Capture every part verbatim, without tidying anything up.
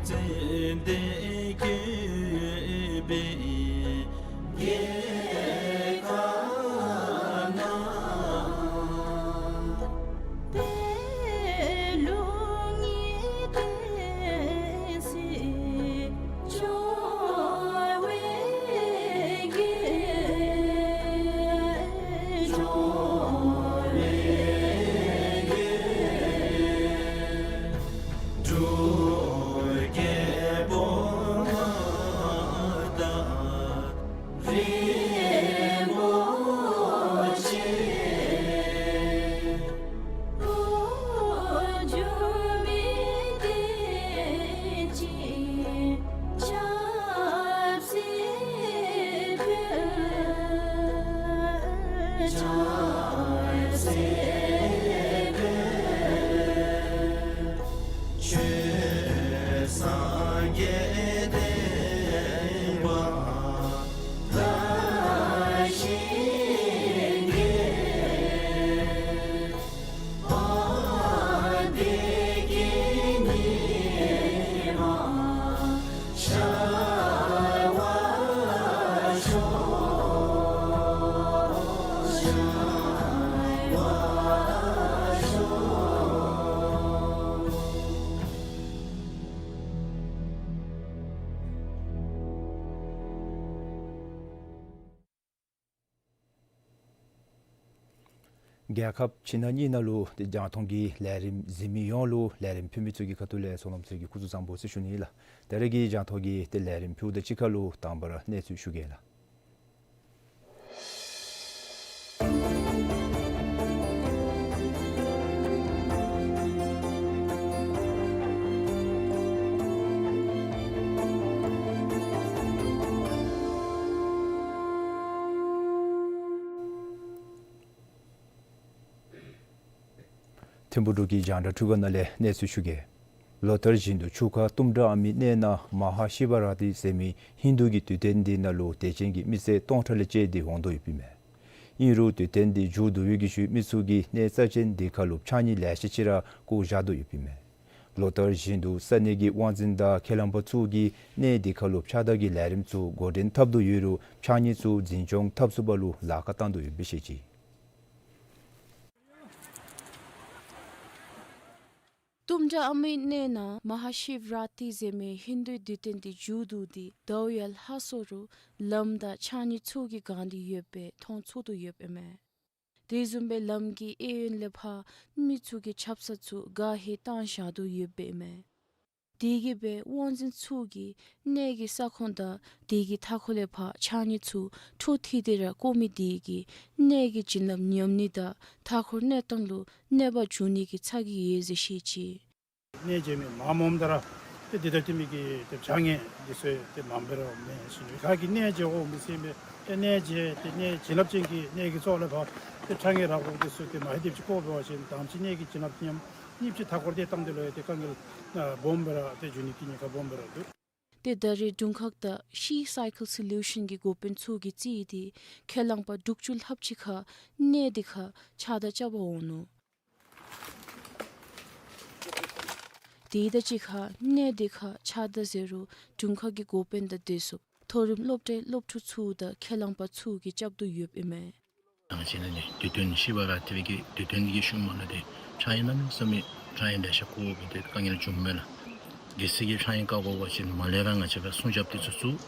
ཙན་དན་བཀོད་པའི་རྒྱལ་ཁབ་ན། པད་ལུང་གི་བསྟན་སྲིད་འབྱུང་བའི་རྒྱལ། འབྱུང་བའི་རྒྱལ། འབྲུག་རྒྱལ་པོ་མངའ་བདག་རིན་པོ་ཆེ། འགོ་འཛུགས་མི་བསྟན་སྲིད་ཆབ་སྲིད་འཕེལ། ཆབ་སྲིད་འཕེལ། ཆོས་སངས་རྒྱས་བསྟན་པ་དར་ཞིང་རྒྱས། བདེ་སྐྱིད་ཉི་མ་ཤར་བར་ཤོག། ཤར་བར་ཤོག། རྒྱལ་ཁབ་ཕྱི་ནང་གཉིས་ནང་ལུ་ཏེ་རྒྱང་མཐོང་གི་ལས་རིམ་གཟིགས་མི་ཡོངས་ལུ་ལས་རིམ་ཕུལ་མི་ཚུ་གི་ཁ་ཐུག་ལས་ཚོགས་ལམ་ཚུ་གི་སྐུ་གཟུགས་བཟང་པོ་ཟེར་ཞུ་ནི་ལགས། ད་རེས་ཀྱི་རྒྱང་མཐོང་གི་ཏེ་ལས་རིམ་ཕུལཝ་ད་གཅིག་ཁར་ལུ་དང་པ་ར་གནས་ཚུལ་ཞུ་གེ་ལགས། ཐིམ་ཕུག་འབྲུག་གི་རྒྱང་བསྒྲགས་འཕྲུལ་ཁང་ནང་ལས་གནས་ཚུལ་ཞུ་གེ། ལོ་ལྟར་བཞིན་དུ་ཆུ་ཁ་ཏུམ་གྲ་ཨ་མི་གནས་ནང་མ་ཧཱ་ཤི་བ་ར་ཏི་ཟེར་མི་ཧིན་དུ་གི་དུས་སྟོན་འདི་ནང་ལུ་དད་ཅན་གྱི་མི་སེར་སྟོང་ཕྲག་ལས་བཅད་དེ་འོང་དོ་ཡོདཔ་ཨིན་མས། ཨིན་རུང་དུས་སྟོན་འདི་མཇུག་བསྡུ་བའི་གི་ཤུལ་མི་ཚུ་གིས་གནས་རྩ་ཅན་འདི་ཁར་ལུ་ཕྱགས་སྙིགས་ལེ་ཤ་ཅིག་ར་བཀོ་བཞག་དོ་ཡོདཔ་ཨིན་མས། ལོ་ལྟར་བཞིན་དུ་ས་གནས་ཀྱི་དབང་འཛིན་དང་ཁས་བླངས་པ་ཚུ་གིས་གནས་འདི་ཁར་ལུ་ཕྱགས་བདའ་གི་ལས་རིམ་ཚུ་འགོ་འདྲེན་འཐབ་དོ་ཡོད་རུང་ཕྱགས་སྙིགས་ཚུ་འཛིན་སྐྱོང་འཐབ་ཚུགས་པ་ལུ་ལཱ་ཁག་བཏང་དོ་ཡོདཔ་སྦེ་བཤད་ཅི། ཏུམ་གྲ་ཨ་མི་གནས་ནང་མ་ཧཱ་ཤིབ་ར་ཏི་ཟེར་མི་ཧིན་དུའི་དུས་སྟོན་འདི་མཇུག་བསྡུ་སྟེ་ཟླཝ་ཡར་ལྷག་སོང་རུང་ལམ་དང་ཕྱགས་སྙིགས་ཚུ་གིས་གང་སྟེ་ཡོདཔ་སྦེ་མཐོང་ཚུགས་དོ་ཡོདཔ་ཨིན་མས། དེ་བཟུམ་སྦེ་ལམ་གྱི་གཡས་གཡོན་ལས་ཕར་མི་ཚུ་གིས་ཆབ་གསང་ཚུ་ག་ཧེ་བཏང་བཞག་དོ་ཡོདཔ་ཨིན་མས། དེ་གིས་སྦེ་དབང་འཛིན་ཚུ་གིས་གནས་ཀྱི་ས་ཁོངས་དང་དེ་གི་མཐའ་འཁོར་ལས་ཕར་ཕྱགས་སྙིགས་ཚུ་འཕྲོ་མཐུད་དེ་ར་བཀོ་མི་དེ་གིས་གནས་ཀྱི་བྱིན་རླབས་ཉམས་ནི་དང་མཐའ་འཁོར་གནས་སྟངས་ལུ་གནོད་པ་འབྱུང་ནི་གི་ཚ་གྱང་ཡོད་ཟེར་བཤད་ཅི། གནས་མཇལ་མི་མངམ་མངམ་ད་ར་ཏེ་དེ་ལྟར་ཏེ་མི་གི་ཏེ་ཕྱགས་སྙིགས་འདི་ཚུ་ཏེ་མངམ་སྦེ་ར་མེད་ཟེར་ཞུ་ནི། ག་གིས་གནས་མཇལ་དགོཔ་མི་ཤེས་མི་ཏེ་གནས་མཇལ་ཏེ་གནས་བྱིན་རླབས་ཅན་གྱི་གནས་ཀྱི་ཚོགས་ལས་ཕར་ཏེ་ཕྱགས་སྙིགས་རག་དགོཔ་འདི་ཚུ་ཏེ་མ་ཧེ་དེམ་ཅིག་བཀོ་འབད་བ་ཅིན་དང་པ་ཅིག་གནས་ཀྱི་བྱིན་རླབས་ཉམས། གཉིས་པ་ཅིག་མཐའ་འཁོར་ཏེ་བཏང་དེ་ལུ་ཡང་ཏེ་དཀའ་ངལ་སྦོམ་སྦེ་ར་ཏེ་འབྱུང་ནི་གི་ཉེན་ཁ་སྦོམ་སྦེ་ར་འདུག། ཏེ་ད་རེས་དྲུང་ཁག་དང་ཤི་སའི་ཀལ་སོ་ལུ་ཤཱན་གྱི་འགོ་དཔོན་ཚུ་གིས་རྩིས་ཏེ་ཁས་བླངས་པ་དྲུག་ཅུ་ལྷགཔ་ཅིག་ཁར་གནས་འདི་ཁར་ཕྱགས་བདའ་རྐྱབ་པར་འོང་ནུག། དེ་དང་གཅིག་ཁར་གནས་འདི་ཁར་ཕྱགས་བདའ་ཟེར་རུང་དྲུང་ཁག་གི་འགོ་དཔོན་དང་དེ་བཟུམ་མཐོ་རིམ་སློབ་གྲྭའི་སློབ་ཕྲུག་ཚུ་དང་ཁས་བླངས་པ་ཚུ་གིས་རྐྱབ་དོ་ཡོདཔ་ཨིན་མས། ད་ཅི་ནཱ་ནི་དུས་སྟོན་ཤི་བ་ར་ཏི་གི་དུས་སྟོན་གྱི་ཤུལ་མ་ལུ་ཏེ་ཕྱགས་སྙིགས་གནམ་མེད་ས་མེད་ཕྱགས་སྙིགས་ལེ་ཤ་བཀོ་སྦེ་ཏེ་དཀའ་ངལ་བྱུངམ་མས་ལགས། གལ་སྲིད་ཀྱི་ཕྱགས་སྙིགས་བཀག་དགོ་པ་ཅིན་མར་ལས་ར་ང་བཅས་ཀྱིས་སྲུང་སྐྱོབ་འདི་ཚུ་བཙུགས།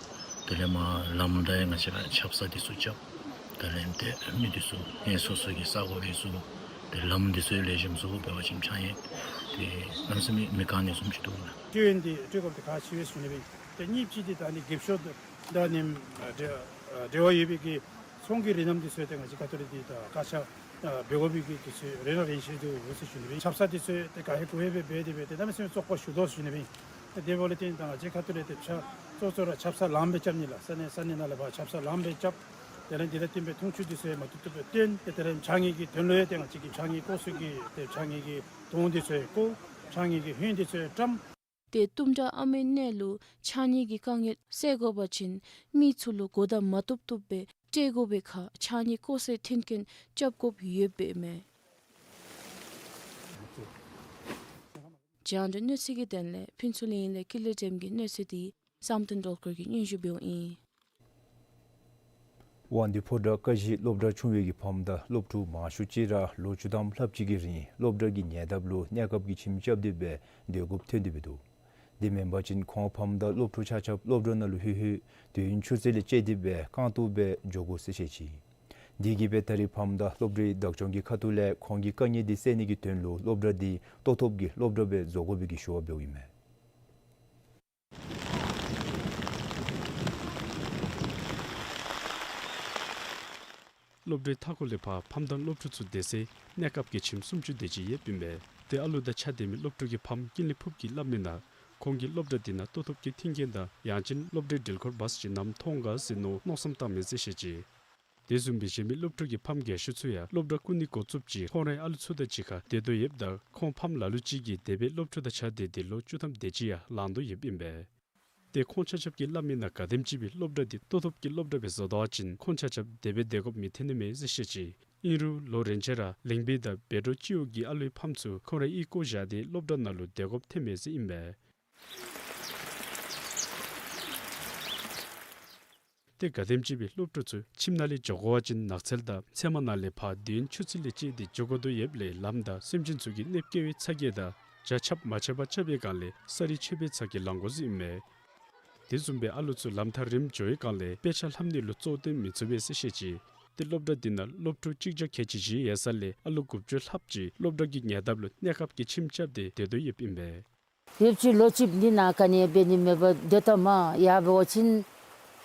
དེ་ལས་མར་ལམ་དང་ཡང་ང་བཅས་ཀྱིས་ཆབ་གསང་འདི་ཚུ་རྐྱབ། དེ་ལས་ཏེ་མི་འདི་ཚུ་ངལ་གསོ་ཚུ་གི་ས་གོ་འདི་བཙུགས། ཏེ་ལམ་འདི་ཚུ་ལེགས་ཤོམ་བཟོ་དགོ་པ་ཅིན་ཕྱགས་སྙིགས་ཏེ་གནམ་མེད་ས་མེད་མི་བཀག་ནི་བཟུམ་ཅིག་འདུག་ལགས། ཤེས་ཡོན་འདི་སྤྲོད་དགོཔ་འདི་ཁག་ཆེ་བས་ཟེར་ཞུ་ནི་སྦེ། ཏེ་གཉིས་པ་ཅིག་འདི་ད་ནི་རྒས་ཤོས་དང་ད་ནི་འབྲེལ་འབྲེལ་བ་ཡོད་པའི་གི་ཚོང་གི་རིགས་རྣམས་འདི་ཚུ་ཏེ་ང་བཅས་ཁ་ཐུག་ལས་འདི་ད་བཀག་ཆ་འབད་དགོ་པའི་གི་དུས་ཚོད་རན་ར་རན་ཤེས་འདུག་ཟེར་ཞུ་ནི་སྦེ། ཆབ་གསང་འདི་ཚུ་ཏེ་ག་ཧེ་གོ་ཧེ་སྦེ་འབད་དེ་སྦེ་ཏེ་གནམ་མེད་ས་མེད་བཙོག་པ་ཞུགས་དོ་ཟེར་ཞུ་ནི་སྦེ། དེ་འབདཝ་ལས་བརྟེན་ད་ང་བཅས་ཁ་ཐུག་ལས་ཏེ་ཆ་གཙོ་གཙོ་ར་ཆབ་གསང་ལངམ་སྦེ་རྐྱབ་ནི་ལགས། ས་གནས་ས་གནས་ནང་ལས་ཕར་ཆབ་གསང་ལངམ་སྦེ་རྐྱབ། དེ་ལས་འདི་ལུ་བརྟེན་སྦེ་འཐུང་ཆུ་འདི་ཚུ་ཡང་མ་བཏུབ་བཏུབ་སྦེ་བཏོན། ཏེ་དེ་ལས་ཕྱགས་སྙིགས་ཀྱི་དོན་ལུ་ཡང་ཏེ་ང་བཅས་ཀྱིས་ཕྱགས་སྙིགས་བཀོག་ས་གི་ཏེ་ཕྱགས་སྙིགས་ཀྱི་དོང་འདི་ཚུ་ཡང་བཀོག། ཕྱགས་སྙིགས་ཀྱི་ཧོད་འདི་ཚུ་ཡང་བཀྲམ། ཏེ་ཏུམ་གྲ་ཨ་མི་གནས་ལུ་ཕྱགས་སྙིགས་ཀྱི་དཀའ་ངལ་སེལ་དགོ་པ་ཅིན་མི་ཚུ་ལུ་གོ་བརྡ་མ་བཏུབ་བཏུབ་སྦེ་སྤྲོད་དགོ་པའི་ཁར་ཕྱགས་སྙིགས་བཀོག་སའི་མཐུན་རྐྱེན་རྐྱབ་དགོཔ་ཡོདཔ་ཨིན་མས། རྒྱང་བསྒྲགས་གནས་ཚུལ་གྱི་དོན་ལས་ཕུན་ཚོགས་གླིང་ལས་ཀུན་ལེགས་སྒྲོལམ་གྱི་གནས་ཚུལ་འདི་བསམ་གཏན་སྒྲོལ་དཀར་གྱིས་སྙན་ཞུ་འབདཝ་ཨིན། དབང་འདུས་ཕོ་བྲང་ཀ་བཞི་སློབ་གྲྭར་འཁྲུངས་པའི་གི་ཕམ་དང་སློབ་ཕྲུག་མང་ཤོས་ཅིག་ར་ལོ་བཅུ་ཐམ་ལྷགཔ་ཅིག་གི་རིང་སློབ་གྲྭ་གི་ཉེ་འདབས་ལུ་གནས་སྐབས་ཀྱི་ཁྱིམ་རྐྱབ་སྟེ་སྦེ་སྡོད་དགོཔ་ཐོན་ཏེ་སྦེ་འདུག། དེ་མེན་པ་ཅིན་ཁོང་ཕམ་དང་སློབ་ཕྲུག་ཆ་ཁྱབ་སློབ་གྲྭ་ནང་ལུ་ལྷོད་ལྷོད་དུས་ཡུན་ཆུ་ཚོད་ལས་བཅད་དེ་སྦེ་རྐང་སྟོང་སྦེ་འགྱོ་དགོ་ཟེར་བཤད་ཅི། དེ་གིས་སྦེ་ད་རེས་ཕམ་དང་སློབ་གྲྭའི་བདག་སྐྱོང་གི་ཁ་ཐུག་ལས་ཁོང་གི་དཀའ་ངལ་འདི་སེལ་ནི་གི་དོན་ལུ་སློབ་གྲྭ་འདི་ལྟོ་ཐོབ་ཀྱི་སློབ་གྲྭ་སྦེ་བཟོ་དགོ་པའི་གི་ཞུ་བ་འབདཝ་ཨིན་མས། སློབ་གྲྭའི་མཐའ་འཁོར་ལས་ཕར་ཕམ་དང་སློབ་ཕྲུག་ཚུ་སྡོད་སའི་གནས་སྐབས་ཀྱི་ཁྱིམ་སུམ་ཅུ་དེ་ཅིག་ཡོདཔ་ཨིན་པས། ཏེ་ཨ་ལུ་དང་གཅིག་ཁར་སྡོད་མི་སློབ་ཕྲུག་གི་ཕམ་ཀུན་ལེགས་ཕུབ་ཀྱིས་སླབ་མི་ནང་ཁོང་གིས་སློབ་གྲྭ་འདི་ནང་ལྟོ་ཐོབ་ཀྱི་མཐུན་རྐྱེན་དང་ཡང་ཅིན་སློབ་གྲྭའི་འགྲུལ་འཁོར་བཱས་ཅིག་ནམ་མཐོང་ག་ཟེར་མནོ་མནོ་བསམ་བཏངམ་མས་ཟེར་བཤད་ཅི། དེ་བཟུམ་སྦེ་གཞན་མི་སློབ་ཕྲུག་གི་ཕམ་རྒས་ཤོས་ཚུ་ཡང་སློབ་གྲྭ་ཀུན་ནས་འགོ་བཙུགསཔ་ཅིག་ཁོང་རའི་ཨ་ལུ་ཚུ་དང་གཅིག་ཁར་སྡོད་དོ་ཡོདཔ་ད་ཁོང་ཕམ་ལ་ལུ་ཅིག་གིས་འདས་པའི་སློབ་ཕྲུག་དང་གཅིག་ཁར་སྡོད་དེ་ལོ་བཅུ་ཐམ་དེ་ཅིག་ཡང་ལང་དོ་ཡོདཔ་ཨིན་པས། ཏེ་ཁོང་ཆ་ཁྱབ་ཀྱིས་སླབ་མི་ནང་ག་དེམ་ཅིག་སྦེ་སློབ་གྲྭ་འདི་ལྟོ་ཐོབ་ཀྱི་སློབ་གྲྭ་སྦེ་བཟོ་དོ་བ་ཅིན་ཁོང་ཆ་ཁྱབ་དེ་སྦེ་སྡོད་དགོཔ་མི་ཐོན་ནི་མས་ཟེར་བཤད་ཅི། ཨིན་རུང་ལོ་རེ་བཞིན་ར་གླིང་བལ་དང་བལ་འབྲོག་སྤྱི་འོག་གི་ཨ་ལུའི་ཕམ་ཚུ་ཁོང་རའི་གཡུས་སྐོར་བཞག་སྟེ་སློབ་གྲྭ་ནང་ལུ་སྡོད་དགོཔ་ཐོན་མས་ཟེར་ཨིན་པས། ཏེ་ག་དེམ་ཅིག་སྦེ་སློབ་ཕྲུག་ཚུ་ཁྱིམ་ནང་ལས་འགྱོ་དགོ་བ་ཅིན་ནགས་ཚལ་དང་ཚལ་མ་ནང་ལས་ཕར་དུས་ཡུན་ཆུ་ཚོད་ལས་བཅད་དེ་འགྱོ་དགོ་དོ་ཡོདཔ་ལས་ལམ་དང་སེམས་ཅན་ཚུ་གི་གནོདཔ་བཀལ་བའི་ཚ་གྱང་དང་རྒྱ་ཁྱབ་མ་ཆད་པར་རྐྱབ་པའི་སྒང་ལས་ས་རིག་ཆད་པའི་ཚ་གྱང་ལང་དགོ་ཟེར་ཨིན་མས། དེ་བཟུམ་སྦེ་ཨ་ལུ་ཚུ་ལམ་ཐག་རིངམོ་འགྱོ་བའི་སྒང་ལས་དཔེ་ཆ་ལྷབ་ནི་ལུ་གཙོ་བོར་བཏོན་མི་ཚུགས་པས་ཟེར་བཤད་ཅི། ཏེ་སློབ་གྲྭ་འདི་ནང་སློབ་ཕྲུག་གཅིག་བརྒྱ་ཁལ་གཅིག་ཅིག་ཡོད་ས་ལས་ཨ་ལུ་དགུ་བཅུ་ལྷགཔ་ཅིག་སློབ་གྲྭ་གི་ཉེ་འདབས་ལུ་གནས་སྐབས་ཀྱི་ཁྱིམ་རྐྱབ་སྟེ་སྡོད་དོ་ཡོདཔ་ཨིན་པས། ཡོདཔ་ཅིག་ལོ་གཅིག་འདི་ནང་ག་ནི་འབད་ནི་མེད་པར་སྡོད་དོ་མས། ཡར་འབད་བ་ཅིན་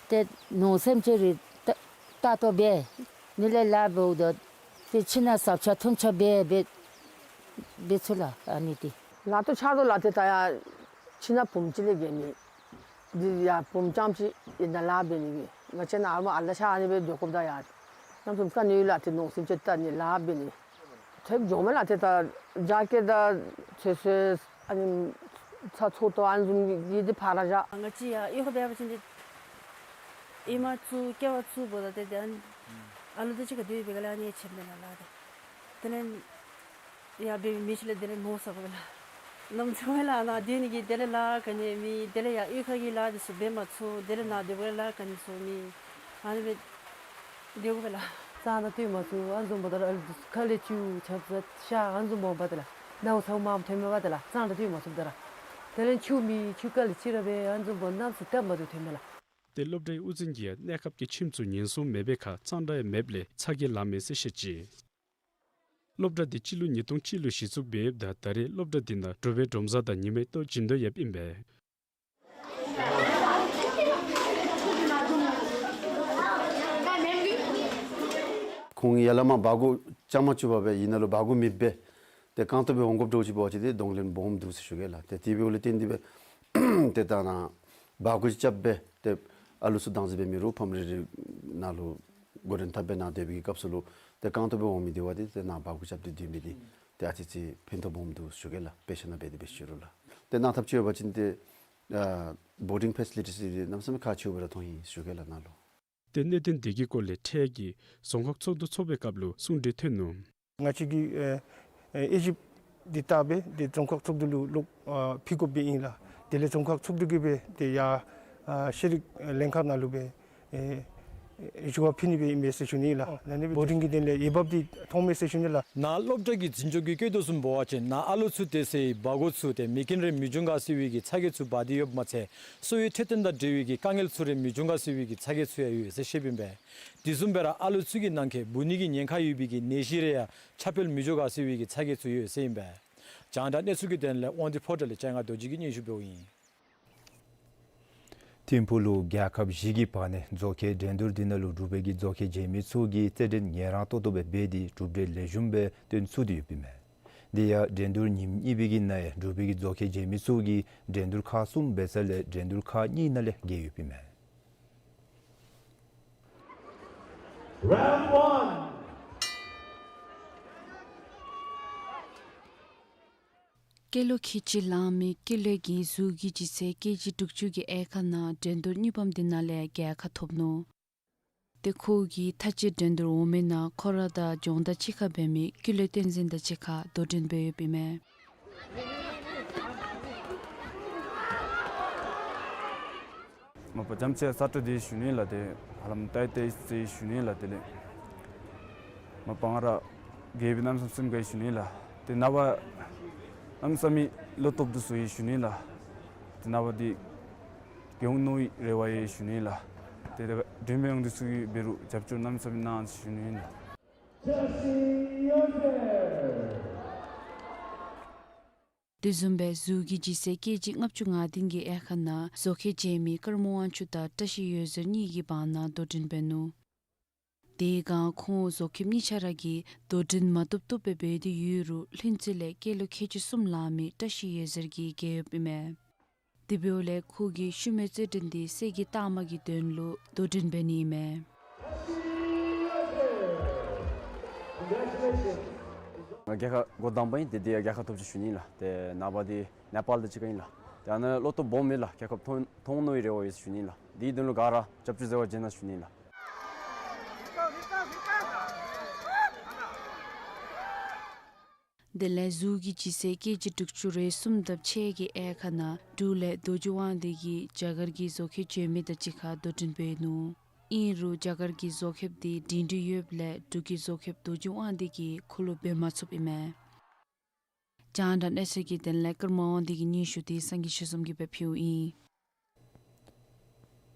ཏེ་ནོར་སེམས་ཅན་རེ་ལྟ་ལྟ་ལྟོ་འབད་ནི་ལས་ལཱ་འབདཝ་ད་ཏེ་ཁྱིམ་ནང་ཟབ་ཆ་ཐུམ་ཆ་འབད་འབད་འབད་ཚུགས་ལགས། ཨ་ནི་འདི་ལཱ་ལྟོ་ཆགས་དོ་ལགས། ཏེ་ད་ཡར་ཁྱིམ་ནང་བུམོ་ཅིག་ལས་བརྒལ་མེད། འདི་ཡར་བུམོ་རྐྱངམ་ཅིག་ཨིན་ན་ལཱ་འབད་ནི་གི་ང་བཅས་ནཱ་ཨ་མ་ཨ་ལ་ཆ་ཨ་ནི་སྦེ་སྡོད་དགོཔ་ད་ཡར་གནམ་མེད་ས་མེད་དཀའ་ངལ་ཡོད་ལགས། ཏེ་ནོར་སེམས་ཅན་ལྟ་ནི་ལཱ་འབད་ནི་ཐེབས་འགྱོ་མས་ལགས། ཏེ་ད་རྒྱ་སྐྱེད་དང་ཚོད་བསྲེ་ཨ་ནི་ཚྭ་བཙོ་དོ་ཨ་ནི་བཟུམ་གྱི་འདི་ཕར་ར་བཞག། ང་བཅས་ཡར་གཡུས་ཁར་འབད་བ་ཅིན་ཏེ་ཨེ་མ་ཚུ་སྐྱེ་བ་ཚུ་འབདཝ་ད་ཏེ་ཏེ་ཨ་ནི་ཨ་ལུ་དང་གཅིག་ཁར་སྡོད་པའི་སྒང་ལས་ཨ་ནི་ཆད་མས་ལགས་ལཱ་འདི། དེ་ལས་ཡར་འབད་མི་ཅིག་ལས་དེ་ལས་ནོར་ཟ་དགོ་པས་ལགས། ནམ་ཚུན་ལགས་ནཱ་སྡོད་ནི་གི་དེ་ལས་ལཱ་ག་ནི་མེད། དེ་ལས་ཡར་གཡུས་ཁ་གི་ལཱ་འདི་ཚུ་འབད་མ་ཚུགས། དེ་ལས་ནཱ་སྡོད་པའི་ལཱ་ག་ནི་ཚུ་མེད། ཨ་ནི་སྦེ་སྡོད་དགོ་པས་ལགས། གཙང་སྦྲ་སྡོད་མ་ཚུགས། ཨ་ནི་བཟུམ་འབདཝ་ད་ཨ་ལུ་ཁ་ལས་ཆུ་ཆབ་ས་ཤ་ཨ་ནི་བཟུམ་འབདཝ་ད་ལགས། ནཝ་ཚཝ་མངམ་ཐོན་མས་པ་ད་ལགས། གཙང་སྦྲ་སྡོད་མ་ཚུགསཔ་ད་ལགས། དེ་ལས་ཆུ་མེད། ཆུ་ག་ལས་ཅིག་ར་འབད་ཨ་ནི་བཟུམ་འབདཝ་ད་གནམ་མེད་ས་མེད་སྟབས་མ་བདེཝ་ཐོན་མས་ལགས། ཏེ་སློབ་གྲྭའི་དབུ་འཛིན་གྱིས་ཡང་གནས་སྐབས་ཀྱི་ཁྱིམ་ཚུ་ཉེན་སྲུང་མེད་པའི་ཁར་གཙང་སྦྲ་ཡང་མེདཔ་ལས་ཚ་གྱང་ལང་མས་ཟེར་བཤད་ཅི། སློབ་གྲྭ་འདི་སྤྱི་ལོ་ཉིས་སྟོང་གཅིག་ལུ་གཞི་བཙུགས་འབད་ཡོདཔ་ད་ད་རེས་སློབ་གྲྭ་འདི་ནང་འབྲུག་པའི་སྒྲོམ་བཟའ་དང་ཉི་མའི་ལྟོ་བྱིན་དོ་ཡོདཔ་ཨིན་པས། ཁོང་ཡར་ལས་མར་སྦ་སྒོར་རྐྱངམ་བཅུག་པ་སྦེ་ཨིན་ན་ལུ་སྦ་སྒོར་མེདཔ་སྦེ་ཏེ་རྐང་སྟོང་སྦེ་འོང་དགོཔ་འདྲཝ་ཅིག་འབད་བ་ཅིན་ཏེ་གདོང་ལེན་སྦོམ་འདུག་ཟེར་ཞུ་གེ་ལགས། ཏེ་དེ་འབདཝ་ལས་བརྟེན་ཏེ་སྦེ་ཏེ་ད་ནཱ་སྦ་སྒོར་ཅིག་རྐྱབ་སྦེ་ཏེ་ཨ་ལུ་ཚུ་བདག་འཛིན་འབད་མི་རུང་ཕམ་རེ་རེ་ནང་ལུ་འགོ་འདྲེན་འཐབ་སྦེ་ནཱ་སྡོད་པའི་གི་སྐབས་སུ་ལུ་ཏེ་རྐང་སྟོང་སྦེ་འོང་མི་འདི་བ་ཏེ་ཏེ་ནཱ་སྦ་སྒོར་རྐྱབ་སྟེ་སྡོད་མི་འདི་ཏེ་ཨ་ཙི་ཅིག་ཕན་ཐོགས་སྦོམ་འདུག་ཟེར་ཞུ་གེ་ལགས། དཔེ་ཆ་ནང་འབད་དེ་སྦེ་ཞུ་རུང་ལགས། ཏེ་ནཱ་ཐབས་ཅིག་ཡོད་པ་ཅིན་ཏེ་ཨ་བོ་ཌིང་ཕེ་སི་ལི་ཊི་སི་འདི་གནམ་མེད་ས་མེད་ཁག་ཆེཝ་སྦེ་ར་མཐོང་ཡི་ཟེར་ཞུ་གེ་ལགས་ནཱ་ལུ། ཏེ་གནད་དོན་འདི་གི་སྐོར་ལས་འཕྲལ་གྱི་རྫོང་ཁག་ཚོགས་འདུ་འཚོགས་པའི་སྐབས་ལུ་གསུང་གྲོས་ཐོན་ནུག། ང་བཅས་ཀྱིས་ཨེ་ཨེ་དབྱེ་ཞིབ་འདི་བལྟ་སྦེ་ཏེ་རྫོང་ཁག་ཚོགས་འདུ་ལུ་ལོག་ཨ་ཕུལ་དགོཔ་སྦེ་ཨིན་ལགས། དེ་ལས་རྫོང་ཁག་ཚོགས་འདུ་གིས་སྦེ་ཏེ་ཡར་ཨ་ཤེས་རིག་ལྷན་ཁག་ནང་ལུ་སྦེ་ཨེ་ཞུ་བ་ཕུལ་ནི་སྦེ་ཨིན་མས་ཟེར་ཞུ་ནི་ལགས། ཨ་ནི་སྦེ་བོ་ཌིང་གི་དོན་ལས་འོས་འབབ་འདི་མཐོང་མས་ཟེར་ཞུ་ནི་ལགས། ནཱ་སློབ་གྲྭ་གི་འཛིན་སྐྱོང་གིས་བཀོད་དོ་བཟུམ་འབད་བ་ཅིན་ནཱ་ཨ་ལུ་ཚུ་སྡོད་སའི་སྦ་སྒོར་ཚུ་ཏེ་མེ་རྐྱེན་རེ་མི་འབྱུང་ག་ཟེར་བའི་གི་ཚ་གྱང་ཚུ་འབག་སྟེ་ཡོདཔ་མ་ཚད་གསོ་བའི་འཕྲོད་བསྟེན་དང་འབྲེལ་བའི་གི་དཀའ་ངལ་ཚུ་རེ་མི་འབྱུང་ག་ཟེར་བའི་གི་ཚ་གྱང་ཚུ་ཡང་ཡོད་ཟེར་བཤདཔ་ཨིན་པས། དེ་བཟུམ་སྦེ་ར་ཨ་ལུ་ཚུ་གི་ནང་འཁོད་འབུ་ནི་གི་ཉེན་ཁ་ཡོད་པའི་གི་ནད་གཞི་རེ་ཡང་ཁྱབ་སྤེལ་མི་འགྱོ་ག་ཟེར་བའི་གི་ཚ་གྱང་ཚུ་ཡོད་ཟེར་ཨིན་པས། རྒྱང་བསྒྲགས་གནས་ཚུལ་གྱི་དོན་ལས་དབང་འདུས་ཕོ་བྲང་ལས་སྤྱན་སྔ་རྡོ་རྗེ་གིས་སྙན་ཞུ་འབདཝ་ཨིན། ཐིམ་ཕུག་ལུ་རྒྱལ་ཁབ་བཞི་གི་བར་ན་རྫོང་ཁའི་འགྲན་བསྡུར་འདི་ནང་ལུ་འབྲུག་པའི་གི་རྫོང་ཁའི་འཇོན་མི་ཚུ་གིས་རྩེད་འགྲན་ངལ་རངས་ཏོག་ཏོ་སྦེ་འབད་དེ་གྲུབ་འབྲས་ལེགས་ཤོམ་སྦེ་སྟོན་ཚུགས་ཏེ་ཡོདཔ་ཨིན་མས། དེ་ཡང་འགྲན་བསྡུར་ཉིནམ་གཉིས་པའི་གི་ནང་ཡང་འབྲུག་པའི་གི་རྫོང་ཁའི་འཇོན་མི་ཚུ་གིས་འགྲན་བསྡུར་ཁག་གསུམ་འབད་ས་ལས་འགྲན་བསྡུར་ཁག་གཉིས་ནང་ལས་རྒྱལ་ཡོདཔ་ཨིན་མས། Round one. སྐྱེས་ལོ་ཁལ་གཅིག་ལང་མི་ཀུན་ལེགས་ཀྱིས་གཟུགས་ཀྱི་ལྗིད་ཚད་ཀེ་ཇི་དྲུག་ཅུ་གི་དབྱེ་ཁག་ནང་འགྲན་བསྡུར་གཉིས་པམ་འདི་ནང་ལས་རྒྱལ་ཁ་ཐོབ་ནུག། ཏེ་ཁོ་གིས་མཐའ་དཔྱད་འགྲན་བསྡུར་འོང་མི་ནང་ཁོ་ར་དང་སྦྱོང་བརྡར་ཅིག་ཁར་འབད་མི་ཀུན་ལེགས་བསྟན་འཛིན་དང་གཅིག་ཁར་དོ་འགྲན་འབད་ཡོདཔ་ཨིན་མས། མ་པ་རྒྱ་ཆེ་ས་སྟོང་དེ་ཞུ་ནི་ལགས། ཏེ་ཧ་ལམ་ཏའི་ཏའི་ཟེར་ཞུ་ནི་ལགས། དེ་ལས་མ་པ་ང་ར་རྒས་པའི་གནམ་མེད་ས་མེད་སེམས་དགའ་ཞུ་ནི་ལགས། ཏེ་ནངས་པ་གནམ་མེད་ས་མེད་བློ་སྟོབས་འདུ་སོ་ཡི་ཞུ་ནི་ལགས། ཏེ་ནངས་པ་འདི་རྒྱལ་ཡོངས་ནང་ཡི་རེ་བ་ཡི་ཞུ་ནི་ལགས། ཏེ་ད་འགྲན་བསྡུར་ཡོང་འདི་ཚུ་གི་འབད་རུང་རྒྱབ་སྐྱོར་གནམ་མེད་ས་མེད་གནང་ཞུ་ནི་ལགས། དེ་བཟུམ་སྦེ་གཟུགས་ཀྱི་ལྗིད་ཚད་ཀེ་ཇི་ལྔ་བཅུ་ང་བདུན་གྱི་དབྱེ་ཁག་ནང་བཟོ་མཁས་ཆེ་མི་ཀརྨ་དབང་ཕྱུག་དང་བཀྲ་ཤིས་འོད་ཟེར་གཉིས་ཀྱི་བར་ན་དོ་འགྲན་འབད་ནུག། དེའི་སྒང་ཁོང་བཟོ་མཁས་གཉིས་ཆ་ར་གིས་དོ་འགྲན་མ་བཏུབ་བཏུབ་སྦེ་འབད་དེ་ཡོད་རུང་ལྷུན་རྩེ་ལས་སྐྱེས་ལོ་ཁལ་གཅིག་གསུམ་ལང་མི་བཀྲ་ཤིས་འོད་ཟེར་གྱིས་རྒྱལ་ཡོདཔ་ཨིན་མས། དེ་འབདཝ་ལས་ཁོ་གིས་ཤུལ་མའི་རྩེད་འགྲན་འདི་གསེར་གྱི་རྟགས་མ་གི་དོན་ལུ་དོ་འགྲན་འབད་ནི་ཨིན་མས། ང་རྒྱལ་ཁ་འགོ་དང་པ་ཨིན། ཏེ་འདི་རྒྱལ་ཁ་ཐོབ་ཅི་ཞུ་ནི་ལགས། ཏེ་ནངས་པ་འདི་ནེ་པཱལ་དང་གཅིག་ཁར་ཨིན་ལགས། ཏེ་ཨ་ནཱ་བློ་སྟོབས་སྦོམ་མས་ལགས། རྒྱལ་ཁ་ཐོབ་ཐོབ་ནི་རེ་བ་ཡོད་ཞུ་ནི་ལགས། འདི་དོན་ལུ་ག་ར་རྒྱབ་སྐྱོར་མཛད་པ་བྱིན་གནང་ཞུ་ནི་ལགས། དེ་ལས་གཟུགས་ཀྱི་ལྗིད་ཚད་ཀེ་ཇི་དྲུག་ཅུ་རེ་གསུམ་དང་ཕྱེད་ཀྱི་དབྱེ་ཁག་ནང་འབྲུག་ལས་རྡོ་རྗེ་དབང་འདུས་ཀྱིས་རྒྱ་གར་གྱི་བཟོ་མཁས་ཆེ་མི་དང་གཅིག་ཁར་དོ་འགྲན་འབད་ནུག། ཨིན་རུང་རྒྱ་གར་གྱི་བཟོ་མཁས་འདི་སྒྲིང་སྒྲིང་ཡོདཔ་ལས་འབྲུག་གི་བཟོ་མཁས་རྡོ་རྗེ་དབང་འདུས་ཀྱིས་ཁོ་ལུ་འབད་མ་ཚུགསཔ་ཨིན་མས། རྒྱང་བསྒྲགས་གནས་ཚུལ་གྱི་དོན་ལས་ཀརྨ་དབང་འདུས་ཀྱི་སྙན་ཞུ་འདི་སངས་རྒྱས་ཆོས་འཛོམས་ཀྱིས་སྦེ་ཕུལཝ་ཨིན།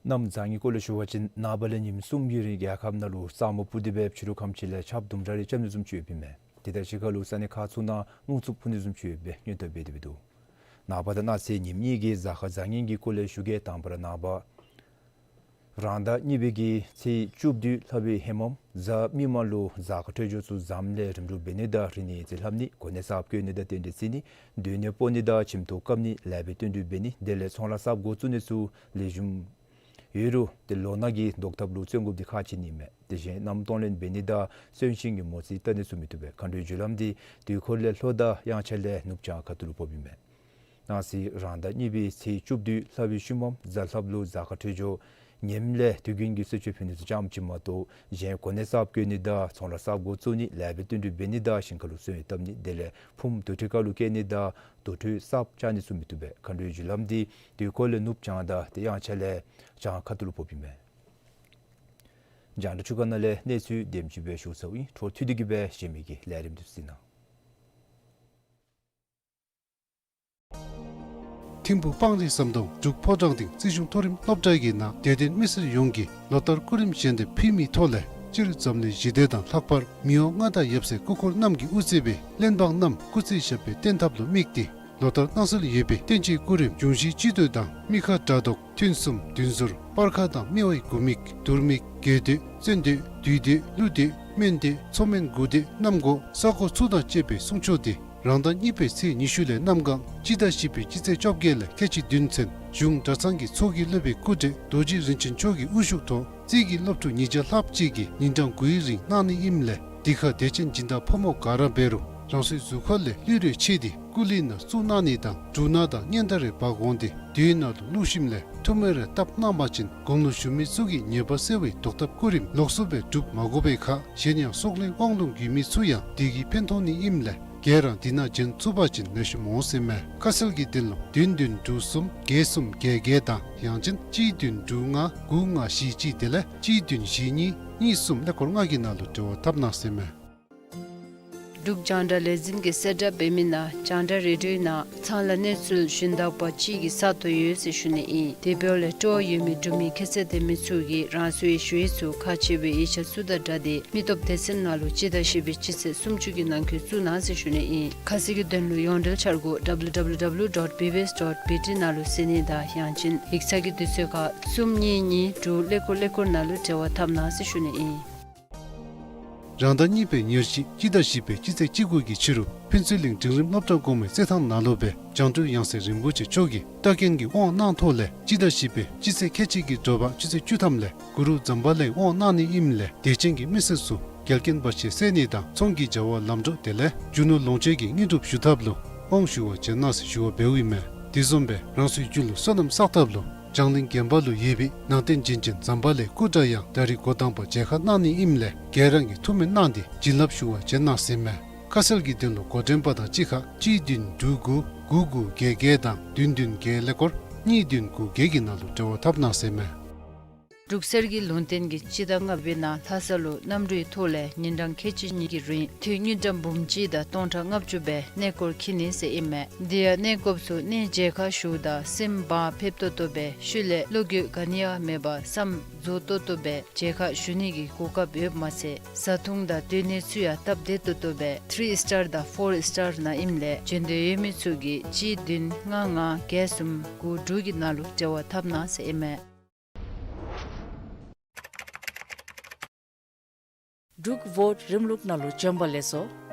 གནམ་བཟང་ངན་སྐོར་ལས་ཞུ་བ་ཅིན་ནངས་པ་ལས་ཉིནམ་གསུམ་གྱི་རིང་རྒྱལ་ཁབ་ནང་ལུ་ས་སྨུག་སྤུབས་ཏེ་སྦེ་ཕྱི་རུ་ཁམས་ཅིག་ལས་ཆརཔ་དུམ་གྲ་རེ་རྐྱབ་ནི་བཟུམ་ཅིག་ཡོདཔ་ཨིན་མས། དེ་དང་གཅིག་ཁར་ལུ་ས་གནས་ཁག་ཚུ་ནང་རྔུལ་ཆུ་ཕུ་ནི་བཟུམ་ཅིག་ཡོད་པའི་སྔོན་བརྡ་འབད་དེ་སྦེ་འདུག། ནངས་པ་དང་གནངས་ཚེ་ཉིནམ་གཉིས་ཀྱི་གཟའ་སྐར་བཟང་ངན་གྱི་སྐོར་ལས་ཞུ་གེ། དང་པ་ར་ནངས་པ་རང་ཟླ་གཉིས་པའི་གི་ཚེས་བཅུ་བདུན་ལྷག་པའི་ཧེ་མམ་གཟའ་མིག་དམར་ལུ་གཟའ་སྐར་འཕྲོད་སྦྱོར་ཚུ་བཟངམ་ལས་རིམ་གྲོ་འབད་ནི་དང་རིག་གནས་རྩིས་ལྷབ་ནི་གོ་གནས་གསརཔ་བཀོད་ནི་དང་རྟེན་འབྲེལ་བརྩི་ནི་སྡོད་གནས་སྤོ་ནི་དང་ཁྱིམ་ཐོག་བཀབ་ནི་ལེགས་པའི་བསྟུན་གྲོས་འབད་ནི་དེ་ལས་ཚོང་ལཱ་གསརཔ་འགོ་བཙུགས་ནི་ཚུ་ལེགས་ཤོམ་ཡོད་རུང་ཏེ་ལོ་ནག་གི་བཟློག་ཐབས་ལུ་བརྩོན་དགོཔ་འདི་ཁག་ཆེ་ནི་མས། དེ་བཞིན་གནམ་སྟོང་ལེན་འབད་ནི་དང་གསོན་གཤིན་གྱི་མོ་རྩིས་བལྟ་ནི་ཚུ་མི་བཏུབ་པས། མཁའ་འགྲོའི་རྒྱུ་ལམ་འདི་དུས་འཁོར་ལས་ལྷོ་དང་དབྱངས་འཆར་ལས་ནུབ་བྱང་ཁ་ཐུག་ལུ་ཕོགཔ་ཨིན་མས། གནངས་ཚེ་རང་ཟླ་གཉིས་པའི་ཚེས་བཅུ་བདུན་ལྷག་པའི་ཤུལ་མམ་གཟའ་ལྷགཔ་ལུ་གཟའ་སྐར་འཕྲོད་སྦྱོར་ངནམ་ལས་དུས་རྒྱུན་གྱི་གསོལ་མཆོད་ཕུལ་ནི་ཚུ་ཙམ་ཅིག་མ་གཏོགས་གཞན་གོ་གནས་གསརཔ་བཀོད་ནི་དང་ཚོང་ལཱ་གསརཔ་འགོ་བཙུགས་ནི་ལེགས་པའི་བསྟུན་གྲོས་འབད་ནི་དང་ཞིང་ཁ་ལུ་སོན་བཏབ་ནི་དེ་ལས་ཕུངམ་དུར་ཁྲོད་ཁ་ལུ་བསྐྱལ་ནི་དང་དུར་ཁྲོད་གསརཔ་བཅག་ནི་ཚུ་མི་བཏུབ་པས། མཁའ་འགྲོའི་རྒྱུ་ལམ་འདི་དུས་འཁོར་ལས་ནུབ་བྱང་དང་ཏེ་དབྱངས་འཆར་ལས་བྱང་ཁ་ཐུག་ལུ་ཕོགཔ་ཨིན་མས། རྒྱང་བསྒྲགས་ཚུ་ག་ནང་ལས་གནས་ཚུལ་དེམ་ཅིག་སྦེ་ཞུ་ཚརཝ་ཨིན། འཕྲོ་མཐུད་དེ་གི་སྦེ་གཞན་མི་གི་ལས་རིམ་འདི་གཟིགས་གནང་། ཐིམ་ཕུག་སྤང་རི་ཟམ་གདོང་འབྲུག་ཕོ་བྲང་སྡིངས་རྩིས་གཞུང་མཐོ་རིམ་སློབ་གྲྭ་གི་ནང་དད་ལྡན་མི་སེར་ཡོངས་ཀྱིས་ལོ་ལྟར་སྐུ་རིམ་བཞེངས་ཏེ་ཕུལ་མིའི་ཐོག་ལས་སྤྱིར་འཛམ་གླིང་ཞི་བདེ་དང་ལྷག་པར་མི་དབང་མངའ་བདག་ཡབ་སྲས་སྐུ་འཁོར་རྣམས་ཀྱིས་དབུ་གཙོས་པའི་གླེན་འབངས་རྣམས་སྐུ་ཚེ་ཞབས་པད་བརྟན་ཐབས་ལུ་དམིགས་ཏེ་ལོ་ལྟར་གནང་སྲོལ་ཡོད་པའི་བསྟན་སྤྱིའི་སྐུ་རིམ་འབྱུང་བཞིའི་སྤྱི་ཏོག་དང་མི་ཁ་དགྲ་བཟློག་ཐུན་གསུམ་བདུན་ཟོར་སྤར་ཁ་དང་སྨེ་བའི་དགུ་མིག་དུར་མིག་རྒྱལ་མདོས་བཙན་མདོས་བདུད་མདོས་ཀླུ་མདོས་སྨན་མདོས་མཚོ་སྨན་དགུ་མདོས་གནམ་སྒོ་ས་སྒོ་ཚུ་དང་བཅས་པའི་གསུང་ཆོག་འདི་རང་ཟླ་གཉིས་པའི་ཚེས་ཉི་ཤུ་ལས་གནམ་གང་སྤྱི་ཟླ་བཞི་པའི་སྤྱི་ཚེས་བཅོ་བརྒྱད་ལས་ཁལ་གཅིག་བདུན་ཚུན་གཞུང་གྲྭ་ཚང་གི་ཚོགས་ཀྱི་སློབ་དཔོན་སྐུ་བགྲེས་རྡོ་རྗེ་རིན་ཆེན་མཆོག་གི་དབུ་བཞུགས་ཐོག་རྩིས་ཀྱི་སློབ་ཕྲུག་ཉིས་བརྒྱ་ལྷགཔ་ཅིག་གིས་ཉིན་གྲངས་དགུའི་རིང་གནང་ནི་ཨིནམ་ལས་འདི་ཁར་དད་ཅན་སྦྱིན་བདག་ཕོ་མོ་ག་ར་འབད་རུང་རང་སོའི་གཟུགས་ཁར་ལས་ལུས་རེ་ཕྱེ་སྟེ་སྐུ་ལུས་ནང་བཙུགས་གནང་ནི་དང་འབྲུ་སྣ་དང་སྙན་དར་རེ་འབག་འོང་སྟེ་དུས་ནང་ལུ་བླུགས་ཞིནམ་ལས་ཐུར་མ་རེ་བཏབ་གནང་པ་ཅིན་དགུང་ལོ་གཞོན་མི་ཚུ་གི་ཉེས་པ་སེལ་བའི་བཟློག་ཐབས་སྐུ་རིམ་ལོགས་སུ་སྦེ་སྒྲུབ་མ་དགོ་པའི་ཁར་གཞན་ཡང་སྲོག་ལུས་དབང་ལུང་རྒྱུས་མེད་ཚུ་ཡང་འདི་གིས་ཕན་ཐོགས་ནི་ཨིནམ་ལས་ག་ར་འདི་ནང་བྱོན་ཚུགས་པ་ཅིན་ལེགས་ཤོམ་འོང་ཟེར་མས། ཁ་གསལ་གྱི་དོན་ལུ་བདུན་བདུན་དྲུག་གསུམ་བརྒྱད་གསུམ་བརྒྱད་བརྒྱད་དང་ཡང་ཅིན་གཅིག་བདུན་དྲུག་ལྔ་དགུ་ལྔ་བཞི་གཅིག་དེ་ལས་གཅིག་བདུན་བཞི་གཉིས་གཉིས་གསུམ་ཀླད་ཀོར་ལྔ་གི་ནང་ལུ་འབྲེལ་བ་འཐབ་གནང་ཟེར་མས། འབྲུག་རྒྱང་བསྒྲགས་ལས་འཛིན་གྱིས་གསལ་བསྒྲགས་འབད་མི་ནང་རྒྱང་བསྒྲགས་རེ་ཌིའོའི་ནང་ཚང་ལ་གནས་ཚུལ་ཞུན་དག་པ་ཅིག་གི་ས་སྟོང་ཡོད་ཟེར་ཞུ་ནི་ཨིན། དེ་འབདཝ་ལས་སྤྲོ་བ་ཡོད་མི་འབྲུག་མི་ཁྱད་ཚད་ལྡན་མི་ཚུ་གིས་རང་སོའི་ཞུ་ཡིག་ཚུ་ཁག་ཆེ་བའི་ཡིག་ཆ་ཚུ་དང་སྦྲགས་ཏེ་མི་སྟོབས་སྡེ་ཚན་ནང་ལུ་སྤྱི་ཟླ་བཞི་པའི་སྤྱི་ཚེས་སུམ་ཅུ་གི་ནང་འཁོད་བཙུགས་གནང་ཟེར་ཞུ་ནི་ཨིན། ཁ་གསལ་གྱི་དོན་ལུ་ཡོངས་འབྲེལ་འཆར་སྒོ་W W W dot B B S dot B T ནང་ལུ་གཟིགས་ནི་དང་ཡང་ཅིན་ཡིག་ཚང་གི་དུས་ཚོད་ཁར་གསུམ་གཉིས་གཉིས་དྲུག་ཀླད་ཀོར་ཀླད་ཀོར་ནང་ལུ་འབྲེལ་བ་འཐབ་གནང་ཟེར་ཞུ་ནི་ཨིན། རང་ཟླ་གཉིས་པའི་ཉེར་བཞི་སྤྱི་ཟླ་བཞི་པའི་སྤྱི་ཚེས་བཅུ་དགུ་གི་ཕྱི་རུ་ཕུན་ཚོགས་གླིང་འབྲིང་རིམ་སློབ་གྲྭ་གོང་མའི་རྩེད་ཐང་ནང་ལུ་སྦེ་བྱང་གྲོལ་ཡང་སྲིད་རིན་པོ་ཆེ་མཆོག་གིས་བཀའ་བཀྱོན་གྱི་དབང་གནང་ཐོག་ལས་སྤྱི་ཟླ་བཞི་པའི་སྤྱི་ཚེས་ཁལ་གཅིག་གི་དྲོ་པ་ཆུ་ཚོད་བཅུ་ཐམ་ལས་གུ་རུ་ཛམ་བྷ་ལའི་དབང་གནང་ནི་ཨིནམ་ལས་དད་ཅན་གྱི་མི་སེར་ཚུ་འགལ་རྐྱེན་བར་ཆད་སེལ་ནི་དང་ཚོང་གི་བྱ་བ་ལམ་འགྲོ་དེ་ལས་རྒྱུ་ནོར་ལོངས་སྤྱོད་ཀྱི་དངོས་གྲུབ་ཞུ་ཐབས་ལུ་དབང་ཞུ་བར་བྱོན་གནང་ཟེར་ཞུ་བ་འབདཝ་ཨིན་མས། དེ་བཟུམ་སྦེ་རང་སོའི་རྒྱུད་ལུ་བསོད་ནམས་བསགས་ཐབས་ལུ་བྱང་གླིང་དགོན་པ་ལུ་ཡོད་པའི་ནང་རྟེན་རྗེས་དྲན་ཛམ་བྷ་ལའི་སྐུ་འདྲ་ཡང་ད་རིས་འགོ་དང་པ་མཇལ་ཁ་གནང་ནི་ཨིནམ་ལས་ག་ར་གིས་ཐུགས་སྨོན་གནང་སྟེ་བྱིན་རླབས་ཞུ་བར་བྱོན་གནང་ཟེར་མས། ཁ་གསལ་གྱི་དོན་ལུ་འགོ་འདྲེན་པ་དང་གཅིག་ཁར་གཅིག་བདུན་དྲུག་དགུ་དགུ་དགུ་བརྒྱད་བརྒྱད་དང་བདུན་བདུན་བརྒྱད་ཀླད་ཀོར་ གཉིས་བདུན་དགུ་བརྒྱད་ཀྱི་ནང་ལུ་འབྲེལ་བ་འཐབ་གནང་ཟེར་མས། འབྲུག་གསེར་གྱི་ལུང་བསྟན་གྱིས་སྤྱི་ཟླ་ལྔ་པའི་ནང་ལྷ་ས་ལུ་གནམ་གྲུའི་ཐོག་ལས་ཉིན་གྲངས་ཁལ་གཅིག་གཉིས་ཀྱི་རིང་དུས་དངུལ་ཀྲམ་འབུམ་གཅིག་དང་སྟོང་ཕྲག་ལྔ་བཅུ་སྦེ་གནས་སྐོར་འཁྱིད་ནི་ཟེར་ཨིན་མས། དེ་ཡང་གནས་སྐབས་སུ་གནས་མཇལ་ཁ་ཞུཝ་ད་སེམས་བག་ཕེབས་ཏོག་ཏོ་སྦེ་ཤུལ་ལས་བློ་འགྱོད་ག་ནི་ཡང་མེད་པར་བསམ་རྫོགས་ཏོག་ཏོ་སྦེ་མཇལ་ཁ་ཞུ་ནི་གི་གོ་སྐབས་ཡོདཔ་མ་ཚད་བཟའ་འཐུང་དང་སྡོད་གནས་ཚུ་ཡང་སྟབས་བདེ་ཏོག་ཏོ་སྦེ་ཐི་རི་སི་ཊར་དང་ཕོར་སི་ཊར་ནང་ཨིནམ་ལས་འབྱོན་འདོད་ཡོད་མི་ཚུ་གིས་གཅིག་བདུན་ལྔ་ལྔ་བརྒྱད་གསུམ་དགུ་དྲུག་གི་ནང་ལུ་འབྲེལ་བ་འཐབ་གནང་ཟེར་ཨིན་མས། འབྲུག་བོཊ་རིམ་ལུགས་ནང་ལུ་བྱོན་པ་ལེགས་སོ།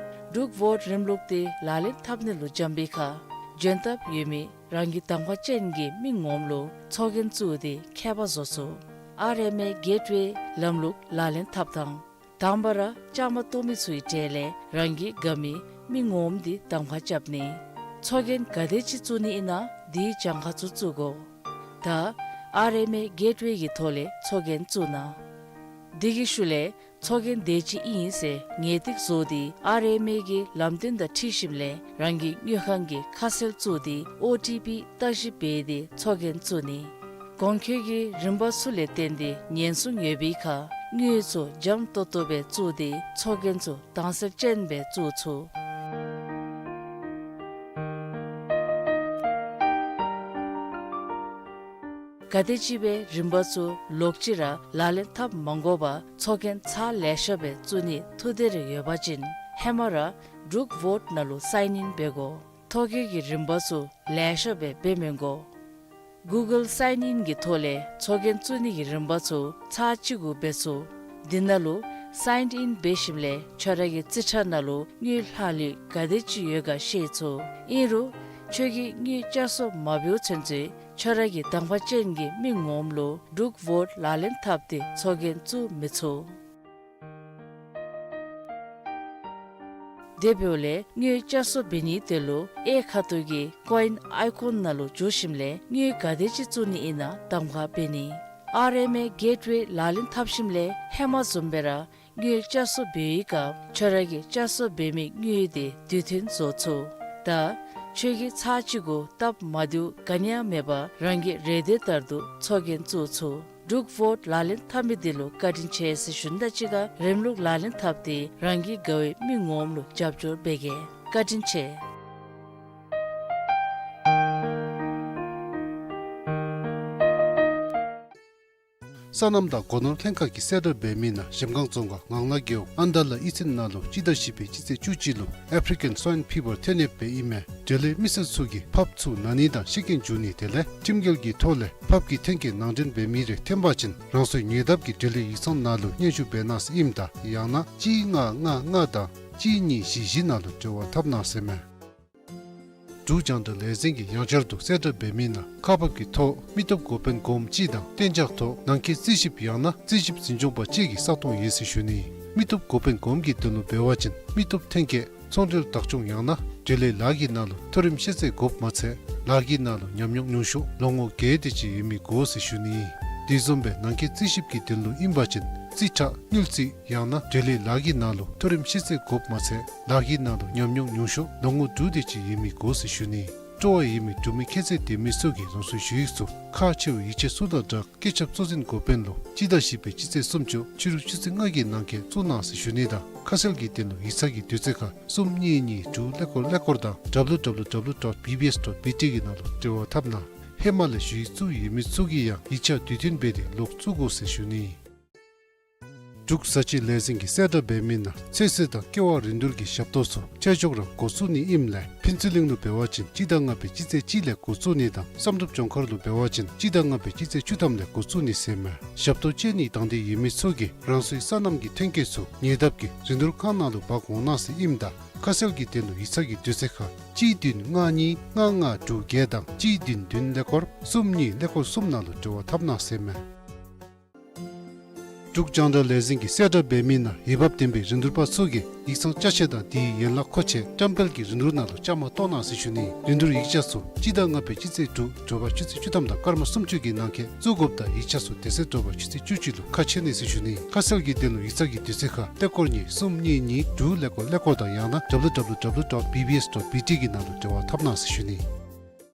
འབྲུག་བོཊ་རིམ་ལུགས་དེ་ལག་ལེན་འཐབ་ནི་ལུ་བྱོན་པའི་ཁར་འབྱོན་ཐབས་ཡོད་མི་རང་གི་གདམ་ཁ་ཅན་གྱི་མི་ངོམ་ལུ་ཚོགས་རྒྱན་བཙུགས་ཏེ་ཁྱད་པར་བཟོ་ཚུགས། ཨར་ཨེམ་ཨེ་གེཊ་ཝེ་ལམ་ལུགས་ལག་ལེན་འཐབ་ཐངས། དང་པ་ར་བཅའ་མར་གཏོགས་མི་ཚུའི་གྲས་ལས་རང་གིས་དགའ་མི་མི་ངོམ་དེ་གདམ་ཁ་རྐྱབ་ནི། ཚོགས་རྒྱན་ག་དེ་ཅིག་བཙུགས་ནི་ཨིན་ན་དེའི་གྱངས་ཁ་ཚུ་བཙུགས་དགོ། ད་ཨར་ཨེམ་ཨེ་གེཊ་ཝེ་གི་ཐོག་ལས་ཚོགས་རྒྱན་བཙུགས་གནང་། དེ་གི་ཤུལ་ལས་ཚོགས་རྒྱན་དེ་ཅིག་ཨིན་ཟེར་ངེས་ཏིག་བཟོ་སྟེ་ཨར་ཨེམ་ཨེ་གི་ལམ་སྟོན་དང་འཁྲིལ་ཞིནམ་ལས་རང་གི་དངུལ་ཁང་གི་ཁ་གསལ་བཙུགས་ཏེ་ཨོ་ཊི་པི་བརྟག་ཞིབ་འབད་དེ་ཚོགས་རྒྱན་བཙུགས་ནི། གོང་འཁོད་ཀྱི་རིམ་པ་ཚུ་ལས་བརྟེན་ཏེ་ཉེན་སྲུང་ཡོད་པའི་ཁར་དངུལ་ཚུ་འཇམ་ཏོག་ཏོ་སྦེ་བཙུགས་ཏེ་ཚོགས་རྒྱན་ཚུ་དྭངས་གསལ་ཅན་སྦེ་བཙུགས་ཚུགས། ག་དེ་ཅིག་སྦེ་རིམ་པ་ཚུ་ལོག་ཅི་ར་ལག་ལེན་འཐབ་མ་དགོ་པར་ཚོགས་རྒྱན་ཚར་ལེ་ཤ་སྦེ་བཙུགས་ནི་ཐུགས་འདོད་རེ་ཡོད་པ་ཅིན་ཧེ་མ་ར་འབྲུག་བོཊ་ནང་ལུ་སའིན་ཨིན་འབད་དགོ། ཐོ་བཀོད་ཀྱི་རིམ་པ་ཚུ་ལེ་ཤ་སྦེ་འབད་མི་དགོ། གུ་གཱལ་སའིན་ཨིན་གྱི་ཐོག་ལས་ཚོགས་རྒྱན་བཙུགས་ནི་གི་རིམ་པ་ཚུ་ཚར་གཅིག་གུ་འབད་ཚུགས། དེ་ནང་ལུ་སའིན་ཨིན་འབད་ཞིནམ་ལས་ཁྱོད་ར་གི་རྩིས་ཁྲ་ནང་ལུ་དངུལ་ལྷག་ལུས་ག་དེ་ཅིག་ཡོད་ག་ཤེས་ཚུགས། ཨིན་རུང་ཁྱོད་ཀྱིས་དངུལ་བསྐྱར་གསོ་མ་འབདཝ་ཚུན་ཚོད་ཁྱོད་ར་གི་གདམ་ཁ་ཅན་གྱི་མི་ངོམ་ལུ་འབྲུག་བོཊ་ལག་ལེན་འཐབ་སྟེ་ཚོགས་རྒྱན་བཙུགས་མི་ཚུགས། དེ་འབདཝ་ལས་དངུལ་བསྐྱར་གསོ་འབད་ནིའི་དོན་ལུ་གཡས་ཁ་ཐུག་གི་ཀོ་ཨིན་ཨའི་ཀོན་ནང་ལུ་འཛུལ་ཞིནམ་ལས་དངུལ་ག་དེ་ཅིག་བཙུགས་ནི་ཨིན་ན་གདམ་ཁ་འབད་ནི། ཨར་ཨེམ་ཨེ་གེཊ་ཝེ་ལག་ལེན་འཐབ་ཞིནམ་ལས་ཧེ་མ་བཟུམ་སྦེ་ར་དངུལ་བསྐྱར་གསོ་འབད་བའི་སྐབས་ཁྱོད་ར་གིས་བསྐྱར་གསོ་འབད་མི་དངུལ་དེ་དུས་མཐུན་བཟོ་ཚུགས། ད་ཁྱོད་ཀྱིས་ཚར་གཅིག་གུ་སྟབས་མ་བདེཝ་ག་ནི་ཡང་མེད་པར་རང་གི་རེ་འདོད་ལྟར་དུ་ཚོགས་རྒྱན་བཙུགས་ཚུགས། འབྲུག་བོཊ་ལག་ལེན་འཐབ་མི་དེ་ལུ་བཀའ་དྲིན་ཆེ་ཟེར་ཞུ་ནི་དང་གཅིག་ཁར་རིམ་ལུགས་ལག་ལེན་འཐབ་སྟེ་རང་གི་དགའ་བའི་མི་ངོམ་ལུ་རྒྱབ་སྐྱོར་འབད་གེ། བཀའ་དྲིན་ཆེ། སོ་ནམ་དང་སྒོ་ནོར་ལྷན་ཁག་གིས་གསལ་བསྒྲགས་འབད་མི་ནང་གཞལམ་སྒང་རྫོང་ཁག་ངང་ལག་རྒེད་འོག་ཨན་དཱ་ལ་ཨི་ཚན་ནང་ལུ་སྤྱི་ཟླ་བཞི་པའི་སྤྱི་ཚེས་བཅུ་གཅིག་ལུ་ཨེཕ་རི་ཀན་སྭའིན་ཕི་བར་ཐོན་ཡོདཔ་ཨིན་མས། འབྲེལ་ཡོད་མི་སེར་ཚུ་གིས་ཕགཔ་ཚུ་ན་ནི་དང་ཤི་རྐྱེན་འབྱུང་ནི་དེ་ལས་ཁྲིམས་འགལ་གྱི་ཐོག་ལས་ཕགཔ་གི་ཐོན་སྐྱེད་ནང་འདྲེན་འབད་མི་རེ་ཐོན་པ་ཅིན་རང་སོའི་ཉེ་འདབས་ཀྱི་འབྲེལ་ཡོད་ཡིག་ཚང་ནང་ལུ་སྙན་ཞུ་འབད་གནང་ཟེར་ཨིནམ་ད་ཡང་ན་གཅིག་ལྔ་ལྔ་ལྔ་དང་གཅིག་གཉིས་བཞི་བཞི་ནང་ལུ་འབྲེལ་བ་འཐབ་གནང་ཟེར་མས། འབྲུག་རྒྱང་བསྒྲགས་ལས་འཛིན་གྱིས་ཡང་བསྐྱར་དུ་གསལ་བསྒྲགས་འབད་མི་ནང་ཁག་འབག་གི་ཐོག་མི་སྟོབས་འགོ་དཔོན་གོངམ་གཅིག་དང་གཏན་འཇགས་ཐོག་ནང་འཁོད་རྩིས་ཞིབ་ཡང་ན་རྩིས་ཞིབ་འཛིན་སྐྱོང་པ་བཅས་ཀྱི་ས་སྟོང་ཡོད་ཟེར་ཞུ་ནི། མི་སྟོབས་འགོ་དཔོན་གོངམ་གྱི་དོན་ལུ་འབད་བ་ཅིན་མི་སྟོབས་ཐོན་སྐྱེད་ཚོང་འབྲེལ་བདག་སྐྱོང་ཡང་ན་འབྲེལ་ཡོད་ལཱ་གི་ནང་ལུ་མཐོ་རིམ་ཤེས་ཚད་དགོཔ་མ་ཚད་ལཱ་གི་ནང་ལུ་ཉམས་མྱོང་ཉུང་ཤོས་ལོ་ངོ་བརྒྱད་དེ་ཅིག་ཡོད་མི་དགོ་ཟེར་ཞུ་ནི། དེ་བཟུམ་སྦེ་ནང་འཁོད་རྩིས་ཞིབ་ཀྱི་དོན་ལུ་ཨིན་པ་ཅིན་རྩིས་ཁྲ་དངུལ་རྩིས་ཡང་ན་འབྲེལ་ཡོད་ལཱ་གི་ནང་ལུ་མཐོ་རིམ་ཤེས་ཚད་དགོཔ་མ་ཚད་ལཱ་གི་ནང་ལུ་ཉམས་མྱོང་ཉུང་ཤོས་ལོ་ངོ་དྲུག་དེ་ཅིག་ཡོད་མི་དགོ་ཟེར་ཞུ་ནི། སྤྲོ་བ་ཡོད་མི་འབྲུག་མི་ཁྱད་ཚད་ལྡན་མི་ཚུ་གིས་རང་སོའི་ཞུ་ཡིག་ཚུ་ཁག་ཆེ་བའི་ཡིག་ཆ་ཚུ་དང་སྦྲགས་སྐད་ཁྱབ་གཙོ་འཛིན་འགོ་དཔོན་ལུ་སྤྱི་ཟླ་བཞི་པའི་སྤྱི་ཚེས་སུམ་ཅུ་ཕྱི་རུ་ཆུ་ཚོད་ལྔ་གི་ནང་འཁོད་བཙུགས་གནང་ཟེར་ཞུ་ནི་དང་ཁ་གསལ་གྱི་དོན་ལུ་ཡིག་ཚང་གི་དུས་ཚོད་ཁར་གསུམ་གཉིས་གཉིས་དྲུག་ཀླད་ཀོར་ཀླད་ཀོར་དང་W W W dot B B S dot B T གི་ནང་ལུ་འབྲེལ་བ་འཐབ་གནང་། ཧེ་མ་ལས་ཞུ་ཡིག་བཙུགས་ཡོད་མི་ཚུ་གིས་ཡང་ཡིག་ཆ་དུས་མཐུན་འབད་དེ་ལོག་བཙུགས་དགོ་ཟེར་ཞུ་ནི། འབྲུག་བཟའ་བཅའི་ལས་འཛིན་གྱིས་གསལ་བསྒྲགས་འབད་མི་ནང་ཚོད་བསྲེ་དང་ཀེ་བ་རིན་བསྡུར་གྱི་ཞབས་ཏོག་ཚུ་ཆེ་མཆོག་ར་འགོ་བཙུགས་ནི་ཨིནམ་ལས་ཕུན་ཚོགས་གླིང་ལུ་འབད་བ་ཅིན་སྤྱི་ཟླ་ལྔ་པའི་སྤྱི་ཚེས་གཅིག་ལས་འགོ་བཙུགས་ནི་དང་བསམ་གྲུབ་ལྗོངས་མཁར་ལུ་འབད་བ་ཅིན་སྤྱི་ཟླ་ལྔ་པའི་སྤྱི་ཚེས་བཅུ་ཐམ་ལས་འགོ་བཙུགས་ནི་ཟེར་མས། ཞབས་ཏོག་སྤྱོད་ནི་དང་འདོད་ཡོད་མི་ཚུ་གིས་རང་སོའི་སོ་ནམ་གྱི་ཐོན་སྐྱེད་ཚུ་ཉེ་འདབས་ཀྱི་རིན་བསྡུར་ཁང་ནང་ལུ་འབག་འོང་གནང་ཟེར་ཨིནམ་ད་ཁ་གསལ་གྱི་དོན་ལུ་ཡིག་ཚང་གི་དུས་ཚོད་ཁར་གཅིག་བདུན་ལྔ་གཉིས་ལྔ་ལྔ་དྲུག་བརྒྱད་དང་གཅིག་བདུན་བདུན་ཀླད་ཀོར་གསུམ་གཉིས་ཀླད་ཀོར་གསུམ་ནང་ལུ་འབྲེལ་བ་འཐབ་གནང་ཟེར་མས། འབྲུག་རྒྱང་བསྒྲགས་ལས་འཛིན་གྱིས་གསལ་བསྒྲགས་འབད་མི་ནང་འོས་འབབ་ལྡན་པའི་རིན་བསྡུར་པ་ཚུ་གིས་ཡིག་ཚང་ཅ་ཆས་དང་དེའི་ཡན་ལག་མཁོ་ཆས་བཀྲམ་སྤེལ་གྱི་རིན་བསྡུར་ནང་ལུ་བཅའ་མར་གཏོགས་གནང་ཟེར་ཞུ་ནི། རིན་བསྡུར་ཡིག་ཆ་ཚུ་སྤྱི་ཟླ་ལྔ་པའི་སྤྱི་ཚེས་དྲུག་དྲོ་པ་ཆུ་ཚོད་བཅུ་ཐམ་དང་སྐར་མ་སུམ་ཅུ་གི་ནང་འཁོད་བཙུགས་དགོཔ་དང་ཡིག་ཆ་ཚུ་དེ་ཚེ་དྲོ་པ་ཆུ་ཚོད་བཅུ་གཅིག་ལུ་ཁ་ཕྱེ་ནི་ཟེར་ཞུ་ནི། ཁ་གསལ་གྱི་དོན་ལུ་ཡིག་ཚང་གི་དུས་ཚོད་ཁར་ཀླད་ཀོར་གཉིས་གསུམ་གཉིས་གཉིས་དྲུག་ཀླད་ཀོར་ཀླད་ཀོར་དང་ཡང་ན་W W W dot B B S dot B T གི་ནང་ལུ་འབྲེལ་བ་འཐབ་གནང་ཟེར་ཞུ་ནི།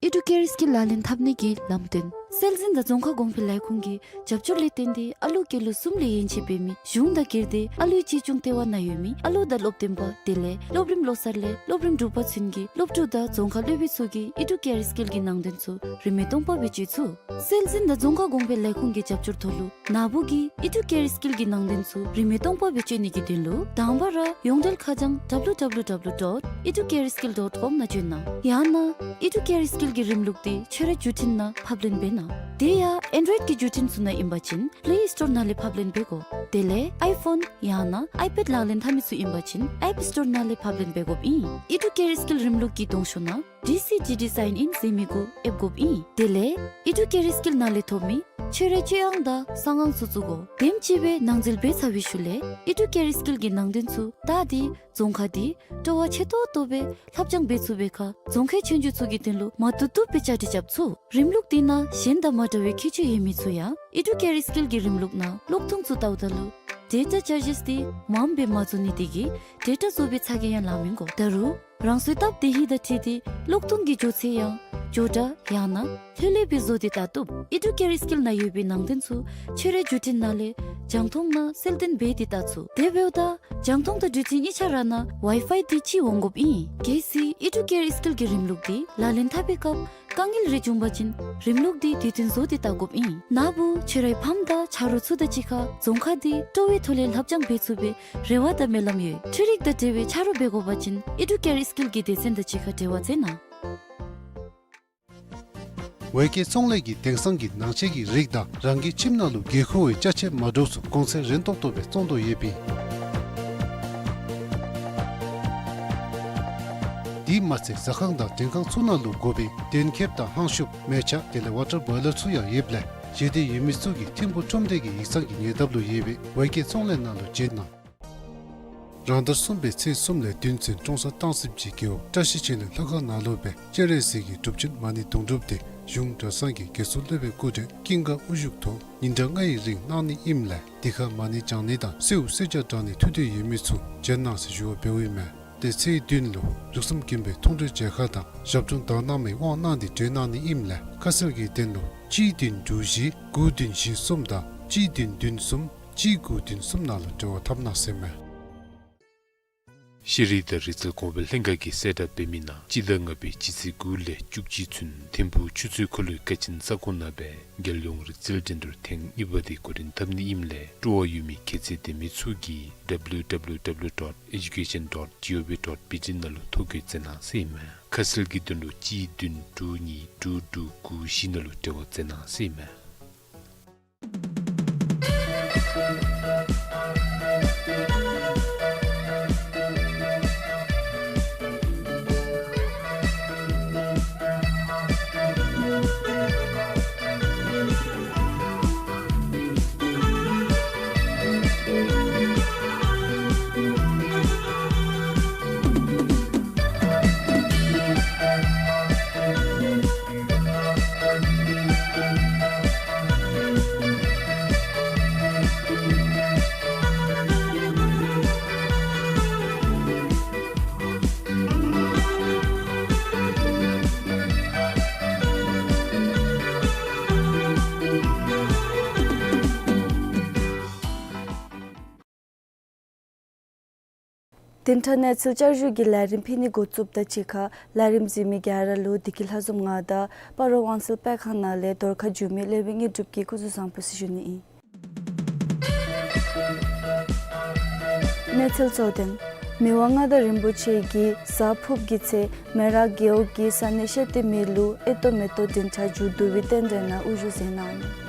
ཨི་ཌུ་ཀེར་སི་ཀིལ་ལག་ལེན་འཐབ་ནི་གི་ལམ་སྟོན། སྲོལ་འཛིན་དང་རྫོང་ཁ་གོང་འཕེལ་ལས་ཁུངས་ཀྱི་རྒྱབ་སྐྱོར་ལས་བརྟེན་ཏེ་ཨ་ལུ་སྐྱེས་ལོ་གསུམ་ལས་ཡན་ཆད་འབད་མི་གཞུང་དང་སྒེར་སྡེ་ཨ་ལུའི་གཅེས་སྐྱོང་ལྟེ་བ་ནང་ཡོད་མི་ཨ་ལུ་དང་སློབ་སྟོན་པ་དེ་ལས་སློབ་རིམ་བློ་གསར་ལས་སློབ་རིམ་དྲུག་པ་ཚུན་གྱི་སློབ་ཕྲུག་དང་རྫོང་ཁ་སློབ་དཔོན་ཚུ་གིས་ཨི་ཌུ་ཀེར་སི་ཀིལ་གྱི་ནང་དོན་ཚུ་རིན་མེད་སྟོང་པ་སྦེ་སྤྱོད་ཚུགས། སྲོལ་འཛིན་དང་རྫོང་ཁ་གོང་འཕེལ་ལས་ཁུངས་ཀྱི་རྒྱབ་སྐྱོར་ཐོག་ལུ་ན་བུ་གིས་ཨི་ཌུ་ཀེར་སི་ཀིལ་གྱི་ནང་དོན་ཚུ་རིན་མེད་སྟོང་པ་སྦེ་སྤྱོད་ནི་གི་དོན་ལུ་དང་པ་ར་ཡོངས་འབྲེལ་ཁ་བྱང་W W W dot educare skill dot com ནང་བྱོན་གནང་། ཡང་ན་ཨི་ཌུ་ཀེར་སི་ཀིལ་གྱི་རིམ་ལུགས་དེ་ཁྱོད་རའི་བརྒྱུད་འཕྲིན་ནང་ཕབ་ལེན་འབད་གནང་། དེ་ཡང་ཨེན་ཌོའིཌ་ཀྱི་བརྒྱུད་འཕྲིན་ཚུ་ནང་ཨིན་པ་ཅིན་པླེ་སི་ཊོར་ནང་ལས་ཕབ་ལེན་འབད་དགོ། དེ་ལས་ཨའི་ཕོན་ཡང་ན་ཨའི་པེཌ་ལག་ལེན་འཐབ་མི་ཚུ་ཨིན་པ་ཅིན་ཨེཔ་སི་ཊོར་ནང་ལས་ཕབ་ལེན་འབད་དགོཔ་ཨིན། ཨི་ཌུ་ཀེར་སི་ཀིལ་རིམ་ལུགས་ཀྱི་གདོང་ཤོག་ནང་ཌི་སི་ཌི་ཌི་སའིན་ཨིན་ཟེར་མི་གུ་ཨེབ་དགོཔ་ཨིན། དེ་ལས་ཨི་ཌུ་ཀེར་སི་ཀིལ་ནང་ལས་ཐོབ་མི་ཁྱོད་རའི་སྤྱོད་དབང་དང་གསང་དབང་ཚུ་བཙུགས་དགོ། དེམ་ཅིག་སྦེ་ནང་འཛུལ་འབད་ཚར་བའི་ཤུལ་ལས་ཨི་ཌུ་ཀེར་སི་ཀིལ་གྱི་ནང་དོན་ཚུ་བལྟ་སྟེ་རྫོང་ཁ་དེ་སྤྲོ་བ་ཆེ་ཏོག་ཏོ་སྦེ་ལྷབ་སྦྱང་འབད་ཚུགས་པའི་ཁར་རྫོང་ཁའི་ཆོས་རྒྱུགས་ཚུ་གི་དོན་ལུ་མ་བཏུབ་བཏུབ་སྦེ་བཅའ་སྒྲིག་རྐྱབ་ཚུགས། རིམ་ལུགས་དེ་ནང་གཞན་དང་མ་འདྲ་བའི་ཁྱད་ཆོས་ཡོད་མི་ཚུ་ཡང་ཨི་ཌུ་ཀེར་སི་ཀིལ་གྱི་རིམ་ལུགས་ནང་གློག་ཐུང་ཚུ་བལྟཝ་ད་ལུ་ཌེ་ཊ་ཅར་ཇིསི་དེ་མངམ་སྦེ་མ་བཟོ་ནི་དེ་གིས་ཌེ་ཊ་བཟོ་བའི་ཚ་གྱང་ཡང་ལང་མི་དགོ། ད་རུང་རང་སོའི་སྟབས་བདེ་ཧིང་དང་འཁྲིལ་ཏེ་གློག་ཐུང་གི་འགྱོ་ཚད་ཡང་མགྱོགས་དྲགས་ཡང་ན་ལྷོད་ལྷོད་སྦེ་བཟོ་སྟེ་བལྟ་བཏུབ། ཨི་ཌུ་ཀེར་སི་ཀིལ་ནང་ཡོད་པའི་ནང་དོན་ཚུ་ཁྱོད་རའི་བརྒྱུད་འཕྲིན་ནང་ལས་རྒྱང་མཐོང་ནང་གསལ་སྟོན་འབད་དེ་བལྟ་ཚུགས། དེ་འབདཝ་ད་རྒྱང་མཐོང་དང་བརྒྱུད་འཕྲིན་གཉིས་ཆ་ར་ནང་ཝའི་ཕའི་དེ་ཅིག་འོང་དགོཔ་ཨིན། གལ་སྲིད་ཨི་ཌུ་ཀེར་སི་ཀིལ་གྱི་རིམ་ལུགས་དེ་ལག་ལེན་འཐབ་པའི་སྐབས་དཀའ་ངལ་རེ་བྱུང་པ་ཅིན་རིམ་ལུགས་དེ་དུས་མཐུན་བཟོ་སྟེ་བལྟ་དགོཔ་ཨིན། ན་བུ་ཁྱོད་རའི་ཕམ་དང་ཆ་རོགས་ཚུ་དང་གཅིག་ཁར་རྫོང་ཁ་དེ་སྤྲོ་བའི་ཐོག་ལས་ལྷབ་སྦྱང་འབད་ཚུགས་པའི་རེ་བ་དང་སྨོན་ལམ་ཡོད། འཕྲུལ་རིག་དང་འབྲེལ་བའི་ཆ་རོགས་འབད་དགོ་པ་ཅིན་ཨི་ཌུ་ཀེར་སི་ཀིལ་གྱི་སྡེ་ཚན་དང་གཅིག་ཁར་འབྲེལ་བ་མཛད་གནང་། ཝེ་ཀེ་ཚོང་ལས་ཀྱིས་དེང་སང་གི་ནང་ཆས་ཀྱི་རིགས་དང་རང་གི་ཁྱིམ་ནང་ལུ་དགོས་མཁོ་བའི་ཅ་ཆས་མ་འདྲཝ་ཚུ་གོང་ཚད་རན་ཏོག་ཏོ་སྦེ་བཙོང་དོ་ཡོདཔ་ཨིན། དེ་མ་ཚད་ཟ་ཁང་དང་མགྲོན་ཁང་ཚུ་ནང་ལུ་དགོ་པའི་གདན་ཁེབས་དང་ཧང་ཤུབས་མེ་ཆ་དེ་ལས་ཝ་ཊར་བོའི་ལར་ཚུ་ཡང་ཡོདཔ་ལས་བཞེས་འདོད་ཡོད་མི་ཚུ་གིས་ཐིམ་ཕུག་ཁྲོམ་སྡེ་གི་ཡིག་ཚང་གི་ཉེ་འདབས་ལུ་ཡོད་པའི་ཝེ་ཀེ་ཚོང་ལས་ནང་ལུ་བྱོན་གནང་། རང་ཟླ་གསུམ་པའི་ཚེས་གསུམ་ལས་བདུན་ཚུན་ཀྲོང་གསར་སྟང་སི་སྦྱིས་རྒེད་འོག་བཀྲ་ཤིས་ཆོས་གླིང་ལྷ་ཁང་ནང་ལུ་སྦེ་སྤྱན་རས་གཟིགས་ཀྱི་སྒྲུབ་ཆེན་མ་ཎི་དུང་སྒྲུབ་དེ་གཞུང་གྲྭ་ཚང་གི་དགེ་ཚུལ་སློབ་དཔོན་སྐུ་མགྲོན་ཀུན་དགའ་དབུ་བཞུགས་ཐོག་ཉིན་གྲངས་ལྔ་ཡི་རིང་གནང་ནི་ཨིནམ་ལས་དེ་ཁར་མ་ཎི་བགྱང་ནི་དང་གསོལཝ་གསོལ་ཇ་དྲང་ནི་ཐུགས་འདོད་ཡོད་མི་ཚུ་བྱོན་གནང་ཟེར་ཞུ་བ་འབདཝ་ཨིན་མས། ཏེ་ཚེས་བདུན་ལུ་ལུགས་བསམ་དགོན་པའི་མཐོང་གྲོལ་མཇལ་ཁ་དང་ཞབས་དྲུང་དག་སྣང་མའི་དབང་གནང་སྟེ་གྲོལ་གནང་ནི་ཨིནམ་ལས་ཁ་གསལ་གྱི་དོན་ལུ་གཅིག་བདུན་དྲུག་བཞི་དགུ་བདུན་བཞི་གསུམ་དང་གཅིག་བདུན་བདུན་གསུམ་གཅིག་དགུ་བདུན་གསུམ་ནང་ལུ་འབྲེལ་བ་འཐབ་གནང་ཟེར་མས། ཤེས་རིག་དང་རིག་རྩལ་གོང་འཕེལ་ལྷན་ཁག་གིས་གསལ་བསྒྲགས་འབད་མི་ནང་སྤྱི་ཟླ་ལྔ་པའི་སྤྱི་ཚེས་དགུ་ལས་བཅུ་གཅིག་ཚུན་ཐིམ་ཕུག་ཆུ་ཚོད་འཁོར་ལོའི་ཀ་ཆེན་ས་ཁོངས་ནང་སྦེ་རྒྱལ་ཡོངས་རིག་རྩལ་འགྲན་བསྡུར་ཐེངས་གཉིས་པ་དེ་འགོ་འདྲེན་འཐབ་ནི་ཨིནམ་ལས་སྤྲོ་བ་ཡོད་མི་ཁྱད་ཚད་ལྡན་མི་ཚུ་གིས་W W W dot education dot gov dot B T ནང་ལུ་ཐོ་བཀོད་མཛད་གནང་ཟེར་ཨིན་མས། ཁ་གསལ་གྱི་དོན་ལུ་གཅིག་བདུན་དྲུག་གཉིས་དྲུག་དྲུག་དགུ་བཞི་ནང་ལུ་འབྲེལ་བ་མཛད་གནང་ཟེར་ཨིན་མས། བདུན་ཕྲག་གནས་ཚུལ་བསྐྱར་ཞུ་གི་ལས་རིམ་ཕུལ་ནི་འགོ་བཙུགསཔ་དང་གཅིག་ཁར་ལས་རིམ་གཟིགས་མི་ག་ར་ལུ་བདེ་སྐྱིད་ལྷ་འཛོམས་ང་དང་སྤ་རོ་དབང་སེལ་སྤེལ་ཁང་ནང་ལས་རྡོར་ཁ་འགྱུར་མེད་སློབ་དཔོན་དངོས་གྲུབ་ཀྱིས་སྐུ་གཟུགས་བཟང་པོ་ཟེར་ཞུ་ནི་ཨིན། གནས་ཚུལ་གཙོ་དོན། མི་དབང་མངའ་བདག་རིན་པོ་ཆེ་གིས་གཟའ་ཕུརཔ་གི་ཚེ་མེ་རག་རྒེད་འོག་གི་ས་གནས་ཤེས་ལྡན་མི་ལུ་ཨེ་ཏོ་མེ་ཏོག་འབྲིང་ཕྲ་མཇུག་བསྡུ་བའི་རྟེན་འབྲེལ་ནང་དབུ་བཞུགས་མཛད་གནང་ནུག།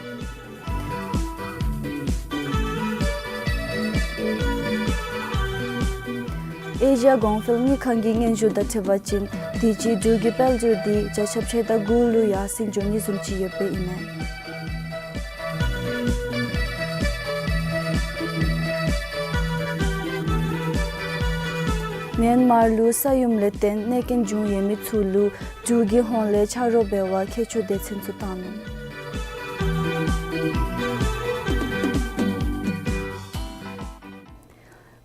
ཨེ་ཤི་ཡ་གོང་འཕེལ་དངུལ་ཁང་གི་སྙན་ཞུ་དང་འཁྲིལ་བ་ཅིན་དུས་ཅི་འབྲུག་གི་དཔལ་འབྱོར་འདི་བརྒྱ་ཆ་ཕྱེད་དང་དགུ་ལུ་ཡར་སེང་འགྱོ་ནི་བཟུམ་ཅིག་ཡོདཔ་ཨིན་མས། མེན་མར་ལུ་ས་ཡོམ་ལས་བརྟེན་གནོད་སྐྱོན་བྱུང་ཡོད་མི་ཚུ་ལུ་འབྲུག་གི་ཧོངས་ལས་ཕྱག་རོགས་འབད་བར་མཁས་མཆོག་སྡེ་ཚན་ཚུ་བཏང་ནུག།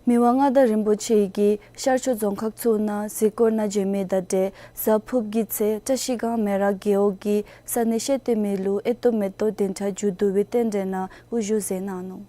མི་དབང་མངའ་བདག་རིན་པོ་ཆེ་གིས་ཤར་ཕྱོགས་རྫོང་ཁག་ཚུ་ནང་གཟིགས་སྐོར་ནང་བྱོན་མི་དང་འབྲེལ་གཟའ་ཕུརཔ་གི་ཚེ་བཀྲ་ཤིས་སྒང་མེ་རག་རྒེད་འོག་གི་ས་གནས་བཤད་སྟོན་མི་ལུ་ཨེ་ཏོག་མེ་ཏོག་བདུན་ཕྲག་མཇུག་བསྡུ་བའི་རྟེན་འབྲེལ་ནང་དབུ་བཞུགས་མཛད་གནང་ནུག།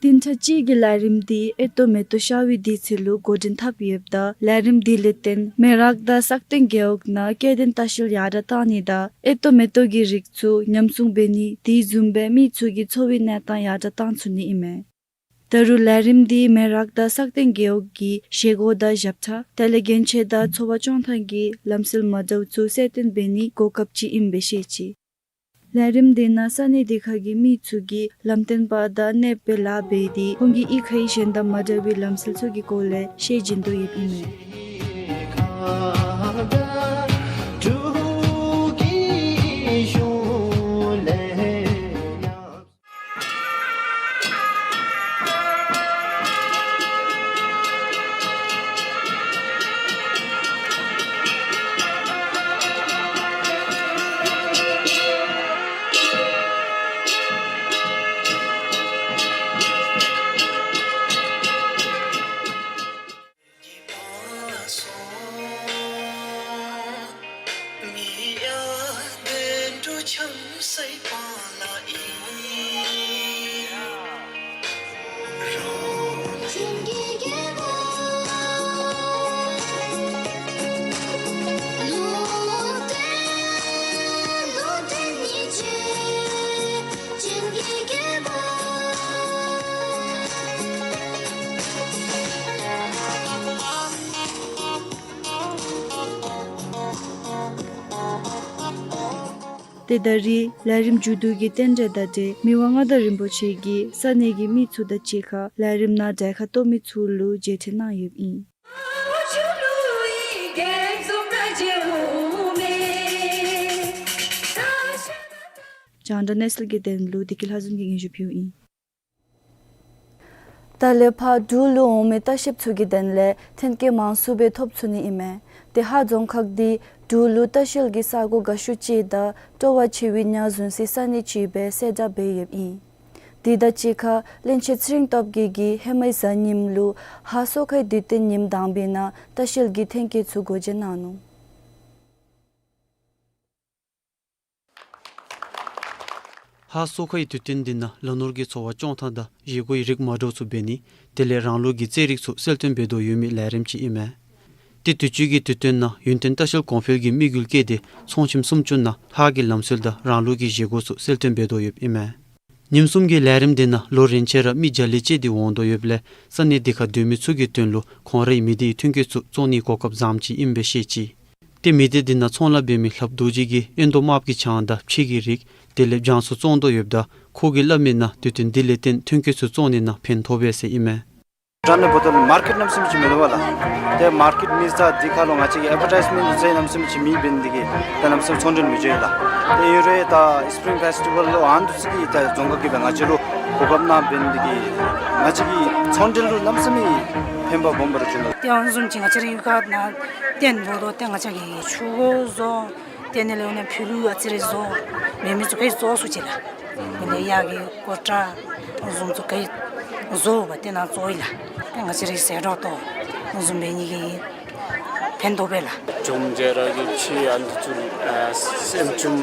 བདུན་ཕྲག་གཅིག་གི་ལས་རིམ་འདི་ཨེ་ཏོག་མེ་ཏོག་ཤར་བའི་དུས་ཚོད་ལུ་འགོ་འདྲེན་འཐབ་ཡོདཔ་ད་ལས་རིམ་འདི་ལས་བརྟེན་མེ་རག་དང་སག་སྟེང་རྒེད་འོག་ནང་སྐྱེ་ལྡན་ལྟ་བཤལ་ཡར་དྲག་གཏང་ནི་དང་ཨེ་ཏོག་མེ་ཏོག་གི་རིགས་ཚུ་ཉམས་སྲུང་འབད་ནི་དེ་བཟུམ་སྦེ་མི་ཚུ་གི་འཚོ་བའི་གནས་སྟངས་ཡར་དྲག་གཏང་ཚུགས་ནི་ཨིན་མས། ད་རུང་ལས་རིམ་འདི་མེ་རག་དང་སག་སྟེང་རྒེད་འོག་གི་བཞེས་སྒོ་དང་ཞབས་ཁྲ་དེ་ལས་གྱོན་ཆས་དང་འཚོ་བ་སྐྱོང་ཐངས་ཀྱི་ལམ་སྲོལ་མ་འདྲཝ་ཚུ་གསལ་སྟོན་འབད་ནིའི་གོ་སྐབས་ཅིག་ཨིནམ་སྦེ་བཤད་ཅི། ལས་རིམ་འདི་ནང་ས་གནས་དེ་ཁར་གྱི་མི་ཚུ་གིས་ལམ་སྟོན་པ་དང་གནསཔ་སྦེ་ལཱ་འབད་དེ་ཁོང་གིས་གཡུས་ཁའི་གཞན་དང་མ་འདྲ་བའི་ལམ་སྲོལ་ཚུ་གི་སྐོར་ལས་བཤད་བྱིན་དོ་ཡོདཔ་ཨིན་མས། ཏེ་ད་རིས་ལས་རིམ་མཇུག་བསྡུ་གི་རྟེན་འབྲེལ་དང་འབྲེལ་མི་དབང་མངའ་བདག་རིན་པོ་ཆེ་གིས་ས་གནས་ཀྱི་མི་ཚུ་དང་གཅིག་ཁར་ལས་རིམ་ནང་གྲལ་ཁར་གཏོགས་མི་ཚུ་ལུ་མཇལ་འཕྲད་གནང་ཡོདཔ་ཨིན། རྒྱང་བསྒྲགས་གནས་ཚུལ་གྱི་དོན་ལུ་བདེ་སྐྱིད་ལྷ་འཛོམས་ཀྱིས་སྙན་ཞུ་ཕུལཝ་ཨིན། ད་ལས་ཕར་འབྲུག་ལུ་འོང་མི་ལྟ་བཤལཔ་ཚུ་གི་དོན་ལས་ཐོན་སྐྱེད་མང་སུ་སྦེ་ཐོབ་ཚུགས་ནི་ཨིན་མས། ཏེ་ཧཱ་རྫོང་ཁག་འདི་འབྲུག་ལུ་ལྟ་བཤལ་གྱི་ས་གོ་དགའ་ཤོས་ཅིག་དང་སྤྲོ་བ་ཆེ་བའི་ཉ་བཟུང་སའི་ས་གནས་ཅིག་སྦེ་གསལ་བསྒྲགས་འབད་ཡོདཔ་ཨིན། དེ་དང་གཅིག་ཁར་བློན་ཆེན་ཚེ་རིང་སྟོབས་རྒྱས་ཀྱིས་ཧེ་མའི་གཟའ་ཉིམ་ལུ་ཧཱ་སོ་ཁའི་དུས་སྟོན་ཉིནམ་དང་པའི་ནང་ལྟ་བཤལ་གྱི་ཐོན་སྐྱེད་ཚུ་སྒོ་འབྱེད་གནང་ནུག། ཧཱ་སོ་ཁའི་དུས་སྟོན་འདི་ནང་ལ་ནོར་གྱི་འཚོ་བ་སྐྱོང་ཐངས་དང་བཞེས་སྒོའི་རིགས་མ་འདྲཝ་ཚུ་འབད་ནི་དེ་ལས་རང་ལུགས་ཀྱི་རྩེད་རིགས་ཚུ་གསལ་སྟོན་འབད་དོ་ཡོད་མི་ལས་རིམ་ཅིག་ཨིན་མས། ཏེ་དུས་ཅི་གི་དུས་སྟོན་ནང་ཡུན་བརྟན་ལྟ་བཤལ་གོང་འཕེལ་གྱི་དམིགས་ཡུལ་བསྐྱེད་དེ་ཚོང་ཁྱིམ་སུམ་ཅུ་ནང་ལྷ་གི་ལམ་སྲོལ་དང་རང་ལུགས་ཀྱི་བཞེས་སྒོ་ཚུ་གསལ་སྟོན་འབད་དོ་ཡོདཔ་ཨིན་མས། ཉིནམ་གསུམ་གྱི་ལས་རིམ་འདི་ནང་ལོ་རིན་ཆེན་ར་མི་བརྒྱ་ལས་བཅད་དེ་འོང་དོ་ཡོདཔ་ལས་ས་གནས་དེ་ཁར་སྡོད་མི་ཚུ་གི་དོན་ལུ་ཁོང་རའི་མི་སྡེའི་ཐོན་སྐྱེད་ཚུ་བཙོང་ནིའི་གོ་སྐབས་བཟངམ་ཅིག་ཨིནམ་སྦེ་བཤད་ཅི། ཏེ་མི་སྡེ་འདི་ནང་ཚོང་ལཱ་འབད་མི་ལྷབ་རྡོ་རྗེ་གིས་ཨེན་དོ་དམརཔོ་གི་ཆང་དང་ཕྱེ་གི་རིགས་དེ་ལས་སྦྱང་ཚུ་བཙོང་དོ་ཡོདཔ་ད་ཁོ་གིས་སླབ་མིའི་ནང་དུས་སྟོན་འདི་ལས་བརྟེན་ཐོན་སྐྱེད་ཚུ་བཙོང་ནི་ནང་ཕན་ཐོགས་པས་ཟེར་ཨིན་མས། ཏྲ་ནི་བོ་ཏལ་མར་ཀེཊ་རྣམ་གསུམ་ཅིག་མི་འདུག་པ་ལགས། ཏེ་མར་ཀེཊ་མི་ས་འདི་ཁར་ལུ་ང་བཅས་ཀྱི་ཨེཌ་བར་ཊའིཛ་མེནཊ་ཟེར་རྣམ་གསུམ་ཅིག་མེད་འབད་ནི་དེ་གིས་ཏེ་རྣམ་གསུམ་ཚོང་འབྲེལ་མི་འགྱོ་ཡི་ལགས། ཏེ་ཨིན་རུང་ད་སི་པིརིང་ཕེསི་ཊི་བཱལ་ལུ་ཨ་ནི་ཚུ་གིས་ཏེ་རྫོང་ཁག་གིས་སྦེ་ང་བཅས་ལུ་གོ་སྐབས་གནང་འབད་ནི་དེ་གིས་ང་བཅས་ཀྱི་ཚོང་འབྲེལ་ལུ་རྣམ་གསུམ་མི་ཕན་པ་སྦོམ་སྦེ་ར་བྱུང་ཡི། ཏེ་ཨ་ནི་བཟུམ་ཅིག་ང་བཅས་རའི་གཡུས་ཁར་ནང་རྟེན་འབདཝ་ད་ཏེ་ང་བཅས་ཀྱིས་ཆུ་བོ་བཟོ། ཏེ་ཨ་ནི་ལས་འོ་ན་ཕུལ་ལུ་ཨ་ཙི་རེ་བཟོ། མེད་མི་ཚུ་ག་ར་བཙོང་སུ་ཅིག་ལགས། ཨ་ནི་གཡག་གི་ཀོ་ཊ་བཟུམ་ཚུ་ག་ར་བཟོ་བ་ཏེ་ནཱ་བཙོང་ཡི་ལགས། ཏེ་ང་བཅས་རའི་ཟད་འགྲོ་དོ་བཟུམ་འབད་ནི་གིས་ཕན་ཐོགས་པས་ལགས། བྱུང་རྒྱལ་ར་གི་ཕྱེ་ཨ་ནི་ཚུ་ཨ་སྲནམ་ཅུང་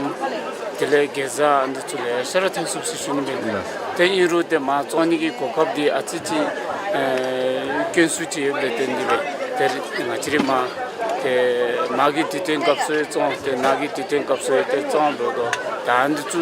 དེ་ལས་གེ་ཛ་ཨ་ནི་ཚུ་ལེ་ཤ་ར་ཐོན་ཚུགས་ཟེར་ཞུ་ནི་འབད་ནི། ཏེ་ཨིན་རུང་ཏེ་མར་བཙོང་ནི་གི་གོ་སྐབས་འདི་ཨ་ཙི་ཅིག་ཨེ་དཀོན་སུ་ཅིག་ཡོདཔ་ལས་བརྟེན་ཏེ་སྦེ་ཏེ་ང་བཅས་ར་མར་ཏེ་མར་གྱི་དུས་སྟོན་སྐབས་སུ་ཡང་བཙོང་ཏེ་ནཱ་གི་དུས་སྟོན་སྐབས་སུ་ཡང་ཏེ་བཙོང་འབདཝ་ད་ད་ཨ་ནི་ཚུ་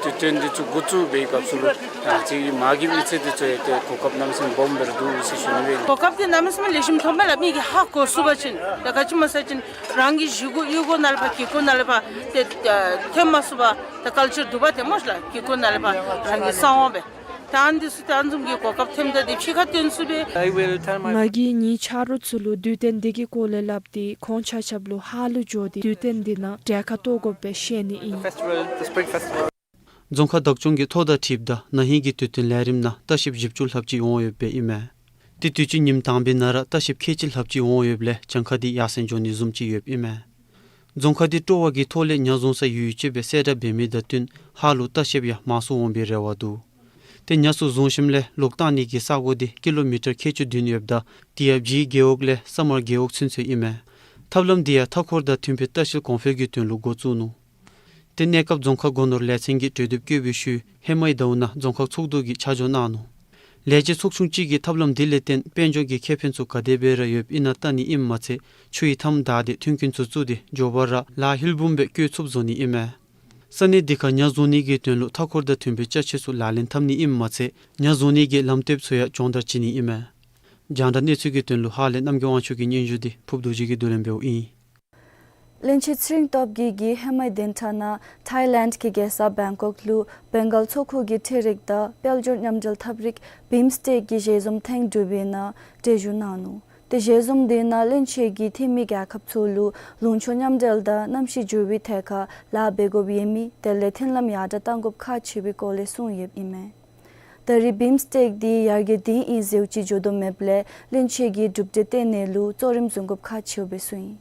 དུས་སྟོན་འདི་ཚུ་འགོ་བཙུགས་པའི་སྐབས་སུ་ལུ་ང་བཅས་ཀྱི་མར་གྱི་མི་ཚེ་འདི་ཚུ་ཡང་ཏེ་གོ་སྐབས་གནམ་མེད་ས་མེད་སྦོམ་སྦེ་ར་འདུག་ཟེར་ཞུ་ནི་སྦེ། གོ་སྐབས་འདི་གནམ་མེད་ས་མེད་ལེགས་ཤོམ་ཐོབ་མས་ལགས། མི་གིས་ཧ་གོ་ཚུགས་པ་ཅིན་ད་ག་ཅི་སྨོ་ཟེར་བ་ཅིན་རང་གི་གཞིས་གཡུས་གཡུས་སྒོ་ནང་ལས་ཕར་གྱི་གུ་ནང་ལས་ཕར་ཏེ་ཨ་ཐོན་མ་ཚུགས་པར་ད་ཀལ་ཅར་འདུག་པ་ཏེ་སྨོ་ལགས། གྱི་གུ་ནང་ལས་ཕར་རང་གི་གསང་བ་སྦེ་ ད་ཨ་ནི་འདི་ཚུ་ད་ཨ་ནི་བཟུམ་གྱི་གོ་སྐབས་ཐོནམ་ད་འདི་ཕྱི་ཁར་སྟོན་ཚུགས་པས། I will tell my ང་གིས་ངེའི་ཆ་རོགས་ཚུ་ལུ་དུས་སྟོན་འདི་གི་སྐོར་ལས་སླབ་སྟེ་ཁོང་ཆ་ཁྱབ་ལུ་ཧཱ་ལུ་འགྱོ་སྟེ་དུས་སྟོན་འདི་ནང་གྲལ་ཁར་གཏོགས་དགོཔ་སྦེ་བཤད་ནི་ཨིན། Festival, the spring festival. རྫོང་ཁག་བདག་སྐྱོང་གིས་ཐོ་དང་འཁྲིལཝ་ད་ན་ཧིང་གི་དུས་སྟོན་ལས་རིམ་ནང་ལྟ་བཤལཔ་བཞི་བཅུ་ལྷགཔ་ཅིག་འོང་ཡོདཔ་སྦེ་ཨིན་མས། ཏེ་དུས་ཅི་ཉིནམ་དང་པའི་ནང་ར་ལྟ་བཤལཔ་ཁལ་གཅིག་ལྷགཔ་ཅིག་འོང་ཡོདཔ་ལས་གྱངས་ཁ་འདི་ཡར་སེང་འགྱོ་ནི་བཟུམ་ཅིག་ཡོདཔ་ཨིན་མས། རྫོང་ཁག་འདི་སྤྲོ་བ་གི་ཐོག་ལས་ཉ་བཟུང་ས་ཡོད་ཡོད་ཅིག་སྦེ་གསལ་བསྒྲགས་འབད་མི་དང་བསྟུན་ཧཱ་ལུ་ལྟ་བཤལཔ་ཡང་མང་སུ་འོང་པའི་རེ་བ་འདུག། ཏེ་ཉ་ཚུ་བཟུང་ཞིནམ་ལས་ལོག་བཏང་ནི་གི་ས་གོ་འདི་ཀི་ལོ་མི་ཊར་ཁལ་གཅིག་བདུན་ཡོདཔ་ད་དེ་ཡང་བྱིའི་རྒེད་འོག་ལས་ས་དམར་རྒེད་འོག་ཚུན་ཚོད་ཨིན་མས། ཐབས་ལམ་འདི་ཡང་མཐའ་འཁོར་དང་མཐུན་པའི་ལྟ་བཤལ་གོང་འཕེལ་གྱི་དོན་ལུ་འགོ་བཙུགས་ནུག། ཏེ་གནས་སྐབས་རྫོང་ཁག་སྒོ་ནོར་ལས་ཚན་གྱིས་གྲོས་བསྡུར་བཀོད་པའི་ཤུལ་ཧེ་མའི་ཟླཝ་ནང་རྫོང་ཁག་ཚོགས་འདུ་གིས་ཆ་འཇོག་གནང་ནུག། ལས་བྱེད་ཚོགས་ཆུང་གཅིག་གིས་ཐབས་ལམ་འདི་ལས་བརྟེན་དཔལ་འབྱོར་གྱི་ཁེ་ཕན་ཚུ་ག་དེ་སྦེ་ར་ཡོདཔ་ཨིན་ན་བལྟ་ནི་ཨིནམ་མ་ཚད་ཆུའི་མཐའམ་བདའ་སྟེ་མཐུན་རྐྱེན་ཚུ་བཙུགས་ཏེ་མགྱོགས་པ་ར་ལཱ་ཧིལ་བུམ་སྦེ་བཀོལ་ཚུགསཔ་བཟོ་ནི་ཨིན་མས། ས་གནས་འདི་ཁར་ཉ་བཟུང་ནི་གི་དོན་ལུ་མཐའ་འཁོར་དང་མཐུན་པའི་ཅ་ཆས་ཚུ་ལག་ལེན་འཐབ་ནི་ཨིནམ་མ་ཚད་ཉ་བཟུང་ནི་གི་ལམ་སྟོནམ་ཚུ་ཡང་སྦྱོང་བརྡར་བྱིན་ནི་ཨིན་མས། རྒྱང་བསྒྲགས་གནས་ཚུལ་གྱི་དོན་ལུ་ཧཱ་ལས་རྣམ་རྒྱལ་དབང་ཕྱུག་གི་སྙན་ཞུ་འདི་ཕུརབ་རྡོ་རྗེ་གིས་བསྡུ་ལེན་འབདཝ་ཨིན། བློན་ཆེན་ཚེ་རིང་སྟོབས་རྒྱས་ཀྱིས་ཧེ་མའི་བདུན་ཕྲག་ནང་ཐཱའི་ལེནཌ་གི་རྒྱལ་ས་བེང་ཀོག་ལུ་བེང་གཱལ་མཚོ་ཁུག་གི་འཕྲུལ་རིག་དང་དཔལ་འབྱོར་མཉམ་འབྲེལ་ཐབས་རིག་བིམ་སི་ཊེཀ་གི་ཞལ་འཛོམས་ཐེངས་དྲུག་པའི་ནང་གྲལ་བཞུགས་གནང་ནུག། ཏེ་ཞལ་འཛོམས་འདི་ནང་བློན་ཆེན་གྱིས་འཐུས་མི་རྒྱལ་ཁབ་ཚུ་ལུ་ལུང་ཕྱོགས་མཉམ་འབྲེལ་དང་གནམ་གཤིས་འགྱུར་བའི་ཐད་ཁར་ལཱ་འབད་དགོཔ་ཡོད་མི་དེ་ལས་མཐུན་ལམ་ཡར་དྲགས་གཏང་དགོཔ་ཁག་ཆེ་བའི་སྐོར་ལས་གསུངས་ཡོདཔ་ཨིན་མས། ད་རེས་བིམ་སི་ཊེཀ་འདི་ཡར་རྒྱས་ལྡན་ཨིན་ཟེརཝ་ཅིག་འགྱོ་དོ་མེདཔ་ལས་བློན་ཆེན་གྱིས་གྲུབ་འབྲས་བཏོན་ནི་ལུ་གཙོ་རིམ་བཟུང་དགོཔ་ཁག་ཆེཝ་སྦེ་གསུངས་ཡི།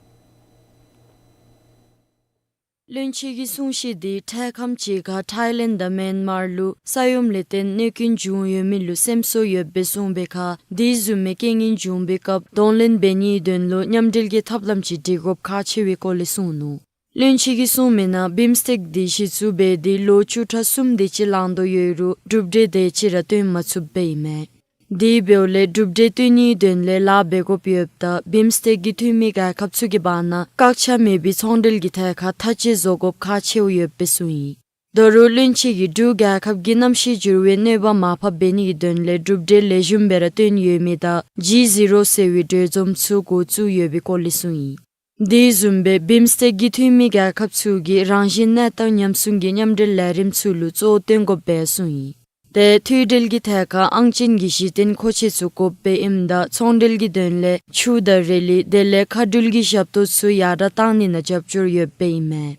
བློན་ཆེན་གྱི་གསུང་བཤད་འདི་འཕྲལ་ཁམས་ཅིག་ཁར་ཐཱའི་ལེནཌ་དང་མེན་མར་ལུ་ས་ཡོམ་ལས་བརྟེན་གནོད་སྐྱོན་བྱུང་ཡོད་མི་ལུ་སེམས་གསོ་ཡོདཔ་སྦེ་གསུངས་པའི་ཁར་དེ་བཟུམ་མའི་རྐྱེན་ངན་བྱུང་པའི་སྐབས་གདོང་ལེན་འབད་ནིའི་དོན་ལུ་མཉམ་འབྲེལ་གྱི་ཐབས་ལམ་ཅིག་སྒྲིག་དགོཔ་ཁག་ཆེ་བའི་སྐོར་ལས་གསུངས་ནུག། བློན་ཆེན་གྱིས་གསུངས་མི་ནང་བིམ་སི་ཊེཀ་འདི་གཞི་བཙུགས་འབད་དེ་ལོ་བཅུ་ཕྲག་གསུམ་དེ་ཅིག་ལང་དོ་ཡོད་རུང་གྲུབ་འབྲས་དེ་ཅིག་ར་བཏོན་མ་ཚུགསཔ་སྦེ་ཨིན་མས། དེ་འབདཝ་ལས་གྲུབ་འབྲས་བཏོན་ནིའི་དོན་ལས་ལཱ་འབད་དགོཔ་ཡོདཔ་ད་བིམ་སི་ཊེཀ་གི་འཐུས་མི་རྒྱལ་ཁབ་ཚུ་གི་བར་ན་བཀག་ཆ་མེད་པའི་ཚོང་འབྲེལ་གྱི་ཐད་ཁར་ཐག་བཅད་བཟོ་དགོཔ་ཁག་ཆེཝ་ཡོདཔ་སྦེ་གསུངས་ཡི། ད་རུང་བློན་ཆེན་གྱིས་འབྲུག་རྒྱལ་ཁབ་ཀྱིས་གནམ་གཤིས་འགྱུར་བའི་གནོད་པ་མར་ཕབ་འབད་ནིའི་དོན་ལས་གྲུབ་འབྲས་ལེགས་ཤོམ་སྦེ་ར་བཏོན་ཡོད་མི་དང་ཇི་ཟི་རོ་ཟེར་བའི་གྲོས་འཛོམས་ཚུ་འགོ་བཙུགས་ཡོད་པའི་སྐོར་ལས་གསུངས་ཡི། དེ་བཟུམ་སྦེ་བིམ་སི་ཊེཀ་གི་འཐུས་མི་རྒྱལ་ཁབ་ཚུ་གིས་རང་བཞིན་གནས་སྟངས་ཉམས་སྲུང་གི་མཉམ་འབྲེལ་ལས་རིམ་ཚུ་ལུ་གཙོ་བོ་བཏོན་དགོཔ་སྦེ་གསུངས་ཡི། ཏེ་མཐུད་འབྲེལ་གྱི་ཐད་ཁར་ཨང་ཅན་གྱི་གཞི་རྟེན་མཁོ་ཆས་ཚུ་དགོཔ་སྦེ་ཨིནམ་ད་ཚོང་འབྲེལ་གྱི་དོན་ལས་ཆུ་དང་རི་ལི་དེ་ལས་མཁའ་འགྲུལ་གྱི་ཞབས་ཏོག་ཚུ་ཡར་དྲགས་གཏང་ནི་ནང་རྒྱབ་སྐྱོར་ཡོདཔ་སྦེ་ཨིན་མས།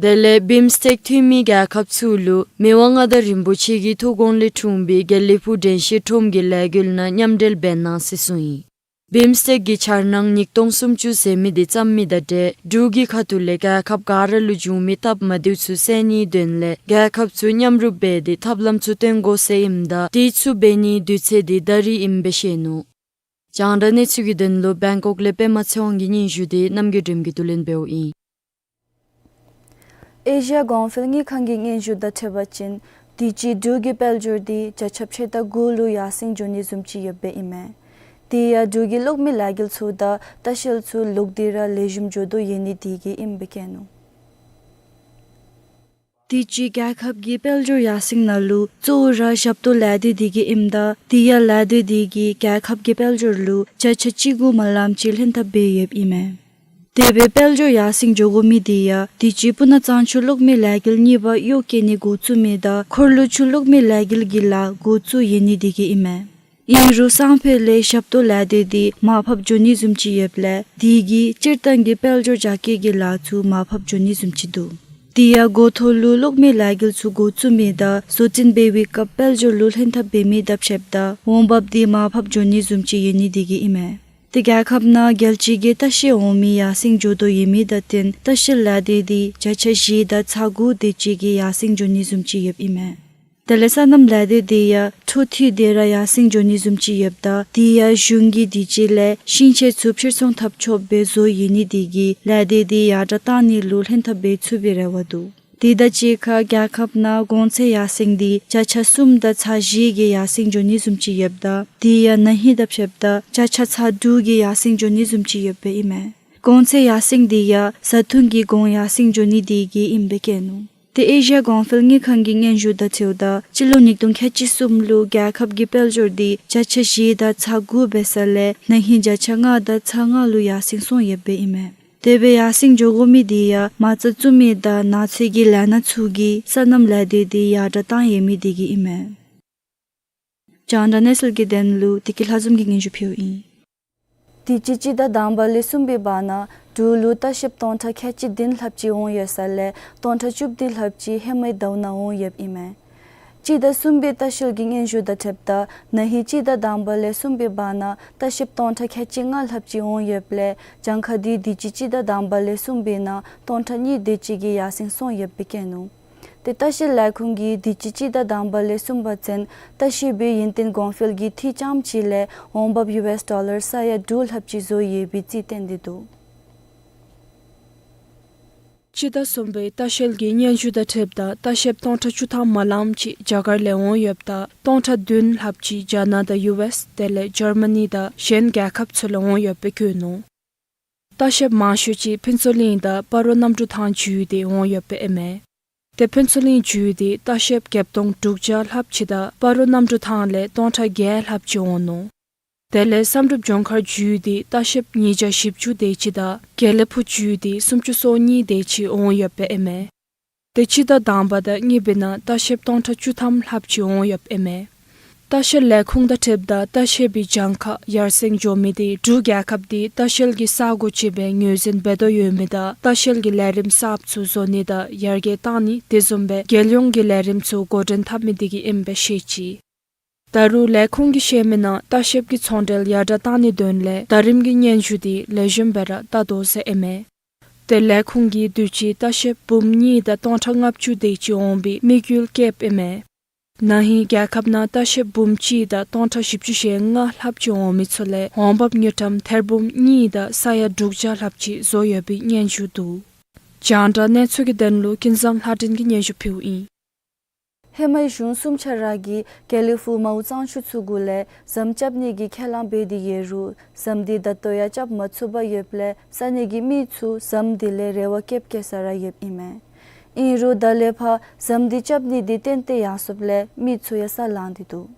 དེ་ལས་བིམ་སི་ཊེཀ་འཐུས་མི་རྒྱལ་ཁབ་ཚུ་ལུ་མི་དབང་མངའ་བདག་རིན་པོ་ཆེ་གི་ཐུགས་དགོངས་ལས་འཁྲུངས་པའི་དགེ་ལེགས་ཕུག་དྲན་ཤེས་ཁྲོམ་གྱི་ལས་འགུལ་ནང་མཉམ་འབྲེལ་འབད་གནང་ཟེར་གསུངས་ཡི། བིམ་སི་ཊེཀ་གི་འཆར་སྣང་ཉིས་སྟོང་སུམ་ཅུ་ཟེར་མི་འདི་བརྩམ་མི་དང་འབྲེལ་འབྲུག་གི་ཁ་ཐུག་ལས་རྒྱལ་ཁབ་ག་ར་ལུ་བྱུང་མི་སྟབས་མ་བདེཝ་ཚུ་སེལ་ནིའི་དོན་ལས་རྒྱལ་ཁབ་ཚུ་མཉམ་རུབ་འབད་དེ་ཐབས་ལམ་ཚུ་སྟོན་དགོ་ཟེར་ཨིནམ་ད་དེ་ཚུ་འབད་ནིའི་དུས་ཚོད་འདི་ད་རིས་ཨིནམ་སྦེ་བཤད་ནུག། རྒྱང་བསྒྲགས་གནས་ཚུལ་གྱི་དོན་ལུ་བེང་ཀོག་ལས་པདྨ་ཚེ་དབང་གི་སྙན་ཞུ་འདི་རྣམ་རྒྱལ་སྒྲོལམ་གྱིས་བསྡུ་ལེན་འབདཝ་ཨིན། ཨེ་ཤི་ཡ་གོང་འཕེལ་དངུལ་ཁང་གི་སྙན་ཞུ་དང་འཁྲིལ་བ་ཅིན་དུས་ཅི་འབྲུག་གི་དཔལ་འབྱོར་འདི་བརྒྱ་ཆ་ཕྱེད་དང་དགུ་ལུ་ཡར་སེང་འགྱོ་ནི་བཟུམ་ཅིག་ཡོདཔ་སྦེ་ཨིན་མས། དེ་ཡང་འབྲུག་གི་གློག་མེ་ལས་འགུལ་ཚུ་དང་ལྟ་བཤལ་ཚུ་ལོག་སྟེ་ར་ལེགས་ཤོམ་འགྱོ་དོ་ཡོད་ནི་དེ་གིས་ཨིནམ་སྦེ་བཀོད་ནུག། དུས་ཅི་རྒྱལ་ཁབ་ཀྱི་དཔལ་འབྱོར་ཡར་སེང་ནང་ལུ་གཙོ་བོ་ར་ཞབས་ཏོག་ལས་སྡེ་དེ་གིས་ཨིནམ་ད་དེ་ཡང་ལས་སྡེ་དེ་གིས་རྒྱལ་ཁབ་ཀྱི་དཔལ་འབྱོར་ལུ་བརྒྱ་ཆ་བཅུ་དགུ་མ་ལངམ་ཅིག་ལྷན་ཐབས་འབད་ཡོདཔ་ཨིན་མས། དེ་སྦེ་དཔལ་འབྱོར་ཡར་སེང་འགྱོ་དགོ་མི་དེ་ཡང་དུས་ཅི་སྤུ་ན་གཙང་ཆུ་གློག་མེ་ལས་འགུལ་གཉིས་པ་གཡོག་བཀལ་ནི་འགོ་བཙུགས་མི་དང་འཁོར་ལོ་ཆུ་གློག་མེ་ལས་འགུལ་གྱི་ལཱ་འགོ་བཙུགས་ཡོད་ནི་དེ་གིས་ཨིན་མས། ཨིན་རུང་སང་ཕོད་ལས་ཞབས་ཏོག་ལས་སྡེ་དེ་མར་ཕབ་འགྱོ་ནི་བཟུམ་ཅིག་ཡོདཔ་ལས་དེ་གིས་སྤྱིར་བཏང་གི་དཔལ་འབྱོར་རྒྱ་སྐྱེད་ཀྱི་ལཱ་ཚུ་མར་ཕབ་འགྱོ་ནི་བཟུམ་ཅིག་འདུག། དེ་ཡང་འགོ་ཐོག་ལུ་གློག་མེ་ལས་འགུལ་ཚུ་འགོ་བཙུགས་མི་དང་བཟོ་སྐྲུན་འབད་བའི་སྐབས་དཔལ་འབྱོར་ལུ་ལྷན་ཐབས་འབད་མི་དང་ཕྱདཔ་ད་འོང་འབབ་དེ་མར་ཕབ་འགྱོ་ནི་བཟུམ་ཅིག་ཡོད་ནི་དེ་གིས་ཨིན་མས། ཏེ་རྒྱལ་ཁབ་ནང་རྒྱལ་སྤྱི་གི་ལྟ་བཤལ་འོང་མི་ཡར་སེང་འགྱོ་དོ་ཡོད་མི་དང་བསྟུན་ལྟ་བཤལ་ལས་སྡེ་དེ་བརྒྱ་ཆ་བཞི་དང་ཚག་དགུ་དེ་ཅིག་གི་ཡར་སེང་འགྱོ་ནི་བཟུམ་ཅིག་ཡོདཔ་ཨིན་མས། དེ་ལས་སོ་ནམ་ལས་སྡེ་དེ་ཡང་འཕྲོ་མཐུད་དེ་ར་ཡར་སེང་འགྱོ་ནི་བཟུམ་ཅིག་ཡོདཔ་ད་དེ་ཡང་གཞུང་གིས་དུས་ཅི་ལས་ཤིང་ཆས་ཚུ་ཕྱིར་ཚོང་འཐབ་ཆོགཔ་སྦེ་བཟོ་ཡོད་ནི་དེ་གིས་ལས་སྡེ་དེ་ཡར་དྲགས་གཏང་ནི་ལུ་ལྷན་ཐབས་འབད་ཚུགས་པའི་རེ་བ་འདུག། དེ་དང་གཅིག་ཁར་རྒྱལ་ཁབ་ནང་གོང་ཚད་ཡར་སེང་དེ་བརྒྱ་ཆ་གསུམ་དང་ཚག་བཞི་གི་ཡར་སེང་འགྱོ་ནི་བཟུམ་ཅིག་ཡོདཔ་ད་དེ་ཡང་ན་ཧིང་དང་ཕྱདཔ་ད་བརྒྱ་ཆ་ཚག་དྲུག་གི་ཡར་སེང་འགྱོ་ནི་བཟུམ་ཅིག་ཡོདཔ་སྦེ་ཨིན་མས། གོང་ཚད་ཡར་སེང་དེ་ཡང་བཟའ་འཐུང་གི་གོང་ཡར་སེང་འགྱོ་ནི་དེ་གིས་ཨིནམ་སྦེ་བཀོད་ནུག། ཏེ་ཨེ་ཤི་ཡ་གོང་འཕེལ་དངུལ་ཁང་གི་སྙན་ཞུ་དང་འཁྲིལཝ་ད་སྤྱི་ལོ་ཉིས་སྟོང་ཁལ་གཅིག་གསུམ་ལུ་རྒྱལ་ཁབ་ཀྱི་དཔལ་འབྱོར་དེ་བརྒྱ་ཆ་བཞི་དང་ཚག་དགུ་འབད་ས་ལས་ན་ཧིང་བརྒྱ་ཆ་ལྔ་དང་ཚག་ལྔ་ལུ་ཡར་སེང་སོང་ཡོདཔ་སྦེ་ཨིན་མས། དེ་སྦེ་ཡར་སེང་འགྱོ་དགོ་མི་དེ་ཡང་མ་རྩ་བཙུགས་མི་དང་ནང་འཚོལ་གྱི་ལས་སྣ་ཚུ་གིས་སོ་ནམ་ལས་སྡེ་དེ་ཡར་དྲགས་གཏང་ཡོད་མི་དེ་གིས་ཨིན་མས། རྒྱང་བསྒྲགས་གནས་ཚུལ་གྱི་དོན་ལུ་བདེ་སྐྱིད་ལྷ་འཛོམས་ཀྱིས་སྙན་ཞུ་ཕུལཝ་ཨིན། དུས་ཅི་སྤྱི་ཟླ་དང་པ་ལས་གསུམ་པའི་བར་ན་འབྲུག་ལུ་ལྟ་བཤལཔ་སྟོང་ཕྲག་ཁལ་གཅིག་བདུན་ལྷགཔ་ཅིག་འོང་ཡོད་ས་ལས་སྟོང་ཕྲག་བཅུ་བདུན་ལྷགཔ་ཅིག་ཧེ་མའི་ཟླཝ་ནང་འོང་ཡོདཔ་ཨིན་མས། སྤྱི་ཟླ་གསུམ་པའི་ལྟ་བཤལ་གྱི་སྙན་ཞུ་དང་འཁྲིལཝ་ད་ན་ཧིང་སྤྱི་ཟླ་དང་པ་ལས་གསུམ་པའི་བར་ན་ལྟ་བཤལཔ་སྟོང་ཕྲག་ཁལ་གཅིག་ལྔ་ལྷགཔ་ཅིག་འོང་ཡོདཔ་ལས་གྱངས་ཁ་འདི་དུས་ཅི་སྤྱི་ཟླ་དང་པ་ལས་གསུམ་པའི་ནང་སྟོང་ཕྲག་གཉིས་དེ་ཅིག་གིས་ཡར་སེང་སོང་ཡོདཔ་སྦེ་བཀོད་ནུག། ཏེ་ལྟ་བཤལ་ལས་ཁུངས་ཀྱིས་དུས་ཅི་སྤྱི་ཟླ་དང་པ་ལས་གསུམ་པ་ཚུན་ལྟ་བཤལ་པའི་ཡུན་བརྟན་གོང་འཕེལ་གྱི་འཐུས་ཙམ་ཅིག་ལས་འོང་འབབ་ཡུ་ཨེསི་ཌོ་ལར་ས་ཡ་དྲུག་ལྷགཔ་ཅིག་བཟོ་ཡོད་པའི་རྩིས་བཏོན་ཏེ་འདུག། སྤྱི་ཟླ་གསུམ་པའི་ལྟ་བཤལ་གྱི་སྙན་ཞུ་དང་འཁྲིལཝ་ད་ལྟ་བཤལཔ་སྟོང་ཕྲག་བཅུ་ཐམ་མ་ལངམ་ཅིག་རྒྱ་གར་ལས་འོང་ཡོདཔ་ད་སྟོང་ཕྲག་བདུན་ལྷགཔ་ཅིག་རྒྱ་ནག་དང་ཡུ་ཨེསི་དེ་ལས་འཇར་མ་ནི་དང་གཞན་རྒྱལ་ཁབ་ཚུ་ལས་འོང་ཡོདཔ་སྦེ་བཀོད་ནུག། ལྟ་བཤལཔ་མང་ཤོས་ཅིག་ཕུན་ཚོགས་གླིང་དང་སྤ་རོ་གནམ་གྲུ་ཐང་བརྒྱུད་དེ་འོང་ཡོདཔ་ཨིན་མས། ཏེ་ཕུན་ཚོགས་གླིང་བརྒྱུད་དེ་ལྟ་བཤལཔ་བརྒྱད་སྟོང་དྲུག་བརྒྱ་ལྷགཔ་ཅིག་དང་སྤ་རོ་གནམ་གྲུ་ཐང་ལས་སྟོང་ཕྲག་བརྒྱད་ལྷགཔ་ཅིག་འོང་ནུག། དེ་ལས་བསམ་གྲུབ་ལྗོངས་མཁར་བརྒྱུད་དེ་ལྟ་བཤལཔ་ཉིས་བརྒྱ་བཞི་བཅུ་དེ་ཅིག་དང་དགེ་ལེགས་ཕུག་བརྒྱུད་དེ་སུམ་ཅུ་སོ་གཉིས་དེ་ཅིག་འོང་ཡོདཔ་ཨིན་མས། ཏེ་སྤྱི་ཟླ་དང་པ་དང་གཉིས་པའི་ནང་ལྟ་བཤལཔ་སྟོང་ཕྲག་བཅུ་ཐམ་ལྷགཔ་ཅིག་འོང་ཡོདཔ་ཨིན་མས། ལྟ་བཤལ་ལས་ཁུངས་དང་འཁྲིལཝ་ད་ལྟ་བཤལ་པའི་གྱངས་ཁ་ཡར་སེང་འགྱོ་མི་དེ་འབྲུག་རྒྱལ་ཁབ་དེ་ལྟ་བཤལ་གྱི་ས་གོ་ཅིག་སྦེ་ངོས་འཛིན་འབད་དོ་ཡོད་མི་དང་ལྟ་བཤལ་གྱི་ལས་རིམ་གསརཔ་ཚུ་བཟོ་ནི་དང་ཡར་རྒྱས་གཏང་ནི་དེ་བཟུམ་སྦེ་རྒྱལ་ཡོངས་ཀྱི་ལས་རིམ་ཚུ་འགོ་འདྲེན་འཐབ་མི་དེ་གིས་ཨིནམ་སྦེ་བཤད་ཅི། ད་རུང་ལས་ཁུངས་ཀྱིས་བཤད་མི་ནང་ལྟ་བཤལཔ་གི་ཚོང་འབྲེལ་ཡར་དྲགས་གཏང་ནིའི་དོན་ལས་ཟླ་རིམ་གྱི་སྙན་ཞུ་དེ་ལེགས་ཤོམ་སྦེ་ར་བལྟ་དོ་ཟེར་ཨིན་མས། ཏེ་ལས་ཁུངས་ཀྱིས་དུས་ཅི་ལྟ་བཤལཔ་འབུམ་གཉིས་དང་སྟོང་ཕྲག་ལྔ་བཅུ་དེ་ཅིག་འོང་བའི་དམིགས་ཡུལ་བསྐྱེདཔ་ཨིན་མས། ན་ཧིང་རྒྱལ་ཁབ་ནང་ལྟ་བཤལཔ་འབུམ་གཅིག་དང་སྟོང་ཕྲག་བཞི་བཅུ་ཞེ་ལྔ་ལྷགཔ་ཅིག་འོང་མི་ཚུ་ལས་འོང་འབབ་དངུལ་ཀྲམ་ཐེར་འབུམ་གཉིས་དང་ས་ཡ་དྲུག་བརྒྱ་ལྷགཔ་ཅིག་བཟོ་ཡོད་པའི་སྙན་ཞུ་འདུག། རྒྱང་བསྒྲགས་གནས་ཚུལ་གྱི་དོན་ལུ་ཀུན་བཟང་ལྷ་སྒྲོན་གྱིས་སྙན་ཞུ་ཕུལཝ་ཨིན། ཧེ་མའི་གཞུང་གསུམ་ཆ་ར་གིས་དགེ་ལེགས་ཕུག་མའོ་གཙང་ཆུ་ཚུ་གུ་ལས་ཟམ་རྐྱབ་ནི་གི་ཁས་བླངས་འབད་དེ་ཡོད་རུང་ཟམ་དེ་ད་ལྟོ་ཡང་རྐྱབ་མ་ཚུགས་པར་ཡོདཔ་ལས་ས་གནས་ཀྱི་མི་ཚུ་ཟམ་དེ་ལས་རེ་བ་བསྐྱེདཔ་བསྐྱེད་ས་ར་ཡོདཔ་ཨིན་མས། ཨིན་རུང་ད་ལས་ཕར་ཟམ་དེ་རྐྱབ་ནི་དེ་ཏན་ཏན་ཡར་སོངམ་ལས་མི་ཚུ་ཡང་ས་ལང་སྟེ་འདུག།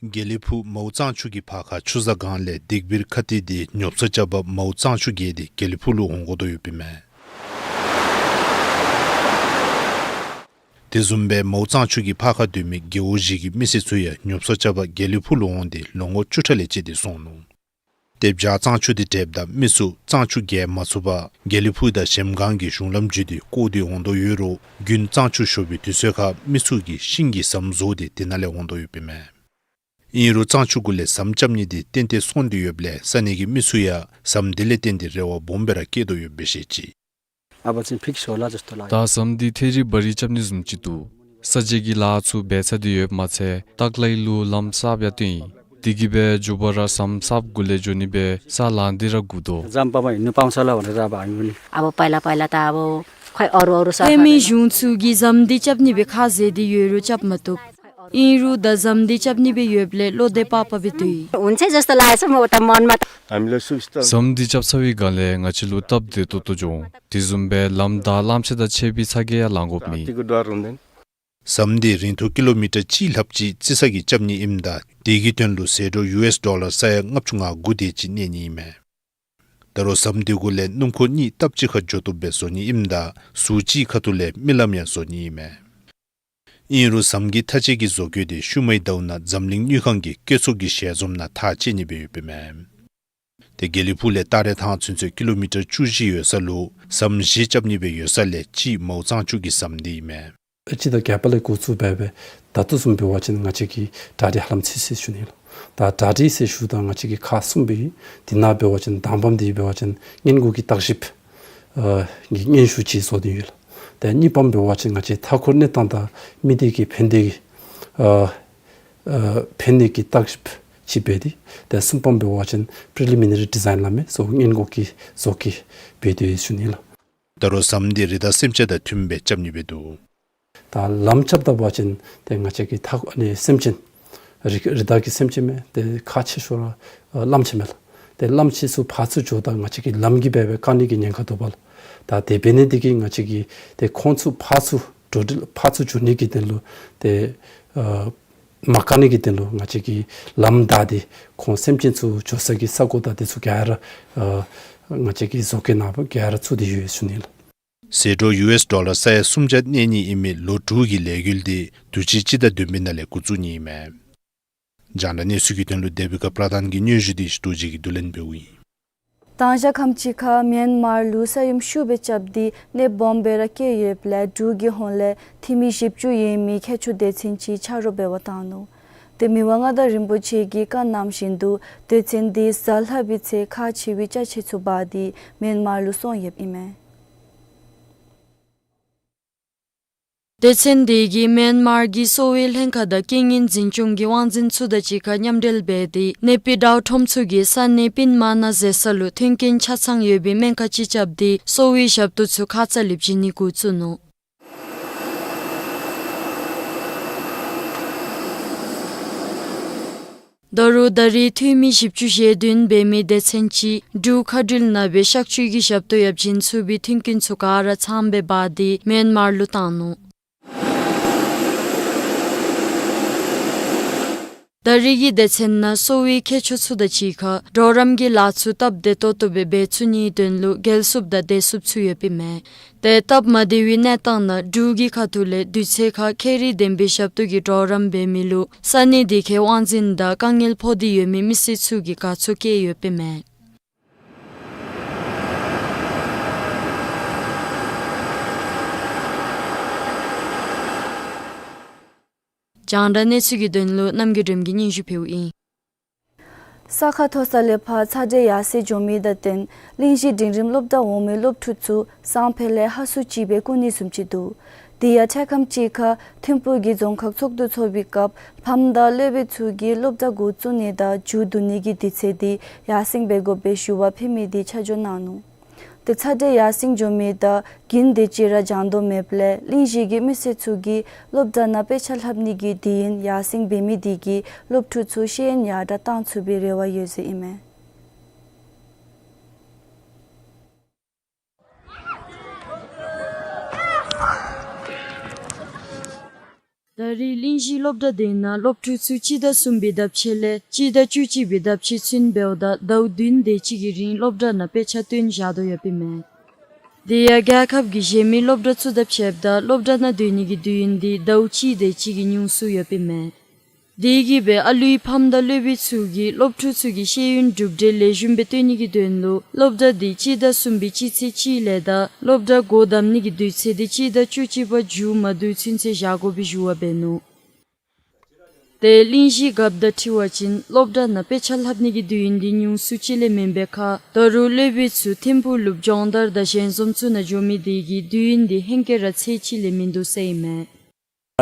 དགེ་ལེགས་ཕུག་མའོ་གཙང་ཆུ་གི་ཕར་ཁར་ཆུ་བཟའ་སྒང་ལས་སྡིག་སྤིར་ཁ་གཏད་དེ་ཉོ་ཚོང་རྐྱབ་པར་མའོ་གཙང་ཆུ་བརྒལ་ཏེ་དགེ་ལེགས་ཕུག་ལུ་འོང་དགོ་དོ་ཡོདཔ་ཨིན་མས། དེ་བཟུམ་སྦེ་མའོ་གཙང་ཆུ་གི་ཕར་ཁར་སྡོད་མི་རྒེད་འོག་བཞི་གི་མི་སེར་ཚུ་ཡང་ཉོ་ཚོང་རྐྱབ་པར་དགེ་ལེགས་ཕུག་ལུ་འོང་སྟེ་ལོ་ངོ་བཅུ་ཕྲག་ལས་བཅད་དེ་སོང་ནུག། ཏེ་བྱཱར་གཙང་ཆུ་དེ་འདྲེསཔ་ད་མི་ཚུ་གཙང་ཆུ་བརྒལ་མ་ཚུགས་པར་དགེ་ལེགས་ཕུག་དང་གཞལམ་སྒང་གི་གཞུང་ལམ་བརྒྱུད་དེ་བཀོ་སྟེ་འོང་དོ་ཡོད་རུང་རྒྱུན་གཙང་ཆུ་ཤོར་བའི་དུས་ཚོད་ཁར་མི་ཚུ་གིས་ཤིང་གི་ཟམ་བཟོ་སྟེ་དེ་ནང་ལས་འོང་དོ་ཡོདཔ་ཨིན་མས། ཨིན་རུང་གཙང་ཆུ་གུ་ལས་ཟམ་རྐྱབ་ནི་དེ་ཏན་ཏན་སོང་སྟེ་ཡོདཔ་ལས་ས་གནས་ཀྱི་མི་ཚུ་ཡང་ཟམ་དེ་ལས་བརྟེན་ཏེ་རེ་བ་སྦོམ་སྦེ་ར་བསྐྱེད་དོ་ཡོདཔ་སྦེ་བཤད་ཅི། ད་ཟམ་འདི་ཐད་རི་བ་རི་རྐྱབ་ནི་བཟུམ་ཅིག་འདུག། ས་འཇལ་གྱི་ལཱ་ཚུ་འབད་ཚར་ཏེ་ཡོདཔ་མ་ཚད་སྟག་ལའི་ལུ་ལམ་གསརཔ་ཡང་བཏོན་ཡི། དེ་གིས་སྦེ་མགྱོགས་པ་ར་ཟམ་གསརཔ་གུ་ལས་འགྱོ་ནི་སྦེ་ས་ལང་སྟེ་ར་སྒུག་དོ། अब पहिला पहिला त अब खोइ अरू अरू ས། ཧེ་མའི་གཞུང་ཚུ་གིས་ཟམ་འདི་རྐྱབ་ནི་སྦེ་ཁ་བཟེད་དེ་ཡོད་རུང་རྐྱབ་མ་བཏུབ། ཨིན་རུང་ད་ཟམ་འདི་རྐྱབ་ནི་སྦེ་ཡོདཔ་ལས་བློ་བདེ་བག་ཕེབས་སྦེ་སྡོད་ཡི། हुन्छ जस्तो लागेको छ म उता मनमा त। ཟམ་འདི་རྐྱབ་ཚར་བའི་སྒང་ལས་ང་བཅས་ལུ་སྟབས་བདེ་ཏོག་ཏོ་འགྱོ་འོང་། དེ་བཟུམ་སྦེ་ལམ་བདའ་གླངམོ་ཆེ་དང་ཕྱད་པའི་ཚ་གྱང་ཡང་ལང་དགོཔ་མེད། ཟམ་འདི་རིང་ཐུང་ཀི་ལོ་མི་ཊར་གཅིག་ལྷགཔ་ཅིག་རྩི་ས་གིས་རྐྱབ་ནི་ཨིནམ་ད་དེ་གི་དོན་ལུ་ཟད་འགྲོ་ཡུ་ཨེསི་ཌོ་ལར་ས་ཡ་ལྔ་བཅུ་ང་དགུ་དེ་ཅིག་གནས་ནི་ཨིན་མས། ད་རུང་ཟམ་དེ་གུ་ལས་སྣུམ་འཁོར་གཉིས་སྟབས་གཅིག་ཁར་འགྱོ་བཏུབ་སྦེ་བཟོ་ནི་ཨིནམ་ད་ཟུར་གཅིག་ཁ་ཐུག་ལས་རྨི་ལམ་ཡང་བཟོ་ནི་ཨིན་མས། ཨིན་རུང་ཟམ་གྱི་མཐའ་དཔྱད་ཀྱི་བཟོ་བཀོད་དེ་ཤུལ་མའི་ཟླཝ་ནང་འཛམ་གླིང་དངུལ་ཁང་གི་བཀོད་ཚོགས་ཀྱི་ཞལ་འཛོམས་ནང་ཐག་བཅད་ནི་སྦེ་ཡོདཔ་ཨིན་མས། ཏེ་དགེ་ལེགས་ཕུག་ལས་སྟག་རལ་ཐང་ཚུན་ཚོད་ཀི་ལོ་མི་ཊར་བཅུ་བཞི་ཡོད་ས་ལུ་ཟམ་བཞི་རྐྱབ་ནི་སྦེ་ཡོད་ས་ལས་གཅིག་མའོ་གཙང་ཆུ་གི་ཟམ་འདི་ཨིན་མས། སྤྱི་ཟླ་བརྒྱད་པ་ལས་འགོ་བཙུགས་འབད་སྦེ་ད་ལྟོ་བཟུམ་འབད་བ་ཅིན་ང་བཅས་ཀྱི་གྲ་སྒྲིག་ཧ་ལམ་ཚུད་ཅི་ཟེར་ཞུ་ནི་ལགས། ད་གྲ་སྒྲིག་ཟེར་ཞུཝ་ད་ང་བཅས་ཀྱིས་ཁག་གསུམ་འབད་ཡི། དེ་ནང་འབད་བ་ཅིན་དང་པམ་འདི་འབད་བ་ཅིན་སྔོན་འགོག་གི་བརྟག་ཞིབ་ཨ་གི་སྙན་ཞུ་ཅིག་བཟོ་སྟེ་ཡོད་ལགས། ཏེ་གཉིས་པམ་འབད་བ་ཅིན་ང་བཅས་མཐའ་འཁོར་གནས་སྟངས་དང་མི་སྡེ་གི་ཕན་བདེ་གི་ཨ་ཨ་ཕན་ནི་གི་བརྟག་ཞིབ་ཅིག་འབད་དེ། ཏེ་གསུམ་པམ་འབད་བ་ཅིན་པི་རི་ལི་མི་ན་རི་ཌི་ཛའིན་སླབ་མི་ཚུ་སྔོན་འགོག་གི་བཟོ་བཀོད་འབད་དེ་ཡོད་ཟེར་ཞུ་ནི་ལགས། ད་རུང་ཟམ་འདི་རི་དྭགས་སེམས་ཅན་དང་མཐུནམ་སྦེ་རྐྱབ་ནི་སྦེ་འདུག། ད་ལམ་རྐྱབ་ད་འབད་བ་ཅིན་ཏེ་ང་བཅས་ཀྱི་མཐའ་ཨ་ནི་སེམས་ཅན་རི་རི་དྭགས་ཀྱི་སེམས་ཅན་མས། ཏེ་ཁག་ཆེ་ཤོས་ར་ཨ་གླངམོ་ཆེ་མས་ལགས། ཏེ་གླངམོ་ཆེ་ཚུ་ཕར་ཚུར་འགྱོཝ་ད་ང་བཅས་ཀྱིས་ལམ་གྱི་འབད་སྦེ་བཀག་ནི་གི་ཉེན་ཁ་འདུག་པ་ལགས། ད་དེ་འབད་ནི་དེ་གིས་ང་བཅས་ཀྱིས་ཏེ་ཁོང་ཚུ་ཕར་ཚུར་འགྲོ་འགྲུལ་ཕར་ཚུར་འགྱོ་ནི་གི་དོན་ལུ་ཏེ་ཨ་མ་བཀག་ནི་གི་དོན་ལུ་ང་བཅས་ཀྱིས་ལམ་བདའ་སྟེ་ཁོང་སེམས་ཅན་ཚུ་འགྱོ་ས་གི་ས་གོ་དང་དེ་ཚུ་ག་ར་ཨ་ང་བཅས་ཀྱིས་བཟོ་བཀོད་ནང་ག་ར་བཙུགས་ཏེ་ཡོད་ཟེར་ཞུ་ནི་ལགས། ཟད་འགྲོ་ཡུ་ཨེསི་ཌོ་ལར་ས་ཡ་སུམ་བརྒྱ་གནས་ནི་ཨིན་མི་ལོ་དྲུག་གི་ལས་འགུལ་འདི་དུས་ཅི་སྤྱི་ཟླ་བདུན་པའི་ནང་ལས་འགོ་བཙུགས་ནི་ཨིན་མས། རྒྱང་བསྒྲགས་གནས་ཚུལ་གྱི་དོན་ལུ་དེ་བི་ཀ་པྲ་དྷཱན་གྱི་སྙན་ཞུ་འདི་ཞུ་དོ་རྗེ་གིས་བསྡུ་ལེན་འབདཝ་ཨིན། དང་ཞག་ཁམས་ཅིག་ཁར་མེན་མར་ལུ་ས་ཡོམ་ཤུགས་སྦེ་རྐྱབ་སྟེ་གནོདཔ་སྦོམ་སྦེ་ར་བཀལ་ཡོདཔ་ལས་འབྲུག་གི་ཧོངས་ལས་འཐུས་མི་བཞི་བཅུ་ཡོད་མི་མཁས་མཆོག་སྡེ་ཚན་ཅིག་ཆ་རོགས་འབད་བར་བཏང་ནུག། ཏེ་མི་དབང་མངའ་བདག་རིན་པོ་ཆེ་གིས་བཀའ་གནང་བཞིན་དུ་སྡེ་ཚན་འདི་གཟའ་ལྷག་པའི་ཚེ་ཁག་ཆེ་བའི་ཅ་ཆས་ཚུ་འབག་སྟེ་མེན་མར་ལུ་སོང་ཡོདཔ་ཨིན་མས། སྡེ་ཚན་འདི་གིས་མེན་མར་གྱི་གསོ་བའི་ལྷན་ཁག་དང་རྐྱེན་ངན་འཛིན་སྐྱོང་གི་དབང་འཛིན་ཚུ་དང་གཅིག་ཁར་མཉམ་འབྲེལ་འབད་དེ་གནོད་པའི་དགྲ་བོ་ཁྲོམ་ཚུ་གིས་ས་གནས་པིན་མ་ན་ཟེར་ས་ལུ་མཐུན་རྐྱེན་ཆ་ཚང་ཡོད་པའི་སྨན་ཁང་ཅིག་རྐྱབ་སྟེ་གསོ་བའི་ཞབས་ཏོག་ཚུ་ཁ་ཙ་ལས་བྱིན་ནི་འགོ་བཙུགས་ནུག། ད་རུང་ད་རེས་འཐུས་མི་བཞི་བཅུ་ཞེ་བདུན་འབད་མི་སྡེ་ཚན་ཅིག་འབྲུག་མཁའ་འགྲུལ་ནང་སྦེ་གཤག་བཅོས་ཀྱི་ཞབས་ཏོག་ཡང་བྱིན་ཚུགས་པའི་མཐུན་རྐྱེན་ཚུ་ག་ར་ཚངམ་སྦེ་འབག་སྟེ་མེན་མར་ལུ་བཏང་ནུག། ད་རེས་ཀྱི་སྡེ་ཚན་ནང་གསོ་བའི་མཁས་མཆོག་ཚུ་དང་གཅིག་ཁར་གྲོགས་རམ་གྱི་ལཱ་ཚུ་སྟབས་བདེ་ཏོག་ཏོ་སྦེ་འབད་ཚུགས་ནིའི་དོན་ལུ་འགལ་སུབ་དང་བདེ་སུབ་ཚུ་ཡོདཔ་ཨིན་མས། ཏེ་སྟབས་མ་བདེ་བའི་གནས་སྟངས་ནང་འབྲུག་གི་ཁ་ཐུག་ལས་དུས་ཚོད་ཁར་ཁྱད་རིག་ལྡན་པའི་ཞབས་ཏོག་གི་གྲོགས་རམ་འབད་མི་ལུ་ས་གནས་དེ་ཁའི་དབང་འཛིན་དང་དཀའ་ངལ་ཕོག་སྟེ་ཡོད་མི་མི་སེར་ཚུ་གིས་དགའ་ཚོར་བསྐྱེད་ཡོདཔ་ཨིན་མས། རྒྱང་བསྒྲགས་གནས་ཚུལ་གྱི་དོན་ལུ་རྣམ་རྒྱལ་སྒྲོལ་མ་གིས་སྙན་ཞུ་ཕུལཝ་ཨིན། ས་ཁ་མཐོ་ས་ལས་ཕར་ཚ་དྲོད་ཡར་སེང་འགྱོ་མི་དང་བསྟུན་གླིང་བཞི་འབྲིང་རིམ་སློབ་གྲྭ་འོང་མི་སློབ་ཕྲུག་ཚུ་སང་ཕོད་ལས་ཧ་སུ་ཅིག་སྦེ་སྐུ་ནི་བཟུམ་ཅིག་འདུག། དེ་ཡང་འཕྲལ་ཁམས་ཅིག་ཁར་ཐིམ་ཕུག་གི་རྫོང་ཁག་ཚོགས་འདུ་ཚོགས་པའི་སྐབས་ཕམ་དང་སློབ་དཔོན་ཚུ་གིས་སློབ་གྲྭ་འགོ་བཙུགས་ནི་དང་མཇུག་བསྡུ་ནི་གི་དུས་ཚོད་འདི་ཡར་སེང་འབད་དགོཔ་སྦེ་ཞུ་བ་ཕུལ་མི་འདི་ཆ་འཇོག་གནང་ནུག། ཏེ་ཚ་དྲོད་ཡར་སེང་འགྱོ་མི་དང་རྒྱུན་དུ་ཅིག་ར་སྦྱང་དོ་མེདཔ་ལས་གླིང་བཞི་གི་མི་སེར་ཚུ་གིས་སློབ་གྲྭ་ནང་དཔེ་ཆ་ལྷབ་ནི་གི་དུས་ཡུན་ཡར་སེང་འབད་མི་འདི་གིས་སློབ་ཕྲུག་ཚུ་ཤེས་ཡོན་ཡར་དྲག་གཏང་ཚུགས་པའི་རེ་བ་ཡོད་ཟེར་ཨིན་མས། ད་རེས་གླིང་བཞི་སློབ་གྲྭ་འདི་ནང་སློབ་ཕྲུག་ཚུ་སྤྱི་ཟླ་གསུམ་པའི་ཟླཝ་ཕྱེད་ལས་སྤྱི་ཟླ་བཅུ་གཅིག་པའི་ཟླཝ་ཕྱེད་ཚུན་འབདཝ་ད་ཟླཝ་བདུན་དེ་ཅིག་གི་རིང་སློབ་གྲྭ་ནང་དཔེ་ཆ་སྟོན་བཞག་དོ་ཡོདཔ་ཨིན་མས། དེ་ཡང་རྒྱལ་ཁབ་ཀྱི་གཞན་མི་སློབ་གྲྭ་ཚུ་དང་ཕྱདཔ་ད་སློབ་གྲྭ་ནང་སྡོད་ནི་གི་དུས་ཡུན་འདི་ཟླཝ་གཅིག་དེ་ཅིག་གིས་ཉུང་སུ་ཡོདཔ་ཨིན་མས། དེ་གིས་སྦེ་ཨ་ལུའི་ཕམ་དང་སློབ་དཔོན་ཚུ་གིས་སློབ་ཕྲུག་ཚུ་གི་ཤེས་ཡོན་གྲུབ་འབྲས་ལེགས་ཤོམ་སྦེ་སྟོན་ནི་གི་དོན་ལུ་སློབ་གྲྭ་འདི་སྤྱི་ཟླ་གསུམ་པའི་སྤྱི་ཚེས་གཅིག་ལས་ད་སློབ་གྲྭ་སྒོ་བསྡམ་ནི་གི་དུས་ཚོད་འདི་སྤྱི་ཟླ་བཅུ་གཅིག་པ་མཇུག་མ་བསྡུ་ཚུན་ཚོད་བཞག་དགོ་པའི་ཞུ་བ་འབད་ནུག། ཏེ་གླིང་བཞི་རྒཔོ་དང་འཁྲིལ་བ་ཅིན་སློབ་གྲྭ་ནང་དཔེ་ཆ་ལྷབ་ནི་གི་དུས་ཡུན་འདི་ཉུང་སུ་ཅིག་ལས་མེན་པའི་ཁར་ད་རུང་སློབ་དཔོན་ཚུ་ཐིམ་ཕུག་ལུ་སྦྱོང་བརྡར་དང་ཞལ་འཛོམས་ཚུ་ནང་འགྱོ་མི་དེ་གིས་དུས་ཡུན་འདི་ཧེང་སྐལ་ར་ཚད་ཅིག་ལས་མིན་འདུག་ཟེར་ཨིན་མས།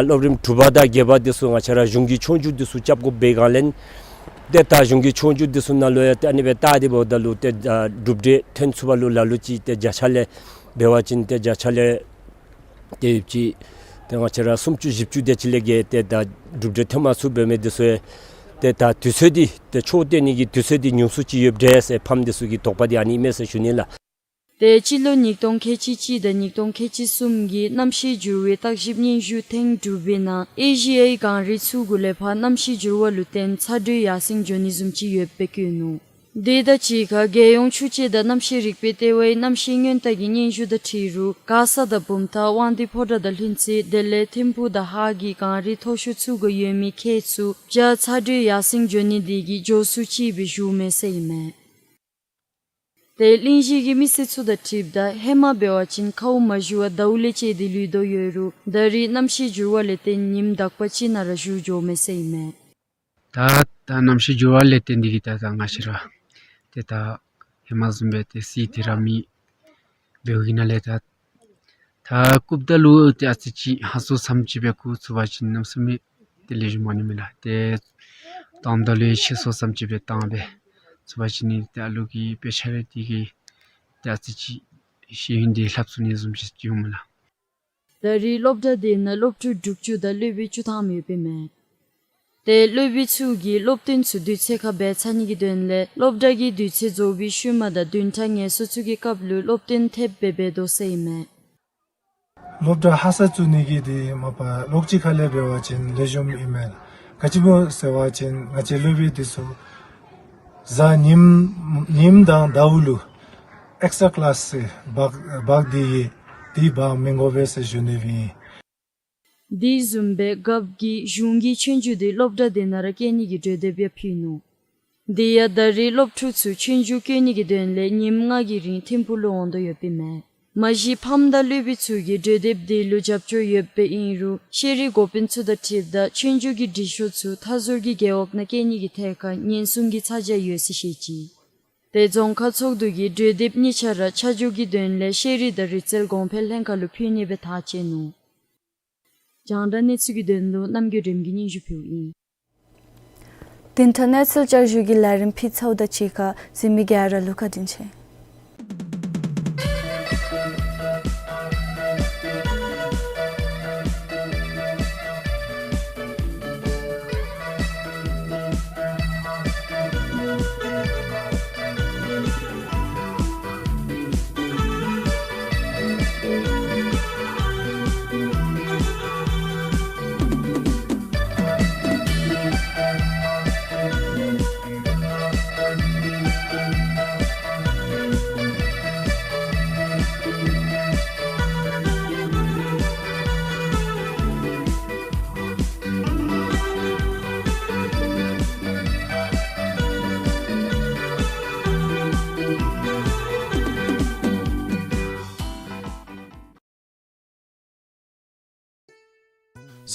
སློབ་རིམ་དྲུག་པ་དང་བརྒྱད་པ་འདི་ཚུ་ང་བཅས་ར་གཞུང་གི་ཆོས་རྒྱུགས་འདི་ཚུ་རྐྱབ་དགོཔ་འབད་བའི་སྒང་ལས་ཏེ་ད་གཞུང་གི་ཆོས་རྒྱུགས་འདི་ཚུ་ནང་ལུ་ཡང་ཏེ་ཨ་ནི་སྦེ་བལྟ་སྟེ་འབདཝ་ད་ལུ་ཏེ་ཨ་གྲུབ་འབྲས་ཐོན་ཚུགས་པ་ལུ་ལ་ལུ་ཅིག་ཏེ་བརྒྱ་ཆ་ལས་འབད་བ་ཅིན་ཏེ་བརྒྱ་ཆ་ལས་ཏེ་ཡོདཔ་ཅིག་ཏེ་ང་བཅས་ར་སུམ་ཅུ་བཞི་བཅུ་དེ་ཅིག་ལས་བརྒལ་ཏེ་ད་གྲུབ་འབྲས་ཐོན་མ་ཚུགས་པའི་མི་འདི་ཚུ་ཡང་ཏེ་ད་དུས་ཚོད་འདི་ཏེ་ཆོས་སྟོན་ནི་གི་དུས་ཚོད་འདི་ཉུང་སུ་ཅིག་ཡོདཔ་འདྲས་ཟེར་ཕམ་འདི་ཚུ་གི་དོགས་པ་འདི་ཨ་ནི་མས་ཟེར་ཞུ་ནི་ལགས། ཏེ་སྤྱི་ལོ་ཉིས་སྟོང་ཁལ་གཅིག་གཅིག་དང་ཉིས་སྟོང་ཁལ་གཅིག་གསུམ་གྱི་གནམ་གཤིས་འགྱུར་བའི་བརྟག་ཞིབ་སྙན་ཞུ་ཐེངས་དྲུག་པའི་ནང་ཨེ་ཤི་ཡའི་གངས་རི་ཚུ་གུ་ལས་ཕར་གནམ་གཤིས་འགྱུར་བ་ལུ་བརྟེན་ཚ་དྲོད་ཡར་སེང་འགྱོ་ནི་བཟུམ་ཅིག་ཡོདཔ་སྦེ་བཀོད་ནུག། དེ་དང་གཅིག་ཁར་རྒྱལ་ཡོངས་ཆུ་དཔྱད་དང་གནམ་གཤིས་རིག་པའི་ལྟེ་བའི་གནམ་གཤིས་སྔོན་བརྟག་གི་སྙན་ཞུ་དང་འཁྲིལ་རུང་མགར་ས་དང་བུམ་ཐང་དབང་འདུས་ཕོ་བྲང་དང་ལྷུན་རྩེ་དེ་ལས་ཐིམ་ཕུག་དང་ཧཱ་གི་གངས་རི་མཐོ་ཤོས་ཚུ་གུ་ཡོད་མི་ཁྱེག་ཚུ་བྱཱར་ཚ་དྲོད་ཡར་སེང་འགྱོ་ནི་དེ་གིས་མགྱོགས་སུ་ཅིག་སྦེ་བཞུགས་མས་ཟེར་ཨིན་མས། ཏེ་གླིང་བཞི་གི་མི་སེར་ཚུ་དང་འཁྲིལཝ་ད་ཧེ་མ་འབད་བ་ཅིན་ཁཝ་མ་བཞུ་བར་ཟླཝ་ལས་བཅད་དེ་ལུས་དོ་ཡོད་རུང་ད་རེས་གནམ་གཤིས་འགྱུར་བ་ལས་བརྟེན་ཉིནམ་དག་པ་ཅིག་ནང་ར་བཞུ་འགྱོཝ་མས་ཟེར་ཨིན་མས། ད་ད་གནམ་གཤིས་འགྱུར་བ་ལས་བརྟེན་ཏེ་གིས་ད་ད་ང་བཅས་ར་ཏེ་ད་ཧེ་མ་བཟུམ་སྦེ་ཏེ་སི་ཏེ་ར་མེད། འབདཝ་གི་ནང་ལས་ད་ད་རྐུབ་བརྡབ་ལུ་ཏེ་ཨ་ཙི་ཅིག་ཧ་སོ་སམ་ཅིག་སྦེ་རྐུ་ཚུགས་པ་ཅིན་གནམ་མེད་ས་མེད་ཏེ་ལེགས་ཤོམ་མ་ནི་མས་ལགས། ཏེ་བཏང་ད་ལུ་ཡང་ཆེ་སོ་སམ་ཅིག་སྦེ་བཏང་སྦེ་ཚུགས་པ་ཅིན་ཏེ་ཨ་ལུ་གི་དཔེ་ཆ་རེ་འདི་གིས་ཏེ་ཨ་ཙི་ཅིག་ཤེས་ཡོན་འདི་ལྷབ་ཚུགས་ནི་བཟུམ་ཅིག་འོང་མས་ལགས། ད་རེས་སློབ་གྲྭ་དེ་ནང་སློབ་ཕྲུག་དྲུག་ཅུ་དང་སློབ་དཔོན་བཅུ་ཐམ་ཡོདཔ་ཨིན་མས། ཏེ་སློབ་དཔོན་ཚུ་གིས་སློབ་སྟོན་ཚུ་དུས་ཚོད་ཁར་འབད་ཚར་ནི་གི་དོན་ལས་སློབ་གྲྭ་གི་དུས་ཚོད་རྫོགས་པའི་ཤུལ་མ་དང་བདུན་ཕྲག་ངལ་གསོ་ཚུ་གི་སྐབས་ལུ་སློབ་སྟོན་ཐེབས་སྦེ་འབད་དོ་ཟེར་ཨིན་མས། སློབ་གྲྭ་ཧ་སག་བཙུགས་ནི་གི་འདི་མ་པ་ལོགས་གཅིག་ཁ་ལས་འབད་བ་ཅིན་ལེགས་ཤོམ་ཨིན་མས། ག་ཅི་སྨོ་ཟེར་བ་ཅིན་ང་བཅས་སློབ་དཔོན་འདི་ཚུ་གཟའ་ཉིམ་ཉིམ་དང་ཟླཝ་ལུ་ཨེགསི་ཊ་ཀི་ལཱསི་འབག་འབག་སྟེ་ཡོད། དེ་འབག་མི་དགོ་པས་ཟེར་ཞུ་ནི་ཨིན། དེ་བཟུམ་སྦེ་རྒཔོ་གིས་གཞུང་གི་ཆོས་རྒྱུགས་དེ་སློབ་གྲྭ་དེ་ནང་ར་བཀལ་ནི་གི་གྲོས་འདེབས་ཡང་ཕུལ་ནུག། དེ་ཡང་ད་རེས་སློབ་ཕྲུག་ཚུ་ཆོས་རྒྱུགས་བཀོལ་ནི་གི་དོན་ལས་ཉིནམ་ལྔ་གི་རིང་ཐིམ་ཕུག་ལུ་འོང་དོ་ཡོདཔ་ཨིན་མས། མ་གཞི་ཕམ་དང་སློབ་དཔོན་ཚུ་གིས་གྲོས་འདེབས་དེ་ལུ་རྒྱབ་སྐྱོར་ཡོདཔ་སྦེ་ཨིན་རུང་ཤེས་རིག་འགོ་དཔོན་ཚུ་དང་འཁྲིལཝ་ད་ཆོས་རྒྱུགས་ཀྱི་སྒྲིག་ཤོག་ཚུ་མཐའ་ཟུར་གྱི་རྒེད་འོག་ནང་བཀལ་ནི་གི་ཐད་ཁར་ཉེན་སྲུང་གི་ཚ་གྱང་ཡོད་ཟེར་བཤད་ཅི། ཏེ་རྫོང་ཁག་ཚོགས་འདུ་གིས་གྲོས་འདེབས་གཉིས་ཆ་ར་ཆ་འཇོག་གི་དོན་ལས་ཤེས་རིག་དང་རིག་རྩལ་གོང་འཕེལ་ལྷན་ཁག་ལུ་ཕུལ་ནི་སྦེ་ཐག་བཅད་ནུག། རྒྱང་བསྒྲགས་གནས་ཚུལ་གྱི་དོན་ལུ་རྣམ་རྒྱལ་སྒྲོལ་མ་གིས་སྙན་ཞུ་ཕུལཝ་ཨིན། དེ་མཐར་གནས་ཚུལ་བསྐྱར་ཞུ་གི་ལས་རིམ་ཕུལ་ཚརཝ་དང་གཅིག་ཁར་གཟིགས་མི་ག་ར་ལུ་བཀའ་དྲིན་ཆེ།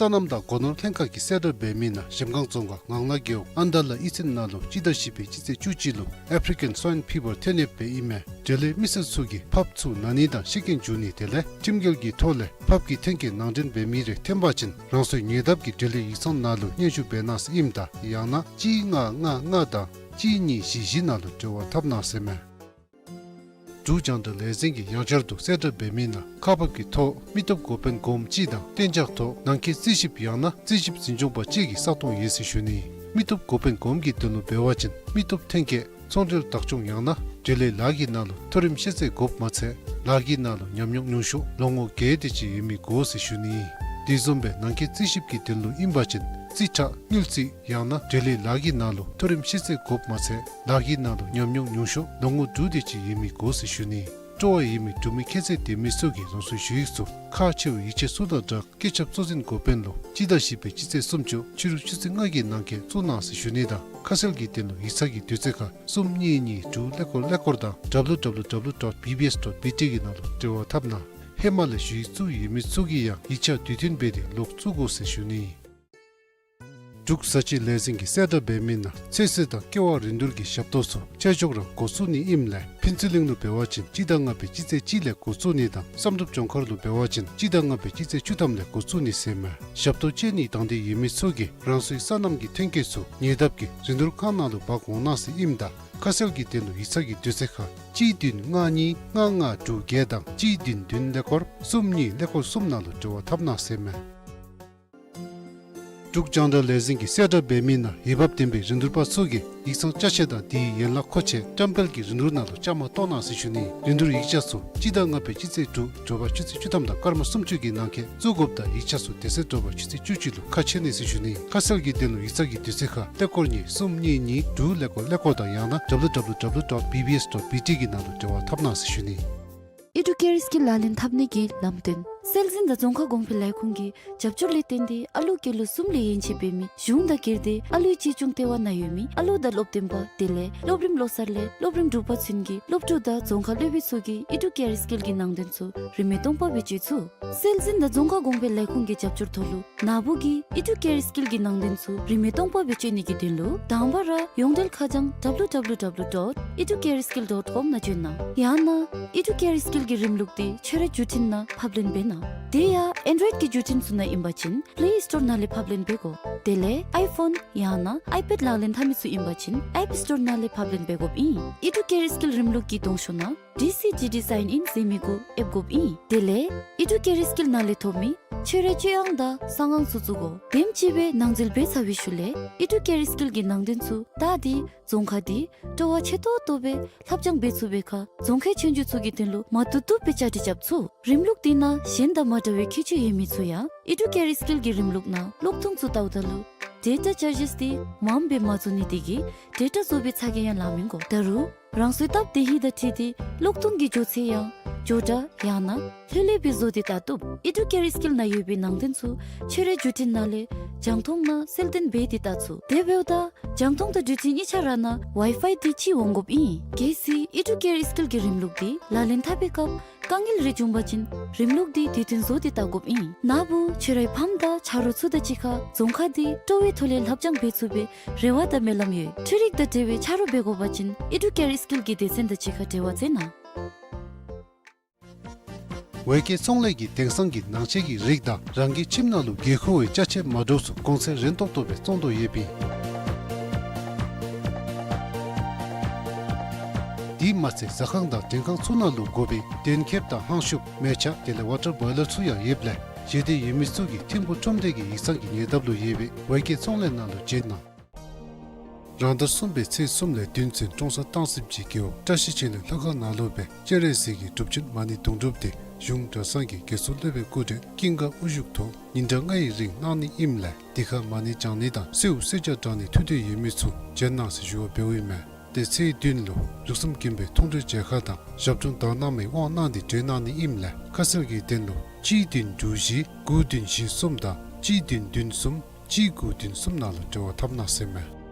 སོ་ནམ་དང་སྒོ་ནོར་ལྷན་ཁག་གིས་གསལ་བསྒྲགས་འབད་མི་ནང་གཞལམ་སྒང་རྫོང་ཁག་ངང་ན་རྒེད་འོག་ཨན་ད་ལ་གཡུས་ཚན་ནང་ལུ་སྤྱི་ཟླ་བཞི་པའི་སྤྱི་ཚེས་བཅུ་གཅིག་ལུ་ཨཕ་རི་ཀན་སྭའིན་ཕི་བར་ཐོན་ཡོདཔ་ཨིན་མས། འབྲེལ་ཡོད་མི་སེར་ཚུ་གིས་ཕགཔ་ཚུ་ན་ནི་དང་ཤི་རྐྱེན་འབྱུང་ནི་དེ་ལས་ཁྲིམས་འགལ་གྱི་ཐོག་ལས་ཕགཔ་གི་ཐོན་སྐྱེད་ནང་འདྲེན་འབད་མི་རེ་ཐོན་པ་ཅིན་རང་སོའི་ཉེ་འདབས་ཀྱི་འབྲེལ་ཡོད་ཡིག་ཚང་ནང་ལུ་སྙན་ཞུ་འབད་གནང་ཟེར་ཨིནམ་ད་ཡང་ན་གཅིག་ལྔ་ལྔ་ལྔ་དང་གཅིག་གཉིས་བཞི་བཞི་ནང་ལུ་འབྲེལ་བ་འཐབ་གནང་ཟེར་མས། འབྲུག་རྒྱང་བསྒྲགས་ལས་འཛིན་གྱིས་ཡང་བསྐྱར་དུ་གསལ་བསྒྲགས་འབད་མི་ནང་ཁག་འབགཔ་གི་ཐོག་མི་སྟོབས་འགོ་དཔོན་གོངམ་གཅིག་དང་གཏན་འཇགས་ཐོག་ནང་འཁོད་རྩིས་ཞིབ་ཡང་ན་རྩིས་ཞིབ་འཛིན་སྐྱོང་པ་གཅིག་གི་ས་སྟོང་ཡོད་ཟེར་ཞུ་ནི། མི་སྟོབས་འགོ་དཔོན་གོངམ་གྱི་དོན་ལུ་འབད་བ་ཅིན་མི་སྟོབས་ཐོན་སྐྱེད་ཚོང་འབྲེལ་བདག་སྐྱོང་ཡང་ན་འབྲེལ་ཡོད་ལཱ་གི་ནང་ལུ་མཐོ་རིམ་ཤེས་ཚད་དགོཔ་མ་ཚད་ལཱ་གི་ནང་ལུ་ཉམས་མྱོང་ཉུང་ཤོས་ལོ་ངོ་བརྒྱད་དེ་ཅིག་ཡོད་མི་དགོ་ཟེར་ཞུ་ནི། དེ་བཟུམ་སྦེ་ནང་འཁོད་རྩིས་ཞིབ་ཀྱི་དོན་ལུ་ཨིན་པ་ཅིན་རྩིས་ཁྲ་དངུལ་རྩིས་ཡང་ན་འབྲེལ་ཡོད་ལཱ་གི་ནང་ལུ་མཐོ་རིམ་ཤེས་ཚད་དགོཔ་མ་ཚད་ལཱ་གི་ནང་ལུ་ཉམས་མྱོང་ཉུང་ཤོས་ལོ་ངོ་དྲུག་དེ་ཅིག་ཡོད་མི་དགོ་ཟེར་ཞུ་ནི། སྤྲོ་བ་ཡོད་མི་འབྲུག་མི་ཁྱད་ཚད་ལྡན་མི་ཚུ་གིས་རང་སོའི་ཞུ་ཡིག་ཚུ་ཁག་ཆེ་བའི་ཡིག་ཆ་ཚུ་དང་སྦྲགས་སྐུ་ཚབ་གཙོ་འཛིན་འགོ་དཔོན་ལུ་སྤྱི་ཟླ་བཞི་པའི་སྤྱི་ཚེས་སུམ་ཅུ་ཕྱི་རུ་ཆུ་ཚོད་ལྔ་གི་ནང་འཁོད་བཙུགས་གནང་ཟེར་ཞུ་ནི་དང་ཁ་གསལ་གྱི་དོན་ལུ་ཡིག་ཚང་གི་དུས་ཚོད་ཁར་གསུམ་གཉིས་གཉིས་དྲུག་ཀླད་ཀོར་ཀླད་ཀོར་དང་W W W dot B B S dot B T གི་ནང་ལུ་འབྲེལ་བ་འཐབ་གནང་། ཧེ་མ་ལས་ཞུ་ཡིག་བཙུགས་ཡོད་མི་ཚུ་གིས་ཡང་ཡིག་ཆ་དུས་མཐུན་འབད་དེ་ལོག་བཙུགས་དགོ་ཟེར་ཞུ་ནི། འབྲུག་བཟའ་སྤྱོད་ལས་འཛིན་གྱིས་གསལ་བསྒྲགས་འབད་མི་ནང་ཚོད་བསྲེ་དང་ཀེ་བ་རིན་བསྡུར་གྱི་ཞབས་ཏོག་ཚུ་ཆ་འཇོག་ར་འགོ་བཙུགས་ནི་ཨིནམ་ལས་ཕུན་ཚོགས་གླིང་ལུ་འབད་བ་ཅིན་སྤྱི་ཟླ་ལྔ་པའི་སྤྱི་ཚེས་གཅིག་ལས་འགོ་བཙུགས་ནི་དང་བསམ་གྲུབ་ལྗོངས་མཁར་ལུ་འབད་བ་ཅིན་སྤྱི་ཟླ་ལྔ་པའི་སྤྱི་ཚེས་བཅུ་ཐམ་ལས་འགོ་བཙུགས་ནི་ཟེར་མས། ཞབས་ཏོག་སྤྱོད་ནིའི་དང་འདོད་ཡོད་མི་ཚུ་གིས་རང་སོའི་སོ་ནམ་གྱི་ཐོན་སྐྱེད་ཚུ་ཉེ་འདབས་ཀྱི་རིན་བསྡུར་ཁང་ནང་ལུ་འབག་འོང་གནང་ཟེར་ཨིནམ་ད་ཁ་གསལ་གྱི་དོན་ལུ་ཡིག་ཚང་གི་དུས་ཚོད་ཁར་གཅིག་བདུན་ལྔ་གཉིས་ལྔ་ལྔ་དྲུག་བརྒྱད་དང་གཅིག་བདུན་བདུན་ཀླད་ཀོར་གསུམ་གཉིས་ཀླད་ཀོར་གསུམ་ནང་ལུ་འབྲེལ་བ་འཐབ་གནང་ཟེར་མས། འབྲུག་རྒྱང་བསྒྲགས་ལས་འཛིན་གྱིས་གསལ་བསྒྲགས་འབད་མི་ནང་འོས་འབབ་ལྡན་པའི་རིན་བསྡུར་པ་ཚུ་གིས་ཡིག་ཚང་ཅ་ཆས་དང་དེའི་ཡན་ལག་མཁོ་ཆས་བཀྲམ་སྤེལ་གྱི་རིན་བསྡུར་ནང་ལུ་བཅའ་མར་གཏོགས་གནང་ཟེར་ཞུ་ནི། རིན་བསྡུར་ཡིག་ཆ་ཚུ་སྤྱི་ཟླ་ལྔ་པའི་སྤྱི་ཚེས་དྲུག་དྲོ་པ་ཆུ་ཚོད་བཅུ་ཐམ་དང་སྐར་མ་སུམ་ཅུ་གི་ནང་འཁོད་བཙུགས་དགོཔ་དང་ཡིག་ཆ་ཚུ་དེ་ཚེ་དྲོ་པ་ཆུ་ཚོད་བཅུ་གཅིག་ལུ་ཁ་ཕྱེ་ནི་ཟེར་ཞུ་ནི། ཁ་གསལ་གྱི་དོན་ལུ་ཡིག་ཚང་གི་དུས་ཚོད་ཁར་ཀླད་ཀོར་གཉིས་གསུམ་གཉིས་གཉིས་དྲུག་ཀླད་ཀོར་ཀླད་ཀོར་དང་ཡང་ན་W W W dot B B S dot B T གི་ནང་ལུ་འབྲེལ་བ་འཐབ་གནང་ཟེར་ཞུ་ནི། ཨི་ཌུ་ཀེར་སི་ཀིལ་ལག་ལེན་འཐབ་ནི་གི་ལམ་སྟོན། སྲོལ་འཛིན་དང་རྫོང་ཁ་གོང་འཕེལ་ལས་ཁུངས་ཀྱི་རྒྱབ་སྐྱོར་ལས་བརྟེན་ཏེ་ཨ་ལུ་སྐྱེས་ལོ་གསུམ་ལས་ཡན་ཆད་འབད་མི་གཞུང་དང་སྒེར་སྡེ་ཨ་ལུའི་གཅེས་སྐྱོང་ལྟེ་བ་ནང་ཡོད་མི་ཨ་ལུ་དང་སློབ་སྟོན་པ་དེ་ལས་སློབ་རིམ་ལོ་གསར་ལས་སློབ་རིམ་དྲུག་པ་ཚུན་གྱི་སློབ་ཕྲུག་དང་རྫོང་ཁ་སློབ་དཔོན་ཚུ་གིས་ཨི་ཌུ་ཀེར་སི་ཀིལ་གྱི་ནང་དོན་ཚུ་རིན་མེད་སྟོང་པ་སྦེ་སྤྱོད་ཚུགས། སྲོལ་འཛིན་དང་རྫོང་ཁ་གོང་འཕེལ་ལས་ཁུངས་ཀྱི་རྒྱབ་སྐྱོར་ཐོག་ལུ་ནཱ་བུ་གིས་ཨི་ཌུ་ཀེར་སི་ཀིལ་གྱི་ནང་དོན་ཚུ་རིན་མེད་སྟོང་པ་སྦེ་སྤྱོད་ནི་གི་དོན་ལུ་དང་པ་ར་ཡོངས་འབྲེལ་ཁ་བྱང་W W W dot educareskill dot com ནང་བྱོན་གནང་། ཡང་ན་ཨི་ཌུ་ཀེར་སི་ཀིལ་གྱི་རིམ་ལུགས་དེ་ཁྱོད་རའི་བརྒྱུད་འཕྲིན་ནང་ཕབ་ལེན་འབད་གནང་། དེ་ཡང་ཨེན་ཌོའིཌ་ཀྱི་བརྒྱུད་འཕྲིན་ཚུ་ནང་ཨིན་པ་ཅིན་པླེ་སི་ཊོར་ནང་ལས་ཕབ་ལེན་འབད་དགོ། དེ་ལས་ཨའི་ཕོན་ཡང་ན་ཨའི་པེཌ་ལག་ལེན་འཐབ་མི་ཚུ་ཨིན་པ་ཅིན་ཨེཔ་སི་ཊོར་ནང་ལས་ཕབ་ལེན་འབད་དགོཔ་ཨིན། ཨི་ཌུ་ཀེར་སི་ཀིལ་རིམ་ལུགས་ཀྱི་གདོང་ཤོག་ནང་ཌི་སི་ཌི་ཌི་སའིན་ཨིན་ཟེར་མི་གུ་ཨེབ་དགོཔ་ཨིན། དེ་ལས་ཨི་ཌུ་ཀེར་སི་ཀིལ་ནང་ལས་ཐོབ་མི་ཁྱོད་རའི་སྤྱོད་དབང་དང་གསང་དབང་ཚུ་བཙུགས་དགོ། དེམ་ཅིག་སྦེ་ནང་འཛུལ་འབད་ཚར་བའི་ཤུལ་ལས་ཨི་ཌུ་ཀེར་སི་ཀིལ་གྱི་ནང་དོན་ཚུ་བལྟ་སྟེ་རྫོང་ཁ་དེ་སྤྲོ་བ་ཆེ་ཏོག་ཏོ་སྦེ་ལྷབ་སྦྱང་འབད་ཚུགས་པའི་ཁར་རྫོང་ཁའི་ཆོས་རྒྱུགས་ཚུ་གི་དོན་ལུ་མ་བཏུབ་བཏུབ་སྦེ་བཅའ་སྒྲིག་རྐྱབ་ཚུགས། རིམ་ལུགས་དེ་ནང་གཞན་དང་མ་འདྲ་བའི་ཁྱད་ཆོས་ཡོད་མི་ཚུ་ཡང་ཨི་ཌུ་ཀེར་སི་ཀིལ་གྱི་རིམ་ལུགས་ནང་ཀློག་ཐུང་ཚུ་བལྟཝ་ད་ལུ་ཌེ་ཊ་ཅར་ཇེསི་དེ་མངམ་སྦེ་མ་བཙུགས་ནི་དེ་གིས་ཌེ་ཊ་བཙུགས་པའི་ཚ་གྱང་ཡང་ལང་མི་དགོ། ད་རུང་རང་སོའི་སྟབས་བདེ་ཧིང་དང་འཁྲིལ་ཏེ་ཀློག་ཐུང་གི་མགྱོགས་ཚད་ཡང་ ཇོ་ཌ་ཡང་ན་ལྷོད་ལྷོད་སྦེ་བཟོ་སྟེ་བལྟ་བཏུབ། ཨི་ཌུ་ཀེར་སི་ཀིལ་ནང་ཡོད་པའི་ནང་དོན་ཚུ་ཁྱོད་རའི་བརྒྱུད་འཕྲིན་ནང་ལས་རྒྱང་མཐོང་ནང་གསལ་སྟོན་འབད་དེ་བལྟ་ཚུགས། དེ་འབདཝ་ད་རྒྱང་མཐོང་དང་བརྒྱུད་འཕྲིན་གཉིས་ཆ་ར་ནང་ཝའི་ཕའི་འདི་གཅིག་འོང་དགོཔ་ཨིན། གལ་སྲིད་ཨི་ཌུ་ཀེར་སི་ཀིལ་གྱི་རིམ་ལུགས་འདི་ལག་ལེན་འཐབ་པའི་སྐབས་དཀའ་ངལ་རེ་བྱུང་པ་ཅིན་རིམ་ལུགས་འདི་དུས་མཐུན་བཟོ་སྟེ་བལྟ་དགོཔ་ཨིན། ན་བུ་ཁྱོད་རའི་ཕམ་དང་ཆ་རོགས་ཚུ་དང་གཅིག་ཁར་རྫོང་ཁ་འདི་སྤྲོ་བའི་ཐོག་ལས་ལྷབ་སྦྱང་འབད་ཚུགས་པའི་རེ་བ་དང་སྨོན་ལམ་ཡོད། འཕྲུལ་རིག་དང་འབྲེལ་བའི་ཆ་རོགས་འབད་དགོ་པ་ཅིན་ཨི་ཌུ་ཀེར་སི་ཀིལ་གྱི་སྡེ་ཚན་དང་གཅིག་ཁར་འབྲེལ་བ་མཛད་གནང་། ཝེ་ཀེ་ཚོང་ལས་ཀྱིས་དེང་སང་གི་ནང་ཆས་ཀྱི་རིགས་དང་རང་གི་ཁྱིམ་ནང་ལུ་དགོས་མཁོ་བའི་ཅ་ཆས་མ་འདྲཝ་ཚུ་གོང་ཚད་རན་ཏོག་ཏོ་སྦེ་བཙོང་དོ་ཡོདཔ་ཨིན། དེ་མ་ཚད་ཟ་ཁང་དང་མགྲོན་ཁང་ཚུ་ནང་ལུ་དགོ་པའི་གདན་ཁེབས་དང་ལྷང་ཤུབས་མལ་ཆ་དེ་ལས་ཝ་ཊར་བོའི་ལར་ཚུ་ཡང་ཡོདཔ་ལས་བཞེས་འདོད་ཡོད་མི་ཚུ་གིས་ཐིམ་ཕུག་ཁྲོམ་སྡེ་གི་ཡིག་ཚང་གི་ཉེ་འདབས་ལུ་ཡོད་པའི་ཝེ་ཀེ་ཚོང་ལས་ནང་ལུ་བྱོན་གནང་། རང་ཟླ་གསུམ་པའི་ཚེས་གསུམ་ལས་བདུན་ཚུན་ཀྲོང་གསར་སྟང་སི་པ་ཅིག་རྒེད་འོག་བཀྲ་ཤིས་ཆོས་གླིང་ལྷ་ཁང་ནང་ལུ་སྦེ་སྤྱན་རས་གཟིགས་ཀྱི་སྒྲུབ་ཆེན་མ་ཎི་དུང་སྒྲུབ་འདི་གཞུང་གྲྭ་ཚང་གི་དགེ་ཚུལ་སློབ་དཔོན་སྐུ་བགྲེས་ཀུན་དགའ་དབུ་བཞུགས་ཐོག་ཉིན་གྲངས་ལྔའི་རིང་གནང་ནི་ཨིནམ་ལས་དེ་ཁར་མ་ཎི་བགྱང་ནི་དང་གསོལཝ་གསོལ་ཇ་དྲང་ནི་ཐུགས་འདོད་ཡོད་མི་ཚུ་བྱོན་གནང་ཟེར་ཞུ་བ་འབདཝ་ཨིན་མས། ཏེ་ཚེས་བདུན་ལུ་ལུགས་བཟང་མགོན་པོའི་མཐོང་གྲོལ་མཇལ་ཁ་དང་ཞབས་དྲུང་དག་སྣང་མའི་དབང་གནང་སྟེ་གྲོལ་གནང་ནི་ཨིནམ་ལས་ཁ་གསལ་གྱི་དོན་ལུ་གཅིག་བདུན་དྲུག་བཞི་དགུ་བདུན་བཞི་གསུམ་དང་གཅིག་བདུན་བདུན་གསུམ་གཅིག་དགུ་བདུན་གསུམ་ནང་ལུ་འབྲེལ་བ་འཐབ་གནང་ཟེར་མས།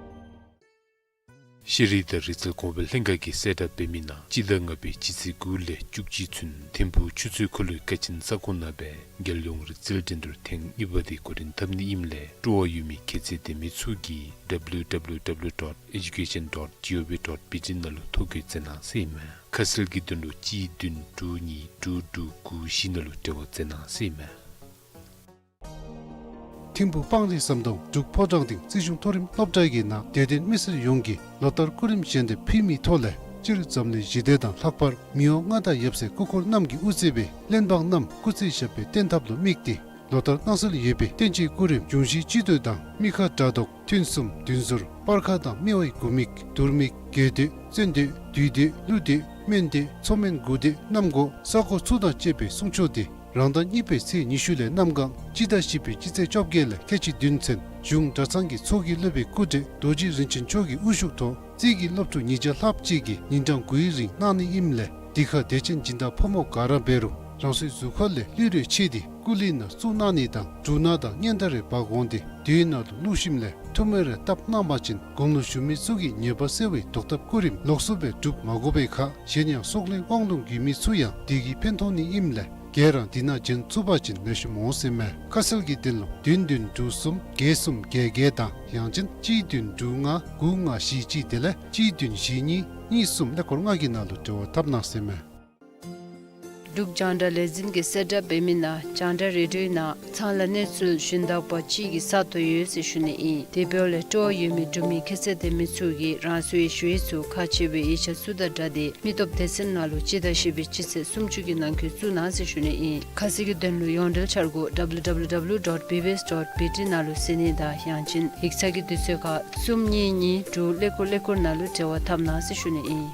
ཤེས་རིག་དང་རིག་རྩལ་གོང་འཕེལ་ལྷན་ཁག་གིས་གསལ་བསྒྲགས་འབད་མི་ནང་སྤྱི་ཟླ་ལྔ་པའི་སྤྱི་ཚེས་དགུ་ལས་བཅུ་གཅིག་ཚུན་ཐིམ་ཕུག་ཆུ་མཛོད་འཁོར་ལོའི་ཀ་ཆེན་ས་ཁོངས་ནང་སྦེ་རྒྱལ་ཡོངས་རིག་རྩལ་འགྲན་བསྡུར་ཐེངས་གཉིས་པ་དེ་འགོ་འདྲེན་འཐབ་ནི་ཨིནམ་ལས་སྤྲོ་བ་ཡོད་མི་ཁྱད་ཚད་ལྡན་མི་ཚུ་གིས་ཌབ་ལུ་ཌབ་ལུ་ཌབ་ལུ་ཌོཊ་ཨེ་ཇུ་ཀེ་ཤཱན་ཌོཊ་ཇི་ཨོ་ཝི་ཌོཊ་བི་ཊི་ནང་ལུ་ཐོ་འགོད་མཛད་གནང་ཟེར་ཨིན་མས། ཁ་གསལ་གྱི་དོན་ལུ་གཅིག་བདུན་དྲུག་གཉིས་དྲུག་དྲུག་དགུ་བཞི་ནང་ལུ་འབྲེལ་བ་མཛད་གནང་ཟེར་ཨིན་མས། ཐིམ་ཕུག་སྤང་རི་ཟམ་གདོང་འབྲུག་ཕོ་བྲང་སྡིངས་རྩིས་གཞུང་མཐོ་རིམ་སློབ་གྲྭ་གི་ནང་དད་ལྡན་མི་སེར་ཡོངས་ཀྱིས་ལོ་ལྟར་སྐུ་རིམ་བཞེས་འདེབས་ཕུལ་མིའི་ཐོག་ལས་སྤྱིར་འཛམ་གླིང་ཞི་བདེ་དང་ལྷག་པར་མི་དབང་མངའ་བདག་ཡབ་སྲས་སྐུ་འཁོར་རྣམས་ཀྱིས་དབུ་གཙོས་པའི་གླེན་འབངས་རྣམས་སྐུ་ཚེ་ཞབས་པད་བརྟན་ཐབས་ལུ་དམིགས་ཏེ་ལོ་ལྟར་གནང་སྲོལ་ཡོད་པའི་བསྟན་བཅོས་སྐུ་རིམ་འབྱུང་བཞིའི་སྤྱི་ལྟོ་དང་མི་ཁ་དགྲ་བཟློག་ཐུན་གསུམ་བདུན་ཟོར་སྤར་ཁ་དང་སྨེ་བའི་དགུ་མིག་དུར་མིག་དགོས་འདོད་བརྩོན་འདོད་བདུད་འདོད་ཀླུ་འདོད་སྨན་འདོད་མཚོ་སྨན་དགུ་འདོད་གནམ་སྒོ་ས་སྒོ་ཚུ་དང་བཅས་པའི་གསུང་ཆོག་འདི་རང་ཟླ་གཉིས་པའི་ཚེས་ཉི་ཤུ་ལས་གནམ་གང་སྤྱི་ཟླ་བཞི་པའི་སྤྱི་ཚེས་བཅོ་བརྒྱད་ལས་ཁལ་གཅིག་བདུན་ཚུན་གཞུང་གྲྭ་ཚང་གི་ཚོགས་ཀྱི་སློབ་དཔོན་སྐུ་བགྲེས་རྡོ་རྗེ་རིན་ཆེན་མཆོག་གི་དབུ་བཞུགས་ཐོག་རྩིས་ཀྱི་སློབ་ཕྲུག་ཉིས་བརྒྱ་ལྷགཔ་ཅིག་གིས་ཉིན་གྲངས་དགུའི་རིང་གནང་ནི་ཨིནམ་ལས་འདི་ཁར་དད་ཅན་སྦྱིན་བདག་ཕོ་མོ་ག་ར་འབད་རུང་རང་སོའི་གཟུགས་ཁ་ལས་ལུས་རེ་ཕྱེ་སྟེ་སྐུ་གླུད་ནང་བཙུགས་གནང་ནི་དང་འབྲུ་སྣ་དང་སྙན་དར་རེ་འབག་འོང་སྟེ་དེའི་ནང་ལུ་བླུགས་ཞིནམ་ལས་ཐུགས་སྨོན་རེ་བཏབ་གནང་པ་ཅིན་དགུང་ལོ་གཞོན་མི་ཚུ་གི་ཉེས་པ་སེལ་བའི་བཟློག་ཐབས་སྐུ་རིམ་ལོགས་སུ་སྦེ་སྒྲུབ་མ་དགོ་པའི་ཁར་གཞན་ཡང་སྲོག་ལུས་དབང་ལུང་དགོས་མི་ཚུ་ཡང་འདི་གིས་ཕན་ཐོགས་ནི་ཨིནམ་ལས་ག་ར་འདི་ནང་བྱོན་ཚུགས་པ་ཅིན་ལེགས་ཤོམ་འོང་ཟེར་མས། ཁ་གསལ་གྱི་དོན་ལུ་བདུན་བདུན་དྲུག་གསུམ་བརྒྱད་གསུམ་བརྒྱད་བརྒྱད་དང་ཡང་ཅིན་གཅིག་བདུན་དྲུག་ལྔ་དགུ་ལྔ་བཞི་གཅིག་དེ་ལས་གཅིག་བདུན་བཞི་གཉིས་གཉིས་གསུམ་ཀླད་ཀོར་ལྔ་གི་ནང་ལུ་འབྲེལ་བ་འཐབ་གནང་ཟེར་མས། འབྲུག་རྒྱང་བསྒྲགས་ལས་འཛིན་གྱིས་གསལ་བསྒྲགས་འབད་མི་ནང་རྒྱང་བསྒྲགས་རེ་ཌིའོ་ནང་ཚང་ལ་གནས་ཚུལ་ཞུན་དག་པ་ཅིག་གི་ས་ཐོབ་ཡོད་ཟེར་ཞུ་ནི་ཨིན། དེ་འབདཝ་ལས་སྤྲོ་བ་ཡོད་མི་འབྲུག་མི་ཁྱད་ཚད་ལྡན་མི་ཚུ་གིས་རང་སོའི་ཞུ་ཡིག་ཚུ་ཁག་ཆེ་བའི་ཡིག་ཆ་ཚུ་དང་སྦྲགས་ཏེ་མི་སྟོབས་སྡེ་ཚན་ནང་ལུ་སྤྱི་ཟླ་བཞི་པའི་སྤྱི་ཚེས་སུམ་ཅུ་གི་ནང་འཁོད་བཙུགས་གནང་ཟེར་ཞུ་ནི་ཨིན། ཁ་གསལ་གྱི་དོན་ལུ་ཡོངས་འབྲེལ་འཆར་སྒོ་ཌབ་ལུ་ཌབ་ལུ་ཌབ་ལུ་ཌོཊ་བི་བི་ཨེསི་ཌོཊ་བི་ཊི་ནང་ལུ་གཟིགས་ནི་དང་ཡང་ཅིན་ཡིག་ཚང་གི་དུས་ཚོད་ཁར་གསུམ་གཉིས་གཉིས་དྲུག་ཀླད་ཀོར་ཀླད་ཀོར་ནང་ལུ་འབྲེལ་བ་འཐབ་གནང་ཟེར་ཞུ་ནི་ཨིན།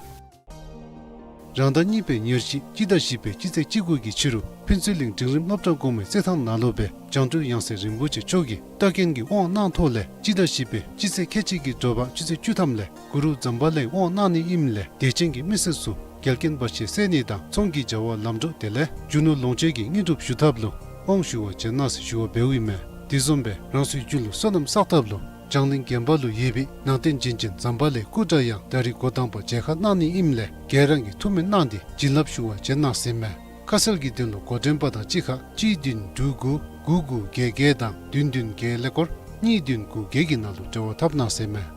རང་ཟླ་གཉིས་པའི་ཉེར་བཞི་སྤྱི་ཟླ་བཞི་པའི་སྤྱི་ཚེས་བཅུ་དགུ་གི་ཕྱི་རུ་ཕུན་ཚོགས་གླིང་འབྲིང་རིམ་སློབ་གྲྭ་གོང་མའི་རྩེད་ཐང་ནང་ལུ་སྦེ་རྒྱང་སྐྱོད་ཡང་སྲིད་རིན་པོ་ཆེ་མཆོག་གིས་བཀའ་བཀྱོན་གྱི་དབང་གནང་ཐོག་ལས་སྤྱི་ཟླ་བཞི་པའི་སྤྱི་ཚེས་ཁལ་གཅིག་གི་དྲོ་པ་ཆུ་ཚོད་བཅུ་ཐམ་ལས་གུ་རུ་ཛམ་བྷ་ལའི་དབང་གནང་ནི་ཨིནམ་ལས་དད་ཅན་གྱི་མི་སེར་ཚུ་འགལ་རྐྱེན་བར་ཆད་སེལ་ནི་དང་ཚོང་གི་བྱ་བ་ལམ་འགྲོ་དེ་ལས་རྒྱུ་ནོར་ལོངས་སྤྱོད་ཀྱི་དངོས་གྲུབ་ཞུ་ཐབས་ལུ་དབང་ཞུ་བར་བྱོན་གནང་ཟེར་ཞུ་བ་འབདཝ་ཨིན་མས། དེ་བཟུམ་སྦེ་རང་སོའི་རྒྱུད་ལུ་བསོད་ནམས་བསགས་ཐབས་ལུ་བྱང་གླིང་དགོན་པ་ལུ་ཡོད་པའི་ནང་རྟེན་བྱིན་ཅན་ཛམ་བྷ་ལའི་སྐུ་འདྲ་ཡང་ད་རིས་འགོ་དང་པ་མཇལ་ཁ་གནང་ནི་ཨིནམ་ལས་ག་ར་གིས་ཐུགས་སྨོན་གནང་སྟེ་བྱིན་རླབས་ཞུ་བར་བྱོན་གནང་ཟེར་མས། ཁ་གསལ་གྱི་དོན་ལུ་འགོ་འདྲེན་པ་དང་གཅིག་ཁར་གཅིག་བདུན་དྲུག་དགུ་དགུ་དགུ་བརྒྱད་བརྒྱད་དང་བདུན་བདུན་བརྒྱད་ཀླད་ཀོར་གཉིས་བདུན་དགུ་བརྒྱད་ཀྱི་ནང་ལུ་འབྲེལ་བ་འཐབ་གནང་ཟེར་མས།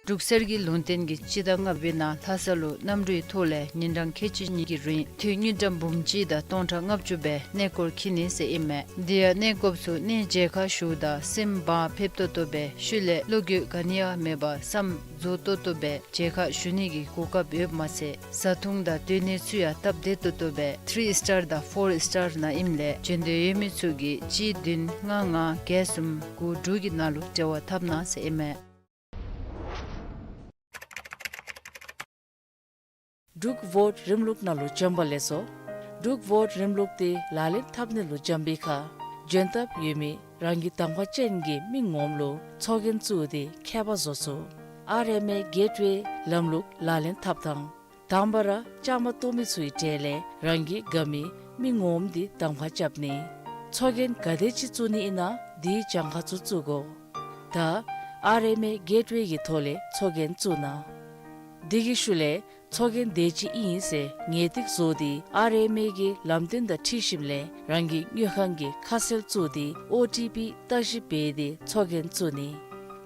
འབྲུག་གསེར་གྱི་ལུང་བསྟན་གྱིས་སྤྱི་ཟླ་ལྔ་པའི་ནང་ལྷ་ས་ལུ་གནམ་གྲུའི་ཐོག་ལས་ཉིན་གྲངས་ཁལ་གཅིག་གཉིས་ཀྱི་རིང་དངུལ་ཀྲམ་འབུམ་གཅིག་དང་སྟོང་ཕྲག་ལྔ་བཅུ་སྦེ་གནས་སྐོར་འཁྱིད་ནི་ཟེར་ཨིན་མས། དེ་ཡང་གནས་སྐོརཔ་ཚུ་གནས་མཇལ་ཁ་ཞུཝ་ད་སེམས་བག་ཕེབས་ཏོག་ཏོ་སྦེ་ཤུལ་ལས་བློ་འགྱོད་ག་ནི་ཡང་མེད་པར་བསམ་རྫོགས་ཏོག་ཏོ་སྦེ་མཇལ་ཁ་ཞུ་ནི་གི་གོ་སྐབས་ཡོདཔ་མ་ཚད་བཟའ་འཐུང་དང་སྡོད་གནས་ཚུ་ཡང་སྟབས་བདེ་ཏོག་ཏོ་སྦེ་ཐི་རི་སི་ཊར་དང་ཕོར་སི་ཊར་ནང་ཨིནམ་ལས་བྱོན་འདོད་ཡོད་མི་ཚུ་གིས་གཅིག་བདུན་ལྔ་ལྔ་བརྒྱད་གསུམ་དགུ་དྲུག་གི་ནང་ལུ་འབྲེལ་བ་འཐབ་གནང་ཟེར་ཨིན་མས། འབྲུག་བོཊ་རིམ་ལུགས་ནང་ལུ་བྱོན་པ་ལེགས་སོ། འབྲུག་བོཊ་རིམ་ལུགས་འདི་ལག་ལེན་འཐབ་ནི་ལུ་འབྱོན་པའི་ཁར་འབྱོན་ཐབས་ཡོད་མི་རང་གི་དང་པ་ཅན་གྱི་མི་ངོམ་ལུ་ཚོགས་རྒྱན་བཙུགས་ཏེ་ཁྱད་པར་བཟོ་ཚུགས། ཨར་ཨེམ་ཨེ་གེཊ་ཝེ་ལམ་ལུགས་ལག་ལེན་འཐབ་ཐངས། དང་པ་ར་བཅའ་མར་གཏོགས་མི་ཚུའི་གྲས་ལས་རང་གི་དགའ་མི་མི་ངོམ་འདི་གདམ་ཁ་རྐྱབ་ནི། ཚོགས་རྒྱན་ག་དེ་ཅིག་བཙུགས་ནི་ཨིན་ན་དེའི་གྱངས་ཁ་ཚུ་བཙུགས་དགོ། ད་ཨར་ཨེམ་ཨེ་གེཊ་ཝེ་གི་ཐོག་ལས་ཚོགས་རྒྱན་བཙུགས་གནང་། དེ་གི་ཤུལ་ལས་ཚོགས་རྒྱན་དེ་ཅིག་ཨིན་ཟེར་ངེས་ཏིག་བཟོ་སྟེ་ཨར་ཨེམ་ཨེ་གི་ལམ་སྟོན་དང་འཁྲིལ་ཞིནམ་ལས་རང་གི་དངུལ་ཁང་གི་ཁ་གསལ་བཙུགས་ཏེ་ཨོ་ཊི་པི་བརྟག་ཞིབ་འབད་དེ་ཚོགས་རྒྱན་བཙུགས་ནི།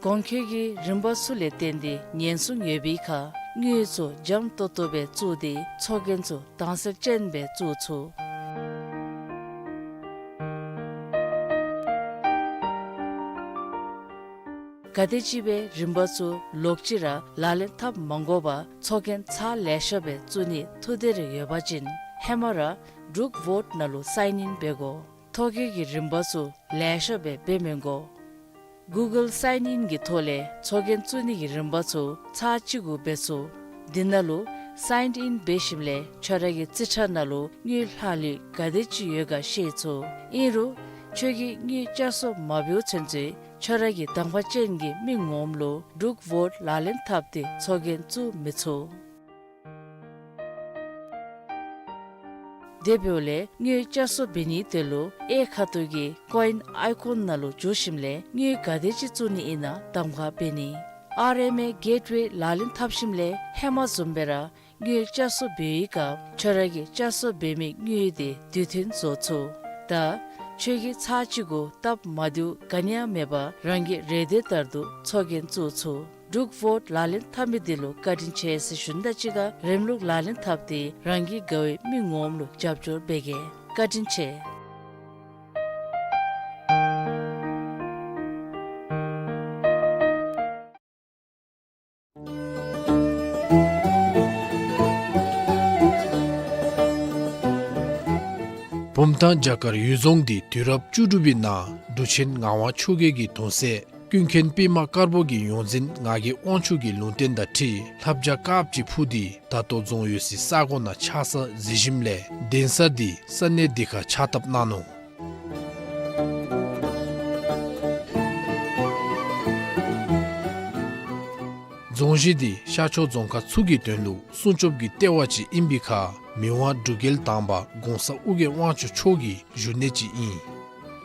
གོང་འཁོད་ཀྱི་རིམ་པ་ཚུ་ལས་བརྟེན་ཏེ་ཉེན་སྲུང་ཡོད་པའི་ཁར་དངུལ་ཚུ་འཇམ་ཏོང་ཏོ་སྦེ་བཙུགས་ཏེ་ཚོགས་རྒྱན་ཚུ་དྭངས་གསལ་ཅན་སྦེ་བཙུགས་ཚུགས། ག་དེམ་ཅིག་སྦེ་རིམ་པ་ཚུ་ལོག་ཅི་ར་ལག་ལེན་འཐབ་མ་དགོ་པར་ཚོགས་རྒྱན་ཚར་ལེ་ཤ་སྦེ་བཙུགས་ནི་ཐུགས་འདོད་རེ་ཡོད་པ་ཅིན་ཧེ་མ་ར་འབྲུག་ཝོཊ་ནང་ལུ་སའིན་ཨིན་འབད་དགོ། ཐོ་བཀོད་ཀྱི་རིམ་པ་ཚུ་ལེ་ཤ་སྦེ་འབད་མི་དགོ། གུ་གཱལ་སའིན་ཨིན་གྱི་ཐོག་ལས་ཚོགས་རྒྱན་བཙུགས་ནི་གི་རིམ་པ་ཚུ་ཚར་གཅིག་གུ་འབད་ཚུགས། དེ་ནང་ལུ་སའིན་ཨིན་འབད་ཞིནམ་ལས་ཁྱོད་ར་གི་རྩིས་ཁྲ་ནང་ལུ་དངུལ་ལྷག་ལུས་ག་དེ་ཅིག་ཡོད་ག་ཤེས་ཚུགས། ཨིན་རུང་ཁྱོད་ཀྱིས་དངུལ་བསྐྱར་གསོ་མ་འབདཝ་ཚུན་ཚོད་ཁྱོད་ར་གི་གདམ་ཁ་ཅན་གྱི་མི་ངོམ་ལུ་འབྲུག་ཝོཊ་ལག་ལེན་འཐབ་སྟེ་ཚོགས་རྒྱན་བཙུགས་མི་ཚུགས། དེ་འབདཝ་ལས་དངུལ་བསྐྱར་གསོ་འབད་ནིའི་དོན་ལུ་གཡས་ཁ་ཐུག་གི་ཀོ་ཨིན་ཨའི་ཀོན་ནང་ལུ་འཛུལ་ཞིནམ་ལས་དངུལ་ག་དེ་ཅིག་བཙུགས་ནི་ཨིན་ན་གདམ་ཁ་འབད་ནི། ཨར་ཨེམ་ཨེ་གེཊ་ཝེ་ལག་ལེན་འཐབ་ཞིནམ་ལས་ཧེ་མ་བཟུམ་སྦེ་ར་དངུལ་བསྐྱར་གསོ་འབད་བའི་སྐབས་ཁྱོད་ར་གིས་བསྐྱར་གསོ་འབད་མི་དངུལ་དེ་དུས་མཐུན་བཟོ་ཚུགས། ད་ཁྱོད་ཀྱིས་ཚར་གཅིག་གུ་སྟབས་མ་བདེཝ་ག་ནི་ཡང་མེད་པར་རང་གི་རེ་འདོད་ལྟར་དུ་ཚོགས་རྒྱན་བཙུགས་ཚུགས། འབྲུག་ཝོཊ་ལག་ལེན་འཐབ་མི་འདི་ལུ་བཀའ་དྲིན་ཆེ་ཟེར་ཞུ་ནི་དང་གཅིག་ཁར་རིམ་ལུགས་ལག་ལེན་འཐབ་སྟེ་རང་གི་དགའ་བའི་མི་ངོམ་ལུ་རྒྱབ་སྐྱོར་འབད་གེ། བཀའ་དྲིན་ཆེ། བུམ་ཐང་བྱ་དཀར་གཡུལ་རྫོང་འདི་དུས་རབས་བཅུ་དྲུག་པའི་ནང་འབྲུག་ཆེན་ངག་དབང་ཆོས་རྒྱལ་གྱི་གདུང་སྲས་ཀུན་མཁྱེན་པདྨ་དཀར་པོ་གི་ཡོངས་འཛིན་ངག་གི་དབང་ཕྱུག་གི་ལུང་བསྟན་དང་འཁྲིལ་ལྷ་བྱ་དཀརཔོ་ཅིག་འཕུར་ཏེ་ད་ལྟོ་རྫོང་ཡོད་སའི་ས་གོ་ནང་ཆགས་ས་གཟིགས་ཞིནམ་ལས་གདན་ས་འདི་ས་གནས་འདི་ཁར་ཕྱག་བཏབ་གནང་ནུག། རྫོང་གཞི་འདི་ཤར་ཕྱོགས་རྫོང་ཁག་ཚུ་གི་དོན་ལུ་སྲུང་སྐྱོབ་ཀྱི་ལྟེ་བ་ཅིག་ཨིན་པའི་ཁར་མི་དབང་འབྲུག་རྒྱལ་དང་པ་གོང་ས་ཨོ་རྒྱན་དབང་ཕྱུག་མཆོག་གི་བཞུགས་གནས་ཅིག་ཨིན།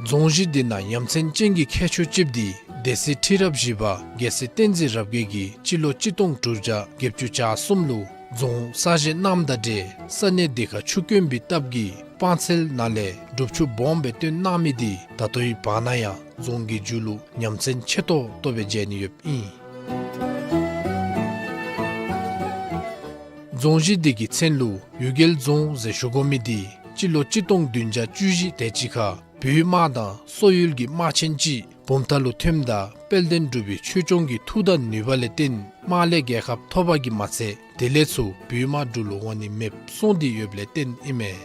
རྫོང་གཞི་འདི་ནང་ཡ་མཚན་ཅན་གྱི་ཁྱད་ཆོས་ཅིག་འདི་སྡེ་སྲིད་ཁྲི་རབས་བཞི་པ་རྒྱལ་སྲས་བསྟན་འཛིན་རབ་རྒྱས་ཀྱིས་སྤྱི་ལོ་གཅིག་སྟོང་དྲུག་བརྒྱ་བརྒྱད་ཅུ་གྱ་གསུམ་ལུ་རྫོང་གསར་བཞེངས་གནངམ་དང་འབྲེལ་ས་གནས་འདི་ཁར་ཆུ་དཀོན་པའི་སྟབས་ཀྱིས་སྤང་ཚལ་ནང་ལས་སྒྲུབ་ཆུ་སྦོམ་སྦེ་བཏོན་གནང་མི་འདི་ད་ལྟོའི་བར་ན་ཡང་རྫོང་གི་མཇུག་ལུ་ཡ་མཚན་ཆེ་ཏོག་ཏོ་སྦེ་མཇལ་ནི་ཡོདཔ་ཨིན། རྫོང་གཞི་འདི་གི་མཚན་ལུ་གཡུལ་རྒྱལ་རྫོང་ཟེར་ཞུ་དགོ་མི་འདི་སྤྱི་ལོ་གཅིག་སྟོང་བདུན་བརྒྱ་བཅུ་བཞི་དེ་ཅིག་ཁར་བོད་དམག་དང་སོག་ཡུལ་གྱི་དམག་ཆེན་ཅིག་བུམ་ཐང་ལུ་ཐོནམ་ད་དཔལ་ལྡན་འབྲུག་པའི་ཆོས་སྐྱོང་གི་མཐུ་དང་ནུས་པ་ལས་བརྟེན་དམག་ལས་རྒྱལ་ཁ་ཐོབ་པ་གིས་མ་ཚད་དེ་ལས་ཚུར་བོད་དམག་འབྲུག་ལུ་འོང་ནི་མེདཔ་སོང་སྟེ་ཡོདཔ་ལས་བརྟེན་ཨིན་མས།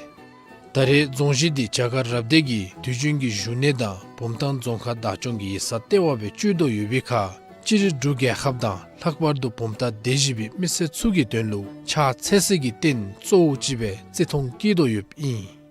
ད་རེས་རྫོང་གཞི་འདི་བྱ་དཀར་རབ་སྡེ་གི་དུས་རྒྱུན་གྱི་བཞུགས་གནས་དང་བུམ་ཐང་རྫོང་ཁག་བདག་སྐྱོང་གི་ཡིག་ཚང་ལྟེ་བ་སྦེ་སྤྱོད་དོ་ཡོད་པའི་ཁར་སྤྱིར་འབྲུག་རྒྱལ་ཁབ་དང་ལྷག་པར་དུ་བུམ་ཐང་སྡེ་བཞི་པའི་མི་སེར་ཚུ་གི་དོན་ལུ་ཕྱག་འཚལ་སའི་རྟེན་གཙོ་བོ་ཅིག་སྦེ་བརྩི་མཐོང་བསྐྱེད་དོ་ཡོདཔ་ཨིན།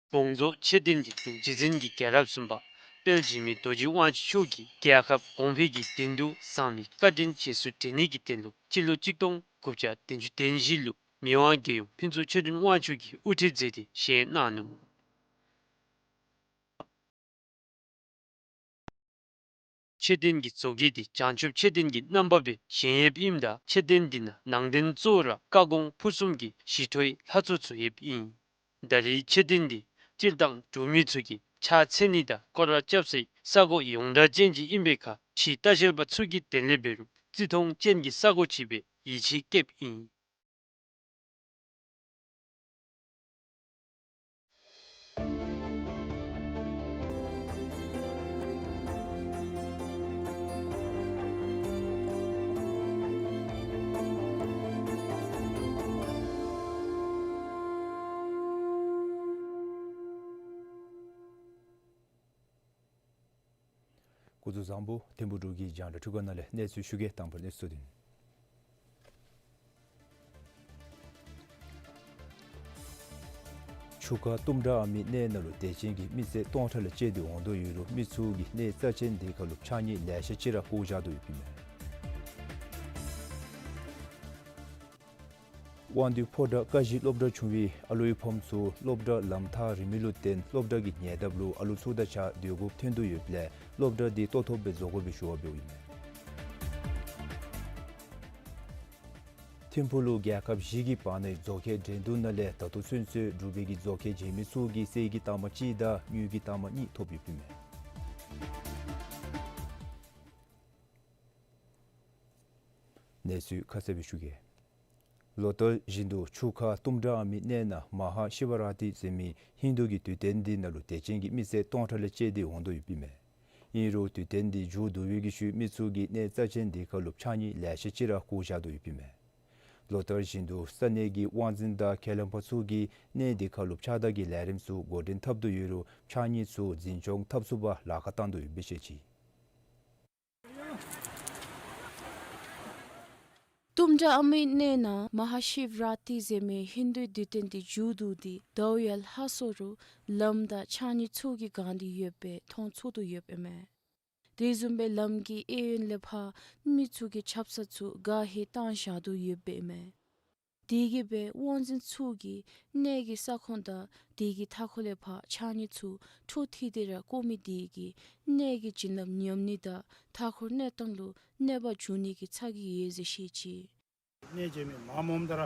དགོངས་རྫོགས་མཆོད་རྟེན་འདི་འབྲུག་རྗེ་བཙུན་གྱི་རྒྱལ་རབས་གསུམ་པ་དཔལ་འཇིགས་མེད་རྡོ་རྗེ་དབང་ཕྱུག་མཆོག་གིས་རྒྱལ་ཁབ་གོང་འཕེལ་གྱི་དོན་དུ་བསམ་པའི་བཀའ་དྲིན་རྗེས་སུ་དྲན་ནི་གི་དོན་ལུ་སྤྱི་ལོ་གཅིག་སྟོང་དགུ་བརྒྱ་བདུན་ཅུ་དོན་བཞི་ལུ་མི་དབང་རྒྱལ་ཡུམ་ཕུན་ཚོགས་ཆོས་སྒྲོན་དབང་ཕྱུག་གིས་དབུ་ཁྲིད་མཛད་དེ་བཞེངས་གནང་ནུག། མཆོད་རྟེན་གྱི་བཟོ་བཀོད་འདི་བྱང་ཆུབ་མཆོད་རྟེན་གྱི་རྣམ་པ་སྦེ་བཞེངས་ཡོདཔ་ཨིནམ་ད་མཆོད་རྟེན་འདི་ནང་ནང་རྟེན་གཙོ་བོ་ར་བཀའ་དགོངས་ཕུར་གསུམ་གྱི་ཞི་ཁྲོའི་ལྷ་ཚོགས་ཚུ་ཡོདཔ་ཨིན། ད་རེས་མཆོད་རྟེན་འདི་སྤྱིར་བཏང་འབྲུག་མི་ཚུ་གིས་ཕྱག་འཚལ་ནི་དང་སྐོར་ར་རྐྱབ་སའི་ས་གོ་ཡོངས་གྲགས་ཅན་ཅིག་ཨིན་པའི་ཁར་ཕྱིའི་ལྟ་བཤལ་པ་ཚུ་གིས་དེ་ལས་འབད་རུང་བརྩི་མཐོང་ཅན་གྱི་ས་གོ་ཅིག་སྦེ་ཡིད་ཆེས་བསྐྱེདཔ་ཨིན། སྐུ་གཟུགས་བཟང་པོ། ཐིམ་ཕུག་འབྲུག་གི་རྒྱང་བསྒྲགས་འཕྲུལ་ཁང་ནང་ལས་གནས་ཚུལ་ཞུ་གེ། དང་པ་གནས་ཚུལ་དེ། འབྲུག་ཁ་གཏུམ་དྲག་ཨ་མི་གནས་ནང་ལུ་དད་ཅན་གྱི་མི་སེར་སྟོང་ཕྲག་ལས་བཅད་དེ་འོང་དོ་ཡོད་རུང་མི་ཚུ་གིས་གནས་རྩ་ཆེན་དེ་ཁར་ལུ་ཕྱགས་སྙིགས་ལེ་ཤ་ཅིག་ར་བཀོ་བཞག་དོ་ཡོདཔ་ཨིན་མས། དབང་འདུས་ཕོ་བྲང་ཀ་བཞི་སློབ་གྲྭ་ཆུང་བའི་ཨ་ལུའི་ཕམ་ཚུ་སློབ་གྲྭ་ལམ་ཐག་རིང་མི་ལུ་བརྟེན་སློབ་གྲྭ་གི་ཉེ་འདབས་ལུ་ཨ་ལུ་ཚུ་དང་གཅིག་ཁར་སྡོད་དགོཔ་ཐོན་དོ་ཡོདཔ་ལས་སློབ་གྲྭ་དེ་ལྟོ་ཐོབ་སྦེ་བཟོ་དགོ་པའི་ཞུ་བ་འབདཝ་ཨིན་མས། ཐིམ་ཕུག་ལུ་རྒྱལ་ཁབ་བཞི་གི་བར་ན་མཛོད་ཁང་འགྲན་བསྡུར་ནང་ལས་ད་ལྟོ་ཚུན་ཚོད་འབྲུག་པའི་གི་མཛོད་ཁང་རྗེས་མི་ཚུ་གིས་གསེར་གྱི་རྟགས་མ་གཅིག་དང་དངུལ་གྱི་རྟགས་མ་གཉིས་ཐོབ་ཡོདཔ་ཨིན་མས། གནས་ཚུལ་ཁ་གསལ་སྦེ་ཞུ་གེ། ལོ་ལྟར་བཞིན་དུ་འབྲུག་ཁ་གཏུམ་དྲག་ཨ་མི་གནས་ནང་མ་ཧཱ་ཤི་ཝ་ར་ཏི་ཟེར་མི་ཧིན་དུ་གི་དུས་སྟོན་འདི་ནང་ལུ་དད་ཅན་གྱི་མི་སེར་སྟོང་ཕྲག་ལས་བཅད་དེ་འོང་དོ་ཡོདཔ་ཨིན་མས། ཨིན་རུང་དུས་སྟོན་འདི་མཇུག་བསྡུ་བའི་གི་ཤུལ་མི་ཚུ་གིས་གནས་རྩ་ཆེན་འདི་ཁར་ལུ་ཕྱགས་སྙིགས་ལེ་ཤ་ཅིག་ར་བཀོ་བཞག་དོ་ཡོདཔ་ཨིན་མས། ལོ་ལྟར་བཞིན་དུ་ས་གནས་ཀྱི་དབང་འཛིན་དང་ཁས་བླངས་པ་ཚུ་གིས་གནས་འདི་ཁར་ལུ་ཕྱགས་བདར་གྱི་ལས་རིམ་ཚུ་འགོ་འདྲེན་འཐབ་དོ་ཡོད་རུང་ཕྱགས་སྙིགས་ཚུ་འཛིན་སྐྱོང་འཐབ་ཚུགས་པར་ལཱ་ཁག་བཏང་དོ་ཡོདཔ་སྦེ་བཤད་ཅི། གཏུམ་དྲག་ཨ་མི་གནས་ནང་མ་ཧཱ་ཤི་ཝ་ར་ཏི་ཟེར་མི་ཧིན་དུའི་དུས་སྟོན་འདི་མཇུག་བསྡུ་སྟེ་ཟླཝ་ཡར་ལྷག་སོང་རུང་ལམ་དང་ཕྱགས་སྙིགས་ཚུ་གིས་གང་སྟེ་ཡོདཔ་སྦེ་མཐོང་ཚུགས་དོ་ཡོདཔ་ཨིན་མས། དེ་བཟུམ་སྦེ་ལམ་གྱི་གཡས་གཡོན་ལས་ཕར་མི་ཚུ་གིས་ཆབ་གསང་ཚུ་ག་ཧེ་བཏང་བཞག་དོ་ཡོདཔ་ཨིན་མས། དེ་གིས་སྦེ་དབང་འཛིན་ཚུ་གིས་གནས་ཀྱི་ས་ཁོངས་དང་དེ་གི་མཐའ་འཁོར་ལས་ཕར་ཕྱགས་སྙིགས་ཚུ་འཕྲོ་མཐུད་དེ་ར་བཀོ་མི་དེ་གིས་གནས་ཀྱི་བྱིན་རླབས་ཉམས་ནི་དང་མཐའ་འཁོར་གནས་སྟངས་ལུ་གནོད་པ་འབྱུང་ནི་གི་ཚ་གྱང་ཡོད་ཟེར་བཤད་ཅི། གནས་མཇལ་མི་མངམ་འོངམ་ད་ར་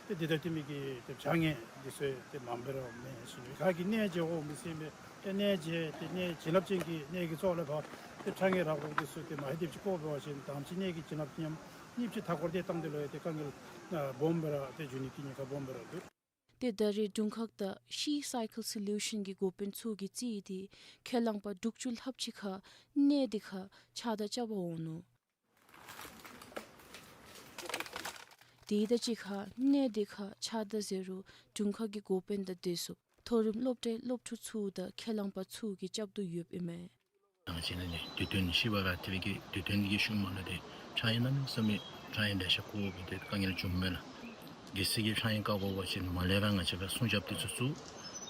ཏེ་འདི་ལྟ་སྟེ་མི་གི་ཏེ་ཕྱགས་སྙིགས་འདི་ཚུ་ཏེ་མངམ་སྦེ་ར་མེད་ཞིནམ་ལས་ག་གིས་གནས་མཇལ་དགོཔ་མི་ཤེས་པས། ཏེ་གནས་མཇལ་ཏེ་གནས་བྱིན་རླབས་ཅན་གྱི་གནས་ཀྱི་ཚོགས་ལས་ཕར་ཏེ་ཕྱགས་སྙིགས་རག་དགོཔ་འདི་ཚུ་ཏེ་མ་ཧེ་དེམ་ཅིག་བཀོ་བ་ཅིན་དང་པ་ཅིག་གནས་ཀྱི་བྱིན་རླབས་ཉམས། གཉིས་པ་ཅིག་མཐའ་འཁོར་ཏེ་བཏང་སྟེ་ལུ་ཡང་ཏེ་དཀའ་ངལ་སྦོམ་སྦེ་ར་ཏེ་འབྱུང་ནི་གི་ཉེན་ཁ་སྦོམ་སྦེ་ར་འདུག། ཏེ་ད་རེས་དྲུང་ཁག་དང་ཤི་སའི་ཀལ་སོ་ལུ་ཤཱན་གྱི་འགོ་དཔོན་ཚུ་གིས་རྩིས་ཏེ་ཁས་བླངས་པ་དྲུག་ཅུ་ལྷགཔ་ཅིག་ཁར་གནས་འདི་ཁར་ཕྱགས་བདར་རྐྱབ་པར་འོང་ནུག། དེ་དང་གཅིག་ཁར་གནས་འདི་ཁར་ཕྱགས་བདར་ཟེར་རུང་དྲུང་ཁག་གི་འགོ་དཔོན་དང་བདེ་སྲུངཔ་མཐོ་རིམ་སློབ་གྲྭའི་སློབ་ཕྲུག་ཚུ་དང་ཁས་བླངས་པ་ཚུ་གིས་རྐྱབ་དོ་ཡོདཔ་ཨིན་མས། ང་བཅས་ནཱ་ནི་དུས་སྟོན་ཤི་ཝ་ར་ཏི་རི་གི་དུས་སྟོན་གྱི་ཤུལ་མ་ལུ་ཏེ་ཕྱགས་སྙིགས་གནམ་མེད་ས་མེད་ཕྱགས་སྙིགས་ལེ་ཤ་བཀོཝ་འབད་དེ་དཀའ་ངལ་བྱུངམ་མས་ལགས། གལ་སྲིད་ཀྱི་ཕྱགས་སྙིགས་བཀག་དགོ་པ་ཅིན་མ་ལས་ར་ང་བཅས་ར་སྲུང་སྐྱོབ་འདི་ཚུ་བཙུགས།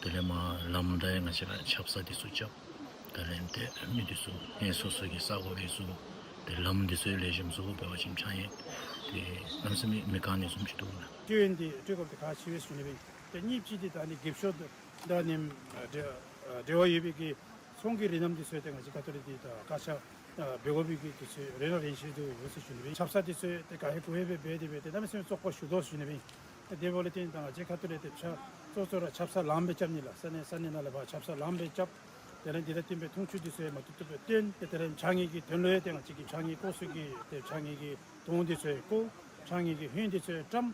དེ་ལས་མར་ལམ་དང་ཡང་ང་བཅས་ར་ཆབ་གསང་འདི་ཚུ་རྐྱབ། དེ་ལས་ཏེ་མི་འདི་ཚུ་ཧེང་སོ་སོ་གི་ས་གོ་འདི་ཚུ་ཏེ་ལམ་འདི་ཚུ་ལེགས་ཤོམ་བཟོ་དགོ་པ་ཅིན་ཕྱགས་སྙིགས་ཏེ་གནམ་མེད་ས་མེད་མི་དགའ་ནི་བཟུམ་ཅིག་འདུག་ལགས། སྤྲོད་ཡོན་འདི་སྤྲོད་དགོཔ་འདི་ཁག་ཆེ་བས་ཞུ་ནི་སྦེ། ཏེ་གཉིས་པ་ཅིག་འདི་ད་ནི་འགེབས་ཤོག་དང་ནི་འབྲེལ་འབྲེལ་བ་ཡོད་པའི་གི་ཚོང་གི་རིགས་རྣམས་འདི་ཚུ་ཏེ་ང་བཅས་ཁ་ཐུག་ལས་འདི་ད་བཀག་ཆ་ཨ་འབད་དགོ་པའི་གི་འདི་ཚུ་རེ་རེ་རེ་བཞིན་དུ་ཡོད་ཟེར་ཞུ་ནི་སྦེ། ཆབ་གསང་འདི་ཚུ་ཏེ་ག་ཧེ་གོ་ཧེ་སྦེ་འབད་དེ་སྦེ་ཏེ་གནམ་མེད་ས་མེད་བཙོག་པ་ཞུ་དོ་ཞུ་ནི་སྦེ། ཏེ་དེ་འབདཝ་ལས་བརྟེན་ད་ང་བཅས་ཁ་ཐུག་ལས་ཏེ་ཆ་གཙོ་གཙོ་ར་ཆབ་གསང་ལངམ་སྦེ་རྐྱབ་ནི་ལགས། ས་གནས་ས་གནས་ནང་ལས་ཕར་ཆབ་གསང་ལངམ་སྦེ་རྐྱབ། དེ་ལས་འདི་ལས་བརྟེན་སྦེ་འཐུང་ཆུ་འདི་ཚུ་ཡང་མ་བཏུབ་བཏུབ་སྦེ་བཏོན། ཏེ་དེ་ལས་ཕྱགས་སྙིགས་ཀྱི་དོན་ལུ་ཡང་ཏེ་ང་བཅས་ཀྱིས་ཕྱགས་སྙིགས་བཀོ་ས་གི་ཏེ་ཕྱགས་སྙིགས་ཀྱི་དོང་འདི་ཚུ་ཡང་བཀོ། ཕྱགས་སྙིགས་ཀྱི་ཧོད་འདི་ཚུ་ཡང་བཀྲམ།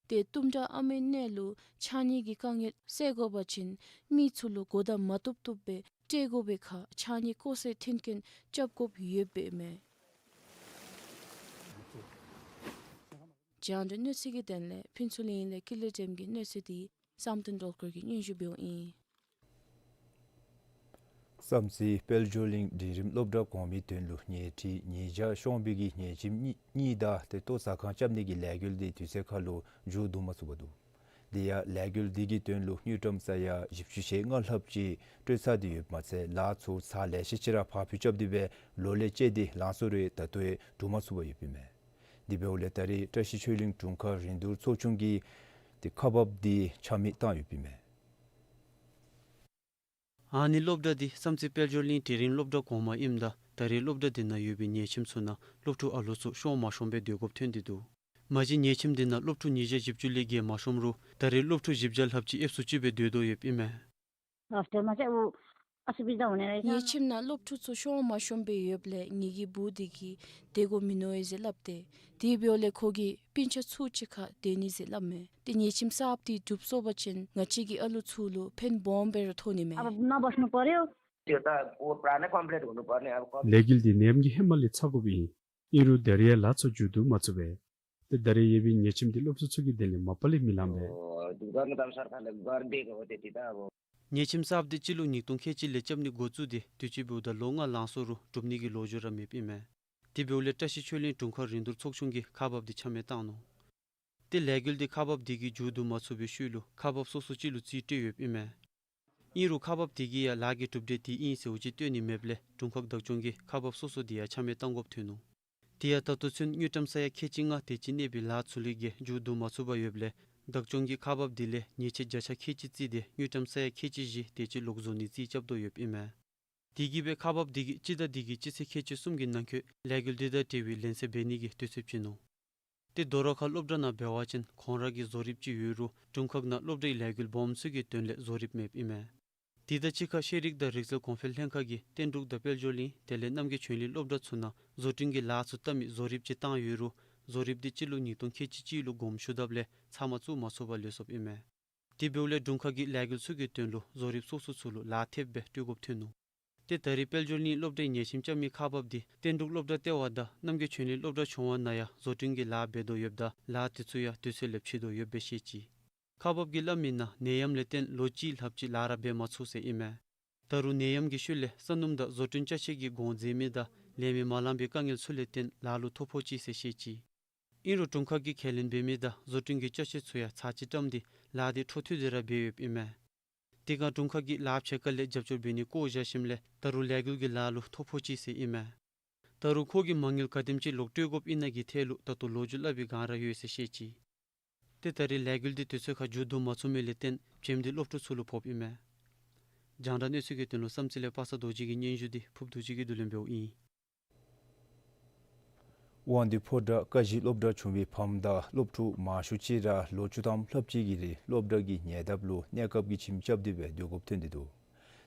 ཏེ་གཏུམ་དྲག་ཨ་མའི་གནས་ལུ་ཕྱགས་སྙིགས་ཀྱི་དཀའ་ངལ་སེལ་དགོ་པ་ཅིན་མི་ཚུ་ལུ་གོ་བརྡ་མ་བཏུབ་བཏུབ་སྦེ་སྤྲོད་དགོ་པའི་ཁར་ཕྱགས་སྙིགས་བཀོ་སའི་མཐུན་རྐྱེན་རྐྱབ་དགོཔ་ཡོདཔ་ཨིན་མས། རྒྱང་བསྒྲགས་གནས་ཚུལ་གྱི་དོན་ལས་ཕུན་ཚོགས་གླིང་ལས་ཀུན་ལེགས་སྒྲོལམ་གྱི་གནས་ཚུལ་འདི་བསམ་གཏན་སྒྲོལ་དཀར་གྱིས་སྙན་ཞུ་འབདཝ་ཨིན། བསམ་རྩེ་དཔལ་འབྱོར་གླིང་འབྲིང་རིམ་སློབ་གྲྭ་གོང་མའི་དོན་ལུ་ཉལ་ཁྲི་ཉིས་བརྒྱ་ཤོང་བའི་གི་ཉལ་ཁྱིམ་གཉིས་གཉིས་དང་ཏེ་ལྟོ་ཟ་ཁང་རྐྱབ་ནི་གི་ལས་འགུལ་འདི་དུས་ཚོད་ཁར་ལུ་མཇུག་བསྡུ་མ་ཚུགས་པར་འདུག། དེ་ཡང་ལས་འགུལ་འདི་གི་དོན་ལུ་དངུལ་ཀྲམ་ས་ཡ་བཞི་བཅུ་ཞེ་ལྔ་ལྷགཔ་ཅིག་སྤྲོད་ཚར་ཏེ་ཡོདཔ་མ་ཚད་ལཱ་ཚུ་ཚར་ལེ་ཤ་ཅིག་ར་ཕར་འགྱངས་རྐྱབ་སྟེ་སྦེ་ལོ་ལས་བཅད་དེ་ལངས་སོང་རུང་ད་ལྟོ་ཡང་གྲུབ་མ་ཚུགས་པར་ཡོདཔ་ཨིན་མས། དེ་འབདཝ་ལས་ད་རེས་བཀྲ་ཤིས་ཆོས་གླིང་དྲུང་ཁག་རིན་བསྡུར་ཚོགས་ཆུང་གིས་ཏེ་ཁག་འབགཔ་འདི་ཆ་མེད་བཏང་ཡོདཔ་ཨིན་མས། ཨ་ནི་སློབ་གྲྭ་འདི་བསམ་རྩེ་དཔལ་འབྱོར་གླིང་འབྲིང་རིམ་སློབ་གྲྭ་གོང་མ་ཨིནམ་ད་ད་རེས་སློབ་གྲྭ་འདི་ནང་ཡོད་པའི་ཉལ་ཁྱིམ་ཚུ་ནང་སློབ་ཕྲུག་ཨ་ལོ་ཚུ་ཤོང་མ་ཤོང་པའི་སྡོད་དགོཔ་ཐོན་ཏེ་འདུག། མ་གཞི་ཉལ་ཁྱིམ་འདི་ནང་སློབ་ཕྲུག་ཉིས་བརྒྱ་བཞི་བཅུ་ལས་བརྒལ་མ་ཤོངམ་རུང་ད་རེས་སློབ་ཕྲུག་བཞི་བརྒྱ་ལྷགཔ་ཅིག་ཨེབ་སུ་ཅིག་སྦེ་སྡོད་དོ་ཡོདཔ་ཨིན་མས། ཉལ་ཁྱིམ་ནང་སློབ་ཕྲུག་ཚུ་ཤོང་མ་ཤོང་པར་ཡོདཔ་ལས་ངེ་གི་བུ་འདི་གིས་སྡོད་དགོ་མི་མནོ་ཡི་ཟེར་སླབ་སྟེ། དེ་འབདཝ་ལས་ཁོ་གིས་སྤུན་ཆ་ཚུ་གཅིག་ཁར་སྡོད་ནི་ཟེར་སླབ་མས། ཏེ་ཉལ་ཁྱིམ་གསརཔ་འདི་གྲུབ་སོང་པ་ཅིན་ང་བཅས་ཀྱི་ཨ་ལོ་ཚུ་ལུ་ཕན་སྦོམ་སྦེ་ར་ཐོགས་ནི་མས། अब नबस्नु पर्‍यो। त्यो त अब पुरानै कम्प्लिट हुनुपर्ने अब कम- ལས་འགུལ་འདི་ནད་ཡམས་ཀྱི་ཧེ་མ་ལས་ཚར་དགོཔ་ཨིན། ཨིན་རུང་ད་རེས་ཡང་ལཱ་ཚུ་མཇུག་བསྡུ་མ་ཚུགས་པས། ཏེ་ད་རེས་ཡོད་པའི་ཉལ་ཁྱིམ་འདི་སློབ་ཕྲུག་ཚུ་གི་དོན་ལས་མ་པ་ལས་མི་ལང་པས། गर्नु त अब सरकारले गरिदिएको हो त्यति त अब। ཉལ་ཁྱིམ་གསརཔ་འདི་སྤྱི་ལོ་ཉིས་སྟོང་ཁལ་གཅིག་ལས་རྐྱབ་ནི་འགོ་བཙུགས་ཏེ་དུས་ཅི་འབདཝ་ད་ལོ་ལྔ་ལང་སོང་རུང་གྲུབ་ནི་གི་ལོ་རྒྱུས་ར་མེདཔ་ཨིན་མས། དེ་འབདཝ་ལས་བཀྲ་ཤིས་ཆོས་གླིང་དྲུང་ཁག་རིན་བསྡུར་ཚོགས་ཆུང་གིས་ཁག་འབགཔ་འདི་ཆ་མེད་བཏང་ནུག། ཏེ་ལས་འགུལ་འདི་ཁག་འབགཔ་དེ་གིས་མཇུག་བསྡུ་མ་ཚུགས་པའི་ཤུལ་ལུ་ཁག་འབགཔ་སོ་སོ་ཅིག་ལུ་རྩིས་སྤྲོད་ཡོདཔ་ཨིན་མས། ཨིན་རུང་ཁག་འབགཔ་དེ་གིས་ཡང་ལཱ་གི་གྲུབ་འབྲས་དེ་ཨིན་ཟེར་བ་ཅིན་སྟོན་ནི་མེདཔ་ལས་དྲུང་ཁག་བདག་སྐྱོང་གིས་ཁག་འབགཔ་སོ་སོ་དེ་ཡང་ཆ་མེད་བཏང་དགོཔ་ཐོན་ནུག། དེ་ཡང་ད་ལྟོ་ཚུན་དངུལ་ཀྲམ་ས་ཡ་ཁལ་གཅིག་ལྔ་དེ་ཅིག་གནས་པའི་ལཱ་ཚུ་ལུ་གིས་མཇུག་བསྡུ་མ་ཚུགས་པར་ཡོདཔ་ལས་བདག་སྐྱོང་གིས་ཁག་འབགཔ་དེ་ལས་ཉེས་ཆད་བརྒྱ་ཆ་ཁལ་གཅིག་བརྩིས་ཏེ་དངུལ་ཀྲམ་ས་ཡ་ཁལ་གཅིག་བཞི་དེ་ཅིག་ལོག་བཟོ་ནི་རྩིས་རྐྱབ་དོ་ཡོདཔ་ཨིན་མས། དེ་གིས་སྦེ་ཁག་འབགཔ་དེ་གིས་སྤྱི་ཟླ་འདི་གི་སྤྱི་ཚེས་ཁལ་གཅིག་གསུམ་གྱི་ནང་འཁོད་ལས་འགུལ་དེ་དང་འབྲེལ་བའི་ལན་གསལ་འབད་ནི་གི་འདོད་ཚུལ་བྱིན་ནུག། ཏེ་ལྡོག་ར་ཁ་སློབ་གྲྭ་ནང་འབད་བ་ཅིན་ཁོང་ར་གི་བཟོ་རིགཔ་ཅིག་ཡོད་རུང་དྲུང་ཁག་ནང་སློབ་གྲྭའི་ལས་འགུལ་སྦོམ་ཚུ་གི་དོན་ལས་བཟོ་རིགཔ་མེདཔ་ཨིན་མས། དེ་དང་གཅིག་ཁར་ཤེས་རིག་དང་རིག་རྩལ་གོང་འཕེལ་ལྷན་ཁག་གིས་བསྟན་འབྲུག་དང་དཔལ་འབྱོར་གླིང་དེ་ལས་རྣམ་རྒྱལ་ཆོས་གླིང་སློབ་གྲྭ་ཚུ་ནང་བཟོ་སྐྲུན་གྱི་ལཱ་ཚུ་བལྟ་མི་བཟོ་རིགཔ་ཅིག་བཏང་ཡོད་རུང་བཟོ་རིགཔ་དེ་སྤྱི་ལོ་ཉིས་སྟོང་ཁལ་གཅིག་གཅིག་ལུ་དགོངསམ་ཞུ་དཔ་ལས་ཚར་མ་བཙུགས་མ་ཚུགས་པར་ལུས་སོཔ་ཨིན་མས། དེ་འབདཝ་ལས་དྲུང་ཁག་གིས་ལས་འགུལ་ཚུ་གི་དོན་ལུ་བཟོ་རིགཔ་སོ་སོ་ཚུ་ལུ་ལཱ་ཐེབས་སྦེ་སྤྲོད་དགོཔ་ཐོན་ནུག། ཏེ་ད་རེས་དཔལ་འབྱོར་གླིང་སློབ་གྲྭའི་ཉལ་ཞིམ་རྐྱབ་མི་ཁག་འབགཔ་དེ་བསྟན་འབྲུག་སློབ་གྲྭ་ལྟེ་བ་དང་རྣམ་རྒྱལ་ཆོས་གླིང་སློབ་གྲྭ་ཆུང་བ་ནང་ཡང་བཟོ་སྐྲུན་གྱི་ལཱ་འབད་དོ་ཡོདཔ་ད་ལཱ་དེ་ཚུ་ཡང་དུས་ཚོད་ལས་ཕྱི་དོ་ཡོདཔ་སྦེ་བཤད་ཅི། ཁག་འབགཔ་གིས་སླབ་མི་ནང་ནད་ཡམས་ལས་བརྟེན་ལོ་གཅིག་ལྷགཔ་ཅིག་ལཱ་ར་འབད་མ་ཚུགས་ཟེར་ཨིན་མས། ད་རུང་ནད་ཡམས་ཀྱི་ཤུལ་ལས་ས་སྣུམ་དང་བཟོ་སྐྲུན་ཅ་ཆས་ཀྱི་གོང་འཛེམ་མི་དང་ལས་མི་མ་ལང་པའི་དཀའ་ངལ་ཚུ་ལས་བརྟེན་ལཱ་ལུ་ཐོ་ཕོག་ཅི་ཟེར་བཤད་ཅི། ཨིན་རུང་དྲུང་ཁག་གིས་ཁས་ལེན་འབད་མི་དང་བཟོ་སྐྲུན་གྱི་ཅ་ཆས་ཚུ་ཡང་ཚར་གཅིག་བཀྲམ་སྟེ་ལཱ་དེ་འཕྲོ་མཐུད་དེ་ར་འབད་ཡོདཔ་ཨིན་མས། དེ་སྒང་དྲུང་ཁག་གིས་ལཱ་ཕྱེད་ཀ་ལས་རྒྱབ་སྐྱོར་འབད་ནི་བཀོ་བཞག་ཞིནམ་ལས་ད་རུང་ལས་འགུལ་གྱི་ལཱ་ལུ་ཐོ་ཕོག་ཅི་ཟེར་ཨིན་མས། ད་རུང་ཁོ་གིས་མ་དངུལ་ག་དེམ་ཅིག་ལོག་སྤྲོད་དགོཔ་ཨིན་ན་གི་ཐད་ལུ་ད་ལྟོ་ལོ་རྒྱུས་སླབ་པའི་སྒང་ར་ཡོད་ཟེར་བཤད་ཅི། ཏེ་ད་རེས་ལས་འགུལ་འདི་དུས་ཚོད་ཁར་མཇུག་བསྡུ་མ་ཚུགས་མི་ལས་བརྟེན་བྱེམ་འདི་སློབ་ཕྲུག་ཚུ་ལུ་ཕོགཔ་ཨིན་མས། རྒྱང་བསྒྲགས་གནས་ཚུལ་གྱི་དོན་ལུ་བསམ་རྩེ་ལས་པ་སངས་རྡོ་རྗེ་གི་སྙན་ཞུ་འདི་ཕུབ་རྡོ་རྗེ་གིས་བསྡུ་ལེན་འབདཝ་ཨིན། དབང་འདུས་ཕོ་བྲང་ཀ་བཞི་སློབ་གྲྭ་ཆུང་བའི་ཕམ་དང་སློབ་ཕྲུག་མང་ཤོས་ཅིག་ར་ལོ་བཅུ་ཐམ་ལྷགཔ་ཅིག་གི་རིང་སློབ་གྲྭ་གི་ཉེ་འདབས་ལུ་གནས་སྐབས་ཀྱི་ཁྱིམ་རྐྱབ་སྟེ་སྦེ་སྡོད་དགོཔ་ཐོན་ཏེ་འདུག།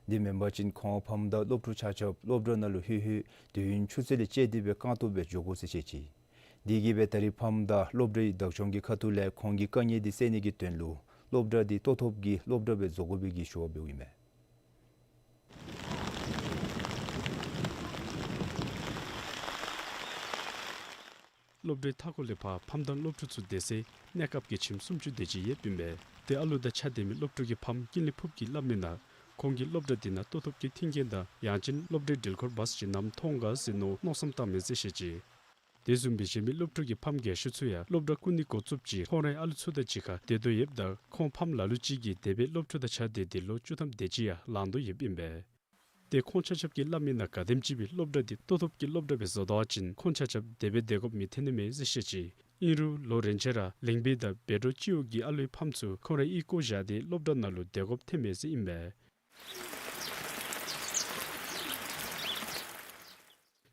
དེ་མེན་པ་ཅིན་ཁོང་ཕམ་དང་སློབ་ཕྲུག་ཆ་ཁྱབ་སློབ་གྲྭ་ནང་ལུ་ལྷོད་ལྷོད་དུས་ཡུན་ཆུ་ཚོད་ལས་བཅད་དེ་སྦེ་རྐང་སྟོང་སྦེ་འགྱོ་དགོ་ཟེར་བཤད་ཅི། དེ་གིས་སྦེ་ད་རེས་ཕམ་དང་སློབ་གྲྭའི་བདག་སྐྱོང་གི་ཁ་ཐུག་ལས་ཁོང་གི་དཀའ་ངལ་འདི་སེལ་ནི་གི་དོན་ལུ་སློབ་གྲྭ་འདི་ལྟོ་ཐོབ་ཀྱི་སློབ་གྲྭ་སྦེ་བཟོ་དགོ་པའི་གི་ཞུ་བ་འབདཝ་ཨིན་མས། སློབ་གྲྭའི་མཐའ་འཁོར་ལས་ཕར་ཕམ་དང་སློབ་ཕྲུག་ཚུ་སྡོད་སའི་གནས་སྐབས་ཀྱི་ཁྱིམ་སུམ་ཅུ་དེ་ཅིག་ཡོདཔ་ཨིན་པས། ཏེ་ཨ་ལུ་དང་ཆ་སྡོད་མི་སློབ་ཕྲུག་གི་ཕམ་ཀུན་ལེགས་ཕུབ་ཀྱིས་སླབ་མི་ནང་ཁོང་གིས་སློབ་གྲྭ་འདི་ནང་ལྟོ་ཐོབ་ཀྱི་མཐུན་རྐྱེན་དང་ཡང་ཅིན་སློབ་གྲྭའི་འགྲུལ་འཁོར་བཱས་ཅིག་ནམ་མཐོང་ག་ཟེར་མནོ་མནོ་བསམ་བཏངམ་མས་ཟེར་བཤད་ཅི། དེ་བཟུམ་སྦེ་གཞན་མི་སློབ་ཕྲུག་གི་ཕམ་རྒས་ཤོས་ཚུ་ཡང་སློབ་གྲྭ་ཀུན་ནས་འགོ་བཙུགས་ཅིག་ཁོང་རའི་ཨ་ལུ་ཚུ་དང་གཅིག་ཁར་སྡོད་དོ་ཡོདཔ་ད་ཁོང་ཕམ་ལ་ལུ་ཅིག་གིས་དེ་སྦེ་སློབ་ཕྲུག་དང་གཅིག་ཁར་སྡོད་དེ་ལོ་བཅུ་ཐམ་དེ་ཅིག་ཡང་ལང་དོ་ཡོདཔ་ཨིན་པས། ཏེ་ཁོང་ཆ་ཁྱབ་ཀྱིས་སླབ་མི་ནང་ག་དེམ་ཅིག་སྦེ་སློབ་གྲྭ་འདི་ལྟོ་ཐོབ་ཀྱི་སློབ་གྲྭ་སྦེ་བཟོ་དོ་བ་ཅིན་ཁོང་ཆ་ཁྱབ་དེ་སྦེ་སྡོད་དགོཔ་མི་ཐོན་ནི་མས་ཟེར་བཤད་ཅི། ཨིན་རུང་ལོ་རེ་ཆད་ར་གླིང་པའི་དང་བཻ་ཌཱུར་སྤྱི་འོག་གི་ཨ་ལུའི་ཕམ་ཚུ་ཁོང་རའི་གཡུས་བཀོ་བཞག་སྟེ་སློབ་གྲྭ་ནང་ལུ་སྡོད་དགོཔ་ཐོནམ་མས་ཟེར་ཨིན་པས།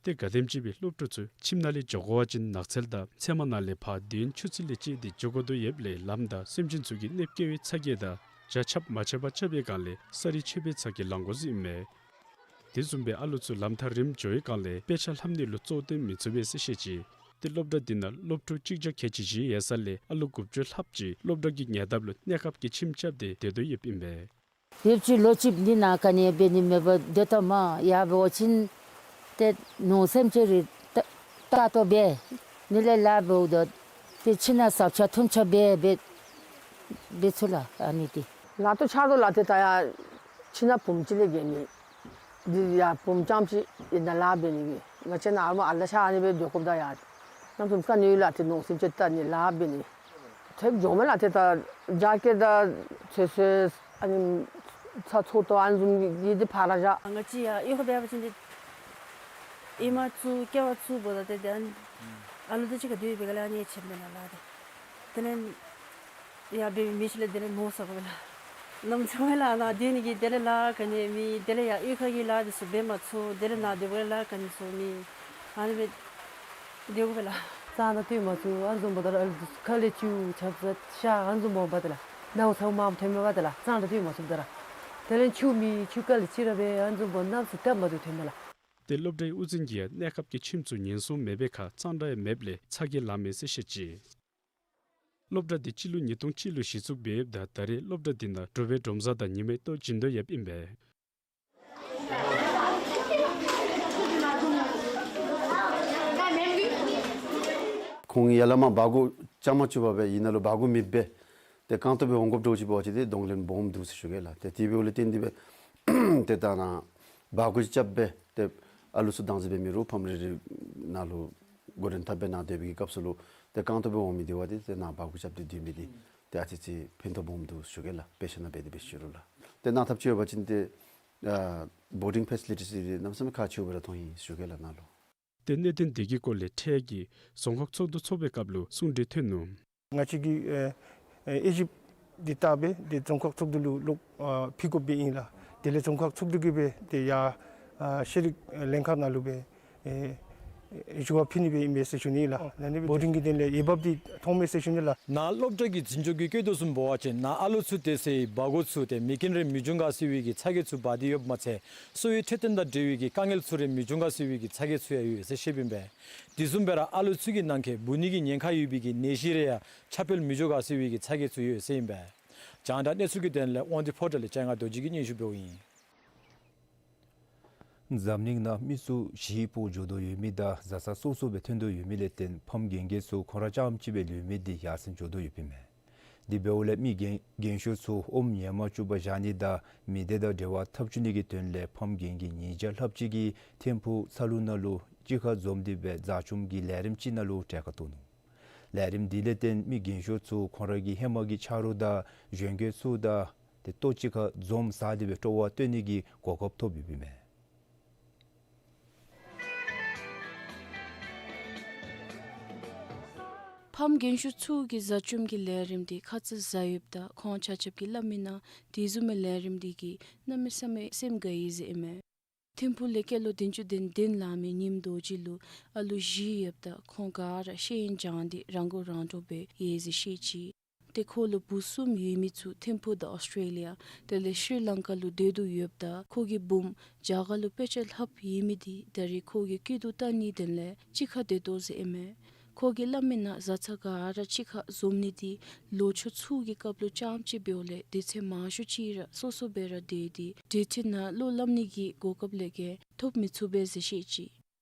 ཏེ་ག་དེམ་ཅིག་སྦེ་སློབ་ཕྲུག་ཚུ་ཁྱིམ་ནང་ལས་འགྱོ་དགོ་པ་ཅིན་ནགས་ཚལ་དང་ཚལ་མ་ནང་ལས་ཕར་དུས་ཡུན་ཆུ་ཚོད་ལས་བཅད་དེ་འགྱོ་དགོ་དོ་ཡོདཔ་ལས་ལམ་དང་སེམས་ཅན་ཚུ་གི་གནོདཔ་བཀལ་བའི་ཚ་གྱང་དང་ཇ་ཆབ་མ་ཆོད་པར་རྐྱབ་པའི་སྒང་ལས་ས་རུད་ཆད་པའི་ཚ་གྱང་ལང་དགོ་ཟེར་ཨིན་མས། དེ་བཟུམ་སྦེ་ཨ་ལུ་ཚུ་ལམ་ཐག་རིངམོ་འགྱོ་བའི་སྒང་ལས་དཔེ་ཆ་ལྷབ་ནི་ལུ་གཙོ་བོ་བཏོན་མི་ཚུགས་པས་ཟེར་བཤད་ཅི། ཏེ་སློབ་གྲྭ་འདི་ནང་སློབ་ཕྲུག་གཅིག་བརྒྱ་ཁལ་གཅིག་བཞི་ཡོད་ས་ལས་ཨ་ལུ་དགུ་བཅུ་ལྷགཔ་ཅིག་སློབ་གྲྭ་གི་ཉེ་འདབས་ལུ་གནས་སྐབས་ཀྱི་ཁྱིམ་རྐྱབ་སྟེ་སྡོད་དོ་ཡོདཔ་ཨིན་པས། ཡོདཔ་ཅིག་ལོ་གཅིག་འདི་ནང་ག་ནི་འབད་ནི་མེད་པར་སྡོད་དོ་མས། ཡར་འབད་བ་ཅིན་ཏེ་ནོར་སེམས་ཅན་རེ་ལྟ་ལྟ་ལྟོ་འབད་ནི་ལས་ལཱ་འབདཝ་ད་ཏེ་ཁྱིམ་ནང་ཟབ་ཆ་ཐུམ་ཆ་འབད་འབད་འབད་ཚུགས་ལགས། ཨ་ནི་འདི་ལཱ་ཐོག་ཆགས་དོ་ལགས། ཏེ་ད་ཡར་ཁྱིམ་ནང་བུམོ་ཅིག་ལས་བརྒལ་མེད། འདི་ཡར་བུམོ་རྐྱངམ་ཅིག་ཨིན་ན་ལཱ་འབད་ནི་གི་ང་བཅས་ནཱ་ཨ་ལུ་ཨ་ལ་ཤ་ཨ་ནི་སྦེ་སྡོད་དགོཔ་ད་ཡར་ནམ་ཚུན་ཁ་ནི་ཡོད་ལགས། ཏེ་ནོར་སེམས་ཅན་ལྟ་ནི་ལཱ་འབད་ནི་ཐེབས་འགྱོ་མས་ལགས། ཏེ་ད་རྒྱ་སྐྱེད་དང་ཚོད་བསྲེ་ཨ་ནི་ཚྭ་བཙོ་དོ་ཨ་ནི་བཟུམ་གྱི་འདི་ཕར་ར་བཞག། ང་བཅས་ཡར་གཡུས་ཁར་འབད་བ་ཅིན་འདི་ཨེ་མ་བཙུགས་ཀེ་བ་བཙུགས་འབདཝ་ད་ཏེ་ཨ་ནི་ཨ་ལུ་དང་གཅིག་ཁར་སྡོད་པའི་སྒང་ལས་ཨ་ནི་ཆེ་མེན་ན་ལགས། ཏེ་དེ་ལས་ཡར་འབད་མི་ཅིག་ལས་དེ་ལས་མོ་ས་གོ་ལགས། ནམ་ཚུན་ལགས་ནཱ་སྡོད་ནི་གི་དེ་ལས་ལཱ་ག་ནི་མེད། དེ་ལས་ཡར་གཡུས་ཁ་གི་ལཱ་འདི་ཚུ་འབད་མ་ཚུགས། དེ་ལས་ནཱ་སྡོད་པའི་ལཱ་ག་ནི་ཚུ་མེད། ཨ་ནི་སྦེ་སྡོད་དགོ་པས་ལགས། གཙང་སྦྲ་སྡོད་མ་ཚུགས། ཨ་ནི་བཟུམ་འབདཝ་ད་ཨ་ལུ་ཁ་ལས་ཆུ་ཆབ་ས་ཤ་ཨ་ནི་བཟུམ་འོངམ་ད་ལགས། ནཝ་ཚཝ་མངམ་ཐོན་མས་པ་ད་ལགས། གཙང་སྦྲ་སྡོད་མ་ཚུགསཔ་ད་ལགས། དེ་ལས་ཆུ་མེད། ཆུ་ག་ལས་ཅིག་ར་འབད་ཨ་ནི་བཟུམ་འབདཝ་ད་གནམ་མེད་ས་མེད་སྟབས་མ་བདེཝ་ཐོན་མས་ལགས། ཏེ་སློབ་གྲྭའི་དབུ་འཛིན་གྱིས་ཡང་གནས་སྐབས་ཀྱི་ཁྱིམ་ཚུ་ཉེན་སྲུང་མེད་པའི་ཁར་གཙང་སྦྲ་ཡང་མེདཔ་ལས་ཚ་གྱང་ལངམ་མས་ཟེར་བཤད་ཅི། སློབ་གྲྭ་འདི་སྤྱི་ལོ་ཉིས་སྟོང་གཅིག་ལུ་གཞི་བཙུགས་འབད་ཡོདཔ་ད་ད་རེས་སློབ་གྲྭ་འདི་ནང་དྲོ་པའི་སྒྲོམ་གཟར་དང་ཉི་མའི་ལྟོ་བྱིན་དོ་ཡོདཔ་ཨིན་པས། ཁོང་ཡར་ལས་མར་སྦ་སྒོ་རྐྱབ་མ་བཅུག་པར་སྦེ་ཨིན་ན་ལུ་སྦ་སྒོ་མེདཔ་སྦེ་ཏེ་རྐང་སྟོང་སྦེ་འོང་དགོཔ་འདྲཝ་ཅིག་འབད་བ་ཅིན་ཏེ་གདོང་ལེན་སྦོམ་འདུག་ཟེར་ཞུ་གེ་ལགས། ཏེ་དེ་འབདཝ་ལས་བརྟེན་ཏེ་སྦེ་ཏེ་ད་ནཱ་སྦ་སྒོ་ཅིག་རྐྱབ་སྦེ་ཏེ་ཨ་ལུ་ཚུ་བདག་འཛིན་འབད་མི་རུང་ཕམ་རེ་རེ་ནང་ལུ་ འགོ་འདྲེན་འཐབ་སྦེ་གནང་སྡོད་པའི་གི་སྐབས་སུ་ལུ་ཏེ་རྐང་སྟོང་སྦེ་འོང་མི་འདི་བ་འདི་ཏེ་ནཱ་འབག་སྒོ་རྐྱབ་སྟེ་སྡོད་མི་འདི་ཏེ་ཨ་ཙི་ཙི་ཕན་ཐོགས་སྦོམ་འདུག་ཞུ་གེ་ལགས། དཔེ་ཆ་ནང་འབད་དེ་འབད་ཞུ་རུང་ལགས། ཏེ་གནང་ཐབས་ཅིག་ཡོད་པ་ཅིན་ཏེ་ཨ་བོར་ཌིང་ཕེ་སི་ལི་ཊིས་འདི་གནམ་མེད་ས་མེད་ཁག་ཆེཝ་སྦེ་ར་མཐོང་ཡི་ཞུ་གེ་ལགས་ནཱ་ལུ། ཏེ་གནད་དོན་དེ་གི་སྐོར་ལས་འཕྲལ་གྱི་རྫོང་ཁག་ཚོགས་འདུ་ཚོགས་པའི་སྐབས་ལུ་གསུང་གྲོས་ཐོན་ནུག། ང་བཅས་ཀྱི་ཨེ་ཨེ་ཨེ་ཇི་འདི་བལྟ་སྦེ་ཏེ་རྫོང་ཁག་ཚོགས་འདུ་ལུ་ལོག་ཨ་ཕུལ་དགོཔ་སྦེ་ཨིན་ལགས། དེ་ལས་རྫོང་ཁག་ཚོགས་འདུ་གིས་སྦེ་ཏེ་ཡར་ཨ་ཤེས་རིག་ལྷན་ཁག་ནང་ལུ་སྦེ་ཨེ་ཞུ་བ་ཕུལ་ནི་སྦེ་ཨིན་མས་ཟེར་ཞུ་ནི་ལགས། ཨོ་ནཱ་ནི་སྦེ་བོར་ཌིང་གི་དོན་ལས་འོས་འབབ་འདི་མཐོང་མས་ཟེར་ཞུ་ནི་ལགས། ནཱ་སློབ་གྲྭ་གི་འཛིན་སྐྱོང་གིས་བཀོད་དོ་བཟུམ་འབད་བ་ཅིན་ནཱ་ཨ་ལོ་ཚུ་སྡོད་སའི་སྦ་སྒོ་ཚུ་ཏེ་མེ་རྐྱེན་རེ་མི་འབྱུང་ག་ཟེར་བའི་གི་ཚ་གྱང་ཚུ་འབག་སྟེ་ཡོདཔ་མ་ཚད་གསོ་བའི་འཕྲོད་བསྟེན་དང་འབྲེལ་བའི་གི་དཀའ་ངལ་ཚུ་རེ་མི་འབྱུང་ག་ཟེར་བའི་གི་ཚ་གྱང་ཚུ་ཡང་ཡོད་ཟེར་བཤདཔ་ཨིན་པས། དེ་བཟུམ་སྦེ་ར་ཨ་ལོ་ཚུ་གི་ནང་འཁོད་འབུ་ནི་གི་ཉེན་ཁ་ཡོད་པའི་གི་ནད་གཞི་རེ་ཡང་ཁྱབ་སྤེལ་མི་འགྱོ་ག་ཟེར་བའི་གི་ཚ་གྱང་ཚུ་ཡོད་ཟེར་ཨིན་པས། རྒྱང་བསྒྲགས་གནས་ཚུལ་གྱི་དོན་ལས་དབང་འདུས་ཕོ་བྲང་ལས་ལྕང་ང་རྡོ་རྗེ་གིས་སྙན་ཞུ་འབདཝ་ཨིན། འཛམ་གླིང་ནང་མི་ཚུ་གཞིས་སྤོ་འགྱོ་དོ་ཡོད་མི་དང་བཟའ་ཚང་སོ་སོ་སྦེ་ཐོན་དོ་ཡོད་མི་ལས་བརྟེན་ཕམ་རྒན་རྒས་ཚུ་ཁོང་ར་རྐྱངམ་གཅིག་སྦེ་ལུས་མི་འདི་ཡར་སེང་འགྱོ་དོ་ཡོདཔ་ཨིན་མས། དེ་འབདཝ་ལས་མི་རྒན་རྒན་ཤོས་ཚུ་ཨོམ་ཉེ་མ་བཅུག་པར་བཞག་ནི་དང་མི་སྡེ་དང་འབྲེལ་བ་འཐབ་བཅུག་ནི་གི་དོན་ལས་ཕམ་རྒན་རྒས་ཉིས་བརྒྱ་ལྷགཔ་ཅིག་གིས་ཐིམ་ཕུག་ཚ་ལུ་ནང་ལུ་གཅིག་ཁར་འཛོམས་ཏེ་སྦེ་མཛའ་གཅུམ་གྱི་ལས་རིམ་ཅིག་ནང་ལུ་གྲལ་ཁར་གཏོགས་ནུག། ལས་རིམ་འདི་ལས་བརྟེན་མི་རྒན་ཤོས་ཚུ་ཁོང་ར་གི་ཧེ་མ་གི་ཆ་རོགས་དང་གཞོན་སྐྱེས་ཚུ་དང་ཏེ་ལྟོ་གཅིག་ཁར་འཛོམས་ཟ་སྟེ་སྦེ་སྤྲོ་བ་སྟོན་ནི་གི་གོ་སྐབས་ཐོབ་ཡོདཔ་ཨིན་མས། ཕམ་རྒན་ཤོས་ཚུ་གི་མཛའ་གཅུམ་གྱི་ལས་རིམ་འདི་ཁ་ཙ་ཟ་ཡོདཔ་ད་ཁོང་ཆ་ཁྱབ་ཀྱིས་སླབ་མིའི་ནང་དེ་བཟུམ་མའི་ལས་རིམ་འདི་གིས་གནམ་མེད་ས་མེད་སེམས་དགའ་ཡི་ཟེར་ཨིན་མས། ཐིམ་ཕུག་ལས་སྐྱེས་ལོ་བདུན་ཅུ་དོན་བདུན་ལང་མི་ཉིམ་རྡོ་རྗེ་ལུ་ཨ་ལོ་བཞི་ཡོདཔ་ད་ཁོང་ག་ར་ཤེས་ཡོན་སྦྱངས་ཏེ་རང་མགོ་རང་འདྲོངས་སྦེ་ཡོད་ཟེར་བཤད་ཅི། ཏེ་ཁོ་ལུ་བུ་གསུམ་ཡོད་མི་ཚུ་ཐིམ་ཕུག་དང་ཨོསི་ཊྲེ་ལི་ཡ་དེ་ལས་ཤྲི་ལང་ཀ་ལུ་སྡོད་དོ་ཡོདཔ་ད་ཁོ་གི་བུམོ་རྒྱ་གར་ལུ་དཔེ་ཆ་ལྷབ་ཡོད་མི་འདི་ད་རེས་ཁོ་གི་སྐྱིད་སྡུག་བལྟ་ནིའི་དོན་ལས་གཅིག་ཁར་སྡོད་དོ་ཟེར་ཨིན་མས། ཁོ་གིས་སླབ་མིའི་ནང་བཟའ་ཚང་ག་ར་གཅིག་ཁར་འཛོམས་ནི་འདི་ལོ་མཆོད་ཚུ་གི་སྐབས་ལུ་རྐྱངམ་གཅིག་འབདཝ་ལས་དུས་ཚོད་མང་ཤོས་ཅིག་ར་སོ་སོ་སྦེ་ར་སྡོད་དེ་འབྲེལ་འདྲིས་ནང་བློ་སླབ་ནི་གི་གོ་སྐབས་ལས་བརྒལ་ཐོབ་མི་ཚུགས་པས་ཟེར་བཤད་ཅི།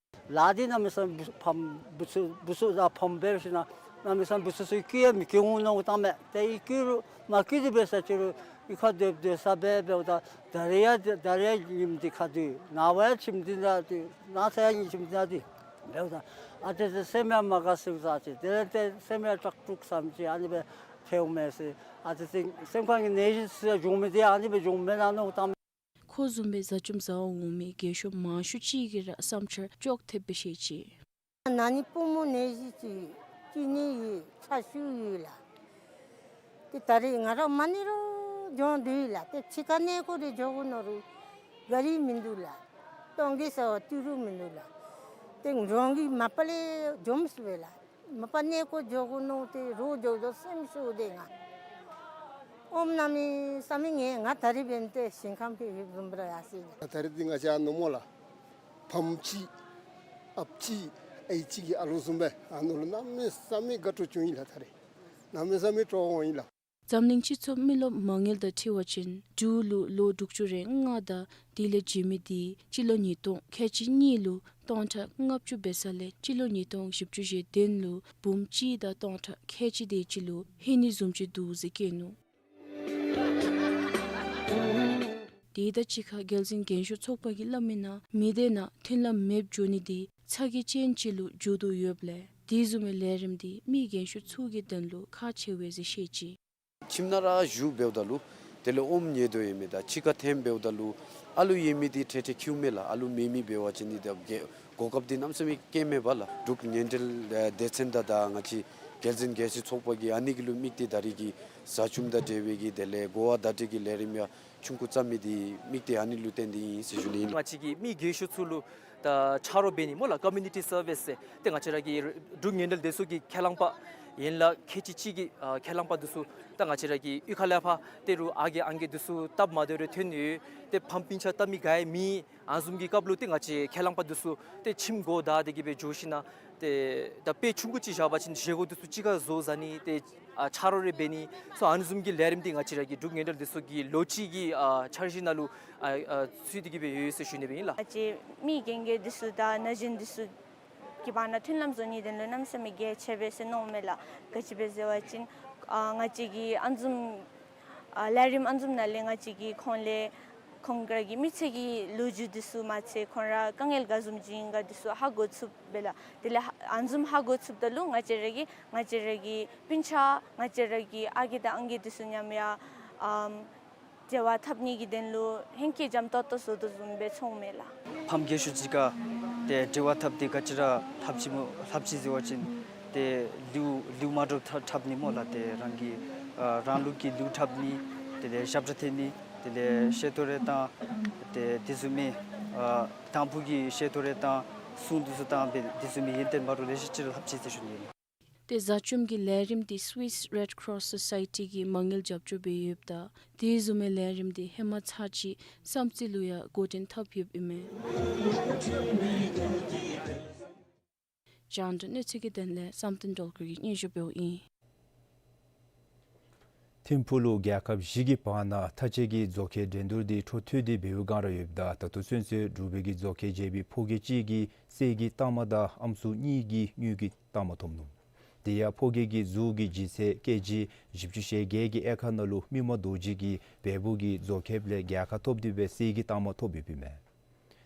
ལཱ་འདི་གནམ་མེད་ས་མེད་ཕམ་བུ་ཚུ་བུ་ཚུ་ད་ཕམ་འབད་ཞིནམ་ལས་གནམ་མེད་ས་མེད་བུ་ཚུ་ཚུ་བཀོལ་ཡང་མི་བཀོལ་འོང་མནོ་བཏང་མས། ཏེ་ཨིན་བཀོལ་རུང་མ་བཀོལ་ཏེ་འབད་ས་ཅིག་རུང་གཡུས་ཁར་སྡོད་སྡོད་ས་འབད་འབདཝ་ད་ད་རེས་ཡང་ད་རེས་ཡང་ཉིནམ་འདི་ཁར་སྡོད་ནངས་པ་ཡང་ཁྱིམ་འདི་ནང་སྡོད་གནངས་ཚེ་ཡང་ཁྱིམ་འདི་ནང་སྡོད་འབདཝ་ད་ཨ་ཙི་ཙི་སེམས་ཡང་མ་དགའ་ཚུགས་ས་ཅིག་དེ་ལས་ཏེ་སེམས་ཡང་སྐྲག་དུག་བསམ་ཅི་ཨ་ནི་སྦེ་ཐལཝ་མས་ཟེར། ཨ་ཙི་ཙི་སེམས་ཁར་གྱི་ནད་གཞི་ཚུ་ཡང་འབྱུང་མི་འདི་ཨ་ནི་སྦེ་འབྱུང་མེན་ན་མནོ་བཏང་མས། ཁོ་བཟུམ་སྦེ་མཛའ་གཅུམ་བཟའ་འོང་མི་རྒས་ཤོས་མང་ཤོས་ཅིག་གིས་ར་བསམ་འཆར་ཅོག་འཐདཔ་སྦེ་བཤད་ཅི། ན་ནི་པུས་མོ་ནད་གཞི་ཅིག་གཅིན་སྙི་ཡོད་ཆ་ཤུགས་ཡོད་ལགས། ཏེ་ད་རེས་ང་ར་མ་ཎི་ར་འགྱོ་དོ་ཡོད་ལགས། ཏེ་ཕྱི་ཁར་གནས་སྐོར་རེ་འགྱོ་དགོ་མནོ་རུང་གཱ་རི་མིན་འདུག་ལགས། གཏོང་གེ་ཟེར་བ་ཏི་རུ་མིན་འདུག་ལགས། ཏེ་འགྲོ་གི་མ་པ་ལས་འཛོམས་སོ་བས་ལགས། མ་པ་གནས་སྐོར་འགྱོ་དགོ་མནོ་སྟེ་རོགས་འགྱོ་དོ་སེམས་ཤོར་ཏེ་ང་ཨོམ་གནམ་མེད་ས་མེད་ངལ་ང་ད་རེས་འབདན་ཏེ་ཞིང་ཁམས་ཕར་ཡུལ་འཛོམས་པར་ཡར་སོ་ཡི་ལགས། ད་རེས་འདི་ང་བཅས་ཨ་ནོ་སྨོ་ལགས། ཕམ་གཅིག་ཨཔ་གཅིག་ཨའི་གཅིག་གི་ཨ་ལོ་བཟུམ་སྦེ་ཨ་ནོ་ལུ་གནམ་མེད་ས་མེད་དགའ་སྤྲོ་བྱུང་ཡི་ལགས། ད་རེས་གནམ་མེད་ས་མེད་སྤྲོ་བ་འོང་ཡི་ལགས། འཛམ་གླིང་སྤྱི་ཚོགས་མི་རློབས་མ་དངུལ་དང་འཁྲིལ་བ་ཅིན་འབྲུག་ལུ་ལོ་དྲུག་ཅུ་རེ་ལྔ་དང་དེ་ལས་བརྒྱུད་མི་འདི་སྤྱི་ལོ་ཉིས་སྟོང་ཁལ་གཅིག་གཉིས་ལུ་སྟོང་ཕྲག་ལྔ་བཅུ་འབད་ས་ལས་སྤྱི་ལོ་ཉིས་སྟོང་བཞི་བཅུ་ཞེ་བདུན་ལུ་འབུམ་གཅིག་དང་སྟོང་ཕྲག་ཁལ་གཅིག་དེ་ཅིག་ལུ་ལྷོད་ནི་བཟུམ་ཅིག་འདུག་ཟེར་བཀོད་ནུག། དེ་དང་གཅིག་ཁར་རྒྱལ་འཛིན་རྒན་ཤོས་ཚོགས་པ་གིས་སླབ་མིའི་ནང་མི་སྡེ་ནང་མཐུན་ལམ་མེདཔ་འགྱོ་ནི་འདི་ཚ་གྱང་ཅན་ཅིག་ལུ་འགྱུར་དོ་ཡོདཔ་ལས་དེ་བཟུམ་མའི་ལས་རིམ་འདི་མི་རྒན་ཤོས་ཚུ་གི་དོན་ལུ་ཁག་ཆེ་བས་ཟེར་བཤད་ཅི། ཁྱིམ་ནང་ར་བཞུགས་འབདཝ་ད་ལུ་དེ་ལས་ཨོམ་ཉལ་དོ་ཡོད་མི་དང་ཕྱི་ཁར་འཐོན་འབདཝ་ད་ལུ་ཨ་ལུ་ཡོད་མི་འདི་འཕྲལ་འཕྲལ་འཁྱིད་མས་ལགས། ཨ་ལུ་མེད་མི་འབད་བ་ཅིན་འདི་ད་གོ་སྐབས་འདི་གནམ་མེད་ས་མེད་བཀལ་མས་པ་ལགས། འབྲུག་ཉེ་འབྲེལ་སྡེ་ཚན་དང་ད་ང་བཅས་རྒྱལ་འཛིན་རྒྱལ་སྲས་ཚོགས་པ་གིས་ཨ་ནི་གི་ལུ་དམིགས་ཏེ་ད་རེས་ཀྱི་བཟའ་གཅུམ་དང་འབྲེལ་བའི་གི་དེ་ལས་གོ་བ་བརྡ་སྤྲོད་ཀྱི་ལས་རིམ་ཡང་ཆུང་ཀུ་བརྩམས་མི་འདི་དམིགས་ཏེ་ཨ་ནི་ལུ་བརྟེན་ཏེ་ཨིན་ཟེར་ཞུ་ནི་ཨིན། ང་བཅས་ཀྱིས་མི་རྒས་ཤོས་ཚུ་ལུ་ད་ཆ་རོགས་འབད་ནི་སྨོ་ལགས། ཀོ་མིའུ་ནི་ཊི་སར་བིསི་ཟེར་ཏེ་ང་བཅས་ར་གི་འབྲུག་ཉེ་འབྲེལ་སྡེ་ཚོགས་ཀྱི་ཁས་བླངས་པ་ཡན་ལག་ཁལ་གཅིག་གཅིག་གི་ཨ་ཁས་བླངས་པ་འདི་ཚུ་ད་ང་བཅས་ར་གི་གཡུས་ཁ་ལས་ཕར་ཏེ་རུང་ཨ་རྒས་ཨང་རྒས་འདི་ཚུ་སྟབས་མ་བདེཝ་རེ་ཐོན་ཡོད། ཏེ་ཕམ་སྤུན་ཆ་བལྟ་མི་ག་ཡང་མེད། ཨ་ནི་བཟུམ་གྱི་སྐབས་ལུ་ཏེ་ང་བཅས་ཁས་བླངས་པ་འདི་ཚུ་ཏེ་ཁྱིམ་སྒོ་བདའ་སྟེ་གི་སྦེ་འགྱོ་ཞིནམ་ལས་ཏེ་ད་དཔེ་ཆུང་ཀུ་ཅིག་བཞག་པ་ཅིན་བཞེས་སྒོ་འདི་ཚུ་གཅིག་ཁར་བཟོ་བཟའ་ནི་ཏེ་ཨ་ཆ་རོགས་རེ་འབད་ནི་སོགས་ཨ་ནི་བཟུམ་གྱི་ལས་རིམ་འདི་ང་བཅས་ར་གི་འབྲུག་ཉེ་འབྲེལ་སྡེ་ཚོགས་ཀྱི་ལོ་གཅིག་གི་ཨ་འཆར་གཞི་ནང་ལུ་ཨ་ཨ་ཚུད་དེ་གི་སྦེ་ཡོད་ཟེར་ཞུ་ནི་སྦེ་ཨིན་ལགས། ང་བཅས་མི་རྒན་རྒས་འདི་ཚུ་དང་ན་གཞོན་འདི་ཚུ་གི་བར་ན་མཐུན་ལམ་བཟོ་ནིའི་དོན་ལུ་གནམ་མེད་ས་མེད་གལ་ཆེ་བས་ཟེར་མནོཝ་མས་ལགས། ག་ཅི་སྦེ་ཟེར་བ་ཅིན་ཨ་ང་བཅས་ཀྱི་ཨ་ནི་བཟུམ་ཨ་ལས་རིམ་ཨ་ནི་བཟུམ་ནང་ལས་ང་བཅས་ཀྱིས་ཁོང་ལས་ ཁོང་ར་གི་མི་ཚེ་གི་ལོ་རྒྱུས་འདི་ཚུ་མ་ཚད་ཁོང་ར་དཀའ་ངལ་ག་བཟུམ་ཅིག་ཨིན་ག་འདི་ཚུ་ཧ་གོ་ཚུགསཔ་སྦེ་ལགས། དེ་ལས་ཧ་ཨ་ནི་བཟུམ་ཧ་གོ་ཚུགསཔ་ད་ལུ་ང་བཅས་ར་གི་ང་བཅས་ར་གི་སྤུན་ཆ་ང་བཅས་ར་གི་ཨ་རྒས་དང་ཨང་རྒས་འདི་ཚུ་མཉམ་ཡང་ཨམ་འབྲེལ་བ་འཐབ་ནི་གི་དོན་ལུ་ཧེང་སྐལ་འཇམ་ཏོག་ཏོ་བཟོ་དོ་བཟུམ་སྦེ་མཐོངམ་མས་ལགས། ཕམ་རྒས་ཤོས་ཅིག་ཁར་ཏེ་འབྲེལ་བ་འཐབ་སྟེ་ག་ཅི་ར་ལྷབ་ཅི་སྨོ་ལྷབ་ཅི་ཟེར་བ་ཅིན་ཏེ་ལུ་ལུ་མ་འདྲཝ་འཐབ་འཐབ་ནི་སྨོ་ལགས། ཏེ་རང་གི་ཨ་རང་ལུགས་ཀྱི་ལུ་འཐབ་ནི་དེ་ལས་ཞབས་ཁྲ་འཐེན་ནི་དེ་ལས་ཤེལ་ཏོ་རེ་བཏང་ཏེ་དེ་བཟུམ་མའི་ཨ་དང་ཕུ་གི་ཤེལ་ཏོ་རེ་བཏང་སྲུང་འདི་ཚུ་བཏང་སྦེ་དེ་བཟུམ་མའི་ཡོན་ཏན་མ་འདྲཝ་ལེ་ཤ་ཅིག་ར་ལྷབ་ཅི་ཟེར་ཞུ་ནི་ཨིན། ཏེ་བཟའ་བཅོམ་གྱི་ལས་རིམ་འདི་Swiss Red Cross Society གིས་མ་དངུལ་རྒྱབ་སྐྱོར་འབད་ཡོདཔ་ད་དེ་བཟུམ་མའི་ལས་རིམ་འདི་ཧེ་མ་ཚར་གཅིག་བསམ་རྩེ་ལུ་ཡང་འགོ་འདྲེན་འཐབ་ཡོདཔ་ཨིན་མས། རྒྱང་བསྒྲགས་གནས་ཚུལ་གྱི་དོན་ལས་བསམ་གཏན་སྒྲོལ་དཀར་གྱིས་སྙན་ཞུ་འབདཝ་ཨིན། ཐིམ་ཕུག་ལུ་རྒྱལ་ཁབ་བཞི་གི་བར་ན་མཐའ་དཔྱད་ཀྱི་མཛོག་ཁའི་འགྲན་བསྡུར་འདི་འཕྲོ་མཐུད་དེ་འབད་བའི་བསྒང་ར་ཡོདཔ་ད་ད་ལྟོ་ཚུན་ཚོད་འབྲུག་པའི་གི་མཛོག་ཁའི་འཇལ་མི་ཕོ་སྐྱེས་གཅིག་གིས་གསེར་གྱི་རྟགས་མ་དང་ཨམ་སྲུ་གཉིས་ཀྱིས་དངུལ་གྱི་རྟགས་མ་ཐོབ་ནུག། དེ་ཡང་ཕོ་སྐྱེས་ཀྱི་གཟུགས་ཀྱི་ལྗིད་ཚད་ཀེ་ཇི་བཞི་བཅུ་ཞེ་བརྒྱད་ཀྱི་དབྱེ་ཁག་ནང་ལུ་སྨིན་མ་རྡོ་རྗེ་གིས་བལ་པོ་གི་མཛོག་ཁེབས་ལས་རྒྱལ་ཁ་ཐོབ་སྟེ་སྦེ་གསེར་གྱི་རྟགས་མ་ཐོབ་ཡོདཔ་ཨིན་མས།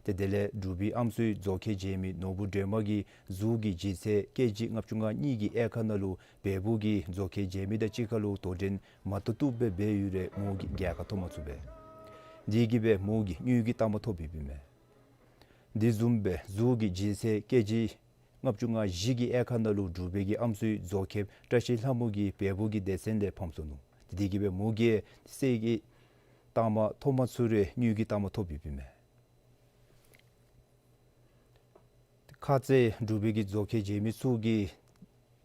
ཏེ་དེ་ལས་འབྲུག་པའི་ཨམ་སྲུའི་མཛོག་ཁའི་འཇལ་མི་ནོར་བུ་སྒྲོལ་མ་གིས་གཟུགས་ཀྱི་ལྗིད་ཚད་ཀེ་ཇི་ལྔ་བཅུ་ང་གཉིས་ཀྱི་དབྱེ་ཁག་ནང་ལུ་བལ་པོ་གི་མཛོག་ཁའི་འཇལ་མི་དང་གཅིག་ཁར་ལུ་དོ་འགྲན་མ་བཏུབ་བཏུབ་སྦེ་འབད་ཡོད་རུང་མོ་གིས་རྒྱལ་ཁ་ཐོབ་མ་ཚུགས་པས། དེ་གིས་སྦེ་མོ་གིས་དངུལ་གྱི་རྟགས་མ་ཐོབ་ཡོདཔ་ཨིན་མས། དེ་བཟུམ་སྦེ་གཟུགས་ཀྱི་ལྗིད་ཚད་ཀེ་ཇི་ལྔ་བཅུ་ང་བཞི་གི་དབྱེ་ཁག་ནང་ལུ་འབྲུག་པའི་གི་ཨམ་སྲུའི་མཛོག་ཁེབས་བཀྲ་ཤིས་ལྷ་མོ་གིས་བལ་པོ་གི་སྡེ་ཚན་ལས་ཕམ་སོ་ནུག། དེ་གིས་སྦེ་མོ་གིས་གསེར་གྱི་རྟགས་མ་ཐོབ་མ་ཚུགས་རུང་དངུལ་གྱི་རྟགས་མ་ཐོབ་ཡོདཔ་ཨིན་མས། ཁ་ཙ་འབྲུག་པའི་གི་མཛོག་ཁའི་འཇལ་མི་ཚུ་གིས་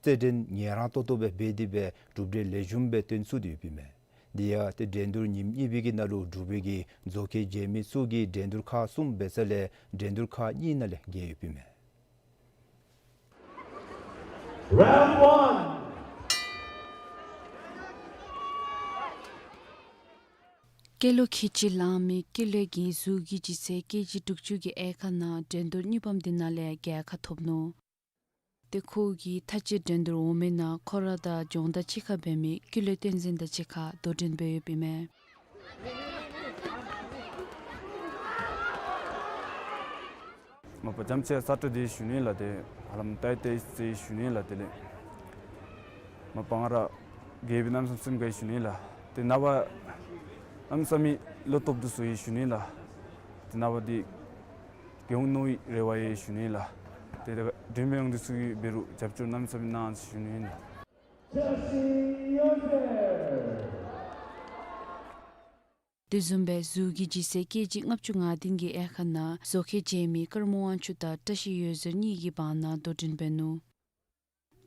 རྩེད་འགྲན་ངལ་རངས་ཏོག་ཏོ་སྦེ་འབད་དེ་སྦེ་གྲུབ་འབྲས་ལེགས་ཤོམ་སྦེ་སྟོན་ཚུགས་ཏེ་ཡོདཔ་ཨིན་མས། དེ་ཡང་ཏེ་འགྲན་བསྡུར་ཉིནམ་གཉིས་པའི་གི་ནང་ལུ་འབྲུག་པའི་གི་མཛོག་ཁའི་འཇལ་མི་ཚུ་གིས་འགྲན་བསྡུར་ཁག་གསུམ་འབད་ས་ལས་འགྲན་བསྡུར་ཁག་གཉིས་ནང་ལས་རྒྱལ་ཡོདཔ་ཨིན་མས། Round one. སྐྱེས་ལོ་ཁལ་གཅིག་ལང་མི་ཀུན་ལེགས་ཀྱིས་གཟུགས་ཀྱི་ལྗིད་ཚད་ཀེ་ཇི་དྲུག་ཅུ་གི་དབྱེ་ཁག་ནང་འགྲན་བསྡུར་གཉིས་པམ་འདི་ནང་ལས་རྒྱལ་ཁ་ཐོབ་ནུག། ཏེ་ཁོ་གིས་མཐའ་དཔྱད་འགྲན་བསྡུར་འོག་མའི་ནང་ཁོ་ར་དང་སྦྱོང་བརྡར་གཅིག་ཁར་འབད་མི་ཀུན་ལེགས་བསྟན་འཛིན་དང་གཅིག་ཁར་དོ་འགྲན་འབད་ཡོདཔ་ཨིན་མས། མ་པ་རྒྱ་ཆེ་ས་སྟོང་འདི་ཞུ་ནི་ལགས། ཏེ་ཧ་ལམ་ཏའི་ཏའི་ཟེར་ཞུ་ནི་ལགས། དེ་ལས་མ་པ་ང་ར་རྒས་པའི་གནམ་མེད་ས་མེད་སེམས་དགའ་ཡི་ཞུ་ནི་ལགས། ཏེ་ནངས་པ་གནམ་མེད་ས་མེད་བློ་སྟོབས་སྡུག་སོང་ཡི་ཞུ་ནི་ལགས། ཏེ་ནངས་པ་འདི་གྱོང་ནོར་བའི་རེ་བ་ཡོད་ཞུ་ནི་ལགས། ཏེ་ད་འགྲན་པའི་ནང་འདི་ཚུ་གིས་འབད་རུང་རྒྱབ་སྐྱོར་གནམ་མེད་ས་མེད་གནང་ཞུ་ནི་ཨིན་ལགས། དེ་བཟུམ་སྦེ་གཟུགས་ཀྱི་ལྗིད་ཚད་ཀེ་ཇི་ལྔ་བཅུ་ང་བདུན་གྱི་དབྱེ་ཁག་ནང་མཛོག་ཁའི་འཇལ་མི་ཀརྨ་དབང་ཕྱུག་དང་བཀྲ་ཤིས་འོད་ཟེར་གཉིས་ཀྱི་བར་ན་དོ་འགྲན་འབད་ནུག།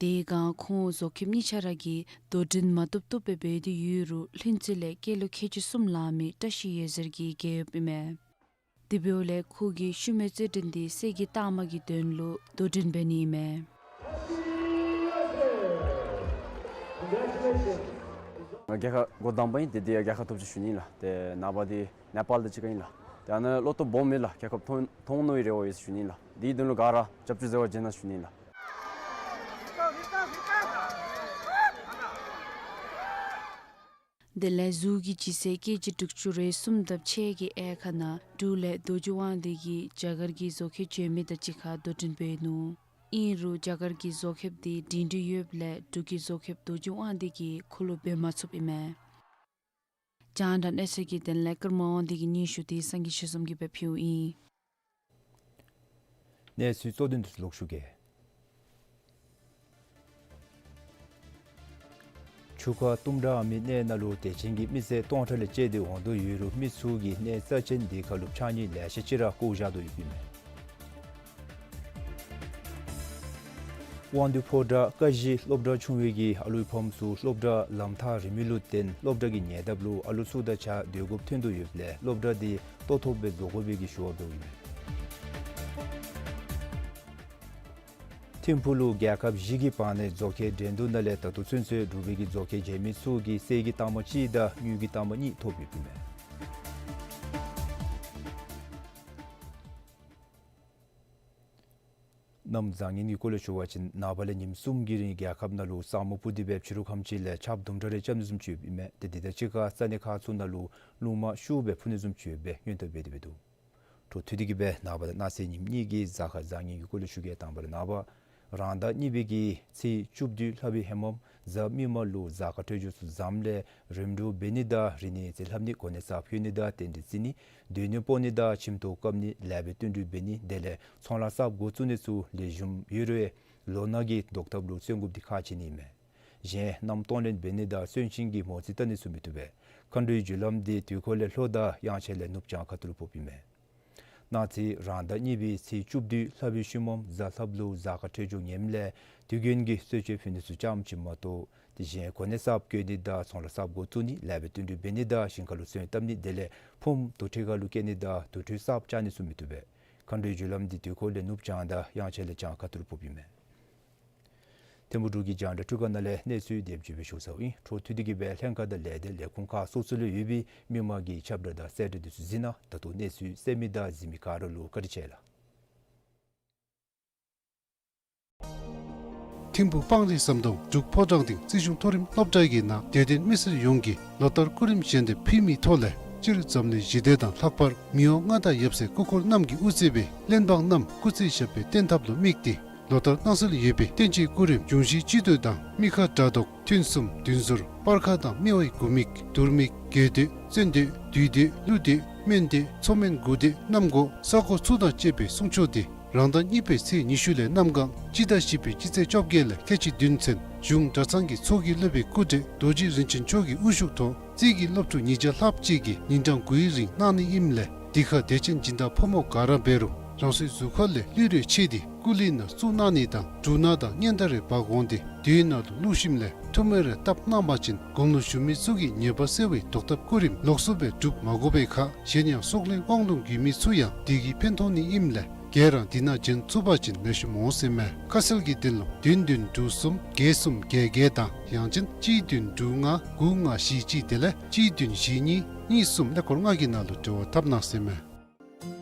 དེའི་སྒང་ཁོང་མཛོག་ཁེབས་གཉིས་ཆ་ར་གིས་དོ་འགྲན་མ་བཏུབ་བཏུབ་སྦེ་འབད་དེ་ཡོད་རུང་ལྷུན་རྩེ་ལས་སྐྱེས་ལོ་ཁལ་གཅིག་གསུམ་ལང་མི་བཀྲ་ཤིས་འོད་ཟེར་གྱིས་རྒྱལ་ཡོདཔ་ཨིན་མས། དེ་འབདཝ་ལས་ཁོ་གིས་ཤུལ་མའི་རྩེད་འགྲན་འདི་གསེར་གྱི་རྟགས་མ་གི་དོན་ལུ་དོ་འགྲན་འབད་ནི་ཨིན་མས། ང་རྒྱལ་ཁ་འགོ་དང་པ་ཨིན། ཏེ་འདི་ཡང་རྒྱལ་ཁ་ཐོབ་ཅི་ཞུ་ནི་ལགས། ཏེ་ནངས་པ་འདི་ནེ་པཱལ་དང་གཅིག་ཁར་ཨིན་ལགས། ཏེ་ཨ་ནཱ་བློ་སྟོབས་སྦོམ་མས་ལགས། རྒྱལ་ཁ་ཐོབ་ཐོབ་ནི་རེ་བ་ཡོད་ཞུ་ནི་ལགས། འདི་དོན་ལུ་ག་ར་རྒྱབ་སྐྱོར་མཛད་པར་བྱོན་གནང་ཞུ་ནི་ལགས། དེ་ལས་གཟུགས་ཀྱི་ལྗིད་ཚད་ཀེ་ཇི་དྲུག་ཅུ་རེ་གསུམ་དང་ཕྱེད་ཀྱི་དབྱེ་ཁག་ནང་འབྲུག་ལས་རྡོ་རྗེ་དབང་འདུས་ཀྱིས་རྒྱ་གར་གྱི་མཛོག་ཁའི་འཇལ་མི་དང་གཅིག་ཁར་དོ་འགྲན་འབད་ནུག། ཨིན་རུང་རྒྱ་གར་གྱི་མཛོག་ཁེབས་འདི་སྒྲིང་སྒྲི་ཡོདཔ་ལས་འབྲུག་གི་མཛོག་ཁེབས་རྡོ་རྗེ་དབང་འདུས་ཀྱིས་ཁོ་ལུ་འབད་མ་ཚུགསཔ་ཨིན་མས། རྒྱང་བསྒྲགས་གནས་ཚུལ་གྱི་དོན་ལས་ཀརྨ་དབང་འདུས་ཀྱི་སྙན་ཞུ་འདི་སངས་རྒྱས་ཆོས་འཛོམས་ཀྱིས་སྦེ་ཕུལཝ་ཨིན། གནས་ཚུལ་གཙོ་དོན་འདི་ཚུ་ལོག་ཞུ་གེ། ཆུ་ཁ་གཏུམ་དྲག་མི་གནས་ནང་ལུ་དད་ཅན་གྱི་མི་སེར་སྟོང་ཕྲག་ལས་བཅད་དེ་འོང་དོ་ཡོད་རུང་མི་ཚུ་གིས་གནས་རྩ་ཆེན་འདི་ཁར་ལུ་ཕྱགས་སྙིགས་ལེ་ཤ་ཅིག་ར་བཀོ་བཞག་དོ་ཡོདཔ་ཨིན་མས། དབང་འདུས་ཕོ་བྲང་ཀ་བཞི་སློབ་གྲྭ་ཆུང་བའི་གི་ཨ་ལུའི་ཕམ་ཚུ་སློབ་གྲྭ་ལམ་ཐག་རིང་མི་ལུ་བརྟེན་སློབ་གྲྭ་གི་ཉེ་འདབས་ལུ་ཨ་ལུ་ཚུ་དང་གཅིག་ཁར་སྡོད་དགོཔ་ཐོན་དོ་ཡོདཔ་ལས་སློབ་གྲྭ་འདི་ལྟོ་ཐོབ་སྦེ་བཟོ་དགོ་པའི་གི་ཞུ་བ་འབདཝ་ཨིན་མས། ཐིམ་ཕུག་ལུ་རྒྱལ་ཁབ་བཞི་གི་བར་ནའི་མཛོག་ཁའི་འགྲན་བསྡུར་ནང་ལས་ད་ལྟོ་ཚུན་ཚོད་འབྲུག་པའི་གི་མཛོག་ཁའི་འཇལ་མི་ཚུ་གིས་གསེར་གྱི་རྟགས་མ་གཅིག་དང་དངུལ་གྱི་རྟགས་མ་གཉིས་ཐོབ་ཡོདཔ་ཨིན་མས། གནམ་བཟང་ངན་གྱི་སྐོར་ལས་ཞུ་བ་ཅིན་ནངས་པ་ལས་ཉིནམ་གསུམ་གྱི་རིང་རྒྱལ་ཁབ་ནང་ལུ་ས་སྨུག་སྤུབས་ཏེ་སྦེ་ཕྱི་རུ་ཁམས་ཅིག་ལས་ཆརཔ་དུམ་གྲ་རེ་རྐྱབ་ནི་བཟུམ་ཅིག་ཡོདཔ་ཨིན་མས། ཏེ་དེ་དང་གཅིག་ཁར་ས་གནས་ཁག་ཚུ་ནང་ལུ་རླུང་མ་ཤུགས་སྦེ་འཕུ་ནི་བཟུམ་ཅིག་ཡོད་པའི་སྔོན་བརྡ་འབད་དེ་འབད་དོ། འཕྲོ་མཐུད་དེ་གི་སྦེ་ནངས་པ་དང་གནངས་ཚེ་ཉིནམ་གཉིས་ཀྱི་གཟའ་སྐར་བཟང་ངན་གྱི་སྐོར་ལས་ཞུ་གེ། དང་པ་ར་ནངས་པ་རང་ཟླ་གཉིས་པའི་གི་ཚེས་བཅུ་བདུན་ལྷག་པའི་ཧེ་མ་གཟའ་མིག་དམར་ལུ་གཟའ་སྐར་འཕྲོད་སྦྱོར་ཚུ་བཟངམ་ལས་རིམ་གྲོ་འབད་ནི་དང་རིག་གནས་རྩིས་ལྷབ་ནི་གོ་གནས་གསརཔ་བཞེས་ནི་དང་རྟེན་འབྲེལ་བརྩི་ནི་སྡོད་གནས་སྤོ་ནི་དང་ཁྱིམ་ཐོག་བཀབ་ནི་ལེགས་པའི་བསྟུན་གྲོས་འབད་ནི་དེ་ལས་ཚོང་ལཱ་གསརཔ་འགོ་བཙུགས་ནི་ཚུ་ལེགས་ཤོམ་ཡོད་རུང་ལོ་ནག་གི་བཟློག་ཐབས་ལུ་བརྩོན་དགོཔ་འདི་ཁག་ཆེ་ནི་ཨིན་མས། གཞན་གནམ་གཏོང་ལེན་འབད་ནི་དང་གསོན་གཤིན་གྱི་མོ་རྩིས་བལྟ་ནི་ཚུ་མི་བཏུབ་པས། མཁའ་འགྲོའི་རྒྱུ་ལམ་འདི་དུས་འཁོར་ལས་ལྷོ་དང་དབྱངས་འཆར་ལས་ནུབ་བྱང་ཁ་ཐུག་ལུ་ཕོགཔ་ཨིན་མས། གནངས་ཚེ་རང་ཟླ་གཉིས་པའི་ཚེས་བཅུ་བདུན་ལྷག་པའི་ཤུལ་མམ་གཟའ་ལྷགཔ་ལུ་གཟའ་སྐར་འཕྲོད་སྦྱོར་ངནམ་ལས་དུས་རྒྱུན་གྱི་གསོལ་མཆོད་ཕུལ་ནི་ཚུ་ཙམ་ཅིག་མ་གཏོགས་དེ་གཞན་གོ་གནས་གསརཔ་བསྐོ་ནི་དང་ཚོང་ལཱ་གསརཔ་འགོ་བཙུགས་ནི་ལེགས་པའི་བསྟུན་གྲོས་འབད་ནི་དང་ཞིང་ཁ་ལུ་སོན་བཏབ་ནི་དེ་ལས་ཕུངམ་དུར་ཁྲོད་ཁ་ལུ་བསྐྱལ་ནི་དང་དུར་ཁྲོད་གསརཔ་བཅག་ནི་ཚུ་མི་བཏུབ་པས། མཁའ་འགྲོའི་རྒྱུ་ལམ་འདི་དུས་འཁོར་ལས་ནུབ་བྱང་དང་དབྱངས་འཆར་ལས་བྱང་ཁ་ཐུག་ལུ་ཕོགཔ་ཨིན་མས། ཐིམ་ཕུག་འབྲུག་གི་རྒྱང་བསྒྲགས་འཕྲུལ་ཁང་ནང་ལས་གནས་ཚུལ་དེམ་ཅིག་སྦེ་ཞུ་ཚརཝ་ཨིན། འཕྲོ་མཐུད་དེ་གི་སྦེ་ལྷན་ཁག་དང་ལས་སྡེ་ལས་ཁུངས་ཁག་སོ་སོ་ལུ་ཡོད་པའི་མི་མང་གི་ཁྱབ་བསྒྲགས་དང་གསལ་བསྒྲགས་འདི་ཚུ་གཟིགས་གནང་། ད་ལྟོ་གནས་ཚུལ་གསན་མི་དང་གཟིགས་མི་ག་ར་ལུ་བཀའ་དྲིན་ཆེ་ལགས། ཐིམ་ཕུག་སྤང་རི་ཟམ་གདོང་འབྲུག་ཕོ་བྲང་སྡིངས་རྩིས་གཞུང་མཐོ་རིམ་སློབ་གྲྭ་གི་ནང་དད་ལྡན་མི་སེར་ཡོངས་ཀྱིས་ལོ་ལྟར་སྐུ་རིམ་བཞེས་འདེབས་ཕུལ་མིའི་ཐོག་ལས་སྤྱིར་འཛམ་གླིང་ཞི་བདེ་དང་ལྷག་པར་མི་དབང་མངའ་བདག་ཡབ་སྲས་སྐུ་འཁོར་རྣམས་ཀྱིས་དབུ་གཙོས་པའི་གླེན་འབངས་རྣམས་སྐུ་ཚེ་ཞབས་པད་བརྟན་ཐབས་ལུ་དམིགས་ཏེ་ལོ་ལྟར་གནང་སྲོལ་ཡོད་པའི་བསྟན་སྤྱིའི་སྐུ་རིམ་འབྱུང་བཞིའི་སྤྱི་མདོས་དང་མི་ཁ་དགྲ་བཟློག་ཐུན་གསུམ་བདུན་ཟོར་སྤར་ཁ་དང་སྨེ་བའི་དགུ་མིག་དུར་མིག་རྒྱལ་མདོས་བཙན་མདོས་བདུད་མདོས་ཀླུ་མདོས་སྨན་མདོས་མཚོ་སྨན་དགུ་མདོས་གནམ་སྒོ་ས་སྒོ་ཚུ་དང་བཅས་པའི་གསུང་ཆོག་འདི་རང་ཟླ་གཉིས་པའི་ཚེས་ཉི་ཤུ་ལས་གནམ་གང་སྤྱི་ཟླ་བཞི་པའི་སྤྱི་ཚེས་བཅོ་བརྒྱད་ལས་ཁལ་གཅིག་བདུན་ཚུན་གཞུང་གྲྭ་ཚང་གི་ཚོགས་ཀྱི་སློབ་དཔོན་སྐུ་བགྲེས་རྡོ་རྗེ་རིན་ཆེན་མཆོག་གི་དབུ་བཞུགས་ཐོག་རྩིས་ཀྱི་སློབ་ཕྲུག་ཉིས་བརྒྱ་ལྷགཔ་ཅིག་གིས་ཉིན་གྲངས་དགུའི་རིང་གནང་ནི་ཨིནམ་ལས་འདི་ཁར་དད་ཅན་སྦྱིན་བདག་ཕོ་མོ་ག་ར་འབད་རུང་རང་སོའི་གཟུགས་ཁར་ལས་ལུས་རེ་ཕྱེ་སྟེ་སྐུ་ལུས་ནང་བཙུགས་གནང་ནི་དང་འབྲུ་སྣ་དང་སྙན་དར་རེ་འབག་འོང་སྟེ་དུས་ནང་དུ་བླུགས་ཞིནམ་ལས་ཐུགས་སྨོན་རེ་བཏབ་གནང་པ་ཅིན་དགུང་ལོ་གཞོན་མི་ཚུ་གི་ཉེས་པ་སེལ་བའི་བཟློག་ཐབས་སྐུ་རིམ་ལོགས་སུ་སྦེ་སྒྲུབ་མ་དགོ་པའི་ཁར་གཞན་ཡང་སྲོག་ལུས་དབང་ལུང་རྒྱུད་མི་ཚུ་ཡང་འདི་གིས་ཕན་ཐོགས་ནི་ཨིནམ་ལས་ག་ར་འདི་ནང་བྱོན་ཚུགས་པ་ཅིན་ལེགས་ཤོམ་འོང་ཟེར་མས། ཁ་གསལ་གྱི་དོན་ལུ་བདུན་བདུན་དྲུག་གསུམ་བརྒྱད་གསུམ་བརྒྱད་བརྒྱད་དང་ཡང་ཅིན་གཅིག་བདུན་དྲུག་ལྔ་དགུ་ལྔ་བཞི་གཅིག་དེ་ལས་གཅིག་བདུན་བཞི་གཉིས་གཉིས་གསུམ་ཀླད་ཀོར་ལྔ་གི་ནང་ལུ་འབྲེལ་བ་འཐབ་གནང་ཟེར་མས།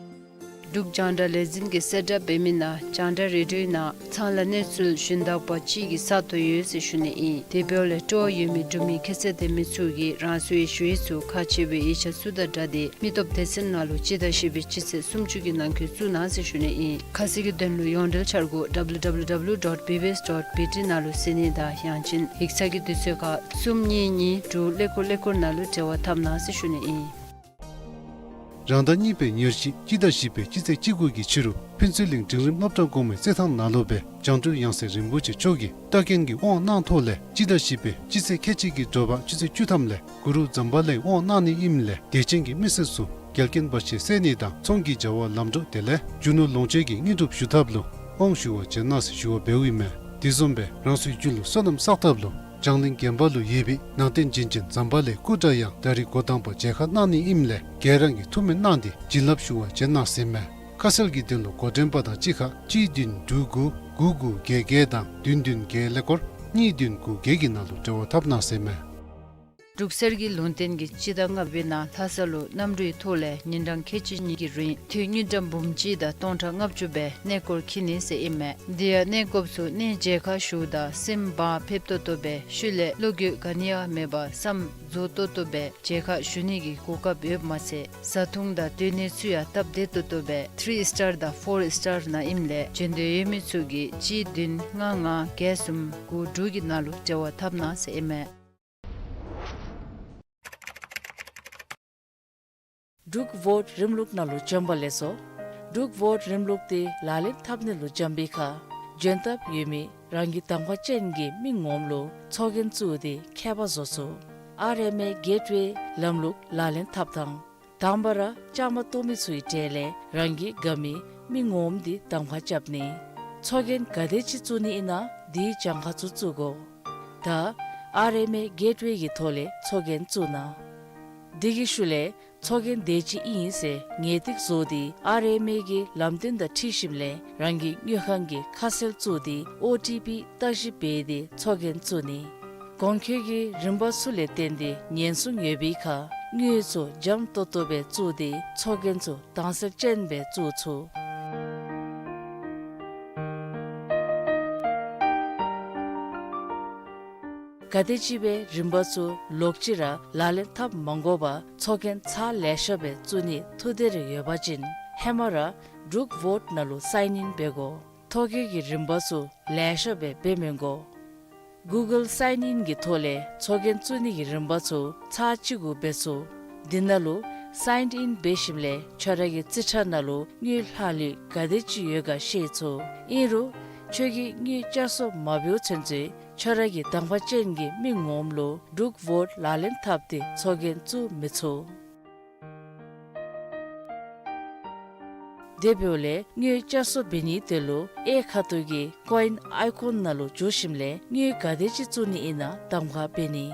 འབྲུག་རྒྱང་བསྒྲགས་ལས་འཛིན་གྱིས་གསལ་བསྒྲགས་འབད་མི་ནང་རྒྱང་བསྒྲགས་རེ་ཌིའོའི་ནང་ཚང་ལ་གནས་ཚུལ་ཞུན་དག་པ་ཅིག་གི་ས་སྟོང་ཡོད་ཟེར་ཞུ་ནི་ཨིན། དེ་འབདཝ་ལས་སྤྲོ་བ་ཡོད་མི་འབྲུག་མི་ཁྱད་ཚད་ལྡན་མི་ཚུ་གིས་རང་སོའི་ཞུ་ཡིག་ཚུ་ཁག་ཆེ་བའི་ཡིག་ཆ་ཚུ་དང་སྦྲགས་ཏེ་མི་སྟོབས་སྡེ་ཚན་ནང་ལུ་སྤྱི་ཟླ་བཞི་པའི་སྤྱི་ཚེས་སུམ་ཅུ་གི་ནང་འཁོད་བཙུགས་གནང་ཟེར་ཞུ་ནི་ཨིན། ཁ་གསལ་གྱི་དོན་ལུ་ཡོངས་འབྲེལ་འཆར་སྒོ་W W W dot B B S dot B T ནང་ལུ་གཟིགས་ནི་དང་ཡང་ཅིན་ཡིག་ཚང་གི་དུས་ཚོད་ཁར་གསུམ་གཉིས་གཉིས་དྲུག་ཀླད་ཀོར་ཀླད་ཀོར་ནང་ལུ་འབྲེལ་བ་འཐབ་གནང་ཟེར་ཞུ་ནི་ཨིན། རང་ཟླ་གཉིས་པའི་ཉེར་བཞི་སྤྱི་ཟླ་བཞི་པའི་སྤྱི་ཚེས་བཅུ་དགུ་གི་ཕྱི་རུ་ཕུན་ཚོགས་གླིང་འབྲིང་རིམ་སློབ་གྲྭ་གོང་མའི་རྩེད་ཐང་ནང་ལུ་སྦེ་བྱང་གྲོལ་ཡང་སྲིད་རིན་པོ་ཆེ་མཆོག་གིས་རྟ་རྒན་གྱི་དབང་གནང་ཐོག་ལས་སྤྱི་ཟླ་བཞི་པའི་སྤྱི་ཚེས་ཁལ་གཅིག་གི་དྲོ་པ་ཆུ་ཚོད་བཅུ་ཐམ་ལས་གུ་རུ་ཛམ་བྷ་ལའི་དབང་གནང་ནི་ཨིནམ་ལས་དད་ཅན་གྱི་མི་སེར་ཚུ་འགལ་རྐྱེན་བར་ཆད་སེལ་ནི་དང་ཚོང་གི་བྱ་བ་ལམ་འགྲོ་དེ་ལས་རྒྱུ་ནོར་ལོངས་སྤྱོད་ཀྱི་དངོས་གྲུབ་ཞུ་ཐབས་ལུ་དབང་ཞུ་བར་བྱོན་གནང་ཟེར་ཞུ་བ་འབདཝ་ཨིན་མས། དེ་བཟུམ་སྦེ་རང་སོའི་རྒྱུད་ལུ་བསོད་ནམས་བསགས་ཐབས་ལུ་བྱང་གླིང་དགོན་པ་ལུ་ཡོད་པའི་ནང་རྟེན་བྱིན་ཅན་ཛམ་བྷ་ལའི་སྐུ་འདྲ་ཡང་ད་རིས་འགོ་དང་པ་མཇལ་ཁ་གནང་ནི་ཨིནམ་ལས་ག་ར་གིས་ཐུགས་སྨོན་གནང་སྟེ་བྱིན་རླབས་ཞུ་བར་བྱོན་གནང་ཟེར་མས། ཁ་གསལ་གྱི་དོན་ལུ་འགོ་འདྲེན་པ་དང་གཅིག་ཁར་གཅིག་བདུན་དྲུག་དགུ་དགུ་དགུ་བརྒྱད་བརྒྱད་དང་བདུན་བདུན་བརྒྱད་ཀླད་ཀོར་གཉིས་བདུན་དགུ་བརྒྱད་ཀྱི་ནང་ལུ་འབྲེལ་བ་འཐབ་གནང་ཟེར་མས། འབྲུག་གསེར་གྱི་ལུང་བསྟན་གྱིས་སྤྱི་ཟླ་ལྔ་པའི་ནང་ལྷ་ས་ལུ་གནམ་གྲུའི་ཐོག་ལས་ཉིན་གྲངས་ཁལ་གཅིག་གཉིས་ཀྱི་རིང་དུས་དངུལ་ཀྲམ་འབུམ་གཅིག་དང་སྟོང་ཕྲག་ལྔ་བཅུ་སྦེ་གནས་སྐོར་འཁྱིད་ནི་ཟེར་ཨིན་མས། དེ་ཡང་གནས་སྐོརཔ་ཚུ་གནས་མཇལ་ཁ་ཞུཝ་ད་སེམས་བག་ཕེབས་ཏོག་ཏོ་སྦེ་ཤུལ་ལས་བློ་འགྱོད་ག་ནི་ཡང་མེད་པར་བསམ་རྫོགས་ཏོག་ཏོ་སྦེ་མཇལ་ཁ་ཞུ་ནི་གི་གོ་སྐབས་ཡོདཔ་མ་ཚད་བཟའ་འཐུང་དང་སྡོད་གནས་ཚུ་ཡང་སྟབས་བདེ་ཏོག་ཏོ་སྦེ་ཐི་རི་སི་ཊར་དང་ཕོར་སི་ཊར་ནང་ཨིནམ་ལས་བྱོན་འདོད་ཡོད་མི་ཚུ་གིས་གཅིག་བདུན་ལྔ་ལྔ་བརྒྱད་གསུམ་དགུ་དྲུག་གི་ནང་ལུ་འབྲེལ་བ་འཐབ་གནང་ཟེར་ཨིན་མས། འབྲུག་བོཊ་རིམ་ལུགས་ནང་ལུ་བྱོན་པ་ལེགས་སོ། འབྲུག་བོཊ་རིམ་ལུགས་འདི་ལག་ལེན་འཐབ་ནི་ལུ་བྱོན་པའི་ཁར་བྱོན་ཐབས་ཡོད་མི་རང་གི་གདམ་ཁ་ཅན་གྱི་མི་ངོམ་ལུ་ཚོགས་རྒྱན་བཙུགས་ཏེ་ཁྱད་པར་བཟོ་ཚུགས། ཨར་ཨེམ་ཨེ་གེཊ་ཝེ་ལམ་ལུགས་ལག་ལེན་འཐབ་ཐངས། དང་པ་ར་བཅའ་མར་གཏོགས་མི་ཚུའི་གྲས་ལས་རང་གི་དགའ་མི་མི་ངོམ་འདི་གདམ་ཁ་རྐྱབ་ནི། ཚོགས་རྒྱན་ག་དེ་ཅིག་བཙུགས་ནི་ཨིན་ན་དེའི་གྱངས་ཁ་ཚུ་བཙུགས་དགོ། ད་ཨར་ཨེམ་ཨེ་གེཊ་ཝེ་གི་ཐོག་ལས་ཚོགས་རྒྱན་བཙུགས་གནང་། དེ་གི་ཤུལ་ལས་ཚོགས་རྒྱན་དེ་ཅིག་ཨིན་ཟེར་ངེས་ཏིག་བཟོ་སྟེ་ཨར་ཨེམ་ཨེ་གི་ལམ་སྟོན་དང་འཁྲིལ་ཞིནམ་ལས་རང་གི་དངུལ་ཁང་གི་ཁ་གསལ་བཙུགས་ཏེ་ཨོ་ཊི་པི་བརྟག་ཞིབ་འབད་དེ་ཚོགས་རྒྱན་བཙུགས་ནི། གོང་འཁོད་ཀྱི་རིམ་པ་ཚུ་ལས་བརྟེན་ཏེ་ཉེན་སྲུང་ཡོད་པའི་ཁར་དངུལ་ཚུ་འཇམ་ཏོག་ཏོ་སྦེ་བཙུགས་ཏེ་ཚོགས་རྒྱན་ཚུ་དྭངས་གསལ་ཅན་སྦེ་བཙུགས་ཚུགས། ག་དེམ་ཅིག་སྦེ་རིམ་པ་ཚུ་ལོག་ཅི་ར་ལག་ལེན་འཐབ་མ་དགོ་པར་ཚོགས་རྒྱན་ཚར་ལེ་ཤ་སྦེ་བཙུགས་ནི་ཐུགས་འདོད་རེ་ཡོད་པ་ཅིན་ཧེ་མ་ར་འབྲུག་ཝོཊ་ནང་ལུ་སའིན་ཨིན་འབད་དགོ། ཐོ་བཀོད་ཀྱི་རིམ་པ་ཚུ་ལེ་ཤ་སྦེ་འབད་མི་དགོ། གུ་གཱལ་སའིན་ཨིན་གྱི་ཐོག་ལས་ཚོགས་རྒྱན་བཙུགས་ནི་གི་རིམ་པ་ཚུ་ཚར་གཅིག་གུ་འབད་ཚུགས། དེ་ནང་ལུ་སའིན་ཨིན་འབད་ཞིནམ་ལས་ཁྱོད་ར་གི་རྩིས་ཁྲ་ནང་ལུ་དངུལ་ལྷག་ལུས་ག་དེམ་ཅིག་ཡོད་ག་ཤེས་ཚུགས། ཨིན་རུང་ཁྱོད་ཀྱིས་དངུལ་བསྐྱར་གསོ་མ་འབདཝ་ཚུན་ཚོད་ཁྱོད་ར་གི་དང་པ་ཅན་གྱི་མི་ངོམ་ལུ་འབྲུག་ཝོཊ་ལག་ལེན་འཐབ་སྟེ་ཚོགས་རྒྱན་བཙུགས་མི་ཚུགས། དེ་འབདཝ་ལས་དངུལ་བསྐྱར་གསོ་འབད་ནི་དེ་ལུ་གཡས་ཁ་ཐུག་གི་ཀོ་ཨིན་ཨའི་ཀོན་ནང་ལུ་འཛུལ་ཞིནམ་ལས་དངུལ་ག་དེམ་ཅིག་བཙུགས་ནི་ཨིན་ན་གདམ་ཁ་འབད་ནི།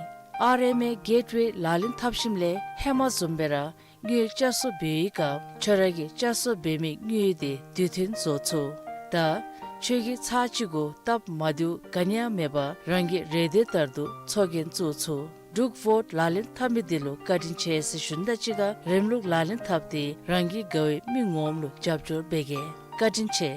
ཨར་ཨེམ་ཨེ་གེཊ་ཝེ་ལག་ལེན་འཐབ་ཞིནམ་ལས་ཧེ་མ་བཟུམ་སྦེ་ར་དངུལ་བསྐྱར་གསོ་འབད་བའི་སྐབས་ཁྱོད་ར་གིས་བསྐྱར་གསོ་འབད་མི་དངུལ་དེ་དུས་མཐུན་བཟོ་ཚུགས། ད་ཁྱོད་ཀྱིས་ཚར་གཅིག་གུ་སྟབས་མ་བདེཝ་ག་ནི་ཡང་མེད་པར་རང་གི་རེ་འདོད་ལྟར་དུ་ཚོགས་རྒྱན་བཙུགས་ཚུགས། འབྲུག་ཝོཊ་ལག་ལེན་འཐབ་མི་འདི་ལུ་བཀའ་དྲིན་ཆེ་ཟེར་ཞུ་ནི་དང་གཅིག་ཁར་རིམ་ལུགས་ལག་ལེན་འཐབ་སྟེ་རང་གི་དགའ་བའི་མི་ངོམ་ལུ་རྒྱབ་སྐྱོར་འབད་གེ། བཀའ་དྲིན་ཆེ།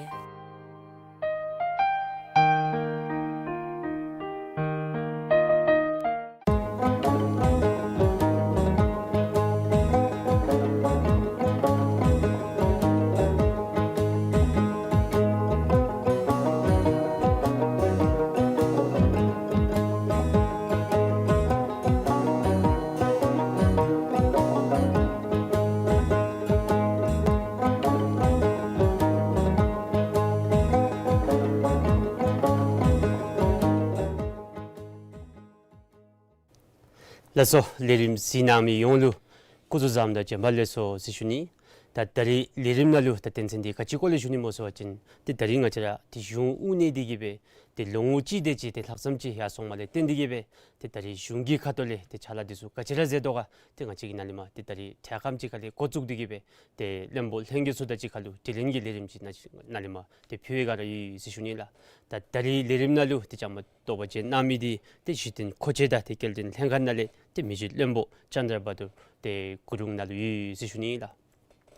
ལགས་སོ། ལས་རིམ་གཟིགས་གནང་མི་ཡོངས་ལུ་སྐུ་གཟུགས་བཟང་དང་བྱོན་པ་ལེགས་སོ་ཟེར་ཞུ་ནི། ད་ད་རིས་ལས་རིམ་ནང་ལུ་ད་དོན་ཚན་འདི་ག་ཅི་སྐོར་ལས་ཞུ་ནི་སྨོ་ཟེར་བ་ཅིན་ཏེ་ད་རིས་ང་བཅས་ར་ཏེ་གཞུང་དབུ་བརྙེས་ཏེ་གི་སྦེ་ཏེ་ལོ་ངོ་གཅིག་དེ་ཅིག་ཏེ་ལྷག་ཙམ་ཅིག་ཡར་སོང་མི་ལས་བརྟེན་ཏེ་གི་སྦེ་ཏེ་ད་རིས་གཞུང་གི་ཁ་ཐུག་ལས་ཏེ་ཕྱག་ལཱ་འདི་ཚུ་ག་ཅི་ར་མཛད་དོ་ག་ཏེ་ང་བཅས་ཀྱིས་ནཱ་ལས་མར་ཏེ་ད་རིས་འཕྲལ་ཁམས་ཅིག་ཁ་ལས་འགོ་བཙུགས་ཏེ་གི་སྦེ་ཏེ་བློན་པོ་ལྷན་རྒྱས་ཚུ་དང་གཅིག་ཁར་ལུ་དྲི་ལན་གྱི་ལས་རིམ་ཅིག་ནཱ་ནཱ་ལས་མར་ཏེ་ཕུལ་བའི་བསྒང་ར་ཡོད་ཟེར་ཞུ་ནི་ལགས། ད་ད་རིས་ལས་རིམ་ནང་ལུ་ཏེ་བཅའ་མར་གཏོགས་པ་བྱོན་གནང་མི་འདི་ཏེ་གཞི་རྟེན་མཁོ་ཆས་དང་ཏེ་སྐྱེལ་འདྲེན་ལྷན་ཁག་ནང་ལས་ཏེ་མི་རྗེ་བློན་པོ་ཅན་དྲ་བ་དུར་ཏེ་གུ་རུང་ནཱ་ལུ་ཡོད་ཟེར་ཞུ་ནི་ལགས།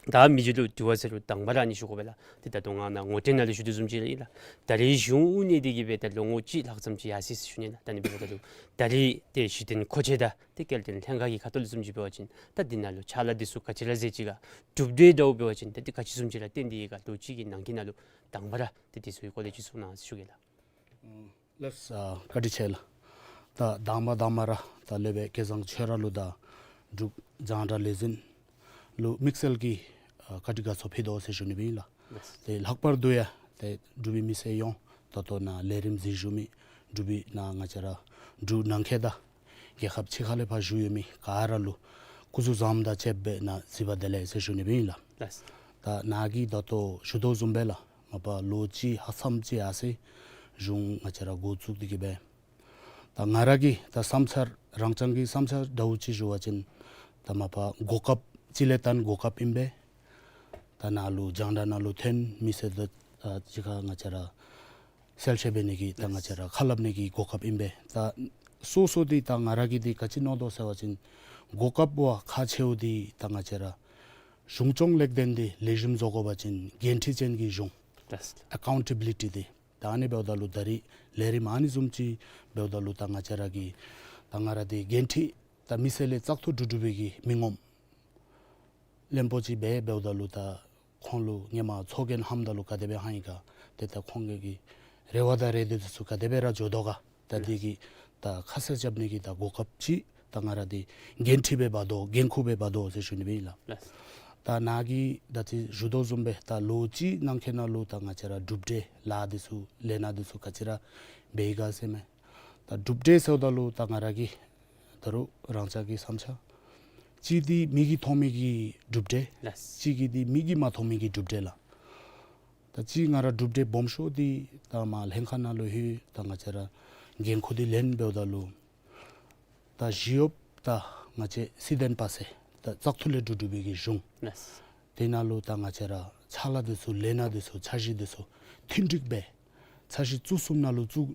ད་མི་རྗེ་ལུ་དྲི་བ་ཟེར་རུང་དང་པ་ར་ཨ་ནི་ཞུ་དགོ་པས་ལགས། ཏེ་ད་ལྟོ་ང་ནཱ་ངོ་སྤྲོད་ནང་ལུ་ཞུ་དོ་བཟུམ་ཅིག་ར་ཨིན་ལགས། ད་རིས་གཞུང་དབུ་བརྙེས་ཏེ་གི་སྦེ་ད་ལོ་ངོ་གཅིག་ལྷག་ཙམ་ཅིག་ཡར་སོ་ཡི་ཟེར་ཞུ་ནི་ལགས། ད་ཨ་ནི་འབདཝ་ད་ལུ་ད་རིས་ཏེ་གཞི་རྟེན་མཁོ་ཆས་དང་ཏེ་སྐྱེལ་འདྲེན་ལྷན་ཁག་གི་ཁ་ཐུག་ལས་བཟུམ་ཅིག་འབད་བ་ཅིན་ད་འདི་ནང་ལུ་ཕྱག་ལཱ་འདི་ཚུ་ག་ཅི་ར་མཛད་ཅི་ག་གྲུབ་འབྲས་འདྲཝ་འབད་བ་ཅིན་ད་ཏེ་ག་ཅི་བཟུམ་ཅིག་ར་བསྟན་ཏེ་ཡོད་ག་ལོ་གཅིག་གི་ནང་འཁོད་ནང་ལུ་དང་པ་ར་ཏེ་འདི་ཚུ་གི་སྐོར་ལས་ཅིག་གསུང་གནང་ཟེར་ཞུ་གེ་ལགས། ལགས། ཨ་བཀའ་དྲིན་ཆེ་ལགས། ད་དང་པ་དང་པ་ར་ད་ལས་སྦེ་སྐལ་བཟང་ཁྱོད་ར་ལུ་དང་འབྲུག་རྒྱང་བསྒྲགས་ལས་འཛིན་ལུ་དམིགས་བསལ་གྱི་ཨ་བཀའ་དྲིན་དགའ་ཚོར་ཕུལ་དོ་ཟེར་ཞུ་ནི་སྦེ་ཨིན་ལགས། ལགས། ཏེ་ལྷག་པར་དུ་ཡང་ཏེ་འབྲུག་པའི་མི་སེར་ཡོངས་ད་ལྟོ་ནཱ་ལས་རིམ་གཟིགས་བཞུགས་མི་འབྲུག་པའི་ནཱ་ང་བཅས་ར་འབྲུག་ནང་འཁོད་དང་རྒྱལ་ཁབ་ཕྱི་ཁ་ལས་ཕར་བཞུགས་ཡོད་མི་ག་ར་ལུ་སྐུ་གཟུགས་བཟང་པོ་དང་བཅས་པའི་ནཱ་གཟིགས་པ་བདེ་ལེགས་ཟེར་ཞུ་ནི་སྦེ་ཨིན་ལགས། ལགས། ད་ནཱ་གིས་ད་ལྟོ་ཞུ་དོ་བཟུམ་སྦེ་ལགས། མ་པ་ལོ་གཅིག་ལྷག་ཙམ་ཅིག་ཡར་སོ་ཡི་གཞུང་ང་བཅས་ར་འགོ་བཙུགས་ཏེ་གི་སྦེ། ད་ང་ར་གི་ད་བསམ་འཆར་རང་རྐྱང་གི་བསམ་འཆར་འདྲཝ་ཅིག་ཞུ་བ་ཅིན་ད་མ་པ་གོ་སྐབས་གཅིག་ལས་བརྟེན་གོ་སྐབས་ཨིན་པས། ད་ནཱ་ལུ་རྒྱང་བསྒྲགས་ནང་ལུ་ཐོན་མི་སེར་དང་ཨ་གཅིག་ཁར་ང་བཅས་ར་གསལ་བཤད་འབད་ནི་གི་ད་ང་བཅས་ར་ཁ་སླབ་ནི་གི་གོ་སྐབས་ཨིན་པས། ད་སོ་སོ་འདི་ད་ང་ར་གིས་འདི་ག་ཅི་མནོ་དོ་ཟེར་བ་ཅིན་གོ་སྐབས་བ་ཁག་ཆེཝ་འདི་ད་ང་བཅས་ར་གཞུང་སྐྱོང་ལས་འགན་འདི་ལེགས་ཤོམ་བཟོ་དགོ་པ་ཅིན་འགན་འཁྲི་ཅན་གྱི་གཞུང་ལགས། ཨེ་ཀའུན་ཊེ་བི་ལི་ཊི་འདི་ད་ཨ་ནི་འབདཝ་ད་ལུ་ད་རིས་ལས་རིམ་ཨ་ནི་བཟུམ་ཅིག་འབདཝ་ད་ལུ་ད་ང་བཅས་ར་གི་ད་ང་ར་འདི་འགན་འཁྲི་ད་མི་སེར་ལས་བཙག་འཐུ་གྲུབ་གྲུབ་པའི་གི་མི་ངོམ་བློན་པོ་ཅིག་སྦེ་འབདཝ་ད་ལུ་ད་ཁོང་ལུ་ཧེ་མ་ཚོགས་རྒྱན་ལྷངམ་ད་ལུ་ག་དེ་སྦེ་ལྷང་ཡི་ག་ཏེ་ད་ཁོང་གི་རེ་བ་དང་རེ་འདོད་འདི་ཚུ་ག་དེ་སྦེ་ར་འགྱོ་དོ་ག་ད་འདི་གི་ད་ཁ་གསལ་རྐྱབ་ནི་གི་ད་གོ་སྐབས་ཅིག་ད་ང་ར་འདི་འགན་འཁྲི་སྦེ་འབག་དོ་འགན་ཁུར་སྦེ་འབག་དོ་ཟེར་ཞུ་ནི་སྦེ་ཨིན་ལགས། ལགས། ད་ནཱ་གིས་ད་ཅི་ཞུ་དོ་བཟུམ་སྦེ་ད་ལོ་གཅིག་ནང་འཁོད་ནང་ལུ་ད་ང་བཅས་ར་གྲུབ་འབྲས་ལཱ་འདི་ཚུ་ལས་སྣ་འདི་ཚུ་ག་ཅི་ར་འབད་ཡི་ག་ཟེར་མས། ད་གྲུབ་འབྲས་ཟེརཝ་ད་ལུ་ད་ང་ར་གི་ད་རུང་རང་ཅག་གི་བསམ་འཆར་གཅིག་འདི་མིག་གིས་མཐོང་མི་གི་གྲུབ་འབྲས། ལགས། གཅིག་གི་འདི་མིག་གིས་མ་མཐོང་མི་གི་གྲུབ་འབྲས་ལགས། ད་གཅིག་ང་ར་གྲུབ་འབྲས་སྦོམ་ཤོས་འདི་ད་མར་ལྷན་ཁག་ནང་ལུ་ལྷོད་ད་ང་བཅས་ར་འགན་ཁུར་འདི་ལེན་འབདཝ་ད་ལུ་ད་ཞི་གཡོགཔ་ད་ང་བཅས་སྲིད་དོན་པ་ཟེར་ད་བཙག་འཐུ་ལས་གྲུབ་གྲུབ་པའི་གི་གཞུང་། ལགས། དེ་ནང་ལུ་ད་ང་བཅས་ར་ཕྱག་ལཱ་འདི་ཚུ་ལས་སྣ་འདི་ཚུ་འཆར་གཞི་འདི་ཚུ་མཐུན་འགྲིག་སྦེ་འཆར་གཞི་བཙུགས་ཚུགསཔ་ནང་ལུ་བཙུགས་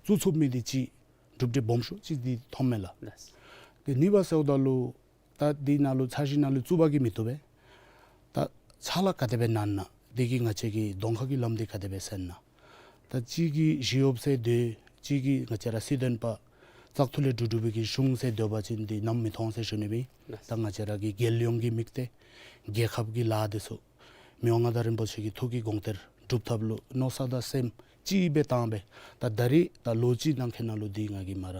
བཙུགས་ཚུགས་མི་འདི་གཅིག་གྲུབ་འབྲས་སྦོམ་ཤོས་གཅིག་འདི་མཐོངམ་མས་ལགས། ལགས། དེ་གཉིས་པ་ཟེརཝ་ད་ལུ་ད་འདི་ནང་ལུ་འཆར་གཞི་ནང་ལུ་བཙུགས་པ་གིས་མི་བཏུབ་པས། ད་ཕྱག་ལཱ་ག་དེ་སྦེ་གནང་ན་འདི་གིས་ང་བཅས་ཀྱི་གདོང་ཁ་གི་ལམ་འདི་ག་དེ་སྦེ་སེལ་ན། ད་གཅིག་གིས་ཞི་གཡོགཔ་ཟེར་སྡོད་གཅིག་གིས་ང་བཅས་ར་སྲིད་དོན་པ་ བཙག་འཐུ་ལས་གྲུབ་གྲུབ་པའི་གི་གཞུང་ཟེར་སྡོད་པ་ཅིན་འདི་ནམ་མི་མཐོང་ཟེར་ཞུ་ནི་སྦེ་ཨིན། ལགས། ད་ང་བཅས་ར་གི་རྒྱལ་ཡོངས་ཀྱི་དམིགས་གཏད་རྒྱལ་ཁབ་ཀྱི་ལཱ་འདི་ཚུ་མི་དབང་མངའ་བདག་རིན་པོ་ཆེ་གི་ཐུགས་ཀྱི་དགོངས་གཏེར་སྒྲུབ་ཐབས་ལུ་མནོ་བསམ་དང་སེམས་གཅིག་སྦེ་བཏང་སྦེ་ད་ད་རིས་ད་ལོ་གཅིག་ནང་འཁོད་ནང་ལུ་འདི་ང་གིས་མར་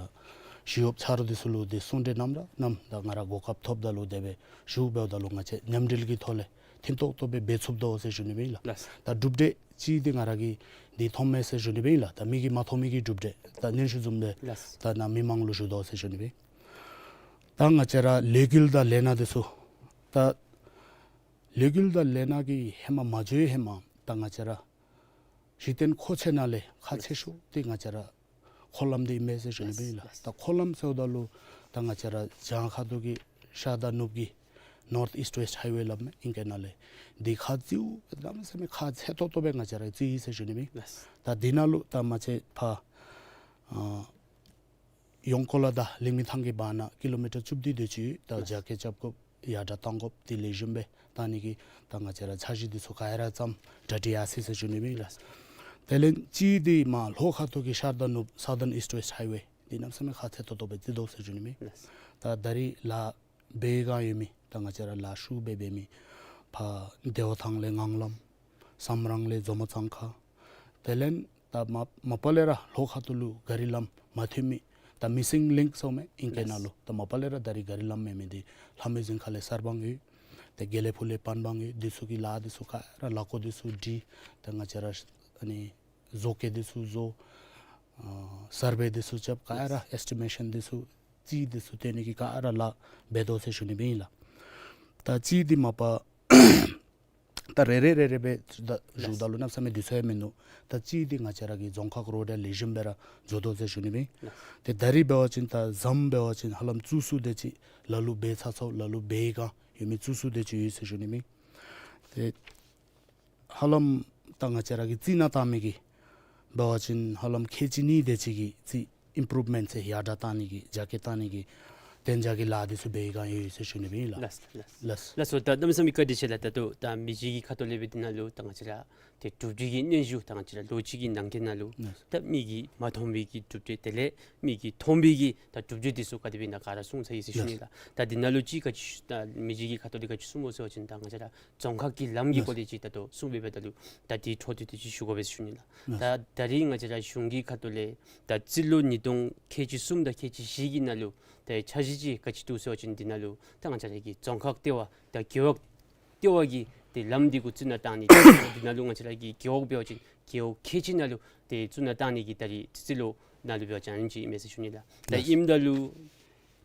ཞི་གཡོགཔ་ཆ་རོགས་འདི་ཚུ་ལུ་འདི་གསུང་གྲོས་ནམ་ར་ནམ་ད་ང་ར་གོ་སྐབས་ཐོབ་ད་ལུ་དེ་སྦེ་ཞུ་འབདཝ་ད་ལུ་ང་བཅས་མཉམ་འབྲེལ་གྱི་ཐོག་ལས་མཐུན་ཏོག་ཏོ་སྦེ་འབད་ཚུགསཔ་དོ་ཟེར་ཞུ་ནི་སྦེ་ཨིན་ལགས། ལགས། ད་གྲུབ་འབྲས་གཅིག་འདི་ང་ར་གིས་འདི་མཐོང་མས་ཟེར་ཞུ་ནི་སྦེ་ཨིན་ལགས། ད་མི་གིས་མ་མཐོང་མི་གི་གྲུབ་འབྲས་ད་སྙན་ཞུ་བཟུམ་སྦེ་ལགས། ད་ནཱ་མི་མང་ལུ་ཞུ་དོ་ཟེར་ཞུ་ནི་སྦེ། ད་ང་བཅས་ར་ལས་འགུལ་དང་ལས་སྣ་འདི་ཚུ་ད་ལས་འགུལ་དང་ལས་སྣ་གི་ཧེ་མ་མ་འགྱོ་ཧེ་མ་ད་ང་བཅས་ར་གཞི་རྟེན་མཁོ་ཆས་ནང་ལས་ཁག་ཆེ་ཤོས་འདི་ང་བཅས་ར་འཁོར་ལམ་འདི་ཨིན་མས་ཟེར་ཞུ་ནི་སྦེ་ཨིན་ལགས། ལགས། ད་འཁོར་ལམ་ཟེརཝ་ད་ལུ་ད་ང་བཅས་ར་བྱང་ཁ་ཐུག་གི་ཤར་དང་ནུབ་ཀྱི་North East West Highway སླབ་མས་ཨིང་སྐད་ནང་ལས། འདི་ཁག་ཆེཝ་གནམ་མེད་ས་མེད་ཁག་ཆེ་ཏོག་ཏོ་སྦེ་ང་བཅས་ར་བརྩིས་ཡི་ཟེར་ཞུ་ནི་སྦེ་ཨིན། ལགས། ད་འདི་ནང་ལུ་ད་མ་ཚད་ཕར་ཨ་ཡོངས་ཀོ་ལ་དང་ལིང་མི་ཐང་གི་བར་ན་ཀི་ལོ་མི་ཊར་བཅུ་བདུན་དེ་ཅིག་ད་ལགས། རྒྱ་སྐྱེད་རྐྱབ་དགོཔ་ཡར་དྲག་གཏང་དགོཔ་དེ་ལེགས་ཤོམ་སྦེ་བཏང་ནི་གི་ད་ང་བཅས་ར་འཆར་གཞི་འདི་ཚུ་ག་ར་བརྩམས་གྲ་སྒྲིག་ཡར་སོ་ཡི་ཟེར་ཞུ་ནི་སྦེ་ཨིན་ལགས། དེ་ལས་གཅིག་འདི་མར་ལྷོ་ཁ་ཐུག་གི་ཤར་དང་ནུབ་Southern East West Highway འདི་གནམ་མེད་ས་མེད་ཁག་ཆེ་ཏོག་ཏོ་སྦེ་བརྩི་དོ་ཟེར་ཞུ་ནི་སྦེ་ཨིན། ལགས། ད་ད་རིས་ལཱ་འབད་བའི་སྒང་ཡོད་མི་ད་ང་བཅས་ར་ལཱ་ཤུགས་སྦེ་འབད་མི་ཕར་བདེ་བ་ཐང་ལས་ངང་ལམ་སམ་རང་ལས་མཛོ་མོ་གཙང་ཁ་དེ་ལས་ད་མ་མ་པ་ལས་ར་ལྷོ་ཁ་ཐུག་ལུ་ག་རི་ལམ་མ་ཐོན་མི་ད་Missing Link ཟེར་མི་ཨིང་སྐད་ནང་ལུ། ད་མ་པ་ལས་ར་ད་རིས་ག་རི་ལམ་མེད་མི་འདི་ལྷ་མོའི་རྫིང་ཁ་ལས་གསར་སྤང་ཡོད། ད་དགེ་ལེགས་ཕུག་ལས་པན་སྤང་ཡོད། འདི་ཚུ་གི་ལཱ་འདི་ཚུ་ག་ར་ལཱ་བཀོད་འདི་ཚུ་སྒྲིག། ད་ང་བཅས་ར་ཨ་ནི་བཟོ་བཀོད་འདི་ཚུ་བཟོ། ཨ་སར་ཝེ་འདི་ཚུ་རྐྱབ། ག་ར་ཨེས་ཊི་མེ་ཤཱན་འདི་ཚུ་རྩིས་འདི་ཚུ་སྟོན་ནི་གི་ག་ར་ལཱ་འབད་དོ་ཟེར་ཞུ་ནི་སྦེ་ཨིན་ལགས། ད་གཅིག་འདི་མ་པ་ད་རེ་རེ་རེ་རེ་སྦེ་ད་ཞུཝ་ད་ལུ་གནམ་མེད་ས་མེད་དུས་ཚོད་ཡང་མིན་འདུག། ད་གཅིག་འདི་ང་བཅས་ར་གི་རྫོང་ཁག་རོཌ་ཡང་ལེགས་ཤོམ་སྦེ་ར་བཟོ་དོ་ཟེར་ཞུ་ནི་སྦེ་ཨིན། ཏེ་ད་རིས་འབད་བ་ཅིན་ད་ཟམ་འབད་བ་ཅིན་ཧ་ལམ་བཙུགས་ཚུགས་དེ་ཅིག་ལ་ལུ་འབད་ཚར་ཚརཝ་ལ་ལུ་འབད་བའི་སྒང་ཡོད་མི་བཙུགས་ཚུགས་དེ་ཅིག་ཡོད་ཟེར་ཞུ་ནི་སྦེ་ཨིན། ཏེ་ཧ་ལམ་ད་ང་བཅས་ར་གིས་རྩིས་ནང་བཏང་མི་གི་འབད་བ་ཅིན་ཧ་ལམ་ཁལ་གཅིག་གཉིས་དེ་ཅིག་གི་རྩིས་ཨིམ་པུ་རུབ་མེནཊ་ཟེར་ཡར་དྲག་བཏང་ནི་གི་རྒྱ་སྐྱེད་བཏང་ནི་གི་གདན་འཇགས་ཀྱི་ལཱ་འདི་ཚུ་འབད་བའི་སྒང་ཡོད་ཡོད་ཟེར་ཞུ་ནི་སྦེ་ཨིན་ལགས། ལགས་ལགས། ལགས་སོ། ད་གནམ་མེད་ས་མེད་བཀའ་དྲིན་ཆེ་ལགས། ད་ལྟོ་ད་མི་རྗེ་གི་ཁ་ཐུག་ལས་སྦེ་འདི་ནང་ལུ་ད་ང་བཅས་ར་ཏེ་གྲུབ་འབྲས་ཀྱི་སྙན་ཞུ་ད་ང་བཅས་ར་ལོ་གཅིག་གི་ནང་འཁོད་ནང་ལུ་ལགས། ད་མི་གིས་མ་མཐོང་བའི་གི་གྲུབ་འབྲས་དེ་ལས་མི་གིས་མཐོང་བའི་གི་ད་གྲུབ་འབྲས་འདི་ཚུ་ག་དེ་སྦེ་ཨིན་ན་ག་ར་གསུངས་ཚར་ཡི་ཟེར་ཞུ་ནི་ལགས། ད་འདི་ནང་ལུ་ཅིག་ག་ཅི་ད་མི་རྗེ་གི་ཁ་ཐུག་ལས་ག་ཅི་གསུངམ་སྨོ་ཟེར་བ་ཅིན་ད་ང་བཅས་ར་རྫོང་ཁག་གི་ལམ་གྱི་སྐོར་ལས་ཅིག་ད་ལྟོ་གསུངས་སྦེ་འབདཝ་ད་ལུ་ད་དེའི་འཕྲོ་མཐུད་དེ་ཅིག་ཞུ་དགོ་པས་ཟེར་ཞུ་ནི་ལགས། ད་ད་རིས་ང་བཅས་ར་གཞུང་གི་ཁ་ཐུག་ལས་ད་རྩིས་ལོ་ཉིས་སྟོང་ཁལ་གཅིག་གསུམ་དང་ཁལ་གཅིག་བཞི་གི་ནང་ལུ་ད་འཆར་གཞི་ཅིག་ག་ཅི་འདུག་ཟེར་བ་ཅིན་འདི་ནང་ལུ་ད་ང་བཅས་ར་གི་རྫོང་ཁག་ལྟེ་བ་དང་རྒེད་འོག་ལྟེ་བ་གི་ཏེ་ལམ་འདི་གུ་བཙུགས་ནང་བཏང་ནི། འདི་ནང་ལུ་ང་བཅས་ར་གི་རྒེད་འོག་འབད་བ་ཅིན་རྒེད་འོག་ཁལ་གཅིག་ནང་ལུ་ཏེ་བཙུགས་ནང་བཏང་ནི་གི་ད་རིས་རྩིས་ལོ་ནང་ལུ་འབད་བ་ཅིན་ཨ་ནེམ་ཅིག་ཨིན་མས་ཟེར་ཞུ་ནི་ལགས། ད་ཨིནམ་ད་ལུ་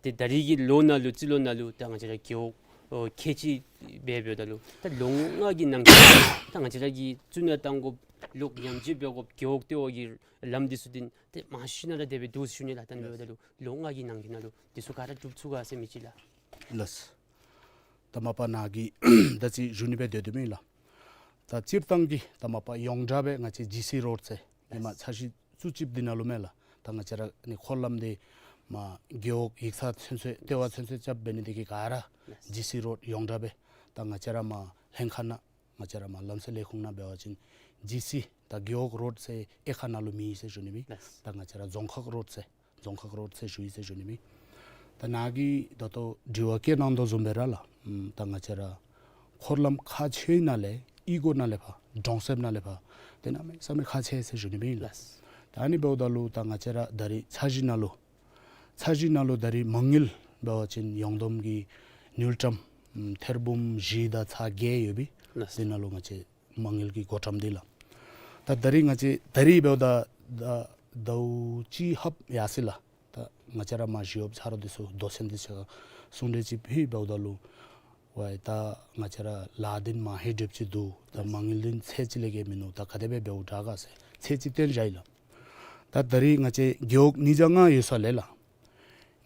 ཏེ་ད་རིས་ཀྱི་ལོ་ནང་ལུ་རྩིས་ལོ་ནང་ལུ་ད་ང་བཅས་ར་རྒེད་འོག་ཨོ་ཁལ་གཅིག་སྦེ་འབདཝ་ད་ལུ་ད་ལོ་ལྔ་གི་ནང་འཁོད་ད་ང་བཅས་ར་གིས་བཙུགས་ནང་བཏང་དགོཔ་ལོག་ཉམས་བཅོས་འབད་དགོཔ་རྒེད་འོག་ལྟེ་བ་གི་ལམ་འདི་ཚུ་འདི་ཏེ་མང་ཤོས་ནང་ར་དེ་སྦེ་འདུག་ཟེར་ཞུ་ནི་ལགས། ད་ཨ་ནི་འབདཝ་ད་ལུ་ལོ་ལྔ་གི་ནང་འཁོད་ནང་ལུ་འདི་ཚུ་ག་ར་འགྲུབ་ཚུགས་ག་ཟེར་མི་ཅིག་ལགས། ལགས། ད་མ་པ་ནཱ་གིས་ད་ཅི་ཞུ་ནི་སྦེ་སྡོད་དོ་མེན་ལགས། ད་སྤྱིར་བཏང་གི་ད་མ་པ་ཡོངས་གྲགས་སྦེ་ང་བཅས་ཇི་སི་རོཌ་ཟེར་ཧེ་མ་འཆར་གཞི་བཙུགས་བཅུགཔ་འདི་ནང་ལུ་མེན་ལགས། ད་ང་བཅས་ར་ཨ་ནི་འཁོར་ལམ་འདི་མར་རྒེད་འོག་ཡིག་ཚང་ཚུན་ཚོད་ལྟེ་བ་ཚུན་ཚོད་རྐྱབ་འབད་ནི་འདི་གིས་ག་ར་ཇི་སི་རོཌ་ཡོངས་གྲགས་སྦེ་ད་ང་བཅས་ར་མར་ལྷན་ཁག་ནང་ང་བཅས་ར་མར་ལམ་སེལ་ལས་ཁུངས་ནང་འབད་བ་ཅིན་ཇི་སི་ད་རྒེད་འོག་རོཌ་ཟེར་དབྱེ་ཁག་ནང་ལུ་མེད་ཟེར་ཞུ་ནི་མེན། ལགས། ད་ང་བཅས་ར་རྫོང་ཁག་རོཌ་ཟེར་རྫོང་ཁག་རོཌ་ཟེར་ཞུ་ཡི་ཟེར་ཞུ་ནི་མེན། ད་ནཱ་གིས་ད་ལྟོ་དྲི་བ་བཀོད་གནང་དོ་བཟུམ་སྦེ་ར་ལགས། ཨམ་ད་ང་བཅས་ར་འཁོར་ལམ་ཁག་ཆེ་ནང་ལས་གཡུས་སྒོ་ནང་ལས་ཕར་གྲོང་གསེབ་ནང་ལས་ཕར་ཏེ་གནམ་མེད་ས་མེད་ཁག་ཆེ་ཟེར་ཞུ་ནི་མེན་ལགས། ལགས། ད་ཨ་ནི་འབདཝ་ད་ལུ་ད་ང་བཅས་ར་ད་རིས་འཆར་གཞི་ནང་ལུ་འཆར་གཞི་ནང་ལུ་ད་རིས་མ་དངུལ་འབད་བ་ཅིན་ཡོངས་བསྡོམས་ཀྱི་དངུལ་ཀྲམ་ཨམ་ཐེར་འབུམ་བཞི་དང་ཚག་བརྒྱད་ཡོད་པས། ལགས། དེ་ནང་ལུ་ང་བཅས་མ་དངུལ་གྱི་བགོ་བཀྲམ་འདི་ལགས། ད་ད་རིས་ང་བཅས་ད་རིས་འབདཝ་ད་ད་ཟླཝ་གཅིག་ལྷགཔ་ཡར་སོ་ཡི་ལགས། ད་ང་བཅས་ར་མར་ཞི་གཡོགཔ་ཆ་རོགས་འདི་ཚུ་མདོ་ཚན་འདི་ཚུ་གསུང་གྲོས་ཅིག་ཕུལ་འབདཝ་ད་ལུ་ཝའི་ད་ང་བཅས་ར་ལཱ་འདི་མང་ཧེང་སྒྲུབ་ཅིག་འདུག། ད་མ་དངུལ་འདི་ཚད་ཅིག་ལས་བརྒལ་མིན་འདུག། ད་ག་དེ་སྦེ་འབདཝ་དྲག་ག་ཟེར་ཚད་ཅིག་བཏོན་བཞག་ཡི་ལགས། ད་ད་རིས་ང་བཅས་རྒེད་འོག་ཉིས་བརྒྱ་ལྔ་ཡོད་ས་ལས་ལགས།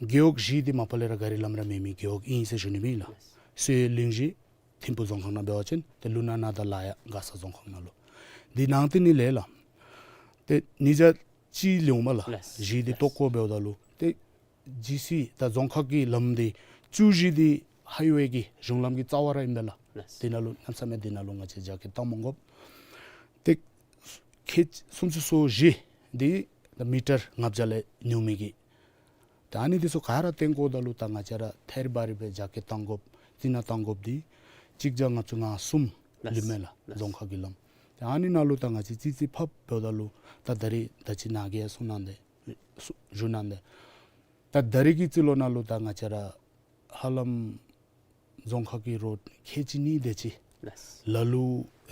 རྒེད་འོག་བཞི་འདི་མ་པ་ལས་ར་ག་རི་ལམ་ར་མེད་མི་རྒེད་འོག་ཨིན་ཟེར་ཞུ་ནི་མེན་ལགས། སོག་གླིང་བཞི་ཐིམ་ཕུ་རྫོང་ཁག་ནང་འབད་བ་ཅིན་ཏེ་ཀླུ་ནང་ནང་དང་ལ་ཡག་མགར་ས་རྫོང་ཁག་ནང་ལུ། འདི་ནང་ཏེ་ནི་ལས་ལགས། ཏེ་ཉིས་བརྒྱ་གཅིག་ལུ་མས་ལགས། ལགས། བཞི་འདི་ལགས། ལྟོ་གོ་འབདཝ་ད་ལུ་ཏེ་ཇི་སི་ད་རྫོང་ཁག་གི་ལམ་འདི་བཅུ་བཞི་འདི་ཧའི་ཝེ་གི་གཞུང་ལམ་གྱི་རྩ་བ་ར་ཨིན་པས་ལགས། ལགས། འདི་ནང་ལུ་གནམ་མེད་ས་མེད་འདི་ནང་ལུ་ང་བཅས་རྒྱ་སྐྱེད་བཏང་མི་དགོ། ཏེ་ཁལ་གཅིག་སུམ་ཅུ་སོ་བཞི་འདི་ད་མི་ཊར་ལྔ་བརྒྱ་ལས་ཉུང་མི་གི་ ད་ཨ་ནི་འདི་ཚུ་ག་ར་བརྟེན་དགོཔ་ད་ལུ་ད་ང་བཅས་ར་ཐད་རི་བ་རི་སྦེ་རྒྱ་སྐྱེད་གཏང་དགོཔ་རྩི་ནག་གཏང་དགོཔ་འདི་གཅིག་བརྒྱ་ལྔ་བཅུ་ང་གསུམ་ལགས། ལུས་མས་ལགས། ལགས། རྫོང་ཁག་གི་ལམ། ད་ཨ་ནི་ནང་ལུ་ད་ང་བཅས་རྩིས་རྩིས་ཕབ་འབདཝ་ད་ལུ་ད་ད་རིས་ད་ཅི་ནཱ་གིས་ཡང་གསུང་གནང་སྟེ་གསུ་ཞུ་གནང་སྟེ། ད་ད་རིས་ཀྱི་རྩིས་ལོ་ནང་ལུ་ད་ང་བཅས་ར་ཧ་ལམ་རྫོང་ཁག་གི་རོཌ་ཁལ་གཅིག་གཉིས་དེ་ཅིག་ལགས། ལ་ལུ་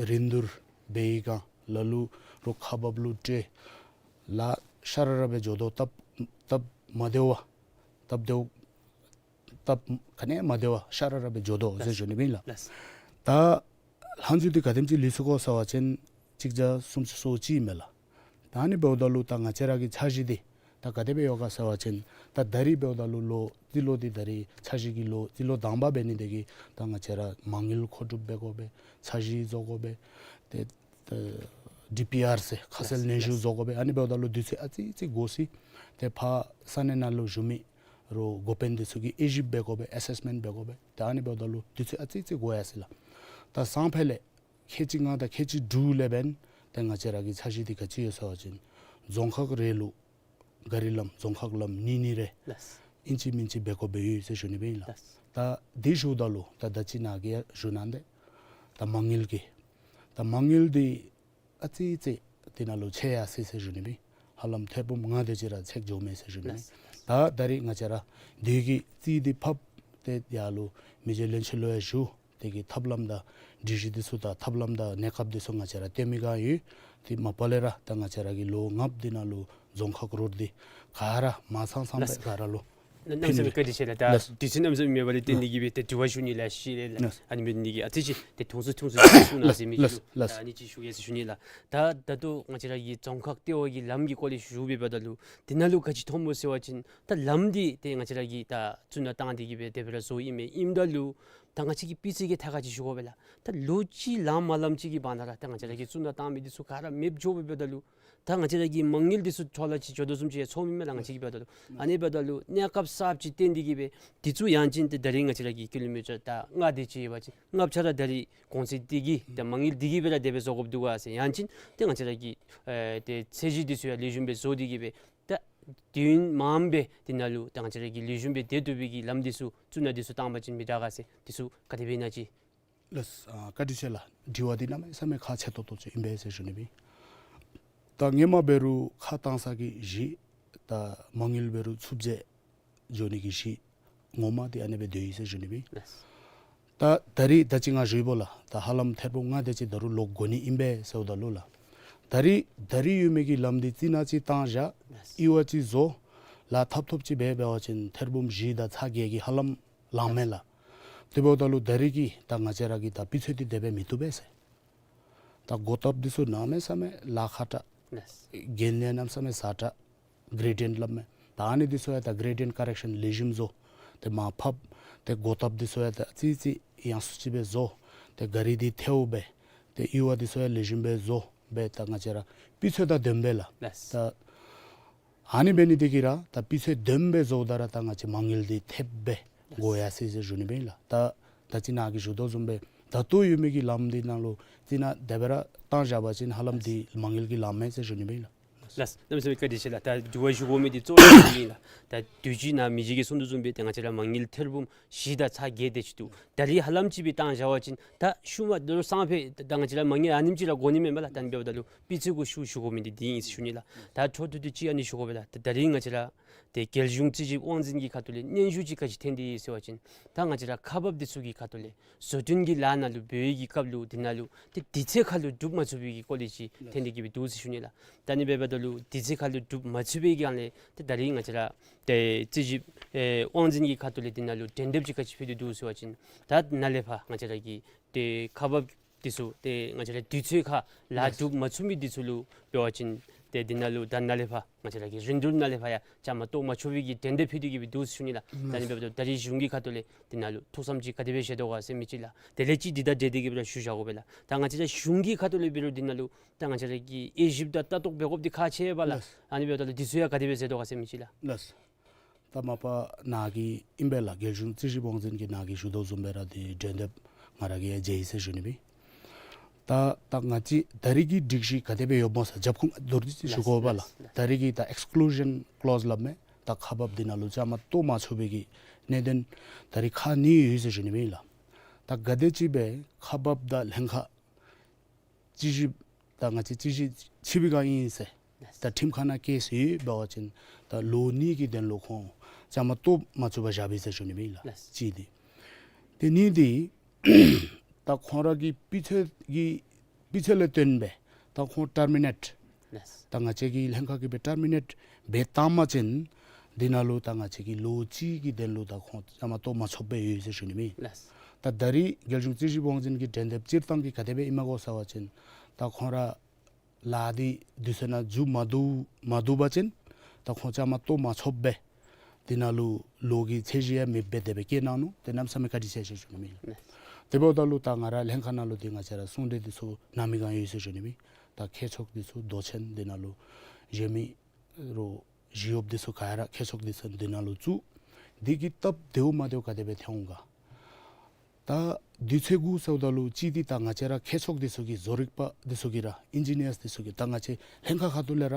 རིན་བསྡུར་འབད་ཡི་ག་ལ་ལུ་རོགས་ཁག་འབགཔ་ལུ་སྤྲོད་ལཱ་ཤ་ར་ར་སྦེ་འགྱོ་དོ། སྟབས་སྟབས་མ་བདེཝ་སྟབས་བདེཝ་སྟབས་ག་ནི་མ་བདེཝ་ཤ་ར་ར་སྦེ་འགྱོ་དོ་ཟེར་ཞུ་ནི་ཨིན་ལགས། ལགས། ད་ལྷག་འཛུལ་འདི་ག་དེམ་ཅིག་ལུས་སོ་གོ་ཟེར་བ་ཅིན་གཅིག་བརྒྱ་སུམ་ཅུ་སོ་གཅིག་ཨིན་མས་ལགས། ད་ཨ་ནི་འབདཝ་ད་ལུ་ད་ང་བཅས་ར་གི་འཆར་གཞི་འདི་ད་ག་དེ་སྦེ་ཡོད་ག་ཟེར་བ་ཅིན་ད་ད་རིས་འབདཝ་ད་ལུ་ལོ་རྩིས་ལོ་འདི་ད་རིས་འཆར་གཞི་གི་ལོ་རྩིས་ལོ་དང་པ་འབད་ནི་དེ་གིས་ད་ང་བཅས་ར་མ་དངུལ་མཁོ་སྒྲུབ་འབད་དགོ་པས། འཆར་གཞི་བཟོ་དགོ་པས། ཏེ་ཨ་ཌི་པི་ཨར་ཟེར་ཁ་གསལ་ལགས། སྙན་ཞུ་ལགས། བཟོ་དགོ་པས། ཨ་ནི་འབདཝ་ད་ལུ་དུས་ཚོད་ཨ་ཙི་ཙི་འགོར་སྲིད། ཏེ་ཕར་ས་གནས་ནང་ལུ་བཞུགས་མི་རོགས་འགོ་དཔོན་འདི་ཚུ་གིས་དབྱེ་ཞིབ་འབད་དགོ་པས། ཨེ་སེསི་མེནཊ་འབད་དགོ་པས། ཏེ་ཨ་ནི་འབདཝ་ད་ལུ་དུས་ཚོད་ཨ་ཙི་ཙི་འགོར་ཡར་སོ་ཡི་ལགས། ད་སང་ཕོད་ལས་ཁལ་གཅིག་ལྔ་དང་ཁལ་གཅིག་དྲུག་ལས་འབདན་ཏེ་ང་བཅས་ར་གི་འཆར་གཞི་འདི་ག་ཅི་ཡོད་ཟེར་བ་ཅིན་རྫོང་ཁག་རེ་ལུ་ག་རི་ལམ་རྫོང་ཁག་ལམ་གཉིས་གཉིས་རེ་ལགས། ཨིན་ཅི་མིན་ཅི་འབད་དགོཔ་ཡོད་ཟེར་ཞུ་ནི་ཨིན་ལགས། ལགས། ད་འདི་ཞུཝ་ད་ལུ་ད་ད་ཅི་ནཱ་གིས་ཡང་ཞུ་གནང་སྟེ། ད་མ་དངུལ་གྱི་ད་མ་དངུལ་འདི་ཨ་ཙི་ཙི་འདི་ནང་ལུ་ཆད་ཡར་སོ་ཡི་ཟེར་ཞུ་ནི་ཨིན། ཧ་ལམ་ཐེར་འབུམ་ལྔ་དེ་ཅིག་ར་ཚེགས་འགྱོཝ་མས་ཟེར་ཞུ་ནི་ཨིན། ལགས། ད་ད་རིས་ང་བཅས་ར་འདི་གི་རྩིས་འདི་ཕབ་སྟེ་ཡར་ལུ་མི་རྗེ་བློན་ཆེན་ལུ་ཡང་ཞུ། དེ་གི་ཐབས་ལམ་དང་སྒྲིག་གཞི་འདི་ཚུ་དང་ཐབས་ལམ་དང་གནས་སྐབས་འདི་ཚུ་ང་བཅས་ར་སྟོན་མི་ག་ཡོད། དེ་མ་པ་ལས་ར་ད་ང་བཅས་ར་གི་ལོ་ལྔ་པོ་འདི་ནང་ལུ་རྫོང་ཁག་རོཌ་འདི་ག་ར་མ་ཚང་ཚང་སྦེ་ལགས། ག་ར་ལུ་གནམ་མེད་ས་མེད་བཀའ་དྲིན་ཆེ་ལགས། ད་ལགས། དུས་ཚོད་གནམ་མེད་ས་མེད་མེད་པ་ལས་བརྟེན་ཏེ་གིས་སྦེ་ཏེ་དྲི་བ་ཞུ་ནི་ལ་ཤེས་ལས་ལགས། ལགས། ཨ་ནི་འབད་ནི་འདི་གིས་ཨ་ཙི་ཅིག་ཏེ་ཐུང་སུ་ཐུང་སུ་ཅིག་ཞུ་གནང་ཟེར་མི་ཅིག་ལགས། ལགས། ད་ཨ་ནི་ཅིག་ཞུ་ཡི་ཟེར་ཞུ་ནི་ལགས། ད་ད་ལྟོ་ང་བཅས་ར་གི་རྫོང་ཁག་ལྟེ་བ་གི་ལམ་གྱི་སྐོར་ལས་ཞུ་བའི་བར་ན་ལུ་འདི་ནང་ལུ་ག་ཅི་མཐོངམ་སྨོ་ཟེར་བ་ཅིན་ད་ལམ་འདི་ཏེ་ང་བཅས་ར་གིས་ད་བཙུགས་ནང་བཏང་སྟེ་གིས་སྦེ་དེ་སྦེ་ར་བཟོཝ་ཨིན་མས། ཨིནམ་ད་ལུ་ད་ང་བཅས་ཀྱི་སྤུས་ཚད་ཀྱི་ཐད་ཁར་ཅིག་ཞུ་དགོ་པས་ལགས། ད་ལོ་གཅིག་ལངམ་མ་ལངམ་ཅིག་གི་བར་ན་ར་ད་ང་བཅས་ར་གིས་བཙུགས་ནང་བཏང་མི་འདི་ཚུ་ག་ར་མེདཔ་འགྱོ་བའི་བར་ན་ལུ་ད་ང་བཅས་ར་གི་མ་དངུལ་འདི་ཚུ་འཕྲོ་བརླག་ཅིག་འགྱོ་དོ་བཟུམ་ཅིག་ཡང་ཚོརཝ་ཨིན་མས་ལགས། ང་བཅས་ཀྱི་བར་ན་ལུ་ཨ་ནི་འབདཝ་ད་ལུ་གནས་སྐབས་གསརཔ་ཅིག་བཏོན་ཏེ་གིས་སྦེ་འདི་ཚུ་ཡང་ཅིན་ཏེ་ད་རིས་ང་བཅས་ར་གི་ཀི་ལོ་མི་ཊར་ད་ལྔ་དེ་ཅིག་ཡོད་པ་ཅིན་ལྔ་པོ་ཆ་ར་ད་རིས་གོང་ཚད་འདི་གིས་ད་མ་དངུལ་འདི་གིས་སྦེ་ར་དེ་སྦེ་བཟོ་དགོཔ་འདུག་ག་ཟེར་ཡང་ཅིན་ཏེ་ང་བཅས་ར་གི་ཨེ་ཏེ་ཚད་གཞི་འདི་ཚུ་ཡང་ལེགས་ཤོམ་སྦེ་བཟོ་སྟེ་གིས་སྦེ་ད་དུས་ཡུན་མངམ་སྦེ་འདི་ནང་ལུ་ད་ང་བཅས་ར་གིས་ལེགས་ཤོམ་སྦེ་སྡོད་བཏུབ་པའི་གི་ལམ་འདི་ཚུ་བཙུགས་ནང་འདི་ཚུ་བཏང་པ་ཅིན་མི་དྲག་ག་ཟེར་འདི་ཚུ་ག་དེ་སྦེ་ཨིན་ན་ཅིག། ལགས། ཨ་བཀའ་དྲིན་ཆེ་ལགས། དྲི་བ་འདི་གནམ་མེད་ས་མེད་ཁག་ཆེ་ཏོག་ཏོ་ཅིག་ཨིན་པས་ཟེར་ཞུ་ནི་ཨིན། ད་སྔོན་མ་འབད་རུང་ཁ་གཏང་ས་གི་གཞི་ད་མ་དངུལ་འབད་རུང་ཚུད་རྗེས་འགྱོ་ནི་གི་གཞི་ངོ་མ་འདི་ཨ་ནི་སྦེ་སྡོད་ཡི་ཟེར་ཞུ་ནི་ཨིན། ལགས། ད་ད་རིས་ད་ཅི་ང་ཞུ་བ་ལགས། ད་ཧ་ལམ་ཐེར་འབུམ་ལྔ་དེ་ཅིག་ད་རུང་ལོག་དགོ་ནི་ཨིན་པས་ཟེརཝ་ད་ལུ་ལགས། ད་རིས་ད་རིས་ཡོད་མི་གི་ལམ་འདི་རྩི་ནག་ཅིག་བཏང་བཞག། ལགས། ཡུར་བ་ཅིག་བཟོ། ལཱ་ཐབ་ཐོབ་ཅིག་འབད་འབད་བ་ཅིན་ཐེར་འབུམ་བཞི་དང་ཚག་བརྒྱད་ཀྱི་ཧ་ལམ་ལང་མས་ལགས། དེ་འབདཝ་ད་ལུ་ད་རིས་ཀྱི་ད་ང་བཅས་ར་གི་ད་སྤུས་ཚད་འདི་དེ་སྦེ་མི་བཏུབ་པས་ཟེར། ད་སྒོ་བཏབ་འདི་ཚུ་གནམ་མེད་ས་མེད་ལཱ་ཁག་དྲགས། ལགས། འགན་ལེན་གནམ་མེད་ས་མེད་ཟབ་དྲགས། གེ་རེ་ཌེནཊ་སླབ་མས། ད་ཨ་ནི་འདི་ཚུ་ཡང་ད་གེ་རེ་ཌེནཊ་ཀོ་རེག་ཤཱན་ལེགས་ཤོམ་བཟོ། ཏེ་མར་ཕབ། ཏེ་སྒོ་བཏབ་འདི་ཚུ་ཡང་ད་ཨ་ཙི་ཙི་ཡངས་སུ་ཅིག་སྦེ་བཟོ། ཏེ་གཱ་རི་འདི་ཐལཝ་སྦེ། ཏེ་ཡུར་བ་འདི་ཚུ་ཡང་ལེགས་ཤོམ་སྦེ་བཟོ། སྦེ་ད་ང་བཅས་ར་སྤུས་ཚད་དང་ལྡནམ་སྦེ་ལགས། ལགས། ད་ཨ་ནི་འབད་ནི་འདི་གིས་ར་ད་སྤུས་ཚད་ལྡནམ་སྦེ་བཟོཝ་ད་ར་ད་ང་བཅས་མ་དངུལ་འདི་ཐེབས་སྦེ་དགོ་ཡར་སོ་ཡི་ཟེར་ཞུ་ནི་ཨིན་ལགས། ད་ད་ཅི་ནཱ་གིས་ཞུ་དོ་བཟུམ་སྦེ་ད་ལྟོ་ཡོད་མི་གི་ལམ་འདི་ནང་ལུ་རྩི་ནག་དེ་སྦེ་ར་བཏང་བཞག་པ་ཅིན་ཧ་ལམ་འདི་མ་དངུལ་གྱིས་ལང་མས་ཟེར་ཞུ་ནི་ཨིན་ལགས། ལགས། གནམ་མེད་ས་མེད་བཀའ་དྲིན་ཆེ་ལགས། ད་དྲི་བ་ཞུ་དགོ་མི་འདི་གཙོ་བོ་འདི་ཨིན་ལགས། ད་དུས་ཅི་ནཱ་མི་རྗེ་གིས་གསུང་དོ་བཟུམ་སྦེ་ཏེ་ང་བཅས་ར་མ་དངུལ་ཐེར་འབུམ་བཞི་དང་ཚག་བརྒྱད་དེ་ཅིག་འདུག། ད་རིས་ཧ་ལམ་ཅིག་སྦེ་བཏང་བཞག་པ་ཅིན་ད་ཤུལ་མ་ད་རུང་སང་ཕོད་ད་ང་བཅས་ར་མ་དངུལ་ཨ་ནེམ་ཅིག་ར་དགོ་ནི་མེན་པ་ལགས། ད་ཨ་ནི་འབདཝ་ད་ལུ་སྤུས་ཚད་གུ་ཤུགས་ཞུ་དགོ་མི་འདི་འདི་ཨིན་ཟེར་ཞུ་ནི་ལགས། ད་འཕྲོ་མཐུད་དེ་ཅིག་ཨ་ནི་ཞུ་དགོ་པས་ལགས། ད་ད་རིས་ང་བཅས་ར་ཏེ་རྒྱལ་གཞུང་རྩིས་ཞིབ་དབང་འཛིན་གྱི་ཁ་ཐུག་ལས་སྙན་ཞུ་ཅིག་ག་ཅི་ཐོན་ཏེ་ཡོད་ཟེར་བ་ཅིན་ད་ང་བཅས་ར་ཁག་འབགཔ་འདི་ཚུ་གི་ཁ་ཐུག་ལས་བཟོ་སྐྲུན་གྱི་ལཱ་ནང་ལུ་འབད་བའི་གི་སྐབས་ལུ་འདི་ནང་ལུ་ཏེ་དུས་ཚོད་ཁར་ལུ་སྒྲུབ་མ་ཚུགས་པའི་གི་སྐོར་ལས་ཅིག་ཐོན་ཏེ་གིས་སྦེ་འདུག་ཟེར་ཞུ་ནི་ལགས། ད་ཨ་ནི་འབདཝ་ད་ལུ་དུས་ཚོད་ཁར་ལུ་སྒྲུབ་མ་ཚུགས་པའི་སྒང་ལས་ཏེ་ད་རིས་ང་བཅས་ར་ཏེ་རྩིས་ཞིབ་ཨེ་དབང་འཛིན་གྱི་ཁ་ཐུག་ལས་འདི་ནང་ལུ་དོན་དེབ་ཅིག་ག་ཅི་ཕུལ་ཏེ་འདུག་ཟེར་བ་ཅིན་ད་ནཱ་ལས་ཕར་ང་བཅས་ར་གི་ཏེ་ཁག་འབགཔ་འདི་ཚུ་ཏེ་ང་བཅས་ར་དུས་ཚོད་ཁར་ལཱ་ལགས། སྒྲུབ་མ་ཚུགས་མི་འདི་ཚུ་ལུ་འབད་བ་ཅིན་ཏེ་འདི་ནང་ལུ་ད་ནཱ་ལས་ཕར་ང་བཅས་ར་གི་རིན་བསྡུར་ནང་ལས་ཕར་ཡང་བཅའ་མར་གཏོགས་མ་ཆོག་པའི་གི་དོན་དེབ་ཕུལ་ཏེ་གིས་སྦེ་འདུག་ཟེར་ཞུ་ནི་ལགས། ད་ཨ་ནི་འབདཝ་ད་ད་རིས་གཞུང་གི་ཁ་ཐུག་ལས་འདི་ནང་ལུ་ཐུགས་བསམ་ཅིག་ག་དེ་སྦེ་བཞེས་དོ་ག་ཟེར་མི་ཅིག་ལགས། དེ་ལས་ཅིག་འདི་དང་འབྲེལ་ཏེ་གིས་སྦེ་ར་ཞུ་བཞག་དགོ་པས་ལགས། ད་ང་བཅས་ར་གཞུང་གི་ཁ་ཐུག་ལས་འབད་རུང་འདི་ནང་ལུ་ད་ང་བཅས་ར་གིས་དབྱེ་ཞིབ་དང་ལྟ་རྟོག་འབད་དགོཔ་འདི་ཁག་ཆེ་བས་ལགས། ལགས། ཨ་ནི་འབདཝ་ད་ལུ་འདི་ཚུ་ཡང་ག་དེ་སྦེ་མཛད་དོ་ག་ཟེར་མི་ཅིག་ལགས། ལགས། ད་མ་པ་ནཱ་གིས་ཨིན་པས་ལགས། རྒྱལ་གཞུང་རྩིས་ཞིབ་དབང་འཛིན་གྱིས་ནཱ་གིས་ཞུ་དོ་བཟུམ་སྦེ་ར་འདི་དོན་དེབ་ང་ར་གིས་ཡང་མཇལ་ཡི་ཟེར་ཞུ་ནི་ཨིན། ད་ད་ང་བཅས་ད་རིས་ཀྱི་སྒྲིག་གཞི་ག་དེ་སྦེ་ཡོདཔ་སྨོ་ཟེར་རྒྱབ་ཁུངས་མདོར་བསྡུས་ཅིག་ཞུ་དགོ་པས་ལགས། ལགས། ད་རིས་ཀྱི་ད་ཨེགསི་ཀུ་ལུ་ཞཱན་ཀློསི་སླབ་མས། ད་ཁག་འབགཔ་འདི་ནང་ལུ་བཅའ་མར་གཏོགས་མ་ཆོག་པའི་གི་གནད་དོན་ད་རིས་ཁག་གཉིས་ཡོད་ཟེར་ཞུ་ནི་ཨིན་ལགས། ད་ག་དེམ་ཅིག་སྦེ་ཁག་འབགཔ་དང་ལྷན་ཁག་རྩིས་ཞིབ་ད་ང་བཅས་རྩིས་ཞིབ་ཕྱི་པའི་སྒང་ཨིན་ཟེར། ད་ཁྲིམས་ཁང་ནང་ཀེསི་ཡོདཔ་འབད་བ་ཅིན་ད་ལོ་གཉིས་ཀྱི་དོན་ལུ་ཁོང་བཅའ་མར་གཏོགས་མ་ཆོགཔ་བཞག་པས་ཟེར་ཞུ་ནི་ཨིན་ལགས། གཅིག་འདི། དེ་གཉིས་འདི་ད་ཁོང་ར་གི་སྤུས་ཚད་ཀྱི་སྤུས་ཚད་ལས་བརྟེན་སྦེ་ད་ཁོང་ཊར་མི་ནེཊ་ད་ང་བཅས་ཀྱི་ལྷན་ཁག་གིས་སྦེ་ཊར་མི་ནེཊ་འབད་བཏང་པ་ཅིན་འདི་ནང་ལུ་ད་ང་བཅས་ཀྱིས་ལོ་གཅིག་གི་དོན་ལུ་ད་ཁོང་བཅའ་མར་གཏོགས་མ་ཆོགཔ་སྦེ་ཡོད་ཟེར་ཞུ་ནི་ཨིན། ད་ད་རིས་རྒྱལ་གཞུང་རྩིས་ཞིབ་དབང་འཛིན་གྱི་འགྲན་འདེབས་སྤྱིར་བཏང་གི་ག་དེ་སྦེ་ཨིནམ་གོ་ཟེར་བ་ཅིན་ད་ཁོང་ར་ལཱ་འདི་དུས་ཚོད་ནང་མཇུག་མ་བསྡུ་མ་བསྡུ་བ་ཅིན་ད་ཁོང་བཅའ་མར་གཏོགས་མ་ཆོགཔ་སྦེ་འདི་ནང་ལུ་ལོ་གི་ཚད་གཞི་ཡང་མེདཔ་སྦེ་དེ་སྦེ་བཀལ་གནང་ནུག། དེ་གནམ་མེད་ས་མེད་བཀའ་དྲིན་ཆེ་ཟེར་ཞུ་ནི་ཨིན། དེ་འབདཝ་ད་ལུ་ད་ང་ར་ལྷན་ཁག་ནང་ལུ་འདི་ང་བཅས་ར་གསུང་གྲོས་འདི་ཚུ་གནང་མི་སྒང་ཡོད་ཟེར་ཞུ་ནི་ཨིན། ད་མཁས་མཆོག་འདི་ཚུ་མདོ་ཆེན་འདི་ནང་ལུ་གཞན་མི་རོགས་ཞི་གཡོགཔ་འདི་ཚུ་ག་ར་མཁས་མཆོག་འདི་ཚུ་འདི་ནང་ལུ་བཙུགས། འདི་གི་སྟབས་བདེཝ་མ་བདེཝ་ག་དེ་སྦེ་ཐོན་འོང་ག། ད་དུས་ཚོད་གུ་ཟེརཝ་ད་ལུ་གཅིག་འདི་ད་ང་བཅས་ར་མཁས་མཆོག་འདི་ཚུ་གིས་བཟོ་རིག་པ་འདི་ཚུ་གིས་ར་ཨིན་ཇི་ནི་ཡརསི་འདི་ཚུ་གིས་ད་ང་བཅས་ལྷན་ཁག་ཁ་ཐུག་ལས་ར་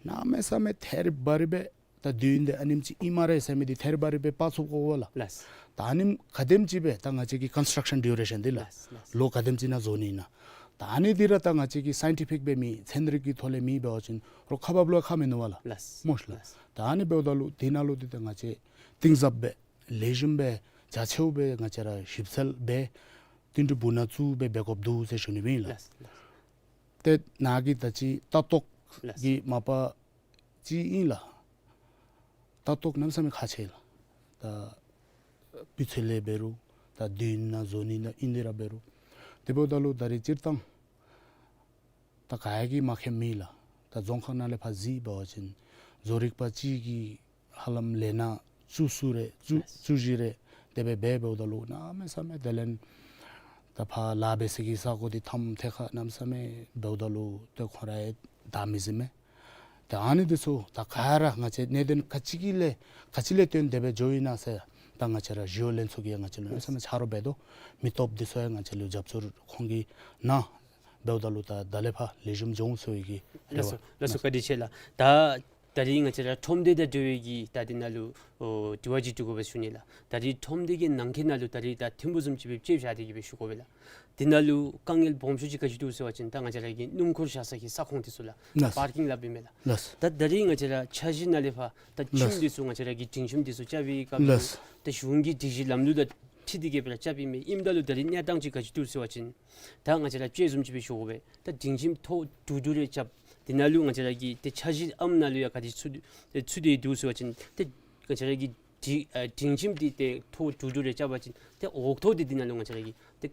གནམ་མེད་ས་མེད་ཐད་རི་བ་རི་སྦེ་ད་དུས་ཡུན་འདི་ཨ་ནེམ་ཅིག་ཨིན་སྨ་རེ་ཟེར་མི་འདི་ཐད་རི་བ་རི་སྦེ་དཔག་ཚུགས་དགོ་པས་ལགས། ལགས། ད་ཨ་ནེམ་ག་དེམ་ཅིག་སྦེ་ད་ང་བཅས་ཀྱི་ཀོན་སི་ཊྲག་ཤཱན་ཌིའུ་རེ་ཤཱན་འདི་ལགས། ལགས། ལགས། ལོ་ག་དེམ་ཅིག་ནང་བཟོ་ནི་ཨིན་ན། ད་ཨ་ནི་འདི་ར་ད་ང་བཅས་ཀྱིས་སའིན་ཊི་ཕིག་སྦེ་མེད་ཚན་རིག་གི་ཐོག་ལས་མེད་འབད་བ་ཅིན་རོགས་ཁག་འབགཔ་ལུ་ཡང་ཁག་མིན་ནུག་པ་ལགས། ལགས། སྨོ་ཤ་ལགས། ལགས། ད་ཨ་ནི་འབདཝ་ད་ལུ་འདི་ནང་ལུ་འདི་ད་ང་བཅས་གཏིང་ཟབ་སྦེ་ལེགས་ཤོམ་སྦེ་རྒྱ་ཆེཝ་སྦེ་ང་བཅས་ར་ཞིབ་འཚོལ་སྦེ་བསྟུན་གྲོས་འབུ་ནང་བཙུགས་སྦེ་འབད་དགོཔ་འདུག་ཟེར་ཞུ་ནི་ཨིན་ལགས། ལགས། ལགས། ཏེ་ནཱ་གི་ད་ཅི་ལྟ་རྟོག་ལགས། གི་མ་པ་ཅིག་ཨིན་ལགས། ལྟ་རྟོག་གནམ་མེད་ས་མེད་ཁག་ཆེ་ལགས། ད་སྤུས་ཚད་ལས་འབད་རུང་ད་དུས་ཡུན་ནང་བཟོ་ནི་ནང་ཨིན་འདི་ར་འབད་རུང་། དེ་འབདཝ་ད་ལུ་ད་རིས་སྤྱིར་བཏང་ད་ག་ཡང་གིས་མ་མཁྱེནམ་མེད་ལགས། ད་རྫོང་ཁག་ནང་ལས་ཕར་གཟིགས་འབད་བ་ཅིན་བཟོ་རིག་པ་ཅིག་གིས་ཧ་ལམ་ལས་སྣ་བཅུ་གསུམ་རེ་བཅུ་ལགས། བཅུ་བཞི་རེ་དེ་སྦེ་འབད་འབདཝ་ད་ལུ་གནམ་མེད་ས་མེད་དེ་ལས་ད་ཕར་ལཱ་འབད་ས་གི་ས་གོ་འདི་ཐམ་ཐེ་ཁ་གནམ་མེད་ས་མེད་འབདཝ་ད་ལུ་ཏེ་ཁོང་ར་ཡང་བདའ་མི་ཟིན་མས། ཏེ་ཨ་ནི་འདི་ཚུ་ད་ག་ར་ང་བཅས་གནད་དོན་ག་ཅི་གི་ལས་ག་ཅི་ལས་བརྟེན་དེ་སྦེ་འགྱོ་ཡི་ན་ཟེར་ད་ང་བཅས་ར་ཞི་གཡོག་ལྷན་ཚོགས་ཀྱིས་ཡང་ང་བཅས་ལུ་གནམ་མེད་ས་མེད་ཆ་རོགས་འབད་དོ། མི་སྟོབས་འདི་ཚུ་ཡང་ང་བཅས་ལུ་རྒྱབ་སྐྱོར་ཁོང་གིས་གནང་འབདཝ་ད་ལུ་ད་ད་ལས་ཕར་ལེགས་ཤོམ་འགྱོ་འོང་ཟེར་བའི་གི་རེ་ལགས་སོ། བ་ལགས་སོ། བཀའ་དྲིན་ཆེ་ལགས། ད་ད་རིས་ང་བཅས་ར་ཁྲོམ་སྡེ་དང་འབྲེལ་བའི་གི་ད་འདི་ནང་ལུ་ཨོ་དྲི་བ་ཅིག་འདྲི་དགོ་པས་ཞུ་ནི་ལགས། ད་རིས་ཁྲོམ་སྡེ་གི་ནང་འཁོད་ནང་ལུ་ད་རིས་ད་ཐིམ་ཕུག་བཟུམ་ཅིག་སྦེ་དཔྱེ་བཞག་སྟེ་གི་སྦེ་ཞུ་དགོ་པས་ལགས། འདི་ནང་ལུ་དཀའ་ངལ་སྦོམ་ཤོས་ཅིག་ག་ཅི་འདུག་ཟེར་བ་ཅིན་ད་ང་བཅས་ར་གི་སྣུམ་འཁོར་བཞག་ས་གི་ས་ཁོངས་འདི་ཚུ་ལགས། ལགས། པར་ཀིང་སླབ་ཨིན་མས་ལགས། ལགས། ད་ད་རིས་ང་བཅས་ར་འཆར་གཞི་ནང་ལས་ཕར་ད་ཁྱིམ་ལགས། འདི་ཚུ་ང་བཅས་ར་གི་སྒྲིང་ཁྱིམ་འདི་ཚུ་རྐྱབ་པའི་སྐབས་ལུ་ལགས། ད་གཞུང་གི་སྒྲིག་གཞི་ལམ་ལུགས་དང་འཁྲིལ་ཏེ་གི་སྦེ་ར་རྐྱབ་ཨིན་མས། ཨིནམ་ད་ལུ་ད་རིས་གནས་སྟངས་ཅིག་ག་ཅི་འདུག་ཟེར་བ་ཅིན་ད་ང་བཅས་ར་དཔྱེ་བཟུམ་ཅིག་སྦེ་ཞུ་དགོ་པས། ད་སྒྲིང་ཁྱིམ་ཐོག་དྲུག་དྲུག་རེ་རྐྱབ། འདི་ནང་ལུ་ང་བཅས་ར་གི་ཏེ་འཆར་གཞི་ཨམ་ནང་ལུ་ཡང་ག་དེ་ཚུད་ཚུད་དེ་འདུག་ཟེར་བ་ཅིན་ཏེ་ང་བཅས་ར་གི་སྒྲིང་ཨ་སྒྲིང་ཁྱིམ་འདི་ཏེ་ཐོག་དྲུག་དྲུག་རེ་རྐྱབ་པ་ཅིན་ཏེ་འོག་ཐོག་འདི་འདི་ནང་ལུ་ང་བཅས་ར་གི་ཏེ་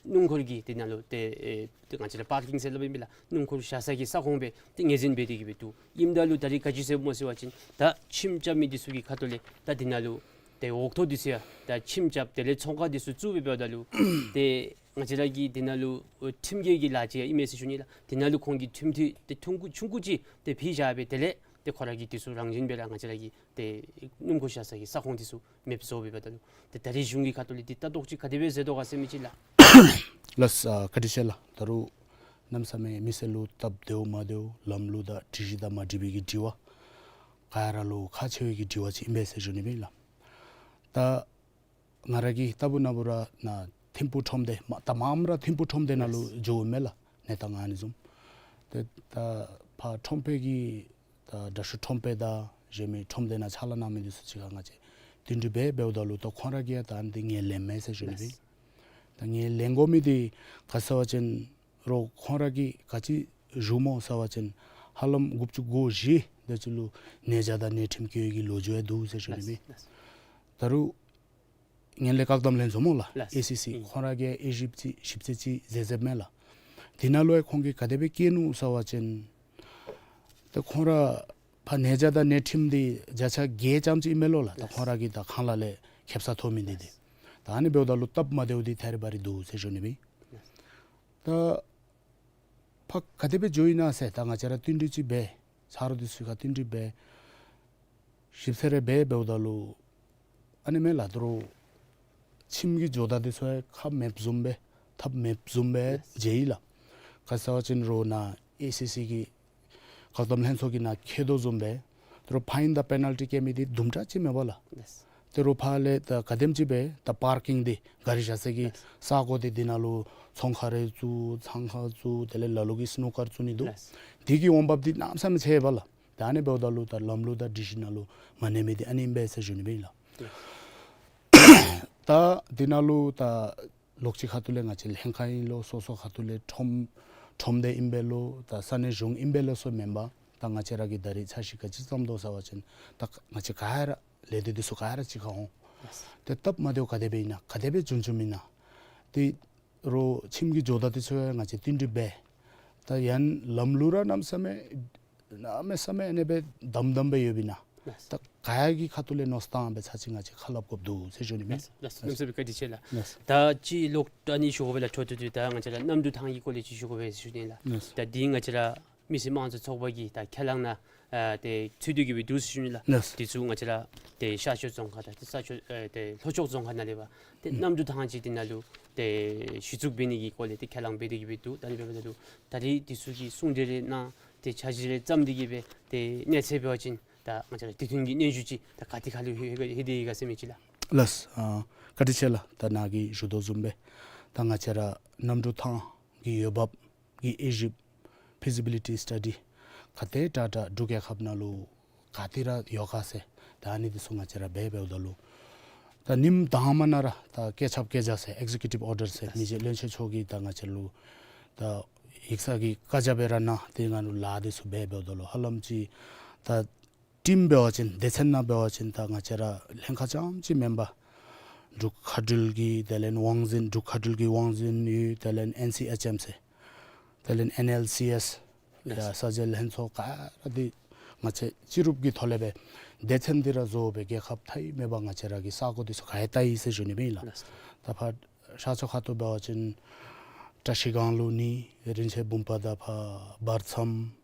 སྣུམ་འཁོར་གྱི་འདི་ནང་ལུ་ཏེ་ཨེ་ཏེ་ང་བཅས་ར་པར་ཀིང་ཟེར་སླབ་ཨིན་པས་ལགས། སྣུམ་འཁོར་བཞག་ས་གི་ས་ཁོངས་སྦེ་ཏེ་ངོས་འཛིན་འབད་དེ་གི་སྦེ་འདུག། ཨིནམ་ད་ལུ་ད་རིས་ག་ཅི་ཟེར་སྨོ་ཟེར་བ་ཅིན་ད་ཁྱིམ་རྐྱབ་མི་འདི་ཚུ་གི་ཁ་ཐུག་ལས་ད་འདི་ནང་ལུ་ཏེ་འོག་ཐོག་འདི་ཚུ་ཡང་ད་ཁྱིམ་རྐྱབ་དེ་ལས་ཚོང་ཁང་འདི་ཚུ་བཙུགས་སྦེ་འབདཝ་ད་ལུ་ཏེ་ང་བཅས་ར་གི་འདི་ནང་ལུ་ཨོ་ཁྲིམས་འགལ་གྱི་ལཱ་ཅིག་ཡང་ཨིན་མས་ཟེར་ཞུ་ནི་ལགས། འདི་ནང་ལུ་ཁོང་གིས་ཁྲིམས་འཐུས་ཏེ་ཐུང་ཀུ་ཆུང་ཀུ་ཅིག་ཏེ་ཕུལ་བཞག་སྦེ་དེ་ལས་ཏེ་ཁོང་ར་གིས་འདི་ཚུ་རང་བཞིན་སྦེ་ར་ང་བཅས་ར་གི་ཏེ་སྣུམ་འཁོར་བཞག་ས་གི་ས་ཁོངས་འདི་ཚུ་མེདཔ་བཟོ་སྦེ་འབདཝ་ད་ལུ་ཏེ་ད་རིས་གཞུང་གི་ཁ་ཐུག་ལས་འདི་ལྟ་རྟོག་ཅིག་ག་དེ་སྦེ་མཛད་དོ་ག་ཟེར་མི་ཅིག་ལགས། ལགས་སོ། བཀའ་དྲིན་ཆེ་ལགས། ད་རུང་གནམ་མེད་ས་མེད་མི་སེར་ལུ་སྟབས་བདེཝ་མ་བདེཝ་ལམ་ལུགས་དང་སྒྲིག་གཞི་དང་མ་འཁྲིལ་བའི་གི་དྲི་བ་ག་ར་ལུ་ཁག་ཆེ་བའི་གི་དྲི་བ་ཅིག་ཨིན་པས་ཟེར་ཞུ་ནི་ཨིན་ལགས། ད་ང་ར་གིས་ལྟ་བུ་ན་བུ་ར་ནཱ་ཐིམ་ཕུག་ཁྲོམ་སྡེ་མ་ད་མངམ་ར་ཐིམ་ཕུག་ཁྲོམ་སྡེ་ནང་ལུ་འགྱོཝ་མས་ལགས། གནས་སྟངས་ཨ་ནི་བཟུམ་ཏེ་ད་ཕར་ཁྲོམ་དཔོན་གྱིས་ད་དྲག་ཤོས་ཁྲོམ་དཔོན་དང་གཞན་མི་ཁྲོམ་སྡེ་ནང་ཕྱག་ལཱ་གནང་མི་འདི་ཚུ་ཅིག་ཁར་ང་བཅས་བསྟུན་གྲོས་འབད་འབདཝ་ད་ལུ་ད་ཁོང་ར་གིས་ཡང་ད་འདི་ངོས་ལེན་མས་ཟེར་ཞུ་ནི་ཨིན། ད་ངོས་ལེན་དགོ་མི་འདི་ག་ཟེར་བ་ཅིན་རོགས་ཁོང་ར་གིས་ག་ཅི་ཞུ་སྨོ་ཟེར་བ་ཅིན་ཧ་ལམ་དགུ་བཅུ་གོ་བཞི་དེ་ཅིག་ལུ་ཉེས་བྱ་དང་ཉེས་ཁྲིམས་བཀལ་བའི་གི་ལོ་རྒྱུས་ཡང་འདུག་ཟེར་ཞུ་ནི་ཨིན། ད་རུང་ངན་ལྷད་བཀག་སྡོམ་ལྷན་ཚོགས་སྨོ་ལགས། ལགས། ཨེ་སི་སི། ཨིན། ཁོང་ར་གིས་ཨེ་ཞིབ་ཅིག་ཞིབ་དཔྱད་ཅིག་མཛད་མཛདཔ་མས་ལགས། དེ་ནང་ལུ་ཡང་ཁོང་གིས་ག་དེ་སྦེ་བཀལ་ནུག་ཟེར་བ་ཅིན་ཏེ་ཁོང་ར་ཕར་ཉེས་བྱ་དང་ཉེས་ཁྲིམས་འདི་བརྒྱ་ཆ་བརྒྱད་ཙམ་ཅིག་ཨིན་མས་ལོ་ལགས། ད་ལགས། ཁོང་ར་གིས་ད་ཁང་གླ་ལས་ཁེབ་ས་ཐོབ་མི་འདི་འདི། ད་ཨ་ནི་འབདཝ་ད་ལུ་སྟབས་མ་བདེཝ་འདི་ཐད་རི་བ་རི་འདུག་ཟེར་ཞུ་ནི་ཨིན། ལགས། ད་ཕར་ག་དེ་སྦེ་འགྱོ་ཡི་ན་ཟེར་ད་ང་བཅས་ར་བསྟུན་གྲོས་ཅིག་འབད། ཆ་རོགས་འདི་ཚུ་ཁར་བསྟུན་གྲོས་འབད། ཞིབ་འཚོལ་རེ་འབད་འབདཝ་ད་ལུ་ཨ་ནི་མས་ལགས། ད་རུང་ཁྱིམ་གྱི་ཇོ་བདག་འདི་ཚུ་ཡང་ཁག་མེདཔ་བཟུམ་སྦེ་ཐབས་མེདཔ་བཟུམ་སྦེ་མཇལ་ཡི་ལགས། ག་ཟེར་བ་ཅིན་རོགས་ནཱ་ཨེ་སི་སི་གི་བཀག་སྡོམ་ལྷན་ཚོགས་ཀྱིས་ནཱ་འཁོད་དོ་བཟུམ་སྦེ་ དོ་རུང་ཕའིན་དང་པེ་ནལ་ཊི་བཀལ་མི་འདི་དུམ་གྲ་ཅིག་མེད་པས་ལགས། ལགས། དོ་རུང་ཕར་ལས་ད་ག་དེམ་ཅིག་སྦེ་ད་པར་ཀིང་འདི་གཱ་རི་བཞག་ས་གི་ལགས། ས་གོ་འདི་འདི་ནང་ལུ་ཚོང་ཁང་རེ་བཙུགས་ཚང་ཁང་བཙུགས་དེ་ལས་ལ་ལུ་གིས་སི་ནུ་ཀར་བཙུགས་ནི་འདུག། ལགས། དེ་གི་འོང་འབབ་འདི་གནམ་མེད་ས་མེད་ཆེ་བས་ལགས། ད་ཨ་ནི་འབདཝ་ད་ལུ་ད་ལམ་ལུགས་དང་སྒྲིག་གཞི་ནང་ལུ་མ་གནས་མི་འདི་ཨ་ནི་ཨིན་པས་ཟེར་ཞུ་ནི་ཨིན་ལགས། ད་འདི་ནང་ལུ་ད་ལོགས་ཅིག་ཁ་ཐུག་ལས་ང་བཅས་ལྷན་ཁག་ཨིན་ལོ་སོ་སོ་ཁ་ཐུག་ལས་ཁྲོམ་ཁྲོམ་སྡེ་ཨིན་པས་ལོ་ད་ས་གནས་གཞུང་ཨིན་པས་ལོ་ཟེར་མེན་པར་ད་ང་བཅས་ར་གིས་ད་རིས་འཆར་གཞི་ག་ཅི་བརྩམས་དོ་ཟེར་བ་ཅིན་ད་ང་བཅས་ག་ར་ལས་སྡེ་འདི་ཚུ་ག་ར་གཅིག་ཁར་འོང་། ཏེ་སྟབས་མ་བདེཝ་ག་དེ་སྦེ་ཨིན་ན་ག་དེ་སྦེ་བྱུང་བྱུངམ་ཨིན་ན། དོ་རུང་ཁྱིམ་གྱི་ཇོ་བདག་འདི་ཚུ་ཡང་ང་བཅས་བསྟུན་གྲོས་འབད། ད་ཡང་ལམ་ལུགས་ར་གནམ་མེད་ས་མེད་གནམ་མེད་ས་མེད་ཨ་ནི་སྦེ་དམ་དམ་སྦེ་ཡོདཔ་ཨིན་ན། ལགས། ད་ག་ཡང་གི་ཁ་ཐུག་ལས་མནོ་བསམ་བཏང་སྦེ་ཚར་ཅིག་ང་བཅས་ཁ་སླབ་དགོཔ་འདུག་ཟེར་ཞུ་ནི་མས། ལགས། ལགས། གནམ་མེད་ས་མེད་བཀའ་དྲིན་ཆེ་ལགས། ལགས། ད་ཅི་ལོག་ད་ཨ་ནི་ཞུ་དགོ་པས་ལགས། འཕྲོ་མཐུད་དེ་ད་ང་བཅས་ར་གནམ་གྲུ་ཐང་གི་སྐོར་ལས་ཅིག་ཞུ་དགོ་པས་ཟེར་ཞུ་ནི་ལགས། ལགས། ད་འདི་ང་བཅས་ར་མི་སེར་དམངས་གཙོའི་ཚོགས་པ་གི་ད་ཁས་བླངས་ནང་ཨ་ཏེ་ཚུད་དེ་གི་སྦེ་འདུག་ཟེར་ཞུ་ནི་ལགས། ལགས། དེ་ཚུ་ང་བཅས་ར་ཏེ་ཤར་ཕྱོགས་རྫོང་ཁག་དང་ཏེ་ས་ཕྱོགས་ཨ་ཏེ་ལྷོ་ཕྱོགས་རྫོང་ཁག་ནང་ལས་འབད་ཏེ་གནམ་གྲུ་ཐང་ཅིག་འདི་ནང་ལུ་ཏེ་གཞི་བཙུགས་འབད་ནི་གི་སྐོར་ལས་ཏེ་ཁས་བླངས་འབད་དེ་གི་སྦེ་འདུག། ད་ཨ་ནི་འབདཝ་ད་ལུ་ད་རིས་དེ་ཚུ་གི་གསུང་གྲོས་རེ་གནང་ཏེ་འཆར་གཞི་རེ་བརྩམས་ཏེ་གི་སྦེ་ཏེ་གནས་ཚད་འབད་བ་ཅིན་ད་ང་བཅས་ར་དེ་ཐོན་གྱི་སྙན་ཞུ་ཅིག་ད་ག་ཏེ་ཁར་ལུ་ལྷོད་ལྷོད་དེ་ཡོད་ག་ཟེར་མི་ཅིག་ལགས། ལགས། ཨ་བཀའ་དྲིན་ཆེ་ལགས། ད་ནཱ་གིས་ཞུ་དོ་བཟུམ་སྦེ་ད་ང་བཅས་ར་གནམ་གྲུ་ཐང་གི་འོས་འབབ་ཀྱི་དབྱེ་ཞིབ་ཕི་ཛི་བི་ལི་ཊི་སི་ཊ་ཌི་ག་དེ་དྲག་དྲག་འབྲུག་རྒྱལ་ཁབ་ནང་ལུ་ག་ཏེ་ར་ཡོད་ག་ཟེར་ད་ཨ་ནི་འདི་ཚུ་ང་བཅས་ར་འབད་འབདཝ་ད་ལུ་ད་ཉིནམ་དང་པ་ནང་ར་ད་བཀོད་ཁྱབ་བཀོད་རྒྱ་ཟེར་ཨེག་ཛེ་ཀུ་ཊིབ་ཨོར་ཌར་ཟེར་མི་རྗེ་བློན་ཆེན་མཆོག་གིས་ད་ང་བཅས་ལུ་ད་ཡིག་ཚང་གི་བཀའ་རྒྱ་སྦེ་ར་གནང་། དེ་ནང་ལུ་ལཱ་འདི་ཚུ་འབད་འབདཝ་ད་ལུ་ཧ་ལམ་ཅིག་ད་ཊིམ་འབད་བ་ཅིན་སྡེ་ཚན་ནང་འབད་བ་ཅིན་ད་ང་བཅས་ར་ལྷན་ཁག་རྐྱངམ་ཅིག་མེན་པར་འབྲུག་མཁའ་འགྲུལ་གྱི་དེ་ལས་དབང་འཛིན་འབྲུག་མཁའ་འགྲུལ་གྱི་དབང་འཛིན་ཡོད། དེ་ལས་ཨེན་སི་ཨེཆ་ཨེམ་ཟེར་དེ་ལས་ཨེན་ཨེལ་སི་ཨེས་ཡ་ལགས། ས་འཇལ་ལྷན་ཚོགས་ག་ར་འདི་ང་བཅས་སྤྱི་རུབ་ཀྱི་ཐོག་ལས་སྦེ་སྡེ་ཚན་འདི་ར་བཟོ་སྦེ་རྒྱལ་ཁབ་མཐའ་མེད་པར་ང་བཅས་ར་གི་ས་གོ་འདི་ཚུ་ག་ཡང་བལྟ་ཡི་ཟེར་ཞུ་ནི་སྦེ་ཨིན་ལགས། ལགས། ད་ཕར་ཤར་ཕྱོགས་ཁ་ཐུག་འབད་བ་ཅིན་བཀྲ་ཤིས་སྒང་ལུ་ནི་རིན་ཆེན་བུམ་པ་དང་ཕར་བར་མཚམས།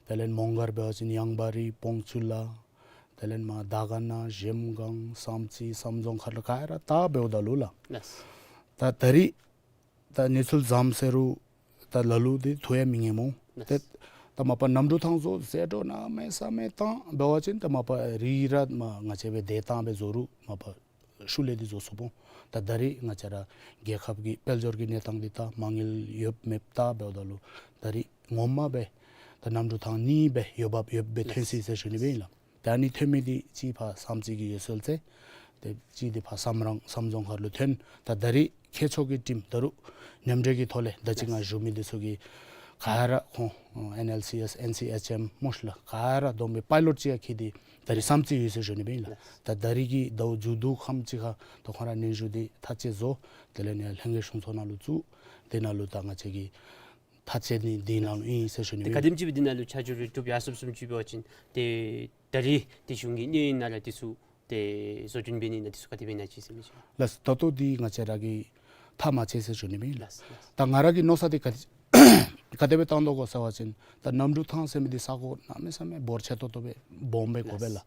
དེ་ལས་མོང་སྒར་འབད་བ་ཅིན་ཡང་བ་རི་བོང་ཆུ་ལ། དེ་ལས་མར་དར་དཀར་ན་གཞལམ་སྒང་བསམ་རྩེ་བསམ་རྫོང་ཁ་ལུ་ག་ར་བལྟ་འབདཝ་ད་ལུ་ལགས། ལགས། ད་ད་རིས་ད་གནས་ཚུལ་ཙམ་ཟེར་རུང་ད་ལ་ལུ་འདི་ཐུགས་ཡང་མི་ངལ་སྨོ། ལགས། ཏེ་ད་མ་པ་གནམ་གྲུ་ཐང་བཟོ་ཟད་འགྲོ་གནམ་མེད་ས་མེད་བཏང་འབད་བ་ཅིན་ད་མ་པ་རི་ར་མ་ང་བཅས་སྦེ་དེ་བཏང་སྦེ་བཟོ་རུང་མ་པ་ཤུལ་ལས་འདི་བཟོ་ཚུགས་འོང་། ད་ད་རིས་ང་བཅས་ར་རྒྱལ་ཁབ་ཀྱི་དཔལ་འབྱོར་གྱི་གནས་སྟངས་འདི་ད་མ་དངུལ་ཡོདཔ་མེདཔ་ད་འབདཝ་ད་ལུ་ད་རིས་ངོ་མ་སྦེ་ད་གནམ་གྲུ་ཐང་གཉིས་སྦེ་འོས་འབབ་ཡོདཔ་སྦེ་ཐོན་ཅི་ཟེར་ཞུ་ནི་སྦེ་ཨིན་ལགས། ད་ཨ་ནི་ཐོན་མི་འདི་གཅིག་ཕར་བསམ་རྩེ་གི་ཡོད་ཟེར་ཏེ་ཏེ་གཅིག་འདི་ཕར་བསམ་རང་བསམ་རྫོང་ཁ་ལུ་ཐོན། ད་ད་རིས་མཁས་མཆོག་གི་ཊིམ་ད་རུང་མཉམ་འབྲེལ་གྱི་ཐོག་ལས་ད་ཅི་ང་ཞུ་མི་འདི་ཚུ་གིས་ག་ར་ཁོང་ཨེན་ཨེལ་སི་ཨེས་ཨེན་སི་ཨེཆ་ཨེམ་མོ་ཤ་ལ་ག་ར་བསྡོམས་སྦེ་པའི་ལོཊ་ཅིག་ཡང་འཁྱིད་དེ་ད་རིས་བསམ་རྩེ་ཡོད་ཟེར་ཞུ་ནི་སྦེ་ཨིན་ལགས། ད་ད་རིས་ཀྱི་ཟླཝ་མཇུག་བསྡུ་ཁམས་ཅིག་ཁར་ད་ཁོང་ར་སྙན་ཞུ་འདི་ཐག་བཅད་བཟོ། དེ་ལས་ནི་ལྷན་རྒྱས་གཞུང་ཚོགས་ནང་ལུ་བཙུགས། དེ་ནང་ལུ་ད་ང་བཅས་ཀྱིས་ཐག་བཅད་ནི་འདི་ནང་ལུ་ཨིན་ཟེར་ཞུ་ནི་སྦེ་ཨིན། ཏེ་ག་དེམ་ཅིག་སྦེ་འདི་ནང་ལུ་ཆ་འཇོག་རེ་གྲུབ་ཡར་སོངམ་སོངམ་ཅིག་འབད་བ་ཅིན་ཏེ་ད་རིས་ཏེ་གཞུང་གི་གནས་ཡུན་ནང་ལུ་འདི་ཚུ་ཏེ་བཟོ་སྐྲུན་འབད་ནི་ནང་འདི་ཚུ་ག་དེ་སྦེ་ཨིན་ན་ཅིག་ཟེར་མི་ཅིག། ལགས། ད་ལྟོ་འདི་ང་བཅས་ར་གིས་ཐག་མ་བཅད་ཟེར་ཞུ་ནི་སྦེ་ཨིན་ལགས། ལགས། ད་ང་ར་གི་མནོ་བསམ་འདི་ག་ག་དེ་སྦེ་བཏང་དོ་གོ་ཟེར་བ་ཅིན་ད་གནམ་གྲུ་ཐང་ཟེར་མི་འདི་ས་གོ་གནམ་མེད་ས་མེད་འབོར་ཆེ་ཏོག་ཏོ་སྦེ་སྦོམ་སྦེ་དགོ་པས་ལགས།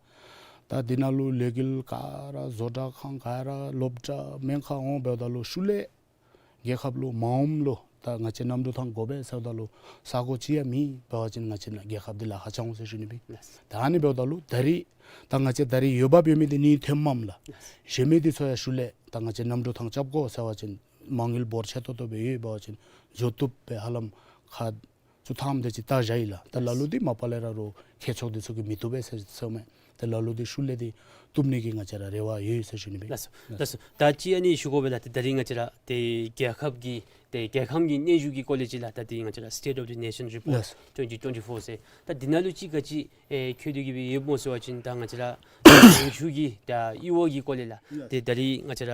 ད་འདི་ནང་ལུ་ལས་འགུལ་ག་ར་བཟོ་གྲྭ་ཁང་ག་ར་སློབ་གྲྭ་སྨན་ཁང་འོང་འབདཝ་ད་ལུ་ཤུལ་ལས་རྒྱལ་ཁབ་ལུ་མངམ་ལུ་ད་ང་བཅས་གནམ་གྲུ་ཐང་དགོ་པས་ཟེརཝ་ད་ལུ་ས་གོ་ཅིག་ཡང་མེད་འབད་བ་ཅིན་ང་བཅས་རྒྱལ་ཁབ་འདི་ལཱ་ཁག་ཆགས་འོང་ཟེར་ཞུ་ནི་སྦེ། ལགས། ད་ཨ་ནི་འབདཝ་ད་ལུ་ད་རིས་ད་ང་བཅས་ད་རིས་འོས་འབབ་ཡོད་མི་འདི་གཉིས་ཐོནམ་མས་ལགས། ལགས། གཞན་མི་འདི་ཚུ་ཡང་ཤུལ་ལས་ད་ང་བཅས་གནམ་གྲུ་ཐང་རྐྱབ་དགོ་ཟེར་བ་ཅིན་མ་དངུལ་འབོར་ཆེ་ཏོག་ཏོ་སྦེ་ཡོད་འབད་བ་ཅིན་འགྱོ་བཏུབ་སྦེ་ཧ་ལམ་ཁག་བཅུ་ཐམ་དེ་ཅིག་བལྟ་བཞག་ཡི་ལགས། ད་ལ་ལུ་འདི་མ་པ་ལས་ར་རོགས་མཁས་མཆོག་འདི་ཚུ་གིས་མི་བཏུབ་པས་ཟེར་ཟེརཝ་མས། ད་ལ་ལུ་འདི་ཤུལ་ལས་འདི་བཏུབ་ནི་གི་ང་བཅས་ར་རེ་བ་ཡོད་ཟེར་ཞུ་ནི་སྦེ། ལགས་སོ། ལགས་སོ། ད་ཅི་ཨ་ནི་ཞུ་དགོ་པས་ལགས། ད་ད་རིས་ང་བཅས་ར་ཏེ་རྒྱལ་ཁབ་ཀྱི་ཏེ་རྒྱལ་ཁམས་ཀྱི་གནས་བཞུགས་ཀྱི་སྐོར་ལས་ཅིག་ལགས། ད་འདི་ང་བཅས་ར་State of the Nation Report ལགས་སོ། twenty twenty-four ཟེར་ད་འདི་ནང་ལུ་ཅིག་ག་ཅི་ཨེ་འཁོད་དེ་གི་སྦེ་ཡོདཔ་སྨོ་ཟེར་བ་ཅིན་ད་ང་བཅས་ར་ཞིང་ཆུ་གི་ད་གཡུར་བ་གི་སྐོར་ལས་ལགས། ལགས་སོ། ཏེ་ད་རིས་ང་བཅས་ར་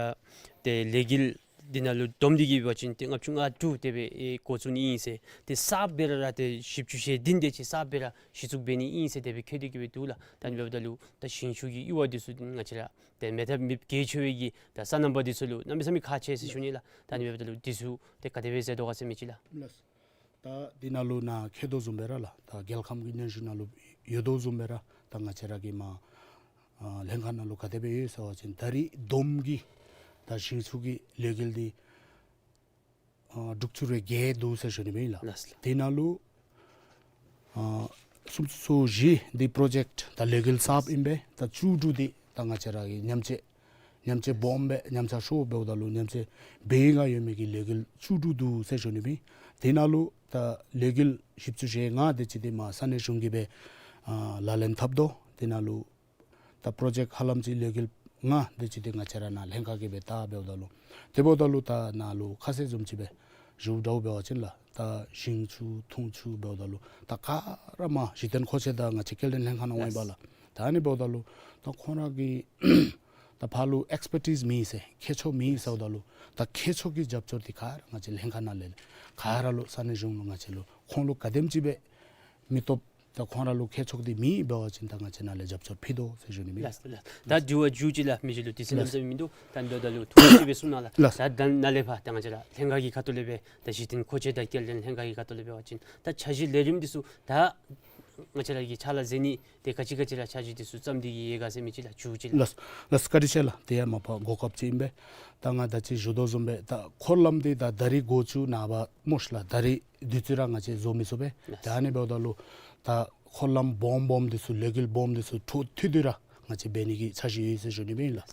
ཏེ་ལས་འགུལ་འདི་ནང་ལུ་བསྡོམས་ཏེ་གི་འབད་བ་ཅིན་ཏེ་ལྔ་བཅུ་ང་དྲུག་དེ་སྦེ་ཨེ་འགོ་བཙུགས་ནི་ཨིན་ཟེར། ཏེ་གསརཔ་སྦེ་ར་ར་ཏེ་བཞི་བཅུ་ཞེ་བདུན་དེ་ཅིག་གསརཔ་སྦེ་ར་གཞི་བཙུགས་འབད་ནི་ཨིན་ཟེར་དེ་སྦེ་འཁོད་དེ་གི་སྦེ་འདུག་ལགས། ད་ཨ་ནི་འབདཝ་ད་ལུ་ད་ཞིང་ཆུ་གི་གཡུར་བ་འདི་ཚུ་ང་བཅས་ར་ཏེ་མེད་ཐབས་མེདཔ་གལ་ཆེ་བའི་གི་ད་སོ་ནམ་པ་འདི་ཚུ་ལུ་གནམ་མེད་ས་མེད་ཁག་ཆེ་ཟེར་ཞུ་ནི་ལགས། ད་ཨ་ནི་འབདཝ་ད་ལུ་འདི་ཚུ་ཏེ་ག་དེ་སྦེ་ཟེར་དོ་ག་ཟེར་མི་ཅིག་ལགས། ལགས། ད་འདི་ནང་ལུ་ནཱ་མཁྱེན་དོ་བཟུམ་སྦེ་ར་ལགས། ད་རྒྱལ་ཁམས་ཀྱི་གནས་བཞུགས་ནང་ལུ་ཡོད་དོ་བཟུམ་སྦེ་ར་ད་ང་བཅས་ར་གི་མར་ཨ་ལྷན་ཁག་ནང་ལུ་ག་དེ་སྦེ་ཡོད་ཟེར་བ་ཅིན་ད་རིས་བསྡོམས་ཀྱིས་ད་ཞིང་ཆུ་གི་ལས་འགུལ་འདི་ཨ་དྲུག་ཅུ་རེ་བརྒྱད་འདུག་ཟེར་ཞུ་ནི་སྦེ་ཨིན་ལགས། ལགས་ལགས། དེ་ནང་ལུ་ཨ་ སུམ་ཅུ་སོ་བཞི་འདི་པྲོ་ཇེཀཊ་ད་ལས་འགུལ་གསརཔ་ཨིན་པས། ད་བཅུ་དྲུག་འདི་ད་ང་བཅས་ར་གིས་ཉམས་བཅོས་ཉམས་བཅོས་སྦོམ་སྦེ་ཉམས་ཆག་ཤོར་འབདཝ་ད་ལུ་ཉམས་བཅོས་འབད་བའི་སྒང་ཡོད་མི་གི་ལས་འགུལ་བཅུ་དྲུག་འདུག་ཟེར་ཞུ་ནི་ཨིན། དེ་ནང་ལུ་ད་ལས་འགུལ་བཞི་བཅུ་ཞེ་ལྔ་དེ་ཅིག་འདི་མར་ས་གནས་གཞུང་གིས་སྦེ་ཨ་ལག་ལེན་འཐབ་དོ། དེ་ནང་ལུ་ད་པྲོ་ཇེཀཊ་ཧ་ལམ་ཅིག་ལས་འགུལ་ལྔ་དེ་ཅིག་འདི་ང་བཅས་ར་ནཱ་ལྷན་ཁག་གིས་སྦེ་བལྟ་འབདཝ་ད་ལུ་དེ་འབདཝ་ད་ལུ་ད་ནཱ་ལུ་ཁ་གསལ་བཟུམ་ཅིག་སྦེ་ཞུཝ་འདྲཝ་འབད་བ་ཅིན་ལགས། ད་ཞིང་ཆུ་འཐུང་ཆུ་འབདཝ་ད་ལུ་ད་ག་ར་མར་གཞི་རྟེན་མཁོ་ཆས་དང་ང་བཅས་སྐྱེལ་འདྲེན་ལྷན་ཁག་ནང་འོང་ཡི་པ་ལགས། ད་ཨ་ནི་འབདཝ་ད་ལུ་ད་ཁོང་ར་གི་ད་ཕར་ལུ་ཨེགསི་པར་ཊིསི་མེད་ཟེར་མཁས་མཆོག་མེད་ཟེརཝ་ད་ལུ་ད་མཁས་མཆོག་གི་རྒྱབ་སྐྱོར་འདི་ག་ར་ང་བཅས་ལྷན་ཁག་ནང་ལས་ག་ར་ལུ་ས་གནས་གཞུང་ལུ་ང་བཅས་ལུ་ཁོང་ལུ་ག་དེམ་ཅིག་སྦེ་མི་སྟོབས་ད་ཁོང་ར་ལུ་མཁས་མཆོག་འདི་མེད་འབད་བ་ཅིན་ད་ང་བཅས་ནཱ་ལས་རྒྱབ་སྐྱོར་ཕུལ་དོ་ཟེར་ཞུ་ནི་ཨིན། ལགས་ལགས། ད་དྲི་བ་མཇུག་ཅིག་ལགས། མི་རྗེ་ལུ་དུས་ཚོད་ལགས། གནམ་མེད་ས་མེད་མིན་འདུག། ད་མདོར་བསྡུས་ལུ་ཐུང་ཀུ་ཅིག་སྦེ་གསུང་གནང་ལགས། ལགས། ད་ད་ནཱ་ལས་ཕར་ད་ང་བཅས་ར་ལྷན་ཁག་གི་ཁ་ཐུག་ལས་སྦེ་ད་གཞི་རྟེན་མཁོ་ཆས་དང་སྐྱེལ་འདྲེན་ལྷན་ཁག་གི་ཁ་ཐུག་ལས་འབད་བ་ཅིན་ད་འཆར་གཞི་ལས་རིམ་འདི་ཚུ་ད་ང་བཅས་ར་གིས་ཕྱག་ལཱ་མཛད་ནི་དེ་ག་ཅི་ག་ཅི་ར་འཆར་གཞི་འདི་ཚུ་བརྩམས་ཏེ་གི་ཡོད་ག་ཟེར་མི་ཅིག་ལགས། མཇུག་ཅིག་ལགས། ལགས་ལགས། བཀའ་དྲིན་ཆེ་ལགས། དེ་ཡང་མ་པ་གོ་སྐབས་ཅིག་ཨིན་པས། ད་ང་ད་ཅི་ཞུ་དོ་བཟུམ་སྦེ་ད་འཁོར་ལམ་འདི་ད་ད་རིས་འགོ་བཙུགས་ནངས་པ་སྨོ་ཤ་ལགས། ད་རིས་དུས་ཚོད་ར་ང་བཅས་བཟོ་མི་ཚུགས་པས། ལགས། ད་ཨ་ནི་འབདཝ་ད་ལུ་ད་འཁོར་ལམ་སྦོམ་སྦོམ་འདི་ཚུ་ལས་འགུལ་སྦོམ་འདི་ཚུ་འཕྲོ་མཐུད་དེ་ར་ང་བཅས་འབད་ནི་གི་འཆར་གཞི་ཡོད་ཟེར་ཞུ་ནི་ཨིན་ལགས། ལགས།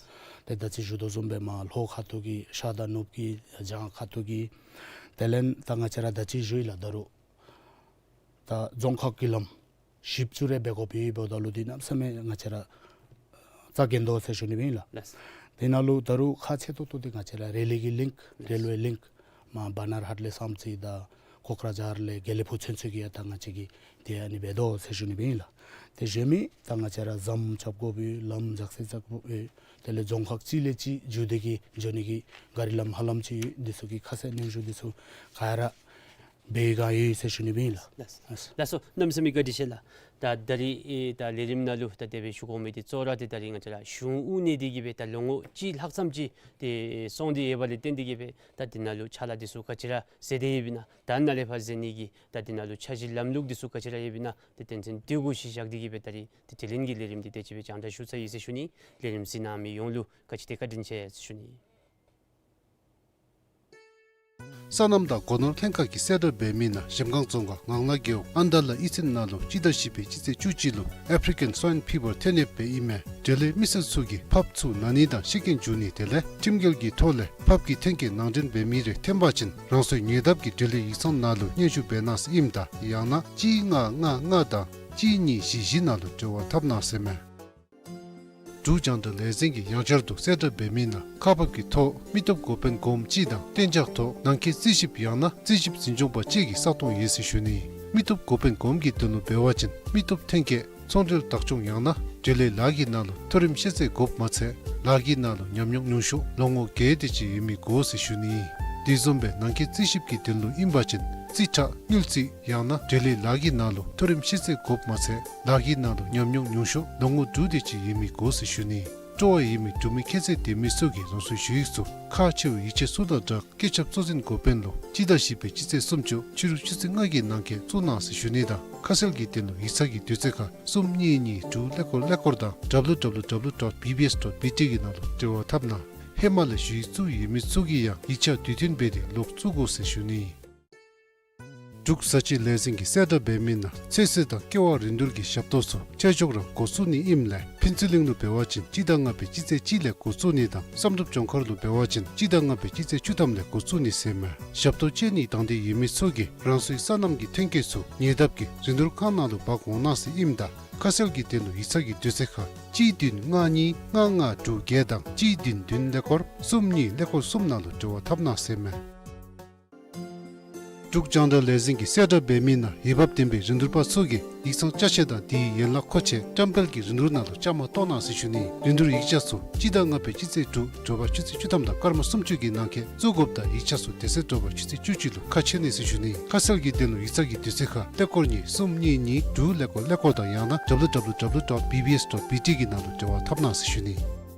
ཏེ་ད་ཅི་ཞུ་དོ་བཟུམ་སྦེ་མར་ལྷོ་ཁ་ཐུག་གི་ཤར་དང་ནུབ་ཀྱི་བྱང་ཁ་ཐུག་གི་དེ་ལས་ད་ང་བཅས་ར་ད་ཅི་ཞུ་ཡི་ལགས། ད་རུང་ད་རྫོང་ཁག་གི་ལམ་བཞི་བཅུ་རེ་འབད་དགོཔ་ཡོད་འབདཝ་ད་ལུ་འདི་གནམ་མེད་ས་མེད་ང་བཅས་ར་རྩ་འགེངས་དོ་ཟེར་ཞུ་ནི་ཨིན་ལགས། ལགས། དེ་ནང་ལུ་ད་རུང་ཁག་ཆེ་ཏོག་ཏོ་འདི་ང་བཅས་ར་རེ་ལི་གི་ལིངཀ་རེལ་ཝེ་ལིངཀ་མར་བ་ནཱར་ཧཊ་ལས་བསམ་རྩེ་དང་ཀོ་ཀྲ་ཇཱར་ལས་དགེ་ལེགས་ཕུག་ཚུན་ཚོད་ཀྱི་ཡང་ད་ང་བཅས་ཀྱིས་དེ་ཨ་ནི་འབད་དོ་ཟེར་ཞུ་ནི་ཨིན་ལགས། དེ་གཞན་མི་ད་ང་བཅས་ར་ཟམ་རྐྱབ་དགོཔ་ཡོད། ལམ་འཇག་སེལ་རྐྱབ་དགོཔ་ཡོད། དེ་ལས་རྫོང་ཁག་གཅིག་ལས་གཅིག་འགྱོ་སྟེ་གི་འགྱོ་ནི་གི་ག་རི་ལམ་ཧ་ལམ་ཅིག་ཡོད། འདི་ཚུ་གི་ཁ་གསལ་སྙན་ཞུ་འདི་ཚུ་ག་ར་འབད་ག་ཡོད་ཟེར་ཞུ་ནི་ཨིན་ལགས། ལགས། ལགས་སོ། གནམ་མེད་ས་མེད་བཀའ་དྲིན་ཆེ་ལགས། ད་ད་རིས་ཨེ་ད་ལས་རིམ་ནང་ལུ་ད་དེ་སྦེ་ཞུ་དགོ་མི་འདི་གཙོ་བོ་ར་ཏེ་ད་རིས་ང་བཅས་ར་གཞུང་དབུ་བརྙེས་ཏེ་གི་སྦེ་ད་ལོ་ངོ་གཅིག་ལྷག་ཙམ་ཅིག་ཏེ་སོང་སྟེ་ཡོད་པ་ལས་བརྟེན་ཏེ་གི་སྦེ་ད་འདི་ནང་ལུ་ཕྱག་ལཱ་འདི་ཚུ་ག་ཅི་ར་མཛད་དེ་ཡོདཔ་ཨིན་ན། ད་ནཱ་ལས་ཕར་མཛད་ནི་གི་ད་འདི་ནང་ལུ་འཆར་གཞི་ལམ་ལུགས་འདི་ཚུ་ག་ཅི་ར་ཡོདཔ་ཨིན་ན། ཏེ་དོན་ཚན་འདི་གུ་གཞི་བཞག་སྟེ་གི་སྦེ་ད་རིས་ཏེ་དྲི་ལན་གྱི་ལས་རིམ་འདི་དེ་ཅིག་སྦེ་རྒྱང་བསྒྲགས་ཞུ་ཚར་ཡི་ཟེར་ཞུ་ནི། ལས་རིམ་གཟིགས་གནང་མི་ཡོངས་ལུ་ག་ཅི་དེ་བཀའ་དྲིན་ཆེ་ཟེར་ཞུ་ནི། སོ་ནམ་དང་སྒོ་ནོར་ལྷན་ཁག་གིས་གསལ་བསྒྲགས་འབད་མི་ནང་གཞལམ་སྒང་རྫོང་ཁག་ངང་ལག་རྒེད་འོག་ཨན་དཱ་ལ་ཨི་ཙིན་ནང་ལུ་སྤྱི་ཟླ་བཞི་པའི་སྤྱི་ཚེས་བཅུ་གཅིག་ལུ་ཨེཕ་རི་ཀན་སྭའིན་ཕི་བར་ཐོན་ཡོདཔ་ཨིན་མས། འབྲེལ་ཡོད་མི་སེར་ཚུ་གིས་ཕགཔ་ཚུ་ན་ནི་དང་ཤི་རྐྱེན་འབྱུང་ནི་དེ་ལས་ཁྲིམས་འགལ་གྱི་ཐོག་ལས་ཕགཔ་གི་འཐེན་འཁྱེར་ནང་འདྲེན་འབད་མི་རེ་ཐོན་པ་ཅིན་རང་སོའི་ཉེ་འདབས་ཀྱི་འབྲེལ་ཡོད་ཡིག་ཚང་ནང་ལུ་སྙན་ཞུ་འབད་གནང་ཟེར་ཨིནམ་ད་ཡང་ན་གཅིག་ལྔ་ལྔ་ལྔ་དང་གཅིག་གཉིས་བཞི་བཞི་ནང་ལུ་འབྲེལ་བ་འཐབ་གནང་ཟེར་མས། འབྲུག་རྒྱང་བསྒྲགས་ལས་འཛིན་གྱིས་ཡང་བསྐྱར་དུ་གསལ་བསྒྲགས་འབད་མི་ནང་ཁག་འབག་གི་ཐོག་མི་སྟོབས་འགོ་དཔོན་གོངམ་གཅིག་དང་གཏན་འཇགས་ཐོག་ནང་འཁོད་རྩིས་ཞིབ་ཡང་ན་རྩིས་ཞིབ་འཛིན་སྐྱོང་པ་གཅིག་གི་ས་སྟོང་ཡོད་ཟེར་ཞུ་ནི། མི་སྟོབས་འགོ་དཔོན་གོངམ་གྱི་དོན་ལུ་འབད་བ་ཅིན་མི་སྟོབས་འཐེན་འཁྱེར་ཚོང་འབྲེལ་བདག་སྐྱོང་ཡང་ན་འབྲེལ་ཡོད་ལཱ་གི་ནང་ལུ་མཐོ་རིམ་ཤེས་ཚད་དགོཔ་མ་ཚད་ལཱ་གི་ནང་ལུ་ཉམས་མྱོང་ཉུང་ཤོས་ལོ་ངོ་བརྒྱད་དེ་ཅིག་ཡོད་མི་དགོ་ཟེར་ཞུ་ནི། དེ་བཟུམ་སྦེ་ནང་འཁོད་རྩིས་ཞིབ་ཀྱི་དོན་ལུ་ཨིན་པ་ཅིན་རྩིས་ཁྲ་དངུལ་རྩིས་ཡང་ན་འབྲེལ་ཡོད་ལཱ་གི་ནང་ལུ་མཐོ་རིམ་ཤེས་ཚད་དགོཔ་མ་ཚད་ལཱ་གི་ནང་ལུ་ཉམས་མྱོང་ཉུང་ཤོས་ལོ་ངོ་དྲུག་དེ་ཅིག་ཡོད་མི་དགོ་ཟེར་ཞུ་ནི། སྤྲོ་བ་ཡོད་མི་འབྲུག་མི་ཁྱད་ཚད་ལྡན་མི་ཚུ་གིས་རང་སོའི་ཞུ་ཡིག་ཚུ་ཁག་ཆེ་བའི་ཡིག་ཆ་ཚུ་དང་སྦྲགས་སྐུ་ཚབ་གཙོ་འཛིན་འགོ་དཔོན་ལུ་སྤྱི་ཟླ་བཞི་པའི་སྤྱི་ཚེས་སུམ་ཅུ་ཕྱི་རུ་ཆུ་ཚོད་ལྔ་གི་ནང་འཁོད་བཙུགས་གནང་ཟེར་ཞུ་ནི་དང་ཁ་གསལ་གྱི་དོན་ལུ་ཡིག་ཚང་གི་དུས་ཚོད་ཁར་གསུམ་གཉིས་གཉིས་དྲུག་ཀླད་ཀོར་ཀླད་ཀོར་དང་W W W dot B B S dot B T གི་ནང་ལུ་འབྲེལ་བ་འཐབ་གནང་། ཧེ་མ་ལས་ཞུ་ཡིག་བཙུགས་ཡོད་མི་ཚུ་གིས་ཡང་ཡིག་ཆ་དུས་མཐུན་འབད་དེ་ལོག་བཙུགས་དགོ་ཟེར་ཞུ་ནི། འབྲུག་བཟའ་སྤྱོད་ལས་འཛིན་གྱིས་གསལ་བསྒྲགས་འབད་མི་ནང་ཚོད་བསྲེ་དང་ཀེ་བ་རིན་བསྡུར་གྱི་ཞབས་ཏོག་ཚུ་ཆ་འཇོག་རང་འགོ་བཙུགས་ནི་ཨིནམ་ལས་ཕུན་ཚོགས་གླིང་ལུ་འབད་བ་ཅིན་སྤྱི་ཟླ་ལྔ་པའི་སྤྱི་ཚེས་གཅིག་ལས་འགོ་བཙུགས་ནི་དང་བསམ་གྲུབ་ལྗོངས་མཁར་ལུ་འབད་བ་ཅིན་སྤྱི་ཟླ་ལྔ་པའི་སྤྱི་ཚེས་བཅུ་ཐམ་ལས་འགོ་བཙུགས་ནི་ཟེར་མས། ཞབས་ཏོག་སྤྱོད་ནི་དང་འདོད་ཡོད་མི་ཚུ་གིས་རང་སོའི་སོ་ནམ་གྱི་འཐེན་འཁྱེར་ཚུ་ཉེ་འདབས་ཀྱི་རིན་བསྡུར་ཁང་ནང་ལུ་འབག་འོང་གནང་ཟེར་ཨིནམ་ད་ཁ་གསལ་གྱི་དོན་ལུ་ཡིག་ཚང་གི་དུས་ཚོད་ཁར་གཅིག་བདུན་ལྔ་གཉིས་ལྔ་ལྔ་དྲུག་བརྒྱད་དང་གཅིག་བདུན་བདུན་ཀླད་ཀོར་གསུམ་གཉིས་ཀླད་ཀོར་གསུམ་ནང་ལུ་འབྲེལ་བ་འཐབ་གནང་ཟེར་མས། འབྲུག་རྒྱང་བསྒྲགས་ལས་འཛིན་གྱིས་གསལ་བསྒྲགས་འབད་མི་ནང་འོས་འབབ་ལྡན་པའི་རིན་བསྡུར་པ་ཚུ་གིས་ཡིག་ཚང་ཅ་ཆས་དང་དེའི་ཡན་ལག་མཁོ་ཆས་བཀྲམ་སྤེལ་གྱི་རིན་བསྡུར་ནང་ལུ་བཅའ་མར་གཏོགས་གནང་ཟེར་ཞུ་ནི། རིན་བསྡུར་ཡིག་ཆ་ཚུ་སྤྱི་ཟླ་ལྔ་པའི་སྤྱི་ཚེས་དྲུག་དྲོ་པ་ཆུ་ཚོད་བཅུ་ཐམ་དང་སྐར་མ་སུམ་ཅུ་གི་ནང་འཁོད་བཙུགས་དགོཔ་དང་ཡིག་ཆ་ཚུ་དེ་ཚེ་དྲོ་པ་ཆུ་ཚོད་བཅུ་གཅིག་ལུ་ཁ་ཕྱེ་ནི་ཟེར་ཞུ་ནི། ཁ་གསལ་གྱི་དོན་ལུ་ཡིག་ཚང་གི་དུས་ཚོད་ཁར་ཀླད་ཀོར་གཉིས་གསུམ་གཉིས་གཉིས་དྲུག་ཀླད་ཀོར་ཀླད་ཀོར་དང་ཡང་ན་W W W dot B B S dot B T གི་ནང་ལུ་འབྲེལ་བ་འཐབ་གནང་ཟེར་ཞུ་ནི།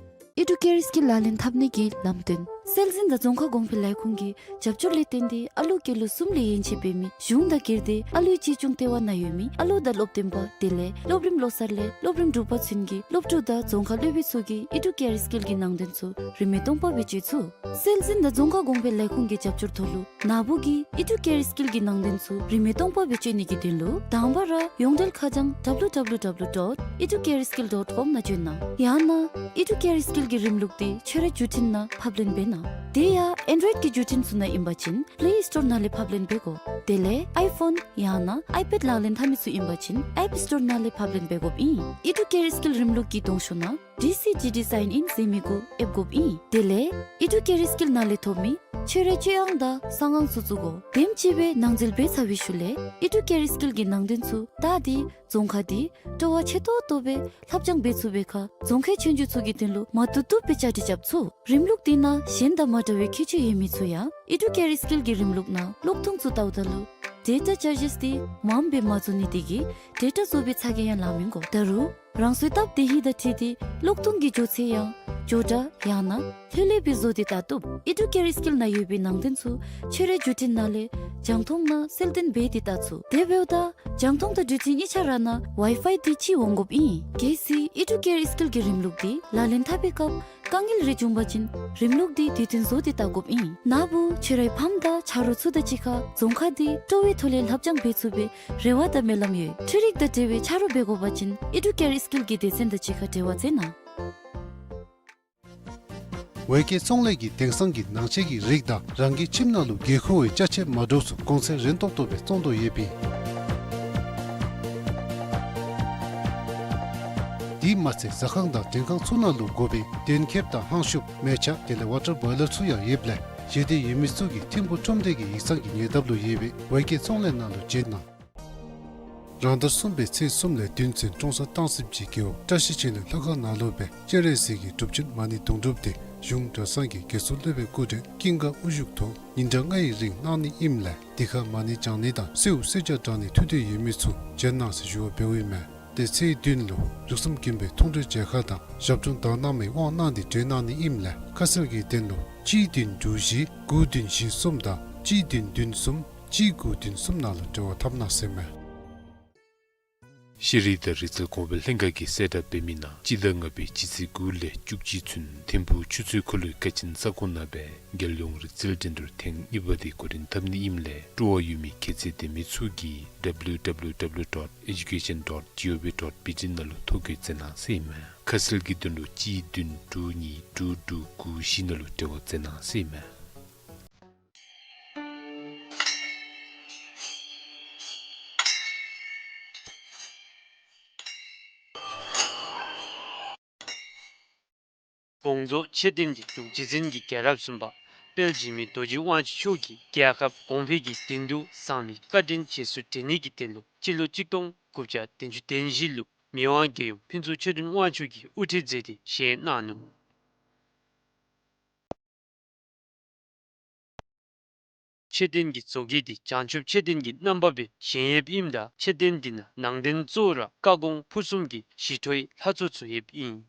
ཨེ་ཌུ་ཀེརསི་གིས་ལག་ལེན་འཐབ་ནི་གི་ལམ་སྟོན། སྲོལ་འཛིན་དང་རྫོང་ཁ་གོང་འཕེལ་ལས་ཁུངས་ཀྱི་རྒྱབ་སྐྱོར་ལས་བརྟེན་ཏེ་ཨ་ལུ་སྐྱེས་ལོ་གསུམ་ལས་ཡན་ཆད་འབད་མི་གཞུང་དང་སྒེར་སྡེ་ཨ་ལུའི་གཅེས་སྐྱོང་ལྟེ་བ་ནང་ཡོད་མི་ཨ་ལུ་དང་སློབ་སྟོན་པ་དེ་ལས་སློབ་རིམ་བློ་གསར་ལས་སློབ་རིམ་དྲུག་པ་ཚུན་གྱི་སློབ་ཕྲུག་དང་རྫོང་ཁ་སློབ་དཔོན་ཚུ་གིས་ཨི་ཌུ་ཀེར་སི་ཀིལ་གྱི་ནང་དོན་ཚུ་རིན་མེད་སྟོང་པ་སྦེ་སྤྱོད་ཚུགས། སྲོལ་འཛིན་དང་རྫོང་ཁ་གོང་འཕེལ་ལས་ཁུངས་ཀྱི་རྒྱབ་སྐྱོར་ཐོག་ལུ་ན་བུ་གིས་ཨི་ཌུ་ཀེར་སི་ཀིལ་གྱི་ནང་དོན་ཚུ་རིན་མེད་སྟོང་པ་སྦེ་སྤྱོད་ནི་གི་དོན་ལུ་དང་པ་ར་ཡོངས་འབྲེལ་ཁ་བྱང་W W W dot educareskill dot com ནང་བྱོན་གནང་། ཡང་ན་ཨི་ཌུ་ཀེར་སི་ཀིལ་གྱི་རིམ་ལུགས་འདི་ཁྱོད་རའི་བརྒྱུད་འཕྲིན་ནང་ཕབ་ལེན་འབད་གནང་། དེ་ཡང་ཨེན་ཌོའིཌ་ཀྱི་བརྒྱུད་འཕྲིན་ཚུ་ནང་ཨིན་པ་ཅིན་པླེ་སི་ཊོར་ནང་ལས་ཕབ་ལེན་འབད་དགོ། དེ་ལས་ཨའི་ཕོན་ཡང་ན་ཨའི་པེཌ་ལག་ལེན་འཐབ་མི་ཚུ་ཨིན་པ་ཅིན་ཨེཔ་སི་ཊོར་ནང་ལས་ཕབ་ལེན་འབད་དགོཔ་ཨིན། ཨི་ཌུ་ཀེར་སི་ཀིལ་རིམ་ལུགས་ཀྱི་གདོང་ཤོག་ནང་ཌི་སི་ཌི་ཌི་སའིན་ཨིན་ཟེར་མི་གུ་ཨེབ་དགོཔ་ཨིན། དེ་ལས་ཨི་ཌུ་ཀེར་སི་ཀིལ་ནང་ལས་ཐོབ་མི་ཁྱོད་རའི་སྤྱོད་དབང་དང་གསང་དབང་ཚུ་བཙུགས་དགོ། དེམ་ཅིག་སྦེ་ནང་འཛུལ་འབད་ཚར་བའི་ཤུལ་ལས་ཨི་ཌུ་ཀེར་སི་ཀིལ་གྱི་ནང་དོན་ཚུ་བལྟ་སྟེ་རྫོང་ཁ་འདི་སྤྲོ་བ་ཆེ་ཏོག་ཏོ་སྦེ་ལྷབ་སྦྱང་འབད་ཚུགས་པའི་ཁར་རྫོང་ཁའི་ཆོས་རྒྱུགས་ཚུ་གི་དོན་ལུ་མ་བཏུབ་བཏུབ་སྦེ་བཅའ་སྒྲིག་རྐྱབ་ཚུགས། རིམ་ལུགས་འདི་ནང་གཞན་དང་མ་འདྲ་བའི་ཁྱད་ཆོས་ཡོད་མི་ཚུ་ཡང་ཨི་ཌུ་ཀེར་སི་ཀིལ་གྱི་རིམ་ལུགས་ནང་གློག་ཐུང་ཚུ་བལྟཝ་ད་ལུ་ཌེ་ཊ་ཅར་ཇིས་འདི་མངམ་སྦེ་མ་བཙུགས་ནི་དེ་གིས་ཌེ་ཊ་བཙུགས་པའི་ཚ་གྱང་ཡང་ལང་མི་དགོ། ད་རུང་རང་སོའི་སྟབས་བདེ་ཧིང་དང་འཁྲིལ་ཏེ་གློག་ཐུང་གི་མགྱོགས་ཚད་ཡང་མགྱོགས་དྲགས་ཡང་ན་ལྷོད་ལྷོད་སྦེ་བཟོ་སྟེ་བལྟ་བཏུབ། ཨི་ཌུ་ཀེར་སི་ཀིལ་ནང་ཡོད་པའི་ནང་དོན་ཚུ་ཁྱོད་རའི་བརྒྱུད་འཕྲིན་ནང་ལས་རྒྱང་མཐོང་ནང་གསལ་སྟོན་འབད་དེ་བལྟ་ཚུགས། དེ་འབདཝ་ད་རྒྱང་མཐོང་དང་འགྲུལ་འཕྲིན་གཉིས་ཆ་ར་ནང་ཝའི་ཕའི་འདི་གཅིག་འོང་དགོཔ་ཨིན། གལ་སྲིད་ཨི་ཌུ་ཀེར་སི་ཀིལ་གྱི་རིམ་ལུགས་འདི་ལག་ལེན་འཐབ་པའི་སྐབས་དཀའ་ངལ་རེ་བྱུང་པ་ཅིན་རིམ་ལུགས་འདི་དུས་མཐུན་བཟོ་སྟེ་བལྟ་དགོཔ་ཨིན། ན་བུ་ཁྱོད་རའི་ཕམ་དང་ཆ་རོགས་ཚུ་དང་གཅིག་ཁར་རྫོང་ཁ་འདི་སྤྲོ་བའི་ཐོག་ལས་ལྷབ་སྦྱང་འབད་ཚུགས་པའི་རེ་བ་དང་སྨོན་ལམ་ཡོད། འཕྲུལ་རིག་དང་འབྲེལ་བའི་ཆ་རོགས་འབད་དགོ་པ་ཅིན་ཨི་ཌུ་ཀེར་སི་ཀིལ་གྱི་སྡེ་ཚན་དང་གཅིག་ཁར་འབྲེལ་བ་མཛད་གནང་། ཝེ་ཀེ་ཚོང་ལས་ཀྱིས་དེང་སང་གི་ནང་ཆས་ཀྱི་རིགས་དང་རང་གི་ཁྱིམ་ནང་ལུ་དགོས་མཁོ་བའི་ཅ་ཆས་མ་འདྲཝ་ཚུ་གོང་ཚད་རན་ཏོག་ཏོ་སྦེ་བཙོང་དོ་ཡོདཔ་ཨིན། དེ་མ་ཚད་ཟ་ཁང་དང་མགྲོན་ཁང་ཚུ་ནང་ལུ་དགོ་པའི་གདན་ཁེབས་དང་ཧང་ཤུབས་མལ་ཆ་དེ་ལས་ཝ་ཊར་བོའི་ལར་ཚུ་ཡང་ཡོདཔ་ལས་བཞེས་འདོད་ཡོད་མི་ཚུ་གིས་ཐིམ་ཕུག་ཁྲོམ་སྡེ་གི་ཡིག་ཚང་གི་ཉེ་འདབས་ལུ་ཡོད་པའི་ཝེ་ཀེ་ཚོང་ལས་ནང་ལུ་བྱོན་གནང་། རང་ཟླ་གསུམ་པའི་ཚེས་གསུམ་ལས་བདུན་ཚུན་ཀྲོང་གསར་སྟང་སི་པ་ཅིག་རྒེད་འོག་བཀྲ་ཤིས་ཆོས་གླིང་ལྷ་ཁང་ནང་ལུ་སྦེ་སྤྱན་རས་གཟིགས་ཀྱི་སྒྲུབ་ཆེན་མ་ཎི་དུང་སྒྲུབ་འདི་གཞུང་གྲྭ་ཚང་གི་དགེ་ཚུལ་སློབ་དཔོན་སྐུ་མགྲོན་ཀུན་དགའ་དབུ་བཞུགས་ཐོག་ཉིན་གྲངས་ལྔའི་རིང་གནང་ནི་ཨིནམ་ལས་དེ་ཁར་མ་ཎི་བགྱང་ནི་དང་གསོལཝ་གསོལ་ཇ་དྲང་ནི་ཐུགས་འདོད་ཡོད་མི་ཚུ་བྱོན་གནང་ཟེར་ཞུ་བ་འབདཝ་ཨིན་མས། དེ་ཚེས་བདུན་ལུ་ལུགས་བཟང་མགོན་པོའི་མཐོང་གྲོལ་མཇལ་ཁ་དང་ཞབས་དྲུང་བདག་སྣང་མའི་དབང་གནང་སྟེ་གྲོལ་གནང་ནི་ཨིནམ་ལས་ཁ་གསལ་གྱི་དོན་ལུ་གཅིག་བདུན་དྲུག་བཞི་དགུ་བདུན་བཞི་གསུམ་དང་གཅིག་བདུན་བདུན་གསུམ་གཅིག་དགུ་བདུན་གསུམ་ནང་ལུ་འབྲེལ་བ་འཐབ་གནང་ཟེར་མས། ཤེས་རིག་དང་རིག་རྩལ་གོང་འཕེལ་ལྷན་ཁག་གིས་གསལ་བསྒྲགས་འབད་མི་ནང་སྤྱི་ཟླ་ལྔ་པའི་སྤྱི་ཚེས་དགུ་ལས་བཅུ་གཅིག་ཚུན་ཐིམ་ཕུག་ཆུ་ཚོད་འཁོར་ལོའི་ཀ་ཆེན་ས་ཁོངས་ནང་སྦེ་རྒྱལ་ཡོངས་རིག་རྩལ་འགྲན་བསྡུར་ཐེངས་གཉིས་པ་འདི་འགོ་འདྲེན་འཐབ་ནི་ཨིནམ་ལས་སྤྲོ་བ་ཡོད་མི་ཁྱད་ཚད་ལྡན་མི་ཚུ་གིས་W W W dot education dot G O V dot B T ནང་ལུ་ཐོ་འགོད་མཛད་གནང་ཟེར་ཨིན་མས། ཁ་གསལ་གྱི་དོན་ལུ་གཅིག་བདུན་དྲུག་གཉིས་དྲུག་དྲུག་དགུ་བཞི་ནང་ལུ་འབྲེལ་བ་མཛད་གནང་ཟེར་ཨིན་མས། དགོངས་རྫོགས་མཆོད་རྟེན་གྱི་འབྲུག་རྗེ་བཙུན་གྱི་རྒྱལ་རབས་གསུམ་པ་དཔལ་འཇིགས་མེད་རྡོ་རྗེ་དབང་ཕྱུག་མཆོག་གིས་རྒྱལ་ཁབ་གོང་འཕེལ་གྱི་དོན་དུ་བསམ་མི་བཀའ་དྲིན་རྗེས་སུ་དྲན་ནི་གི་དོན་ལུ་སྤྱི་ལོ་གཅིག་སྟོང་དགུ་བརྒྱ་བདུན་ཅུ་དོན་བཞི་ལུ་མི་དབང་རྒྱལ་ཡུམ་ཕུན་ཚོགས་ཆོས་སྒྲོན་དབང་ཕྱུག་གིས་དབུ་ཁྲིད་མཛད་དེ་བཞེངས་གནང་ནུག། མཆོད་རྟེན་གྱི་བཟོ་བཀོད་འདི་བྱང་ཆུབ་མཆོད་རྟེན་གྱི་རྣམ་པ་སྦེ་བཞེངས་ཡོདཔ་ཨིནམ་ད་མཆོད་རྟེན་འདི་ནང་ནང་རྟེན་གཙོ་བོ་ར་བཀའ་དགོངས་ཕུར་གསུམ་གྱི་ཞི་ཁྲོའི་ལྷ་ཚོགས་ཚུ་ཡོདཔ་ཨིན།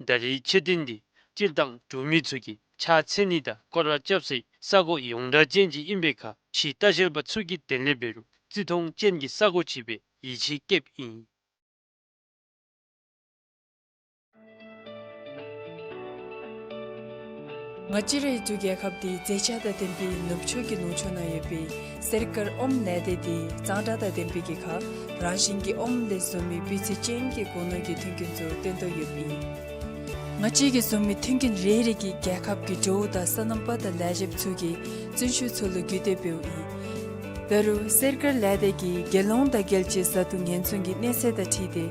ད་རེས་མཆོད་རྟེན་འདི་སྤྱིར་བཏང་འབྲུག་མི་ཚུ་གིས་ཕྱག་འཚལ་ནི་དང་སྐོར་ར་རྐྱབ་སའི་ས་གོ་ཡོངས་གྲགས་ཅན་ཅིག་ཨིན་པའི་ཁར་ཕྱི་ལྟ་བཤལ་པ་ཚུ་གི་དོན་ལས་འབད་རུང་བརྩི་མཐོང་ཅན་གྱི་ས་གོ་ཅིག་སྦེ་ཡིད་ཆེས་བསྐྱེདཔ་ཨིན། ང་བཅས་རའི་འབྲུག་རྒྱལ་ཁབ་འདི་མཛེས་ཆ་དང་ལྡན་པའི་ནུབ་ཕྱོགས་ཀྱི་ལུང་ཕྱོགས་ནང་ཡོད་པའི་གསེར་དཀར་ཨོམ་ལས་སྡེ་འདི་གཙང་སྦྲ་དང་ལྡན་པའི་གི་ཁར་རང་བཞིན་གྱི་ཨོམ་ལས་བཟོ་མི་སྤུས་ཚད་ཅན་གྱི་སྒོ་ནོར་གྱི་མཐུན་རྐྱེན་ཚུ་སྟོན་དོ་ཡོདཔ་ཨིན། ང་བཅས་ཀྱིས་བཟོ་མི་མཐུན་རྐྱེན་རེ་རེ་གིས་རྒྱལ་ཁབ་ཀྱི་འབྲུག་དང་སོ་ནམ་པ་དང་ལས་བྱེདཔ་ཚུ་གི་བརྩོན་ཤུགས་ཚུ་ལུ་བརྒྱུད་དེ་འབདཝ་ཨིན། འབད་རུང་གསེར་དཀར་ལས་སྡེ་གིས་རྒྱལ་ཡོངས་དང་རྒྱལ་སྤྱིའི་བཟའ་བཏུང་ཉེན་སྲུང་གི་གནས་ཚད་དང་འཁྲིལ་ཏེ་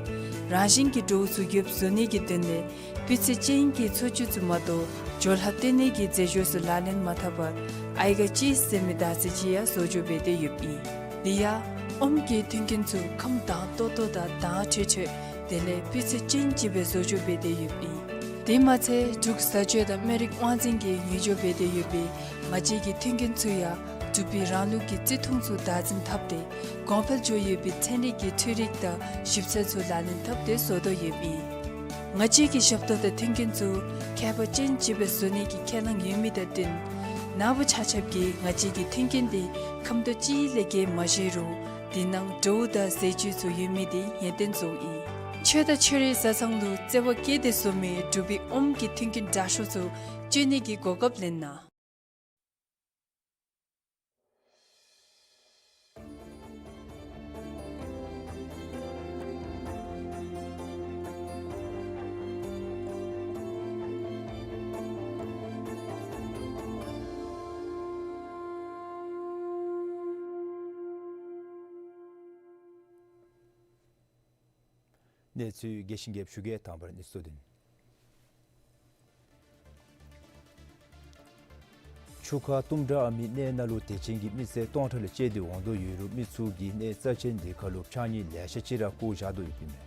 རང་བཞིན་གྱི་འབྲུག་ཚུ་རྒྱུ་བཟོ་ནི་གི་དོན་ལས་སྤུས་ཚད་ཅན་གྱི་འཚོ་བཅུད་ཚུ་མ་གཏོགས་སྦྱོར་ལྷག་བཏོན་ནི་གི་རྫས་སྦྱོར་ཚུ་ལག་ལེན་མ་འཐབ་པར་ཨའི་ག་ཅིས་ཟེར་མི་དར་ཚིལ་ཅིག་ཡང་བཟོ་བཅོས་འབད་དེ་ཡོདཔ་ཨིན། དེ་ཡང་ཨོམ་གྱི་མཐུན་རྐྱེན་ཚུ་ཁམས་དྭངས་ཏོག་ཏོ་དང་དྭངས་འཕྲོས་འཕྲོས་དེ་ལས་སྤུས་ཚད་ཅན་ཅིག་སྦེ་བཟོ་བཅོས་འབད་དེ་ཡོདཔ་ཨིན། དེ་མ་ཚད་འབྲུག་བཟའ་སྤྱོད་དང་སྨན་རིགས་དབང་འཛིན་གྱིས་ངོས་སྦྱོར་འབད་དེ་ཡོད་པའི་ང་བཅས་ཀྱི་མཐུན་རྐྱེན་ཚུ་ཡང་འབྲུག་པའི་རང་ལུགས་ཀྱི་བརྩི་མཐོང་ཚུ་བདག་འཛིན་འཐབ་སྟེ་གོང་འཕེལ་འགྱོ་ཡོད་པའི་ཚན་རིག་གི་འཕྲུལ་རིག་དང་ཞིབ་འཚོལ་ཚུ་ལག་ལེན་འཐབ་སྟེ་བཟོ་དོ་ཡོདཔ་ཨིན། ང་བཅས་ཀྱི་ཞབས་ཏོག་དང་མཐུན་རྐྱེན་ཚུ་ཁྱད་པར་ཅན་ཅིག་སྦེ་བཟོ་ནི་གི་ཁས་བླངས་ཡོད་མི་དང་བསྟུན། ནཱ་བུ་ཆ་ཁྱབ་ཀྱིས་ང་བཅས་ཀྱི་མཐུན་རྐྱེན་འདི་ཁམ་ཏོ་ཅིག་ལས་བརྒལ་མ་བཞེས་རུང་འདི་ནང་བྲོཝ་དང་ཟས་བཅུད་ཚུ་ཡོད་མི་འདི་ངེས་གཏན་བཟོཝ་ཨིན། ཆོས་དང་ཆོས་རའི་བཟའ་ཚང་ལུ་བརྩེ་བ་བསྐྱེད་དེ་བཟོ་མི་འབྲུག་པའི་ཨོམ་གྱི་མཐུན་རྐྱེན་དྲག་ཤོས་ཚུ་སྤྱོད་ནི་གི་གོ་སྐབས་ལེན་གནང་། གནས་ཚུལ་རྒྱས་ཤིང་རྒྱསཔ་ཞུ་གེ། དང་པ་ར་གནས་ཚུལ་དོན། ཆུ་ཁ་གཏུམ་དྲག་ཨ་མི་གནས་ནང་ལུ་དད་ཅན་གྱི་མི་སེར་སྟོང་ཕྲག་ལས་བཅད་དེ་འོང་དོ་ཡོད་རུང་མི་ཚུ་གིས་གནས་རྩ་ཆེན་འདི་ཁར་ལུ་ཕྱགས་སྙིགས་ལེ་ཤ་ཅིག་ར་བཀོ་བཞག་དོ་ཡོདཔ་ཨིན་མས།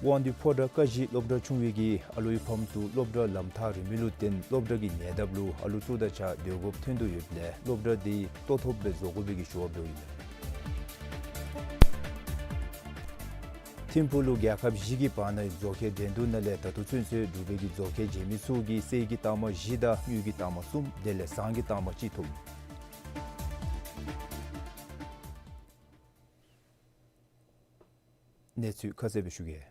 དབང་འདུས་ཕོ་བྲང་ཀ་བཞི་སློབ་གྲྭ་ཆུང་བའི་གི་ཨ་ལོའི་ཕམ་ཚུ་སློབ་གྲྭ་ལམ་ཐག་རིང་མི་ལུ་བརྟེན་སློབ་གྲྭ་གི་ཉེ་འདབས་ལུ་ཨ་ལོ་ཚུ་དང་གཅིག་ཁར་སྡོད་དགོཔ་ཐོན་དོ་ཡོདཔ་ལས་སློབ་གྲྭ་འདི་ལྟོ་ཐོབ་སྦེ་བཟོ་དགོ་པའི་གི་ཞུ་བ་འབདཝ་ཨིན་མས། ཐིམ་ཕུག་ལུ་རྒྱལ་ཁབ་བཞི་གི་བར་ན་རྫོང་ཁའི་འགྲན་བསྡུར་ནང་ལས་ད་ལྟོ་ཚུན་ཚོད་འབྲུག་པའི་གི་རྫོང་ཁའི་འགྲན་མི་ཚུ་གིས་གསེར་གྱི་རྟགས་མ་བཞི་དང་དངུལ་གྱི་རྟགས་མ་གསུམ་དེ་ལས་ཟངས་ཀྱི་རྟགས་མ་གཅིག་ཐོབ་ཡི། གནས་ཚུལ་ཁ་གསལ་སྦེ་ཞུ་གེ།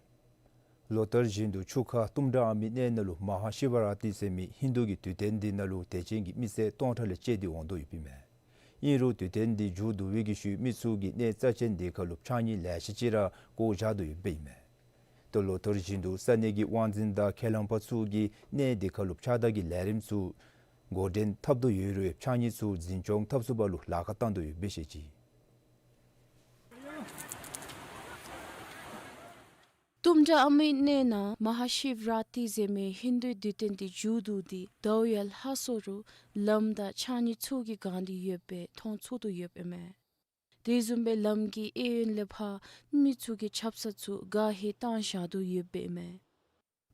ལོ་ལྟར་བཞིན་དུ་ཆུ་ཁ་གཏུམ་དྲག་ཨ་མི་གནས་ནང་ལུ་མ་ཧཱ་ཤི་ཝ་ར་ཏི་ཟེར་མི་ཧིན་དུ་གི་དུས་སྟོན་འདི་ནང་ལུ་དད་ཅན་གྱི་མི་སེར་སྟོང་ཕྲག་ལས་བཅད་དེ་འོང་དོ་ཡོདཔ་ཨིན་མས། ཨིན་རུང་དུས་སྟོན་འདི་མཇུག་བསྡུ་བའི་གི་ཤུལ་མི་ཚུ་གིས་གནས་རྩ་ཆེན་འདི་ཁར་ལུ་ཕྱགས་སྙིགས་ལེ་ཤ་ཅིག་ར་བཀོ་བཞག་དོ་ཡོདཔ་ཨིན་མས། ད་ལོ་ལྟར་བཞིན་དུ་ས་གནས་ཀྱི་དབང་འཛིན་དང་ཁས་བླངས་པ་ཚུ་གིས་གནས་འདི་ཁར་ལུ་ཕྱགས་བདར་གྱི་ལས་རིམ་ཚུ་འགོ་འདྲེན་འཐབ་དོ་ཡོད་རུང་ཕྱགས་སྙིགས་ཚུ་འཛིན་སྐྱོང་འཐབ་ཚུགས་པ་ལུ་ལཱ་ཁག་བཏང་དོ་ཡོདཔ་སྦེ་བཤད་ཅི། གཏུམ་དྲག་ཨ་མི་གནས་ནང་མ་ཧཱ་ཤི་ཝ་ར་ཏི་ཟེར་མི་ཧིན་དུའི་དུས་སྟོན་འདི་མཇུག་བསྡུ་སྟེ་ཟླཝ་ཡར་ལྷག་སོང་རུང་ལམ་དང་ཕྱགས་སྙིགས་ཚུ་གིས་གང་སྟེ་ཡོདཔ་སྦེ་མཐོང་ཚུགས་དོ་ཡོདཔ་ཨིན་མས། དེ་བཟུམ་སྦེ་ལམ་གྱི་གཡས་གཡོན་ལས་ཕར་མི་ཚུ་གིས་ཆབ་གསང་ཚུ་ག་ཧེ་བཏང་བཞག་དོ་ཡོདཔ་ཨིན་མས།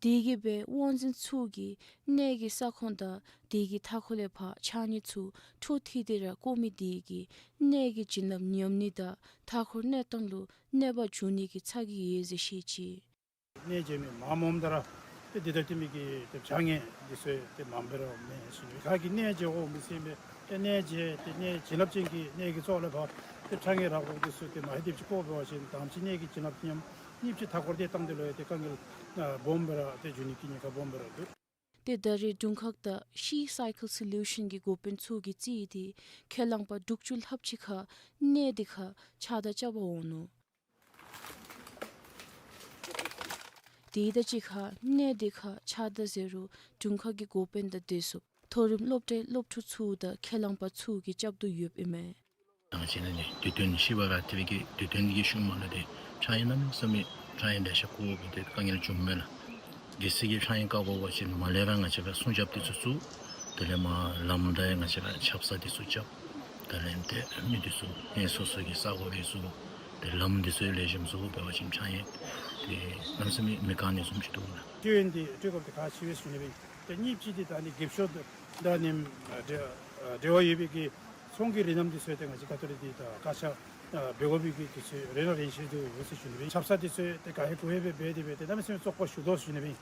དེ་གིས་སྦེ་དབང་འཛིན་ཚུ་གིས་གནས་ཀྱི་ས་ཁོངས་དང་དེ་གི་མཐའ་འཁོར་ལས་ཕར་ཕྱགས་སྙིགས་ཚུ་འཕྲོ་མཐུད་དེ་ར་བཀོ་མི་དེ་གིས་གནས་ཀྱི་བྱིན་རླབས་ཉམས་ནི་དང་མཐའ་འཁོར་གནས་སྟངས་ལུ་གནོད་པ་འབྱུང་ནི་གི་ཚ་གྱང་ཡོད་ཟེར་བཤད་ཅི། གནས་མཇལ་མི་མངམ་འོངམ་ད་ར་ཏེ་འདི་ལྟ་སྟེ་མི་གི་ཏེ་ཕྱགས་སྙིགས་འདི་ཚུ་ཏེ་མངམ་སྦེ་ར་མེད་ཟེར་ཞུ་ནི། ག་གིས་གནས་མཇལ་དགོ་མི་ཟེར་མི་ཏེ་གནས་མཇལ་ཏེ་གནས་བྱིན་རླབས་ཅན་གྱི་གནས་ཀྱི་ཕྱོགས་ལས་ཕར་ཏེ་ཕྱགས་སྙིགས་རགས་རྐུབ་འདི་ཚུ་ཏེ་མ་ཧེ་དེམ་ཅིག་བཀོ་འབད་བ་ཅིན་དང་པ་ཅིག་གནས་ཀྱི་བྱིན་རླབས་ཉམས། གཉིས་པ་ཅིག་མཐའ་འཁོར་ཏེ་བཏང་སྟེ་ལུ་ཡང་ཏེ་དཀའ་ངལ་སྦོམ་སྦེ་ར་ཏེ་འབྱུང་ནི་གི་ཉེན་ཁ་སྦོམ་སྦེ་ར་འདུག། ཏེ་ད་རེས་དྲུང་ཁག་དང་ཤི་སའི་ཀལ་སོ་ལུ་ཤཱན་གྱི་འགོ་དཔོན་ཚུ་གིས་རྩིས་ཏེ་ཁས་བླངས་པ་དྲུག་ཅུ་ལྷགཔ་ཅིག་ཁར་གནས་འདི་ཁར་ཕྱགས་བདར་རྐྱབ་པར་འོང་ནུག། དེ་དང་གཅིག་ཁར་གནས་འདི་ཁར་ཕྱགས་བདར་ཟེར་རུང་དྲུང་ཁག་གི་འགོ་དཔོན་དང་དེ་བཟུམ་མཐོ་རིམ་སློབ་གྲྭའི་སློབ་ཕྲུག་ཚུ་དང་ཁས་བླངས་པ་ཚུ་གིས་རྐྱབ་དོ་ཡོདཔ་ཨིན་མས། ད་ཅི་ནི་ནི་དུས་སྟོན་ཤི་ཝ་ར་ཏི་གི་དུས་སྟོན་གྱི་ཤུལ་མ་ལུ་ཏེ་ཕྱགས་སྙིགས་གནམ་མེད་ས་མེད་ཕྱགས་སྙིགས་ལེ་ཤ་བཀོ་སྦེ་ཏེ་དཀའ་ངལ་བྱུངམ་མས་ལགས། གལ་སྲིད་ཀྱི་ཕྱགས་སྙིགས་བཀག་དགོ་པ་ཅིན་མར་ལས་ར་ང་བཅས་ཀྱིས་སྲུང་སྐྱོབ་འདི་ཚུ་བཙུགས། དེ་ལས་མར་ལམ་དང་ང་བཅས་ཀྱིས་ཆབ་གསང་འདི་ཚུ་རྐྱབ། དེ་ལས་ཏེ་མི་འདི་ཚུ་ཡང་སོ་སོ་གི་ས་གོ་འདི་ཚུ་ཏེ་ལམ་འདི་ཚུ་ལེགས་ཤོམ་བཟོ་དགོ་པ་ཅིན་ཕྱགས་སྙིགས་ཏེ་གནམ་མེད་ས་མེད་མི་བཀག་ནི་བཟུམ་ཅིག་འདུག་ལགས། ཤེས་ཡོན་འདི་སྤྲོད་དགོཔ་འདི་ཁག་ཆེ་བས་ཟེར་ཞུ་ནི་སྦེ། ཏེ་གཉིས་པ་ཅིག་འདི་ད་ནི་རྒས་ཤོས་དང་ནི་འབྲེལ་འབྲེལ་བ་ཡོད་པའི་གི་ཚོང་གི་རིགས་རྣམས་འདི་ཚུ་ཏེ་ང་བཅས་ཁ་ཐུག་ལས་འདི་ད་བཀག་ཆ་འབད་དགོ་པའི་གི་དུས་ཚོད་རན་ར་རན་ཤེས་འདུག་ཟེར་ཞུ་ནི་སྦེ། ཆབ་གསང་འདི་ཚུ་ཏེ་ག་ཧེ་གོ་ཧེ་སྦེ་འབད་དེ་སྦེ་ཏེ་གནམ་མེད་ས་མེད་བཙོག་པ་ཞུགས་དོ་ཟེར་ཞུ་ནི་སྦེ།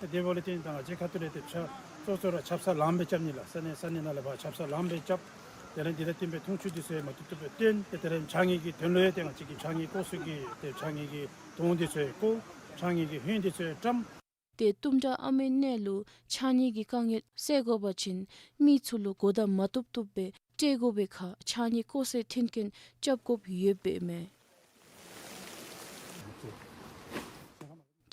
ཏེ་དེ་འབདཝ་ལས་བརྟེན་ད་ང་བཅས་ཁ་ཐུག་ལས་ཏེ་ཕྱགས་གཙོ་གཙོ་ར་ཆབ་གསང་ལངམ་སྦེ་རྐྱབ་ནི་ལགས། ས་གནས་ས་གནས་ནང་ལས་ཕར་ཆབ་གསང་ལངམ་སྦེ་རྐྱབ། དེ་ལས་འདི་ལུ་བརྟེན་སྦེ་འཐུང་ཆུ་འདི་ཚུ་ཡང་མ་བཏུབ་བཏུབ་སྦེ་བཏོན། ཏེ་དེ་ལས་ཕྱགས་སྙིགས་ཀྱི་དོན་ལུ་ཡང་ཏེ་ང་བཅས་ཀྱིས་ཕྱགས་སྙིགས་བཀོ་ས་གི་ཏེ་ཕྱགས་སྙིགས་ཀྱི་དོང་འདི་ཚུ་ཡང་བརྐོ། ཕྱགས་སྙིགས་ཀྱི་ཧོན་འདི་ཚུ་ཡང་བཀྲམ། ཏེ་གཏུམ་དྲག་ཨ་མི་གནས་ལུ་ཕྱགས་སྙིགས་ཀྱི་དཀའ་ངལ་སེལ་དགོ་པ་ཅིན་མི་ཚུ་ལུ་གོ་བརྡ་མ་བཏུབ་བཏུབ་སྦེ་སྤྲོད་དགོ་པའི་ཁར་ཕྱགས་སྙིགས་བཀོ་སའི་མཐུན་རྐྱེན་རྐྱབ་དགོཔ་ཡོདཔ་ཨིན་མས།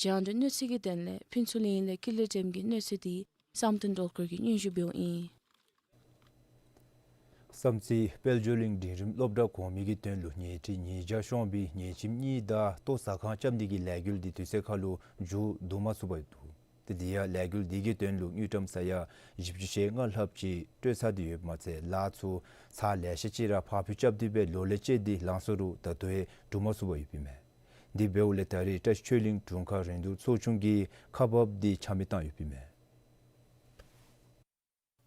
རྒྱང་བསྒྲགས་གནས་ཚུལ་གྱི་དོན་ལས་ཕུན་ཚོགས་གླིང་ལས་ཀུན་ལེགས་སྒྲོལམ་གྱི་གནས་ཚུལ་འདི་བསམ་གཏན་སྒྲོལ་དཀར་གྱིས་སྙན་ཞུ་འབདཝ་ཨིན། བསམ་རྩེ་དཔལ་འབྱོར་གླིང་འབྲིང་རིམ་སློབ་གྲྭ་གོང་མའི་གི་དོན་ལུ་ཉལ་ཁྲི་ཉིས་བརྒྱ་ཤོང་བའི་ཉལ་ཁྱིམ་གཉིས་དང་ལྟོ་ཟ་ཁང་རྐྱབ་ནི་གི་ལས་འགུལ་འདི་དུས་ཚོད་ཁར་ལུ་མཇུག་བསྡུ་མ་ཚུགས་པར་འདུག། ཏེ་དེ་ཡང་ལས་འགུལ་འདི་གི་དོན་ལུ་དངུལ་ཀྲམ་ས་ཡ་བཞི་བཅུ་ཞེ་ལྔ་ལྷགཔ་ཅིག་སྤྲོད་ཚར་ཏེ་ཡོདཔ་མ་ཚད་ལཱ་ཚུ་ཚར་ལེ་ཤ་ཅིག་ར་ཕར་འཕུལ་རྐྱབ་སྟེ་སྦེ་ལོ་ལས་བཅད་དེ་ལང་སོང་རུང་ད་ལྟོ་ཡང་གྲུབ་མ་ཚུགས་པར་ཡོདཔ་ཨིན་མས། དེ་འབདཝ་ལས་ད་རེས་བཀྲ་ཤིས་ཆོས་གླིང་དྲུང་ཁག་རིན་བསྡུར་ཚོགས་ཆུང་གིས་ཁ་འབབ་འདི་ཆ་མེད་བཏང་ཡོདཔ་ཨིན་མས།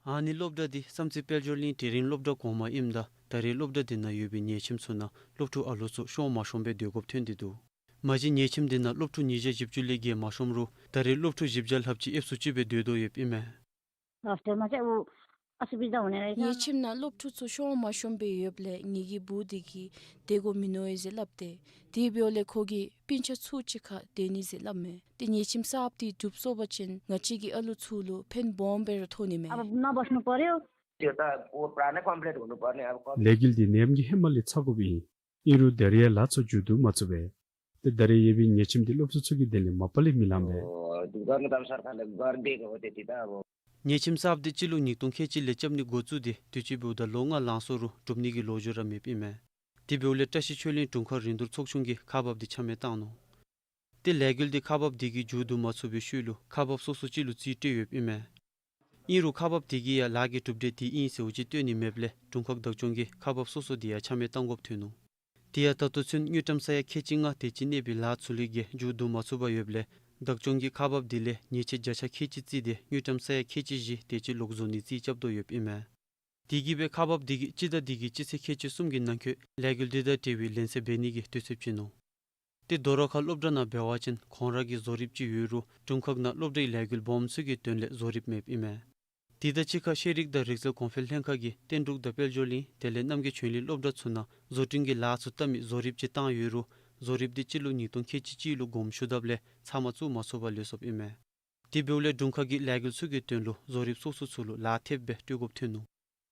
ཨ་ནི་སློབ་གྲྭ་འདི་བསམ་རྩེ་དཔལ་འབྱོར་གླིང་འབྲིང་རིམ་སློབ་གྲྭ་གོང་མ་ཨིནམ་ད་ད་རེས་སློབ་གྲྭ་འདི་ནང་ཡོད་པའི་ཉལ་ཁྱིམ་ཚུ་ནང་སློབ་ཕྲུག་ཨ་ལོ་ཚུ་ཤོང་མ་ཤོང་སྦེ་སྡོད་དགོཔ་ཐོན་ཏེ་འདུག། མ་གཞི་ཉལ་ཁྱིམ་འདི་ནང་སློབ་ཕྲུག་ཉིས་བརྒྱ་བཞི་བཅུ་ལས་བརྒལ་མ་ཤོངམ་རུང་ད་རེས་སློབ་ཕྲུག་བཞི་བརྒྱ་ལྷགཔ་ཅིག་ཨེབ་སུ་ཅིག་སྦེ་སྡོད་དོ་ཡོདཔ་ཨིན་མས། ཉལ་ཁྱིམ་ནང་སློབ་ཕྲུག་ཚུ་ཤོང་མ་ཤོངམ་སྦེ་ཡོདཔ་ལས་ངེ་གི་བུ་འདི་གིས་སྡོད་དགོ་མི་མནོ་ཡི་ཟེར་སླབ་སྟེ། དེ་འབདཝ་ལས་ཁོ་གིས་སྤུན་ཆ་ཚུ་གཅིག་ཁར་སྡོད་ནི་ཟེར་སླབ་མས། ཏེ་ཉལ་ཁྱིམ་གསརཔ་འདི་གྲུབ་སོང་པ་ཅིན་ང་བཅས་ཀྱི་ཨ་ལུ་ཚུ་ལུ་ཕན་སྦོམ་སྦེ་ར་ཐོགས་ནི་མས། ལས་འགུལ་འདི་ནད་ཡམས་ཀྱི་ཧེ་མ་ལས་ཚ་དགོཔ་ཨིན། ཨིན་རུང་ད་རེས་ཡང་ལཱ་ཚུ་མཇུག་བསྡུ་མ་ཚུགས་པས། ཏེ་ད་རེས་ཡོད་པའི་ཉལ་ཁྱིམ་འདི་སློབ་ཕྲུག་ཚུ་གི་དོན་ལས་མ་པ་ལས་མི་ལང་པས། ཉལ་ཁྱིམ་གསརཔ་འདི་སྤྱི་ལོ་ཉིས་སྟོང་ཁལ་གཅིག་ལས་རྐྱབ་ནི་འགོ་བཙུགས་ཏེ་དུས་ཅི་འབདཝ་ད་ལོ་ལྔ་ལང་སོང་རུང་གྲུབ་ནི་གི་ལོ་རྒྱུས་ར་མེདཔ་ཨིན་མས། དེ་འབདཝ་ལས་བཀྲ་ཤིས་ཆོས་གླིང་དྲུང་ཁག་རིན་བསྡུར་ཚོགས་ཆུང་གིས་ཁག་འབགཔ་འདི་ཆ་མེད་བཏང་ནུག། ཏེ་ལས་འགུལ་འདི་ཁག་འབགཔ་འདི་གིས་མཇུག་བསྡུ་མ་ཚུགས་པའི་ཤུལ་ལུ་ཁག་འབགཔ་སོ་སོ་ཅིག་ལུ་རྩིས་སྤྲོད་ཡོདཔ་ཨིན་མས། ཨིན་རུང་ཁག་འབགཔ་དེ་གིས་ཡང་ལཱ་གི་གྲུབ་འབྲས་དེ་ཨིན་ཟེར་བ་ཅིན་སྟོན་ནི་མེདཔ་ལས་དྲུང་ཁག་བདག་སྐྱོང་གིས་ཁག་འབགཔ་སོ་སོ་དེ་ཡང་ཆ་མེད་བཏང་དགོཔ་ཐོན་ནུག། དེ་ཡང་ད་ལྟོ་ཚུན་དངུལ་ཀྲམ་ས་ཡ་ཁལ་གཅིག་ལྔ་དེ་ཅིག་གནས་པའི་ལཱ་ཚུ་ལས་བརྒལ་མཇུག་བསྡུ་མ་ཚུགས་པར་ཡོདཔ་ལས་བདག་སྐྱོང་གིས་ཁག་འབགཔ་དེ་ལས་ཉེས་ཆད་བརྒྱ་ཆ་ཁལ་གཅིག་བརྩིས་ཏེ་དངུལ་ཀྲམ་ས་ཡ་ཁལ་གཅིག་བཞི་དེ་ཅིག་ལོག་བཟོ་ནི་རྩིས་རྐྱབ་དོ་ཡོདཔ་ཨིན་མས། དེ་གིས་སྦེ་ཁག་འབགཔ་དེ་གིས་སྤྱི་ཟླ་འདི་གི་སྤྱི་ཚེས་ཁལ་གཅིག་གསུམ་གྱི་ནང་འཁོད་ལས་འགུལ་དེ་དང་འབྲེལ་བའི་ལན་གསལ་འབད་ནི་གི་དུས་ཚོད་བྱིན་ནུག། ཏེ་དོ་རུང་ཁ་སློབ་གྲྭ་ནང་འབད་བ་ཅིན་ཁོང་ར་གི་བཟོ་རིགཔ་ཅིག་ཡོད་རུང་དྲུང་ཁག་ནང་སློབ་གྲྭའི་ལས་འགུལ་སྦོམ་ཚུ་གི་དོན་ལས་བཟོ་རིགཔ་མེདཔ་ཨིན་མས། དེ་དང་གཅིག་ཁར་ཤེས་རིག་དང་རིག་རྩལ་གོང་འཕེལ་ལྷན་ཁག་གིས་བསྟན་འབྲུག་དང་དཔལ་འབྱོར་གླིང་དེ་ལས་རྣམ་རྒྱལ་ཆོས་གླིང་སློབ་གྲྭ་ཚུ་ནང་བཟོ་སྐྲུན་གྱི་ལཱ་ཚུ་བལྟ་མི་བཟོ་རིགཔ་ཅིག་བཏང་ཡོད་རུང་བཟོ་རིགཔ་དེ་སྤྱི་ལོ་ཉིས་སྟོང་ཁལ་གཅིག་གཅིག་ལུ་དགོངསམ་ཞུ་དཔ་ལས་ཚབ་མ་བཙུགས་མ་ཚུགས་པར་ལུས་སོཔ་ཨིན་མས། དེ་འབདཝ་ལས་དྲུང་ཁག་གིས་ལས་འགུལ་ཚུ་གི་དོན་ལུ་བཟོ་རིགཔ་སོ་སོ་ཚུ་ལུ་ལཱ་ཐེབས་སྦེ་སྤྲོད་དགོཔ་ཐོན་ནུག།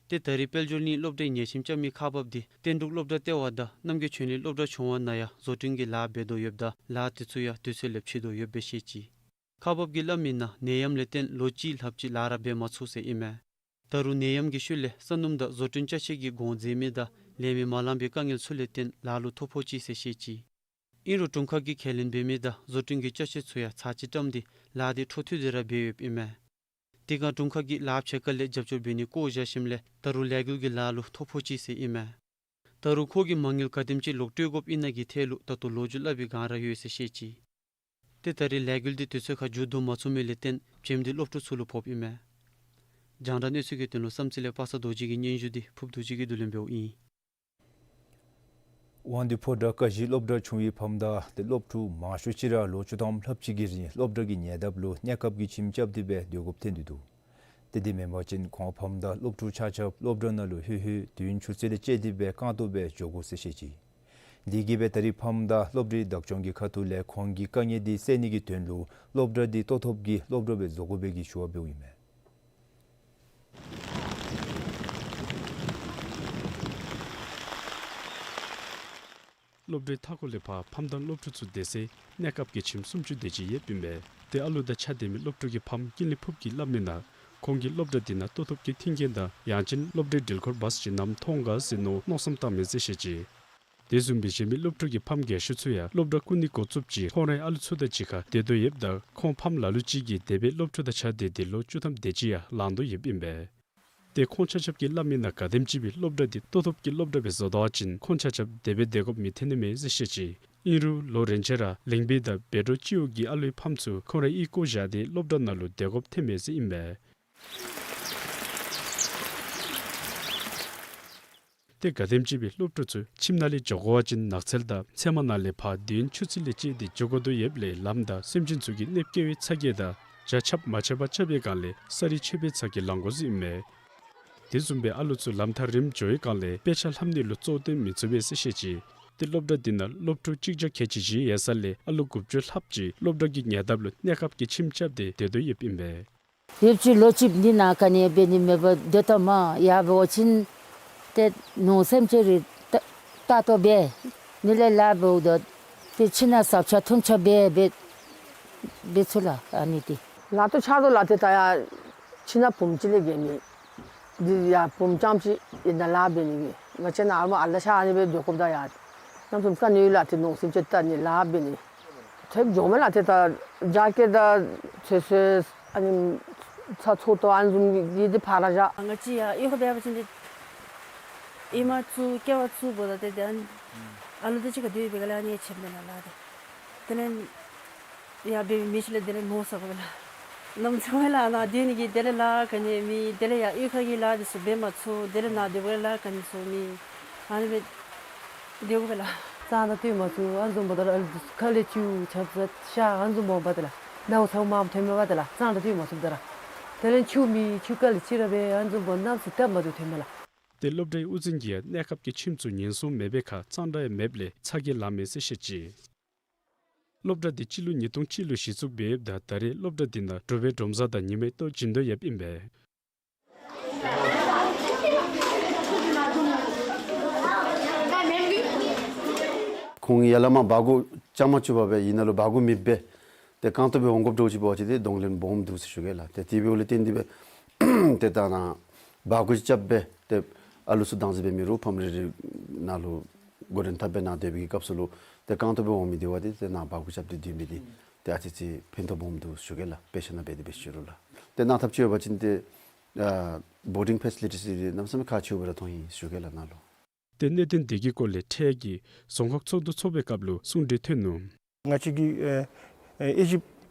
ཏེ་ད་རེས་དཔལ་འབྱོར་གླིང་སློབ་གྲྭའི་ཉལ་ཁྱིམ་རྐྱབ་མི་ཁག་འབགཔ་དེ་བསྟན་འབྲུག་སློབ་གྲྭ་ལྟེ་བ་དང་རྣམ་རྒྱལ་ཆོས་གླིང་སློབ་གྲྭ་ཆུང་བ་ནང་ཡང་བཟོ་སྐྲུན་གྱི་ལཱ་འབད་དོ་ཡོདཔ་ད་ལཱ་དེ་ཚུ་ཡང་དུས་ཚོད་ལས་ཕྱི་དོ་ཡོདཔ་སྦེ་བཤད་ཅི། ཁག་འབགཔ་གིས་སླབ་མིའི་ནང་ནད་ཡམས་ལས་བརྟེན་ལོ་གཅིག་ལྷགཔ་ཅིག་ལཱ་ར་འབད་མ་ཚུགས་ཟེར་ཨིན་མས། ད་རུང་ནད་ཡམས་ཀྱི་ཤུལ་ལས་ས་སྣུམ་དང་བཟོ་སྐྲུན་ཅ་ཆས་ཀྱི་གོང་འཛེམ་མི་དང་ལེན་མི་མ་ལང་པའི་དཀའ་ངལ་ཚུ་ལས་བརྟེན་ལཱ་ལུ་ཐོ་ཕོག་ཅི་ཟེར་བཤད་ཅི། ཨིན་རུང་དྲུང་ཁག་གིས་ཁས་ལེན་འབད་མི་དང་བཟོ་སྐྲུན་གྱི་ཅ་ཆས་ཚུ་ཡང་ཚར་གཅིག་བཀྲམ་སྟེ་ལཱ་དེ་འཕྲོ་མཐུད་དེ་ར་འབད་ཡོདཔ་ཨིན་མས། དེ་སྒང་དྲུང་ཁག་གིས་ལཱ་ཕྱེད་ཀ་ལས་རྒྱབ་སྐྱོར་འབད་ནི་བཀོ་བཞག་ཞིནམ་ལས་ད་རུང་ལས་འགུལ་གྱི་ལཱ་ལུ་ཐོ་ཕོག་ཅི་ཟེར་ཨིན་མས། ད་རུང་ཁོ་གིས་མ་དངུལ་ག་དེམ་ཅིག་ལོག་སྤྲོད་དགོཔ་ཨིན་ན་གི་ཐད་ལུ་ད་ལྟོ་ལོ་རྒྱུས་སླབ་པའི་སྒང་ར་ཡོད་ཟེར་བཤད་ཅི། ཏེ་ད་རེས་ལས་འགུལ་འདི་དུས་ཚོད་ཁར་མཇུག་བསྡུ་མ་ཚུགས་མི་ལས་བརྟེན་བྱེམ་འདི་སློབ་ཕྲུག་ཚུ་ལུ་ཕོགཔ་ཨིན་མས། རྒྱང་བསྒྲགས་གནས་ཚུལ་གྱི་དོན་ལུ་བསམ་རྩེ་ལས་པ་སངས་རྡོ་རྗེ་གི་སྙན་ཞུ་འདི་ཕུབ་རྡོ་རྗེ་གིས་བསྡུ་ལེན་འབདཝ་ཨིན། དབང་འདུས་ཕོ་བྲང་ཀ་བཞི་སློབ་གྲྭ་ཆུང་བའི་ཕམ་དང་ཏེ་སློབ་ཕྲུག་མང་ཤོས་ཅིག་ར་ལོ་བཅུ་ཐམ་ལྷགཔ་ཅིག་གི་རིང་སློབ་གྲྭ་གི་ཉེ་འདབས་ལུ་གནས་སྐབས་ཀྱི་ཁྱིམ་རྐྱབ་སྟེ་སྦེ་སྡོད་དགོཔ་ཐོན་ཏེ་འདུག། ཏེ་དེ་མེན་པ་ཅིན་ཁོང་ཕམ་དང་སློབ་ཕྲུག་ཆ་ཁྱབ་སློབ་གྲྭ་ནང་ལུ་ལྷོད་ལྷོད་དུས་ཡུན་ཆུ་ཚོད་ལས་བཅད་དེ་སྦེ་རྐང་སྟོང་སྦེ་འགྱོ་དགོ་ཟེར་བཤད་ཅི། དེ་གིས་སྦེ་ད་རེས་ཕམ་དང་སློབ་གྲྭའི་བདག་སྐྱོང་གི་ཁ་ཐུག་ལས་ཁོང་གི་དཀའ་ངལ་འདི་སེལ་ནི་གི་དོན་ལུ་སློབ་གྲྭ་འདི་ལྟོ་ཐོབ་ཀྱི་སློབ་གྲྭ་སྦེ་བཟོ་དགོ་པའི་གི་ཞུ་བ་འབདཝ་ཨིན་མས། སློབ་གྲྭའི་མཐའ་འཁོར་ལས་ཕར་ཕམ་དང་སློབ་ཕྲུག་ཚུ་སྡོད་སའི་གནས་སྐབས་ཀྱི་ཁྱིམ་སུམ་ཅུ་དེ་ཅིག་ཡོདཔ་ཨིན་པས། ཏེ་ཨ་ལུ་དང་ཆ་སྡོད་མི་སློབ་ཕྲུག་གི་ཕམ་ཀུན་ལེགས་ཕུབ་ཀྱིས་སླབ་མིའི་ནང་ཁོང་གིས་སློབ་གྲྭ་འདི་ནང་ལྟོ་ཐོབ་ཀྱི་མཐུན་རྐྱེན་དང་ཡང་ཅིན་སློབ་གྲྭའི་འགྲུལ་འཁོར་བཱསི་ཅིག་ནམ་མཐོང་ག་ཟེར་མནོ་མནོ་བསམ་བཏང་མས་ཟེར་བཤད་ཅི། དེ་བཟུམ་སྦེ་གཞན་མི་སློབ་ཕྲུག་གི་ཕམ་རྒས་ཤོས་ཚུ་ཡང་སློབ་གྲྭ་ཀུན་ནི་འགོ་བཙུགསཔ་ཅིག་ཁོང་རའི་ཨ་ལུ་ཚུ་དང་གཅིག་ཁར་སྡོད་དོ་ཡོདཔ་ད་ཁོང་ཕམ་ལ་ལུ་ཅིག་གིས་དེ་སྦེ་སློབ་ཕྲུག་དང་གཅིག་ཁར་སྡོད་དེ་ལོ་བཅུ་ཐམ་དེ་ཅིག་ཡང་ལང་དོ་ཡོདཔ་ཨིན་པས། ཏེ་ཁོང་ཆ་ཁྱབ་ཀྱིས་སླབ་མིའི་ནང་ག་དེམ་ཅིག་སྦེ་སློབ་གྲྭ་འདི་ལྟོ་ཐོབ་ཀྱི་སློབ་གྲྭ་སྦེ་བཟོ་ད་པ་ཅིན་ཁོང་ཆ་ཁྱབ་དེ་སྦེ་སྡོད་དགོཔ་མི་འཐོན་ནི་མས་ཟེར་བཤད་ཅི། ཨིན་རུང་ལོ་རེ་ཆད་ར་གླིང་པའི་དང་བཻ་ཌཱུར་སྤྱི་འོག་གི་ཨ་ལུའི་ཕམ་ཚུ་ཁོང་རའི་གཡུས་བཀོ་བཞག་སྟེ་སློབ་གྲྭ་ནང་ལུ་སྡོད་དགོཔ་ཐོན་མས་ཟེར་ཨིན་པས། ཏེ་ག་དེམ་ཅིག་སྦེ་སློབ་ཕྲུག་ཚུ་ཁྱིམ་ནང་ལས་འགྱོ་དགོ་པ་ཅིན་ནགས་ཚལ་དང་ཚལ་མ་ནང་ལས་ཕར་དུས་ཡུན་ཆུ་ཚོད་ལས་བཅད་དེ་འགྱོ་དགོ་དོ་ཡོདཔ་ལས་ལམ་དང་སེམས་ཅན་ཚུ་གི་གནོདཔ་བཀལ་བའི་ཚ་གྱང་དང་བྱ་ཆབ་མ་ཆབ་པར་རྐྱབ་པའི་སྒང་ལས་ས་རུད་ཆད་པའི་ཚ་གྱང་ལང་དགོ་ཟེར་ཨིན་མས། དེ་བཟུམ་སྦེ་ཨ་ལུ་ཚུ་ལམ་ཐག་རིངམོ་འགྱོ་བའི་སྒང་ལས་དཔེ་ཆ་ལྷབ་ནི་ལུ་གཙོ་བོ་བཏོན་མི་ཚུགས་པས་ཟེར་བཤད་ཅི། ཏེ་སློབ་གྲྭ་འདི་ནང་སློབ་ཕྲུག་གཅིག་བརྒྱ་ཁལ་གཅིག་བཞི་ཡོད་ས་ལས་ཨ་ལུ་དགུ་བཅུ་ལྷགཔ་ཅིག་སློབ་གྲྭ་གི་ཉེ་འདབས་ལུ་གནས་སྐབས་ཀྱི་ཁྱིམ་རྐྱབ་སྟེ་སྡོད་དོ་ཡོདཔ་ཨིན་པས། ཡོདཔ་ཅིག་ལོ་གཅིག་འདི་ནང་ག་ནི་འབད་ནི་མེད་པར་སྡོད་དོ་མས། ཡར་འབད་བ་ཅིན་ཏེ་ནོར་སེམས་ཅན་རེ་ལྟ་ལྟ་ལྟོ་འབད་ནི་ལས་ལཱ་འབདཝ་ད་ཏེ་ཁྱིམ་ནང་ཟབ་ཆ་ཐུམ་ཆ་འབད་འབད་འབད་ཚུགས་ལགས། ཨ་ནི་འདི་ལཱ་ཐོག་ཆགས་དོ་ལགས། ཏེ་ད་ཡར་ཁྱིམ་ནང་བུམོ་ཅིག་ལས་བརྒལ་མེད། འདི་ཡར་བུམོ་རྐྱངམ་ཅིག་ཨིན་ན་ལཱ་འབད་ནི་གི་ང་བཅས་ནཱ་ཨ་མ་ཨ་ལ་ཆ་ཨ་ནི་སྦེ་སྡོད་དགོཔ་ད་ཡར་གནམ་མེད་ས་མེད་དཀའ་ངལ་ཡོད་ལགས། ཏེ་ནོར་སེམས་ཅན་ལྟ་ནི་ལཱ་འབད་ནི་ཐེབས་འགྱོ་མས་ལགས། ཏེ་ད་རྒྱ་སྐྱེད་དང་ཚོད་བསྲེ་ཨ་ནི་ཚྭ་ཚུ་ཏོ་ཨ་ནི་བཟུམ་གྱི་འདི་ཕར་བཞག། ང་བཅས་ཡར་གཡུས་ཁར་འབད་བ་ཅིན་འདི་ཨེ་མ་ཚུ་སྐྱེ་བ་ཚུ་འབདཝ་ད་ཏེ་ཨ་ནི་ཨ་ལུ་དང་གཅིག་ཁར་སྡོད་པའི་སྒང་ལས་ཨ་ནི་ཁྱིམ་འདི་ནང་ལཱ་འདི་དེ་ལས་ཡར་འབད་མི་ཅིག་ལས་དེ་ལས་མནོ་ས་གོ་ལགས། ནམ་ཚུན་ལཱ་ནཱ་སྡོད་ནི་གི་དེ་ལས་ལཱ་ག་ནི་མེད། དེ་ལས་ཡར་གཡུས་ཁ་གི་ལཱ་འདི་ཚུ་འབད་མ་ཚུགས། དེ་ལས་ནཱ་སྡོད་པའི་སྒང་ལས་ལཱ་ག་ནི་ཚུ་མེད། ཨ་ནི་སྦེ་སྡོད་དགོ་པས་ལགས། གཙང་སྦྲ་སྟོན་མ་ཚུགས། ཨ་ནི་བཟུམ་འབདཝ་ད་ར་ཨ་ལུ་ཁ་ལས་ཆུ་ཆབ་ས་ཤ་ཨ་ནི་བཟུམ་འབདཝ་ད་ལགས་ནཝ་ཚཝ་མངམ་ཐོན་མས་པ་ད་ལགས། གཙང་སྦྲ་སྟོན་མ་ཚུགསཔ་ད་ར། དེ་ལས་ཆུ་མེད། ཆུ་ཁ་ལས་ཅིག་ར་སྦེ་ཨ་ནི་བཟུམ་འབདཝ་གནམ་སེར་བཏབ་མ་ཚུགས་ཐོན་མས་ལགས། ཏེ་སློབ་གྲྭའི་དབུ་འཛིན་གྱིས་ཡང་གནས་སྐབས་ཀྱི་ཁྱིམ་ཚུ་ཉེན་སྲུང་མེད་པའི་ཁར་གཙང་སྦྲ་ཡང་མེདཔ་ལས་ཚ་གྱང་ལངས་མས་ཟེར་བཤད་ཅི། སློབ་གྲྭ་འདི་སྤྱི་ལོ་ཉིས་སྟོང་གཅིག་ལུ་གཞི་བཙུགས་འབད་ཡོདཔ་ད་ད་རེས་སློབ་གྲྭ་འདི་ནང་དྲོ་པའི་སྒྲོམ་བཟའ་དང་ཉི་མའི་ལྟོ་བྱིན་དོ་ཡོདཔ་ཨིན་པས། ཁོང་ཡར་ལས་མར་སྦ་སྒོར་རྐྱབ་མ་བཅུག་པར་སྦེ་ཨིན་ན་ལུ་སྦ་སྒོར་མེདཔ་སྦེ་ཏེ་རྐང་སྟོང་སྦེ་འོང་དགོཔ་འདྲཝ་ཅིག་འབད་བ་ཅིན་ཏེ་གདོང་ལེན་སྦོམ་འདུག་ཟེར་ཞུ་གེ་ལགས། ཏེ་དེ་འབདཝ་ལས་བརྟེན་ཏེ་སྦེ་ཏེ་ད་ནཱ་སྦ་སྒོར་རྐྱབ་སྦེ་ཏེ་ཨ་ལུ་ཚུ་བདག་འཛིན་འབད་མི་རུང་ཕམ་རེ་རེ་ནང་ལུ་འགོ་འདྲེན་འཐབ་སྦེ་ནཱ་སྡོད་པའི་གི་སྐབས་སུ་ལུ་ཏེ་རྐང་སྟོང་སྦེ་འོང་མི་དེ་བ་ཏེ་ཏེ་ནཱ་སྦ་སྒོར་རྐྱབ་སྟེ་སྡོད་མི་དེ་ཏེ་ཨ་ཙི་ཅིག་ཕན་ཐོགས་སྦོམ་འདུག་ཞུ་གེ་ལགས། དཔེ་ཆ་ནང་འབད་དེ་སྦེ་ཞུ་རུང་ལགས། ཏེ་གནང་ཐབས་ཅིག་ཡོད་པ་ཅིན་ཏེ་ཨ་བོར་ཌིང་ཕེ་སི་ལི་ཊིས་འདི་གནམ་མེད་ས་མེད་ཁག་ཆེཝ་སྦེ་ར་མཐོང་ཡི་ཞུ་གེ་ལགས་ནཱ་ལུ། ཏེ་གནད་དོན་དེ་གི་སྐོར་ལས་འཕྲལ་གྱི་རྫོང་ཁག་ཚོགས་འདུ་ཚོགས་པའི་སྐབས་ལུ་གསུང་གྲོས་ཐོན་ནུག། ང་བཅས་ཀྱིས་ཨེ་ཨེ་དབྱེ་ཞིབ་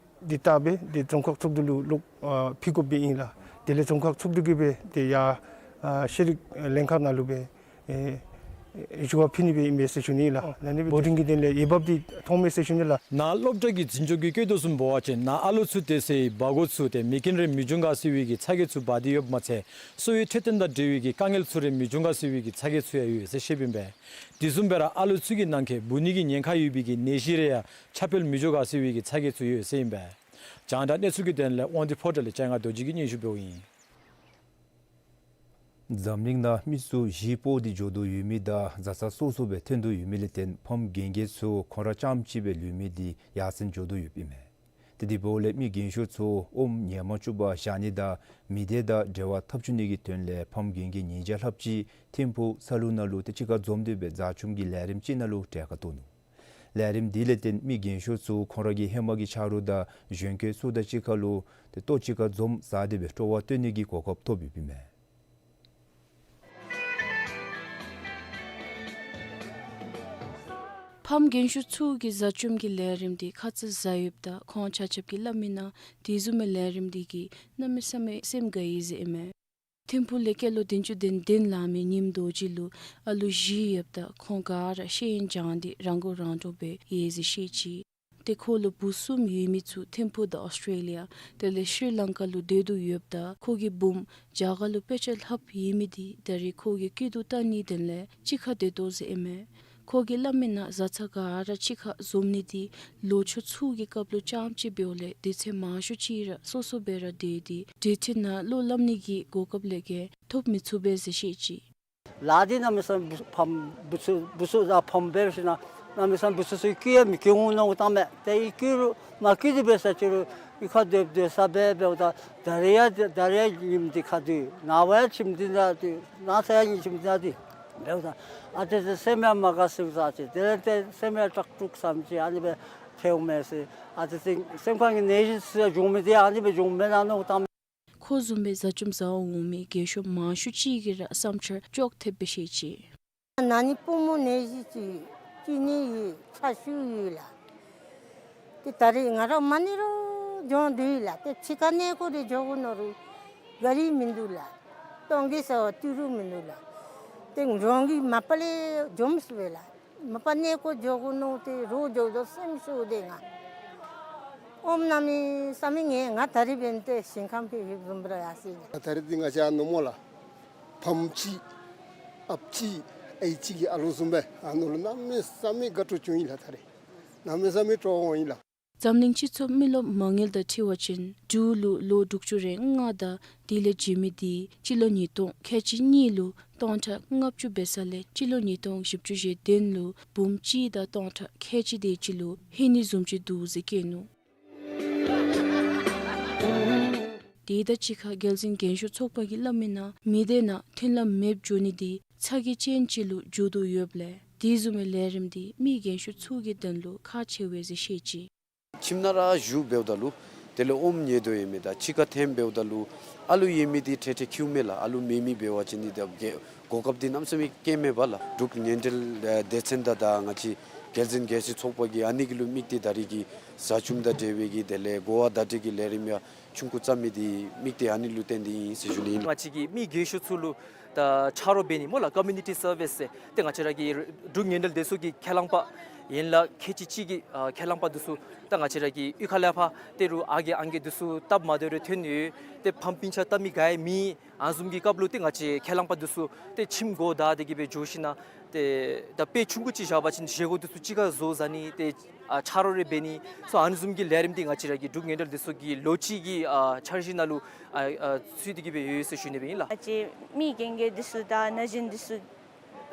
འདི་བལྟ་སྦེ་ཏེ་རྫོང་ཁག་ཚོགས་འདུ་ལུ་ལོག་ཨ་ཕུལ་དགོཔ་སྦེ་ཨིན་ལགས། དེ་ལས་རྫོང་ཁག་ཚོགས་འདུ་གིས་སྦེ་ཏེ་ཡར་ཨ་ཤེས་རིག་ལྷན་ཁག་ནང་ལུ་སྦེ་ཨེ་ཨེ་ཞུ་བ་ཕུལ་ནི་སྦེ་ཨིན་པས་ཟེར་ཞུ་ནི་ལགས། ཨོ། ན་ནི་སྦེ་བོར་ཌིང་གི་དོན་ལས་འོས་འབབ་འདི་མཐོང་མས་ཟེར་ཞུ་ནི་ལགས། ནཱ་སློབ་གྲྭ་གི་འཛིན་སྐྱོང་གིས་བཀོད་དོ་བཟུམ་འབད་བ་ཅིན་ནཱ་ཨ་ལུ་ཚུ་སྡོད་སའི་སྦ་སྒོར་ཚུ་ཏེ་མེ་རྐྱེན་རེ་མི་འབྱུང་ག་ཟེར་བའི་གི་ཚ་གྱང་ཚུ་འབག་སྟེ་ཡོདཔ་མ་ཚད་གསོ་བའི་འཕྲོད་བསྟེན་དང་འབྲེལ་བའི་གི་དཀའ་ངལ་ཚུ་རེ་མི་འབྱུང་ག་ཟེར་བའི་གི་ཚ་གྱང་ཚུ་ཡང་ཡོད་ཟེར་བཤདཔ་ཨིན་པས། དེ་བཟུམ་སྦེ་ར་ཨ་ལུ་ཚུ་གི་ནང་འཁོད་འབུ་ནི་གི་ཉེན་ཁ་ཡོད་པའི་གི་ནད་གཞི་རེ་ཡང་ཁྱབ་སྤེལ་མི་འགྱོ་ག་ཟེར་བའི་གི་ཚ་གྱང་ཚུ་ཡོད་ཟེར་ཨིན་པས། རྒྱང་བསྒྲགས་གནས་ཚུལ་གྱི་དོན་ལས་དབང་འདུས་ཕོ་བྲང་ལས་ལྕང་ང་རྡོ་རྗེ་གིས་སྙན་ཞུ་འབདཝ་ཨིན། འཛམ་གླིང་ནང་མི་སུ་བཞི་སྤོ་སྟེ་འགྱོ་དོ་ཡོད་མི་དང་བཟའ་ཚང་སོ་སོ་སྦེ་ཐོན་དོ་ཡོད་མི་ལས་བརྟེན་ཕམ་རྒན་རྒས་ཚུ་ཁོང་ར་རྐྱངམ་གཅིག་སྦེ་ལུས་མི་འདི་ཡར་སེང་འགྱོ་དོ་ཡོདཔ་ཨིན་མས། ཏེ་དེ་འབདཝ་ལས་མི་རྒན་ཤོས་ཚུ་ཨོམ་ཉལ་མ་བཅུག་པར་བཞག་ནི་དང་མི་སྡེ་དང་འབྲེལ་བ་འཐབ་བཅུག་ནི་གི་དོན་ལས་ཕམ་རྒན་རྒས་ཉིས་བརྒྱ་ལྷགཔ་ཅིག་ཐིམ་ཕུག་ས་ལུ་ནང་ལུ་ཏེ་གཅིག་ཁར་འཛོམས་ཏེ་སྦེ་བཟའ་བཅོམ་གྱི་ལས་རིམ་ཅིག་ནང་ལུ་གྲལ་ཁར་གཏོགས་ནུག། ལས་རིམ་འདི་ལས་བརྟེན་མི་རྒན་ཤོས་ཚུ་ཁོང་ར་གི་ཧེ་མ་གི་ཆ་རོགས་དང་གཞོན་སྐྱེས་ཚུ་དང་གཅིག་ཁར་ལུ་ཏེ་ལྟོ་གཅིག་ཁར་འཛོམས་ཟ་སྟེ་སྦེ་སྤྲོ་བ་སྟོན་ནི་གི་གོ་སྐབས་ཐོབ་ཡོདཔ་ཨིན་མས། ཕམ་རྒན་ཤོས་ཚུ་གི་བཟའ་བཅོམ་གྱི་ལས་རིམ་འདི་ཁ་ཙ་བཟའ་ཡོདཔ་ད་ཁོང་ཆ་ཁྱབ་ཀྱིས་སླབ་མིའི་ནང་དེ་བཟུམ་མའི་ལས་རིམ་འདི་གིས་གནམ་མེད་ས་མེད་སེམས་དགའ་ཡི་ཟེར་ཨིན་མས། ཐིམ་ཕུག་ལས་སྐྱེས་ལོ་བདུན་ཅུ་དོན་བདུན་ལང་མི་ཉིམ་རྡོ་རྗེ་ལུ་ཨ་ལུ་བཞི་ཡོདཔ་ད་ཁོང་ག་ར་ཤེས་ཡོན་སྦྱངས་ཏེ་རང་མགོ་རང་འདྲོངས་སྦེ་ཡོད་ཟེར་བཤད་ཅི། ཏེ་ཁོ་ལུ་བུ་གསུམ་ཡོད་མི་ཚུ་ཐིམ་ཕུག་དང་ཨོསི་ཊྲེ་ལི་ཡ་དེ་ལས་ཤྲི་ལང་ཀ་ལུ་སྡོད་དོ་ཡོདཔ་ད་ཁོ་གི་བུམོ་རྒྱ་གར་ལུ་དཔེ་ཆ་ལྷབ་ཡོད་མི་འདི་ད་རེས་ཁོ་གི་སྐྱིད་སྡུག་བལྟ་ནིའི་དོན་ལས་གཅིག་ཁར་སྡོད་དོ་ཟེར་ཨིན་མས། ཁོ་གིས་སླབ་མིའི་ནང་བཟའ་ཚང་ག་ར་གཅིག་ཁར་འཛོམས་ནི་འདི་ལོ་མཆོད་ཚུ་གི་སྐབས་ལུ་རྐྱངམ་ཅིག་འབདཝ་ལས་དུས་ཚོད་མང་ཤོས་ཅིག་ར་སོ་སོ་སྦེ་ར་སྡོད་དེ་འབྲེལ་མཐུད་ནང་བློ་སླབ་ནི་གི་གོ་སྐབས་ལས་བརྒལ་ཐོབ་མི་ཚུགས་པས་ཟེར་བཤད་ཅི། ལཱ་འདི་གནམ་མེད་ས་མེད་ཕམ་བུ་ཚུ་བུ་ཚུ་དང་ཕམ་འབད་ཞིནམ་གནམ་མེད་ས་མེད་བུ་ཚུ་ཚུ་སྐྱིད་ཡང་མི་སྐྱིད་འོང་མནོཝ་བཏངམ་མས། ཏེ་ཨིན་སྐྱིད་རུང་མ་སྐྱིད་དེ་འབད་ས་ཅིག་རུང་ཨི་ཁར་སྡོད་སྡོད་ས་འབད་འབདཝ་ད་ད་རེས་ཡང་ད་རེས་ཡང་ཉིནམ་འདི་ཁ་སྡོད་ནངས་པ་ཡང་ཁྱིམ་འདི་ནང་སྡོད་གནངས་ཚེ་ཡང་ཁྱིམ་འདི་ནང་སྡོད་འབདཝ་ད་ཨ་ཙི་ཙི་སེམས་ཡང་མ་དགའ་ཚུགས་ས་ཅིག། དེ་ལས་ཏེ་སེམས་ཡང་སྐྲག་དྲག་བསམ་ཅིག་ཨ་ནི་སྦེ་ཐལཝ་མས་ཟེར། ཨ་ཙི་ཙི་སེམས་ཁར་གྱི་ནད་གཞི་ཚུ་ཡང་འབྱུང་མི་འདི་ཨ་ནི་སྦེ་འབྱུངམ་མེན་ན་མནོཝ་བཏངམ་མས། ཁོ་བཟུམ་སྦེ་བཟའ་བཅོམ་བཟའ་འོང་མི་རྒན་ཤོས་མང་ཤོས་ཅིག་གིས་ར་བསམ་འཆར་ཅོག་འཐདཔ་སྦེ་བཤད་ཅི། ན་ནིང་པུས་མོ་ནད་གཞི་ཅིག་ཅིག་ནི་ཡོད་ཚ་ཤུགས་ཡོད་ལགས། ཏེ་ད་རེས་ང་ར་མ་ནི་རུང་འགྱོ་འདུག་ལགས། ཏེ་ཕྱི་ཁར་གནས་སྐོར་རེ་འགྱོ་དགོ་མནོ་རུང་གཱ་རི་མིན་འདུག་ལགས། གཏོང་གེ་ཟེར་བ་ཏི་རུ་མིན་འདུག་ལགས། ཏེ་རང་གི་མ་པ་ལས་འཛོམས་སྦེ་ལགས། མ་པ་གནས་སྐོར་འགྱོ་དགོ་མནོ་སྟེ་རོགས་འགྱོ་དོ་སེམས་ཤོར་ཏེ་ང་ཨོམ་གནམ་མེད་ས་མེད་ངལ་ང་ད་རེས་འབདན་ཏེ་ཞིང་ཁམས་ཕི་ཧིབ་བཟུམ་ར་ཡར་སོ་ཡི། ད་རེས་འདི་ང་བཅས་ཨ་ནོ་མོ་ལགས། ཕམ་གཅིག་ཨཔ་གཅིག་ཨའི་གཅིག་གི་ཨ་ལོ་བཟུམ་སྦེ་ཨ་ནོ་ལུ་གནམ་མེད་ས་མེད་དགའ་སྤྲོ་བྱུང་ཡི་ལགས། ད་རེས་གནམ་མེད་ས་མེད་སྤྲོ་བ་འོང་ཡི་ལགས། འཛམ་གླིང་སྤྱི་ཚོགས་མི་རློབས་མ་དངུལ་དང་འཁྲིལ་བ་ཅིན་འབྲུག་ལུ་ལོ་དྲུག་ཅུ་རེ་ལྔ་དང་དེ་ལས་བརྒལ་མི་འདི་སྤྱི་ལོ་ཉིས་སྟོང་ཁལ་གཅིག་གཉིས་ལུ་སྟོང་ཕྲག་ལྔ་བཅུ་འབད་ས་ལས་སྤྱི་ལོ་ཉིས་སྟོང་བཞི་བཅུ་ཞེ་བདུན་ལུ་འབུམ་གཅིག་དང་སྟོང་ཕྲག་ཁལ་གཅིག་དེ་ཅིག་ལུ་ལྷོད་ནི་བཟུམ་ཅིག་འདུག་ཟེར་བཀོད་ནུག། དེ་དང་གཅིག་ཁར་རྒྱལ་སྤྱིའི་རྒན་ཤོས་ཚོགས་པ་གིས་སླབ་མིའི་ནང་མི་སྡེ་ནང་མཐུན་ལམ་མེདཔ་འགྱོ་ནི་འདི་ཚ་གྱང་ཅན་ཅིག་ལུ་འགྱུར་དོ་ཡོདཔ་ལས་དེ་བཟུམ་མའི་ལས་རིམ་འདི་མི་རྒན་ཤོས་ཚུ་གི་དོན་ལུ་ཁག་ཆེ་བས་ཟེར་བཤད་ཅི། ཁྱིམ་ནང་ར་བཞུགས་འབདཝ་ད་ལུ་དེ་ལས་ཨོམ་ཉལ་དོ་ཡོད་མི་དང་ཕྱི་ཁར་འཐོན་འབདཝ་ད་ལུ་ཨ་ལུ་ཡོད་མི་འདི་འཕྲལ་འཕྲལ་འཁྱིད་མས་ལགས། ཨ་ལུ་མེད་མི་འབད་བ་ཅིན་ནི་དེ་གོ་སྐབས་འདི་གནམ་མེད་ས་མེད་བཀོད་མས་པ་ལགས། འབྲུག་ཉེ་འབྲེལ་སྡེ་ཚན་དང་ད་ང་བཅས་རྒྱལ་སྤྱིའི་རྒན་ཤོས་ཚོགས་པ་གིས་ཨ་ནི་གི་ལུ་དམིགས་ཏེ་ད་རེས་ཀྱི་བཟའ་བཅོམ་དང་འབྲེལ་བའི་གི་དེ་ལས་གོ་བ་བརྡ་སྤྲོད་ཀྱི་ལས་རིམ་ཡང་ ཆུང་ཀུ་བརྩམས་མི་འདི་དམིགས་གཏད་ཨ་ནི་ལུ་བརྟེན་ཏེ་ཨིན་ཟེར་ཞུ་ནི་ཨིན། ང་བཅས་ཀྱིས་མི་རྒས་ཤོས་ཚུ་ལུ་ད་ཆ་རོགས་འབད་ནི་སྨོ་ལགས། ཀོ་མིའུ་ནི་ཊི་སར་བིསི་ཟེར་ཏེ་ང་བཅས་ར་གི་འབྲུག་ངན་འགྲོལ་སྡེ་ཚོགས་ཀྱི་ཁས་བླངས་པ་ཡན་ལག་ཁལ་གཅིག་གཅིག་གི་ཨ་ཁས་བླངས་པ་འདི་ཚུ་ད་ང་བཅས་ར་གི་གཡུས་ཁ་ལས་ཕར་ཏེ་རུང་ཨ་རྒས་ཨང་རྒས་འདི་ཚུ་སྟབས་མ་བདེཝ་རེ་ཐོན་ཡོད། ཏེ་ཕམ་སྤུན་ཆ་བལྟ་མི་ག་ཡང་མེད། ཨ་ནི་བཟུམ་གྱི་སྐབས་ལུ་ཏེ་ང་བཅས་ཁས་བླངས་པ་འདི་ཚུ་ཏེ་ཁྱིམ་སྒོ་བདའ་སྟེ་གི་སྦེ་འགྱོ་ཞིན་ན་ཏེ་ད་དཔེ་ཆུང་ཀུ་ཅིག་བཞག་པ་ཅིན་བཞེས་སྒོ་འདི་ཚུ་གཅིག་ཁར་བཟོ་བཟའ་ནི་ཏེ་ཨ་ཆ་རོགས་རེ་འབད་ནི་སོགས་ཨ་ནི་བཟུམ་གྱི་ལས་རིམ་འདི་ང་བཅས་ར་གི་འབྲུག་ངན་འགྲོལ་སྡེ་ཚོགས་ཀྱིས་ལོ་གཅིག་གི་ཨ་འཆར་གཞི་ནང་ལུ་ཨ་ཨ་ཚུད་དེ་གི་སྦེ་ཡོད་ཟེར་ཞུ་ནི་སྦེ་ཨིན་ལགས། ང་བཅས་མི་རྒན་རྒས་འདི་ཚུ་དང་ན་གཞོན་འདི་ཚུ་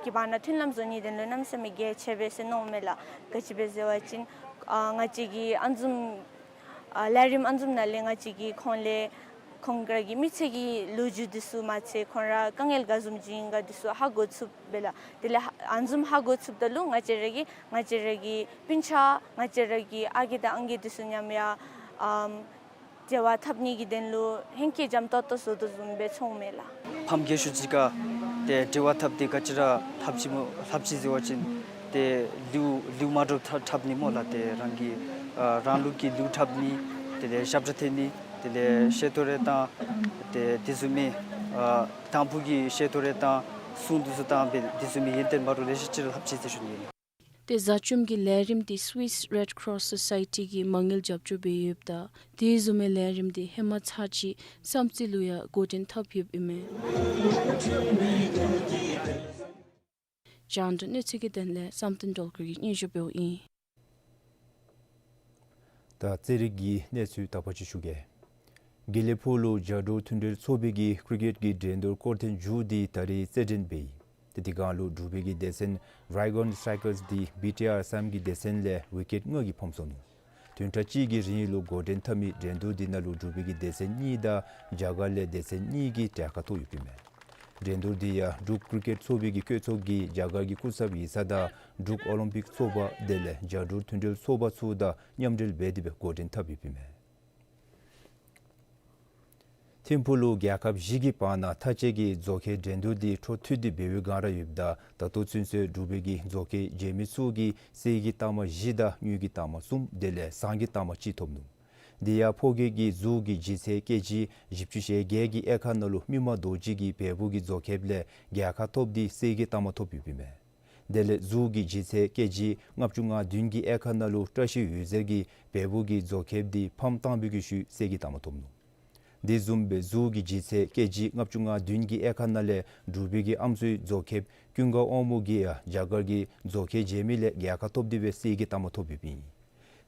གི་བར་ན་མཐུན་ལམ་བཟོ་ནིའི་དོན་ལུ་གནམ་མེད་ས་མེད་གལ་ཆེ་བས་ཟེར་མནོཝ་མས་ལགས། ག་ཅི་སྦེ་ཟེར་བ་ཅིན་ཨ་ང་བཅས་ཀྱི་ཨ་ནི་བཟུམ་ཨ་ལས་རིམ་ཨ་ནི་བཟུམ་ནང་ལས་ང་བཅས་ཀྱིས་ཁོང་ལས་ཁོང་ར་གི་མི་ཚེ་གི་ལོ་རྒྱུས་འདི་ཚུ་མ་ཚད་ཁོང་ར་དཀའ་ངལ་ག་བཟུམ་ཅིག་ཨིན་ག་འདི་ཚུ་ཧ་གོ་ཚུགས་པས་ལགས། དེ་ལས་ཧ་ཨ་ནི་བཟུམ་ཧ་གོ་ཚུགསཔ་ད་ལུ་ང་བཅས་ར་གི་ང་བཅས་ར་གི་སྤུན་ཆ་ང་བཅས་ར་གི་ཨ་རྒས་དང་ཨང་རྒས་འདི་ཚུ་མཉམ་ཡང་ཨམ་འབྲེལ་བ་འཐབ་ནིའི་དོན་ལུ་ཧེང་སྐལ་འཇམ་ཏོག་ཏོ་བཟོ་དོ་བཟུམ་སྦེ་མཐོངམ་མས་ལགས། ཕམ་རྒས་ཤོས་ཅིག་ཁར་ཏེ་འབྲེལ་བ་འཐབ་སྟེ་ག་ཅི་ར་འཐབ་ཅི་སྨོ་འཐབ་ཅི་ཟེར་བ་ཅིན་ཏེ་ལེའུ་ལེའུ་མ་འདྲཝ་འཐབ་འཐབ་ནི་སྨོ་ལགས། ཏེ་རང་གི་ཨ་རང་ལུགས་ཀྱི་ལེའུ་འཐབ་ནི་དེ་ལས་ཞབས་ཁྲ་འཐེན་ནི་དེ་ལས་བཤད་ཐོ་རེ་བཏང་ཏེ་དེ་བཟུམ་མའི་ཨ་དང་ཕུ་གི་བཤད་ཐོ་རེ་བཏང་གསུང་འདི་ཚུ་བཏང་སྦེ་དེ་བཟུམ་མའི་ཡོན་ཏན་མ་འདྲཝ་ལེ་ཤ་ཅིག་ར་འཐབ་ཅི་ཟེར་ཞུ་ནི་ཨིན། ཏེ་བཟའ་བཅོམ་གྱི་ལས་རིམ་འདི་Swiss Red Cross Society གིས་མ་དངུལ་རྒྱབ་སྐྱོར་འབད་ཡོདཔ་ད་དེ་བཟུམ་མའི་ལས་རིམ་འདི་ཧེ་མ་ཚར་གཅིག་བསམ་རྩེ་ལུ་ཡང་འགོ་འདྲེན་འཐབ་ཡོདཔ་ཨིན་མས། རྒྱང་བསྒྲགས་གནས་ཚུལ་གྱི་དོན་ལས་བསམ་གཏན་སྒྲོལ་དཀར་གྱིས་སྙན་ཞུ་འབདཝ་ཨིན། ད་རྩེད་རིགས་ཀྱི་གནས་ཚུལ་དག་པ་ཅིག་ཞུ་གེ། དགེ་ལེགས་ཕུག་ལུ་རྒྱ་འབྲུག་མཐུན་འབྲེལ་ཚོགས་པའི་གི་ཀྲི་ཀེཊ་ཀྱི་འགྲན་བསྡུར་སྐོར་ཐེངས་མཇུག་འདི་ད་རིས་རྩེད་འགྲན་འབད་ཡི། ཏེ་དེ་སྒང་ལུ་འབྲུག་པའི་གི་སྡེ་ཚན་རའི་གཱོན་སི་ཊ་རའི་ཀརས་འདི་བི་ཊི་ཨར་སམ་གྱི་སྡེ་ཚན་ལས་ཝི་ཀེཊ་ལྔ་གིས་ཕམ་སོ་ནུག། བདུན་ཕྲག་གཅིག་གི་རིང་ལུ་འགོ་འདྲེན་འཐབ་མི་འགྲན་བསྡུར་འདི་ནང་ལུ་འབྲུག་པའི་གི་སྡེ་ཚན་གཉིས་དང་རྒྱ་གར་ལས་སྡེ་ཚན་གཉིས་ཀྱིས་གྲལ་ཁར་གཏོགས་ཡོདཔ་ཨིན་མས། འགྲན་བསྡུར་འདི་ཡང་འབྲུག་ཀྲི་ཀེཊ་ཚོགས་པའི་གི་བཀོད་ཚོགས་ཀྱིས་རྒྱ་གར་གྱི་སྐུ་ཚབ་ཡིག་ཚང་དང་འབྲུག་ཨོ་ལིམ་པིག་ཚོགས་པ་དེ་ལས་རྒྱ་འབྲུག་མཐུན་འབྲེལ་ཚོགས་པ་ཚུ་དང་མཉམ་འབྲེལ་འབད་དེ་སྦེ་འགོ་འདྲེན་འཐབ་ཡོདཔ་ཨིན་མས། ཐིམ་ཕུག་ལུ་རྒྱལ་ཁབ་བཞི་གི་བར་ན་མཐའ་དཔྱད་ཀྱི་མཛོག་ཁའི་འགྲན་བསྡུར་འདི་འཕྲོ་མཐུད་དེ་འབད་བའི་སྒང་ར་ཡོདཔ་ད་ད་ལྟོ་ཚུན་ཚོད་འབྲུག་པའི་གི་མཛོག་ཁའི་རྗེས་མི་ཚུ་གིས་གསེར་གྱི་རྟགས་མ་བཞི་དང་དངུལ་གྱི་རྟགས་མ་གསུམ་དེ་ལས་ཟངས་ཀྱི་རྟགས་མ་གཅིག་ཐོབ་ནུག། དེ་ཡང་ཕོ་སྐྱེས་ཀྱི་གཟུགས་ཀྱི་ལྗིད་ཚད་ཀེ་ཇི་བཞི་བཅུ་ཞེ་བརྒྱད་ཀྱི་དབྱེ་ཁག་ནང་ལུ་སྨིན་མ་རྡོ་རྗེ་གིས་བལ་པོ་གི་མཛོག་ཁེབས་ལས་རྒྱལ་ཁ་ཐོབ་སྟེ་གསེར་གྱི་རྟགས་མ་ཐོབ་ཡོདཔ་ཨིན་མས། དེ་ལས་གཟུགས་ཀྱི་ལྗིད་ཚད་ཀེ་ཇི་ལྔ་བཅུ་ང་བདུན་གྱི་དབྱེ་ཁག་ནང་ལུ་བཀྲ་ཤིས་འོད་ཟེར་གྱིས་བལ་པོ་གི་མཛོག་ཁེབས་འདི་ཕམ་བཏང་བའི་གི་ཤུལ་གསེར་གྱི་རྟགས་མ་ཐོབ་ནུག། དེ་བཟུམ་སྦེ་གཟུགས་ཀྱི་ལྗིད་ཚད་ཀེ་ཇི་ལྔ་བཅུ་ང་བདུན་གྱི་དབྱེ་ཁག་ནང་ལས་འབྲུག་པའི་གི་ཨམ་སྲུའི་མཛོག་ཁེབས་ཀུན་དགའ་དབང་མོ་གིས་ཡང་རྒྱ་གར་གྱི་མཛོག་ཁའི་རྗེས་མི་ལས་རྒྱལ་ཁ་ཐོབ་སྟེ་སྦེ་གསེར་གྱི་རྟགས་མ་ཐོབ་ཡོདཔ་ཨིན།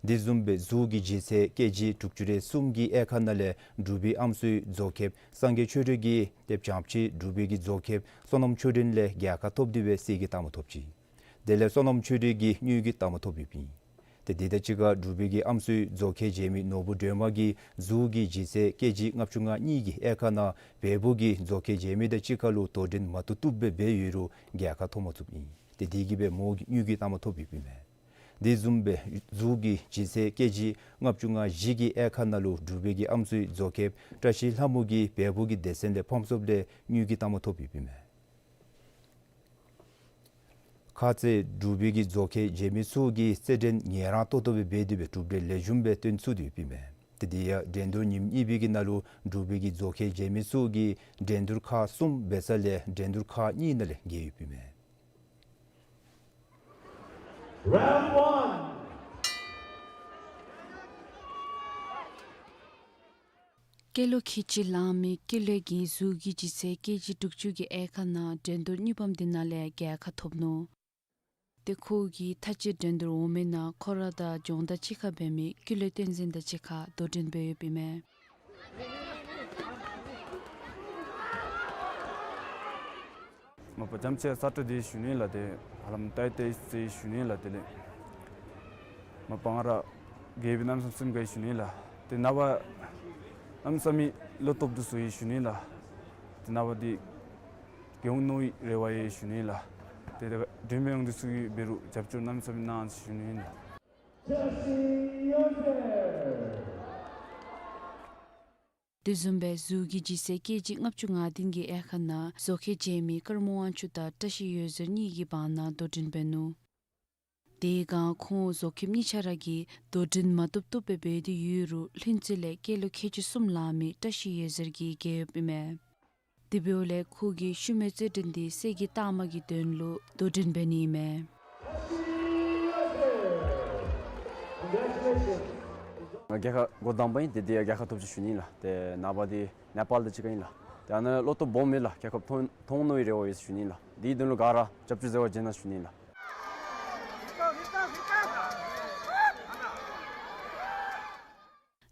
དེ་བཟུམ་སྦེ་གཟུགས་ཀྱི་ལྗིད་ཚད་ཀེ་ཇི་དྲུག་ཅུ་རེ་གསུམ་གྱི་དབྱེ་ཁག་ནང་ལས་འབྲུག་པའི་ཨམ་སྲུའི་མཛོག་ཁེབས་སངས་རྒྱས་ཆོས་སྒྲོན་གྱིས་ཏེ་བྱང་ཕྱི་འབྲུག་པའི་གི་མཛོག་ཁེབས་བསོད་ནམས་ཆོས་སྒྲོན་ལས་རྒྱལ་ཁ་ཐོབ་སྟེ་སྦེ་གསེར་གྱི་རྟགས་མ་ཐོབ་ཅི། དེ་ལས་བསོད་ནམས་ཆོས་སྒྲོན་གྱིས་དངུལ་གྱི་རྟགས་མ་ཐོབ་ཡོདཔ་ཨིན། ཏེ་དེ་དང་གཅིག་ཁར་འབྲུག་པའི་གི་ཨམ་སྲུའི་མཛོག་ཁའི་རྗེས་མི་ནོར་བུ་སྒྲོལ་མ་གིས་གཟུགས་ཀྱི་ལྗིད་ཚད་ཀེ་ཇི་ལྔ་བཅུ་ང་གཉིས་ཀྱི་དབྱེ་ཁག་ནང་བལ་པོ་གི་མཛོག་ཁའི་རྗེས་མི་དང་གཅིག་ཁར་ལུ་དོ་འགྲན་མ་ཐུབ་ཐུབ་སྦེ་འབད་ཡོད་རུང་རྒྱལ་ཁ་ཐོབ་མ་ཚུགསཔ་ཨིན། ཏེ་དེ་གིས་སྦེ་མོ་གིས་དངུལ་གྱི་རྟགས་མ་ཐོབ་ཡོདཔ་ཨིན་མས། དེ་བཟུམ་སྦེ་གཟུགས་ཀྱི་ལྗིད་ཚད་ཀེ་ཇི་ལྔ་བཅུ་ང་བཞི་གི་དབྱེ་ཁག་ནང་ལུ་འབྲུག་པའི་གི་ཨམ་སྲུའི་མཛོག་ཁེབས་བཀྲ་ཤིས་ལྷ་མོ་གིས་བལ་པོ་གི་སྡེ་ཚན་ལས་ཕམ་སོཔ་ལས་དངུལ་གྱི་རྟགས་མ་ཐོབ་ཡོདཔ་ཨིན་མས། ཁ་ཙ་འབྲུག་པའི་གི་མཛོག་ཁའི་རྗེས་མི་ཚུ་གིས་རྩེད་འགྲན་ངལ་རངས་ཏོག་ཏོ་སྦེ་འབད་དེ་སྦེ་གྲུབ་འབྲས་ལེགས་ཤོམ་སྦེ་སྟོན་ཚུགས་ཏེ་ཡོདཔ་ཨིན་མས། ཏེ་དེ་ཡང་འགྲན་བསྡུར་ཉིནམ་གཉིས་པའི་གི་ནང་ལུ་འབྲུག་པའི་གི་མཛོག་ཁའི་རྗེས་མི་ཚུ་གིས་འགྲན་བསྡུར་ཁག་གསུམ་འབད་ས་ལས་འགྲན་བསྡུར་ཁག་གཉིས་ནང་ལས་རྒྱལ་ཡོདཔ་ཨིན་མས། Round one. སྐྱེས་ལོ་ཁལ་གཅིག་ལང་མི་ཀུན་ལེགས་ཀྱིས་གཟུགས་ཀྱི་ལྗིད་ཚད་ཀེ་ཇི་དྲུག་ཅུ་གི་དབྱེ་ཁག་ནང་འགྲན་བསྡུར་གཉིས་པམ་འདི་ནང་ལས་རྒྱལ་ཁ་ཐོབ་ནུག། ཏེ་ཁོ་གིས་མཐའ་དཔྱད་འགྲན་བསྡུར་འོག་མའི་ནང་ཁོ་ར་དང་སྦྱོང་བརྡར་གཅིག་ཁར་འབད་མི་ཀུན་ལེགས་བསྟན་འཛིན་དང་གཅིག་ཁར་དོ་འགྲན་འབད་ཡོདཔ་ཨིན་མས། མ་པ་རྒྱ་ཆེ་ས་ཏྲ་དེ་ཞུ་ནི་ལགས། ཏེ་ཧ་ལམ་ཏའི་ཏའི་ཟེར་ཞུ་ནི་ལགས། དེ་ལས་མ་པ་ང་ར་རྒས་པའི་གནམ་མེད་ས་མེད་སེམས་དགའ་ཞུ་ནི་ལགས། ཏེ་ནངས་པ་གནམ་མེད་ས་མེད་བློ་སྟོབས་འདུག་ཟེར་ཞུ་ནི་ལགས། ཏེ་ནངས་པ་འདི་རྒྱལ་ཡོང་ནིའི་རེ་བ་ཡོད་ཞུ་ནི་ལགས། ཏེ་ད་འགྲན་བསྡུར་འདི་ཚུ་གི་འབད་རུང་རྒྱབ་སྐྱོར་གནམ་མེད་ས་མེད་གནང་ཞུ་ནི་ལགས། དེ་བཟུམ་སྦེ་གཟུགས་ཀྱི་ལྗིད་ཚད་ཀེ་ཇི་ལྔ་བཅུ་ང་བདུན་གྱི་དབྱེ་ཁག་ནང་མཛོག་ཁའི་རྗེས་མི་དཀར་མོ་དབང་ཕྱུག་དང་བཀྲ་ཤིས་འོད་ཟེར་གཉིས་ཀྱི་བར་ན་དོ་འགྲན་འབད་ནུག། དེ་སྒང་ཁོང་བཟོ་མཁསཔ་གཉིས་ཆ་ར་གིས་དོ་འགྲན་མ་བཏུབ་བཏུབ་སྦེ་འབད་དེ་ཡོད་རུང་ལྷུན་རྩེ་ལས་སྐྱེས་ལོ་ཁལ་གཅིག་གསུམ་ལང་མི་བཀྲ་ཤིས་འོད་ཟེར་གྱིས་རྒྱལ་ཡོདཔ་ཨིན་མས། དེ་འབདཝ་ལས་ཁོ་གིས་ཤུལ་མའི་རྩེད་འགྲན་འདི་གསེར་གྱི་རྟགས་མ་གི་དོན་ལུ་དོ་འགྲན་འབད་ནི་ཨིན་མས། ང་རྒྱལ་ཁབ་འགོ་དང་པ་ཨིན། ཏེ་འདི་ཡང་རྒྱལ་ཁ་ཐོབ་ཅི་ཞུ་ནི་ལགས། ཏེ་ནངས་པ་འདི་ནེ་པཱལ་དང་གཅིག་ཁར་ཨིན་ལགས། ཏེ་ཨ་ནཱ་བློ་སྟོབས་སྦོམ་ཨིན་ལགས། རྒྱལ་ཁབ་ཐོབ་ཐོབ་ནིའི་རེ་བ་ཡོད་ཟེར་ཞུ་ནི་ལགས། དེའི་དོན་ལུ་ག་ར་རྒྱབ་སྐྱོར་བཟོ་བར་བྱོན་གནང་ཞུ་ནི་ལགས།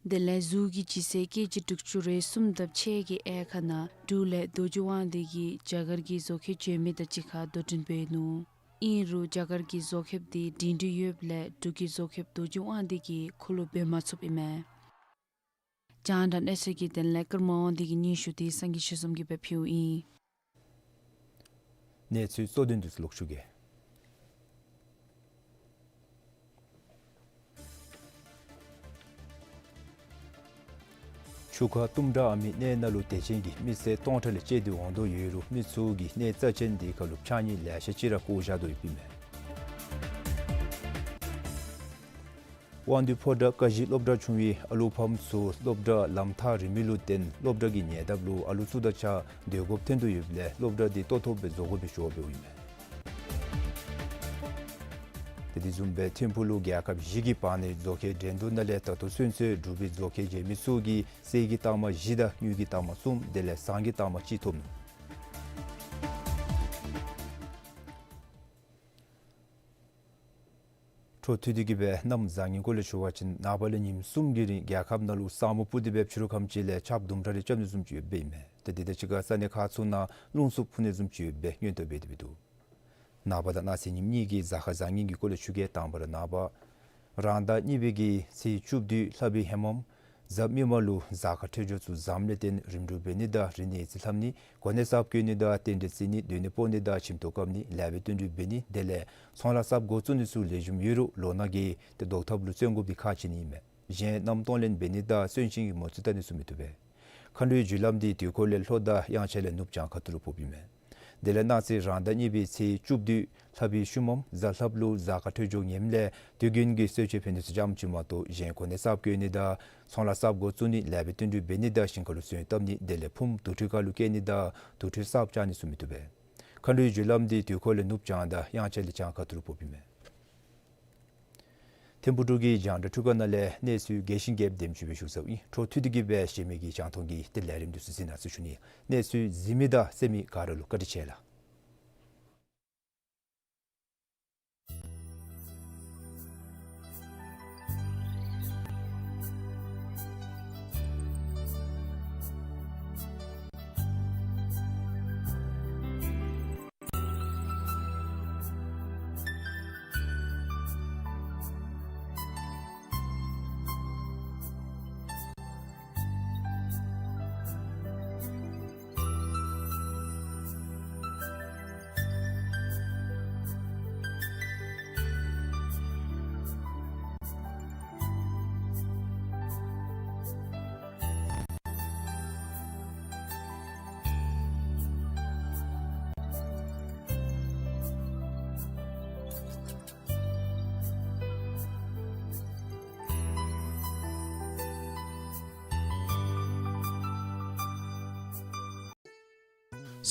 དེ་ལས་གཟུགས་ཀྱི་ལྗིད་ཚད་ཀེ་ཇི་དྲུག་ཅུ་རེ་གསུམ་དང་ཕྱེད་ཀྱི་དབྱེ་ཁག་ནང་འབྲུག་ལས་རྡོ་རྗེ་དབང་འདུས་ཀྱིས་རྒྱ་གར་གྱི་བཟོ་མཁསཔ་འཇོན་མི་དང་གཅིག་ཁར་དོ་འགྲན་འབད་ནུག། ཨིན་རུང་རྒྱ་གར་གྱི་བཟོ་མཁསཔ་འདི་སྒྲིང་སྒྲི་ཡོདཔ་ལས་འབྲུག་གི་བཟོ་མཁསཔ་རྡོ་རྗེ་དབང་འདུས་ཀྱིས་ཁོ་ལུ་འབད་མ་ཚུགསཔ་ཨིན་མས། རྒྱང་བསྒྲགས་གནས་ཚུལ་གྱི་དོན་ལས་ཀརྨ་དབང་འདུས་ཀྱི་སྙན་ཞུ་འདི་སངས་རྒྱས་ཆོས་འཛོམས་ཀྱིས་སྦེ་ཕུལཝ་ཨིན། གནས་ཚུལ་གཙོ་དོན་འདི་ཚུ་ལོག་ཞུ་གེ། ཆུ་ཁ་གཏུམ་དྲག་ཨ་མི་གནས་ནང་ལུ་དད་ཅན་གྱི་མི་སེར་སྟོང་ཕྲག་ལས་བཅད་དེ་འོང་དོ་ཡོད་རུང་མི་ཚུ་གིས་གནས་རྩ་ཅན་འདི་ཁར་ལུ་ཕྱགས་སྙིགས་ལེ་ཤ་ཅིག་ར་བཀོ་བཞག་དོ་ཡོདཔ་ཨིན་མས། དབང་འདུས་ཕོ་བྲང་ཀ་བཞི་སློབ་གྲྭར་བྱོན་པའི་ཨ་ལུ་ཕམ་ཚུ་སློབ་གྲྭ་ལམ་ཐག་རིང་མི་ལུ་བརྟེན་སློབ་གྲྭ་གི་ཉེ་འདབས་ལུ་ཨ་ལུ་ཚུ་དང་གཅིག་ཁར་སྡོད་དགོཔ་ཐོན་དོ་ཡོདཔ་ལས་སློབ་གྲྭ་འདི་ལྟོ་ཐོབ་སྦེ་བཟོ་དགོ་པའི་ཞུ་བ་འབདཝ་ཨིན་མས། ཏེ་དེ་བཟུམ་སྦེ་ཐིམ་ཕུག་ལུ་རྒྱལ་ཁབ་བཞི་གི་བར་ནི་བཟོ་མཁས་འགྲན་བསྡུར་ནང་ལས་ད་ལྟོ་ཚུན་ཚོད་འབྲུག་པའི་བཟོ་མཁས་འཇོན་མི་ཚུ་གིས་གསེར་གྱི་རྟགས་མ་བཞི་དང་དངུལ་གྱི་རྟགས་མ་གསུམ་དེ་ལས་ཟངས་ཀྱི་རྟགས་མ་གཅིག་ཐོབ་ནུག། འཕྲོ་མཐུད་དེ་གི་སྦེ་གནམ་བཟང་ངན་སྐོར་ལས་ཞུ་བ་ཅིན་ནངས་པ་ལས་ཉིནམ་གསུམ་གྱི་རིང་རྒྱལ་ཁབ་ནང་ལུ་ས་སྨུག་སྤུབས་ཏེ་སྦེ་ཕྱི་རུ་ཁམས་ཅིག་ལས་ཆརཔ་དུམ་གྲ་རེ་རྐྱབ་ནི་བཟུམ་ཅིག་ཡོདཔ་ཨིན་མས། ཏེ་དེ་དང་གཅིག་ཁར་ས་གནས་ཁག་ཚུ་ནང་རླུང་འཚུབ་འཕུ་ནི་བཟུམ་ཅིག་ཡོདཔ་སྦེ་སྔོན་དུ་འབད་དེ་སྦེ་འདུག། ནངས་པ་དང་གནངས་ཚེ་ཉིནམ་གཉིས་ཀྱི་གཟའ་སྐར་བཟང་ངན་གྱི་སྐོར་ལས་ཞུ་གེ། དང་པ་ར་ནངས་པ་རང་ཟླ་གཉིས་པའི་གི་ཚེས་བཅུ་བདུན་ལྷག་པའི་ཧེ་མ་གཟའ་མིག་དམར་ལུ་གཟའ་སྐར་འཕྲོད་སྦྱོར་ཚུ་བཟངམ་ལས་བརྟེན་རིམ་གྲོ་འབད་ནི་དང་རིག་གནས་རྩིས་ལྷབ་ནི་གོ་གནས་གསརཔ་བཀོད་ནི་དང་རྟེན་འབྲེལ་རྩི་ནི་སྡོད་གནས་སྤོ་ནི་དང་ཁྱིམ་ཐོག་བཀབ་ནི་ལེགས་པའི་བསྟུན་གྲོས་འབད་ནི་དེ་ལས་ཚོང་ལཱ་གསརཔ་འགོ་བཙུགས་ནི་ཚུ་ལེགས་ཤོམ་ཡོད་རུང་ལོ་ན་རྒས་ཏེ་བཟློག་ཐབས་ལུ་བརྩོན་དགོཔ་འདི་ཁག་ཆེ་ནི་ཨིན་མས། གཞན་མནའམ་གཏོང་ལེན་འབད་ནི་དང་གསོན་གཤིན་གྱི་མོ་རྩིས་བལྟ་ནི་ཚུ་མི་བཏུབ་པས། མཁའ་འགྲོའི་རྒྱུ་ལམ་འདི་དུས་འཁོར་ལས་ལྷོ་དང་དབྱངས་འཆར་ལས་ནུབ་བྱང་ཁ་ཐུག་ལུ་ཕོགཔ་ཨིན་མས། དེ་ལས་གནངས་ཚེ་རང་ཟླ་གཉིས་པའི་ཚེས་བཅུ་བདུན་ལྷག་པའི་ཤུལ་མམ་གཟའ་ལྷགཔ་ལུ་གཟའ་སྐར་འཕྲོད་སྦྱོར་ངནམ་ལས་དུས་རྒྱུན་གྱི་གསོལ་མཆོད་ཕུལ་ནི་ཚུ་ཙམ་ཅིག་མ་གཏོགས་གཞན་གོ་གནས་གསརཔ་བཀོད་ནི་དང་ཚོང་ལཱ་གསརཔ་འགོ་བཙུགས་ནི་ལེགས་པའི་བསྟུན་གྲོས་འབད་ནི་དང་ཞིང་ཁ་ལུ་སོན་བཏབ་ནི་དེ་ལས་ཕུངམ་དུར་ཁྲོད་ཁར་ལུ་བསྐྱལ་ནི་དང་དུར་ཁྲོད་གསརཔ་བཅག་ནི་ཚུ་མི་བཏུབ་པས། མཁའ་འགྲོའི་རྒྱུ་ལམ་འདི་དུས་འཁོར་ལས་ནུབ་བྱང་དང་དབྱངས་འཆར་ལས་བྱང་ཁ་ཐུག་ལུ་ཕོགཔ་ཨིན་མས། ཐིམ་ཕུག་འབྲུག་གི་རྒྱང་བསྒྲགས་འཕྲུལ་ཁང་ནང་ལས་གནས་ཚུལ་རྒྱས་ཤིང་རྒྱསཔ་དེམ་ཅིག་སྦེ་ཞུ་ཚརཝ་ཨིན། འཕྲོ་མཐུད་དེ་གི་སྦེ་གཞན་མི་གི་རྒྱང་མཐོང་གི་ཏེ་ལས་རིམ་འདི་ཚུ་གཟིགས་གནང་ཟེར་ཞུ་ནི། གནས་ཚུལ་གཟིགས་མི་དང་གསན་མི་ག་ར་ལུ་བཀའ་དྲིན་ཆེ་ལགས།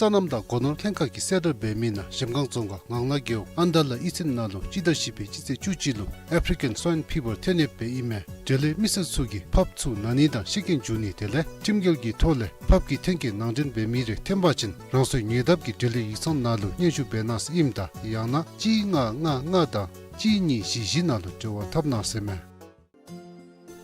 སོ་ནམ་དང་སྒོ་ནོར་ལྷན་ཁག་གིས་གསལ་བསྒྲགས་འབད་མི་ནང་གཞལམ་སྒང་རྫོང་ཁག་ངང་ལག་རྒེད་འོག་ཨན་དར་ལ་གཡུས་ཚན་ནང་ལུ་སྤྱི་ཟླ་བཞི་པའི་སྤྱི་ཚེས་བཅུ་གཅིག་ལུ་ཨེཕ་རི་ཀན་སྭའིན་ཕི་བར་ཐོན་ཡོདཔ་ཨིན་མས། འབྲེལ་ཡོད་མི་སེར་ཚུ་གིས་ཕགཔ་ཚུ་ན་ནི་དང་བཤད་རྐྱེན་བྱུང་ནི་དེ་ལས་ཁྲིམས་འགལ་གྱི་ཐོག་ལས་ཕགཔ་གི་འཐེན་འཁྱེར་ནང་འདྲེན་འབད་མི་རེ་ཐོན་པ་ཅིན་རང་སོའི་ཉེ་འདབས་ཀྱི་འབྲེལ་ཡོད་ཡིག་ཚང་ནང་ལུ་སྙན་ཞུ་འབད་གནང་ཟེར་ཨིནམ་ད་ཡང་ན་གཅིག་ལྔ་ལྔ་ལྔ་དང་གཅིག་གཉིས་བཞི་བཞི་ནང་ལུ་འབྲེལ་བ་འཐབ་གནང་ཟེར་མས།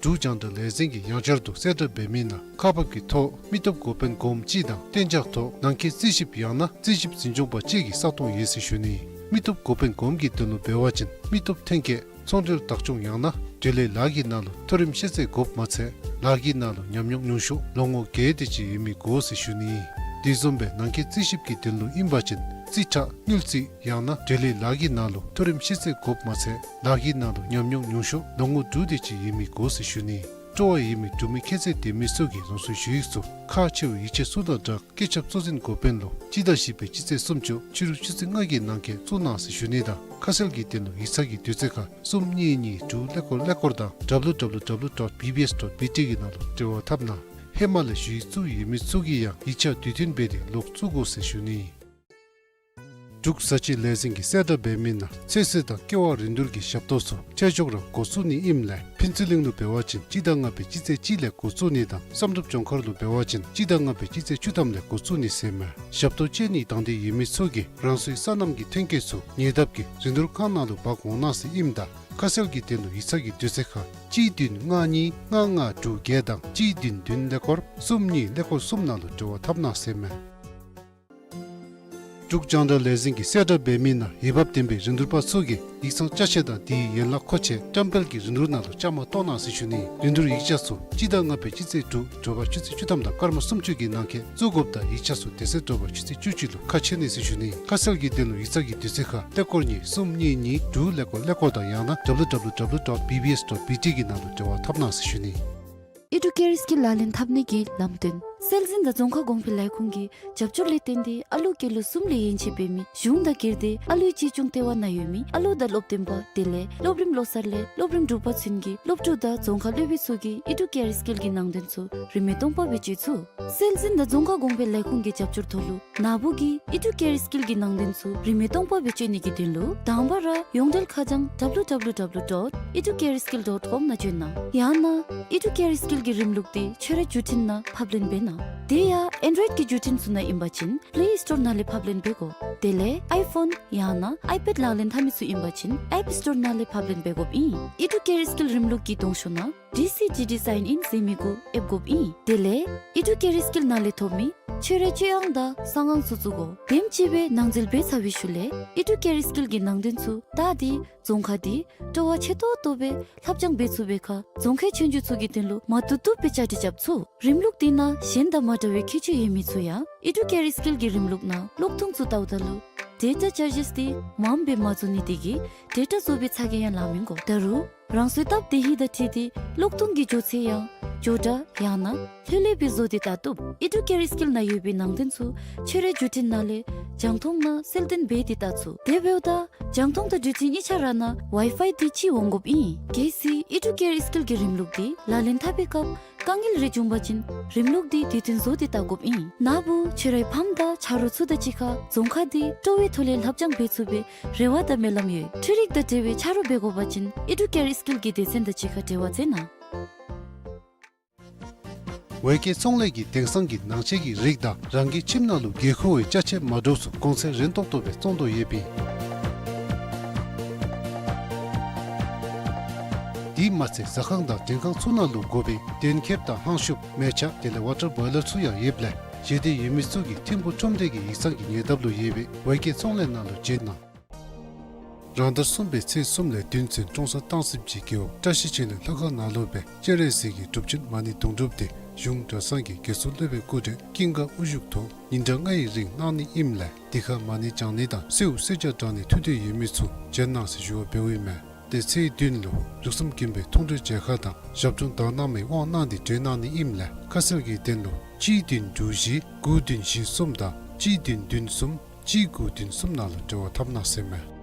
འབྲུག་རྒྱང་བསྒྲགས་ལས་འཛིན་གྱིས་ཡང་བསྐྱར་དུ་གསལ་བསྒྲགས་འབད་མི་ནང་ཁག་འབག་གི་ཐོག་མི་སྟོབས་འགོ་དཔོན་གོངམ་གཅིག་དང་གཏན་འཇགས་ཐོག་ནང་འཁོད་རྩིས་ཞིབ་ཡང་ན་རྩིས་ཞིབ་འཛིན་སྐྱོང་པ་གཅིག་གི་ས་སྟོང་ཡོད་ཟེར་ཞུ་ནི། མི་སྟོབས་འགོ་དཔོན་གོངམ་གྱི་དོན་ལུ་འབད་བ་ཅིན་མི་སྟོབས་འཐེན་འཁྱེར་ཚོང་འབྲེལ་བདག་སྐྱོང་ཡང་ན་འབྲེལ་ཡོད་ལཱ་གི་ནང་ལུ་མཐོ་རིམ་ཤེས་ཚད་དགོཔ་མ་ཚད་ལཱ་གི་ནང་ལུ་ཉམས་མྱོང་ཉུང་ཤོས་ལོ་ངོ་བརྒྱད་དེ་ཅིག་ཡོད་མི་དགོ་ཟེར་ཞུ་ནི། དེ་བཟུམ་སྦེ་ནང་འཁོད་རྩིས་ཞིབ་ཀྱི་དོན་ལུ་ཨིན་པ་ཅིན་རྩིས་ཁྲ་དངུལ་རྩིས་ཡང་ན་འབྲེལ་ཡོད་ལཱ་གི་ནང་ལུ་མཐོ་རིམ་ཤེས་ཚད་དགོཔ་མ་ཚད་ལཱ་གི་ནང་ལུ་ཉམས་མྱོང་ཉུང་ཤོས་ལོ་ངོ་དྲུག་དེ་ཅིག་ཡོད་མི་དགོ་ཟེར་ཞུ་ནི། སྤྲོ་བ་ཡོད་མི་འབྲུག་མི་ཁྱད་ཚད་ལྡན་མི་ཚུ་གིས་རང་སོའི་ཞུ་ཡིག་ཚུ་ཁག་ཆེ་བའི་ཡིག་ཆ་ཚུ་དང་སྦྲགས་བཀོད་ཁྱབ་གཙོ་འཛིན་འགོ་དཔོན་ལུ་སྤྱི་ཟླ་བཞི་པའི་སྤྱི་ཚེས་སུམ་ཅུ་ཕྱི་རུ་ཆུ་ཚོད་ལྔ་གི་ནང་འཁོད་བཙུགས་གནང་ཟེར་ཞུ་ནི་དང་ཁ་གསལ་གྱི་དོན་ལུ་ཡིག་ཚང་གི་དུས་ཚོད་ཁར་གསུམ་གཉིས་གཉིས་དྲུག་ཀླད་ཀོར་ཀླད་ཀོར་དང་W W W dot B B S dot B T གི་ནང་ལུ་འབྲེལ་བ་འཐབ་གནང་། ཧེ་མ་ལས་ཞུ་ཡིག་བཙུགས་ཡོད་མི་ཚུ་གིས་ཡང་ཡིག་ཆ་དུས་མཐུན་འབད་དེ་ལོག་བཙུགས་དགོ་ཟེར་ཞུ་ནི། འབྲུག་བཟའ་བཅའ་ལས་འཛིན་གྱིས་གསལ་བསྒྲགས་འབད་མི་ནང་ཚོད་བསྲེ་དང་ཀེ་བ་རིན་བསྡུར་གྱི་ཞབས་ཏོག་ཚུ་ཆེ་མཆོག་ར་འགོ་བཙུགས་ནི་ཨིནམ་ལས་ཕུན་ཚོགས་གླིང་ལུ་འབད་བ་ཅིན་སྤྱི་ཟླ་ལྔ་པའི་སྤྱི་ཚེས་གཅིག་ལས་འགོ་བཙུགས་ནི་དང་བསམ་གྲུབ་ལྗོངས་མཁར་ལུ་འབད་བ་ཅིན་སྤྱི་ཟླ་ལྔ་པའི་སྤྱི་ཚེས་བཅུ་ཐམ་ལས་འགོ་བཙུགས་ནི་ཟེར་མས། ཞབས་ཏོག་སྤྱོད་ནི་དང་འདོད་ཡོད་མི་ཚུ་གིས་རང་སོའི་སོ་ནམ་གྱི་ཐོན་སྐྱེད་ཚུ་ཉེ་འདབས་ཀྱི་རིན་བསྡུར་ཁང་ནང་ལུ་འབག་འོང་གནང་ཟེར་ཨིནམ་ད་ཁ་གསལ་གྱི་དོན་ལུ་ཡིག་ཚང་གི་དུས་ཚོད་ཁར་གཅིག་བདུན་ལྔ་གཉིས་ལྔ་ལྔ་དྲུག་བརྒྱད་དང་གཅིག་བདུན་བདུན་ཀླད་ཀོར་གསུམ་གཉིས་ཀླད་ཀོར་གསུམ་ནང་ལུ་འབྲེལ་བ་འཐབ་གནང་ཟེར་མས། འབྲུག་རྒྱང་བསྒྲགས་ལས་འཛིན་གྱིས་གསལ་བསྒྲགས་འབད་མི་ནང་འོས་འབབ་ལྡན་པའི་རིན་བསྡུར་པ་ཚུ་གིས་ཡིག་ཚང་ཅ་ཆས་དང་དེའི་ཡན་ལག་མཁོ་ཆས་བཀྲམ་སྤེལ་གྱི་རིན་བསྡུར་ནང་ལུ་བཅའ་མར་གཏོགས་གནང་ཟེར་ཞུ་ནི། རིན་བསྡུར་ཡིག་ཆ་ཚུ་སྤྱི་ཟླ་ལྔ་པའི་སྤྱི་ཚེས་དྲུག་དྲོ་པ་ཆུ་ཚོད་བཅུ་ཐམ་དང་སྐར་མ་སུམ་ཅུ་གི་ནང་འཁོད་བཙུགས་དགོཔ་དང་ཡིག་ཆ་ཚུ་དེ་ཚེ་དྲོ་པ་ཆུ་ཚོད་བཅུ་གཅིག་ལུ་ཁ་ཕྱེ་ནི་ཟེར་ཞུ་ནི། ཁ་གསལ་གྱི་དོན་ལུ་ཡིག་ཚང་གི་དུས་ཚོད་ཁར་ཀླད་ཀོར་གཉིས་གསུམ་གཉིས་གཉིས་དྲུག་ཀླད་ཀོར་ཀླད་ཀོར་དང་ཡང་ན་W W W dot B B S dot B T གི་ནང་ལུ་འབྲེལ་བ་འཐབ་གནང་ཟེར་ཞུ་ནི། ཨི་ཌུ་ཀེར་སི་ཀིལ་ལག་ལེན་འཐབ་ནི་གི་ལམ་སྟོན། སྲོལ་འཛིན་དང་རྫོང་ཁ་གོང་འཕེལ་ལས་ཁུངས་ཀྱི་རྒྱབ་སྐྱོར་ལས་བརྟེན་ཏེ་ཨ་ལུ་སྐྱེས་ལོ་གསུམ་ལས་ཡན་ཆད་འབད་མི་གཞུང་དང་སྒེར་སྡེ་ཨ་ལུའི་གཅེས་སྐྱོང་ལྟེ་བ་ནང་ཡོད་མི་ཨ་ལུ་དང་སློབ་སྟོན་པ་དེ་ལས་སློབ་རིམ་བློ་གསར་ལས་སློབ་རིམ་དྲུག་པ་ཚུན་གྱི་སློབ་ཕྲུག་དང་རྫོང་ཁ་སློབ་དཔོན་ཚུ་གིས་ཨི་ཌུ་ཀེར་སི་ཀིལ་གྱི་ནང་དོན་ཚུ་རིན་མེད་སྟོང་པ་སྦེ་སྤྱོད་ཚུགས། སྲོལ་འཛིན་དང་རྫོང་ཁ་གོང་འཕེལ་ལས་ཁུངས་ཀྱི་རྒྱབ་སྐྱོར་ཐོག་ལུ་ན་བུ་གིས་ཨི་ཌུ་ཀེར་སི་ཀིལ་གྱི་ནང་དོན་ཚུ་རིན་མེད་སྟོང་པ་སྦེ་སྤྱོད་ནི་གི་དོན་ལུ་དང་པ་ར་ཡོངས་འབྲེལ་ཁ་བྱང་W W W dot educareskill dot com ནང་བྱོན་གནང་། ཡང་ན་ཨི་ཌུ་ཀེར་སི་ཀིལ་གྱི་རིམ་ལུགས་དེ་ཁྱོད་རའི་བརྒྱུད་འཕྲིན་ནང་ཕབ་ལེན་འབད་གནང་། དེ་ཡང་ཨེན་ཌོའིཌ་ཀྱི་བརྒྱུད་འཕྲིན་ཚུ་ནང་ཨིན་པ་ཅིན་པླེ་སི་ཊོར་ནང་ལས་ཕབ་ལེན་འབད་དགོ། དེ་ལས་ཨའི་ཕོན་ཡང་ན་ཨའི་པེཌ་ལག་ལེན་འཐབ་མི་ཚུ་ཨིན་པ་ཅིན་ཨེཔ་སི་ཊོར་ནང་ལས་ཕབ་ལེན་འབད་དགོཔ་ཨིན། ཨི་ཌུ་ཀེར་སི་ཀིལ་རིམ་ལུགས་ཀྱི་གདོང་ཤོག་ནང་ཌི་སི་ཌི་ཌི་སའིན་ཨིན་ཟེར་མི་གུ་ཨེབ་དགོཔ་ཨིན། དེ་ལས་ཨི་ཌུ་ཀེར་སི་ཀིལ་ནང་ལས་ཐོབ་མི་ཁྱོད་རའི་སྤྱོད་དབང་དང་གསང་དབང་ཚུ་བཙུགས་དགོ། དེམ་ཅིག་སྦེ་ནང་འཛུལ་འབད་ཚར་བའི་ཤུལ་ལས་ཨི་ཌུ་ཀེར་སི་ཀིལ་གྱི་ནང་དོན་ཚུ་བལྟ་སྟེ་རྫོང་ཁ་དེ་སྤྲོ་བ་ཆེ་ཏོག་ཏོ་སྦེ་ལྷབ་སྦྱང་འབད་ཚུགས་པའི་ཁར་རྫོང་ཁའི་ཆོས་རྒྱུགས་ཚུ་གི་དོན་ལུ་མ་བཏུབ་བཏུབ་སྦེ་བཅའ་སྒྲིག་རྐྱབ་ཚུགས། རིམ་ལུགས་དེ་ནང་གཞན་དང་མ་འདྲ་བའི་ཁྱད་ཆོས་ཡོད་མི་ཚུ་ཡང་ཨི་ཌུ་ཀེར་སི་ཀིལ་གྱི་རིམ་ལུགས་ནང་གློག་ཐུང་ཚུ་བལྟཝ་ད་ལུ་ཌེ་ཊ་ཅར་ཇེས་དེ་མངམ་སྦེ་མ་བཙུགས་ནི་དེ་གིས་ཌེ་ཊ་བཟོ་བའི་ཚ་གྱང་ཡང་ལང་མི་དགོ། ད་རུང་རང་སོའི་སྟབས་བདེ་ཧིང་དང་འཁྲིལ་ཏེ་གློག་ཐུང་གི་འགྱོ་ཚད་ཡང་མགྱོགས་དྲགས་ཡང་ན་ལྷོད་ལྷོད་སྦེ་བཟོ་སྟེ་བལྟ་བཏུབ། ཨི་ཌུ་ཀེར་སི་ཀིལ་ནང་ཡོད་པའི་ནང་དོན་ཚུ་ཁྱོད་རའི་བརྒྱུད་འཕྲིན་ནང་ལས་རྒྱང་མཐོང་ནང་གསལ་སྟོན་འབད་དེ་བལྟ་ཚུགས། དེ་འབདཝ་ད་རྒྱང་མཐོང་དང་བརྒྱུད་འཕྲིན་གཉིས་ཆ་ར་ནང་ཝའི་ཕའི་དེ་ཅིག་འོང་དགོཔ་ཨིན། གལ་སྲིད་ཨི་ཌུ་ཀེར་སི་ཀིལ་གྱི་རིམ་ལུགས་དེ་ལག་ལེན་འཐབ་པའི་སྐབས་དཀའ་ངལ་རེ་བྱུང་པ་ཅིན་རིམ་ལུགས་དེ་དུས་མཐུན་བཟོ་སྟེ་བལྟ་དགོཔ་ཨིན། ན་བུ་ཁྱོད་རའི་ཕམ་དང་ཆ་རོགས་ཚུ་དང་གཅིག་ཁར་རྫོང་ཁ་དེ་སྤྲོ་བའི་ཐོག་ལས་ལྷབ་སྦྱང་འབད་ཚུགས་པའི་རེ་བ་དང་སྨོན་ལམ་ཡོད། འཕྲུལ་རིག་དང་འབྲེལ་བའི་ཆ་རོགས་འབད་དགོ་པ་ཅིན་ཨི་ཌུ་ཀེར་སི་ཀིལ་གྱི་སྡེ་ཚན་དང་གཅིག་ཁར་འབྲེལ་བ་མཛད་གནང་། ཝེ་ཀེ་ཚོང་ལས་ཀྱིས་དེང་སང་གི་ནང་ཆས་ཀྱི་རིགས་དང་རང་གི་ཁྱིམ་ནང་ལུ་དགོས་མཁོ་བའི་ཅ་ཆས་མ་འདྲཝ་ཚུ་གོང་ཚད་རན་ཏོག་ཏོ་སྦེ་བཙོང་དོ་ཡོདཔ་ཨིན། དེ་མ་ཚད་ཟ་ཁང་དང་མགྲོན་ཁང་ཚུ་ནང་ལུ་དགོ་པའི་གདན་ཁེབས་དང་ཧང་ཤུབས་མལ་ཆ་དེ་ལས་ཝ་ཊར་བོའི་ལར་ཚུ་ཡང་ཡོདཔ་ལས་བཞེས་འདོད་ཡོད་མི་ཚུ་གིས་ཐིམ་ཕུ་ཁྲོམ་སྡེ་གི་ཡིག་ཚང་གི་ཉེ་འདབས་ལུ་ཡོད་པའི་ཝེ་ཀེ་ཚོང་ལས་ནང་ལུ་བྱོན་གནང་། རང་ཟླ་གསུམ་པའི་ཚེས་གསུམ་ལས་བདུན་ཚུན་ཀྲོང་གསར་སྟང་སིབ་ཀྱི་རྒེད་འོག་བཀྲ་ཤིས་ཆོས་གླིང་ལྷ་ཁང་ནང་ལུ་སྦེ་སྤྱན་རས་གཟིགས་ཀྱི་སྒྲུབ་ཆེན་མ་ཎི་དུང་སྒྲུབ་དེ་གཞུང་གྲྭ་ཚང་གི་དགེ་ཚུལ་སློབ་དཔོན་སྐུ་བགྲེས་ཀུན་དགའ་དབུ་བཞུགས་ཐོག་ཉིན་གྲངས་ལྔའི་རིང་གནང་ནི་ཨིནམ་ལས་དེ་ཁར་མ་ཎི་བགྱང་ནི་དང་གསོལཝ་གསོལ་ཇ་དྲང་ནི་ཐུགས་འདོད་ཡོད་མི་ཚུ་བྱོན་གནང་ཟེར་ཞུ་བ་འབདཝ་ཨིན་མས། ཏེ་ཚེས་བདུན་ལུ་རིགས་གསུམ་མགོན་པོའི་མཐོང་གྲོལ་མཇལ་ཁ་དང་ཞབས་དྲུང་དག་སྣང་མའི་དབང་གནང་སྟེ་གྲོལ་གནང་ནི་ཨིནམ་ལས་ཁ་གསལ་གྱི་དོན་ལུ་གཅིག་བདུན་དྲུག་བཞི་དགུ་བདུན་བཞི་གསུམ་དང་གཅིག་བདུན་བདུན་གསུམ་གཅིག་དགུ་བདུན་གསུམ་ནང་ལུ་འབྲེལ་བ་འཐབ་གནང་ཟེར་མས།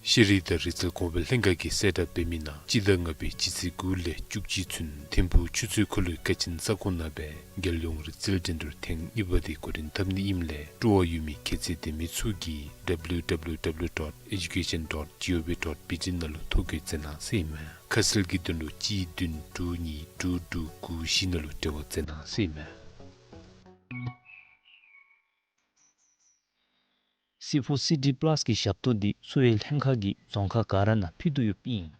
ཤེས་རིག་དང་རིག་རྩལ་གོང་འཕེལ་ལྷན་ཁག་གིས་གསལ་བསྒྲགས་འབད་མི་ནང་སྤྱི་ཟླ་ལྔ་པའི་སྤྱི་ཚེས་དགུ་ལས་བཅུ་གཅིག་ཚུན་ཐིམ་ཕུག་ཆུ་ཚོད་འཁོར་ལོའི་མཁར་ཆེན་ས་ཁོངས་ནང་སྦེ་རྒྱལ་ཡོངས་རིག་རྩལ་འགྲན་བསྡུར་ཐེངས་གཉིས་པ་དེ་འགོ་འདྲེན་འཐབ་ནི་ཨིནམ་ལས་སྤྲོ་བ་ཡོད་མི་ཁྱད་ཚད་ལྡན་མི་ཚུ་གིས་W W W dot education dot G O V dot B T ནང་ལུ་ཐོ་འགོད་མཛད་གནང་ཟེར་ཨིན་མས། ཁ་གསལ་གྱི་དོན་ལུ་གཅིག་བདུན་དྲུག་གཉིས་དྲུག་དྲུག་དགུ་བཞི་ནང་ལུ་འབྲེལ་བ་མཛད་གནང་ཟེར་ཨིན་མས། སི་ཕོར་སི་ཌི་པ་ལཱས་ཀྱི་ཞབས་ཏོག་འདི་གསོ་བའི་ལྷན་ཁག་གིས་རྫོང་ཁག་ག་ར་ནང་ཕུལ་དོ་ཡོདཔ་ཨིན།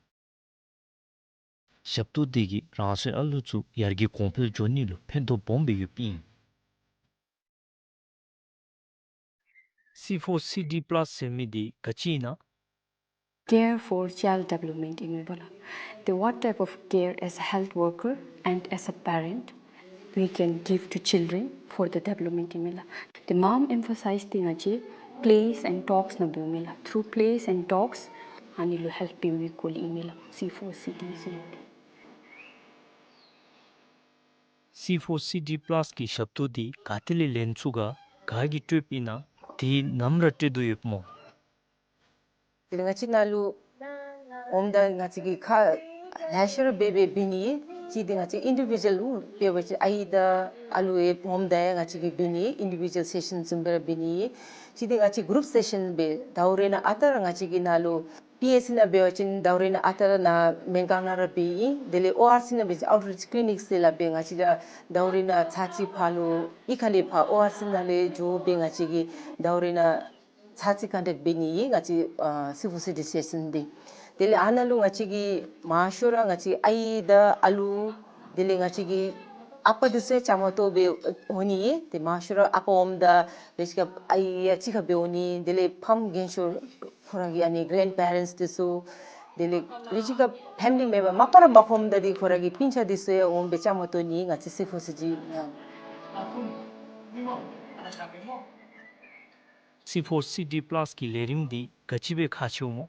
ཞབས་ཏོག་འདི་གིས་རང་སོའི་ཨ་ལུ་ཚུ་ཡར་རྒྱས་གོང་འཕེལ་འགྱོ་ནི་ལུ་ཕན་ཐོགས་སྦོམ་སྦེ་ཡོདཔ་ཨིན། སི་ཕོར་སི་ཌི་པ་ལཱས་ཟེར་མི་འདི་ག་ཅི་ཨིན་ན། Care for child development ཨིན་མས་པ་ལགས། The what type of care as a health worker and as a parent we can give to children for the development ཨིན་མས་ལགས། The mom emphasize ཏེ་ང་བཅས་plays and talks ནང་འབདཝ་མས་ལགས། Through plays and talks ཨ་ནི་ལུ་help འབད་བའི་སྐོར་ལས་ཨིན་མས་ལགས། སི་ཕོར་སི་ཌི་ཟེར་མི་འདི། སི་ཕོར་སི་ཌི་པ་ལཱསི་གི་ཞབས་ཏོག་འདི་ག་ཏེ་ལས་ལེན་ཚུགས་ག། ག་གིས་སྤྲོདཔ་ཨིན་ན། དེ་ནམ་ར་སྤྲོད་དོ་ཡོདཔ་སྨོ། དེ་ལས་ང་བཅས་ནཱ་ལུ་འོངམ་ད་ང་བཅས་ཀྱིས་ཁ་ལེ་ཤ་ར་འབད་འབད་འབད་ནི་ཨིན། གཅིག་འདི་ང་བཅས་ཨིན་ཌི་བི་ཇུ་ཨལ་འབད་བ་ཅིན་ཨའི་དང་ཨ་ལུ་ཡང་འོངམ་ད་ཡང་ང་བཅས་ཀྱིས་འབད་ནི་ཨིན། ཨིན་ཌི་བི་ཇུ་ཨལ་སེ་ཤཱན་བཟུམ་སྦེ་ར་འབད་ནི་ཨིན། གཅིག་འདི་ང་བཅས་གུ་རུབ་སེ་ཤཱན་འབད། ཟླཝ་རེ་ནང་ཨ་རྟག་ར་ང་བཅས་ཀྱིས་ནཱ་ལུ་པི་ཨེཆ་སི་ནང་འབད་བ་ཅིན་ཟླཝ་རེ་ནང་ཨ་རྟག་ར་ནཱ་སྨན་ཁང་ནང་ར་འབད་ཨིན། དེ་ལས་ཨོ་ཨར་སི་ནང་འབད་བ་ཅིན་ཨའུཊ་རིཆ་ཀི་ལི་ནིཀ་ཟེར་སླབ་སྦེ་ང་བཅས་ར་ཟླཝ་རེ་ནང་ཚར་གཅིག་ཕར་ལུ་གཡུས་ཁ་ལས་ཕར་ཨོ་ཨར་སི་ནང་ལས་འགྱོ་སྦེ་ང་བཅས་ཀྱིས་ཟླཝ་རེ་ནང་ཚར་གཅིག་ཀོན་ཊེཀཊ་འབད་ནི་ཨིན། ང་བཅས་ཨ་སི་ཕོར་སི་ཌི་སེ་ཤཱན་འདི། དེ་ལས་ཨ་ནཱ་ལུ་ང་བཅས་ཀྱིས་མང་ཤོས་ར་ང་བཅས་ཨའི་དང་ཨ་ལུ་དེ་ལས་ང་བཅས་ཀྱི་ཨ་པ་འདི་ཚུ་ཡང་བཅའ་མར་གཏོགས་སྦེ་འོང་ནི་ཨིན། ཏེ་མང་ཤོས་ར་ཨ་པ་འོངམ་ད་རེ་ཅིག་ཁར་ཨའི་ཡང་གཅིག་ཁར་སྦེ་འོང་ནི། དེ་ལས་ཕམ་རྒན་ཤོས་ཁོ་ར་གི་ཨ་ནི་གེ་རེནཌ་པེ་རེནཊསི་འདི་ཚུ་དེ་ལས་རེ་ཅིག་ཁར་ཕེ་མི་ལི་མེམ་བར་མ་པ་ར་མ་ཕམ་ད་འདི་ཁོ་ར་གི་སྤུན་ཆ་འདི་ཚུ་ཡང་འོང་སྦེ་བཅའ་མར་གཏོགས་ནི་ང་བཅས་སི་ཕོར་སི་ཌི་ནང་། སི་ཕོར་སི་ཌི་པ་ལཱསི་གི་ལས་རིམ་འདི་ག་ཅི་སྦེ་ཁག་ཆེཝ་སྨོ།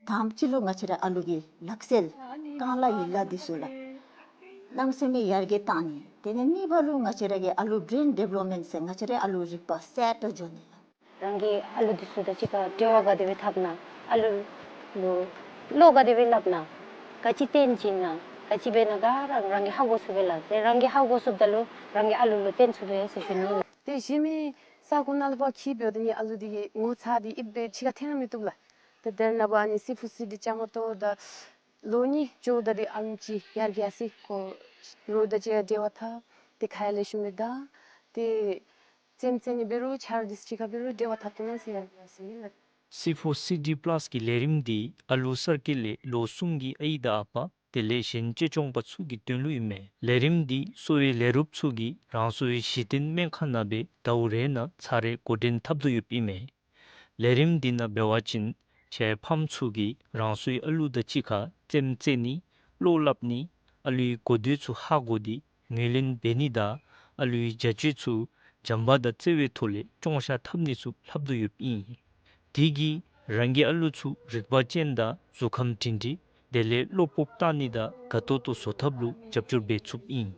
དང་པ་ཅིག་ལུ་ང་བཅས་ར་ཨ་ལུ་གི་ལག་རྩལ་རྐང་ལག་ཡིག་ལག་འདི་ཚུ་ལགས་གནམ་མེད་ས་མེད་ཡར་རྒྱས་བཏང་ནི། དེ་ལས་གཉིས་པ་ལུ་ང་བཅས་ར་གི་ཨ་ལུ་བི་རེན་ཌི་བེ་ལོབ་མེནཊ་ཟེར་ང་བཅས་ར་ཨ་ལུ་རིག་པ་གསལ་དྲགས་འགྱོ་ནི་ལགས། རང་གི་ཨ་ལུ་འདི་ཚུ་དང་གཅིག་ཁར་འབྲེལ་བ་ག་དེ་སྦེ་འཐབ་ན། ཨ་ལུ་ལུ་བློ་ག་དེ་སྦེ་སླབ་ན། ག་ཅི་སྟོན་བྱིན་ན། ག་ཅི་འབད་ན་ག་ར་རང་གིས་ཧ་གོ་ཚུགས་པས་ལགས། ཏེ་རང་གིས་ཧ་གོ་ཚུགསཔ་ད་ལུ་རང་གིས་ཨ་ལུ་ལུ་སྟོན་ཚུགས་པས་ཟེར་ཞུ་ནི་ལགས། ཏེ་གཞན་མི་ས་གོ་ནང་ལུ་ཕར་འཁྱིད་འབདཝ་ད་ནི་ཨ་ལུ་འདི་གི་ངོ་ཚ་འདི་ཨེབ་སྦེ་ཕྱི་ཁར་འཐོན་ར་མི་བཏུབ་ལགས། ཏེ་དེ་ནང་ཕར་ནི་སི་ཕོར་སི་ཌི་བཅའ་མར་གཏོགས་ད་ལོ་གཉིས་འགྱོཝ་ད་འདི་ཨ་ལུ་ཅིག་ཡར་རྒྱས་སི་ཁོ་རོགས་དང་གཅིག་ཁར་འབྲེལ་བ་འཐབ། ཏེ་ཁ་ཡང་ལེགས་ཤོམ་སྦེ་བརྡ། ཏེ་རྩེདམོ་རྩེ་ནི་འབད་རུང་ཆ་རོགས་འདི་ཚུ་གཅིག་ཁར་འབད་རུང་འབྲེལ་བ་འཐབ་བཏུབ་ན་ཟེར་ཡང་ཟེར་ཡི་ལགས། སི་ཕོར་སི་ཌི་པ་ལཱསི་གི་ལས་རིམ་འདི་ཨ་ལུ་གསར་སྐྱེས་ལས་ལོ་གསུམ་གྱི་ཨའི་དང་ཨ་པ་དེ་ལས་གཞན་གཅེས་སྐྱོང་པ་ཚུ་གི་དོན་ལུ་ཨིན་མས། ལས་རིམ་འདི་གསོ་བའི་ལས་རོགསཔ་ཚུ་གིས་རང་སོའི་གཞི་རྟེན་སྨན་ཁང་ནང་སྦེ་ཟླཝ་རེ་ནང་ཚར་རེ་འགོ་འདྲེན་འཐབ་དོ་ཡོདཔ་ཨིན་མས། ལས་རིམ་འདི་ནང་འབད་བ་ཅིན་ཁྱེད་ཕམ་ཚུ་གིས་རང་སོའི་ཨ་ལུ་དང་གཅིག་ཁར་རྩེདམོ་རྩེ་ནི་བློ་སླབ་ནི་ཨ་ལུའི་གོ་ཐོས་ཚུ་ཧ་གོ་སྟེ་ངོས་ལེན་འབད་ནི་དང་ཨ་ལུའི་བྱ་སྤྱོད་ཚུ་བྱམས་པ་དང་བརྩེ་བའི་ཐོག་ལས་སྐྱོང་བཤལ་འཐབ་ནི་ཚུ་ལྷབ་དོ་ཡོདཔ་ཨིན། དེ་གིས་རང་གི་ཨ་ལུ་ཚུ་རིག་པ་ཅན་དང་གཟུགས་ཁམས་སྒྲིང་སྒྲིང་དེ་ལས་བློ་སྤོབས་བཏང་ནི་དང་དགའ་ཏོག་ཏོ་བཟོ་ཐབས་ལུ་རྒྱབ་སྐྱོར་འབད་ཚུགསཔ་ཨིན།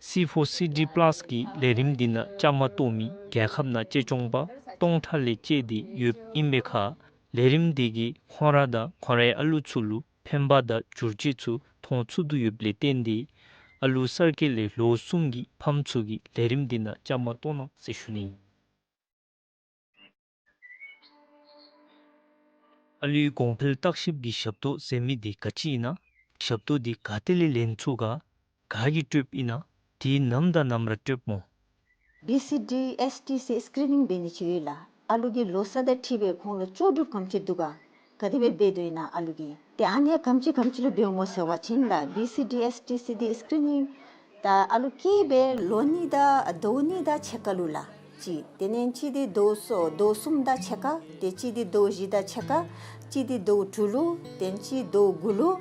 སི་ཕོར་སི་ཌི་པ་ལཱསི་གི་ལས་རིམ་འདི་ནང་བཅའ་མར་གཏོགས་མི་རྒྱལ་ཁབ་ནང་གཅེས་སྐྱོང་པ་སྟོང་ཕྲག་ལས་བཅད་དེ་ཡོདཔ་ཨིན་པའི་ཁར་ལས་རིམ་འདི་གིས་ཁོང་ར་དང་ཁོང་རའི་ཨ་ལུ་ཚུ་ལུ་ཕན་པ་དང་བསྒྱུར་བཅོས་ཚུ་མཐོང་ཚུགས་དོ་ཡོདཔ་ལས་བརྟེན་ཏེ་ཨ་ལུ་གསར་སྐྱེས་ལས་ལོ་གསུམ་གྱི་ཕམ་ཚུ་གིས་ལས་རིམ་འདི་ནང་བཅའ་མར་གཏོགས་གནང་ཟེར་ཞུ་ནི་ཨིན། ཨ་ལུའི་གོང་འཕེལ་བརྟག་ཞིབ་ཀྱི་ཞབས་ཏོག་ཟེར་མི་འདི་ག་ཅི་ཨིན་ན། ཞབས་ཏོག་འདི་ག་ཏེ་ལས་ལེན་ཚུགས་ག། ག་གིས་སྤྲོདཔ་ཨིན་ན། དེ་ནམ་དང་ནམ་ར་སྤྲོདཔ་སྨོ། བི་སི་ཌི་ཨེསི་ཊི་སི་སི་ཀི་རི་ནིང་འབད་ནི་ཅིག་ཡོད་ལགས། ཨ་ལུ་གི་ལོ་ས་དང་འཁྲིལ་སྦེ་ཁོང་ལུ་ལྕོགས་གྲུབ་ག་དེམ་ཅིག་འདུག་ག། ག་དེ་སྦེ་འབད་དོ་ཨིན་ན་ཨ་ལུ་གིས། ཏེ་ཨ་ནི་ག་དེམ་ཅིག་ག་དེམ་ཅིག་ལུ་འབདཝ་སྨོ་ཟེར་བ་ཅིན་ལགས་བི་སི་ཌི་ཨེསི་ཊི་སི་འདི་སི་ཀི་རི་ནིང་ད་ཨ་ལུ་སྐྱེས་སྦེ་ལོ་གཉིས་དང་ཟླཝ་གཉིས་དང་ཕྱེད་ཀ་ལུ་ལགས་གཅིག། དེ་ལས་གཅིག་འདི་ཟླཝ་གསུམ་ཟླཝ་གསུམ་དང་ཕྱེད་ཀ། ཏེ་གཅིག་འདི་ཟླཝ་བཞི་དང་ཕྱེད་ཀ། གཅིག་འདི་ཟླཝ་དྲུག་ལུ། ཏེ་གཅིག་ཟླཝ་དགུ་ལུ།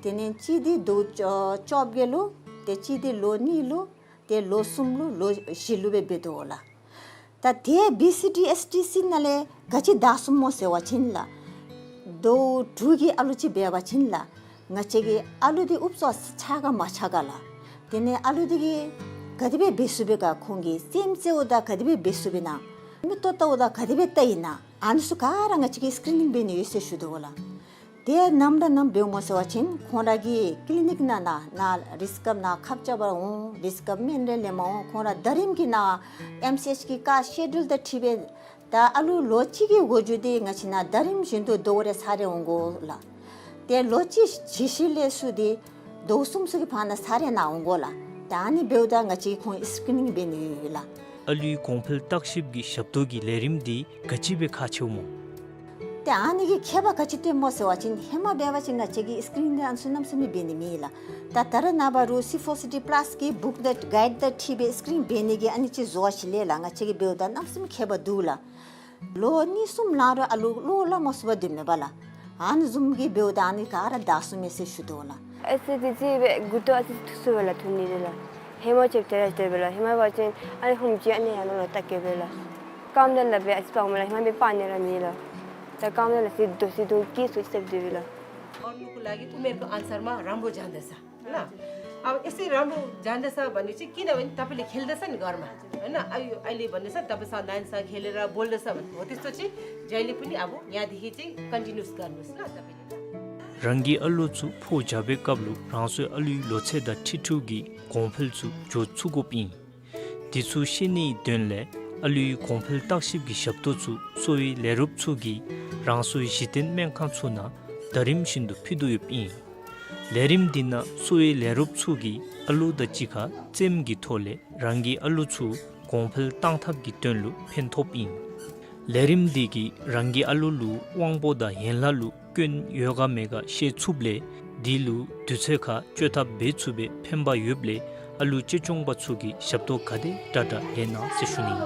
དེ་ལས་གཅིག་འདི་ཟླཝ་བཅོ་བཅོ་བརྒྱད་ལུ། ཏེ་གཅིག་འདི་ལོ་གཉིས་ལུ། ཏེ་ལོ་གསུམ་ལུ་ལོ་བཞི་ལུ་སྦེ་འབད་དོ་ལགས། ད་དེ་བི་སི་ཌི་ཨེསི་ཊི་སི་ནང་ལས་ག་ཅི་བདའ་ཚུགསཔ་སྨོ་ཟེར་བ་ཅིན་ལགས་ཟླཝ་དྲུག་གི་ཨ་ལུ་ཅིག་འབད་བ་ཅིན་ལགས་ང་བཅས་ཀྱི་ཨ་ལུ་འདི་ཨུབ་ཙམ་ཆགས་ག་མ་ཆགས་ག་ལགས། དེ་ལས་ཨ་ལུ་འདི་གིས་ག་དེ་སྦེ་འབད་ཚུགས་པས་ག། ཁོང་གིས་རྩེདམོ་རྩེཝ་ད་ག་དེ་སྦེ་འབད་ཚུགས་པས་ན། མིག་ཏོ་བལྟཝ་ད་ག་དེ་སྦེ་བལྟ་ཡི་ན། ཨ་ནི་ཚུ་ག་ར་ང་བཅས་ཀྱིས་སི་ཀི་རི་ནིང་འབད་ནི་ཡོད་ཟེར་ཞུ་དོ་ལགས། དེ་ནམ་དང་ནམ་འབདཝ་སྨོ་ཟེར་བ་ཅིན་ཁོང་ར་གི་ཀི་ལི་ནིཀ་ནང་ན་ན་རིསི་ཀབ་ནང་ཁབ་རྐྱབ་པར་འོང་། རིསི་ཀབ་སྨན་རེ་ལེནམ་འོང་། ཁོང་ར་ཟླ་རིམ་གྱི་ནང་ཨེམ་སི་ཨེཆ་གི་ཀ་སི་ཀེ་ཌུལ་དང་འཁྲིལ་སྦེ་ད་ཨ་ལུ་ལོ་གཅིག་གི་འགོ་འགྱོ་སྟེ་ང་བཅས་ནང་ཟླ་རིམ་བཞིན་དུ་ཟླཝ་རེ་ཚར་རེ་འོང་དགོ་ལགས། ཏེ་ལོ་གཅིག་གི་ཤུལ་ལས་ཚུར་ཏེ་ཟླཝ་གསུམ་ཚུ་གི་བར་ན་ཚར་རེ་ནཱ་འོང་དགོ་ལགས། ད་ཨ་ནི་འབདཝ་ད་ང་བཅས་ཁོང་སི་ཀི་རི་ནིང་འབད་ནི་ཡོད་ལགས། ཨ་ལུའི་གོང་འཕེལ་བརྟག་ཞིབ་ཀྱི་ཞབས་ཏོག་གི་ལས་རིམ་འདི་ག་ཅི་སྦེ་ཁག་ཆེཝ་སྨོ། ཏེ་ཨ་ནི་གི་ཁྱད་པར་ག་ཅི་སྟོནམ་སྨོ་ཟེར་བ་ཅིན་ཧེ་མ་འབད་བ་ཅིན་ང་བཅས་ཀྱིས་སི་ཀི་རི་ནིང་འདི་ཨ་ནི་ཚུ་གནམ་མེད་ས་མེད་འབད་ནི་མེད་ལགས། ད་ད་རེས་ནངས་པ་རུང་སི་ཕོར་སི་ཌི་པ་ལཱསི་གི་བུཀ་དང་གའིཌ་དང་འཁྲིལ་སྦེ་སི་ཀི་རི་ནིང་འབད་ནི་གི་ཨ་ནི་ཅིག་བཟོ་བ་ཅིག་ལས་ལགས། ང་བཅས་ཀྱིས་འབདཝ་ད་གནམ་མེད་ས་མེད་ཁྱད་པར་འདུག་ལགས། ལོ་གཉིས་གསུམ་ལང་རུང་ཨ་ལུ་བློ་སླབ་མ་ཚུགས་པར་སྡོདཔ་མས་པ་ལགས། ཨ་ནི་བཟུམ་གྱི་འབདཝ་ད་ཨ་ནི་ག་ར་བདའ་ཚུགས་མས་ཟེར་ཞུ་དོ་ལགས། ཨེ་ཙི་དེ་ཅིག་སྦེ་མགུ་ཏོ་ཨ་ཙི་ཐུ་སུ་སྦེ་ལགས་ཐུ་ནི་རེ་ལགས། ཧེ་མ་ཅིག་དེ་ར་དེ་སྦེ་ལགས། ཧེ་མ་འབད་བ་ཅིན་ཨ་ནི་ཧུམ་ཅིག་ཨ་ནི་ཡར་ལོང་ལགས་ལྟ་གེ་སྦེ་ལགས། རྐངམ་དེ་ལགས་སྦེ་ཨ་ཙི་སྤརཝ་མས་ལགས། ཧེ་མ་སྦེ་སྤར་ནི་ར་མེད་ལགས། ད་རྐངམ་དེ་ལགས་སྦེ་དོ་སི་དོ་ཀི་སུ་ཅིག་སྦེ་སྡོད་པས་ལགས། और नुकुला की तो मेरे को आंसर में रामबो जान दे सा ना। अब यसै राम्रो जाँदैछ भने चाहिँ किनभने तपाईँले खेल्दैछ नि घरमा, होइन? अहिले, अहिले भन्दैछ, तपाईँ स-, नानीसँग खेलेर बोल्दैछ भने हो, त्यस्तो चाहिँ जहिले पनि अब यहाँदेखि चाहिँ कन्टिन्युस गर्नुहोस् ल तपाईँले। རང་གི་ཨ་ལོ་ཚུ་ཕོ་བྱ་བའི་སྐབས་ལུ་རང་སོའི་ཨ་ལོའི་ལོ་ཚད་དང་འཁྲིལ་འཁྲིལཝ་གི་གོང་འཕེལ་ཚུ་འགྱོ་ཚུགས་དགོཔ་ཨིན། དེ་ཚུ་ཤེས་ནིའི་དོན་ལས་ཨ་ལོའི་གོང་འཕེལ་བརྟག་ཞིབ་ཀྱི་ཞབས་ཏོག་ཚུ་གསོ་བའི་ལས་རོགསཔ་ཚུ་གིས་རང་སོའི་གཞི་རྟེན་སྨན་ཁང་ཚུ་ནང་ཟླ་རིམ་བཞིན་དུ་ཕུལ་དོ་ཡོདཔ་ཨིན། ལས་རིམ་འདི་ནང་གསོ་བའི་ལས་རོགསཔ་ཚུ་གིས་ཨ་ལོ་དང་གཅིག་ཁར་རྩེདམོ་གི་ཐོག་ལས་རང་གི་ཨ་ལོ་ཚུ་གོང་འཕེལ་གཏང་ཐབས་ཀྱི་དོན་ལུ་ཕན་ཐོགསཔ་ཨིན། ལས་རིམ་འདི་གིས་རང་གི་ཨ་ལོ་ལུ་དབང་པོ་དང་ཡན་ལག་ལུ་སྐྱོན་ཡོད་ག་མེད་ག་ཤེས་ཚུགསཔ་ལས་དེ་ལུ་དུས་ཚོད་ཁར་བཅོས་ཐབས་འབད་ཚུགས་པའི་ཕན་པ་ཡོདཔ་ལས་ཨ་ལོ་གཅེས་སྐྱོང་པ་ཚུ་གིས་ཞབས་ཏོག་ག་དེ་དྲག་དྲག་ལེན་གནང་ཟེར་ཞུ་ནི།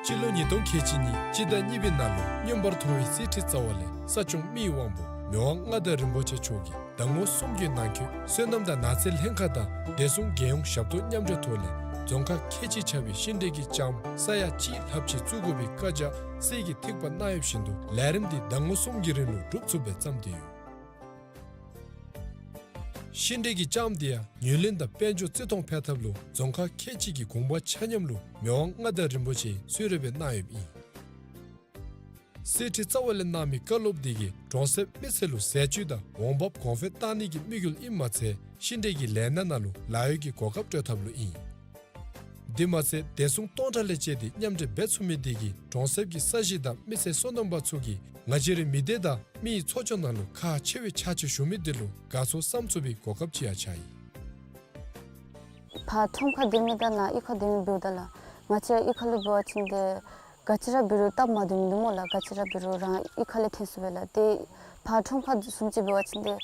སྤྱི་ལོ་ཉིས་སྟོང་ཁལ་གཅིག་གཉིས་སྤྱི་ཟླ་གཉིས་པའི་ནང་ལུ་མངོན་པར་མཐོ་བའི་གསེར་ཁྲི་རྩ་བ་ལས་ས་སྐྱོང་མི་ཡི་དབང་པོ་མི་དབང་མངའ་བདག་རིན་པོ་ཆེ་མཆོག་གིས་ཟླ་ངོ་གསུམ་གྱི་ནང་འཁོད་སོ་ནམ་དང་ནགས་ཚལ་ལྷན་ཁག་དང་བདེ་སྲུང་རྒྱལ་ཡོངས་ཞབས་ཏོག་མཉམ་འབྲེལ་ཐོག་ལས་རྫོང་ཁག་ཁལ་གཅིག་ཁྱབ་པའི་ཤིང་འབྲས་ཀྱི་ལྕངམ་ས་ཡ་གཅིག་ལྷགཔ་ཅིག་བཙུགས་དགོ་པའི་བཀའ་རྒྱ་སྲིད་ཀྱི་ཐེག་པ་གནང་ཡོདཔ་བཞིན་དུ་ལས་རིམ་འདི་ཟླ་ངོ་གསུམ་གྱི་རིང་ལུ་འགྲུབ་ཚུགས་པའི་བརྩམས་ཏེ་ཡོད། ཤིང་འབྲས་ཀྱི་ལྕངམ་འདི་ཡང་ཡུན་རིང་དང་དཔལ་འབྱོར་བརྩི་མཐོང་འཕེལ་ཐབས་ལུ་རྫོང་ཁག་ཁལ་གཅིག་གི་དགོངས་པ་ཆ་མཉམ་ལུ་མི་དབང་མངའ་བདག་རིན་པོ་ཆེ་གསོལ་རས་སྦེ་གནང་ཡོདཔ་ཨིན། གསེར་ཁྲི་རྩ་བ་ལས་གནང་མི་བཀའ་སློབ་འདི་གིས་གྲོང་གསེབ་མི་སེར་ལུ་ཟས་བཅུད་དང་འོང་འབབ་གོང་འཕེལ་གཏང་ནི་གི་དམིགས་ཡུལ་ཨིནམ་མ་ཚད་ཤིང་འབྲས་ཀྱི་ལས་སྣ་ནང་ལུ་ལཱ་གཡོག་གི་གོ་སྐབས་སྤྲོད་ཐབས་ལུ་ཨིན། དེ་མ་ཚད་བདེ་སྲུང་སྟོང་ཕྲག་ལས་བཅད་དེ་མཉམ་འབྲེལ་འབད་ཚུགས་མི་འདི་གིས་གྲོང་གསེབ་ཀྱི་ས་གཞི་དང་མི་སེར་སོ་ནམ་པ་ཚུ་གིས་ང་བཅས་རའི་མི་སྡེ་དང་མི་ཡི་འཚོ་སྐྱོང་ནང་ལུ་ཁག་ཆེ་བའི་ཕྱག་ཕྱིད་ཞུ་མི་འདི་ལུ་དགའ་ཚོར་བསམ་ཚུགས་པའི་གོ་སྐབས་ཅིག་ཡང་ཆགས་ཡི། ཕར་ཁྲོམ་ཁར་སྡོད་མི་དང་ནཱ་གཡུས་ཁར་སྡོད་མི་འབདཝ་ད་ལགས། ང་བཅས་གཡུས་ཁ་ལུ་འབད་བ་ཅིན་ཏེ་ག་ཅི་ར་འབད་རུང་སྟབས་མ་བདེཝ་མིན་འདུག་སྨོ་ལགས། ག་ཅི་ར་འབད་རུང་རང་གཡུས་ཁ་ལས་ཐོན་ཚུགས་པས་ལགས། ཏེ་ཕར་ཁྲོམ་ཁར་བཟུམ་ཅིག་འབད་བ་ཅིན་ཏེ་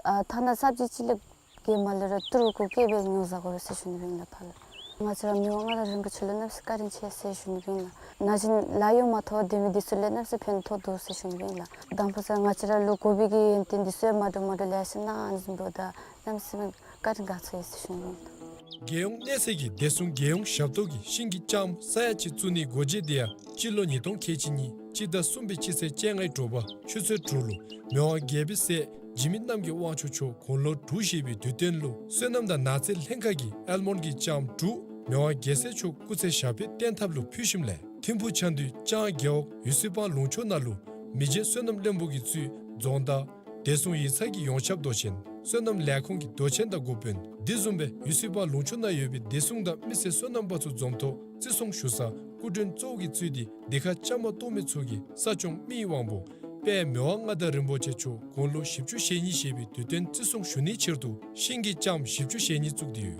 ཨ་ཐ་ན་སབ་ཇི་ཅིག་ལས་བརྒལ་མ་ལས་ར་ཏི་རུ་གུ་བཀལ་སྦེ་ཉོ་ཟ་དགོ་པས་ཟེར་ཞུ་ནི་ཨིན་ལགས་ཕར་ལུ། ང་བཅས་ར་མི་དབང་མངའ་བདག་རིན་པོ་ཆེ་ལུ་གནམ་མེད་ས་མེད་བཀའ་དྲིན་ཆེ་ཟེར་ཞུ་ནི་ཨིན་ལགས། ན་གཞོན་ལཱ་གཡོག་མ་ཐོབ་སྡོད་མི་འདི་ཚུ་ལུ་གནམ་མེད་ས་མེད་ཕན་ཐོགས་འདུག་ཟེར་ཞུ་ནི་ཨིན་ལགས། དང་པ་ས་ང་བཅས་ར་ལུ་དགོ་པའི་གི་ཡོན་ཏན་འདི་ཚུ་ཡང་མ་འདྲཝ་མ་འདྲཝ་ལེ་ཤ་གནང་ནི་འབདཝ་ད་གནམ་མེད་ས་མེད་བཀའ་དྲིན་དགའ་ཚོར་ཡོད་ཟེར་ཞུ་ནི་ཨིན་ལགས། རྒྱལ་ཡོངས་གནས་ཚད་ཀྱི་བདེ་སྲུང་རྒྱལ་ཡོངས་ཞབས་ཏོག་གིས་ཤིང་གི་ལྕངམ་ས་ཡ་གཅིག་བཙུགས་ནིའི་སྒོ་འབྱེད་འདི་ཡང་སྤྱི་ལོ་ཉིས་སྟོང་ཁལ་གཅིག་གཉིས་སྤྱི་ཟླ་གསུམ་པའི་སྤྱི་ཚེས་བཅོ་ལྔའི་དྲོ་པ་ཆུ་ཚོད་དྲུག་ལུ་མི་དབང་རྒྱལ་པོའི་སྲས་འཇིགས་མེད་རྣམ་རྒྱལ་དབང་ཕྱུག་མཆོག་དགུང་ལོ་དྲུག་བཞེས་པའི་དུས་སྟོན་ལུ་སོ་ནམ་དང་ནགས་ཚལ་ལྷན་ཁག་གིས་ཨལ་མོན་གྱི་ལྕངམ་དྲུག་མི་དབང་རྒྱལ་སྲས་མཆོག་སྐུ་ཚེ་ཞབས་པད་བརྟན་ཐབས་ལུ་ཕུལ་ཞིནམ་ལས་ཐིམ་ཕུག་ཆ་མཐུན་ལྕང་རྒེད་འོག་ཡུ་སི་པང་ལུང་ཕྱོགས་ནང་ལུ་མི་རྗེ་བསོད་ནམས་བློན་པོ་གིས་གཙོས་རྫོང་བདག་བདེ་སྲུང་ཡིག་ཚང་གི་ཡོངས་ཁྱབ་མདོ་ཆེན་བསོད་ནམས་ལས་ཁུངས་ཀྱི་མདོ་ཆེན་དང་འགོ་དཔོན་དེ་བཟུམ་སྦེ་ཡུ་སི་པང་ལུང་ཕྱོགས་ནང་ཡོད་པའི་བདེ་སྲུང་དང་མི་སེར་སོ་ནམ་པ་ཚུ་འཛོམས་ཐོག་བརྩི་སྲུང་ཞུ་ས་སྐུ་མགྲོན་གཙོ་བོ་གིས་གཙོས་ཏེ་འདི་ཁར་བཅའ་མར་གཏོགས་མི་ཚུ་གིས་ས་སྐྱོང་མི་ཡི་དབང་པོ་དཔལ་མི་དབང་མངའ་བདག་རིན་པོ་ཆེ་མཆོག་དགུང་ལོ་བཞི་བཅུ་ཞེ་གཉིས་བཞེས་པའི་དུས་སྟོན་བརྩི་སྲུང་ཞུ་ནིའི་ཕྱིར་དུ་ཤིང་གི་ལྕངམ་བཞི་བཅུ་ཞེ་གཉིས་བཙུགས་ཏེ་ཡོད།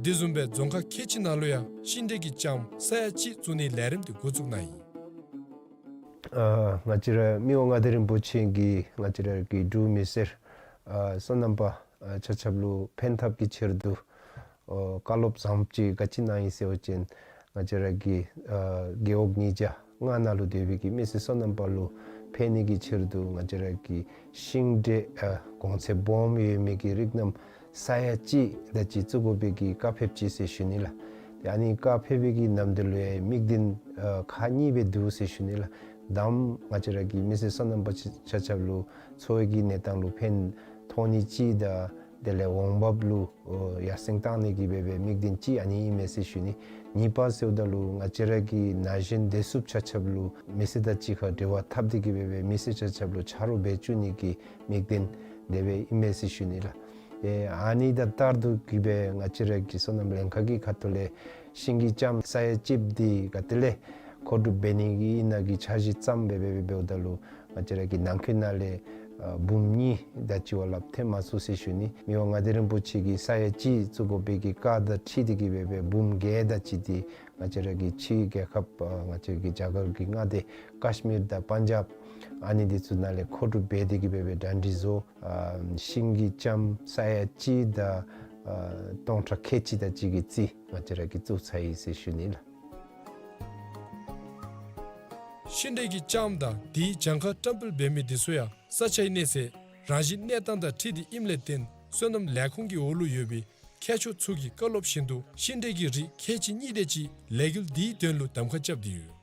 དེ་བཟུམ་སྦེ་རྫོང་ཁག་ཁལ་གཅིག་ནང་ལུ་ཡང་ཤིང་འབྲས་ཀྱི་ལྕངམ་ས་ཡ་གཅིག་བཙུགས་ནིའི་ལས་རིམ་དེ་འགོ་བཙུགས་གནང་ཡི། ཨ་ང་བཅས་ར་མི་དབང་མངའ་བདག་རིན་པོ་ཆེ་གིས་ང་བཅས་ར་གི་འབྲུག་མི་སེར་ཨ་སོ་ནམ་པ་ཨ་ཆ་ཁྱབ་ལུ་ཕན་ཐབས་ཀྱི་ཕྱིར་དུ་ཨོ་བཀའ་སློབ་བཟང་པོ་ཅིག་ག་ཅི་གནང་ཡི་ཟེར་བ་ཅིན་ང་བཅས་ར་གི་ཨ་རྒེད་འོག་ཉིས་བརྒྱ་ལྔ་ནང་ལུ་སྡོད་པའི་གི་མི་སེར་སོ་ནམ་པ་ལུ་ཕན་ནི་གི་ཕྱིར་དུ་ང་བཅས་ར་གི་ཤིང་འབྲས་ཨ་གོང་ཚད་སྦོམ་ཡོད་མི་གི་རིགས་རྣམས་ས་ཡ་གཅིག་དེ་ཅིག་བཙུགས་དགོ་པའི་གི་བཀའ་ཕེབས་ཅི་ཟེར་ཞུ་ནི་ལགས། ཏེ་ཨ་ནི་བཀའ་ཕེབས་པའི་གི་ནམ་དུས་ལུ་ཡང་དམིགས་དོན་ཨ་ཁག་གཉིས་སྦེ་འདུག་ཟེར་ཞུ་ནི་ལགས། དང་པ་ང་བཅས་ར་གི་མི་སེར་སོ་ནམ་པ་ཆ་ཆ་ཁྱབ་ལུ་འཚོ་བའི་གི་གནས་སྟངས་ལུ་ཕན་ཐོགས་ནི་གཅིག་དང་དེ་ལས་འོང་འབབ་ལུ་ཨོ་ཡར་སེང་གཏང་ནི་གི་སྦེ་སྦེ་དམིགས་དོན་གཅིག་ཨ་ནི་ཨིན་མས་ཟེར་ཞུ་ནི། གཉིས་པ་ཟེརཝ་ད་ལུ་ང་བཅས་ར་གི་ན་གཞོན་བདེ་སྲུངཔ་ཆ་ཁྱབ་ལུ་མི་སེར་དང་གཅིག་ཁར་འབྲེལ་བ་འཐབ་སྟེ་གི་སྦེ་སྦེ་མི་སེར་ཆ་ཁྱབ་ལུ་ཆ་རོགས་འབད་བཅུག་ནི་གི་དམིགས་དོན་དེ་སྦེ་ཨིན་མས་ཟེར་ཞུ་ནི་ལགས། ཨེ་ཨ་ནི་དང་ལྟར་དུ་གི་སྦེ་ང་བཅས་ར་གི་སོ་ནམ་ལྷན་ཁག་གི་ཁ་ཐུག་ལས་ཤིང་གི་ལྕངམ་ས་ཡ་གཅིག་འདི་ག་ཏེ་ལས་མཁོ་སྒྲུབ་འབད་ནི་གི་ཨིན་ན་གི་འཆར་གཞི་བརྩམས་སྦེ་སྦེ་སྦེ་འབདཝ་ད་ལུ་ང་བཅས་ར་གི་ནང་འཁོད་ནང་ལས་ ཨ་འབུམ་གཉིས་དེ་ཅིག་བ་ལྷགཔ་ཐལ་མ་ཚུགས་ཟེར་ཞུ་ནི། མི་དབང་མངའ་བདག་རིན་པོ་ཆེ་གིས་ས་ཡ་གཅིག་བཙུགས་དགོ་པའི་གི་བཀའ་དང་འཁྲིལ་ཏེ་གི་སྦེ་སྦེ་འབུམ་བརྒྱད་དེ་ཅིག་འདི་ང་བཅས་ར་གི་ཕྱི་རྒྱལ་ཁབ་ཨ་ང་བཅས་ར་གི་རྒྱ་གར་གྱི་མངའ་སྡེ་ཀཤ་མིར་དང་པན་ཇབ་ཨ་ནི་འདི་ཚུ་ནང་ལས་མཁོ་སྒྲུབ་འབད་དེ་གི་སྦེ་སྦེ་གྲ་སྒྲིག་བཟོ། ཨ་ཤིང་གི་ལྕངམ་ས་ཡ་གཅིག་དང་ཨ་སྟོང་ཕྲག་ཁལ་གཅིག་དེ་ཅིག་གི་རྩིས་ང་བཅས་ར་གིས་བཙུགས་ཚར་ཡི་ཟེར་ཞུ་ནི་ལགས། ཤིང་འབྲས་ཀྱི་ལྕངམ་དང་དེའི་གྱངས་ཁ་བཀྲམ་སྤེལ་འབད་མི་འདི་ཚུ་ཡང་ས་ཆའི་གནས་ཚད་རང་བཞིན་གནས་སྟངས་དང་འཁྲིལ་ཏེ་ཨིནམ་ལས་བརྟེན་སོ་ནམ་ལས་ཁུངས་ཀྱི་འོག་ལུ་ཡོད་པའི་མཁས་མཆོག་ཚུ་གིས་བཀའ་སློབ་བཞིན་དུ་ཤིང་འབྲས་ཀྱི་རིགས་ཁལ་གཅིག་གཉིས་དེ་ཅིག་ལས་འགུལ་འདིའི་དོན་ལུ་གདམ་ཁ་རྐྱབ་སྟེ་ཡོད།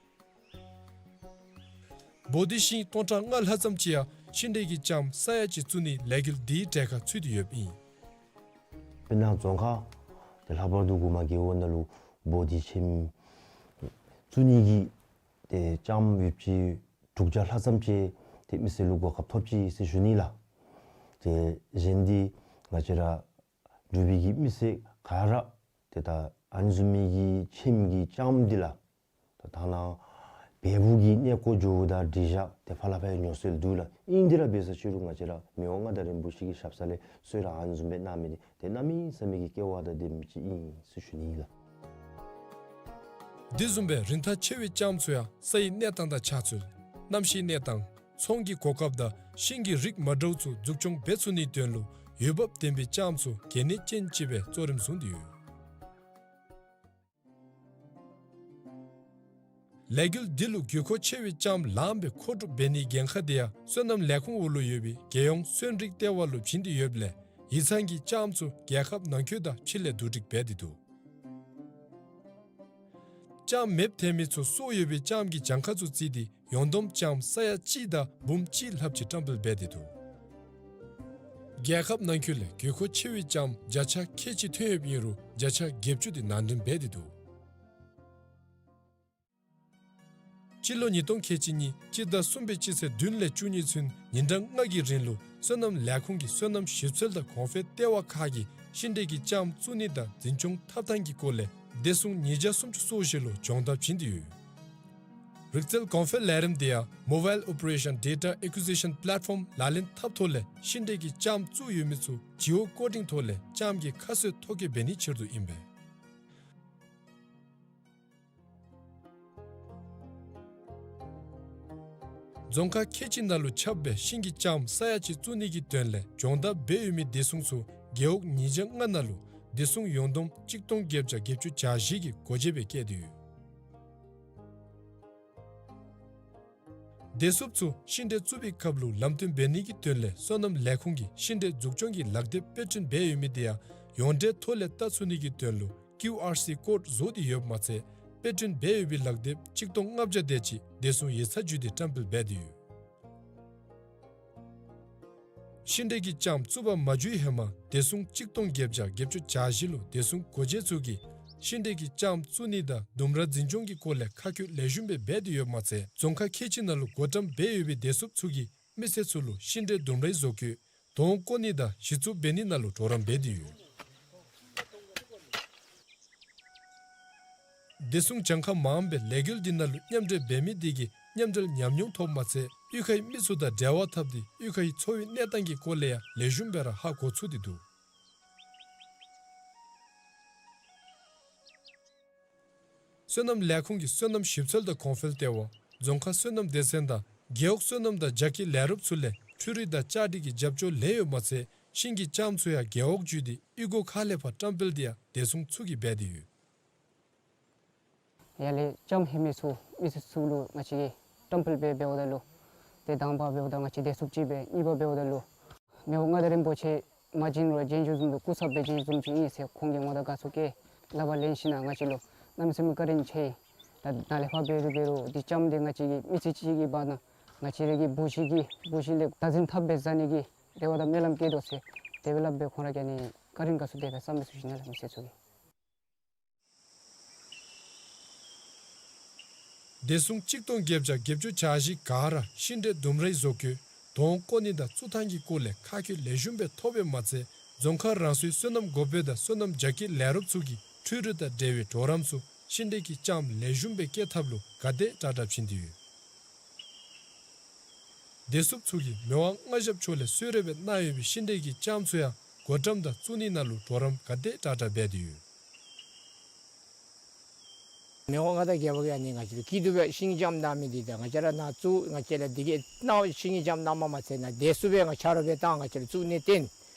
བོ་དྷི་ཤིང་སྟོང་ཕྲག་ལྔ་ལྷག་ཙམ་ཅིག་ཡང་ཤིང་འབྲས་ཀྱི་ལྕངམ་ས་ཡ་གཅིག་བཙུགས་ནིའི་ལས་འགུལ་འདིའི་གྲལ་ཁར་ཚུད་དེ་ཡོདཔ་ཨིན། དཔེར་ན་རྫོང་ཁག་ཏེ་ལྷག་པར་དུ་གུ་མ་རྒེད་འོག་ནང་ལུ་བོ་དྷི་ཁྱིམ་བཙུགས་ནི་གི་ཏེ་ལྕངམ་ཡོདཔ་ཅིག་དྲུག་བརྒྱ་ལྷག་ཙམ་ཅིག་ཏེ་མི་སེར་ལུ་གོ་སྐབས་ཐོབ་ཅི་ཟེར་ཞུ་ནི་ལགས། ཏེ་གཞན་འདི་ང་བཅས་ར་འབྲུག་པའི་གི་མི་སེར་ག་ར་ཏེ་ད་ཨ་ནི་བཟུམ་མའི་གི་ཁྱིམ་གྱི་ལྕངམ་འདི་ལགས། ད་ད་ནཱ་བལ་པོ་གི་གནས་སྐོར་འགྱོཝ་ད་འགྲིག་བཞག་ཏེ་ཕར་ལས་ཕར་ཡང་ཉོ་སྲོལ་འདུག་ལགས། ཨིན་དེ་ར་འབད་ས་ཅིག་རུང་ང་བཅས་ར་མི་དབང་མངའ་བདག་རིན་པོ་ཆེ་གི་ཞབས་ས་ལས་གསོལ་རས་ཨ་ནི་བཟུམ་སྦེ་གནང་མི་འདི་ཏེ་གནམ་མེད་ས་མེད་ཀྱི་སྐལ་བ་དང་ལྡན་མི་ཅིག་ཨིན་ཟེར་ཞུ་ནི་ཨིན་ལགས། དེ་བཟུམ་སྦེ་རིན་ཐང་ཆེ་བའི་ལྕངམ་ཚུ་ཡང་ས་ཡི་གནས་སྟངས་དང་ཆ་ཚུལ་གནམ་གཤིས་གནས་སྟངས་ཚོང་གི་གོ་སྐབས་དང་ཤིང་གི་རིགས་མ་འདྲཝ་ཚུ་འཛུགས་སྐྱོང་འབད་ཚུགས་ནིའི་དོན་ལུ་འོས་འབབ་ལྡན་པའི་ལྕངམ་ཚུ་གལ་གནད་ཅན་ཅིག་སྦེ་གཙོ་རིམ་བཟུང་སྟེ་ཡོད། ལས་འགུལ་འདི་ལུ་དགོས་མཁོ་ཆེ་བའི་ལྕངམ་ལངམ་སྦེ་མཁོ་སྒྲུབ་འབད་ནིའི་འགན་ཁག་དེ་ཡང་སོ་ནམ་ལས་ཁུངས་འོག་ལུ་ཡོད་པའི་རྒྱལ་ཡོངས་སོན་རིགས་ལྟེ་བ་ལུ་བྱིན་ཏེ་ཡོདཔ་ལས་ཡིག་ཚང་གིས་ལྕངམ་ཚུ་རྒྱལ་ཁབ་ནང་འཁོད་དང་ཕྱི་ལས་བསྡུ་སྒྲིག་འབད་དེ་འདུག། ལྕངམ་མེདཔ་ཐལ་མི་ཚུ་སོར་ཡོད་པའི་ལྕངམ་གྱི་གྱངས་ཁ་ཚུ་བརྩིས་ཏེ་ཡོངས་བསྡོམས་ལྕངམ་ས་ཡ་གཅིག་དང་འབུམ་གཅིག་ལྷགཔ་ཅིག་བཀྲམ་སྤེལ་འབད་དེ་འདུག། རྒྱལ་ཁབ་ནང་འཁོད་ལས་དགོས་མཁོ་ཆེ་བའི་ལྕངམ་བརྒྱ་ཆ་ཁལ་གཅིག་ཐོན་ཡོདཔ་ཨིན་རུང་བརྒྱ་ཆ་བརྒྱད་ཅུ་དེ་ནང་འདྲེན་འབད་དེ་འདུག། སྤྱི་ལོ་ཉིས་སྟོང་ཁལ་གཅིག་གཉིས་སྤྱི་ཟླ་གསུམ་པའི་སྤྱི་ཚེས་བདུན་ལས་བཅུ་གཉིས་ཚུན་ཉིན་གྲངས་ལྔ་གི་རིང་ལུ་སོ་ནམ་ལས་ཁུངས་ཀྱི་སོ་ནམ་ཞིབ་འཚོལ་དང་གོང་འཕེལ་ལྟེ་བ་ཁག་གིས་ཤིང་འབྲས་ཀྱི་ལྕངམ་བཙུགས་ནི་དང་འཛིན་སྐྱོང་འཐབ་ཐངས་ཀྱི་སྐོར་ལས་བདེ་སྲུང་ཉིས་བརྒྱ་སུམ་ཅུ་སོ་བཞི་ལུ་སྦྱོང་བརྡར་བྱིན་ཏེ་ཡོད། རིག་རྩལ་གོང་འཕེལ་ལས་རིམ་དེ་ཡང་Mobile Operation Data Acquisition Platform ལག་ལེན་འཐབ་ཐོག་ལས་ཤིང་འབྲས་ཀྱི་ལྕངམ་བཙུགས་ཡོད་མི་ཚུ་Geocoding ཐོག་ལས་ལྕངམ་གྱི་ཁ་གསོ་ཐོ་བཀོད་འབད་ནིའི་ཕྱིར་དུ་ཨིན་པས། རྫོང་ཁག་ཁལ་གཅིག་ནང་ལུ་ཁྱབ་སྦེ་ཤིང་གི་ལྕངམ་ས་ཡ་གཅིག་བཙུགས་ནི་གི་དོན་ལས་སྦྱོང་བརྡར་འབད་ཡོད་མི་བདེ་སྲུང་ཚུ་རྒེད་འོག་ཉིས་བརྒྱ་ལྔ་ནང་ལུ་བདེ་སྲུང་ཡོངས་བསྡོམས་གཅིག་སྟོང་བརྒྱད་བརྒྱ་བརྒྱད་ཅུ་གྱ་བཞི་གི་སྒོ་འབྱེད་སྦེ་བཀལ་ཏེ་ཡོད། བདེ་སྲུངཔ་ཚུ་ཤིང་འབྲས་བཙུགས་པའི་སྐབས་ལུ་ལམ་སྟོན་འབད་ནི་གི་དོན་ལས་སོ་ནམ་ལས་ཁུངས་ཀྱིས་ཤིང་འབྲས་འཛུགས་སྐྱོང་གི་ལག་དེབ་དཔེ་སྐྲུན་འབད་ཡོད་མི་དེ་ཡང་ཡོངས་འབྲེལ་ཐོག་ལས་བལྟ་ཚུགས་ནི་གི་དོན་ལུ་ཀིའུ་ཨར་སི་ཀོཌ་བཟོ་སྟེ་ཡོདཔ་མ་ཚད་དཔེ་སྐྲུན་འབད་ཡོད་པའི་ལག་དེབ་གཅིག་སྟོང་ལྔ་བརྒྱ་དེ་ཅིག་བདེ་སྲུང་ཡིག་ཚང་བརྒྱུད་དེ་བཀྲམ་སྤེལ་འབད་དེ་ཡོད། ཤིང་འབྲས་ཀྱི་ལྕངམ་བཙུགས་པར་མ་འཇུག་ཧེ་མ་བདེ་སྲུང་གཅིག་སྟོང་བརྒྱད་བརྒྱ་བརྒྱད་ཅུ་གྱ་བཞི་ལུ་བདེ་སྲུང་སྒོ་འབྱེད་ཚུ་གིས་ཤིང་འབྲས་ཀྱི་ལྕངམ་བཙུགས་ནི་དང་ལྡུམ་ར་འཛིན་སྐྱོང་གི་སྐོར་ལས་ཁ་བཀོད་ལེགས་ཤོམ་སྦེ་འབད་དེ་ཡོདཔ་མ་ཚད་རྫོང་ཁག་ཁལ་གཅིག་ནང་ལུ་བགོ་བཀྲམ་འབད་ཡོད་པའི་བདེ་སྲུངཔ་ཚུ་གིས་མི་སེར་ཚུ་ལུ་ཤིང་འབྲས་ལྡུམ་རའི་བཟོ་བཀོད་དོང་བརྐོ་ནི་དང་གཞི་བཙུགས་འབད་ནི་ནང་ལུ་གྲོགས་རམ་འབད་དེ་ཡོད། བདེ་སྲུང་གྱངས་ཁ་མངམ་སྦེ་ལས་འགུལ་འདི་ནང་ལུ་མཉམ་འབྲེལ་འབད་མི་དེ་གིས་མཉམ་འབྲེལ་ཉམས་མྱོང་ཐོབ་མ་ཚད་གཡུས་ཁའི་མི་ཚུ་དང་འབྲེལ་བ་འཐབ་སྟེ་གཡུས་ཁའི་འཚོ་བའི་གནས་སྟངས་ཀྱི་སྐོར་ལས་ཡང་ལེགས་ཤོམ་སྦེ་ར་ཧ་གོ་ཚུགས་ཏེ་འདུག། སོ་ནམ་ལས་ཁུངས་ཀྱི་སོ་ནམ་ཞིབ་འཚོལ་དང་གོང་འཕེལ་ལྟེ་བ་རྫོང་ཁག་སོ་ནམ་སྡེ་ཚན་དང་རྒེད་འོག་སོ་ནམ་དང་རྒྱ་སྐྱེད་ལས་རོགསཔ་ཚུ་ལས་འཕྲུལ་རིག་དང་བཅའ་སྒྲིག་གི་རྒྱབ་སྐྱོར་ལེན་ཡོདཔ་མ་ཚད་ཤིང་གི་ལྕངམ་ཚུ་ཡང་རྒེད་འོག་བརྒྱུད་དེ་གཡུས་སྒོ་ཁག་ལས་ཕར་བཀྲམ་སྤེལ་དེ་ཡང་བདེ་སྲུང་ཚུ་གིས་འབད་དེ་ཡོད། ཡར་ལས་ལྕངམ་ལྷོད་མི་ཚུ་མི་སེར་ཚུ་ལུ་ང་བཅས་ཀྱིས་བཀྲམ་སྤེལ་འབད་འབདཝ་ད་ལུ་ཏེ་དང་པ་འབདཝ་ད་ང་བཅས་བདེ་སྲུངཔ་ཅིག་སྦེ་གཉིས་པ་འབདཝ་ད་ལུ་མི་དབང་མངའ་བདག་རིན་པོ་ཆེ་མ་བྱོན་རུང་བྱོན་བྱོནམ་བཟུམ་སྦེ་སྐུ་ཚབ་སྦེ་བྱོན་བྱོནམ་ཅིག་ཨིན་ཟེར་ཁོང་གིས་ང་དང་དགའ་ཚོར་བསྐྱེད་སླབ་པ་ལེན་ཞིནམ་ང་བཅས་ལུ་གནམ་མེད་ས་མེད་བཀའ་དྲིན་ཆེ། ད་ནཱ་ལས་ཕར་འབད་རུང་འབད་རུང་འདི་ལྕངམ་འདི་ང་བཅས་ཀྱི་མི་ཚེ་གཅིག་གི་བར་ན་ང་བཅས་ར་གི་བུ་གཞི་གིས་བུ་གཞི་ལས་བདག་འཛིན་འཐབ་སྦེ་བཟའ་ནི་གི་དེ་བ་དང་སྨོན་ལམ་བསྐྱེད་དོ་ཟེར་དེ་སྦེ་སླབ་སྦེ་ཁོང་ར་གིས་ནི་བཀའ་དྲིན་དགའ་ཚོར་དེ་སྦེ་བསམ་སྦེ་ཞུ་ཞུ་ནི་ལགས། མི་སེར་ཚུ་གིས། བདེ་སྲུང་གཅིག་སྟོང་བརྒྱད་བརྒྱ་བརྒྱད་ཅུ་གྱ་བཞི་ག་ར་ཤིང་འབྲས་ལྡུམ་རའི་བཟོ་བཀོད་དོང་བརྐོ་ནི་དང་བཙུགས་ཐངས་ཀྱི་སྐོར་ལས་ཁ་བཀོད་ལེགས་ཤོམ་སྦེ་ཐོབ་པའི་མ་ཚད་རྫོང་ཁག་རང་སོའི་སོ་ནམ་འགོ་དཔོན་དང་སོ་ནམ་རྒྱ་སྐྱེད་ལས་རོགསཔ་ཚུ་གིས་འཕྲུལ་རིག་དང་འབྲེལ་བའི་གྲོགས་རམ་ཚུ་ཤིང་འབྲས་ཀྱི་ལྕངམ་ལེགས་ཤོམ་སྦེ་སྐྱེ་ཐབས་ལུ་ག་དེ་དྲག་དྲག་བྱིན་ཏེ་ཡོད། བདེ་སྲུངཔ་ཚུ་གིས་མི་དབང་མངའ་ཞབས་མཆོག་ལས་གསོལ་རས་སྦེ་གནང་ཡོད་པའི་ཤིང་འབྲས་ཀྱི་ལྕངམ་ཚུ་ཡང་སྒོ་འགྲམ་དང་བཙུགས་ནི་ནང་ལུ་གྲོགས་རམ་ག་དེ་དྲག་དྲག་འབད་དེ་ཡོད། མི་དབང་མངའ་བདག་རྒྱལ་པོ་གིས་ཨ་ནི་ང་བཅས་ལུ་སྐྱིད་སྡུག་སྦེ་ཤིང་ལྕངམ་གནང་མི་འདི་དང་ང་བཅས་ར་ནཱ་བཙུགས་ང་བཅས་ལུ་འདི་གི་གནང་ཤིང་ལྕངམ་གནངམ་མ་ཚད་ནཱ་བདེ་སྲུངཔ་སྦེ་ང་ཆ་རོགས་འབད་བཏང་ང་བཅས་ལུ་བཙུགས་ནི་བརྟེན།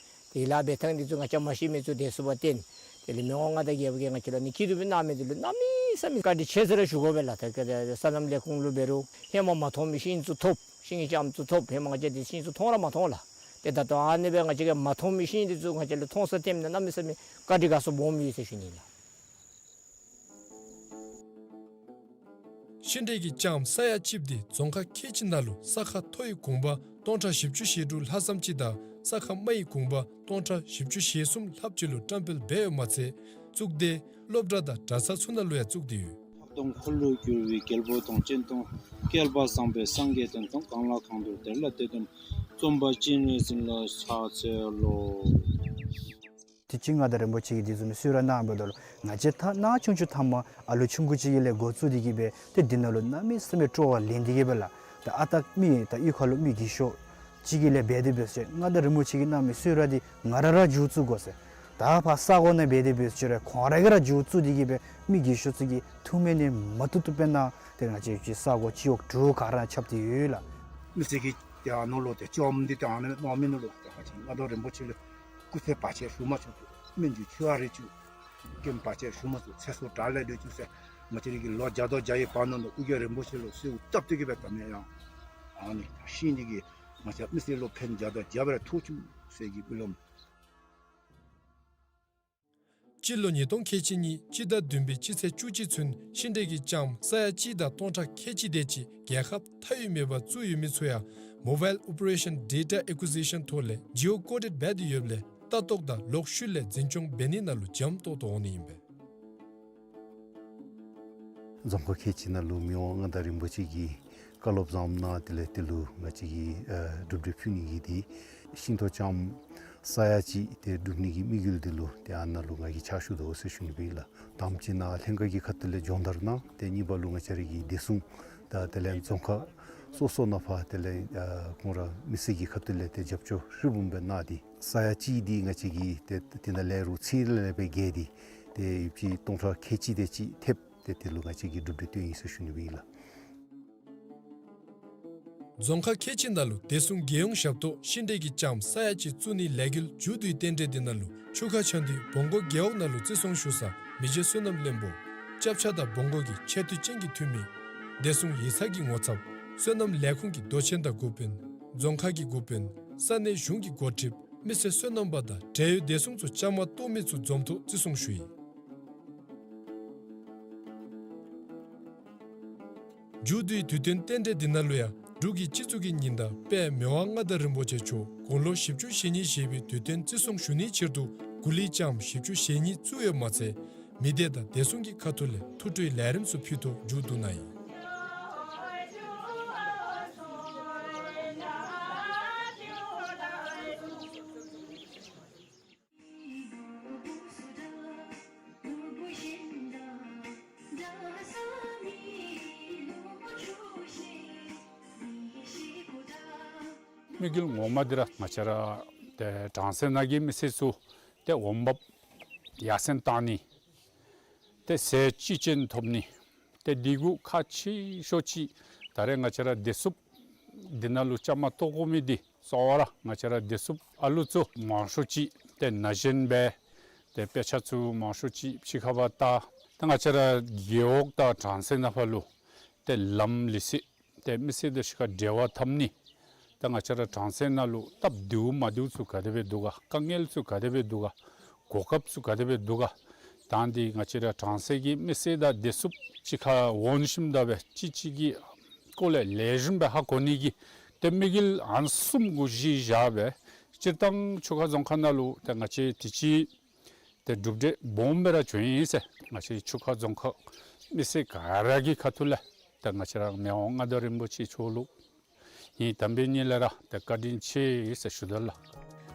དེ་ལཱ་འབད་ཐངས་འདི་ཚུ་ང་བཅས་མ་ཤེས་མི་ཚུ་བདེ་སྲུངཔ་བརྟེན། དེ་ལས་མི་དབང་མངའ་བདག་རྒྱལ་པོ་གིས་ང་བཅས་ལུ་ཨ་ནི་སྐྱིད་སྡུག་སྦེ་གནང་མི་འདི་ལུ་གནམ་མེད་ས་མེད་བཀའ་དྲིན་ཆེ་ཟེར་ར་ཞུ་དགོ་པས་ལགས། ད་ག་དེ་སོ་ནམ་ལས་ཁུངས་ལུ་འབད་རུང་ཧེ་མ་མ་མཐོང་མི་ཤིང་ཚུ་ཐོབ། ཤིང་ལྕངམ་ཚུ་ཐོབ། ཧེ་མ་ང་བཅས་འདི་ཤིང་ཚུ་མཐོང་ར་མ་མཐོང་ལགས། ཏེ་ད་ལྟོ་ཨ་ནི་སྦེ་ང་བཅས་ཀྱིས་མ་མཐོང་མི་ཤིང་འདི་ཚུ་ང་བཅས་ལུ་མཐོང་ས་ཐོནམ་ད་གནམ་མེད་ས་མེད་བཀའ་དྲིན་དགའ་ཚོར་སྦོམ་ཡོད་ཟེར་ཞུ་ནི་ལགས། ཤིང་འབྲས་ཀྱི་ལྕངམ་ས་ཡ་གཅིག་འདི་རྫོང་ཁག་ཁལ་གཅིག་ནང་ལུ་ས་ཁ་མཐོ་བའི་གུང་པ་སྟོང་ཕྲག་བཞི་བཅུ་ཞེ་དྲུག་ལྷག་ཙམ་ཅིག་དང་ས་ཁ་དམའ་བའི་གུང་པ་སྟོང་ཕྲག་བཞི་བཅུ་ཞེ་གསུམ་ལྷགཔ་ཅིག་ལུ་བཀྲམ་སྤེལ་འབད་ཡོདཔ་མ་ཚད་བཙུགས་སྡེ་སློབ་གྲྭ་དང་གྲྭ་ཚང་ཚུ་ནང་ལུ་ཡང་བཙུགས་ཏེ་ཡོད། འཕགས་གདོང་འཁོར་ལོས་སྒྱུར་བའི་རྒྱལ་པོ་དང་། སྤྱན་སྟོང་བསྐལ་པ་བཟང་པོའི་སངས་རྒྱས་དོན་དང་། གང་ལ་གང་འདུལ་དེ་ལ་དེ་སྟོན། རྩོམ་པ་སྤྱན་རས་གཟིགས་ལ་ཕྱག་འཚལ་ལོ། དེ་ཅིག་མངའ་བདག་རིན་པོ་ཆེ་གིས་དེ་བཟུམ་གསོལ་རས་གནང་འབདཝ་ད་ལུ་ང་བཅས་ད་ནཱ་ཆུང་ཆུང་ཐ་མ་ཨ་ལུ་ཆུང་ཀུ་ཅིག་གི་ལས་འགོ་བཙུགས་ཏེ་གིས་སྦེ་ཏེ་འདི་ནང་ལུ་གནམ་མེད་ས་མེད་སྤྲོ་བ་ལེན་ཏེ་གིས་སྦེ་ལགས། ད་ཨ་རྟག་མི་ད་གཡུས་ཁ་ལུ་མི་རྒས་ཤོས་ཅིག་གི་ལས་འབད་དེ་འབད་ཟེར་མངའ་བདག་རིན་པོ་ཆེ་གིས་གནང་མི་གསོལ་རས་འདི་ང་ར་ར་མཇུག་བཙུགས་དགོ་ཟེར། ད་ཕར་ས་གོ་ནང་འབད་དེ་འབད་ཟེར་རུང་ཁོང་ར་གིས་ར་མཇུག་བཙུགས་ཏེ་གིས་སྦེ་མི་རྒས་ཤོས་ཚུ་གིས་ཐུགས་སྨོན་ནི་མ་བཏུབ་བཏུབ་སྦེ་གནང་། ཏེ་ང་བཅས་ཀྱི་ས་གོ་སྤྱི་འོག་དྲུག་ག་ར་ཁྱབ་སྟེ་ཡོད་ལགས། མི་སེར་གྱིས་ཏེ་ཨ་ནཱ་ལུ་ཏེ་བཅོམ་འདི་ཏེ་ཨ་ནཱ་མནོ་མི་ནང་ལུ་ཏེ་ང་བཅས་མངའ་བདག་རིན་པོ་ཆེ་ལུ་སྐུ་ཚེ་བར་ཆད་ཞུ་མ་བཅུག། སྨན་གྱི་མཆོད་པ་རེ་བཅུག། རྐྱེན་བར་ཆད་ཞུ་མ་བཅུག། ཚེ་སྲོག་དགྲ་ལས་སྒྲོལ་བཅུག་ཟེར་ང་བཅས་ར་གིས་ལོ་བརྒྱ་དང་བརྒྱ་ཡི་བར་ན་ལུ་ཨོ་རྒྱན་རིན་པོ་ཆེ་ལུ་གསོལཝ་བཏབ་སྟེ་གིས་སྦེ་ད་མེན་ཡང་ཨ་ནི་ཤིང་འདི་གིས་ང་བཅས་མི་སེར་ལུ་ཕན་བརྒྱ་དང་བརྒྱ་སྦེ་ཐོགས་བཅུག་ཟེར་གྱི་སྨོན་ལམ། སྤྱི་ལོ་ཉིས་སྟོང་ཁལ་གཅིག་གཉིས་སྤྱི་ཟླ་བདུན་པའི་སྤྱི་ཚེས་བཅུ་གཅིག་ཚུན་ཤིང་འབྲས་ཀྱི་ལྕངམ་ས་ཡ་གཅིག་དང་སྟོང་ཕྲག་ཁལ་གཅིག་དེ་ཅིག་རྒྱལ་ཁབ་མཐའ་དབུས་མེད་པར་བཙུགས་ཡོད་མི་ཚུ་ཡང་Mobile Operation Data Acquisition ཐོག་ལས་Geo Coded འབད་དེ་ཡོདཔ་ལས་ལྟ་རྟོག་དང་ལོག་ཤུལ་ལས་འཛིན་སྐྱོང་འབད་ནི་ནང་ལུ་འཇམ་ཏོག་ཏོ་འོང་ནི་ཨིན་པས། རྫོང་ཁག་ཁལ་གཅིག་ནང་ལུ་མི་དབང་མངའ་བདག་རིན་པོ་ཆེ་གིས་བཀའ་སློབ་བཟང་གནང་། དེ་ལས་དེ་ལུ་ང་བཅས་ཀྱིས་ཨ་གྲུབ་འབྲས་ཕུལ་ནི་གི་འདི་ཤིང་ཏོག་ལྕངམ་ས་ཡ་གཅིག་དེ་སྒྲུབ་ནི་གི་དམིགས་ཡུལ་འདི་ལུ་ཏེ་ཨ་ནཱ་ལུ་ང་གིས་ཕྱག་ཞུ་དོ་ཟེར་ཞུ་ནི་ཨིན་ལགས། དང་པ་ཅིག་ནཱ་ལྷན་ཁག་གི་ཁ་ཐུག་ལས་སྦྱོང་བརྡར་གནང་། ཏེ་གཉིས་པ་ལུ་ང་བཅས་ར་གི་བདེ་སྲུང་དང་དེ་ལས་རྫོང་ཁག་སོ་སོ་ནང་ཕར་དེ་ལས་ཨ་ཁོང་ར་མི་སེར་གྱི་ཁ་ཐུག་ལས་ཏེ་རྒྱབ་སྐྱོར་ཧྲིལ་བུམ་སྦེ་གནང་སྟེ་ས་ཡ་གཅིག་འདི་ང་བཅས་ཀྱིས་ཏེ་དེ་ནང་ལས་རུང་ཚད་ལས་སྦེ་བརྒལ་ཏེ་ཏེ་ཡོདཔ་ཅིག་སྟོང་ཕྲག་ཁལ་གཅིག་དེ་ཅིག་ཐེབས། ཏེ་དེ་ལུ་ང་བཅས་ཀྱིས་གྲུབ་འབྲས་བཏོན་ཡི་ཟེར་ཞུ་ནི་ཨིན་ལགས། རྫོང་ཁག་ཁལ་གཅིག་ནང་ལུ་བདེ་སྲུང་རྒྱལ་ཡོངས་ཞབས་ཏོག་ཤིང་འབྲས་ཀྱི་ལྕངམ་ས་ཡ་གཅིག་བཙུགས་ནིའི་ལས་འགུལ་མཇུག་བསྡུའི་རྟེན་འབྲེལ་འདི་ནང་ལུ་ཆུ་ཁ་ཆ་འདུས་བོང་གོ་རྒེད་འོག་ནང་ལུ་བརྩི་སྲུང་ཞུ་ས་མི་རྗེ་བསོད་ནམས་བློན་པོ་སྐྱབས་ཆ་དང་བོང་གོ་གི་ཆེ་བསྟོད་ཅན་གྱི་འཐུས་མི་བདེ་སྲུང་ཡིག་ཚང་གི་ངོ་ཚབ་བསོད་ནམས་ལས་ཁུངས་ཀྱི་མདོ་ཆེན་དང་འགོ་དཔོན་རྫོང་ཁག་གི་འགོ་དཔོན་ས་གནས་གཞུང་གི་འགོ་ཁྲིདཔ་མི་སེར་སོ་ནམ་པ་དང་འབྲེལ་ཡོད་བདེ་སྲུང་ཚུ་བཅའ་མར་གཏོགས་མི་ཚུ་འཛོམས་ཐོག་བརྩི་སྲུང་ཞུ་ཡི། མཇུག་བསྡུའི་དུས་སྟོན་རྟེན་འབྲེལ་འདི་ནང་ལུ་ཡང་འབྲུག་གི་སྤྱི་གཙུག་གི་ཉི་ཟླ་དཔལ་མི་དབང་མངའ་བདག་རིན་པོ་ཆེ་མཆོག་དགུང་ལོ་བཞི་བཅུ་ཞེ་གཉིས་བཞེས་པའི་དུས་སྟོན་བརྩི་སྲུང་ཞུ་ནིའི་ཕྱིར་དུ་གུ་ལི་ལྕངམ་བཞི་བཅུ་ཞེ་གཉིས་བཙུགས་ཡོདཔ་མ་ཚད་མི་སྡེ་དང་བདེ་སྲུང་གི་ཁ་ཐུག་ལས་ཐུགས་སྤྲོའི་ལས་རིམ་ཚུ་ཕུལ་ཐོག་མཇུག་བསྡུ་གནང་ཡི། དམིགས་ཡུལ་ངོ་མ་འདི་ར་ང་བཅས་ར་ཏེ་གྲངས་སུ་ན་གི་མི་སེར་ཚུ་ཏེ་འོང་འབབ་ཡར་སེང་བཏང་ནི། ཏེ་ཟས་བཅུད་ཅན་ཐོབ་ནི། ཏེ་འདི་གུ་ཁག་ཆེ་ཤོས་ཅིག་ད་རེས་ང་བཅས་ར་བདེ་སྲུངཔ་འདི་ནང་ལུ་བཅའ་མར་གཏོགས་དགོ་མི་འདི་གཙོ་བོ་ར་ང་བཅས་ར་བདེ་སྲུངཔ་ཨ་ལུ་ཚུ་མང་ཤོས་ཅིག་ཏེ་ན་གཞོན་སྦེ་ཏེ་དཔེ་ཆ་ཚུ་མང་ཤོས་ཅིག་ཕྱི་ཁར་བལྟ། ཏེ་ང་བཅས་ར་རྒེད་འོག་དང་གྲངས་སུ་ན་ཕར་ལུ་ཏེ་ལམ་ལུགས་སྲོལ་ཏེ་མི་སེར་དང་གཅིག་ཁར་འབྲེལ་བ་འཐབ་ནི། ད་ང་བཅས་ར་གྲངས་སུ་ན་ལུ་སྟབས་བདེཝ་མ་བདེཝ་ཚུ་ག་དེ་སྦེ་འདུག་ག། དཀའ་ངལ་ཚུ་ག་དེ་སྦེ་འདུག་ག། གོ་སྐབས་ཚུ་ག་དེ་སྦེ་འདུག་ག། ད་འདི་ང་བཅས་ར་གྲངས་སུ་གི་མི་སེར་དང་བདེ་སྲུངཔ་གཅིག་ཁར་འོང་ཞིནམ་ད་སྦེ་གཅིག་གཅིག་གི་སྐོར་ལས་ལེགས་ཤོམ་སྦེ་ཧ་གོ་ནི་གི་ཏེ་དམིགས་ཡུལ་ཨ་ནི་བཟུམ་གུ་གཞི་བཞག་སྦེ་སྤྱིར་བཏང་ཆུ་ཁ་རྫོང་ཁག་ནང་ལུ་ཏེ་ང་བཅས་དུས་ཅི་ཏེ་གྲུབ་འབྲས་སྦོམ་སྦེ་ར་བྱུང་ཡི་ཟེར་ང་བཅས་ཆུ་ཁ་རྫོང་ཁག་མི་སེར་ག་ར་གི་ཁ་ཐུག་ལས་ཏེ་ང་བཅས་ར་མི་དབང་མངའ་བདག་རིན་པོ་ཆེ་མཆོག་ལུ་ངེའི་དམ་པའི་ཉིད་ལས་ར་ཏེ་བཀའ་དྲིན་ཆེ་ཟེར་ཞུ་དོ་ལགས།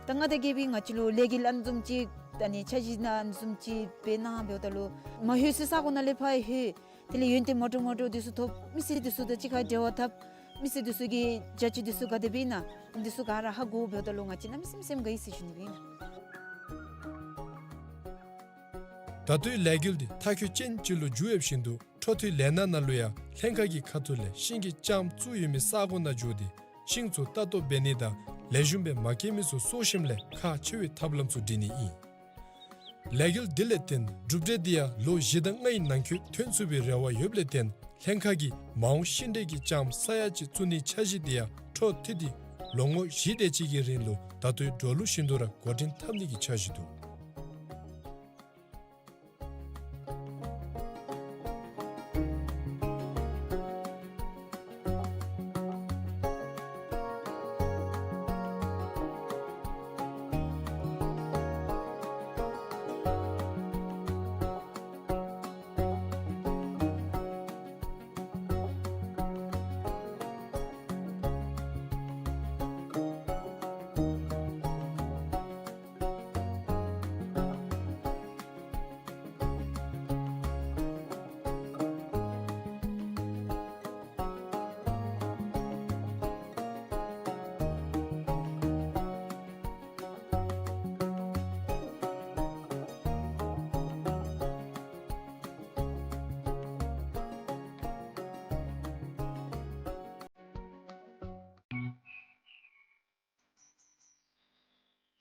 ད་མངའ་བདག་རྒྱལ་པོ་ང་བཅས་ལུ་ལས་འགུལ་ཨ་ནི་བཟུམ་ཅིག་ད་ནི་འཆར་གཞི་ནང་ཨ་ནི་བཟུམ་ཅིག་འབད་གནང་འབདཝ་ད་ལུ་མ་ལྷོད་སའི་ས་གོ་ནང་ལས་ཕར་ལྷོད། དེ་ལས་ཡོན་ཏན་མ་འདྲཝ་མ་འདྲཝ་འདི་ཚུ་ཐོབ། མི་སེར་འདི་ཚུ་དང་གཅིག་ཁར་འབྲེལ་བ་འཐབ། མི་སེར་འདི་ཚུ་གི་བྱ་སྤྱོད་འདི་ཚུ་ག་དེ་སྦེ་ཨིན་ན་འདི་ཚུ་ག་ར་ཧ་གོཝ་འབདཝ་ད་ལུ་ང་བཅས་གནམ་མེད་ས་མེད་སེམས་དགའ་ཡི་ཟེར་ཞུ་ནི་སྦེ་ཨིན། ད་ལྟོའི་ལས་འགུལ་འདི་མཐའ་འཁྱོལ་ཅན་ཅིག་ལུ་འགྱུར་ཡོདཔ་བཞིན་དུ་འཕྲོ་མཐུད་ལས་སྣ་ནང་ལུ་ཡང་ལྷན་ཁག་གི་ཁ་ཐུག་ལས་ཤིང་གི་ལྕངམ་བཙུགས་ཡོད་མི་ས་གོ་ནང་འགྱོ་སྟེ་ཤིང་ཚུ་ལྟ་རྟོག་འབད་ནི་དང་ལེགས་ཤོམ་སྦེ་མ་སྐྱེས་མི་ཚུ་གསོ་ཞིནམ་ལས་ཁག་ཆེ་བའི་ཐབས་ལམ་ཚུ་སྒྲིག་ནི་ཨིན། ལས་འགུལ་འདི་ལས་བརྟེན་གྲུབ་འབྲས་འདི་ཡང་ལོ་བཞི་དང་ལྔའི་ནང་འཁོད་ཐོན་ཚུགས་པའི་རེ་བ་ཡོདཔ་ལས་བརྟེན་ལྷན་ཁག་གིས་མ་འོངས་ཤིང་འབྲས་ཀྱི་ལྕངམ་ས་ཡ་གཅིག་བཙུགས་ནིའི་འཆར་གཞི་འདི་ཡང་འཕྲོ་མཐུད་དེ་ལོ་ངོ་བཞི་དེ་ཅིག་གི་རིང་ལུ་ད་ལྟོའི་འགྲོ་ལུགས་བཞིན་དུ་ར་འགོ་འདྲེན་འཐབ་ནི་གི་འཆར་གཞི་འདུག།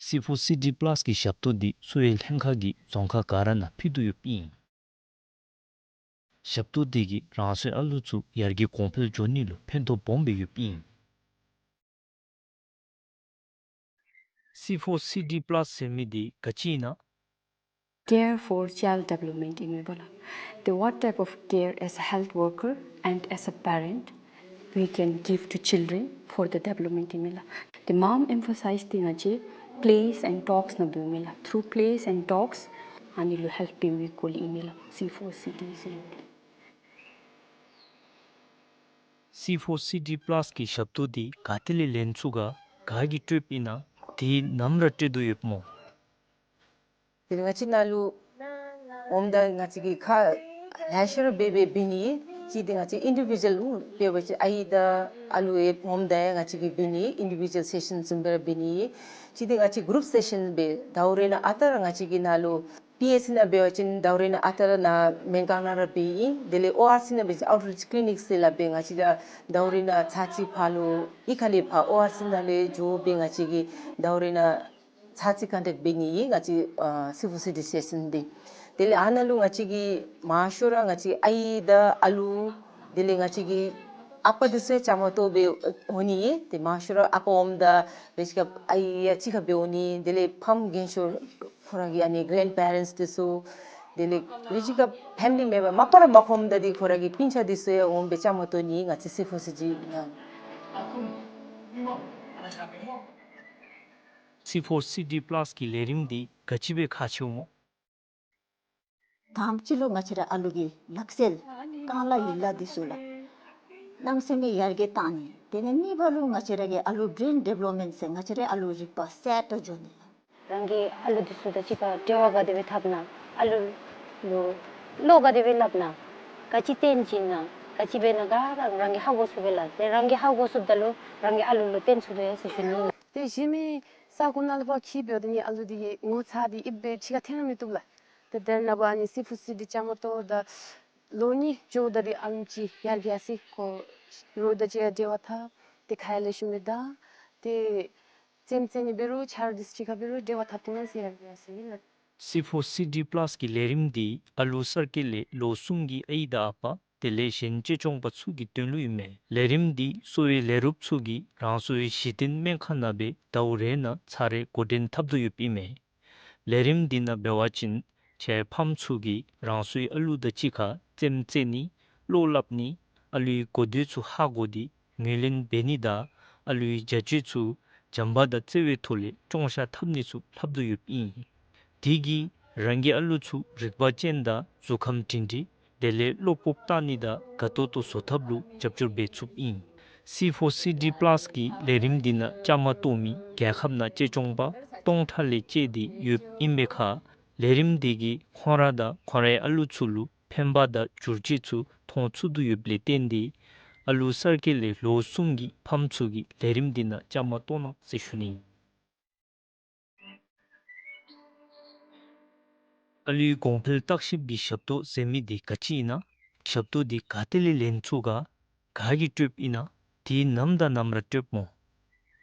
སི་ཕོར་སི་ཌི་པ་ལཱས་ཀྱི་ཞབས་ཏོག་འདི་གསོ་བའི་ལྷན་ཁག་གིས་རྫོང་ཁག་ག་ར་ནང་ཕུལ་དོ་ཡོདཔ་ཨིན། ཞབས་ཏོག་འདི་གིས་རང་སོའི་ཨ་ལུ་ཚུ་ཡར་རྒྱས་གོང་འཕེལ་འགྱོ་ནི་ལུ་ཕན་ཐོགས་སྦོམ་སྦེ་ཡོདཔ་ཨིན། སི་ཕོར་སི་ཌི་པ་ལཱས་ཟེར་མི་འདི་ག་ཅི་ཨིན་ན། Care for child development ཨིན་མས་པ་ལགས། The what type of care as a health worker and as a parent we can give to children for the development ཨིན་མས་ལགས། The མངམ་ཨེམ་ཕ་སའིཛ་འདི་ང་བཅས་plays and talks ནང་འབདཝ་ཨིན་མས་ལགས། Through plays and talks ཨ་ནི་ལུ་ཧེལཔ་འབདཝ་གི་སྐོར་ལས་ཨིན་མས་ལགས། སི་ཕོར་སི་ཌི་ཟེར་སི་ཕོར་སི་ཌི་པ་ལཱས་ཀྱི་ཞབས་ཏོག་འདི་ག་ཏེ་ལས་ལེན་ཚུགས་ག་ག་གིས་སྤྲོདཔ་ཨིན་ན། དེ་ནམ་ར་སྤྲོད་དོ་ཡོདཔ་སྨོ། དེ་ལས་ང་བཅས་ནཱ་ལུ་འོངམ་ད་ང་བཅས་ཀྱིས་ཁག་ལེ་ཤ་ར་འབད་འབད་འབད་ནི་ཨིན། གཅིག་འདི་ང་བཅས་ཨིན་ཌི་བི་ཌུ་ཨལ་འབད་བ་ཅིན་ཨའི་དང་ཨ་ལུ་ཡང་འོངམ་ད་ཡང་ང་བཅས་ཀྱིས་འབད་ནི་ཨིན་ཌི་བི་ཌུ་ཨལ་སེ་ཤཱན་བཟུམ་སྦེ་ར་འབད་ནི་ཨིན། གཅིག་འདི་ང་བཅས་གུ་རུབ་སེ་ཤཱན་འབད། ཟླཝ་རེ་ནང་ཨ་རྟག་ར་ང་བཅས་ཀྱིས་ནཱ་ལུ་པི་ཨེཆ་སི་ནང་འབད་བ་ཅིན་ཟླཝ་རེ་ནང་ཨ་རྟག་ར་ནཱ་སྨན་ཁང་ནང་ར་འབད་ཨིན། དེ་ལས་ཨོ་ཨར་སི་ནང་འབད་བ་ཅིན་ཨའུཊ་རིཆ་ཀི་ལི་ནིཀ་ཟེར་སླབ་སྦེ་ང་བཅས་ར་ཟླཝ་རེ་ནང་ཚར་གཅིག་ཕར་ལུ་གཡུས་ཁ་ལས་ཕར་ཨོ་ཨར་སི་ནང་ལས་འགྱོ་སྦེ་ང་བཅས་ཀྱིས་ཟླཝ་རེ་ནང་ཚར་གཅིག་ཀོན་ཊེཀཊ་འབད་ནི་ཨིན་ང་བཅས་ཨ་སི་ཕོར་སི་ཌི་སེ་ཤཱན་འདི། དེ་ལས་ཨ་ནཱ་ལུ་ང་བཅས་ཀྱིས་མང་ཤོས་ར་ང་བཅས་ཨའི་དང་ཨ་ལུ་དེ་ལས་ང་བཅས་ཀྱི་ཨ་པ་འདི་ཚུ་ཡང་བཅའ་མར་གཏོགས་སྦེ་འོང་ནི་ཨིན། ཏེ་མང་ཤོས་ར་ཨ་པ་འོངམ་ད་རེ་ཅིག་ཁར་ཨའི་ཡང་གཅིག་ཁར་སྦེ་འོང་ནི་ཨིན། དེ་ལས་ཕམ་རྒན་ཤོས་ཁོང་ར་གི་ཨ་ནི་གེ་རེནཌ་པེ་རེནཊསི་འདི་ཚུ་དེ་ལས་རེ་ཅིག་ཁར་ཕེ་མི་ལི་མེམ་བར་མ་པ་ར་མ་ཕམ་ད་འདི་ཁོང་ར་གི་སྤུན་ཆ་འདི་ཚུ་ཡང་འོང་སྦེ་བཅའ་མར་གཏོགས་ནི་ཨིན་ང་བཅས་སི་ཕོར་སི་ཌི་ནང་། སི་ཕོར་སི་ཌི་པ་ལཱས་ཀྱི་ལས་རིམ་འདི་ག་ཅི་སྦེ་ཁག་ཆེཝ་སྨོ། དང་པ་ཅིག་ལུ་ང་བཅས་ར་ཨ་ལུ་གི་ལག་རྩལ་རྐང་ལག་ཡན་ལག་འདི་ཚུ་ལགས་གནམ་མེད་ས་མེད་ཡར་རྒྱས་བཏང་ནི། དེ་ལས་གཉིས་པ་ལུ་ང་བཅས་ར་གི་ཨ་ལུ་བི་རེན་ཌི་བེ་ལོབ་མེནཊ་ཟེར་ང་བཅས་ར་ཨ་ལུ་རིག་པ་གསརཔ་འགྱོ་ནི། རང་གི་ཨ་ལུ་འདི་ཚུ་དང་གཅིག་ཁར་འབྲེལ་བ་ག་དེ་སྦེ་འཐབ་ན། ཨ་ལུ་ལུ་བློ་ག་དེ་སྦེ་སླབ་ན། ག་ཅི་སྟོན་བྱིན་ན། ག་ཅི་འབད་ན་ག་ར་རང་གིས་ཧ་གོ་ཚུགས་པས་ལགས། དེ་རང་གིས་ཧ་གོ་ཚུགསཔ་ད་ལུ་རང་གི་ཨ་ལུ་ལུ་སྟོན་ཚུགས་དོ་ཡོད་ཟེར་ཞུ་ནི། ཏེ་གཞན་མི་ས་གོ་ནང་ལུ་ཕར་འཁྱིད་འབདཝ་ད་ནི་ཨ་ལུ་འདི་གི་ངོ་ཚ་སྟེ་ཨིབ་སྦེ་ཕྱི་ཁར་འཐོན་ར་མི་བཏུབ་ལགས། ཏེ་དེ་ནང་འབད་ནི་སི་ཕོར་སི་ཌི་བཅའ་མར་གཏོགས་ད་ལོ་གཉིས་འགྱོཝ་ད་འདི་ཨ་ལུ་ཅིག་ཡར་རྒྱས་སི་ཁོ་རོགས་དང་གཅིག་ཁར་འབྲེལ་བ་འཐབ། ཏེ་ཁ་ཡང་ལེགས་ཤོམ་སྦེ་བརྡ། ཏེ་རྩེདམོ་རྩེ་ནི་འབད་རུང་ཆ་རོགས་འདི་ཚུ་གཅིག་ཁར་འབད་རུང་འབྲེལ་བ་འཐབ་སྟེ་ནང་ཟེར་ཡར་རྒྱས་སི་ལགས། སི་ཕོར་སི་ཌི་པ་ལཱས་ཀྱི་ལས་རིམ་འདི་ཨ་ལུ་གསར་སྐྱེས་ལས་ལོ་གསུམ་གྱི་ཨའི་དང་ཨ་པ་དེ་ལས་གཞན་གཅེས་སྐྱོང་པ་ཚུ་གི་དོན་ལུ་ཨིན་མས། ལས་རིམ་འདི་གསོ་བའི་ལས་རོགསཔ་ཚུ་གིས་རང་སོའི་གཞི་རྟེན་སྨན་ཁང་ནང་སྦེ་ཟླཝ་རེ་ནང་ཚར་རེ་འགོ་འདྲེན་འཐབ་དོ་ཡོདཔ་ཨིན་མས། ལས་རིམ་འདི་ནང་འབད་བ་ཅིན་ཁྱེད་ཕམ་ཚུ་གིས་རང་སོའི་ཨ་ལུ་དང་གཅིག་ཁར་རྩེདམོ་རྩེ་ནི་བློ་སླབ་ནི་ཨ་ལུའི་གོ་དོན་ཚུ་ཧ་གོ་སྟེ་ངོས་ལེན་འབད་ནི་དང་ཨ་ལུའི་བྱ་སྤྱོད་ཚུ་བྱམས་པ་དང་བརྩེ་བའི་ཐོག་ལས་བཅོ་ལྔ་འཐབ་ནི་ཚུ་ལྷབ་དོ་ཡོདཔ་ཨིན། དེ་གིས་རང་གི་ཨ་ལུ་ཚུ་རིག་པ་ཅན་དང་གཟུགས་ཁམས་སྒྲིང་སྒྲིང་དེ་ལས་བློ་སྤོབས་བཏང་ནི་དང་དགའ་ཏོག་ཏོ་བཟོ་ཐབས་ལུ་རྒྱབ་སྐྱོར་འབད་ཚུགསཔ་ཨིན། སི་ཕོར་སི་ཌི་པ་ལཱས་ཀྱི་ལས་རིམ་འདི་ནང་བཅའ་མར་གཏོགས་མི་རྒྱལ་ཁབ་ནང་གཅེས་སྐྱོང་པ་སྟོང་ཕྲག་ལས་བཅད་དེ་ཡོདཔ་ཨིན་པའི་ཁར་ལས་རིམ་འདི་གིས་ཁོང་ར་དང་ཁོང་རའི་ཨ་ལུ་ཚུ་ལུ་ཕན་པ་དང་བསྒྱུར་བཅོས་ཚུ་མཐོང་ཚུགས་དོ་ཡོདཔ་ལས་བརྟེན་ཏེ་ ཨ་ལུ་གསར་སྐྱེས་ལས་ལོ་གསུམ་གྱི་ཕམ་ཚུ་གིས་ལས་རིམ་འདི་ནང་བཅའ་མར་གཏོགས་གནང་ཟེར་ཞུ་ནི། ཨ་ལུའི་གོང་འཕེལ་བརྟག་ཞིབ་ཀྱི་ཞབས་ཏོག་ཟེར་མི་འདི་ག་ཅི་ཨིན་ན། ཞབས་ཏོག་འདི་ག་ཏེ་ལས་ལེན་ཚུགས་ག། ག་གིས་སྤྲོདཔ་ཨིན་ན། དེ་ནམ་དང་ནམ་ར་སྤྲོདཔ་སྨོ།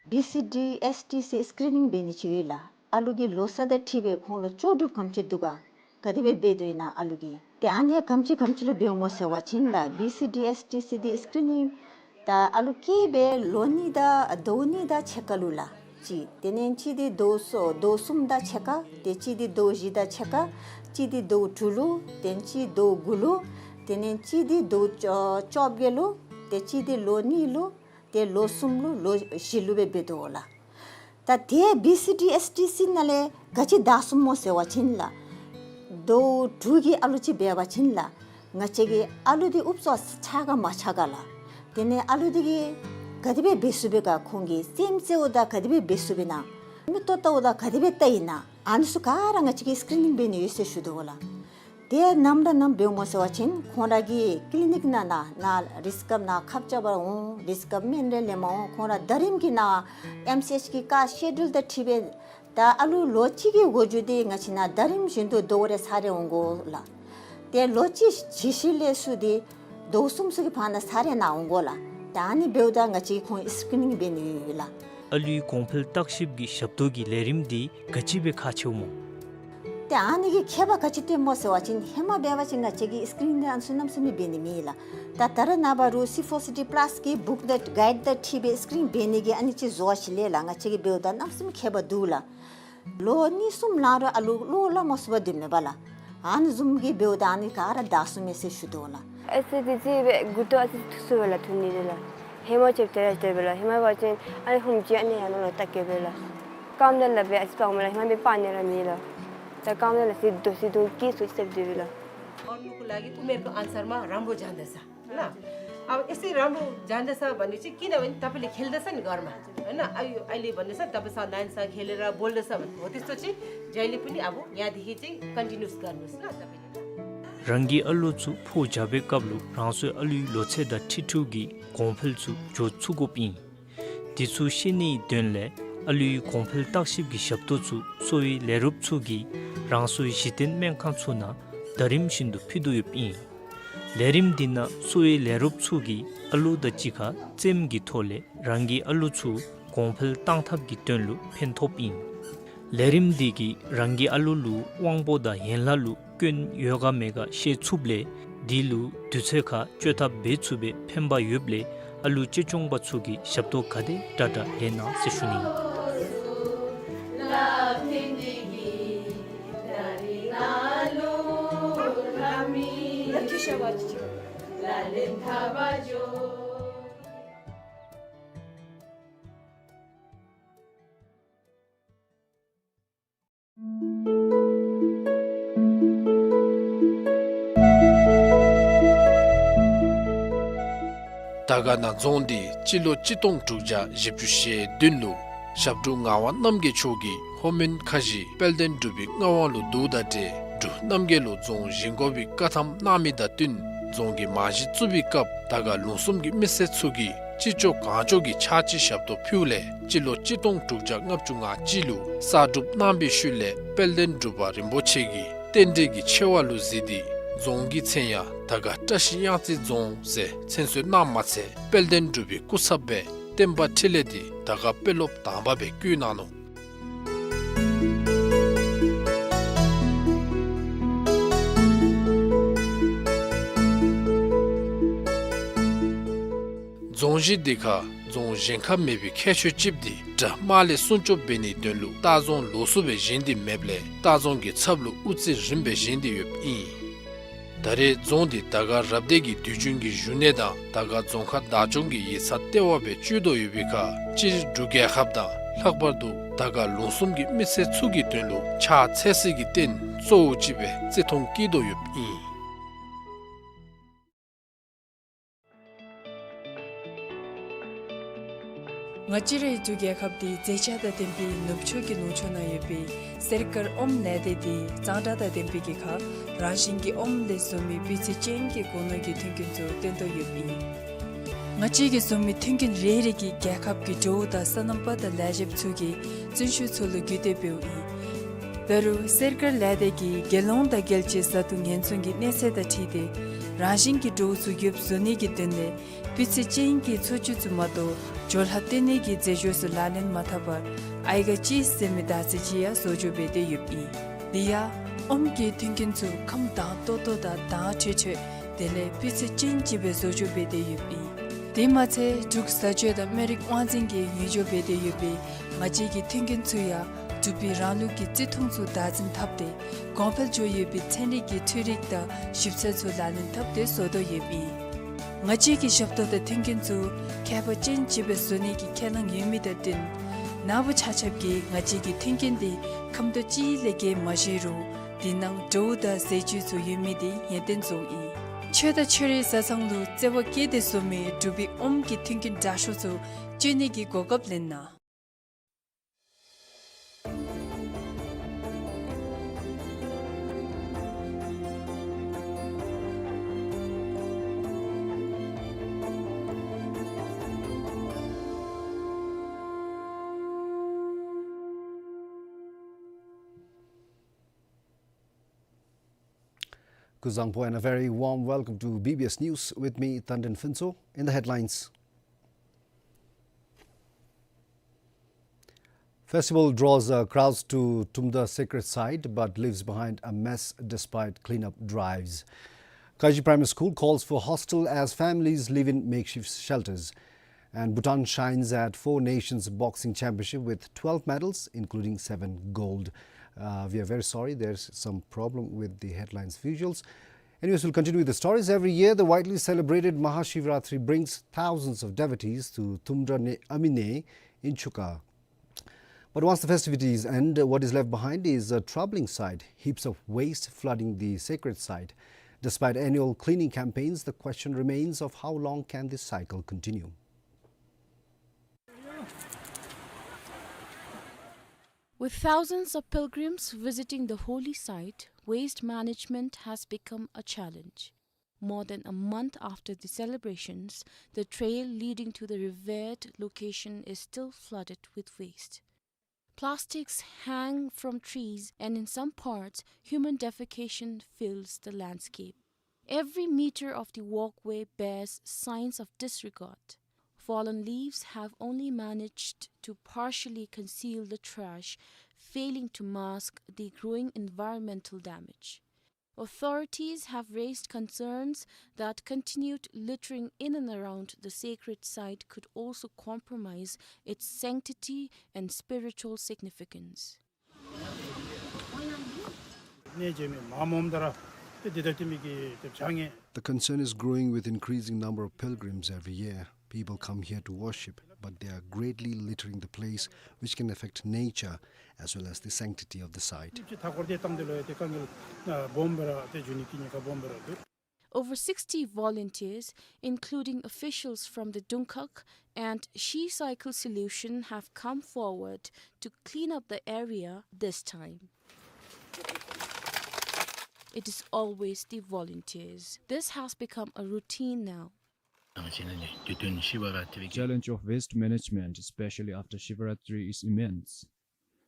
བི་སི་ཌི་ཨེས་ཊི་སི་སི་ཀི་རི་ནིང་འབད་ནི་ཅིག་ཡོད་ལགས། ཨ་ལུ་གི་ལོ་ཚད་དང་འཁྲིལ་སྦེ་ཁོང་ལུ་ལྕོགས་གྲུབ་ག་དེམ་ཅིག་འདུག་ག། ག་དེ་སྦེ་འབད་དོ་ཨིན་ན་ཨ་ལུ་གིས། ཏེ་ཨ་ནི་ག་དེམ་ཅིག་ག་དེམ་ཅིག་ལུ་འབདཝ་སྨོ་ཟེར་བ་ཅིན་ལགས། བི་སི་ཌི་ཨེས་ཊི་སི་འདི་སི་ཀི་རི་ནིང་ད་ཨ་ལུ་སྐྱེས་སྦེ་ལོ་གཉིས་དང་ཟླཝ་གཉིས་དང་ཕྱེད་ཀ་ལུ་ལགས། གཅིག། དེ་ལས་གཅིག་འདི་ཟླཝ་གསུམ་ཟླཝ་གསུམ་དང་ཕྱེད་ཀ། ཏེ་གཅིག་འདི་ཟླཝ་བཞི་དང་ཕྱེད་ཀ། གཅིག་འདི་ཟླཝ་དྲུག་ལུ། ཏེ་གཅིག་ཟླཝ་དགུ་ལུ། དེ་ལས་གཅིག་འདི་ཟླཝ་བཅོ་བཅོ་བརྒྱད་ལུ། ཏེ་གཅིག་འདི་ལོ་གཉིས་ལུ། ཏེ་ལོ་གསུམ་ལུ་ལོ་བཞི་ལུ་སྦེ་འབད་དོ་ལགས། ད་ཏེ་བི་སི་ཌི་ཨེས་ཊི་སི་ནང་ལས་ག་ཅི་བདའ་ཚུགསཔ་སྨོ་ཟེར་བ་ཅིན་ལགས། ཟླཝ་དྲུག་གི་ཨ་ལུ་ཅིག་འབད་བ་ཅིན་ལགས། ང་བཅས་ཀྱི་ཨ་ལུ་འདི་ཨུབ་ཙམ་ཆགས་ག་མ་ཆགས་ག་ལགས། དེ་ལས་ཨ་ལུ་འདི་གིས་ག་དེ་སྦེ་འབད་ཚུགས་པས་ག། ཁོང་གི་སེམས་རྩ་བ་དང་ག་དེ་སྦེ་འབད་ཚུགས་པས་ན། མིག་ཏོ་བལྟཝ་ད་ག་དེ་སྦེ་བལྟ་ཡི་ན། ཨ་ནི་ཚུ་ག་ར་ང་བཅས་ཀྱིས་སི་ཀི་རི་ནིང་འབད་ནི་ཡོད་ཟེར་ཞུ་དོ་ལགས། ཏེ་ནམ་ར་ནམ་འབདཝ་སྨོ་ཟེར་བ་ཅིན་ཁོང་ར་གི་ཀི་ལི་ནིག་ནང་ན་ན་རིསི་ཀབ་ནང་ཁབ་རྐྱབ་པར་འོང་། རིསི་ཀབ་སྨན་རེ་ལེནམ་འོང་། ཁོང་ར་ཟླ་རིམ་གྱི་ནང་ཨེམ་སི་ཨེཆ་གི་ཀཱརཌ་ཤེ་ཌུལ་དང་འཁྲིལ་སྦེ་ད་ཨ་ལུ་ལོ་གཅིག་གི་འགོ་འགྱུར་འདི་ང་བཅས་ནང་ཟླ་རིམ་བཞིན་དུ་ཟླཝ་རེ་ཚར་རེ་འོང་དགོ་ལགས། ཏེ་ལོ་གཅིག་བྱི་ཤི་ལས་ཚུར་འདི་ཟླཝ་གསུམ་ཚུ་གི་བར་ན་ཚར་རེ་ནང་འོང་དགོ་ལགས། ད་ཨ་ནི་འབདཝ་ད་ང་བཅས་ཁོང་སི་ཀི་རི་ནིང་འབད་ནི་ཡོད་ལགས། ཨ་ལུའི་གོང་འཕེལ་བརྟག་ཞིབ་ཀྱི་ཞབས་ཏོག་གི་ལས་རིམ་འདི་ག་ཅི་སྦེ་ཁག་ཆེཝ་སྨོ། ཏེ་ཨ་ནི་གི་ཁྱད་པར་ག་ཅི་སྟོནམ་སྨོ་ཟེར་བ་ཅིན་ཧེ་མ་འབད་བ་ཅིན་ང་བཅས་ཀྱིས་སི་ཀི་རི་ནིང་འདི་ཨ་ནི་ཚུ་གནམ་མེད་ས་མེད་འབད་ནི་མེད་ལགས། ད་ད་རེས་ནངས་པ་རུང་སི་ཕོར་སི་ཌི་པ་ལཱསི་གི་བུཀ་དང་གའིཌ་དང་འཁྲིལ་སྦེ་སི་ཀི་རི་ནིང་འབད་ནི་གི་ཨ་ནི་ཅིག་བཟོ་བ་ཅིག་ལས་ལགས། ང་བཅས་ཀྱིས་འབདཝ་ད་གནམ་མེད་ས་མེད་ཁྱད་པར་འདུག་ལགས། ལོ་གཉིས་གསུམ་ལང་རུང་ཨ་ལུ་བློ་སླབ་མ་ཚུགས་པར་སྡོདཔ་མས་པ་ལགས། ཨ་ནི་བཟུམ་གྱི་འབདཝ་ད་ཨ་ནི་ག་ར་བདའ་ཚུགས་མས་ཟེར་ཞུ་དོ་ལགས། ཨེ་སི་ཌི་ཅིག་སྦེ་མགུ་ཏོ་ཨ་ཙི་ཐུག་སོང་པས་ལགས། ཐུག་ནི་རེ་ལགས། ཧེ་མ་ཆེ་ཏེ་ར་ཏེ་སྦེ་ལགས། ཧེ་མ་འབད་བ་ཅིན་ཨ་ནི་ཧུམ་ཅིག་ཨ་ནི་ཡང་ནང་ལུ་བལྟ་བཀལ་བས་ལགས། རྐངམ་དང་ལགཔ་སྦེ་ཨ་ཙི་སྤརཝ་མས་ལགས། ཧེ་མ་སྦེ་སྤར་ནི་ར་མེད་ལགས། ད་རྐངམ་དང་ལགཔ་སི་རྡོ་སི་རྡོ་སྐྱེས་སུ་ཅིག་སྦེ་འདུག་ལགས། उनको लागि उमेरको अनुसारमा राम्रो जाँदछ। ल। अब यसै राम्रो जाँदछ भनेपछि किनभने तपाईँले खेल्दछ नि घरमा, होइन? अहिले, अहिले भन्दैछ तपाईँसँग नानीसँग खेलेर बोल्दछ भने, हो त्यस्तो चाहिँ जहिले पनि अब यहाँदेखि चाहिँ कन्टिन्युस गर्नुहोस् ल तपाईँले। རང་གི་ཨ་ལུ་ཚུ་ཕོ་བྱ་བའི་སྐབས་ལུ་རང་སོའི་ཨ་ལུའི་ལོ་ཚད་དང་འཁྲིལ་འཁྲུལ་གྱི་གོང་འཕེལ་ཚུ་འགྱོ་ཚུགས་དགོཔ་ཨིན། དེ་ཚུ་ཤེས་ནིའི་དོན་ལས་ཨ་ལུའི་གོང་འཕེལ་བརྟག་ཞིབ་ཀྱི་ཞབས་ཏོག་ཚུ་གསོ་བའི་ལས་རོགསཔ་ཚུ་གིས་རང་སོའི་གཞི་རྟེན་སྨན་ཁང་ཚུ་ནང་ཟླ་རིམ་བཞིན་དུ་ཕུལ་དོ་ཡོདཔ་ཨིན། ལས་རིམ་འདི་ནང་གསོ་བའི་ལས་རོགསཔ་ཚུ་གིས་ཨ་ལུ་དང་གཅིག་ཁར་རྩེདམོ་གི་ཐོག་ལས་རང་གི་ཨ་ལུ་ཚུ་གོང་འཕེལ་གཏང་ཐབས་ཀྱི་དོན་ལུ་ཕན་ཐོགསཔ་ཨིན། ལས་རིམ་འདི་གིས་རང་གི་ཨ་ལུ་ལུ་དབང་པོ་དང་ཡན་ལག་ལུ་སྐྱོན་ཡོད་ག་མེད་ག་ཤེས་ཚུགསཔ་ལས་དེ་ལུ་དུས་ཚོད་ཁར་བཅོས་ཐབས་འབད་ཚུགས་པའི་ཕན་པ་ཡོདཔ་ལས་ཨ་ལུ་གཅེས་སྐྱོང་པ་ཚུ་གིས་ཞབས་ཏོག་ག་དེ་དྲག་དྲག་ལེན་གནང་ཟེར་ཞུ་ནི། དར་དཀར་ན་རྫོང་འདི་སྤྱི་ལོ་གཅིག་སྟོང་དྲུག་བརྒྱ་བཞི་བཅུ་ཞེ་བདུན་ལུ་ཞབས་དྲུང་ངག་དབང་རྣམ་རྒྱལ་མཆོག་གིས་ལྷོ་མོན་ཁ་བཞི་དཔལ་ལྡན་འབྲུག་པའི་མངའ་དབང་ལུ་བསྡུཝ་དང་འབྲེལ་འབྲུག་རྣམ་རྒྱལ་ལུ་རྫོང་བཞེངས་དགོ་པའི་བཀའ་ཐམ་གནང་མི་དང་བསྟུན་རྫོང་གི་རྨང་གཞི་བཙུགས་པའི་སྐབས་དར་དཀར་ལུང་གསུམ་གྱི་མི་སེར་ཚུ་གིས་ཅི་ལྕོགས་གང་ལྕོགས་ཀྱི་ཕྱག་ཕྱི་ཞབས་ཏོག་ཕུལཝ་ལས་སྤྱི་ལོ་གཅིག་སྟོང་དྲུག་བརྒྱ་ལྔ་བཅུ་ང་གཅིག་ལུ་གསར་སྒྲུབ་གནང་བའི་ཤུལ་ལས་དཔལ་ལྡན་འབྲུག་པ་རིན་པོ་ཆེ་གིས་རྟེན་འབྲེལ་གྱི་ཆེ་བ་ལུ་གཟིགས་ཏེ་རྫོང་གི་མཚན་ཡང་དར་དཀར་བཀྲ་ཤིས་གཡང་རྩེ་རྫོང་ཟེར་མཚན་གསོལ་གནངམ་མ་ཚད་དཔལ་ལྡན་འབྲུག་པའི་སྐུ་ཚབ་སྦེ་བསྟན་པ་འཕྲིན་ལས་འདི་དར་དཀར་དཔོན་སློབ་དང་པ་སྦེ་བསྐོ་གནང་ནུག། རྫོང་གཞི་འདི་ཁར་རྫོང་གཞན་ཁར་མེད་པའི་ཁྱད་ཆོས་ཅིག་འདི་དགྲ་དམག་ལས་སྲུང་སྐྱོབ་འབད་ནིའི་དོན་ལུ་ལྟ་རྫོང་ལོགས་སུ་སྦེ་བཞེངས་ཏེ་མེདཔ་ལས་ལྟ་རྫོང་གི་ཚབ་ལུ་དབུ་རྩེ་རིམ་པས་བཞེངས་ཏེ་ཡོདཔ་ཨིན། ད་རེས་རྫོང་འདི་དར་དཀར་རབ་སྡེ་གི་དུས་རྒྱུན་གྱི་བཞུགས་གནས་དང་དར་དཀར་རྫོང་ཁག་བདག་སྐྱོང་གི་ཡིག་ཚང་ལྟེ་བ་སྦེ་སྤྱོད་དོ་ཡོད་པའི་ཁར་སྤྱིར་འབྲུག་རྒྱལ་ཁབ་དང་ལྷག་པར་དུ་དར་དཀར་ལུང་གསུམ་གྱི་མི་སེར་ཚུ་གི་དོན་ལུ་ཕྱག་འཚལ་སའི་རྟེན་གཙོ་བོ་ཅིག་སྦེ་བརྩི་མཐོང་བསྐྱེད་དོ་ཡོདཔ་ཨིན། ང་བཅས་རའི་འབྲུག་རྒྱལ་ཁབ་འདི་མཛེས་ཆ་དང་ལྡན་པའི་ནུབ་ཕྱོགས་ཀྱི་ལུང་ཕྱོགས་ན་ཡོད་པའི་གསེར་དཀར་ཨོམ་ལས་སྡེ་འདི་གཙང་སྦྲ་དང་ལྡན་པའི་གི་ཁར་རང་བཞིན་གྱི་ཨོམ་ལས་བཟོ་མི་སྤུས་ཚད་ཅན་གྱི་སྒོ་ནོར་གྱི་མཐུན་རྐྱེན་ཚུ་བསྟེན་དོ་ཡོདཔ་ཨིན། ང་བཅས་ཀྱིས་བཟོ་མི་མཐུན་རྐྱེན་རེ་རེ་གིས་རྒྱལ་ཁབ་ཀྱི་དྲོ་པ་དང་སོ་ནམ་པ་དང་ལས་བྱེདཔ་ཚུ་གི་བརྩོན་ཤུགས་ཚུ་ལུ་རྒུད་དེ་འབདཝ་ཨིན། འབད་རུང་སེར་དཀར་ལས་སྡེ་གིས་རྒྱལ་ཡོངས་དང་རྒྱལ་སྤྱིའི་བཟའ་འཐུང་ཉེན་སྲུང་གི་གནས་ཚད་དང་འཁྲིལ་ཏེ་རང་བཞིན་གྱི་དྲོ་པ་ཚུ་ཡོདཔ་བཟོ་ནི་གི་དོན་ལས་སྤུས་ཚད་ཅན་གྱི་འཚོ་བཅུད་ཚུ་མ་གཏོགས་སྦྱོར་ལྷག་བཏོན་ནི་གི་རྫས་སྦྱོར་ཚུ་ལག་ལེན་མ་འཐབ་པར་ཨའི་ག་ཅིས་ཟེར་མི་དར་ཚིལ་ཅིག་ཡང་བཟོ་བཅོས་འབད་དེ་ཡོདཔ་ཨིན། དེ་ཡང་ཨོམ་གྱི་མཐུན་རྐྱེན་ཚུ་ཁམས་དྭངས་ཏོག་ཏོ་དང་དྭངས་འཕྲོས་འཕྲོས་དེ་ལས་སྤུས་ཚད་ཅན་ཅིག་སྦེ་བཟོ་བཅོས་འབད་དེ་ཡོདཔ་ཨིན། དེ་མ་ཚད་འབྲུག་བཟའ་སྤྱོད་དང་སྨན་རིགས་དབང་འཛིན་གྱིས་ངོས་སྦྱོར་འབད་དེ་ཡོད་པའི་ང་བཅས་ཀྱི་མཐུན་རྐྱེན་ཚུ་ཡང་འབྲུག་པའི་རང་ལུགས་ཀྱི་བརྩི་མཐོང་ཚུ་བདག་འཛིན་འཐབ་སྟེ་གོང་འཕེལ་འགྱོ་ཡོད་པའི་ཚན་རིག་གི་འཕྲུལ་རིག་དང་ཞིབ་འཚོལ་ཚུ་ལག་ལེན་འཐབ་སྟེ་བཟོ་དོ་ཡོདཔ་ཨིན། ང་བཅས་ཀྱི་ཞབས་ཏོག་དང་མཐུན་རྐྱེན་ཚུ་ཁྱད་པར་ཅན་ཅིག་སྦེ་བཟོ་ནི་གི་ཁས་བླངས་ཡོད་མི་དང་བསྟུན་ནཱ་བུ་ཆ་ཁྱབ་ཀྱིས་ང་བཅས་ཀྱི་མཐུན་རྐྱེན་དེ་ཁམ་དོ་ཅིག་ལས་བརྒལ་མ་བཞེས་རུང་དེ་ནང་དྲོ་པ་དང་ཟས་བཅུད་ཚུ་ཡོད་མི་དེ་ཡོན་ཏན་བཟོཝ་ཨིན། ཆོས་དང་ཆོས་རའི་བཟའ་ཚང་ལུ་བརྩེ་བ་བསྐྱེད་དེ་བཟོ་མི་འབྲུག་པའི་ཨོམ་གྱི་མཐུན་རྐྱེན་དྲག་ཤོས་ཚུ་སྤྱོད་ནི་གི་གོ་སྐབས་ལེན་གནང་། Kuzuzangpo and a very warm welcome to B B S News. With me, Tandin Phuntsho. In the headlines. Festival draws, uh, crowds to Tumdra sacred site, but leaves behind a mess despite cleanup drives. Kaji Primary School calls for hostel as families live in makeshift shelters. And Bhutan shines at Four Nations Boxing Championship with twelve medals, including seven gold. Uh, we are very sorry, there's some problem with the headlines visuals. Anyways, we'll continue with the stories. Every year, the widely celebrated Mahashivratri brings thousands of devotees to Tumdra Ne-, Amine in Chuka. But once the festivities end, what is left behind is a troubling sight, heaps of waste flooding the sacred site. Despite annual cleaning campaigns, the question remains of how long can this cycle continue? With thousands of pilgrims visiting the holy site, waste management has become a challenge. More than a month after the celebrations, the trail leading to the revered location is still flooded with waste. Plastics hang from trees, and in some parts, human defecation fills the landscape. Every meter of the walkway bears signs of disregard. Fallen leaves have only managed to partially conceal the trash, failing to mask the growing environmental damage. Authorities have raised concerns that continued littering in and around the sacred site could also compromise its sanctity and spiritual significance. The concern is growing with increasing number of pilgrims every year. People come here to worship, but they are greatly littering the place, which can affect nature as well as the sanctity of the site. Over sixty volunteers, including officials from the Dungkhag and She Cycle Solution, have come forward to clean up the area this time. It is always the volunteers. This has become a routine now. Challenge of waste management, especially after Shivaratri, is immense.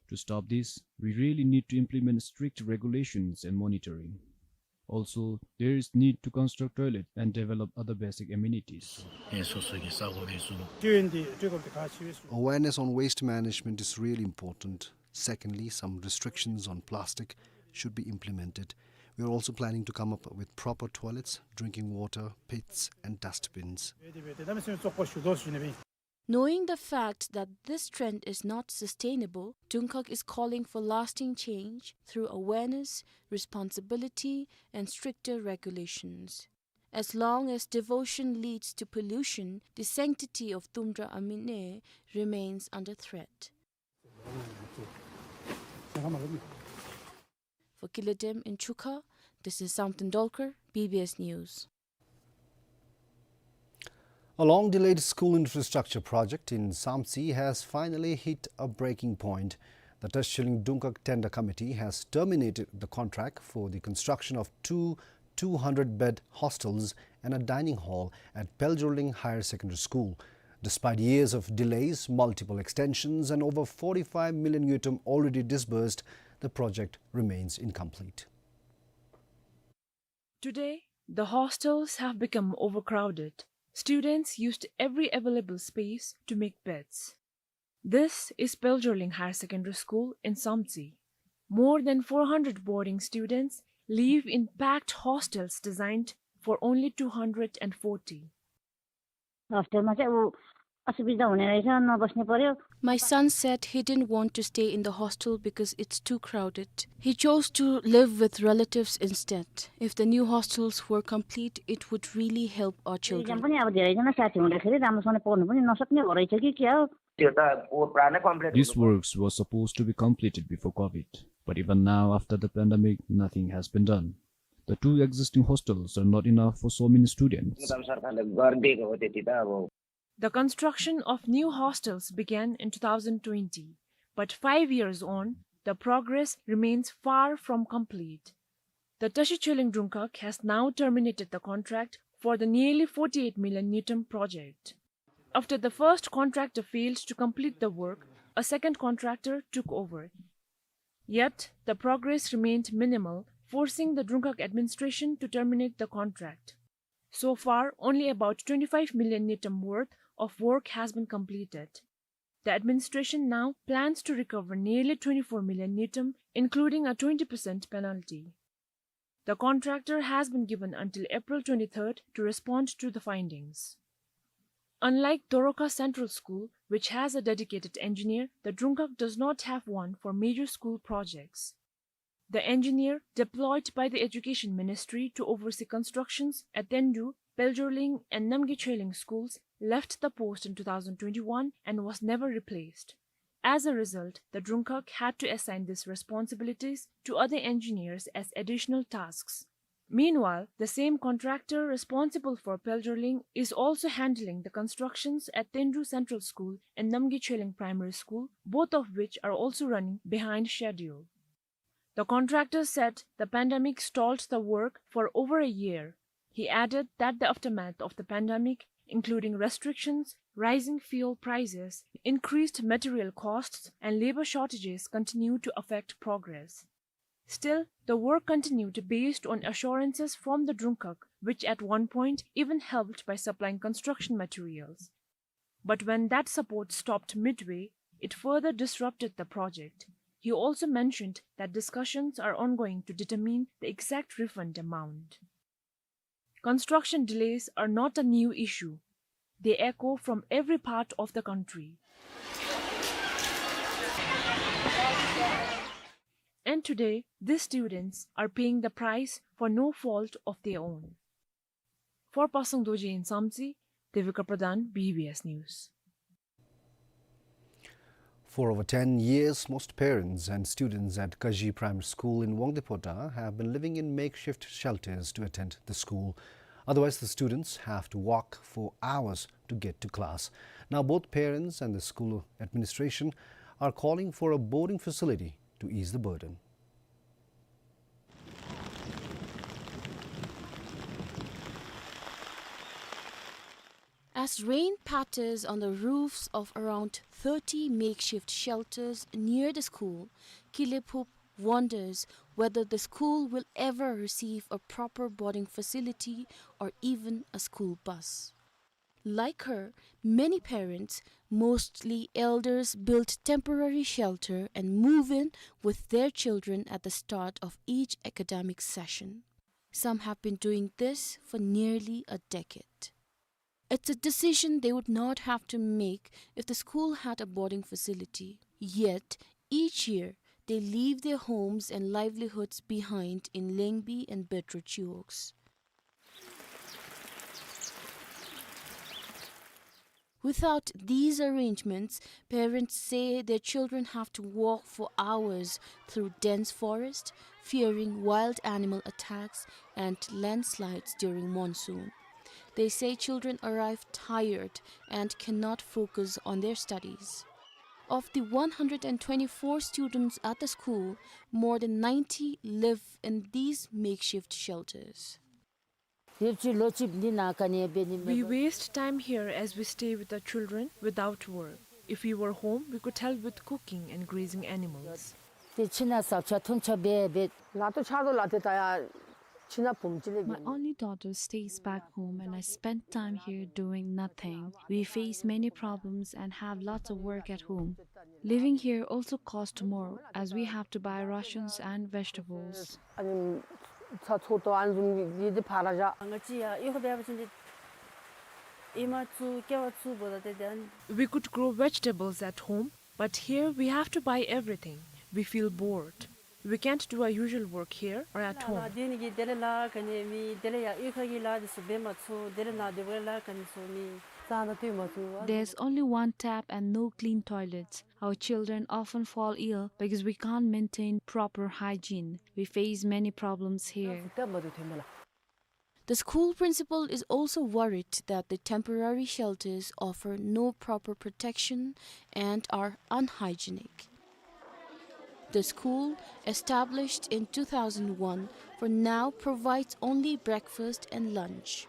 To stop this, we really need to implement strict regulations and monitoring. Also, there is need to construct toilet and develop other basic amenities. Awareness on waste management is really important. Secondly, some restrictions on plastic should be implemented. We are also planning to come up with proper toilets, drinking water, pits, and dustbins. Knowing the fact that this trend is not sustainable, Dungkhag is calling for lasting change through awareness, responsibility, and stricter regulations. As long as devotion leads to pollution, the sanctity of Tumdra Amine remains under threat. For Kiladem in Chuka, this is Samten Dolkar, B B S News. A long-delayed school infrastructure project in Samtse has finally hit a breaking point. The Tashilhing Dungkhag Tender Committee has terminated the contract for the construction of two two hundred bed hostels and a dining hall at Peljorling Higher Secondary School. Despite years of delays, multiple extensions, and over forty-five million ngultrum already disbursed, the project remains incomplete. Today, the hostels have become overcrowded. Students used every available space to make beds. This is Peljorling Higher Secondary School in Samtse. More than four hundred boarding students live in packed hostels designed for only two hundred and forty. Hostel मा चाहिँ अब असुविधा हुने रहेछ, नबस्ने पर्‍यो। My son said he didn't want to stay in the hostel because it's too crowded. He chose to live with relatives instead. If the new hostels were complete, it would really help our children. Exam पनि अब धेरैजना साथी हुँदाखेरि राम्रोसँगले पढ्नु पनि नसक्ने हो रहेछ कि क्या हो? त्यो त अब पुरानै complete These हुनु works were supposed to be completed before COVID, but even now, after the pandemic, nothing has been done. The two existing hostels are not enough for so many students. एकदम सरकारले गरिदिएको हो त्यति त अब। The construction of new hostels began in two thousand twenty, but five years on, the progress remains far from complete. The Tashi Chhoeleng Drungkak has now terminated the contract for the nearly forty-eight million ngultrum project. After the first contractor failed to complete the work, a second contractor took over. Yet, the progress remained minimal, forcing the Drungkak administration to terminate the contract. So far, only about twenty-five million ngultrum worth of work has been completed. The administration now plans to recover nearly twenty-four million ngultrum, including a twenty percent penalty. The contractor has been given until April twenty-third to respond to the findings. Unlike Doroka Central School, which has a dedicated engineer, the Drungkak does not have one for major school projects. The engineer deployed by the Education Ministry to oversee constructions at Tendu, Peljorling and Namgay Chhoeleng schools left the post in two thousand twenty-one and was never replaced. As a result, the Drungkak had to assign these responsibilities to other engineers as additional tasks. Meanwhile, the same contractor responsible for Peljorling is also handling the constructions at Tendu Central School and Namgay Chhoeleng Primary School, both of which are also running behind schedule. The contractor said the pandemic stalled the work for over a year. He added that the aftermath of the pandemic, including restrictions, rising fuel prices, increased material costs, and labor shortages, continue to affect progress. Still, the work continued based on assurances from the Drungkak, which at one point even helped by supplying construction materials. But when that support stopped midway, it further disrupted the project. He also mentioned that discussions are ongoing to determine the exact refund amount. Construction delays are not a new issue. They echo from every part of the country. And today, these students are paying the price for no fault of their own. For Pasang Dorji in Samtse, Devika Pradhan, B B S News. For over ten years, most parents and students at Kaji Primary School in Wangdue Phodrang have been living in makeshift shelters to attend the school. Otherwise, the students have to walk for hours to get to class. Now, both parents and the school administration are calling for a boarding facility to ease the burden. As rain patters on the roofs of around thirty makeshift shelters near the school, Kile Phup wonders whether the school will ever receive a proper boarding facility or even a school bus. Like her, many parents, mostly elders, build temporary shelter and move in with their children at the start of each academic session. Some have been doing this for nearly a decade. It's a decision they would not have to make if the school had a boarding facility. Yet, each year, they leave their homes and livelihoods behind in Lengbi and Betro Chiwogs. Without these arrangements, parents say their children have to walk for hours through dense forest, fearing wild animal attacks and landslides during monsoon. They say children arrive tired and cannot focus on their studies. Of the one hundred and twenty-four students at the school, more than ninety live in these makeshift shelters. དེབ་ཅིག་ལོ་གཅིག་འདི་ནང་ག་ནི་འབད་ནི་མེད། We waste time here as we stay with the children without work. If we were home, we could help with cooking and grazing animals. ཏེ་ཁྱིམ་ནང་ཟབ་ཆ་འཐུང་ཆ་འབད་འབད། ལཱ་ཏོ་ཆགས་དོ་ལགས། ཏེ་ད་ཡ་ཁྱིམ་ནང་བུམོ་ཅིག་ལས། My only daughter stays back home and I spend time here doing nothing. We face many problems and have lots of work at home. Living here also costs more as we have to buy rations and vegetables. ཨ་ནི་ཚྭ་ཚུ་ཏོ་ཨ་ནི་བཟུམ་གྱི་འདི་ཕར་ར་བཞག། ང་བཅས་ཡང་གཡུས་ཁར་འབད་བ་ཅིན་ཏེ་ཨེ་མ་བཙུགས་ཀེ་བ་བཙུགས་འབདཝ་ད་ཏེ་དེ་ཨ་ནི། We could grow vegetables at home, but here we have to buy everything. We feel bored. We can't do our usual work here or at home. ལཱ་འདི་ནི་གི་དེ་ལས་ལཱ་ག་ནི་མེད། དེ་ལས་ཡང་གཡུས་ཁ་གི་ལཱ་འདི་ཚུ་འབད་མ་ཚུགས། དེ་ལས་ནཱ་དེ་བ་ལཱ་ག་ནི་ཚུ་མེད། རྩ་ནང་སྡོད་མ་ཚུགས། There's only one tap and no clean toilets. Our children often fall ill because we can't maintain proper hygiene. We face many problems here. The school principal is also worried that the temporary shelters offer no proper protection and are unhygienic. The school, established in two thousand one, for now provides only breakfast and lunch.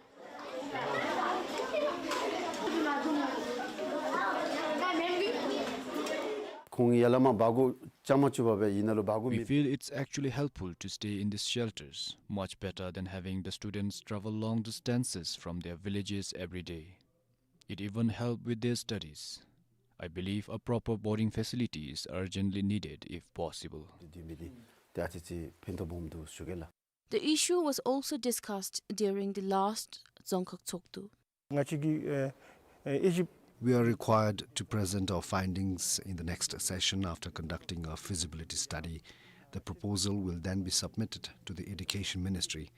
ཁོང་ཡར་ལས་མར་འབག་དགོ་རྐྱངམ་ཅིག་འབད་བས་ཨིན་ན་ལོ་འབག་དགོ། We feel it's actually helpful to stay in these shelters, much better than having the students travel long distances from their villages every day. It even help with their studies. I believe a proper boarding facility is urgently needed if possible. འདི་མི་འདི་ཏེ་ཨ་ཙི་ཅིག་ཕན་ཐོགས་སྦོམ་འདུག་ཞུ་གེ་ལགས། The issue was also discussed during the last རྫོང་ཁག་ཚོགས་འདུ། ང་བཅས་ཀྱི་ཨེ་ཨེ་ཨེ་ཇི། We are required to present our findings in the next session after conducting a feasibility study. The proposal will then be submitted to the Education Ministry.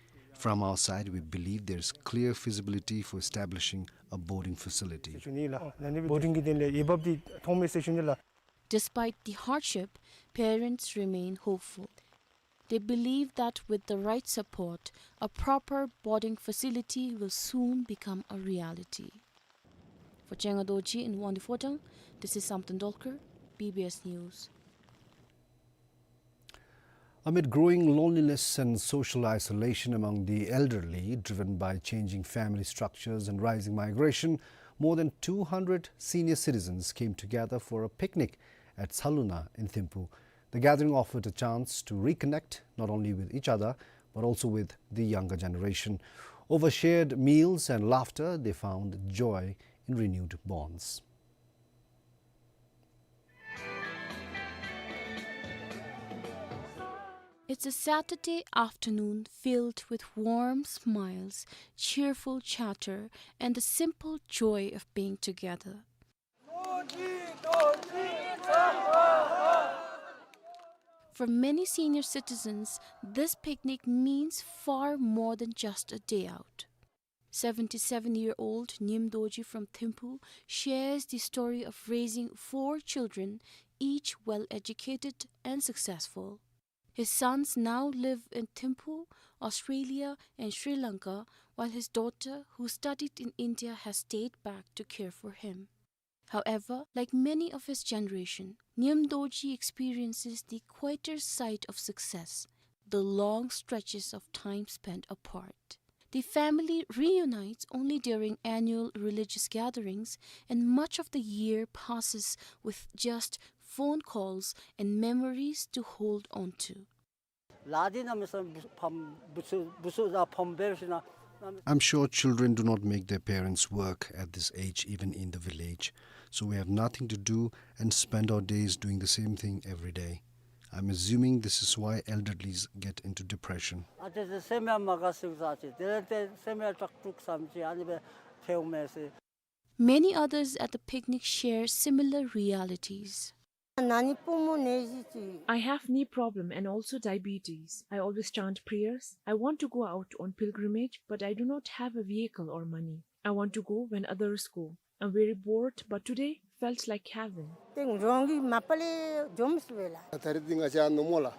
From our side, we believe there is clear feasibility for establishing a boarding facility. སེ་ཤོན་ཨིན་ལགས། བོར་ཌིང་གི་དོན་ལས་འོས་འབབ་འདི་མཐོང་མི་སེ་ཤོན་ཨིན་ལགས། Despite the hardship, parents remain hopeful. They believe that with the right support, a proper boarding facility will soon become a reality. For Chenga Dorji in Wangdue Phodrang, this is Samten Dolkar, B B S News. Amid growing loneliness and social isolation among the elderly, driven by changing family structures and rising migration, more than two hundred senior citizens came together for a picnic at Saluna in Thimphu. The gathering offered a chance to reconnect not only with each other, but also with the younger generation. Over shared meals and laughter, they found joy in renewed bonds. It's a Saturday afternoon filled with warm smiles, cheerful chatter, and the simple joy of being together. For many senior citizens, this picnic means far more than just a day out. Seventy-seven-year-old Nyim Dorji from Thimphu shares the story of raising four children, each well-educated and successful. His sons now live in Thimphu, Australia, and Sri Lanka, while his daughter, who studied in India, has stayed back to care for him. However, like many of his generation, Nyim Dorji experiences the quieter side of success, the long stretches of time spent apart. The family reunites only during annual religious gatherings, and much of the year passes with just phone calls and memories to hold on to. ལཱ་འདི་གནམ་མེད་ས་མེད་ཕམ་བུ་ཚུ་བུ་ཚུ་ད་ཕམ་འབད་ཞིནམ་ལས། I'm sure children do not make their parents work at this age, even in the village. So we have nothing to do and spend our days doing the same thing every day. I'm assuming this is why elderlies get into depression. ཨ་ཙི་ཙི་སེམས་ཡང་མ་དགའ་ཚུགས་ས་ཅིག། དེ་ལས་ཏེ་སེམས་ཡང་སྐྲག་སྐྲག་བསམ་ཅིག་ཨ་ནི་སྦེ་ཐལཝ་མས་ཟེར། Many others at the picnic share similar realities. ན་ནི་པུས་མོ་ནད་གཞི་ཅིག། I have knee problem and also diabetes. I always chant prayers. I want to go out on pilgrimage, but I do not have a vehicle or money. I want to go when others go. I'm very bored, but today felt like heaven. ཏེ་འགྲོ་གི་མ་པ་ལས་འགྱོ་མི་ཚུགས་པས་ལགས། ད་རིས་འདི་ང་བཅས་ནོར་མོ་ལགས།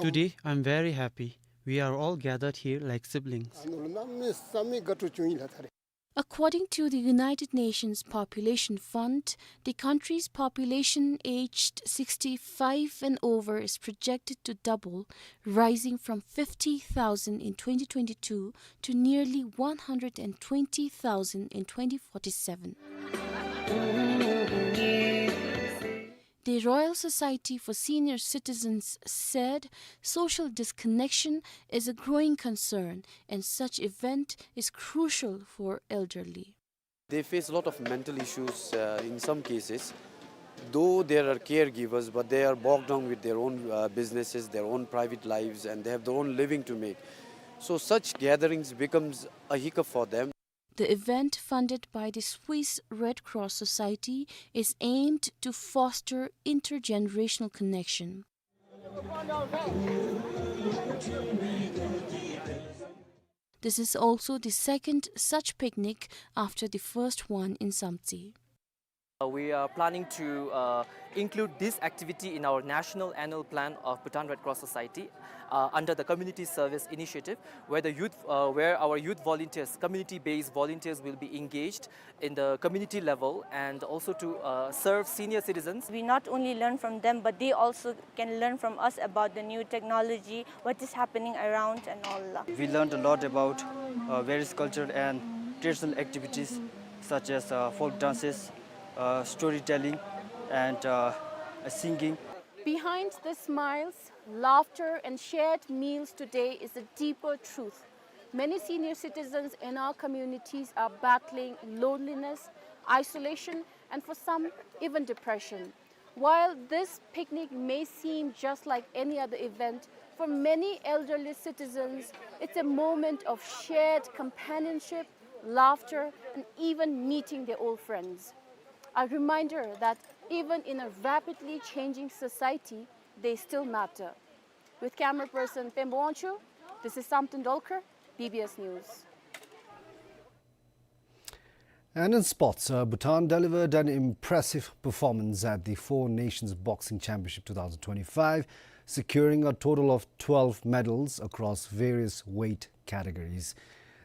Today, I'm very happy. We are all gathered here like siblings. ཨ་ནོར་གནམ་མེད་ས་མེད་དགའ་སྤྲོ་བྱུང་ཡི་ལགས་ད་རིས། According to the United Nations Population Fund, the country's population aged sixty-five and over is projected to double, rising from fifty thousand in twenty twenty-two to nearly one hundred twenty thousand in twenty forty-seven. The Royal Society for Senior Citizens said social disconnection is a growing concern and such event is crucial for elderly. They face a lot of mental issues, uh, in some cases. Though they are caregivers, but they are bogged down with their own, uh, businesses, their own private lives, and they have their own living to make. So such gatherings becomes a hiccup for them. The event, funded by the Swiss Red Cross Society, is aimed to foster intergenerational connection. This is also the second such picnic after the first one in Samtse. Uh, we are planning to, uh, include this activity in our national annual plan of Bhutan Red Cross Society, uh, under the Community Service Initiative, where the youth, uh, where our youth volunteers, community-based volunteers, will be engaged in the community level and also to, uh, serve senior citizens. We not only learn from them, but they also can learn from us about the new technology, what is happening around and all. We learned a lot about, uh, various culture and traditional activities such as, uh, folk dances, uh, storytelling, and, uh, singing. Behind the smiles, laughter, and shared meals today is a deeper truth. Many senior citizens in our communities are battling loneliness, isolation, and for some, even depression. While this picnic may seem just like any other event, for many elderly citizens, it's a moment of shared companionship, laughter, and even meeting their old friends. A reminder that even in a rapidly changing society, they still matter. With camera person Pembo Wangchuk, this is Samten Dolkar, B B S News. And in sports, uh, Bhutan delivered an impressive performance at the Four Nations Boxing Championship two thousand twenty-five, securing a total of twelve medals across various weight categories.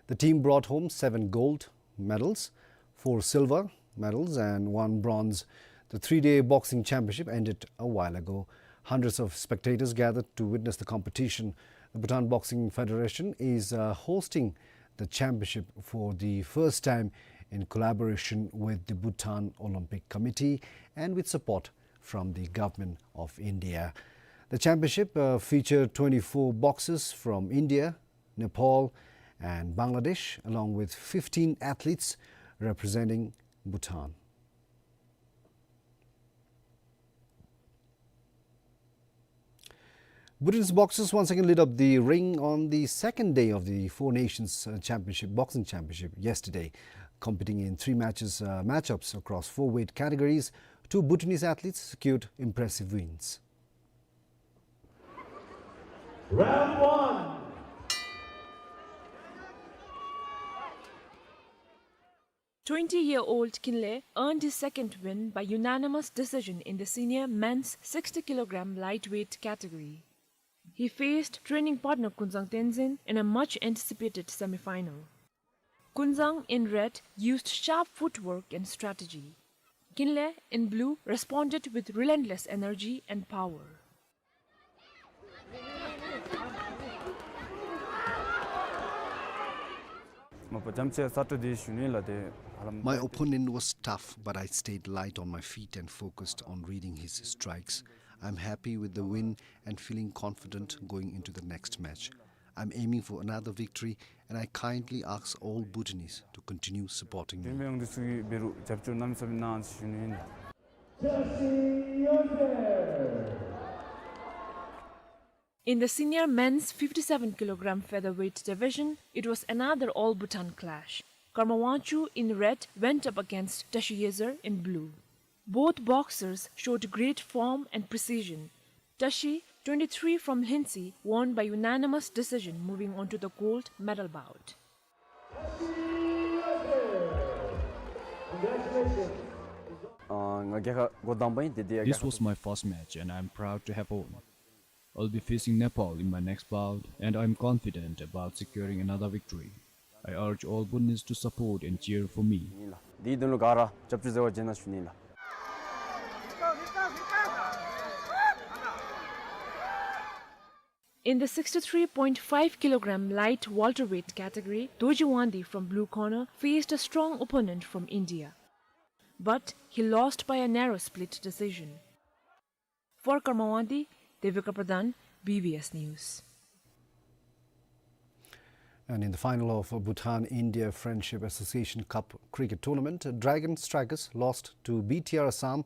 The team brought home seven gold medals, four silver medals, and one bronze. The three-day boxing championship ended a while ago. Hundreds of spectators gathered to witness the competition. The Bhutan Boxing Federation is, uh, hosting the championship for the first time in collaboration with the Bhutan Olympic Committee and with support from the Government of India. The championship, uh, featured twenty-four boxers from India, Nepal, and Bangladesh, along with fifteen athletes representing Bhutan. Bhutanese boxers once again lit up the ring on the second day of the Four Nations, uh, Championship, Boxing Championship yesterday. Competing in three matches, uh, matchups across four weight categories, two Bhutanese athletes secured impressive wins. Round one. Twenty-year-old Kinley earned his second win by unanimous decision in the senior men's sixty kilogram lightweight category. He faced training partner Kunzang Tenzin in a much anticipated semi-final. Kunzang in red used sharp footwork and strategy. Kinley in blue responded with relentless energy and power. My opponent was tough, but I stayed light on my feet and focused on reading his strikes. I'm happy with the win and feeling confident going into the next match. I'm aiming for another victory, and I kindly ask all Bhutanese to continue supporting me. In the senior men's fifty-seven kilogram featherweight division, it was another all-Bhutan clash. Karma Wangchuk in red went up against Tashi Yezer in blue. Both boxers showed great form and precision. Tashi, twenty-three from Lhintsey, won by unanimous decision, moving on to the gold medal bout. This was my first match and I'm proud to have won. I'll be facing Nepal in my next bout and I'm confident about securing another victory. I urge all Bhutanese to support and cheer for me. ཨིན་ལགས། དེའི་དོན་ལུ་ག་ར་རྒྱབ་སྐྱོར་མཛད་པར་བྱོན་གནང་ཞུ་ནི་ལགས། In the sixty-three point five kilogram light welterweight category, Dorji Wangdi from Blue Corner faced a strong opponent from India. But he lost by a narrow split decision. For Karma Wangdi, Devika Pradhan, B B S News. And in the final of Bhutan India Friendship Association Cup cricket tournament, Dragon Strikers lost to B T R Assam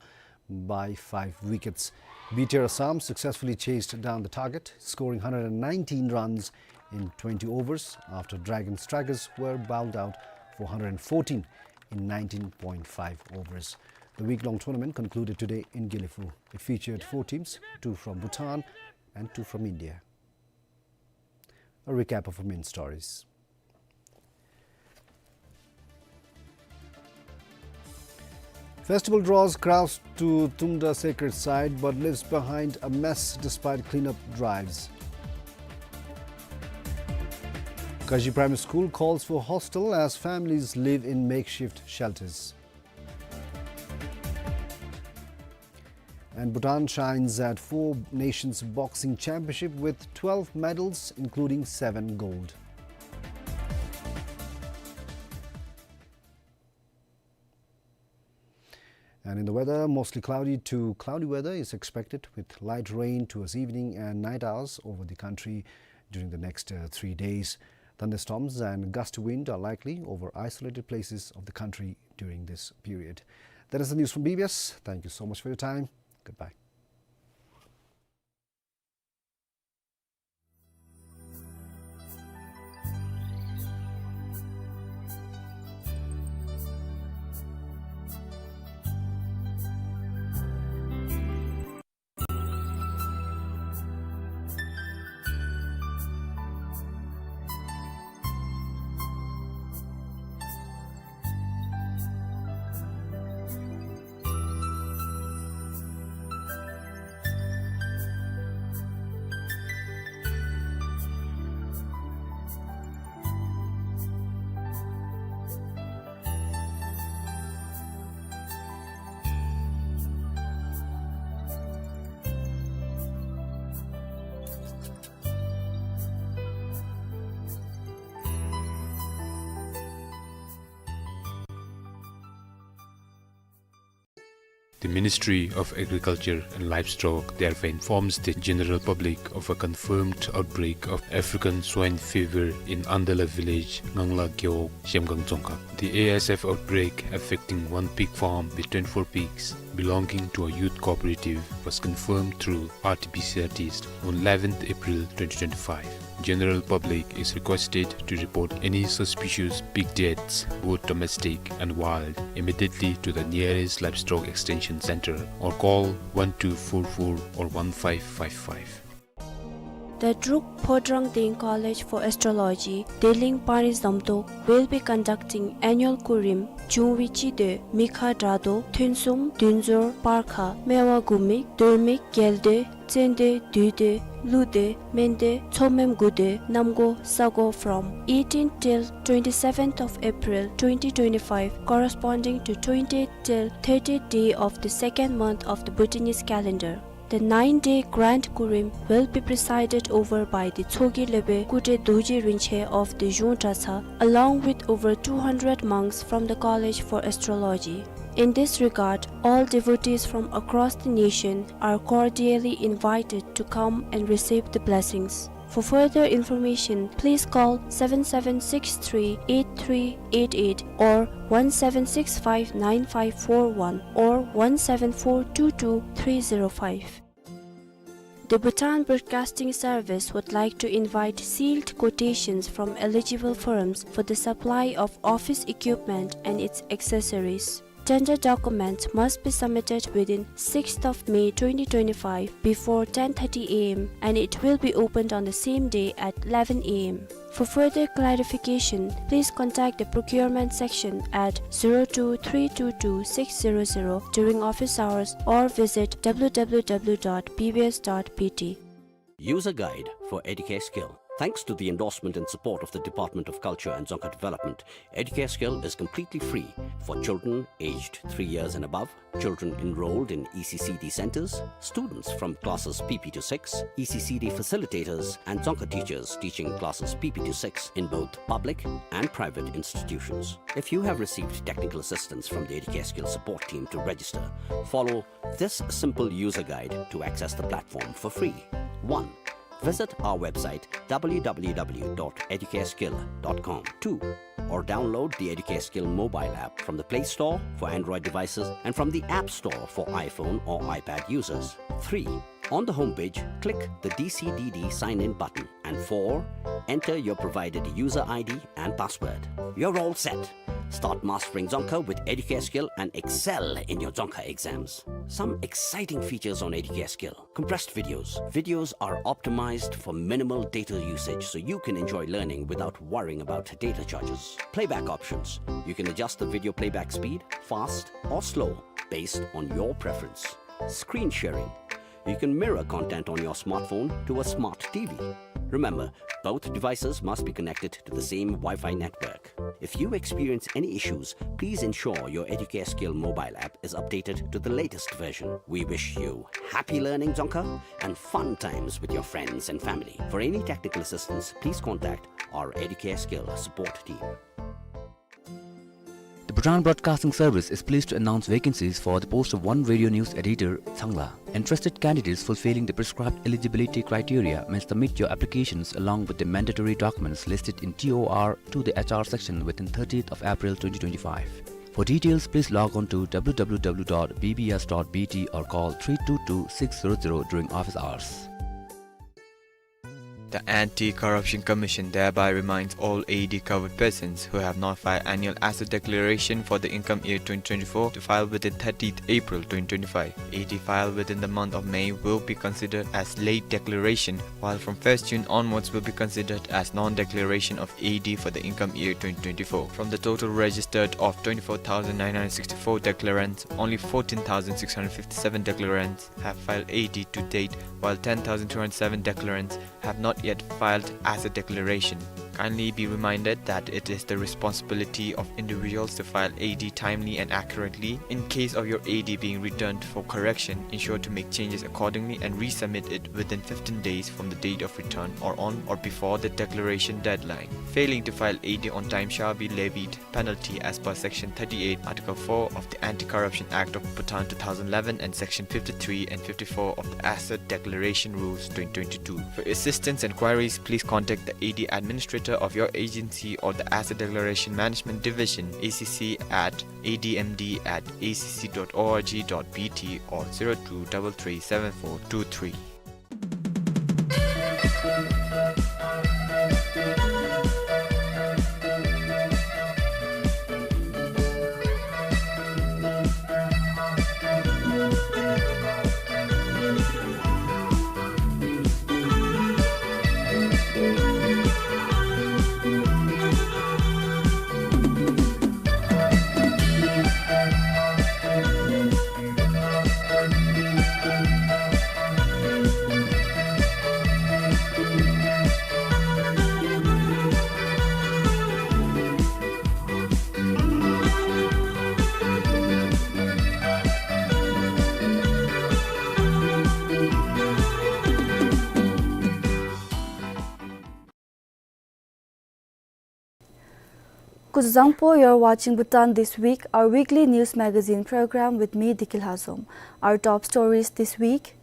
by five wickets. B T R Assam successfully chased down the target, scoring hundred and nineteen runs in twenty overs, after Dragon Strikers were bowled out for hundred and fourteen in nineteen point five overs. The week-long tournament concluded today in Gelephu. It featured four teams, two from Bhutan and two from India. A recap of our main stories. Festival draws crowds to Tumda sacred site, but leaves behind a mess despite cleanup drives. Kaji Primary School calls for hostel as families live in makeshift shelters. And Bhutan shines at Four Nations Boxing Championship with twelve medals, including seven gold. And in the weather, mostly cloudy to cloudy weather is expected with light rain towards evening and night hours over the country during the next, uh, three days. Thunderstorms and gusty wind are likely over isolated places of the country during this period. That is the news from B B S. Thank you so much for your time. Goodbye. The Ministry of Agriculture and Livestock therefore informs the general public of a confirmed outbreak of African swine fever in Andala village, Ngangla Gewog, Zhemgang Dzongkhag. The A S F outbreak affecting one pig farm with twenty-four pigs belonging to a youth cooperative was confirmed through R T P C R test on eleventh April twenty twenty-five. General public is requested to report any suspicious pig deaths, both domestic and wild, immediately to the nearest livestock extension center or call one two four four or one five five five. The Druk Phodrang Deng College for Astrology, Deleng Panri Zamtok, will be conducting annual Kurim, Jungwi Chide, Mikha Drado, Thunsum, Dunzor, Parkha, Mewa Gumik, Dormik, Gelde, Tsende, Duide, Lude, Mende, Tsomem Gude, Namgo, Sago from eighteenth till twenty-seventh of April twenty twenty-five, corresponding to twentieth till thirtieth day of the second month of the Bhutanese calendar. The nine-day grand Kurim will be presided over by the Tshogye Lebe Kutre Dorji Rinpoche of the Zhung Dratshang, along with over two hundred monks from the College for Astrology. In this regard, all devotees from across the nation are cordially invited to come and receive the blessings. For further information, please call seven seven six three eight three eight eight or one seven six five nine five four one or one seven four two two three zero five. The Bhutan Broadcasting Service would like to invite sealed quotations from eligible firms for the supply of office equipment and its accessories. Tender documents must be submitted within sixth of May twenty twenty-five before ten thirty A M and it will be opened on the same day at eleven A M. For further clarification, please contact the procurement section at zero two three two two six zero zero during office hours or visit W W W dot B B S dot B T. User guide for Educare Skill. Thanks to the endorsement and support of the Department of Culture and Dzongkha Development, Educare Skill is completely free for children aged three years and above, children enrolled in E C C D centers, students from classes P P to six, E C C D facilitators, and Dzongkha teachers teaching classes P P to six in both public and private institutions. If you have received technical assistance from the Educare Skill support team to register, follow this simple user guide to access the platform for free. One, visit our website w w w dot educareskill dot com. Two, or download the Educare Skill mobile app from the Play Store for Android devices and from the App Store for iPhone or iPad users. Three, on the homepage, click the D C D D sign-in button. And four, enter your provided user I D and password. You're all set. Start mastering Dzongkha with Educare Skill and excel in your Dzongkha exams. Some exciting features on Educare Skill. Compressed videos. Videos are optimized for minimal data usage, so you can enjoy learning without worrying about data charges. Playback options. You can adjust the video playback speed, fast or slow, based on your preference. Screen sharing. You can mirror content on your smartphone to a smart T V. Remember, both devices must be connected to the same Wi-Fi network. If you experience any issues, please ensure your Educare Skill mobile app is updated to the latest version. We wish you happy learning Dzongkha and fun times with your friends and family. For any technical assistance, please contact our Educare Skill support team. The Bhutan Broadcasting Service is pleased to announce vacancies for the post of one radio news editor, Tsangla. Interested candidates fulfilling the prescribed eligibility criteria may submit your applications along with the mandatory documents listed in T O R to the H R section within thirtieth of April twenty twenty-five. For details, please log on to w w w dot b b s dot b t or call three two two six zero zero during office hours. The Anti-Corruption Commission thereby reminds all A D covered persons who have not filed annual asset declaration for the income year twenty twenty-four to file within thirtieth April twenty twenty-five. A D filed within the month of May will be considered as late declaration, while from first June onwards will be considered as non-declaration of A D for the income year twenty twenty-four. From the total registered of twenty-four thousand nine hundred sixty-four declarants, only fourteen thousand six hundred fifty-seven declarants have filed A D to date, while ten thousand two hundred seven declarants have not yet filed asset declaration. Kindly be reminded that it is the responsibility of individuals to file A D timely and accurately. In case of your A D being returned for correction, ensure to make changes accordingly and resubmit it within fifteen days from the date of return or on or before the declaration deadline. Failing to file A D on time shall be levied penalty as per Section thirty-eight, Article four of the Anti-Corruption Act of Bhutan two thousand eleven and Section fifty-three and fifty-four of the Asset Declaration Rules twenty twenty-two. For assistance and queries, please contact the A D administrator of your agency or the Asset Declaration Management Division, A C C, at a d m d at a c c dot org dot b t or zero two double three seven four two three. Kuzuzangpo, you're watching Bhutan This Week, our weekly news magazine program with me, Dikil Hazom. Our top stories this week.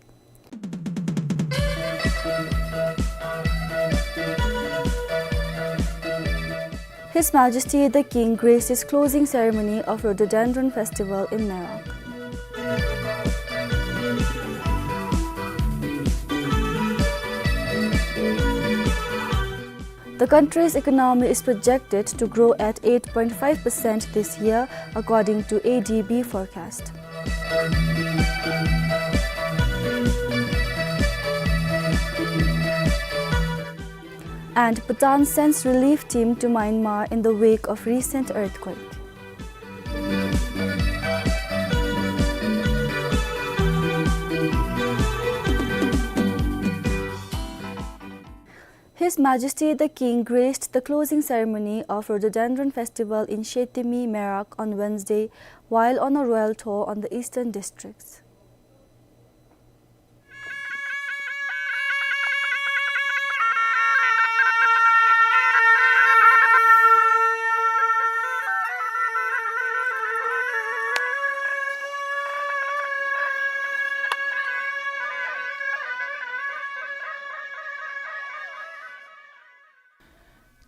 His Majesty the King graced his closing ceremony of Rhododendron Festival in Merak. The country's economy is projected to grow at eight point five percent this year, according to A D B forecast. And Bhutan sends relief team to Myanmar in the wake of recent earthquake. His Majesty the King graced the closing ceremony of Rhododendron Festival in Shetimi, Merak on Wednesday while on a royal tour on the eastern districts.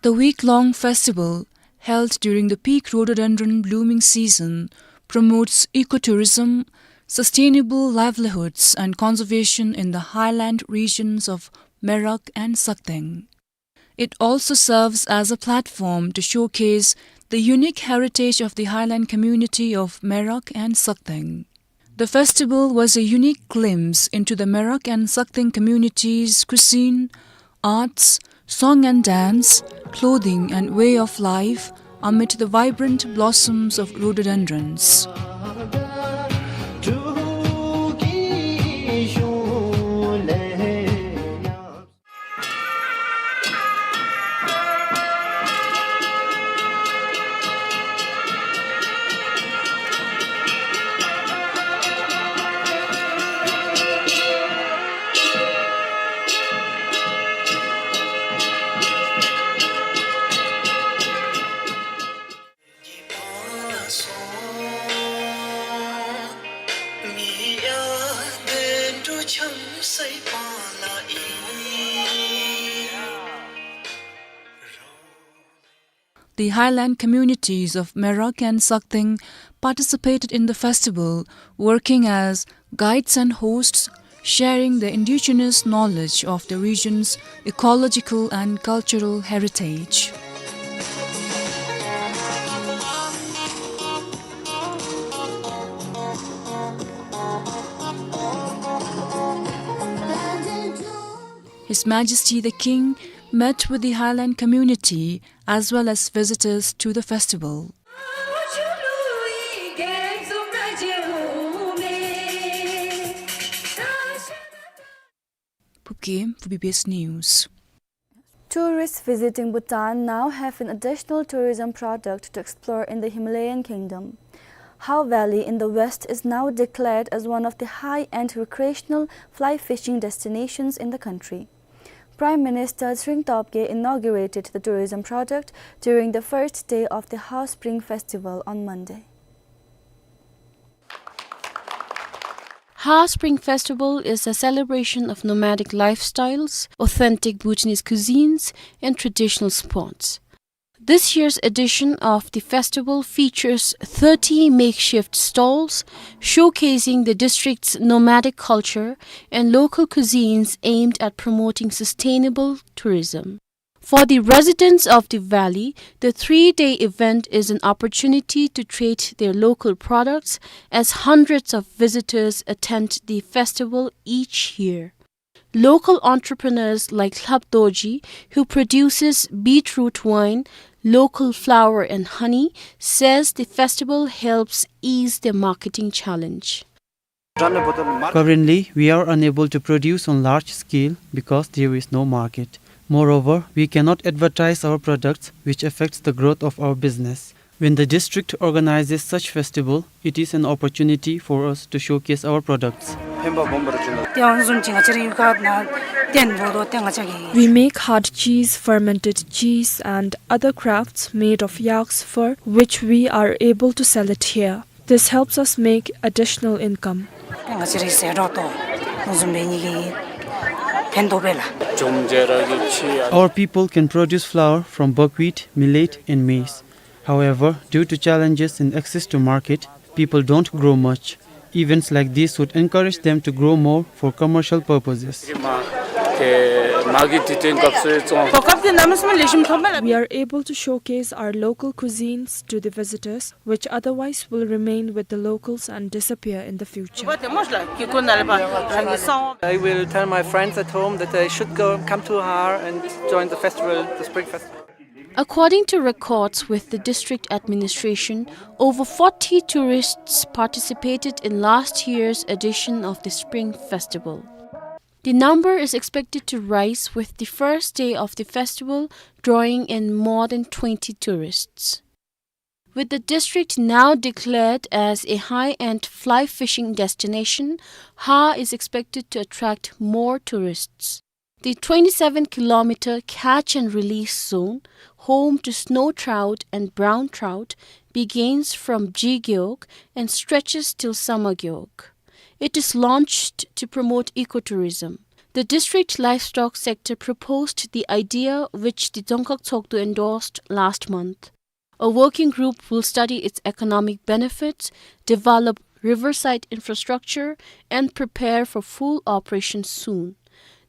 The week-long festival, held during the peak rhododendron blooming season, promotes ecotourism, sustainable livelihoods, and conservation in the highland regions of Merak and Sakteng. It also serves as a platform to showcase the unique heritage of the highland community of Merak and Sakteng. The festival was a unique glimpse into the Merak and Sakteng communities' cuisine, arts, song and dance, clothing and way of life amid the vibrant blossoms of rhododendrons. The highland communities of Merak and Sakteng participated in the festival, working as guides and hosts, sharing their indigenous knowledge of the region's ecological and cultural heritage. His Majesty the King met with the highland community as well as visitors to the festival. Phubkem for B B S News. Tourists visiting Bhutan now have an additional tourism product to explore in the Himalayan kingdom. Hao Valley in the west is now declared as one of the high-end recreational fly fishing destinations in the country. Prime Minister Tshering Tobgay inaugurated the tourism project during the first day of the Hao Spring Festival on Monday. Hao Spring Festival is a celebration of nomadic lifestyles, authentic Bhutanese cuisines, and traditional sports. This year's edition of the festival features thirty makeshift stalls showcasing the district's nomadic culture and local cuisines aimed at promoting sustainable tourism. For the residents of the valley, the three-day event is an opportunity to trade their local products, as hundreds of visitors attend the festival each year. Local entrepreneurs like Lhap Dorji, who produces beetroot wine, local flour and honey, says the festival helps ease their marketing challenge. Currently, we are unable to produce on large scale because there is no market. Moreover, we cannot advertise our products, which affects the growth of our business. When the district organizes such festival, it is an opportunity for us to showcase our products. We make hard cheese, fermented cheese, and other crafts made of yak's fur, which we are able to sell it here. This helps us make additional income. Our people can produce flour from buckwheat, millet, and maize. However, due to challenges in access to market, people don't grow much. Events like this would encourage them to grow more for commercial purposes. We are able to showcase our local cuisines to the visitors, which otherwise will remain with the locals and disappear in the future. I will tell my friends at home that they should go, come to Hao and join the festival, the Spring Festival. According to records with the district administration, over forty tourists participated in last year's edition of the Spring Festival. The number is expected to rise, with the first day of the festival drawing in more than twenty tourists. With the district now declared as a high-end fly fishing destination, Haa is expected to attract more tourists. The twenty-seven kilometer catch and release zone, home to snow trout and brown trout, begins from Jigeok and stretches till Samageok. It is launched to promote ecotourism. The district livestock sector proposed the idea, which the Dzongkhag Tshogdu endorsed last month. A working group will study its economic benefits, develop riverside infrastructure, and prepare for full operation soon.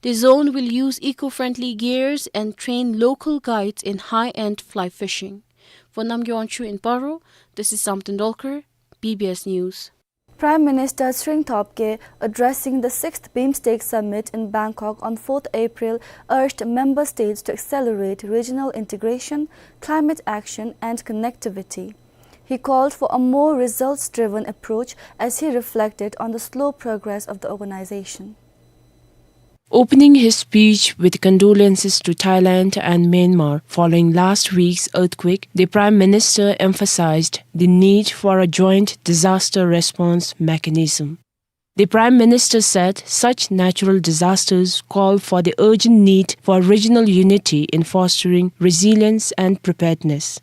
The zone will use eco-friendly gears and train local guides in high-end fly fishing. For Namgay Wangchuk in Paro, this is Samten Dolkar, B B S News. Prime Minister Tshering Tobgay addressing the sixth BIMSTEC summit in Bangkok on fourth April urged member states to accelerate regional integration, climate action and connectivity. He called for a more results-driven approach as he reflected on the slow progress of the organization. Opening his speech with condolences to Thailand and Myanmar following last week's earthquake, the Prime Minister emphasized the need for a joint disaster response mechanism. The Prime Minister said such natural disasters call for the urgent need for regional unity in fostering resilience and preparedness.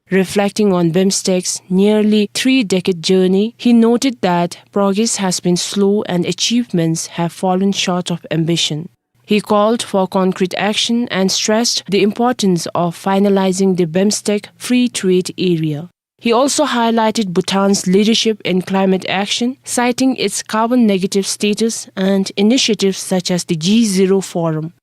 Reflecting on BIMSTEC's nearly three-decade journey, he noted that progress has been slow and achievements have fallen short of ambition. He called for concrete action and stressed the importance of finalizing the BIMSTEC free trade area. He also highlighted Bhutan's leadership in climate action, citing its carbon-negative status and initiatives such as the G Zero Forum.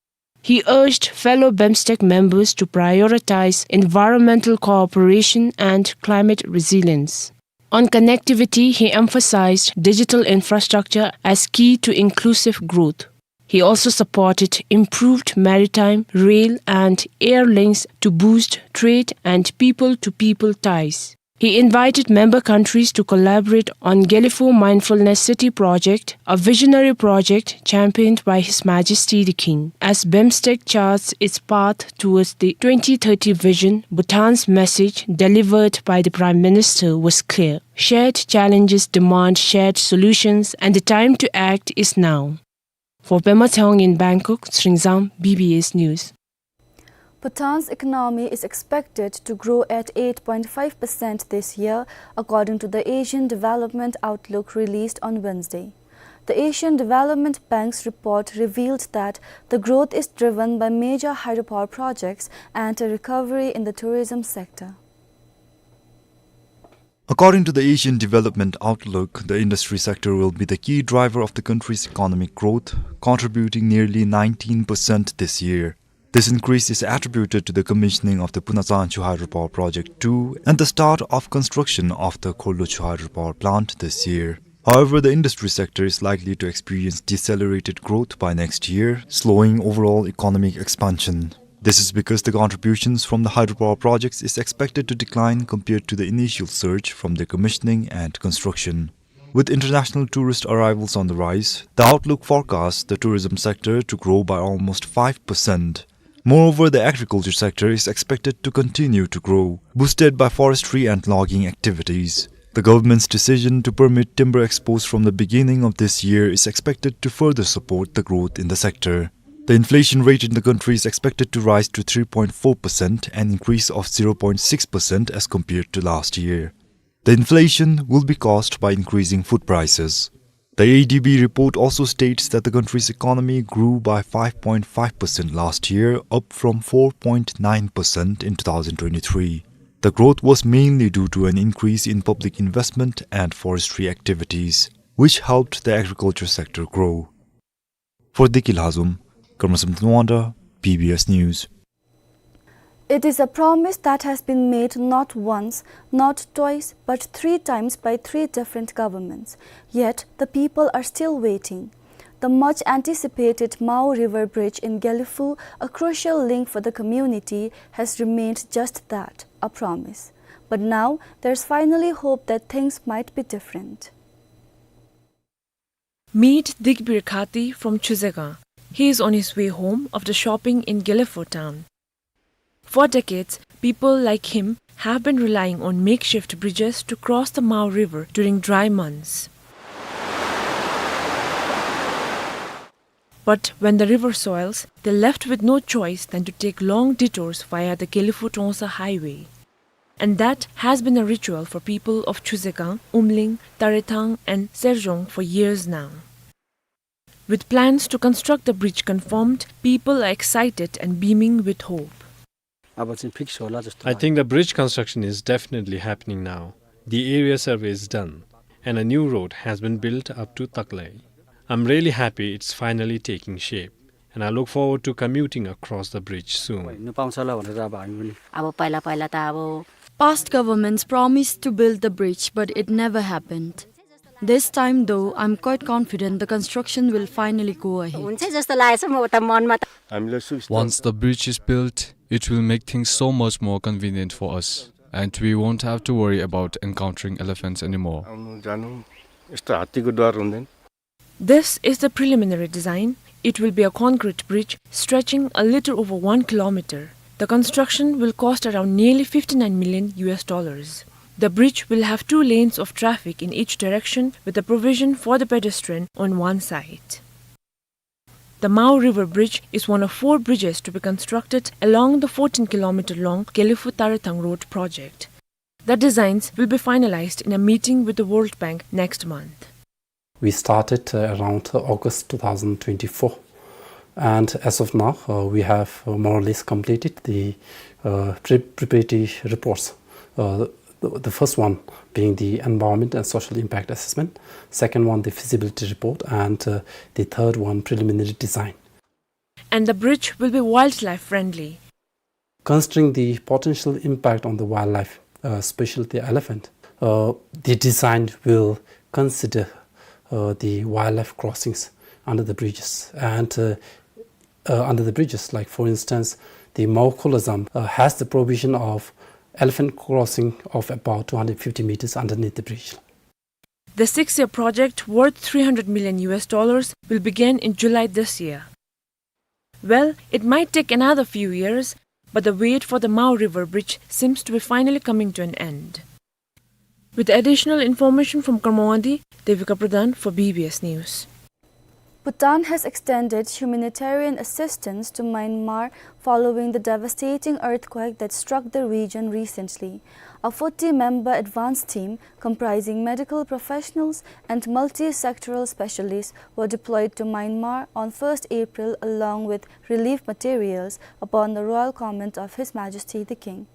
He urged fellow BIMSTEC members to prioritize environmental cooperation and climate resilience. On connectivity, he emphasized digital infrastructure as key to inclusive growth. He also supported improved maritime, rail, and air links to boost trade and people-to-people ties. He invited member countries to collaborate on Gelephu Mindfulness City project, a visionary project championed by His Majesty the King. As BIMSTEC charts its path towards the twenty thirty vision, Bhutan's message delivered by the Prime Minister was clear. Shared challenges demand shared solutions, and the time to act is now. For Pema Tshewang in Bangkok, Tshering Zam, B B S News. Bhutan's economy is expected to grow at eight point five percent this year, according to the Asian Development Outlook released on Wednesday. The Asian Development Bank's report revealed that the growth is driven by major hydropower projects and a recovery in the tourism sector. According to the Asian Development Outlook, the industry sector will be the key driver of the country's economic growth, contributing nearly nineteen percent this year. This increase is attributed to the commissioning of the Punachan Chuhydropower Project two and the start of construction of the Khorlu Chuhydropower Plant this year. However, the industry sector is likely to experience decelerated growth by next year, slowing overall economic expansion. This is because the contributions from the hydropower projects is expected to decline compared to the initial surge from their commissioning and construction. With international tourist arrivals on the rise, the outlook forecasts the tourism sector to grow by almost five percent. Moreover, the agriculture sector is expected to continue to grow, boosted by forestry and logging activities. The government's decision to permit timber exports from the beginning of this year is expected to further support the growth in the sector. The inflation rate in the country is expected to rise to three point four percent, an increase of zero point six percent as compared to last year. The inflation will be caused by increasing food prices. The A D B report also states that the country's economy grew by five point five percent last year, up from four point nine percent in two thousand twenty-three. The growth was mainly due to an increase in public investment and forestry activities, which helped the agriculture sector grow. For Deki Lhazom, Karma Samten Wangda, B B S News. It is a promise that has been made not once, not twice, but three times by three different governments. Yet, the people are still waiting. The much anticipated Mao River Bridge in Gelephu, a crucial link for the community, has remained just that, a promise. But now, there's finally hope that things might be different. Meet Digbir Khati from Chuzegan. He is on his way home after shopping in Gelephu town. For decades, people like him have been relying on makeshift bridges to cross the Mao River during dry months. But when the river swells, they're left with no choice than to take long detours via the Gelephu Trongsa highway. And that has been a ritual for people of Chuzegan, Umling, Tarethang, and Serjong for years now. With plans to construct the bridge confirmed, people are excited and beaming with hope. अब चाहिँ फिक्स होला जस्तो लाग्यो। I think the bridge construction is definitely happening now. The area survey is done, and a new road has been built up to Taklai. I'm really happy it's finally taking shape, and I look forward to commuting across the bridge soon. हिँड्नु पाउँछ होला भनेर अब हामी पनि। अब पहिला पहिला त अब Past governments promised to build the bridge, but it never happened. This time, though, I'm quite confident the construction will finally go ahead. हुन्छ जस्तो लागेछ म त मनमा त। हामीलाई सुविस्ता Once the bridge is built, it will make things so much more convenient for us, and we won't have to worry about encountering elephants anymore. आउनु जानु यस्तो हात्तीको डर हुँदैन। This is the preliminary design. It will be a concrete bridge stretching a little over one kilometer. The construction will cost around nearly fifty-nine million U S dollars. The bridge will have two lanes of traffic in each direction, with a provision for the pedestrian on one side. The Mao River Bridge is one of four bridges to be constructed along the fourteen kilometer long Gelephu Tarethang Road project. The designs will be finalized in a meeting with the World Bank next month. We started, uh, around, uh, August two thousand twenty-four, and as of now, uh, we have, uh, more or less completed the, uh, pre-, preparatory reports. Uh, the, the first one being the environment and social impact assessment, second one the feasibility report, and, uh, the third one preliminary design. And the bridge will be wildlife friendly. Considering the potential impact on the wildlife, uh, especially the elephant, uh, the design will consider, uh, the wildlife crossings under the bridges and, uh, uh, under the bridges. Like, for instance, the Mao Kholazam, uh, has the provision of elephant crossing of about two hundred fifty meters underneath the bridge. The six-year project, worth three hundred million U S dollars, will begin in July this year. Well, it might take another few years, but the wait for the Mao River Bridge seems to be finally coming to an end. With additional information from Kurmawadi, Devika Pradhan for B B S News. Bhutan has extended humanitarian assistance to Myanmar following the devastating earthquake that struck the region recently. A forty-member advance team comprising medical professionals and multi-sectoral specialists were deployed to Myanmar on first April along with relief materials upon the royal command of His Majesty the King.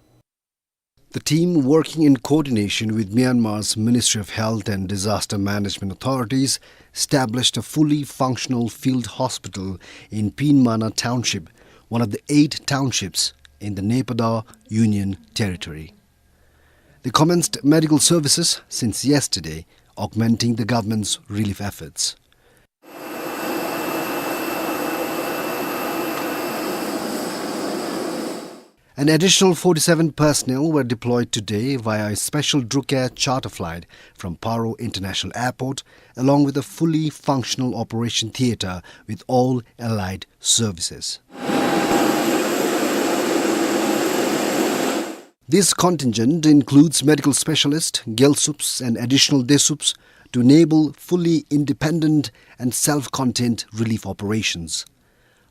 The team, working in coordination with Myanmar's Ministry of Health and Disaster Management authorities, established a fully functional field hospital in Pinmana Township, one of the eight townships in the Naypyidaw Union Territory. They commenced medical services since yesterday, augmenting the government's relief efforts. An additional forty-seven personnel were deployed today via a special Drukair charter flight from Paro International Airport, along with a fully functional operation theatre with all allied services. This contingent includes medical specialists, Gyalsups and additional Desups to enable fully independent and self-contained relief operations.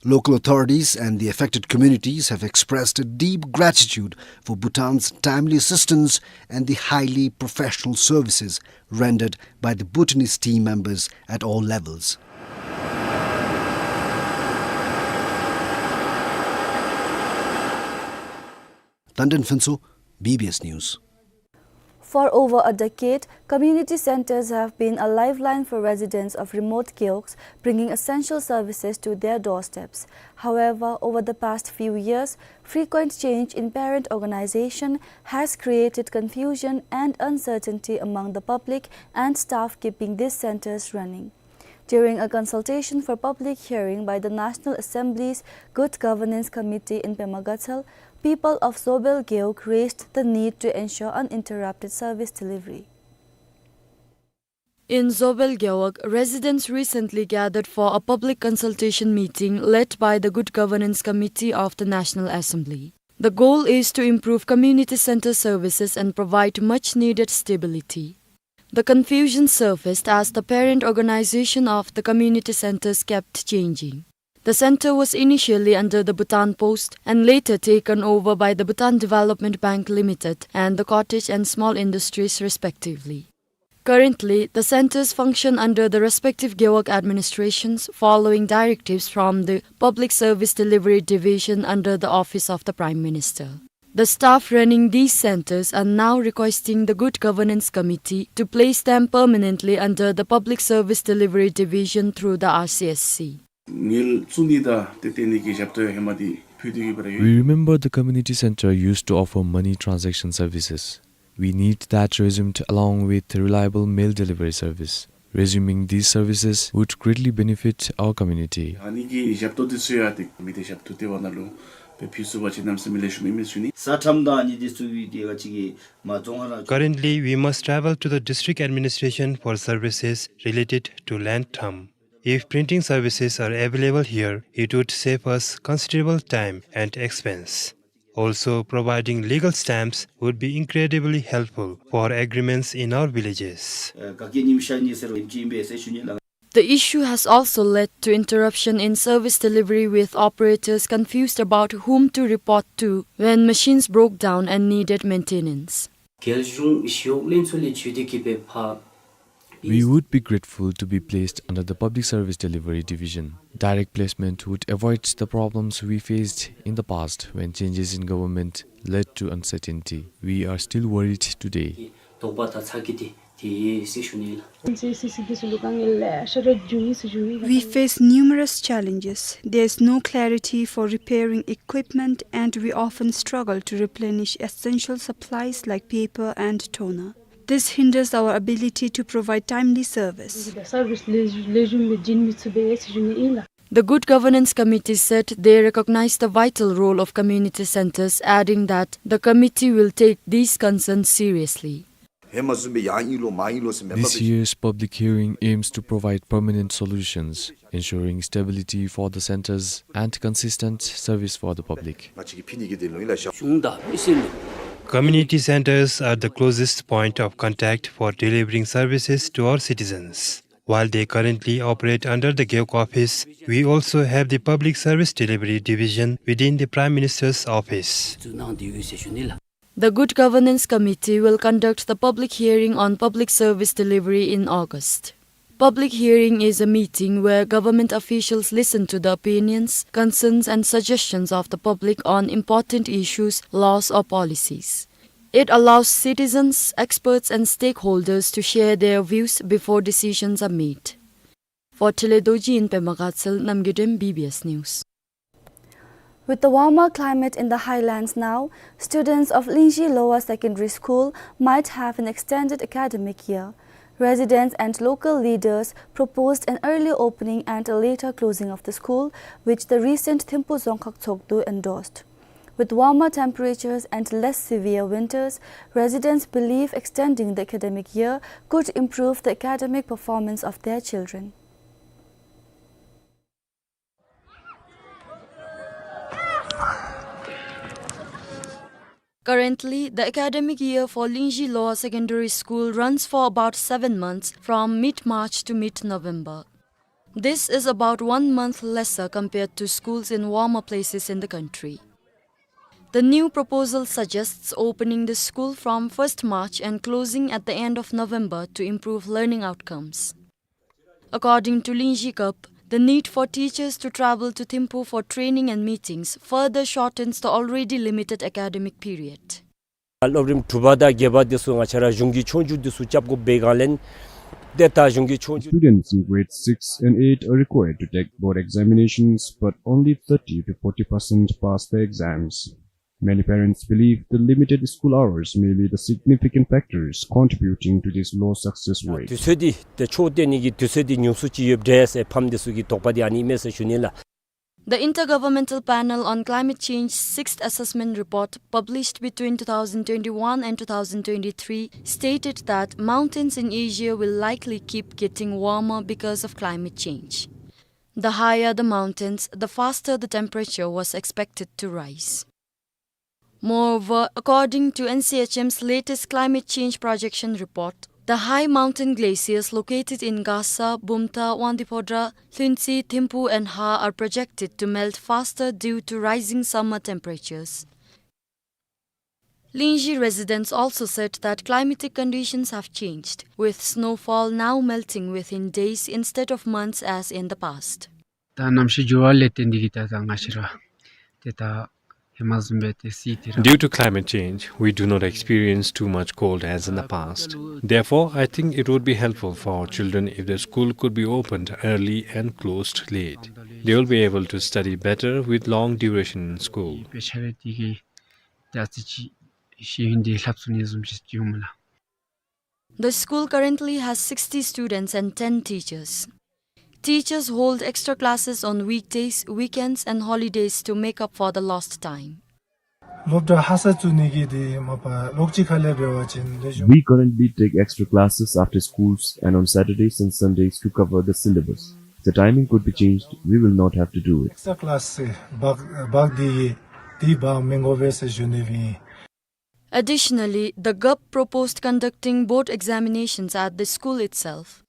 Local authorities and the affected communities have expressed a deep gratitude for Bhutan's timely assistance and the highly professional services rendered by the Bhutanese team members at all levels. Tandon Phuntsho, B B S News. For over a decade, community centers have been a lifeline for residents of remote gewogs, bringing essential services to their doorsteps. However, over the past few years, frequent change in parent organization has created confusion and uncertainty among the public and staff keeping these centers running. During a consultation for public hearing by the National Assembly's Good Governance Committee in Pema Gatshel, people of Zobel Gewog raised the need to ensure uninterrupted service delivery. In Zobel Gewog, residents recently gathered for a public consultation meeting led by the Good Governance Committee of the National Assembly. The goal is to improve community center services and provide much needed stability. The confusion surfaced as the parent organization of the community centers kept changing. The center was initially under the Bhutan Post and later taken over by the Bhutan Development Bank Limited and the Cottage and Small Industries respectively. Currently, the centers function under the respective Gewog administrations following directives from the Public Service Delivery Division under the Office of the Prime Minister. The staff running these centers are now requesting the Good Governance Committee to place them permanently under the Public Service Delivery Division through the R C S C. ངལ་བཙུགས་ནི་དང་ཏེ་སྟོན་ནི་གི་ཞབས་ཏོག་ཧེ་མ་འདི་ཕུལ་ཏེ་གི་སྦེ་ར་ཡོད། We remember the community center used to offer money transaction services. We need that resumed along with reliable service delivery service. Resuming these services would greatly benefit our community. ཨ་ནི་གི་ཞབས་ཏོག་འདི་ཚུ་ཡང་ཏེ་མི་སྡེ་ཞབས་ཏོག་ལྟེ་བ་ནང་ལུ་ཕུལ་ཚུགས་པ་ཅིན་གནམ་མེད་ས་མེད་ལེགས་ཤོམ་ཨིན་མས་ཞུ་ནི། ས་ཁྲམ་དང་ཨ་ནི་འདི་ཚུ་གི་དེ་ག་ཅིག་གི་མ་བཙོང་ཧ་ར། Currently, we must travel to the district administration for services related to land term. If printing services are available here, it would save us considerable time and expense. Also, providing legal stamps would be incredibly helpful for agreements in our villages. ཨ་ག་གི་ཉིམ་ཤར་ནི་ཟེར་རུང་ཨིན་ཅི་ཨིན་པས་ཟེར་ཞུ་ནི་ལགས། The issue has also led to interruption in service delivery, with operators confused about to when machines broke down and needed maintenance. རྒྱལ་གཞུང་ཞི་གཡོག་ལྷན་ཚོགས་ལས་བརྒྱུད་དེ་གི་སྦེ་ཕར། We would be grateful to be placed under the Public Service Delivery Division. Direct placement would avoid the problems we faced in the past when changes in government led to uncertainty. We are still worried today. དོགས་པ་དང་ཚ་གྱང་འདི་དེ་ཡོད་ཟེར་ཞུ་ནི་ལགས། We face numerous challenges. There is no clarity for repairing equipment, and we often struggle to replenish essential supplies like paper and toner. This hinders our ability to provide timely service. Service ལེགས་ཤོམ་སྦེ་བྱིན་མི་ཚུགས་པས་ཟེར་ཞུ་ནི་ཨིན་ལགས། The Good Governance Committee said they recognize the vital role of community centers, adding that the committee will take these concerns seriously. ཧེ་མ་བཟུམ་སྦེ་ཡར་ཨིན་ལོ་མར་ཨིན་ལོ་ཟེར་མེན་པར། This year's public hearing aims to provide permanent solutions, ensuring stability for the centers and consistent service for the public. ང་བཅས་ཀྱིས་ཕུལ་ནི་གི་དོན་ལུ་ཨིན་ལགས། གཞུང་དང་མི་སེར་ལུ། Community centers are the closest point of contact for delivering services to our citizens. While they currently operate under the Gewog office, we also have the Public Service Delivery Division within the Prime Minister's office. བཙུགས་གནང་སྟེ་ཡོད་ཟེར་ཞུ་ནི་ལགས། The Good Governance Committee will conduct the public hearing on public service delivery in August. Public hearing is a meeting where government officials listen to the opinions, concerns and suggestions of the public on important issues, laws or policies. It allows citizens, experts and stakeholders to share their views before decisions are made. For Thelay Dorji in Pema Gatshel, Namgay Dem, B B S News. With the warmer climate in the highlands now, students of Lingzhi Lower Secondary School might have an extended academic year. Residents and local leaders proposed an early opening and a later closing of the school, which the recent Thimphu Dzongkhag Tshogdu endorsed. With warmer temperatures and less severe winters, residents believe extending the academic year could improve the academic performance of their children. Currently, the academic year for Lingzhi Lower Secondary School runs for about seven months, from mid-March to mid-November. This is about one month lesser compared to schools in warmer places in the country. The new proposal suggests opening the school from first March and closing at the end of November to improve learning outcomes. According to Lingzhi Kab, the need for teachers to travel to Thimphu for training and meetings further shortens the already limited academic period. སློབ་རིམ་དྲུག་པ་དང་བརྒྱད་པ་འདི་ཚུ་ང་བཅས་ར་གཞུང་གི་ཆོས་རྒྱུགས་འདི་ཚུ་རྐྱབ་དགོ་པའི་སྒང་ལས་ཏེ་ད་གཞུང་གི་ཆོས་རྒྱུགས། Students in grade six and eight are required to take board examinations, but only thirty to forty percent pass the exams. Many parents believe the limited school hours may be the significant factors contributing to this low success rate. དུས་ཚོད་འདི་ཏེ་ཆོས་སྟོན་ནི་གི་དུས་ཚོད་འདི་ཉུང་སུ་ཅིག་ཡོདཔ་འདྲས་ཟེར་ཕམ་འདི་ཚུ་གི་དོགས་པ་འདི་ཨ་ནི་མས་ཟེར་ཞུ་ནི་ལགས། The Intergovernmental Panel on Climate Change's sixth assessment report, published between two thousand twenty-one and two thousand twenty-three, stated that mountains in Asia will likely keep getting warmer because of climate change. The higher the mountains, the faster the temperature was expected to rise. Moreover, according to N C H M's latest climate change projection report, the high mountain glaciers located in Gasa, Bumta, Wangdue Phodrang, Lhuentse, Thimphu and Ha are projected to melt faster due to rising summer temperatures. Lingzhi residents also said that climatic conditions have changed, with snowfall now melting within days instead of months as in the past. ད་གནམ་གཤིས་འགྱུར་བ་ལས་བརྟེན་ཏེ་གིས་ད་ད་ང་བཅས་ར་ཏེ་ད་ཧེ་མ་བཟུམ་སྦེ་ཏེ་སི་ཏེ་ར། Due to climate change, we do not experience too much cold as in the past. Therefore, I think it would be helpful for our children if the school could be opened early and closed late. They will be able to study better with long duration in school. དཔེ་ཆ་རེ་དེ་གིས་ཏེ་ཨ་ཙི་ཅིག་ཤེས་ཡོན་འདི་ལྷབ་ཚུགས་ནི་བཟུམ་ཅིག་འོང་སྨོ་ལགས། The school currently has sixty students and ten teachers. Teachers hold extra classes on weekdays, weekends, and holidays to make up for the lost time. སློབ་གྲྭ་ལྷ་ས་བཙུགས་ནི་གི་དེ་མ་པ་ལོགས་ཅིག་ཁ་ལས་འབད་བ་ཅིན་ལེགས་ཤོམ། We currently take extra classes after schools and on Saturdays and Sundays to cover the syllabus. If the timing could be changed, we will not have to do it. Extra class སྦེ་འབག་འདི་དེ་འབག་མི་དགོ་པས་ཟེར་ཞུ་ནི་ཨིན། Additionally, the G U P proposed conducting board examinations at the school itself.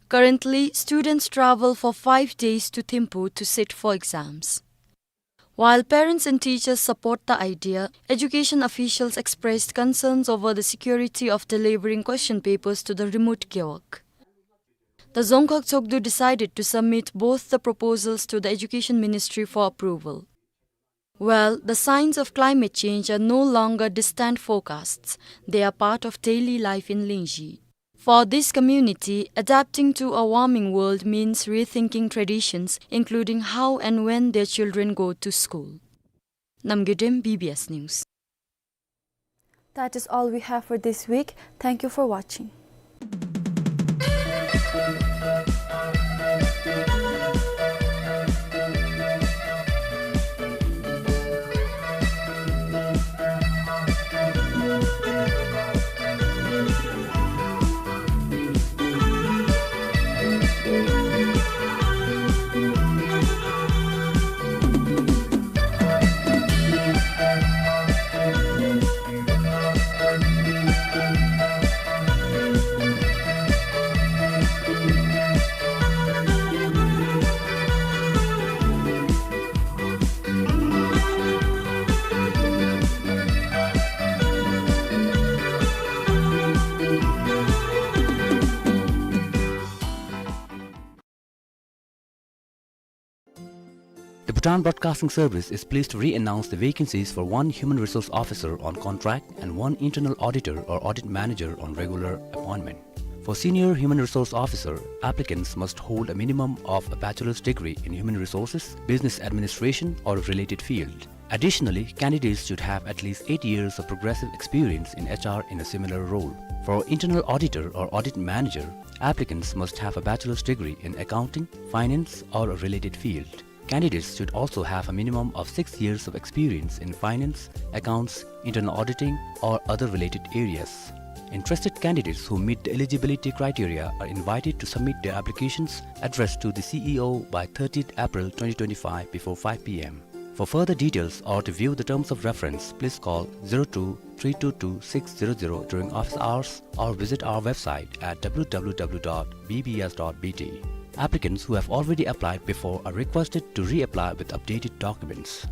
Currently, students travel for five days to Thimphu to sit for exams. While parents and teachers support the idea, education officials expressed concerns over the security of delivering question papers to the remote Gewog. The Dzongkhag Tshogdu decided to submit both the proposals to the Education Ministry for approval. Well, the signs of climate change are no longer distant forecasts. They are part of daily life in Lingzhi. For this community, adapting to a warming world means rethinking traditions, including how and when their children go to school. Namgay Dem, B B S News. That is all we have for this week. Thank you for watching. The Bhutan Broadcasting Service is pleased to re-announce the vacancies for one human resource officer on contract and one internal auditor or audit manager on regular appointment. For senior human resource officer, applicants must hold a minimum of a bachelor's degree in human resources, business administration, or a related field. Additionally, candidates should have at least eight years of progressive experience in H R in a similar role. For internal auditor or audit manager, applicants must have a bachelor's degree in accounting, finance, or a related field. Candidates should also have a minimum of six years of experience in finance, accounts, internal auditing, or other related areas. Interested candidates who meet the eligibility criteria are invited to submit their applications addressed to the C E O by thirtieth April twenty twenty-five before five P M. For further details or to view the terms of reference, please call zero two three two two six zero zero during office hours or visit our website at W W W dot B B S dot B T. Applicants who have already applied before are requested to reapply with updated documents.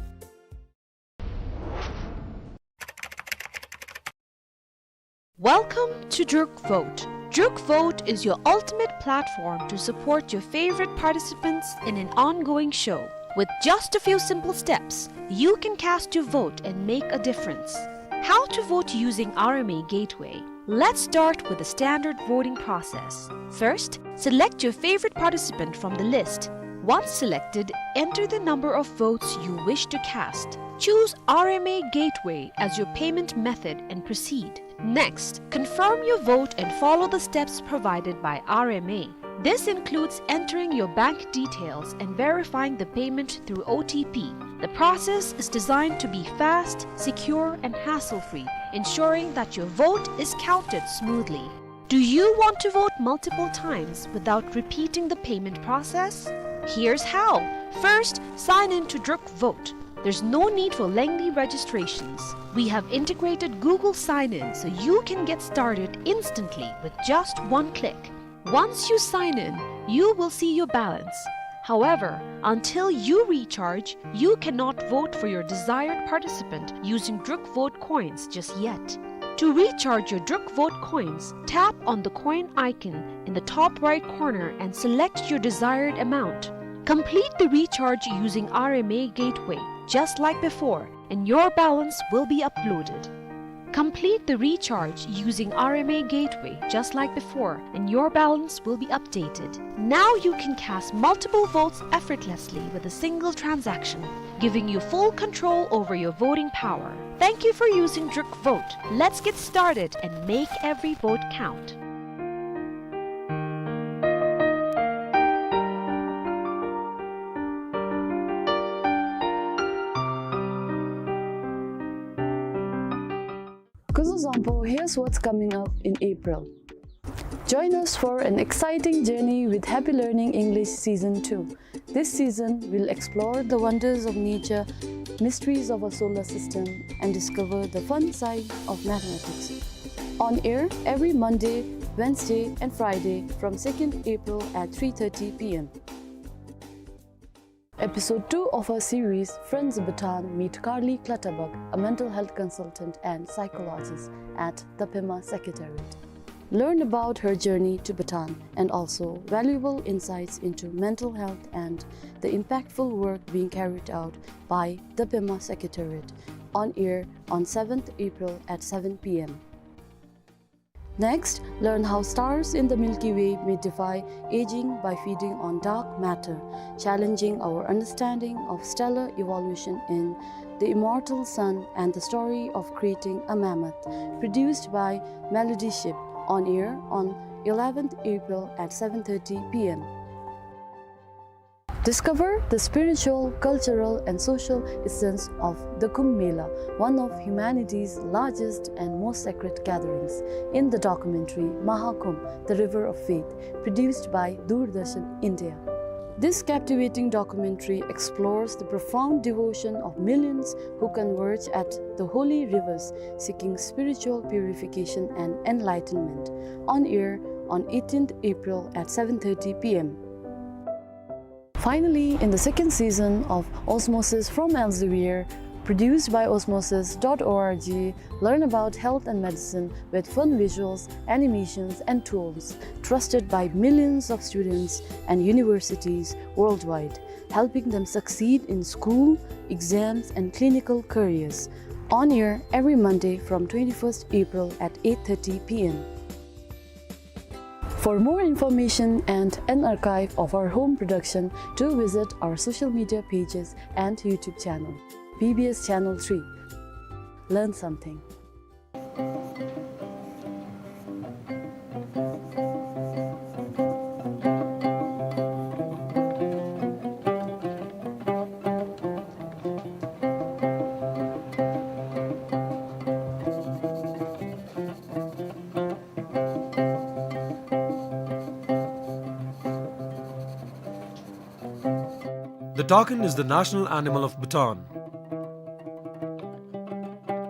Welcome to Druk Vote. Druk Vote is your ultimate platform to support your favorite participants in an ongoing show. With just a few simple steps, you can cast your vote and make a difference. How to vote using R M A Gateway. Let's start with the standard voting process. First, select your favorite participant from the list. Once selected, enter the number of votes you wish to cast. Choose R M A Gateway as your payment method and proceed. Next, confirm your vote and follow the steps provided by R M A. This includes entering your bank details and verifying the payment through O T P. The process is designed to be fast, secure, and hassle-free, ensuring that your vote is counted smoothly. Do you want to vote multiple times without repeating the payment process? Here's how. First, sign in to Druk Vote. There's no need for lengthy registrations. We have integrated Google Sign-In so you can get started instantly with just one click. Once you sign in, you will see your balance. However, until you recharge, you cannot vote for your desired participant using Druk Vote coins just yet. To recharge your Druk Vote coins, tap on the coin icon in the top right corner and select your desired amount. Complete the recharge using R M A Gateway, just like before, and your balance will be uploaded. Complete the recharge using R M A Gateway, just like before, and your balance will be updated. Now you can cast multiple votes effortlessly with a single transaction, giving you full control over your voting power. Thank you for using Druk Vote. Let's get started and make every vote count. Kuzuzangpo, here's what's coming up in April. Join us for an exciting journey with Happy Learning English Season two. This season, we'll explore the wonders of nature, mysteries of our solar system, and discover the fun side of mathematics. On air every Monday, Wednesday, and Friday from second April at three thirty P M. Episode two of our series, Friends of Bhutan meet Karli Clutterbuck, a mental health consultant and psychologist at the Pema Secretariat. Learn about her journey to Bhutan and also valuable insights into mental health and the impactful work being carried out by the Pema Secretariat, on air on seventh April at seven P M. Next, learn how stars in the Milky Way may defy aging by feeding on dark matter, challenging our understanding of stellar evolution in The Immortal Sun and the Story of Creating a Mammoth, produced by Melody Ship, on air on eleventh April at seven thirty P M. Discover the spiritual, cultural, and social essence of the Kumbh Mela, one of humanity's largest and most sacred gatherings, in the documentary Maha Kumbh, The River of Faith, produced by Doordarshan India. This captivating documentary explores the profound devotion of millions who converge at the holy rivers seeking spiritual purification and enlightenment, on air on eighteenth April at seven thirty P M. Finally, in the second season of Osmosis from Elsevier, produced by osmosis dot org, learn about health and medicine with fun visuals, animations, and tools trusted by millions of students and universities worldwide, helping them succeed in school, exams, and clinical careers. On air every Monday from twenty-first April at eight thirty P M. For more information and an archive of our home production, do visit our social media pages and YouTube channel, P B S Channel three. Learn something. The takin is the national animal of Bhutan.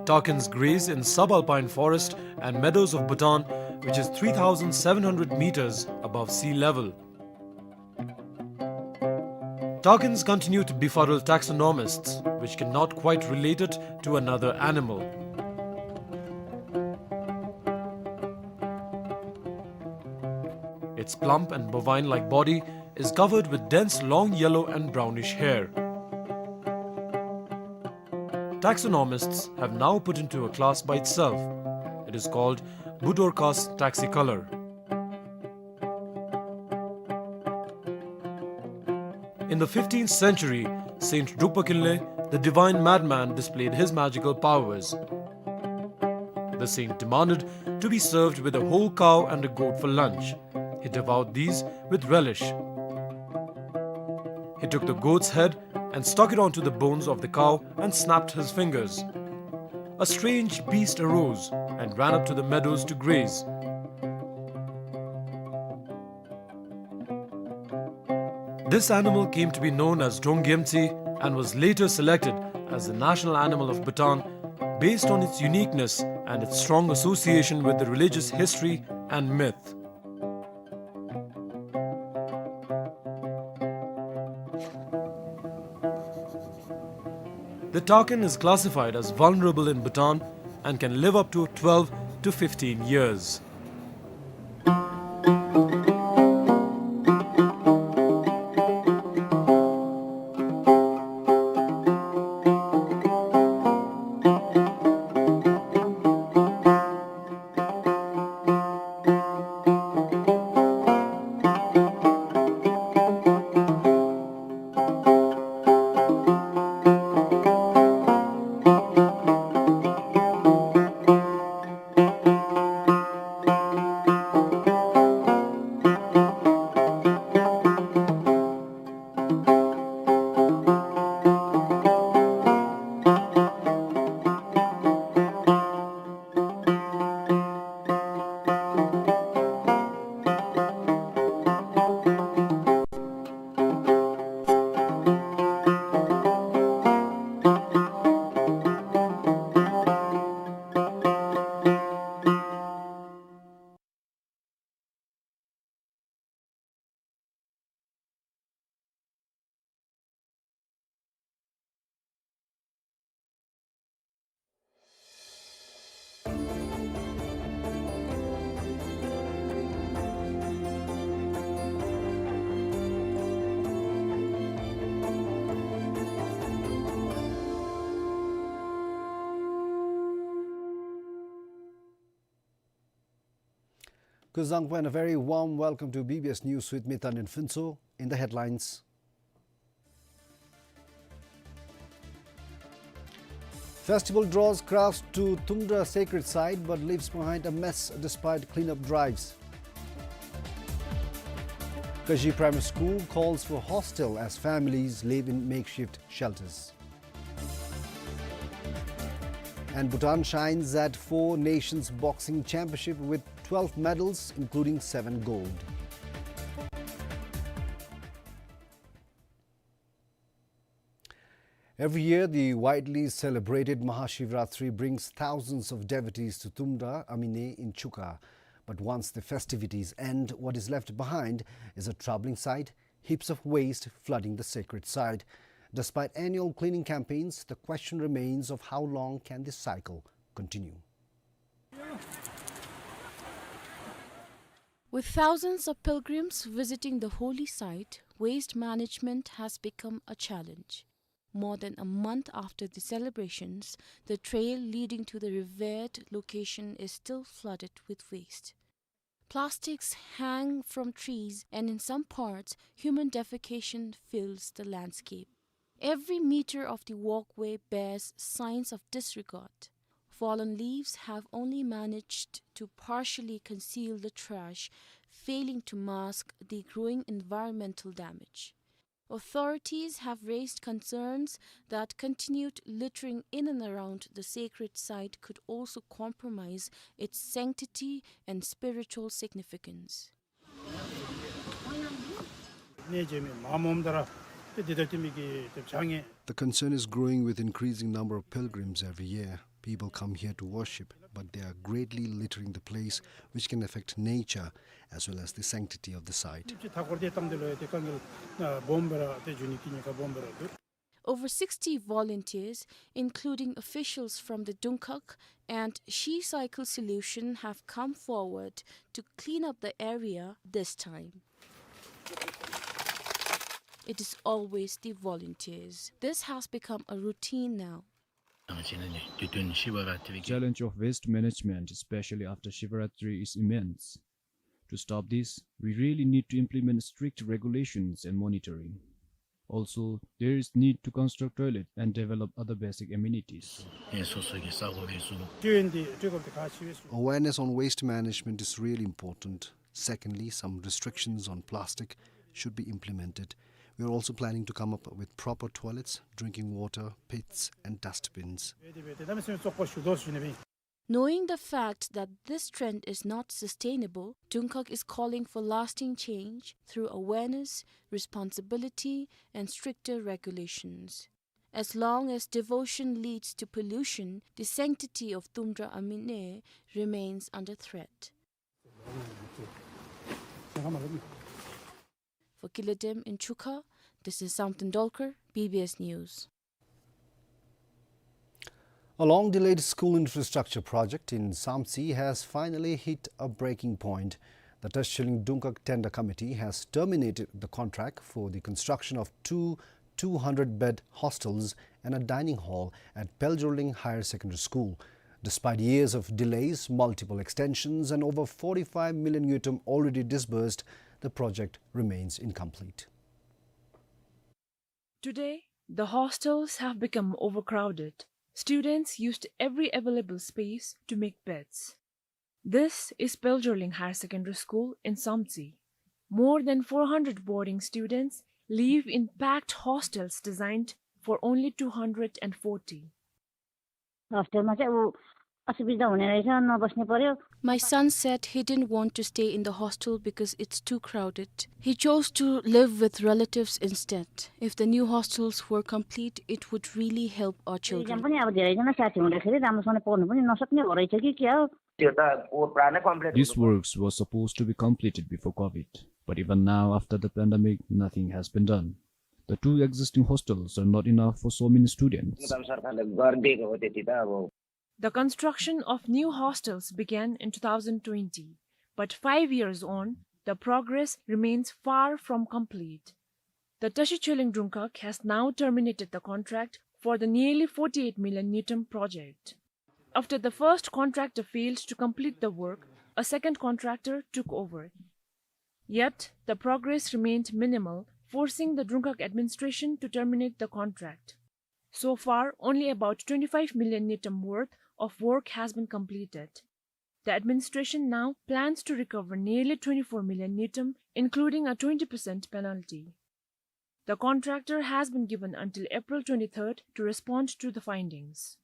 Takins graze in subalpine forest and meadows of Bhutan, which is three thousand seven hundred meters above sea level. Takins continue to befuddle taxonomists, which cannot quite relate it to another animal. Its plump and bovine-like body is covered with dense long yellow and brownish hair. Taxonomists have now put into a class by itself. It is called Budorcas taxicolor. In the fifteenth century, Saint Drukpa Kinley, the divine madman, displayed his magical powers. The saint demanded to be served with a whole cow and a goat for lunch. He devoured these with relish. He took the goat's head and stuck it onto the bones of the cow and snapped his fingers. A strange beast arose and ran up to the meadows to graze. This animal came to be known as Donggyemtsi and was later selected as the national animal of Bhutan based on its uniqueness and its strong association with the religious history and myth. The takin is classified as vulnerable in Bhutan and can live up to twelve to fifteen years. Kuzuzangpo and a very warm welcome to B B S News with me, Tandin Phuntsho. In the headlines, festival draws crowds to Tumdra sacred site but leaves behind a mess despite cleanup drives. Kashi Primary School calls for hostel as families live in makeshift shelters. And Bhutan shines at Four Nations Boxing Championship with twelve medals, including seven gold. Every year, the widely celebrated Mahashivratri brings thousands of devotees to Tumdra Amine in Chuka. But once the festivities end, what is left behind is a troubling sight: heaps of waste flooding the sacred site. Despite annual cleaning campaigns, the question remains of how long can this cycle continue. With thousands of pilgrims visiting the holy site, waste management has become a challenge. More than a month after the celebrations, the trail leading to the revered location is still flooded with waste. Plastics hang from trees, and in some parts, human defecation fills the landscape. Every meter of the walkway bears signs of disregard. Fallen leaves have only managed to partially conceal the trash, failing to mask the growing environmental damage. Authorities have raised concerns that continued littering in and around the sacred site could also compromise its sanctity and spiritual significance. The concern is growing with increasing number of pilgrims every year. People come here to worship, but they are greatly littering the place, which can affect nature as well as the sanctity of the site. Over sixty volunteers, including officials from the Dungkhag and She Cycle Solution, have come forward to clean up the area this time. It is always the volunteers. This has become a routine now. Challenge of waste management, especially after Shivaratri, is immense. To stop this, we really need to implement strict regulations and monitoring. Also, there is need to construct toilet and develop other basic amenities. Awareness on waste management is really important. Secondly, some restrictions on plastic should be implemented. We are also planning to come up with proper toilets, drinking water pits, and dustbins. Knowing the fact that this trend is not sustainable, Dungkhak is calling for lasting change through awareness, responsibility, and stricter regulations. As long as devotion leads to pollution, the sanctity of Tumra Amine remains under threat. For Kiledem in Chukha, this is Samten Dolkar, B B S News. A long-delayed school infrastructure project in Samtse has finally hit a breaking point. The Tashi Chhoyling Dungkhak Tender Committee has terminated the contract for the construction of two two hundred bed hostels and a dining hall at Peljorling Higher Secondary School. Despite years of delays, multiple extensions, and over forty-five million ngultrum already disbursed, the project remains incomplete. Today, the hostels have become overcrowded. Students used every available space to make beds. This is Peljorling Higher Secondary School in Samtse. More than four hundred boarding students live in packed hostels designed for only two hundred and forty. होस्टेलमा चाहिँ ऊ असुविधा हुने रहेछ, नबस्ने पर्‍यो। My son said he didn't want to stay in the hostel because it's too crowded. He chose to live with relatives instead. If the new hostels were complete, it would really help our children. Exam पनि अब धेरैजना साथी हुँदाखेरि राम्रोसँगले पढ्नु पनि नसक्ने हो रहेछ कि के हो? त्यो त ऊ पुरानै complete These works were supposed to be completed before COVID, but even now, after the pandemic, nothing has been done. The two existing hostels are not enough for so many students. सरकारले गरिदिएको हो त्यति त अब। The construction of new hostels began in two thousand twenty, but five years on, the progress remains far from complete. The Tashi Chhoyling Dungkhak has now terminated the contract for the nearly forty-eight million ngultrum project. After the first contractor failed to complete the work, a second contractor took over. Yet, the progress remained minimal, forcing the Dungkhak administration to terminate the contract. So far, only about twenty-five million ngultrum worth of work has been completed. The administration now plans to recover nearly twenty-four million ngultrum, including a twenty percent penalty. The contractor has been given until April twenty-third to respond to the findings.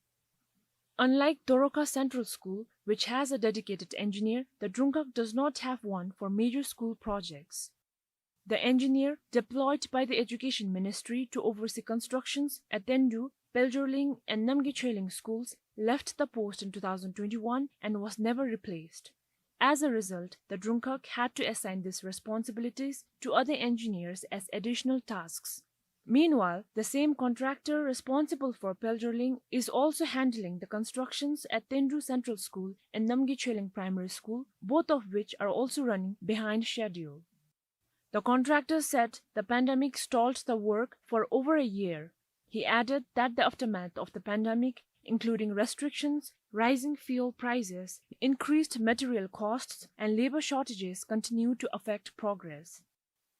Unlike Doroka Central School, which has a dedicated engineer, the Dungkhak does not have one for major school projects. The engineer deployed by the Education Ministry to oversee constructions at Tendu, Peljorling and Namgay Chhoyling schools left the post in two thousand twenty-one and was never replaced. As a result, the Dungkhak had to assign these responsibilities to other engineers as additional tasks. Meanwhile, the same contractor responsible for Peljorling is also handling the constructions at Tendu Central School and Namgay Chhoyling Primary School, both of which are also running behind schedule. The contractor said the pandemic stalled the work for over a year. He added that the aftermath of the pandemic, including restrictions, rising fuel prices, increased material costs, and labor shortages, continue to affect progress.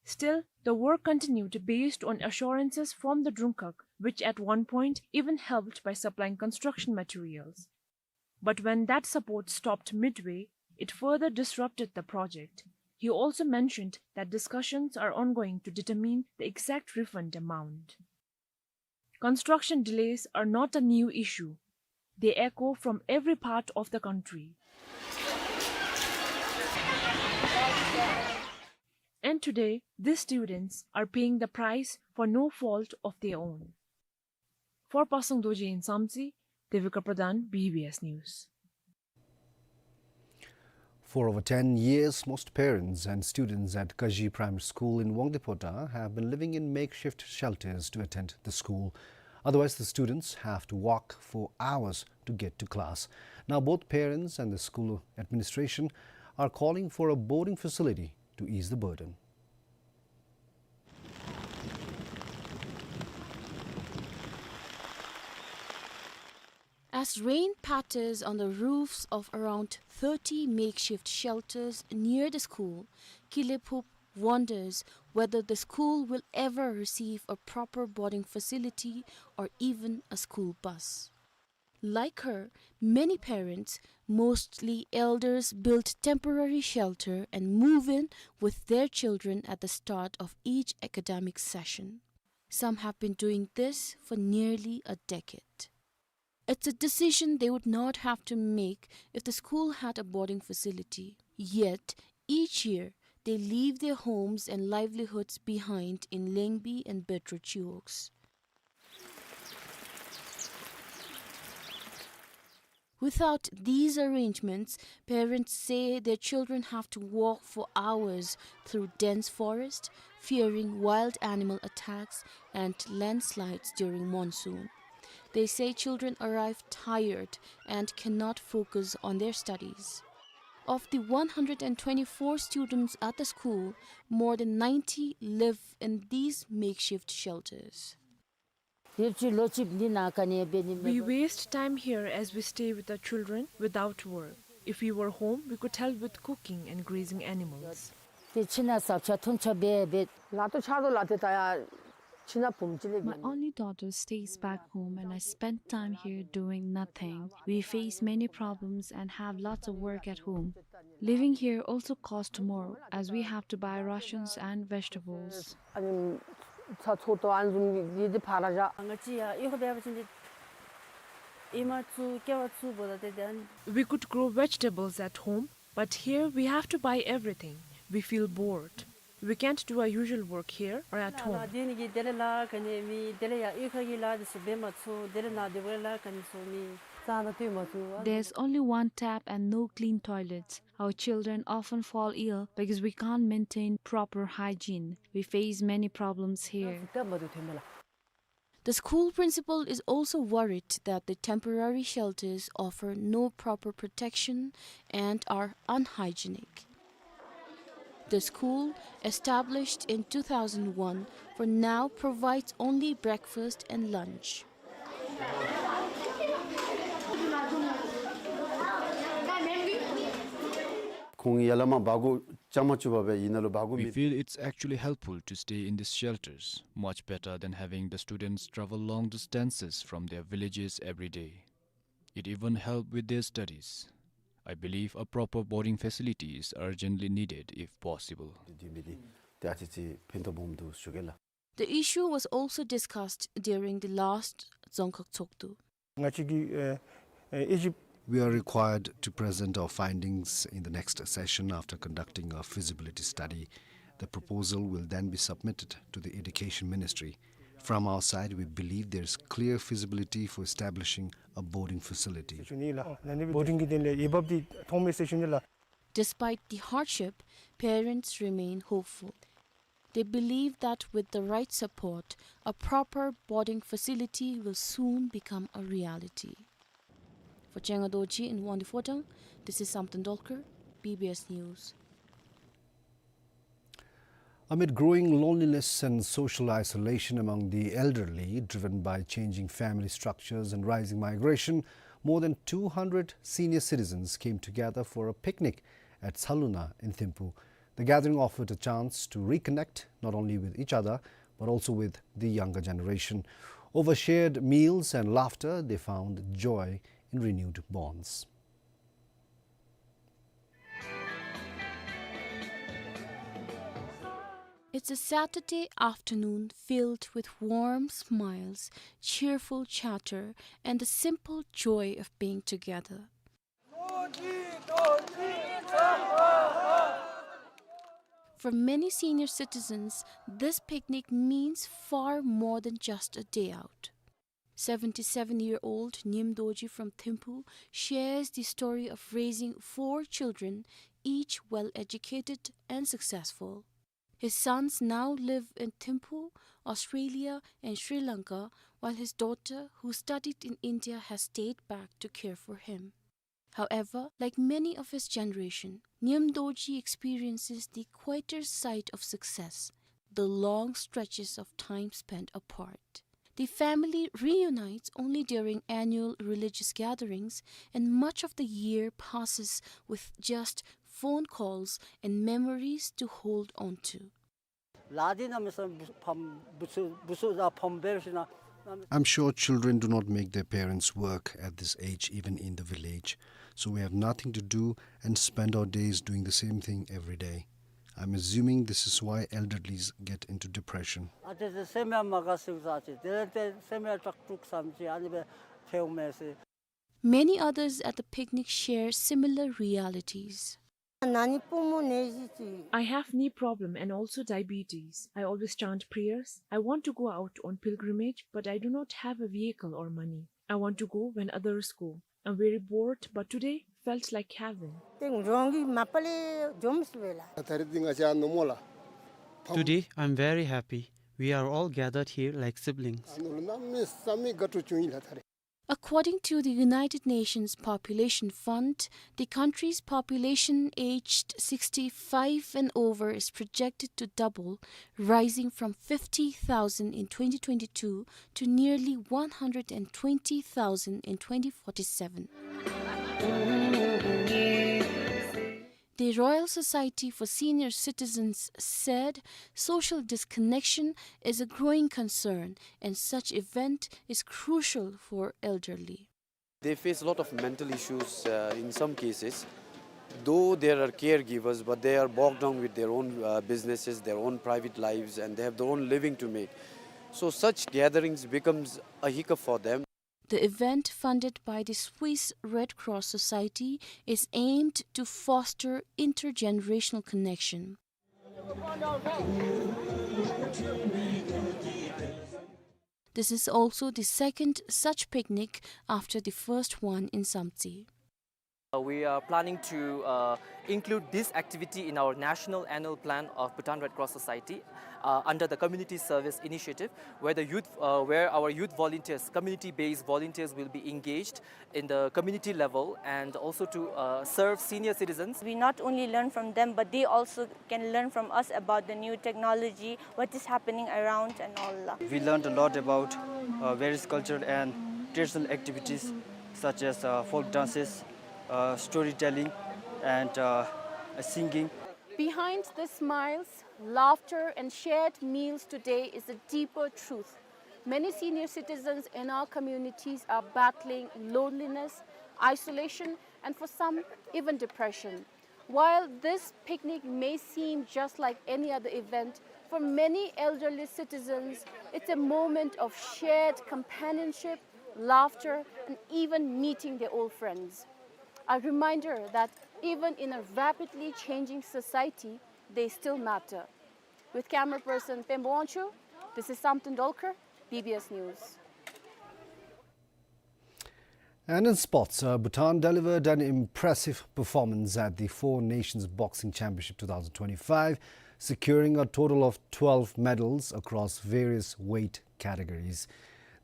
Still, the work continued based on assurances from the Dungkhak, which at one point even helped by supplying construction materials. But when that support stopped midway, it further disrupted the project. He also mentioned that discussions are ongoing to determine the exact refund amount. Construction delays are not a new issue. They echo from every part of the country. And today, these students are paying the price for no fault of their own. For Pasang Dorji in Samtse, Devika Pradhan, B B S News. For over ten years, most parents and students at Kaji Primary School in Wangdue Phodrang have been living in makeshift shelters to attend the school. Otherwise, the students have to walk for hours to get to class. Now, both parents and the school administration are calling for a boarding facility to ease the burden. As rain patters on the roofs of around thirty makeshift shelters near the school, Kilephup wonders whether the school will ever receive a proper boarding facility or even a school bus. Like her, many parents, mostly elders, build temporary shelter and move in with their children at the start of each academic session. Some have been doing this for nearly a decade. It's a decision they would not have to make if the school had a boarding facility. Yet, each year, they leave their homes and livelihoods behind in Lengbi and Betro Chiwogs. Without these arrangements, parents say their children have to walk for hours through dense forest, fearing wild animal attacks and landslides during monsoon. They say children arrive tired and cannot focus on their studies. Of the one hundred and twenty-four students at the school, more than ninety live in these makeshift shelters. We waste time here as we stay with our children without work. If we were home, we could help with cooking and grazing animals. My only daughter stays back home and I spend time here doing nothing. We face many problems and have lots of work at home. Living here also costs more as we have to buy rations and vegetables. We could grow vegetables at home, but here we have to buy everything. We feel bored. We can't do our usual work here or at home. There's only one tap and no clean toilets. Our children often fall ill because we can't maintain proper hygiene. We face many problems here. The school principal is also worried that the temporary shelters offer no proper protection and are unhygienic. The school, established in two thousand one, for now provides only breakfast and lunch. ཁོང་ཡར་ལས་མར་འབག་དགོ་རྐྱངམ་ཅིག་འབད་བས་ཨིན་ན་ལུ་འབག་དགོ་མི། We feel it's actually helpful to stay in these shelters, much better than having the students travel long distances from their villages every day. It even help with their studies. I believe a proper boarding facility is urgently needed if possible. The issue was also discussed during the last Dzongkhag Tshogdu. We are required to present our findings in the next session after conducting a feasibility study. The proposal will then be submitted to the Education Ministry. From our side, we believe there is clear feasibility for establishing a boarding facility. Despite the hardship, parents remain hopeful. They believe that with the right support, a proper boarding facility will soon become a reality. For Chenga Dorji in Wangdue Phodrang, this is Samten Dolkar, B B S News. Amid growing loneliness and social isolation among the elderly, driven by changing family structures and rising migration, more than two hundred senior citizens came together for a picnic at Saluna in Thimphu. The gathering offered a chance to reconnect not only with each other, but also with the younger generation. Over shared meals and laughter, they found joy in renewed bonds. It's a Saturday afternoon filled with warm smiles, cheerful chatter, and the simple joy of being together. For many senior citizens, this picnic means far more than just a day out. Seventy-seven-year-old Nyim Dorji from Thimphu shares the story of raising four children, each well-educated and successful. His sons now live in Thimphu, Australia, and Sri Lanka, while his daughter, who studied in India, has stayed back to care for him. However, like many of his generation, Nyim Dorji experiences the quieter side of success, the long stretches of time spent apart. The family reunites only during annual religious gatherings, and much of the year passes with just phone calls and memories to hold on to. ལཱ་འདི་གནམ་མེད་ས་མེད་ཕམ་སྦེ་ཚུ་སྦེ་ཚུ་ད་ཕམ་སྦེ་ཞིནམ་ལས་ I'm sure children do not make their parents work at this age, even in the village. So we have nothing to do and spend our days doing the same thing every day. I'm assuming this is why elderlies get into depression. ཨ་ཏེ་ཏེ་སེམས་ཡང་མ་དགའ་སུ་ཟེར་ཅི། དེ་ལས་ཏེ་སེམས་ཡང་དྲག་དྲུག་བསམ་ཅི། ཨ་ནི་སྦེ་ཐལཝ་མས་ཟེར། Many others at the picnic share similar realities. ན་ནི་པུས་མོ་ནད་གཞི་ཅིག I have knee problem and also diabetes. I always chant prayers. I want to go out on pilgrimage, but I do not have a vehicle or money. I want to go when others go. I'm very bored, but today felt like heaven. ཏེ་འགྲོ་གི་མ་པ་ལས་འཇོམས་སུ་སྦེ་ལགས། ད་རེས་འདི་ང་བཅས་ནོ་མོ་ལགས། Today, I'm very happy. We are all gathered here like siblings. ཨ་ནོ་ལུ་གནམ་མེད་ས་མེད་དགའ་སྤྲོ་བྱུང་ཡི་ལགས་ད་རེས། According to the United Nations Population Fund, the country's population aged sixty-five and over is projected to double, rising from fifty thousand in twenty twenty-two to nearly one hundred and twenty thousand in twenty forty-seven. The Royal Society for Senior Citizens said social disconnection is a growing concern and such event is crucial for elderly. They face a lot of mental issues, uh, in some cases. Though there are caregivers, but they are bogged down with their own, uh, businesses, their own private lives, and they have their own living to make. So such gatherings becomes a hiccup for them. The event, funded by the Swiss Red Cross Society, is aimed to foster intergenerational connection. This is also the second such picnic after the first one in Samtse. Uh, we are planning to, uh, include this activity in our national annual plan of Bhutan Red Cross Society, uh, under the Community Service Initiative, where the youth, uh, where our youth volunteers, community-based volunteers, will be engaged in the community level and also to, uh, serve senior citizens. We not only learn from them, but they also can learn from us about the new technology, what is happening around and all. We learned a lot about, uh, various cultural and traditional activities such as, uh, folk dances, uh, storytelling, and, uh, singing. Behind the smiles, laughter, and shared meals today is a deeper truth. Many senior citizens in our communities are battling loneliness, isolation, and for some, even depression. While this picnic may seem just like any other event, for many elderly citizens, it's a moment of shared companionship, laughter, and even meeting their old friends. A reminder that even in a rapidly changing society, they still matter. With camera person Pembo Wangchuk, this is Samten Dolkar, B B S News. And in sports, uh, Bhutan delivered an impressive performance at the Four Nations Boxing Championship two thousand twenty-five, securing a total of twelve medals across various weight categories.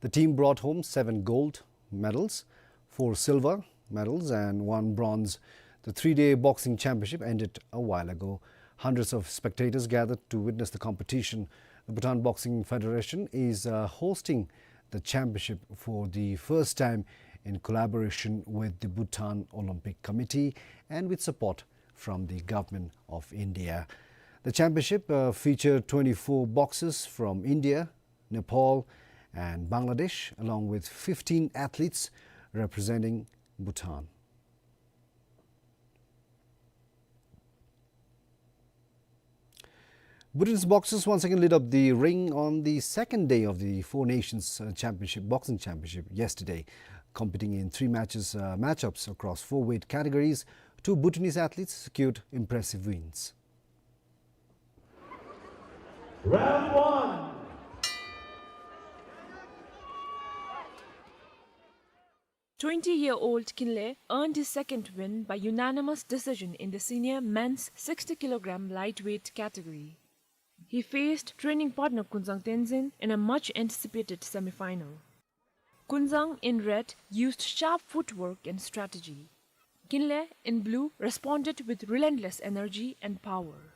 The team brought home seven gold medals, four silver medals and one bronze. The three-day boxing championship ended a while ago. Hundreds of spectators gathered to witness the competition. The Bhutan Boxing Federation is, uh, hosting the championship for the first time in collaboration with the Bhutan Olympic Committee and with support from the Government of India. The championship, uh, featured twenty-four boxers from India, Nepal, and Bangladesh, along with fifteen athletes representing Bhutan. Bhutanese boxers once again lit up the ring on the second day of the Four Nations, uh, Championship, Boxing Championship yesterday. Competing in three matches, uh, matchups across four weight categories, two Bhutanese athletes secured impressive wins. Round one. Twenty-year-old Kinley earned his second win by unanimous decision in the senior men's sixty kilogram lightweight category. He faced training partner Kunzang Tenzin in a much anticipated semi-final. Kunzang in red used sharp footwork and strategy. Kinley in blue responded with relentless energy and power.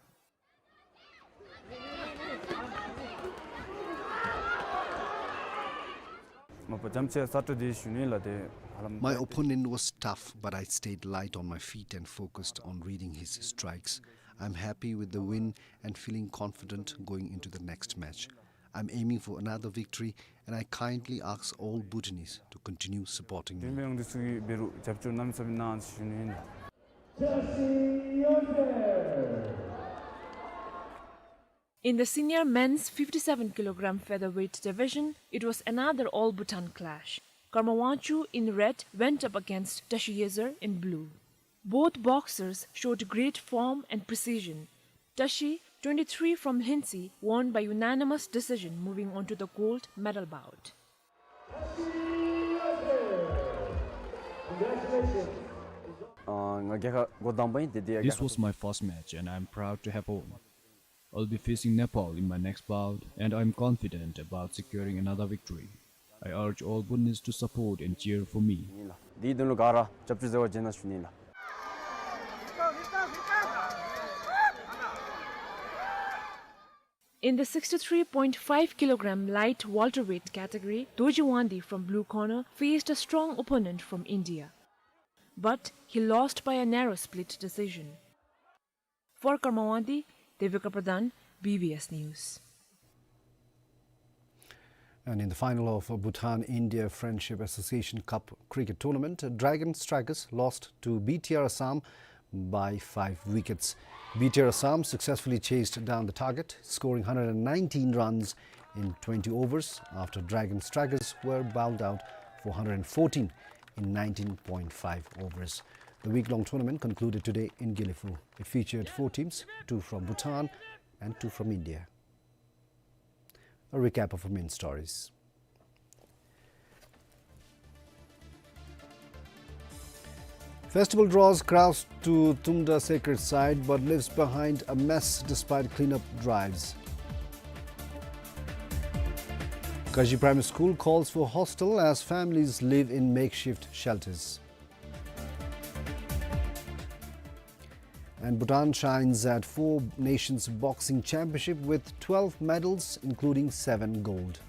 My opponent was tough, but I stayed light on my feet and focused on reading his strikes. I'm happy with the win and feeling confident going into the next match. I'm aiming for another victory, and I kindly ask all Bhutanese to continue supporting me. འབད་རུང་རྒྱབ་སྐྱོར་གནམ་མེད་ས་མེད་གནང་ཟེར་ཞུ་ནི་ཨིན། In the senior men's fifty-seven kilogram featherweight division, it was another all-Bhutan clash. Karma Wangchuk in red went up against Tashi Yezar in blue. Both boxers showed great form and precision. Tashi, twenty-three from Lhintsey, won by unanimous decision, moving on to the gold medal bout. ཨ་ང་རྒྱལ་ཁ་འགོ་དང་པ་ཨིན། དེ་དེ་ཡང་རྒྱལ་ཁ། This was my first match and I am proud to have won. I'll be facing Nepal in my next bout and I am confident about securing another victory. I urge all Bhutanese to support and cheer for me. ཨིན་ལགས། དེའི་དོན་ལུ་ག་ར་རྒྱབ་སྐྱོར་མཛད་པ་བྱིན་ཟེར་ཞུ་ནི་ཨིན་ལགས། In the sixty-three point five kilogram light welterweight category, Dorji Wangdi from blue corner faced a strong opponent from India, but he lost by a narrow split decision. For Karma Wangdi, Devika Pradhan, B B S News. And in the final of Bhutan-India Friendship Association Cup cricket tournament, Dragon Strikers lost to B T R Assam by five wickets. B T R Assam successfully chased down the target, scoring hundred and nineteen runs in twenty overs after Dragon Strikers were bowled out for hundred and fourteen in nineteen point five overs. The week-long tournament concluded today in Gelephu. It featured four teams, two from Bhutan and two from India. A recap of our main stories. Festival draws crowds to Tumda sacred site but leaves behind a mess despite cleanup drives. Kaji Primary School calls for hostel as families live in makeshift shelters. And Bhutan shines at Four Nations Boxing Championship with twelve medals, including seven gold.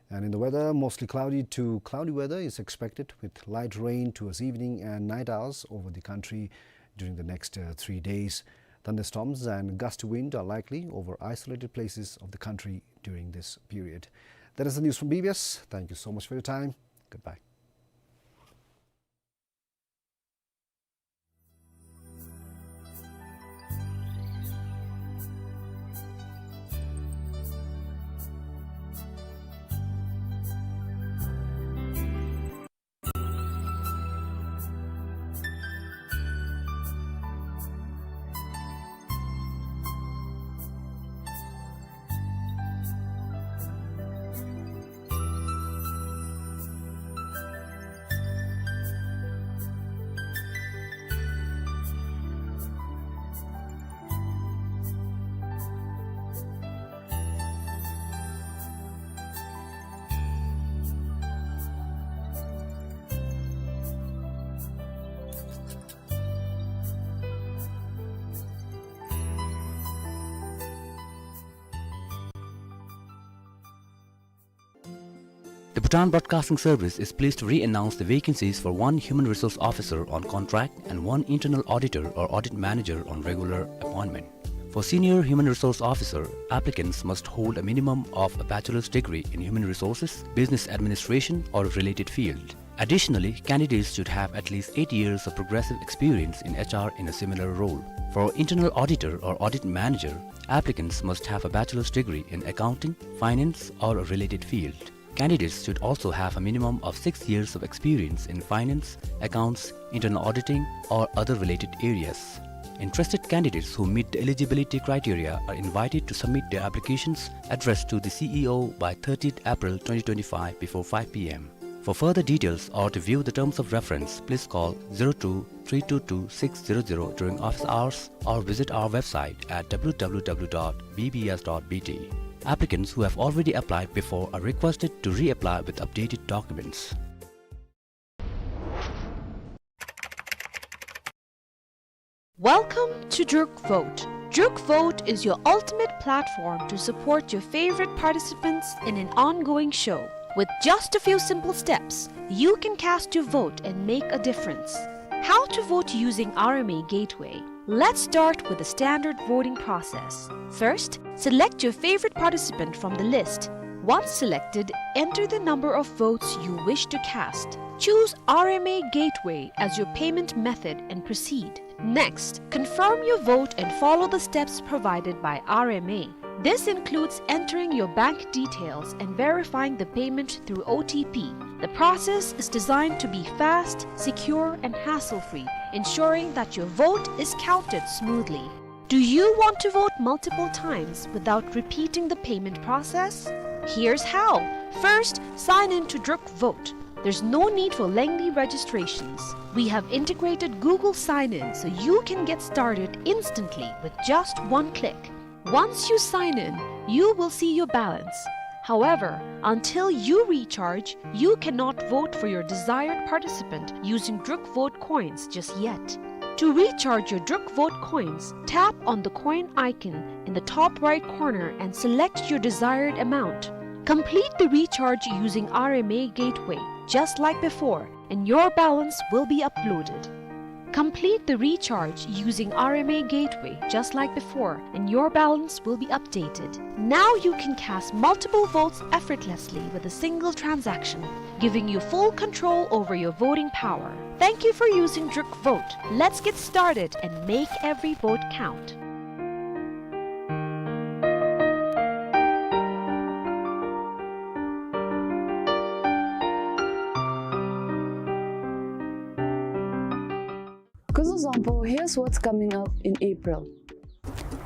And in the weather, mostly cloudy to cloudy weather is expected with light rain towards evening and night hours over the country during the next, uh, three days. Thunderstorms and gusty wind are likely over isolated places of the country during this period. That is the news from B B S. Thank you so much for your time. Goodbye. The Bhutan Broadcasting Service is pleased to re-announce the vacancies for one Human Resource Officer on contract and one Internal Auditor or Audit Manager on regular appointment. For Senior Human Resource Officer, applicants must hold a minimum of a bachelor's degree in human resources, business administration, or a related field. Additionally, candidates should have at least eight years of progressive experience in H R in a similar role. For Internal Auditor or Audit Manager, applicants must have a bachelor's degree in accounting, finance, or a related field. Candidates should also have a minimum of six years of experience in finance, accounts, internal auditing, or other related areas. Interested candidates who meet the eligibility criteria are invited to submit their applications addressed to the C E O by thirtieth April twenty twenty-five before five P M. For further details or to view the terms of reference, please call zero two three two two six zero zero during office hours or visit our website at W W W dot B B S dot B T. Applicants who have already applied before are requested to reapply with updated documents. Welcome to Druk Vote. Druk Vote is your ultimate platform to support your favorite participants in an ongoing show. With just a few simple steps, you can cast your vote and make a difference. How to vote using R M A Gateway. Let's start with the standard voting process. First, select your favorite participant from the list. Once selected, enter the number of votes you wish to cast. Choose R M A Gateway as your payment method and proceed. Next, confirm your vote and follow the steps provided by R M A. This includes entering your bank details and verifying the payment through O T P. The process is designed to be fast, secure, and hassle-free, ensuring that your vote is counted smoothly. Do you want to vote multiple times without repeating the payment process? Here's how. First, sign in to Druk Vote. There's no need for lengthy registrations. We have integrated Google Sign-In so you can get started instantly with just one click. Once you sign in, you will see your balance. However, until you recharge, you cannot vote for your desired participant using Druk Vote coins just yet. To recharge your Druk Vote coins, tap on the coin icon in the top right corner and select your desired amount. Complete the recharge using R M A Gateway, just like before, and your balance will be uploaded. Complete the recharge using R M A Gateway, just like before, and your balance will be updated. Now you can cast multiple votes effortlessly with a single transaction, giving you full control over your voting power. Thank you for using Druk Vote. Let's get started and make every vote count. Kuzuzangpo, here's what's coming up in April.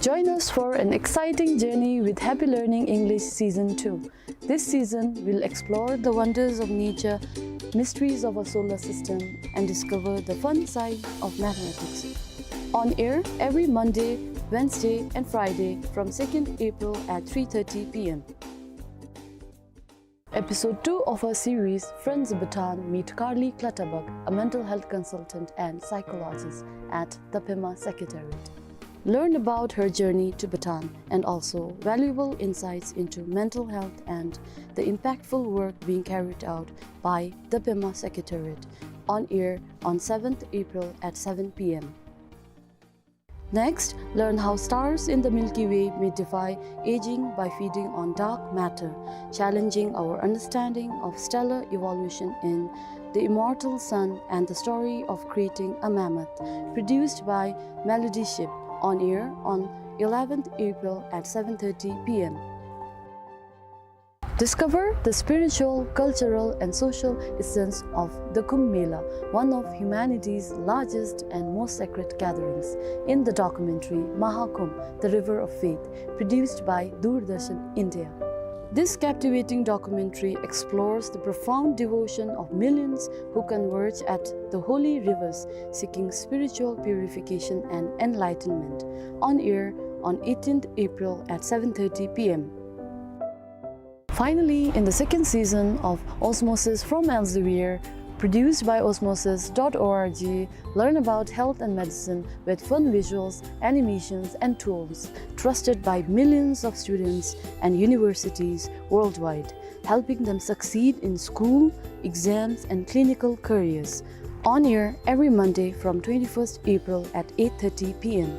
Join us for an exciting journey with Happy Learning English Season two. This season, we'll explore the wonders of nature, mysteries of our solar system, and discover the fun side of mathematics. On air every Monday, Wednesday, and Friday from second April at three thirty P M. Episode two of our series, Friends of Bhutan, meet Carly Clutterbuck, a mental health consultant and psychologist at the Pema Secretariat. Learn about her journey to Bhutan and also valuable insights into mental health and the impactful work being carried out by the Pema Secretariat, on air on seventh April at seven P M. Next, learn how stars in the Milky Way may defy aging by feeding on dark matter, challenging our understanding of stellar evolution in The Immortal Sun and the Story of Creating a Mammoth, produced by Melody Ship, on air on eleventh April at seven thirty P M. Discover the spiritual, cultural, and social essence of the Kumbh Mela, one of humanity's largest and most sacred gatherings, in the documentary Maha Kumbh, The River of Faith, produced by Doordarshan India. This captivating documentary explores the profound devotion of millions who converge at the holy rivers seeking spiritual purification and enlightenment, on air on eighteenth April at seven thirty P M. Finally, in the second season of Osmosis from Elsevier, produced by osmosis dot org, learn about health and medicine with fun visuals, animations, and tools, trusted by millions of students and universities worldwide, helping them succeed in school, exams, and clinical careers. On air every Monday from twenty-first April at eight thirty P M.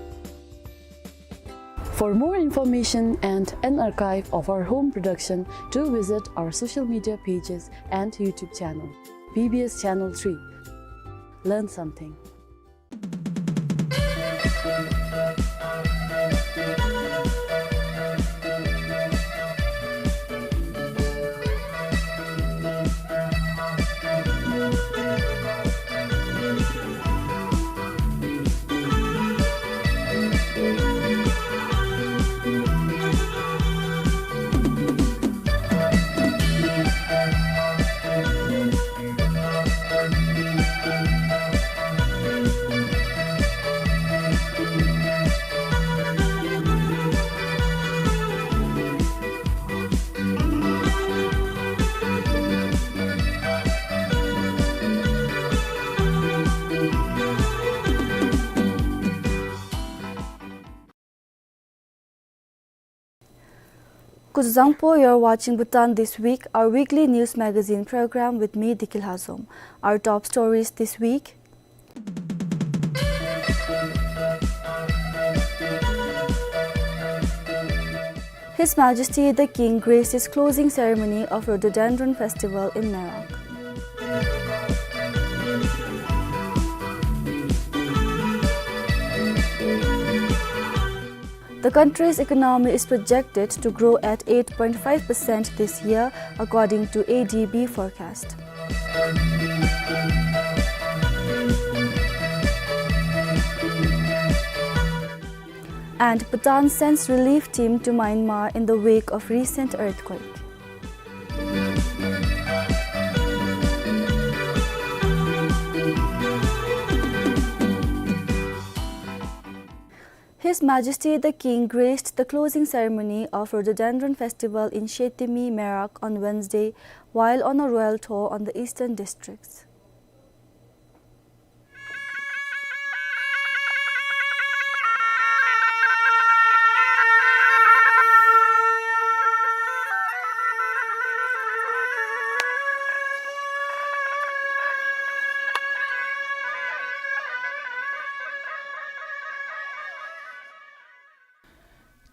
For more information and an archive of our home production, do visit our social media pages and YouTube channel, P B S Channel three. Learn something. Kuzuzangpo, you're watching Bhutan This Week, our weekly news magazine program with me, Dikil Hazom. Our top stories this week. His Majesty the King graced his closing ceremony of Rhododendron Festival in Merak. The country's economy is projected to grow at eight point five percent this year, according to A D B forecast. And Bhutan sends relief team to Myanmar in the wake of recent earthquake. His Majesty the King graced the closing ceremony of Rhododendron Festival in Shethimi, Merak on Wednesday while on a royal tour on the eastern districts.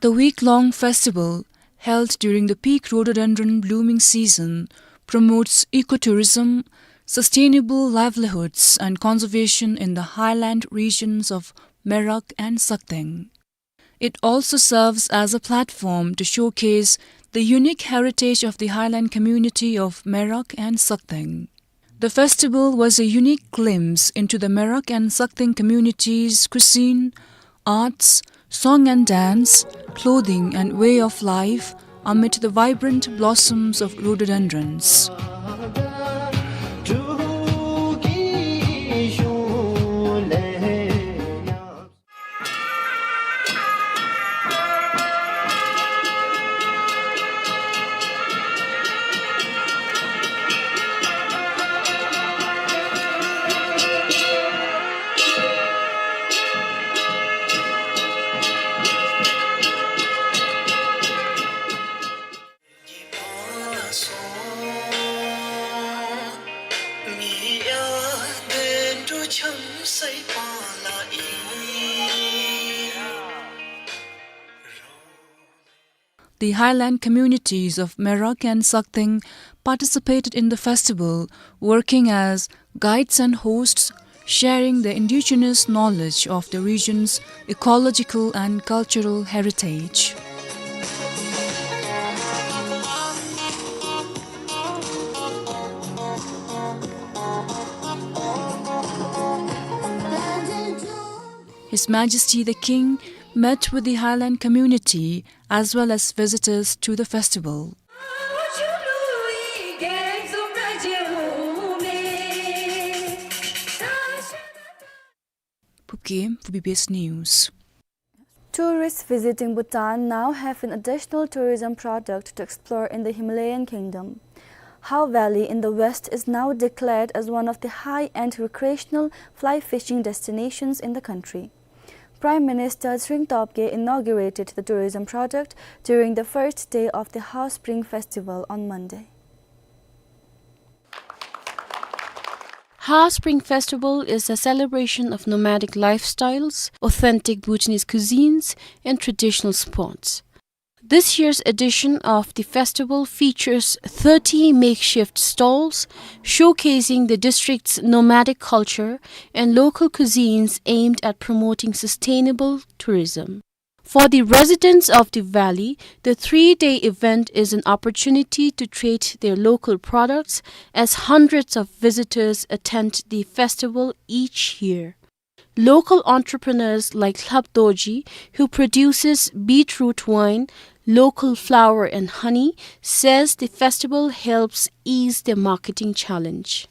The week-long festival, held during the peak rhododendron blooming season, promotes ecotourism, sustainable livelihoods, and conservation in the highland regions of Merak and Sakteng. It also serves as a platform to showcase the unique heritage of the highland community of Merak and Sakteng. The festival was a unique glimpse into the Merak and Sakteng communities' cuisine, arts, song and dance, clothing and way of life amid the vibrant blossoms of rhododendrons. The highland communities of Merak and Sakteng participated in the festival, working as guides and hosts, sharing their indigenous knowledge of the region's ecological and cultural heritage. His Majesty the King met with the highland community as well as visitors to the festival. Phub Gyem for B B S News. Tourists visiting Bhutan now have an additional tourism product to explore in the Himalayan kingdom. Hao Valley in the west is now declared as one of the high-end recreational fly fishing destinations in the country. Prime Minister Tshering Tobgay inaugurated the tourism product during the first day of the Hao Spring Festival on Monday. Hao Spring Festival is a celebration of nomadic lifestyles, authentic Bhutanese cuisines, and traditional sports. This year's edition of the festival features thirty makeshift stalls showcasing the district's nomadic culture and local cuisines aimed at promoting sustainable tourism. For the residents of the valley, the three-day event is an opportunity to trade their local products, as hundreds of visitors attend the festival each year. Local entrepreneurs like Lhap Dorji, who produces beetroot wine, local flour and honey, says the festival helps ease their marketing challenge.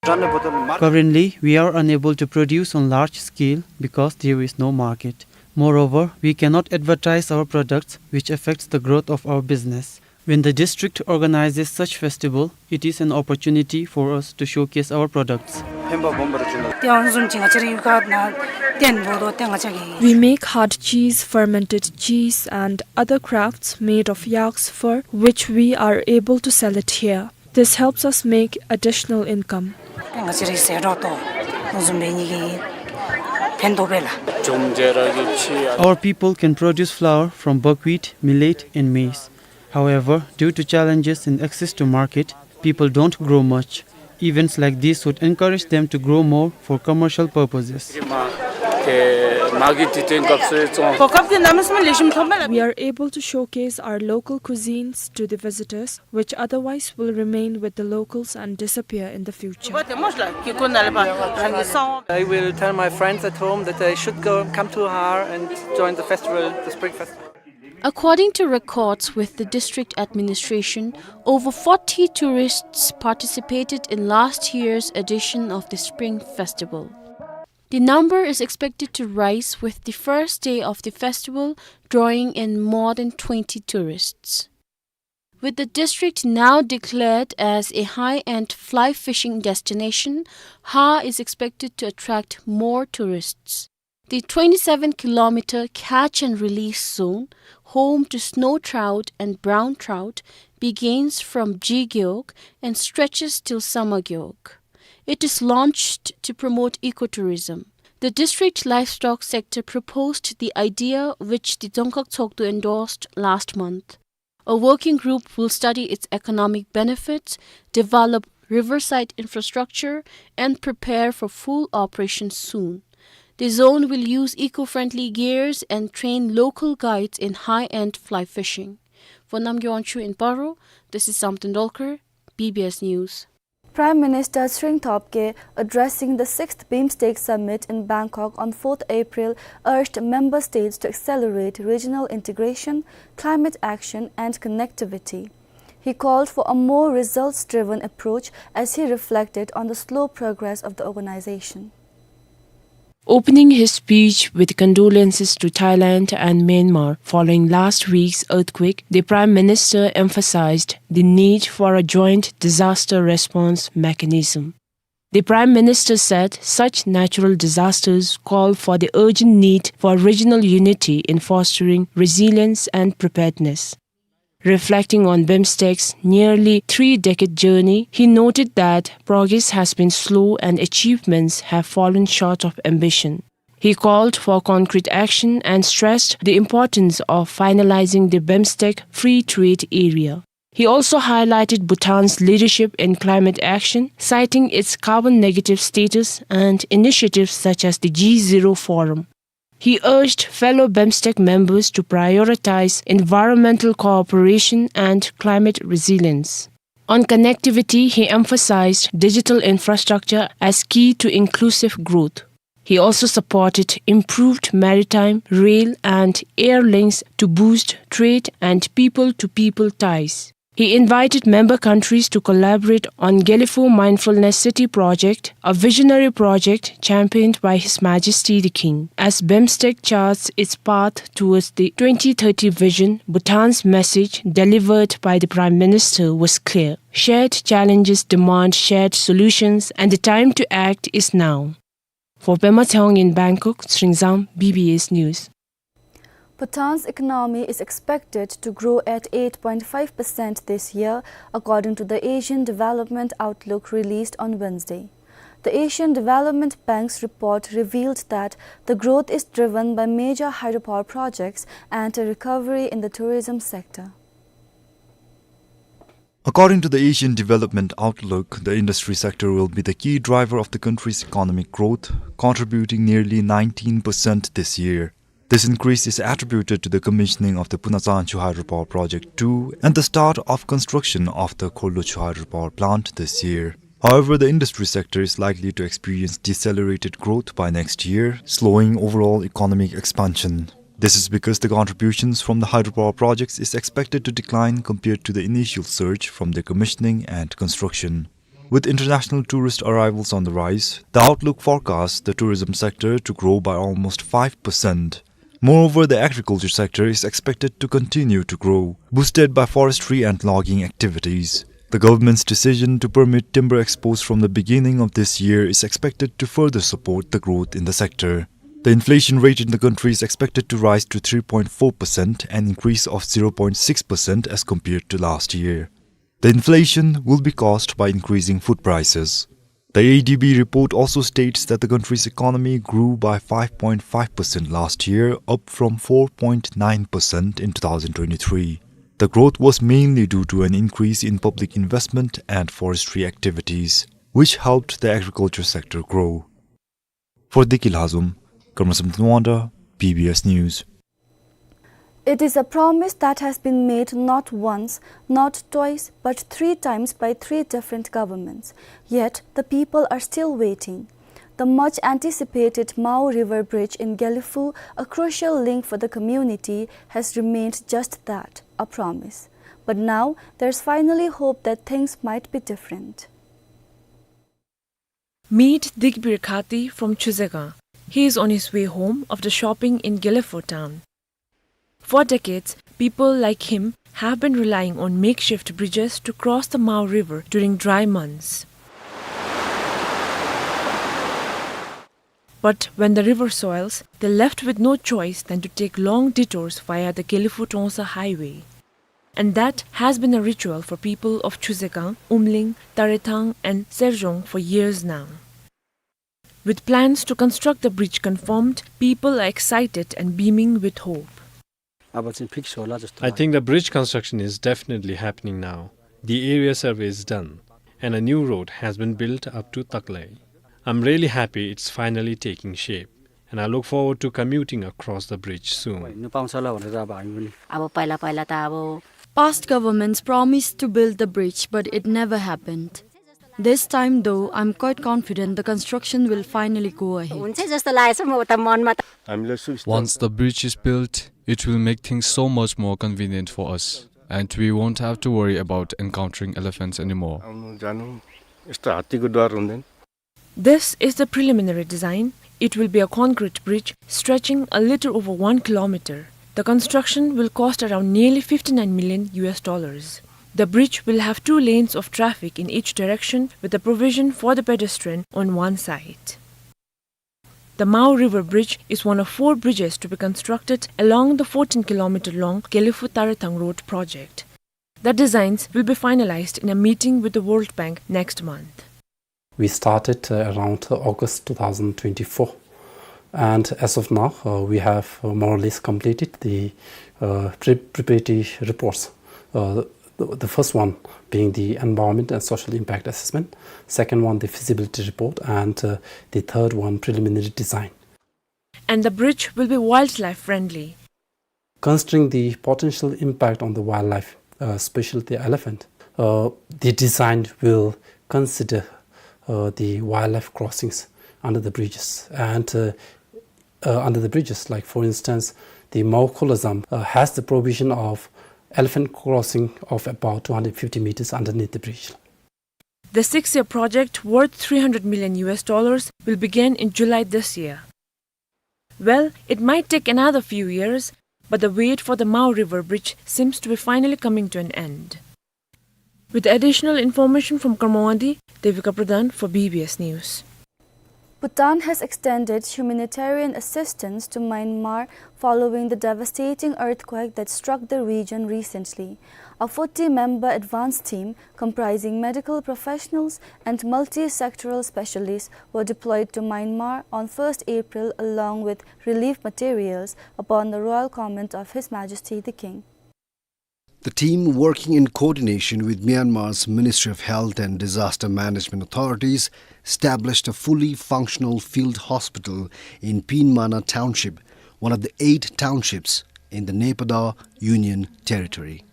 Currently, we are unable to produce on large scale because there is no market. Moreover, we cannot advertise our products, which affects the growth of our business. When the district organizes such festival, it is an opportunity for us to showcase our products. We make hard cheese, fermented cheese, and other crafts made of yak's fur, which we are able to sell it here. This helps us make additional income. Our people can produce flour from buckwheat, millet, and maize. However, due to challenges in access to market, people don't grow much. Events like this would encourage them to grow more for commercial purposes. We are able to showcase our local cuisines to the visitors, which otherwise will remain with the locals and disappear in the future. I will tell my friends at home that they should go, come to Har and join the festival, the Spring Festival. According to records with the district administration, over forty tourists participated in last year's edition of the Spring Festival. The number is expected to rise with the first day of the festival, drawing in more than twenty tourists. With the district now declared as a high-end fly fishing destination, Har is expected to attract more tourists. The twenty-seven kilometer catch and release zone, home to snow trout and brown trout, begins from Jigeok and stretches till Samageok. It is launched to promote ecotourism. The district livestock sector proposed the idea, which the Dzongkhag Tshogdu endorsed last month. A working group will study its economic benefits, develop riverside infrastructure, and prepare for full operation soon. The zone will use eco-friendly gears and train local guides in high-end fly fishing. For Namgay Wangchuk in Paro, this is Samten Dolkar, B B S News. Prime Minister Tshering Tobgay, addressing the sixth BIMSTEC Summit in Bangkok on fourth April, urged member states to accelerate regional integration, climate action, and connectivity. He called for a more results-driven approach as he reflected on the slow progress of the organization. Opening his speech with condolences to Thailand and Myanmar following last week's earthquake, the Prime Minister emphasized the need for a joint disaster response mechanism. The Prime Minister said such natural disasters call for the urgent need for regional unity in fostering resilience and preparedness. Reflecting on BIMSTEC's nearly three-decade journey, he noted that progress has been slow and achievements have fallen short of ambition. He called for concrete action and stressed the importance of finalizing the BIMSTEC free trade area. He also highlighted Bhutan's leadership in climate action, citing its carbon negative status and initiatives such as the G Zero Forum. He urged fellow BIMSTEC members to prioritize environmental cooperation and climate resilience. On connectivity, he emphasized digital infrastructure as key to inclusive growth. He also supported improved maritime, rail, and air links to boost trade and people-to-people ties. He invited member countries to collaborate on Gelephu Mindfulness City project, a visionary project championed by His Majesty the King. As BIMSTEC charts its path towards the twenty thirty vision, Bhutan's message delivered by the Prime Minister was clear. Shared challenges demand shared solutions, and the time to act is now. For Pema Tshewang in Bangkok, Tshering Zam, B B S News. Bhutan's economy is expected to grow at eight point five percent this year, according to the Asian Development Outlook released on Wednesday. The Asian Development Bank's report revealed that the growth is driven by major hydropower projects and a recovery in the tourism sector. According to the Asian Development Outlook, the industry sector will be the key driver of the country's economic growth, contributing nearly nineteen percent this year. This increase is attributed to the commissioning of the Punachan Chuhydropower Project two and the start of construction of the Khorlu Chuhydropower Plant this year. However, the industry sector is likely to experience decelerated growth by next year, slowing overall economic expansion. This is because the contributions from the hydropower projects is expected to decline compared to the initial surge from their commissioning and construction. With international tourist arrivals on the rise, the outlook forecasts the tourism sector to grow by almost five percent. Moreover, the agriculture sector is expected to continue to grow, boosted by forestry and logging activities. The government's decision to permit timber exports from the beginning of this year is expected to further support the growth in the sector. The inflation rate in the country is expected to rise to three point four percent, an increase of zero point six percent as compared to last year. The inflation will be caused by increasing food prices. The A D B report also states that the country's economy grew by five point five percent last year, up from four point nine percent in two thousand twenty-three. The growth was mainly due to an increase in public investment and forestry activities, which helped the agriculture sector grow. For Deki Lhazom, Karma Samten Wangda, B B S News. It is a promise that has been made not once, not twice, but three times by three different governments. Yet, the people are still waiting. The much anticipated Mao River Bridge in Gelephu, a crucial link for the community, has remained just that, a promise. But now, there's finally hope that things might be different. Meet Digbir Khati from Chuzagaon. He is on his way home after shopping in Gelephu town. For decades, people like him have been relying on makeshift bridges to cross the Mao River during dry months. But when the river swells, they're left with no choice than to take long detours via the Gelephu-Trongsa highway. And that has been a ritual for people of Chuzagaon, Umling, Tarethang and Serjong for years now. With plans to construct the bridge confirmed, people are excited and beaming with hope. I think the bridge construction is definitely happening now. The area survey is done, and a new road has been built up to Taklai. I'm really happy it's finally taking shape, and I look forward to commuting across the bridge soon. Past governments promised to build the bridge, but it never happened. This time, though, I'm quite confident the construction will finally go ahead. Once the bridge is built, it will make things so much more convenient for us, and we won't have to worry about encountering elephants anymore. This is the preliminary design. It will be a concrete bridge stretching a little over one kilometer. The construction will cost around nearly fifty-nine million U S dollars. The bridge will have two lanes of traffic in each direction, with a provision for the pedestrian on one side. The Mao River Bridge is one of four bridges to be constructed along the fourteen kilometer long Gelephu-Tarethang Road project. The designs will be finalized in a meeting with the World Bank next month. We started, uh, around, uh, August two thousand twenty-four, and as of now, uh, we have, uh, more or less completed the, uh, pre-, preparatory reports. Uh, the, the first one being the environment and social impact assessment, second one the feasibility report, and, uh, the third one preliminary design. And the bridge will be wildlife friendly. Considering the potential impact on the wildlife, uh, especially the elephant, uh, the design will consider, uh, the wildlife crossings under the bridges and, uh, uh, under the bridges. Like, for instance, the Mao Kholazam, uh, has the provision of elephant crossing of about two hundred fifty meters underneath the bridge. The six-year project, worth three hundred million U S dollars, will begin in July this year. Well, it might take another few years, but the wait for the Mao River Bridge seems to be finally coming to an end. With additional information from Karmawandi, Devika Pradhan for B B S News. Bhutan has extended humanitarian assistance to Myanmar following the devastating earthquake that struck the region recently. A forty-member advance team comprising medical professionals and multi-sectoral specialists were deployed to Myanmar on first April along with relief materials upon the royal command of His Majesty the King. The team, working in coordination with Myanmar's Ministry of Health and Disaster Management authorities, established a fully functional field hospital in Pinmana Township, one of the eight townships in the Naypyidaw Union Territory.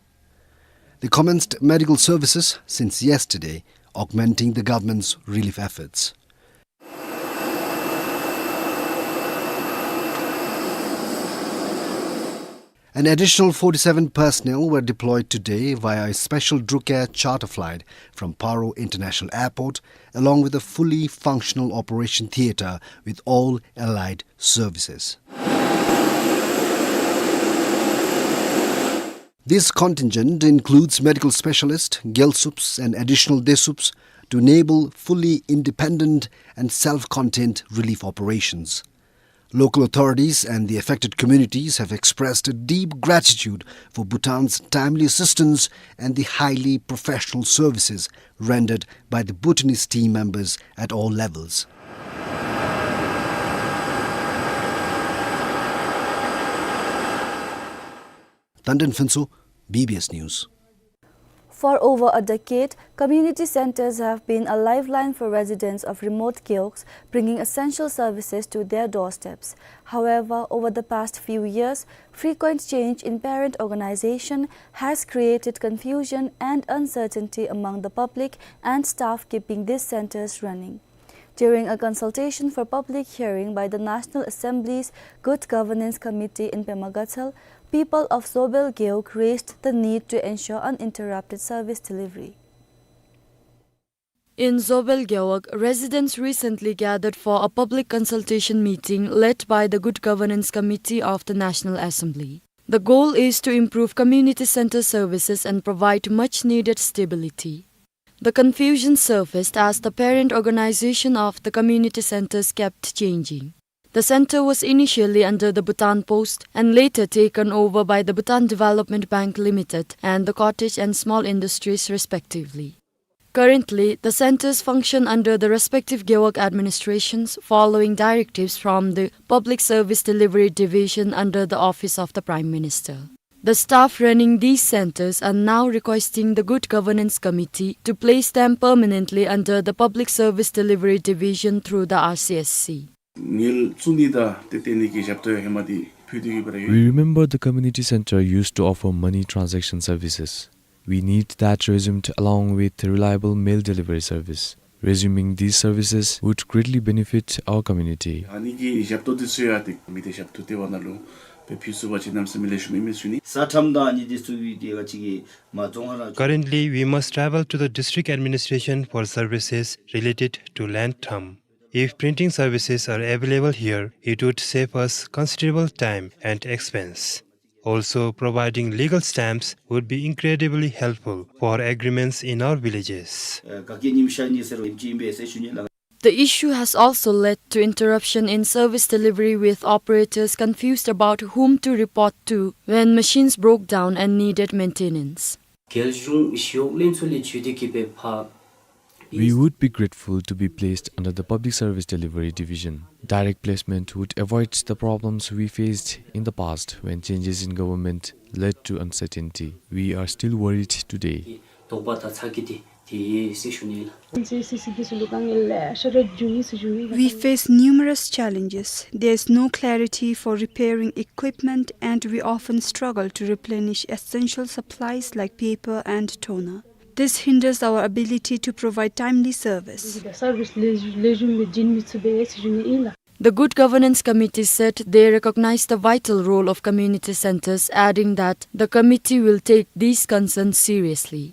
They commenced medical services since yesterday, augmenting the government's relief efforts. An additional forty-seven personnel were deployed today via a special Drukair charter flight from Paro International Airport, along with a fully functional operation theatre with all allied services. This contingent includes medical specialists, Gyalsups and additional Desups to enable fully independent and self-contained relief operations. Local authorities and the affected communities have expressed a deep gratitude for Bhutan's timely assistance and the highly professional services rendered by the Bhutanese team members at all levels. Tandon Phuntsho, B B S News. For over a decade, community centers have been a lifeline for residents of remote gewogs, bringing essential services to their doorsteps. However, over the past few years, frequent change in parent organization has created confusion and uncertainty among the public and staff keeping these centers running. During a consultation for public hearing by the National Assembly's Good Governance Committee in Pema Gatshel, people of Zobel Gewog raised the need to ensure uninterrupted service delivery. In Zobel Gewog, residents recently gathered for a public consultation meeting led by the Good Governance Committee of the National Assembly. The goal is to improve community center services and provide much needed stability. The confusion surfaced as the parent organization of the community centers kept changing. The center was initially under the Bhutan Post and later taken over by the Bhutan Development Bank Limited and the Cottage and Small Industries respectively. Currently, the centers function under the respective Gewog administrations following directives from the Public Service Delivery Division under the Office of the Prime Minister. The staff running these centers are now requesting the Good Governance Committee to place them permanently under the Public Service Delivery Division through the R C S C. ངལ་བཙུགས་ནི་དང་ཏེ་སྟོན་ནི་གི་ཞབས་ཏོག་ཧེ་མ་འདི་ཕུལ་ཏེ་ཡོད་པ་རེད། We remember the community center used to offer money transaction services. We need that resumed along with reliable mail delivery service. Resuming these services would greatly benefit our community. ཨ་ནི་གི་ཞབས་ཏོག་འདི་ཚུ་ཡང་ཏེ་མི་སྡེ་ཞབས་ཏོག་ལྟེ་བ་ནང་ལུ་ཏེ་ཕུལ་ཚུགས་པ་ཅིན་གནམ་མེད་ས་མེད་ལེགས་ཤོམ་ཨིན་མས་ཞུ་ནི། ས་ཁྲམ་དང་ཨ་ནི་འདི་ཚུ་གི་ཏེ་ག་ཅི་གི་མ་རྫོང་ཁག་ར། Currently, we must travel to the district administration for services related to land term. If printing services are available here, it would save us considerable time and expense. Also, providing legal stamps would be incredibly helpful for agreements in our villages. ཨ་ག་གི་ཉིནམ་ཤར་ནི་ཟེར་རུང་ཨིན་ཅི་ཨིན་པས་ཟེར་ཞུ་ནི་ལགས། The issue has also led to interruption in service delivery, with operators confused about whom to report to when machines broke down and needed maintenance. རྒྱལ་གཞུང་ཞི་གཡོག་ལྷན་ཚོགས་ལས་བརྒྱུད་དེ་གི་སྦེ་ཕར། We would be grateful to be placed under the Public Service Delivery Division. Direct placement would avoid the problems we faced in the past when changes in government led to uncertainty. We are still worried today. དོགས་པ་དང་ཚ་གྱང་འདི་ཏེ་ཡོད་ཟེར་ཞུ་ནི་ལགས། We face numerous challenges. There is no clarity for repairing equipment, and we often struggle to replenish essential supplies like paper and toner. This hinders our ability to provide timely service. ས་རྦིས་ལེགས་ལེགས་ཤོམ་སྦེ་བྱིན་མི་ཚུགས་པས་ཟེར་ཞུ་ནི་ཨིན་ལགས། The Good Governance Committee said they recognize the vital role of community centers, adding that the committee will take these concerns seriously.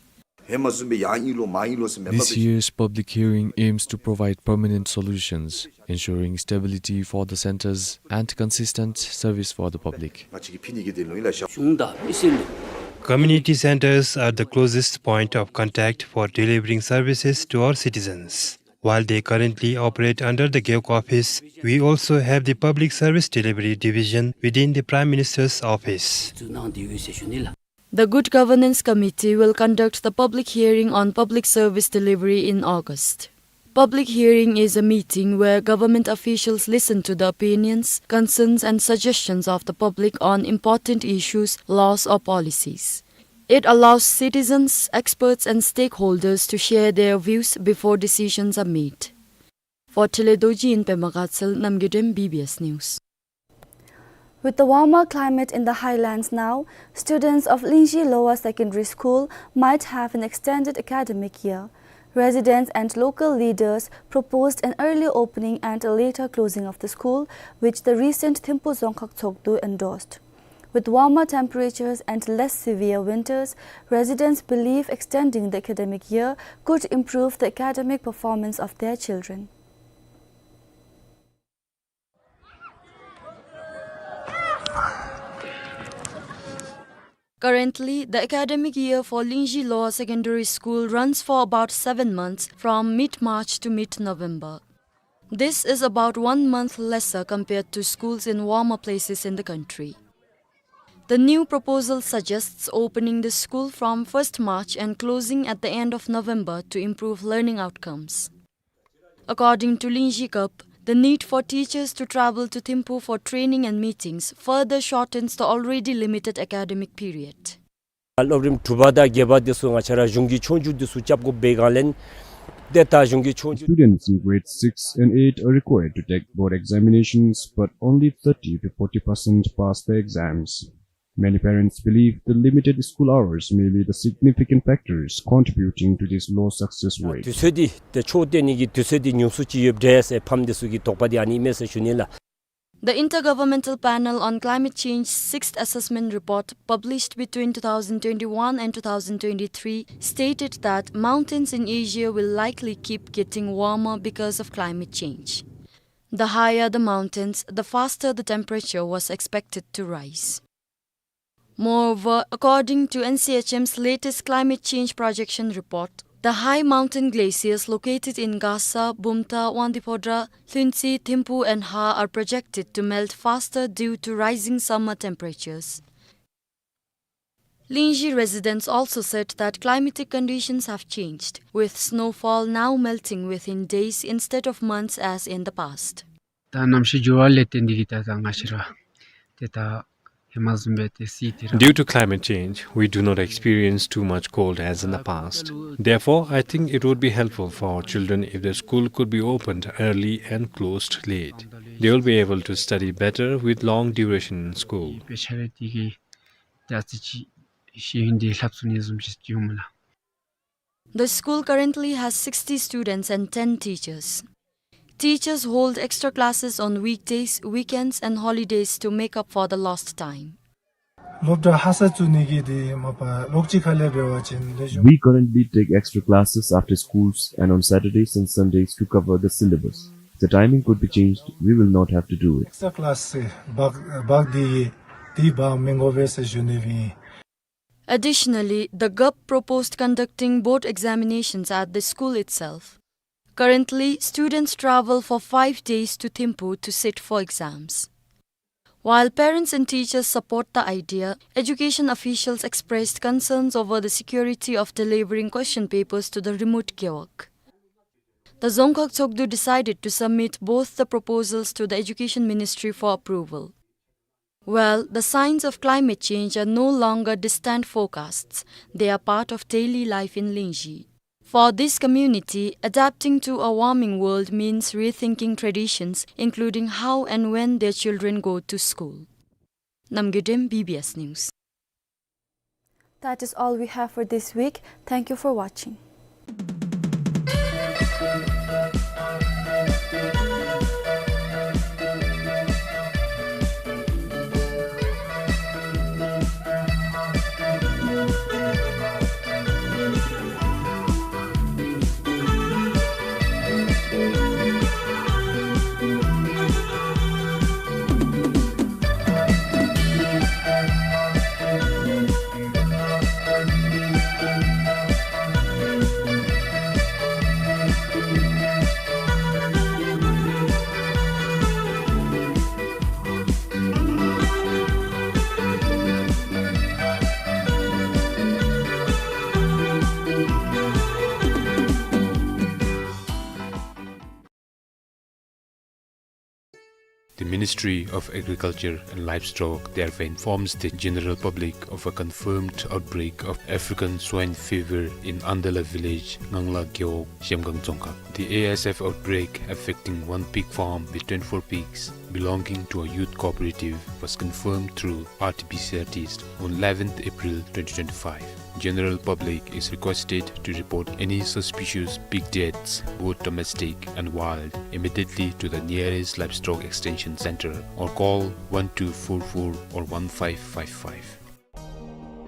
ཧེ་མ་བཟུམ་སྦེ་ཡར་ཨིན་ལོ་མར་ཨིན་ལོ་ཟེར་མེན་པར། This year's public hearing aims to provide permanent solutions, ensuring stability for the centers and consistent service for the public. ང་བཅས་ཀྱིས་ཕུལ་ནི་གི་དོན་ལུ་ཨིན་ལགས། གཞུང་དང་མི་སེར་ལུ། Community centers are the closest point of contact for delivering services to our citizens. While they currently operate under the Gewog office, we also have the Public Service Delivery Division within the Prime Minister's office. བཙུགས་གནང་སྟེ་ཡོད་ཟེར་ཞུ་ནི་ལགས། The Good Governance Committee will conduct the public hearing on public service delivery in August. Public hearing is a meeting where government officials listen to the opinions, concerns, and suggestions of the public on important issues, laws, or policies. It allows citizens, experts, and stakeholders to share their views before decisions are made. For Tele Doji in Pema Gatshel, Namgay Dem, B B S News. With the warmer climate in the highlands now, students of Lingzhi Lower Secondary School might have an extended academic year. Residents and local leaders proposed an early opening and a later closing of the school, which the recent Thimphu Dzongkhag Tshogdu endorsed. With warmer temperatures and less severe winters, residents believe extending the academic year could improve the academic performance of their children. Currently, the academic year for Lingzhi Lower Secondary School runs for about seven months, from mid-March to mid-November. This is about one month lesser compared to schools in warmer places in the country. The new proposal suggests opening the school from first March and closing at the end of November to improve learning outcomes. According to Lingzhi Gup, the need for teachers to travel to Thimphu for training and meetings further shortens the already limited academic period. སློབ་རིམ་དྲུག་པ་དང་བརྒྱད་པ་འདི་ཚུ་ང་བཅས་ར་གཞུང་གི་ཆོས་རྒྱུགས་འདི་ཚུ་རྐྱབ་དགོཔ་འབད་བའི་སྒང་ལས་ཏེ་ད་གཞུང་གི་ཆོས་རྒྱུགས། Students in grades six and eight are required to take board examinations, but only thirty to forty percent pass the exams. Many parents believe the limited school hours may be the significant factors contributing to this low success rate. དུས་ཚོད་འདི་ཏེ་ཆོས་སྟོན་ནི་གི་དུས་ཚོད་འདི་ཉུང་སུ་ཅིག་ཡོདཔ་འདྲས་ཟེར་ཕམ་འདི་ཚུ་གི་དོགས་པ་འདི་ཨ་ནི་མས་ཟེར་ཞུ་ནི་ལགས། The Intergovernmental Panel on Climate Change's sixth assessment report, published between two thousand twenty-one and two thousand twenty-three, stated that mountains in Asia will likely keep getting warmer because of climate change. The higher the mountains, the faster the temperature was expected to rise. Moreover, according to N C H M's latest climate change projection report, the high mountain glaciers located in Gasa, Bumta, Wangdue Phodrang, Lhuentse, Thimphu and Ha are projected to melt faster due to rising summer temperatures. Lingzhi residents also said that climatic conditions have changed, with snowfall now melting within days instead of months as in the past. ད་གནམ་གཤིས་འགྱུར་བ་ལས་བརྟེན་ཏེ་གིས་ད་ད་ང་བཅས་ར་ཏེ་ད་ཧེ་མ་བཟུམ་སྦེ་ཏེ་སི་ཏེ་ར། Due to climate change, we do not experience too much cold as in the past. Therefore, I think it would be helpful for our children if the school could be opened early and closed late. They will be able to study better with long duration in school. དཔེ་ཆ་རེ་དེ་གིས་ཏེ་ཨ་ཙི་ཅིག་ཤེས་ཡོན་འདི་ལྷབ་ཚུགས་ནི་བཟུམ་ཅིག་འོང་སྨོ་ལགས། The school currently has sixty students and ten teachers. Teachers hold extra classes on weekdays, weekends and holidays to make up for the lost time. སློབ་གྲྭ་ཧ་སག་བཙུགས་ནི་གི་དེ་མ་པ་ལོགས་ཅིག་ཁ་ལས་འབད་བ་ཅིན་ལེགས་ཤོམ། We currently take extra classes after schools and on Saturdays and Sundays to cover the syllabus. If the timing could be changed, we will not have to do it. Extra class་སྦག་སྦག་དེ་དེ་སྦག་མི་དགོ་པས་ཟེར་ཞུ་ནི་ཨིན། Additionally, the Gup proposed conducting board examinations at the school itself. Currently, students travel for five days to Thimphu to sit for exams. While parents and teachers support the idea, education officials expressed concerns over the security of delivering question papers to the remote Gewog. The Dzongkhag Tshogdu decided to submit both the proposals to the Education Ministry for approval. Well, the signs of climate change are no longer distant forecasts. They are part of daily life in Lingzhi. For this community, adapting to a warming world means rethinking traditions, including how and when their children go to school. Namgay Dem, B B S News. That is all we have for this week. Thank you for watching. The Ministry of Agriculture and Livestock thereby informs the general public of a confirmed outbreak of African swine fever in Andala village, Ngangla Gewog, Zhemgang Dzongkhag. The A S F outbreak affecting one pig farm with twenty-four pigs belonging to a youth cooperative was confirmed through R T P C R test on eleventh April twenty twenty-five. General public is requested to report any suspicious pig deaths, both domestic and wild, immediately to the nearest livestock extension center or call one two four four or one five five five.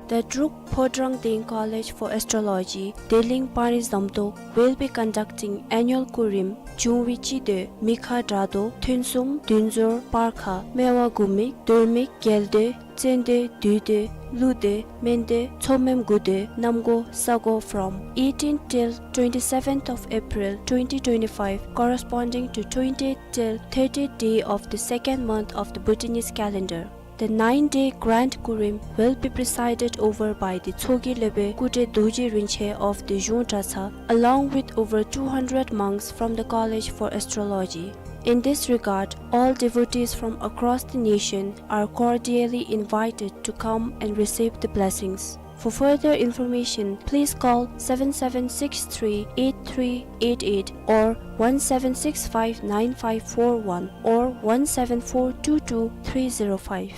The Druk Phodrang Deng College for Astrology, Deleng Panizamtok, will be conducting annual Kurim, བྱུང་བའི་སྤྱི་ཟླ་མེ་ཁ་དགྲ་གདོང་ཐུན་གསུམ་བདུན་ཟླ་སྤར་ཁ་སྨེ་བ་དགུ་མིག་དུར་མིག་རྒྱལ་ཟླ་བཙན་ཟླ་དུས་ཟླ་ཀླུ་ཟླ་སྨན་ཟླ་ཚོ་མེམ་དགུ་ཟླ་གནམ་སྒོ་ས་སྒོ་from eighteenth till twenty-seventh of April twenty twenty-five, corresponding to twentieth till thirtieth day of the second month of the Bhutanese calendar. The nine-day grand Kurim will be presided over by the Tshogye Lhobe Kude Dorji Rinpoche of the Zhung Dratshang, along with over two hundred monks from the College for Astrology. In this regard, all devotees from across the nation are cordially invited to come and receive the blessings. For further information, please call seven seven six three eight three eight eight or one seven six five nine five four one or one seven four two two three zero five.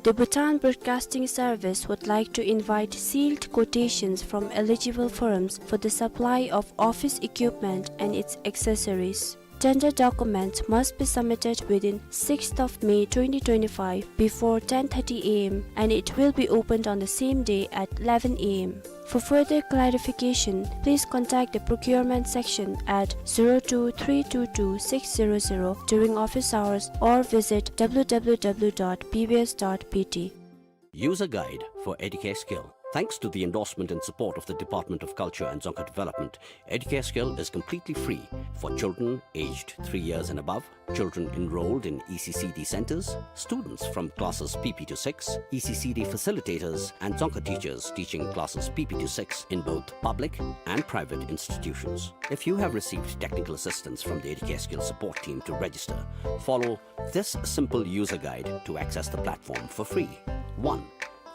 The Bhutan Broadcasting Service would like to invite sealed quotations from eligible firms for the supply of office equipment and its accessories. Tender documents must be submitted within sixth of May twenty twenty-five before ten thirty A M and it will be opened on the same day at eleven A M. For further clarification, please contact the procurement section at zero two three two two six zero zero during office hours or visit W W W dot B B S dot B T. User Guide for Educare Skill. Thanks to the endorsement and support of the Department of Culture and Dzongkha Development, Educare Skill is completely free for children aged three years and above, children enrolled in E C C D centers, students from classes P P to six, E C C D facilitators, and Dzongkha teachers teaching classes P P to six in both public and private institutions. If you have received technical assistance from the Educare Skill support team to register, follow this simple user guide to access the platform for free. One.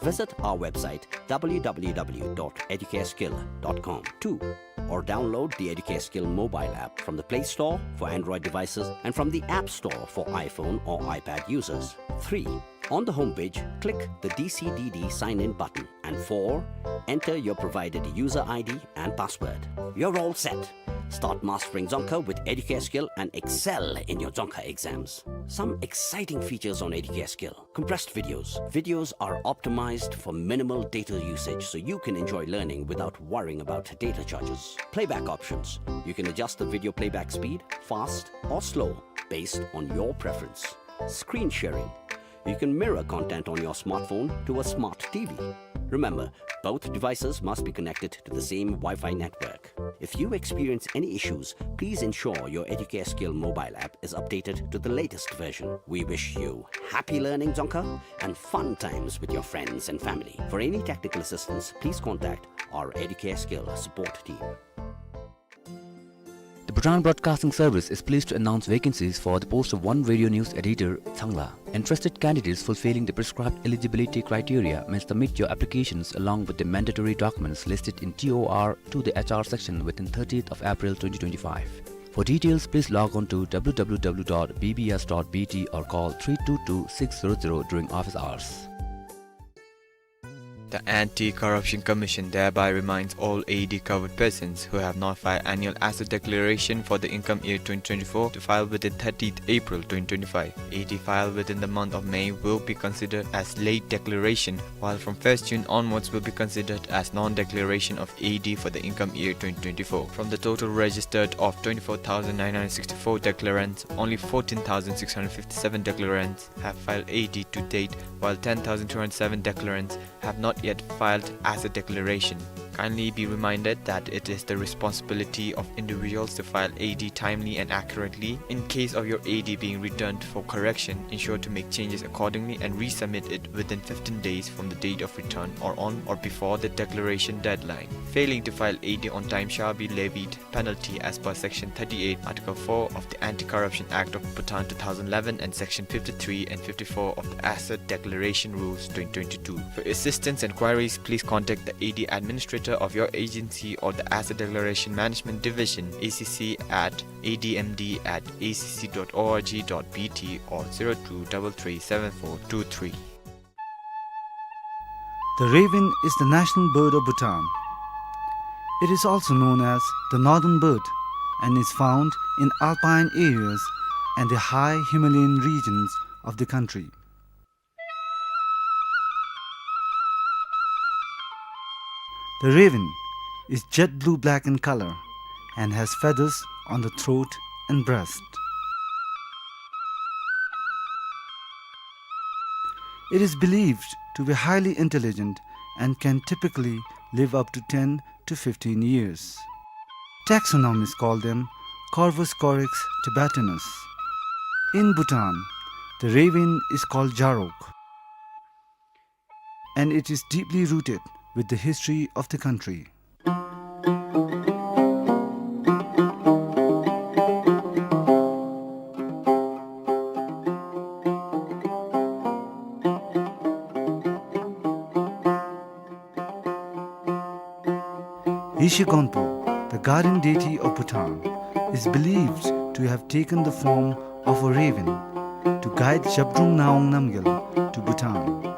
Visit our website W W W dot educareskill dot com. Two. Or download the Educare Skill mobile app from the Play Store for Android devices and from the App Store for iPhone or iPad users. Three. On the homepage, click the D C D D sign-in button. And four. Enter your provided user I D and password. You're all set. Start mastering Dzongkha with Educare Skill and excel in your Dzongkha exams. Some exciting features on Educare Skill. Compressed videos. Videos are optimized for minimal data usage so you can enjoy learning without worrying about data charges. Playback options. You can adjust the video playback speed, fast or slow, based on your preference. Screen sharing. You can mirror content on your smartphone to a smart T V. Remember, both devices must be connected to the same Wi-Fi network. If you experience any issues, please ensure your Educare Skill mobile app is updated to the latest version. We wish you happy learning Dzongkha and fun times with your friends and family. For any technical assistance, please contact our Educare Skill support team. The Bhutan Broadcasting Service is pleased to announce vacancies for the post of one radio news editor, Tsangla. Interested candidates fulfilling the prescribed eligibility criteria may submit your applications along with the mandatory documents listed in T O R to the H R section within thirtieth of April twenty twenty-five. For details, please log on to W W W dot B B S dot B T or call three two two six zero zero during office hours. The Anti-Corruption Commission thereby reminds all A D covered persons who have not filed annual asset declaration for the income year twenty twenty-four to file within thirtieth April twenty twenty-five. A D filed within the month of May will be considered as late declaration, while from first June onwards will be considered as non-declaration of A D for the income year twenty twenty-four. From the total registered of twenty-four thousand nine hundred sixty-four declarants, only fourteen thousand six hundred fifty-seven declarants have filed A D to date, while ten thousand two hundred seven declarants have not yet filed asset declaration. Kindly be reminded that it is the responsibility of individuals to file A D timely and accurately. In case of your A D being returned for correction, ensure to make changes accordingly and resubmit it within fifteen days from the date of return or on or before the declaration deadline. Failing to file A D on time shall be levied penalty as per Section thirty-eight, Article four of the Anti-Corruption Act of Bhutan two thousand eleven and Section fifty-three and fifty-four of the Asset Declaration Rules twenty twenty-two. For assistance and queries, please contact the A D administrator of your agency or the Asset Declaration Management Division, A C C, at A D M D at A C C dot org dot B T or zero two double three seven four two three. The raven is the national bird of Bhutan. It is also known as the northern bird and is found in alpine areas and the high Himalayan regions of the country. The raven is jet blue-black in color and has feathers on the throat and breast. It is believed to be highly intelligent and can typically live up to ten to fifteen years. Taxonomists call them Corvus corax tibetanus. In Bhutan, the raven is called Jarok, and it is deeply rooted with the history of the country. Yeshe Gonpo, the guardian deity of Bhutan, is believed to have taken the form of a raven to guide Zhabdrung Ngawang Namgyal to Bhutan.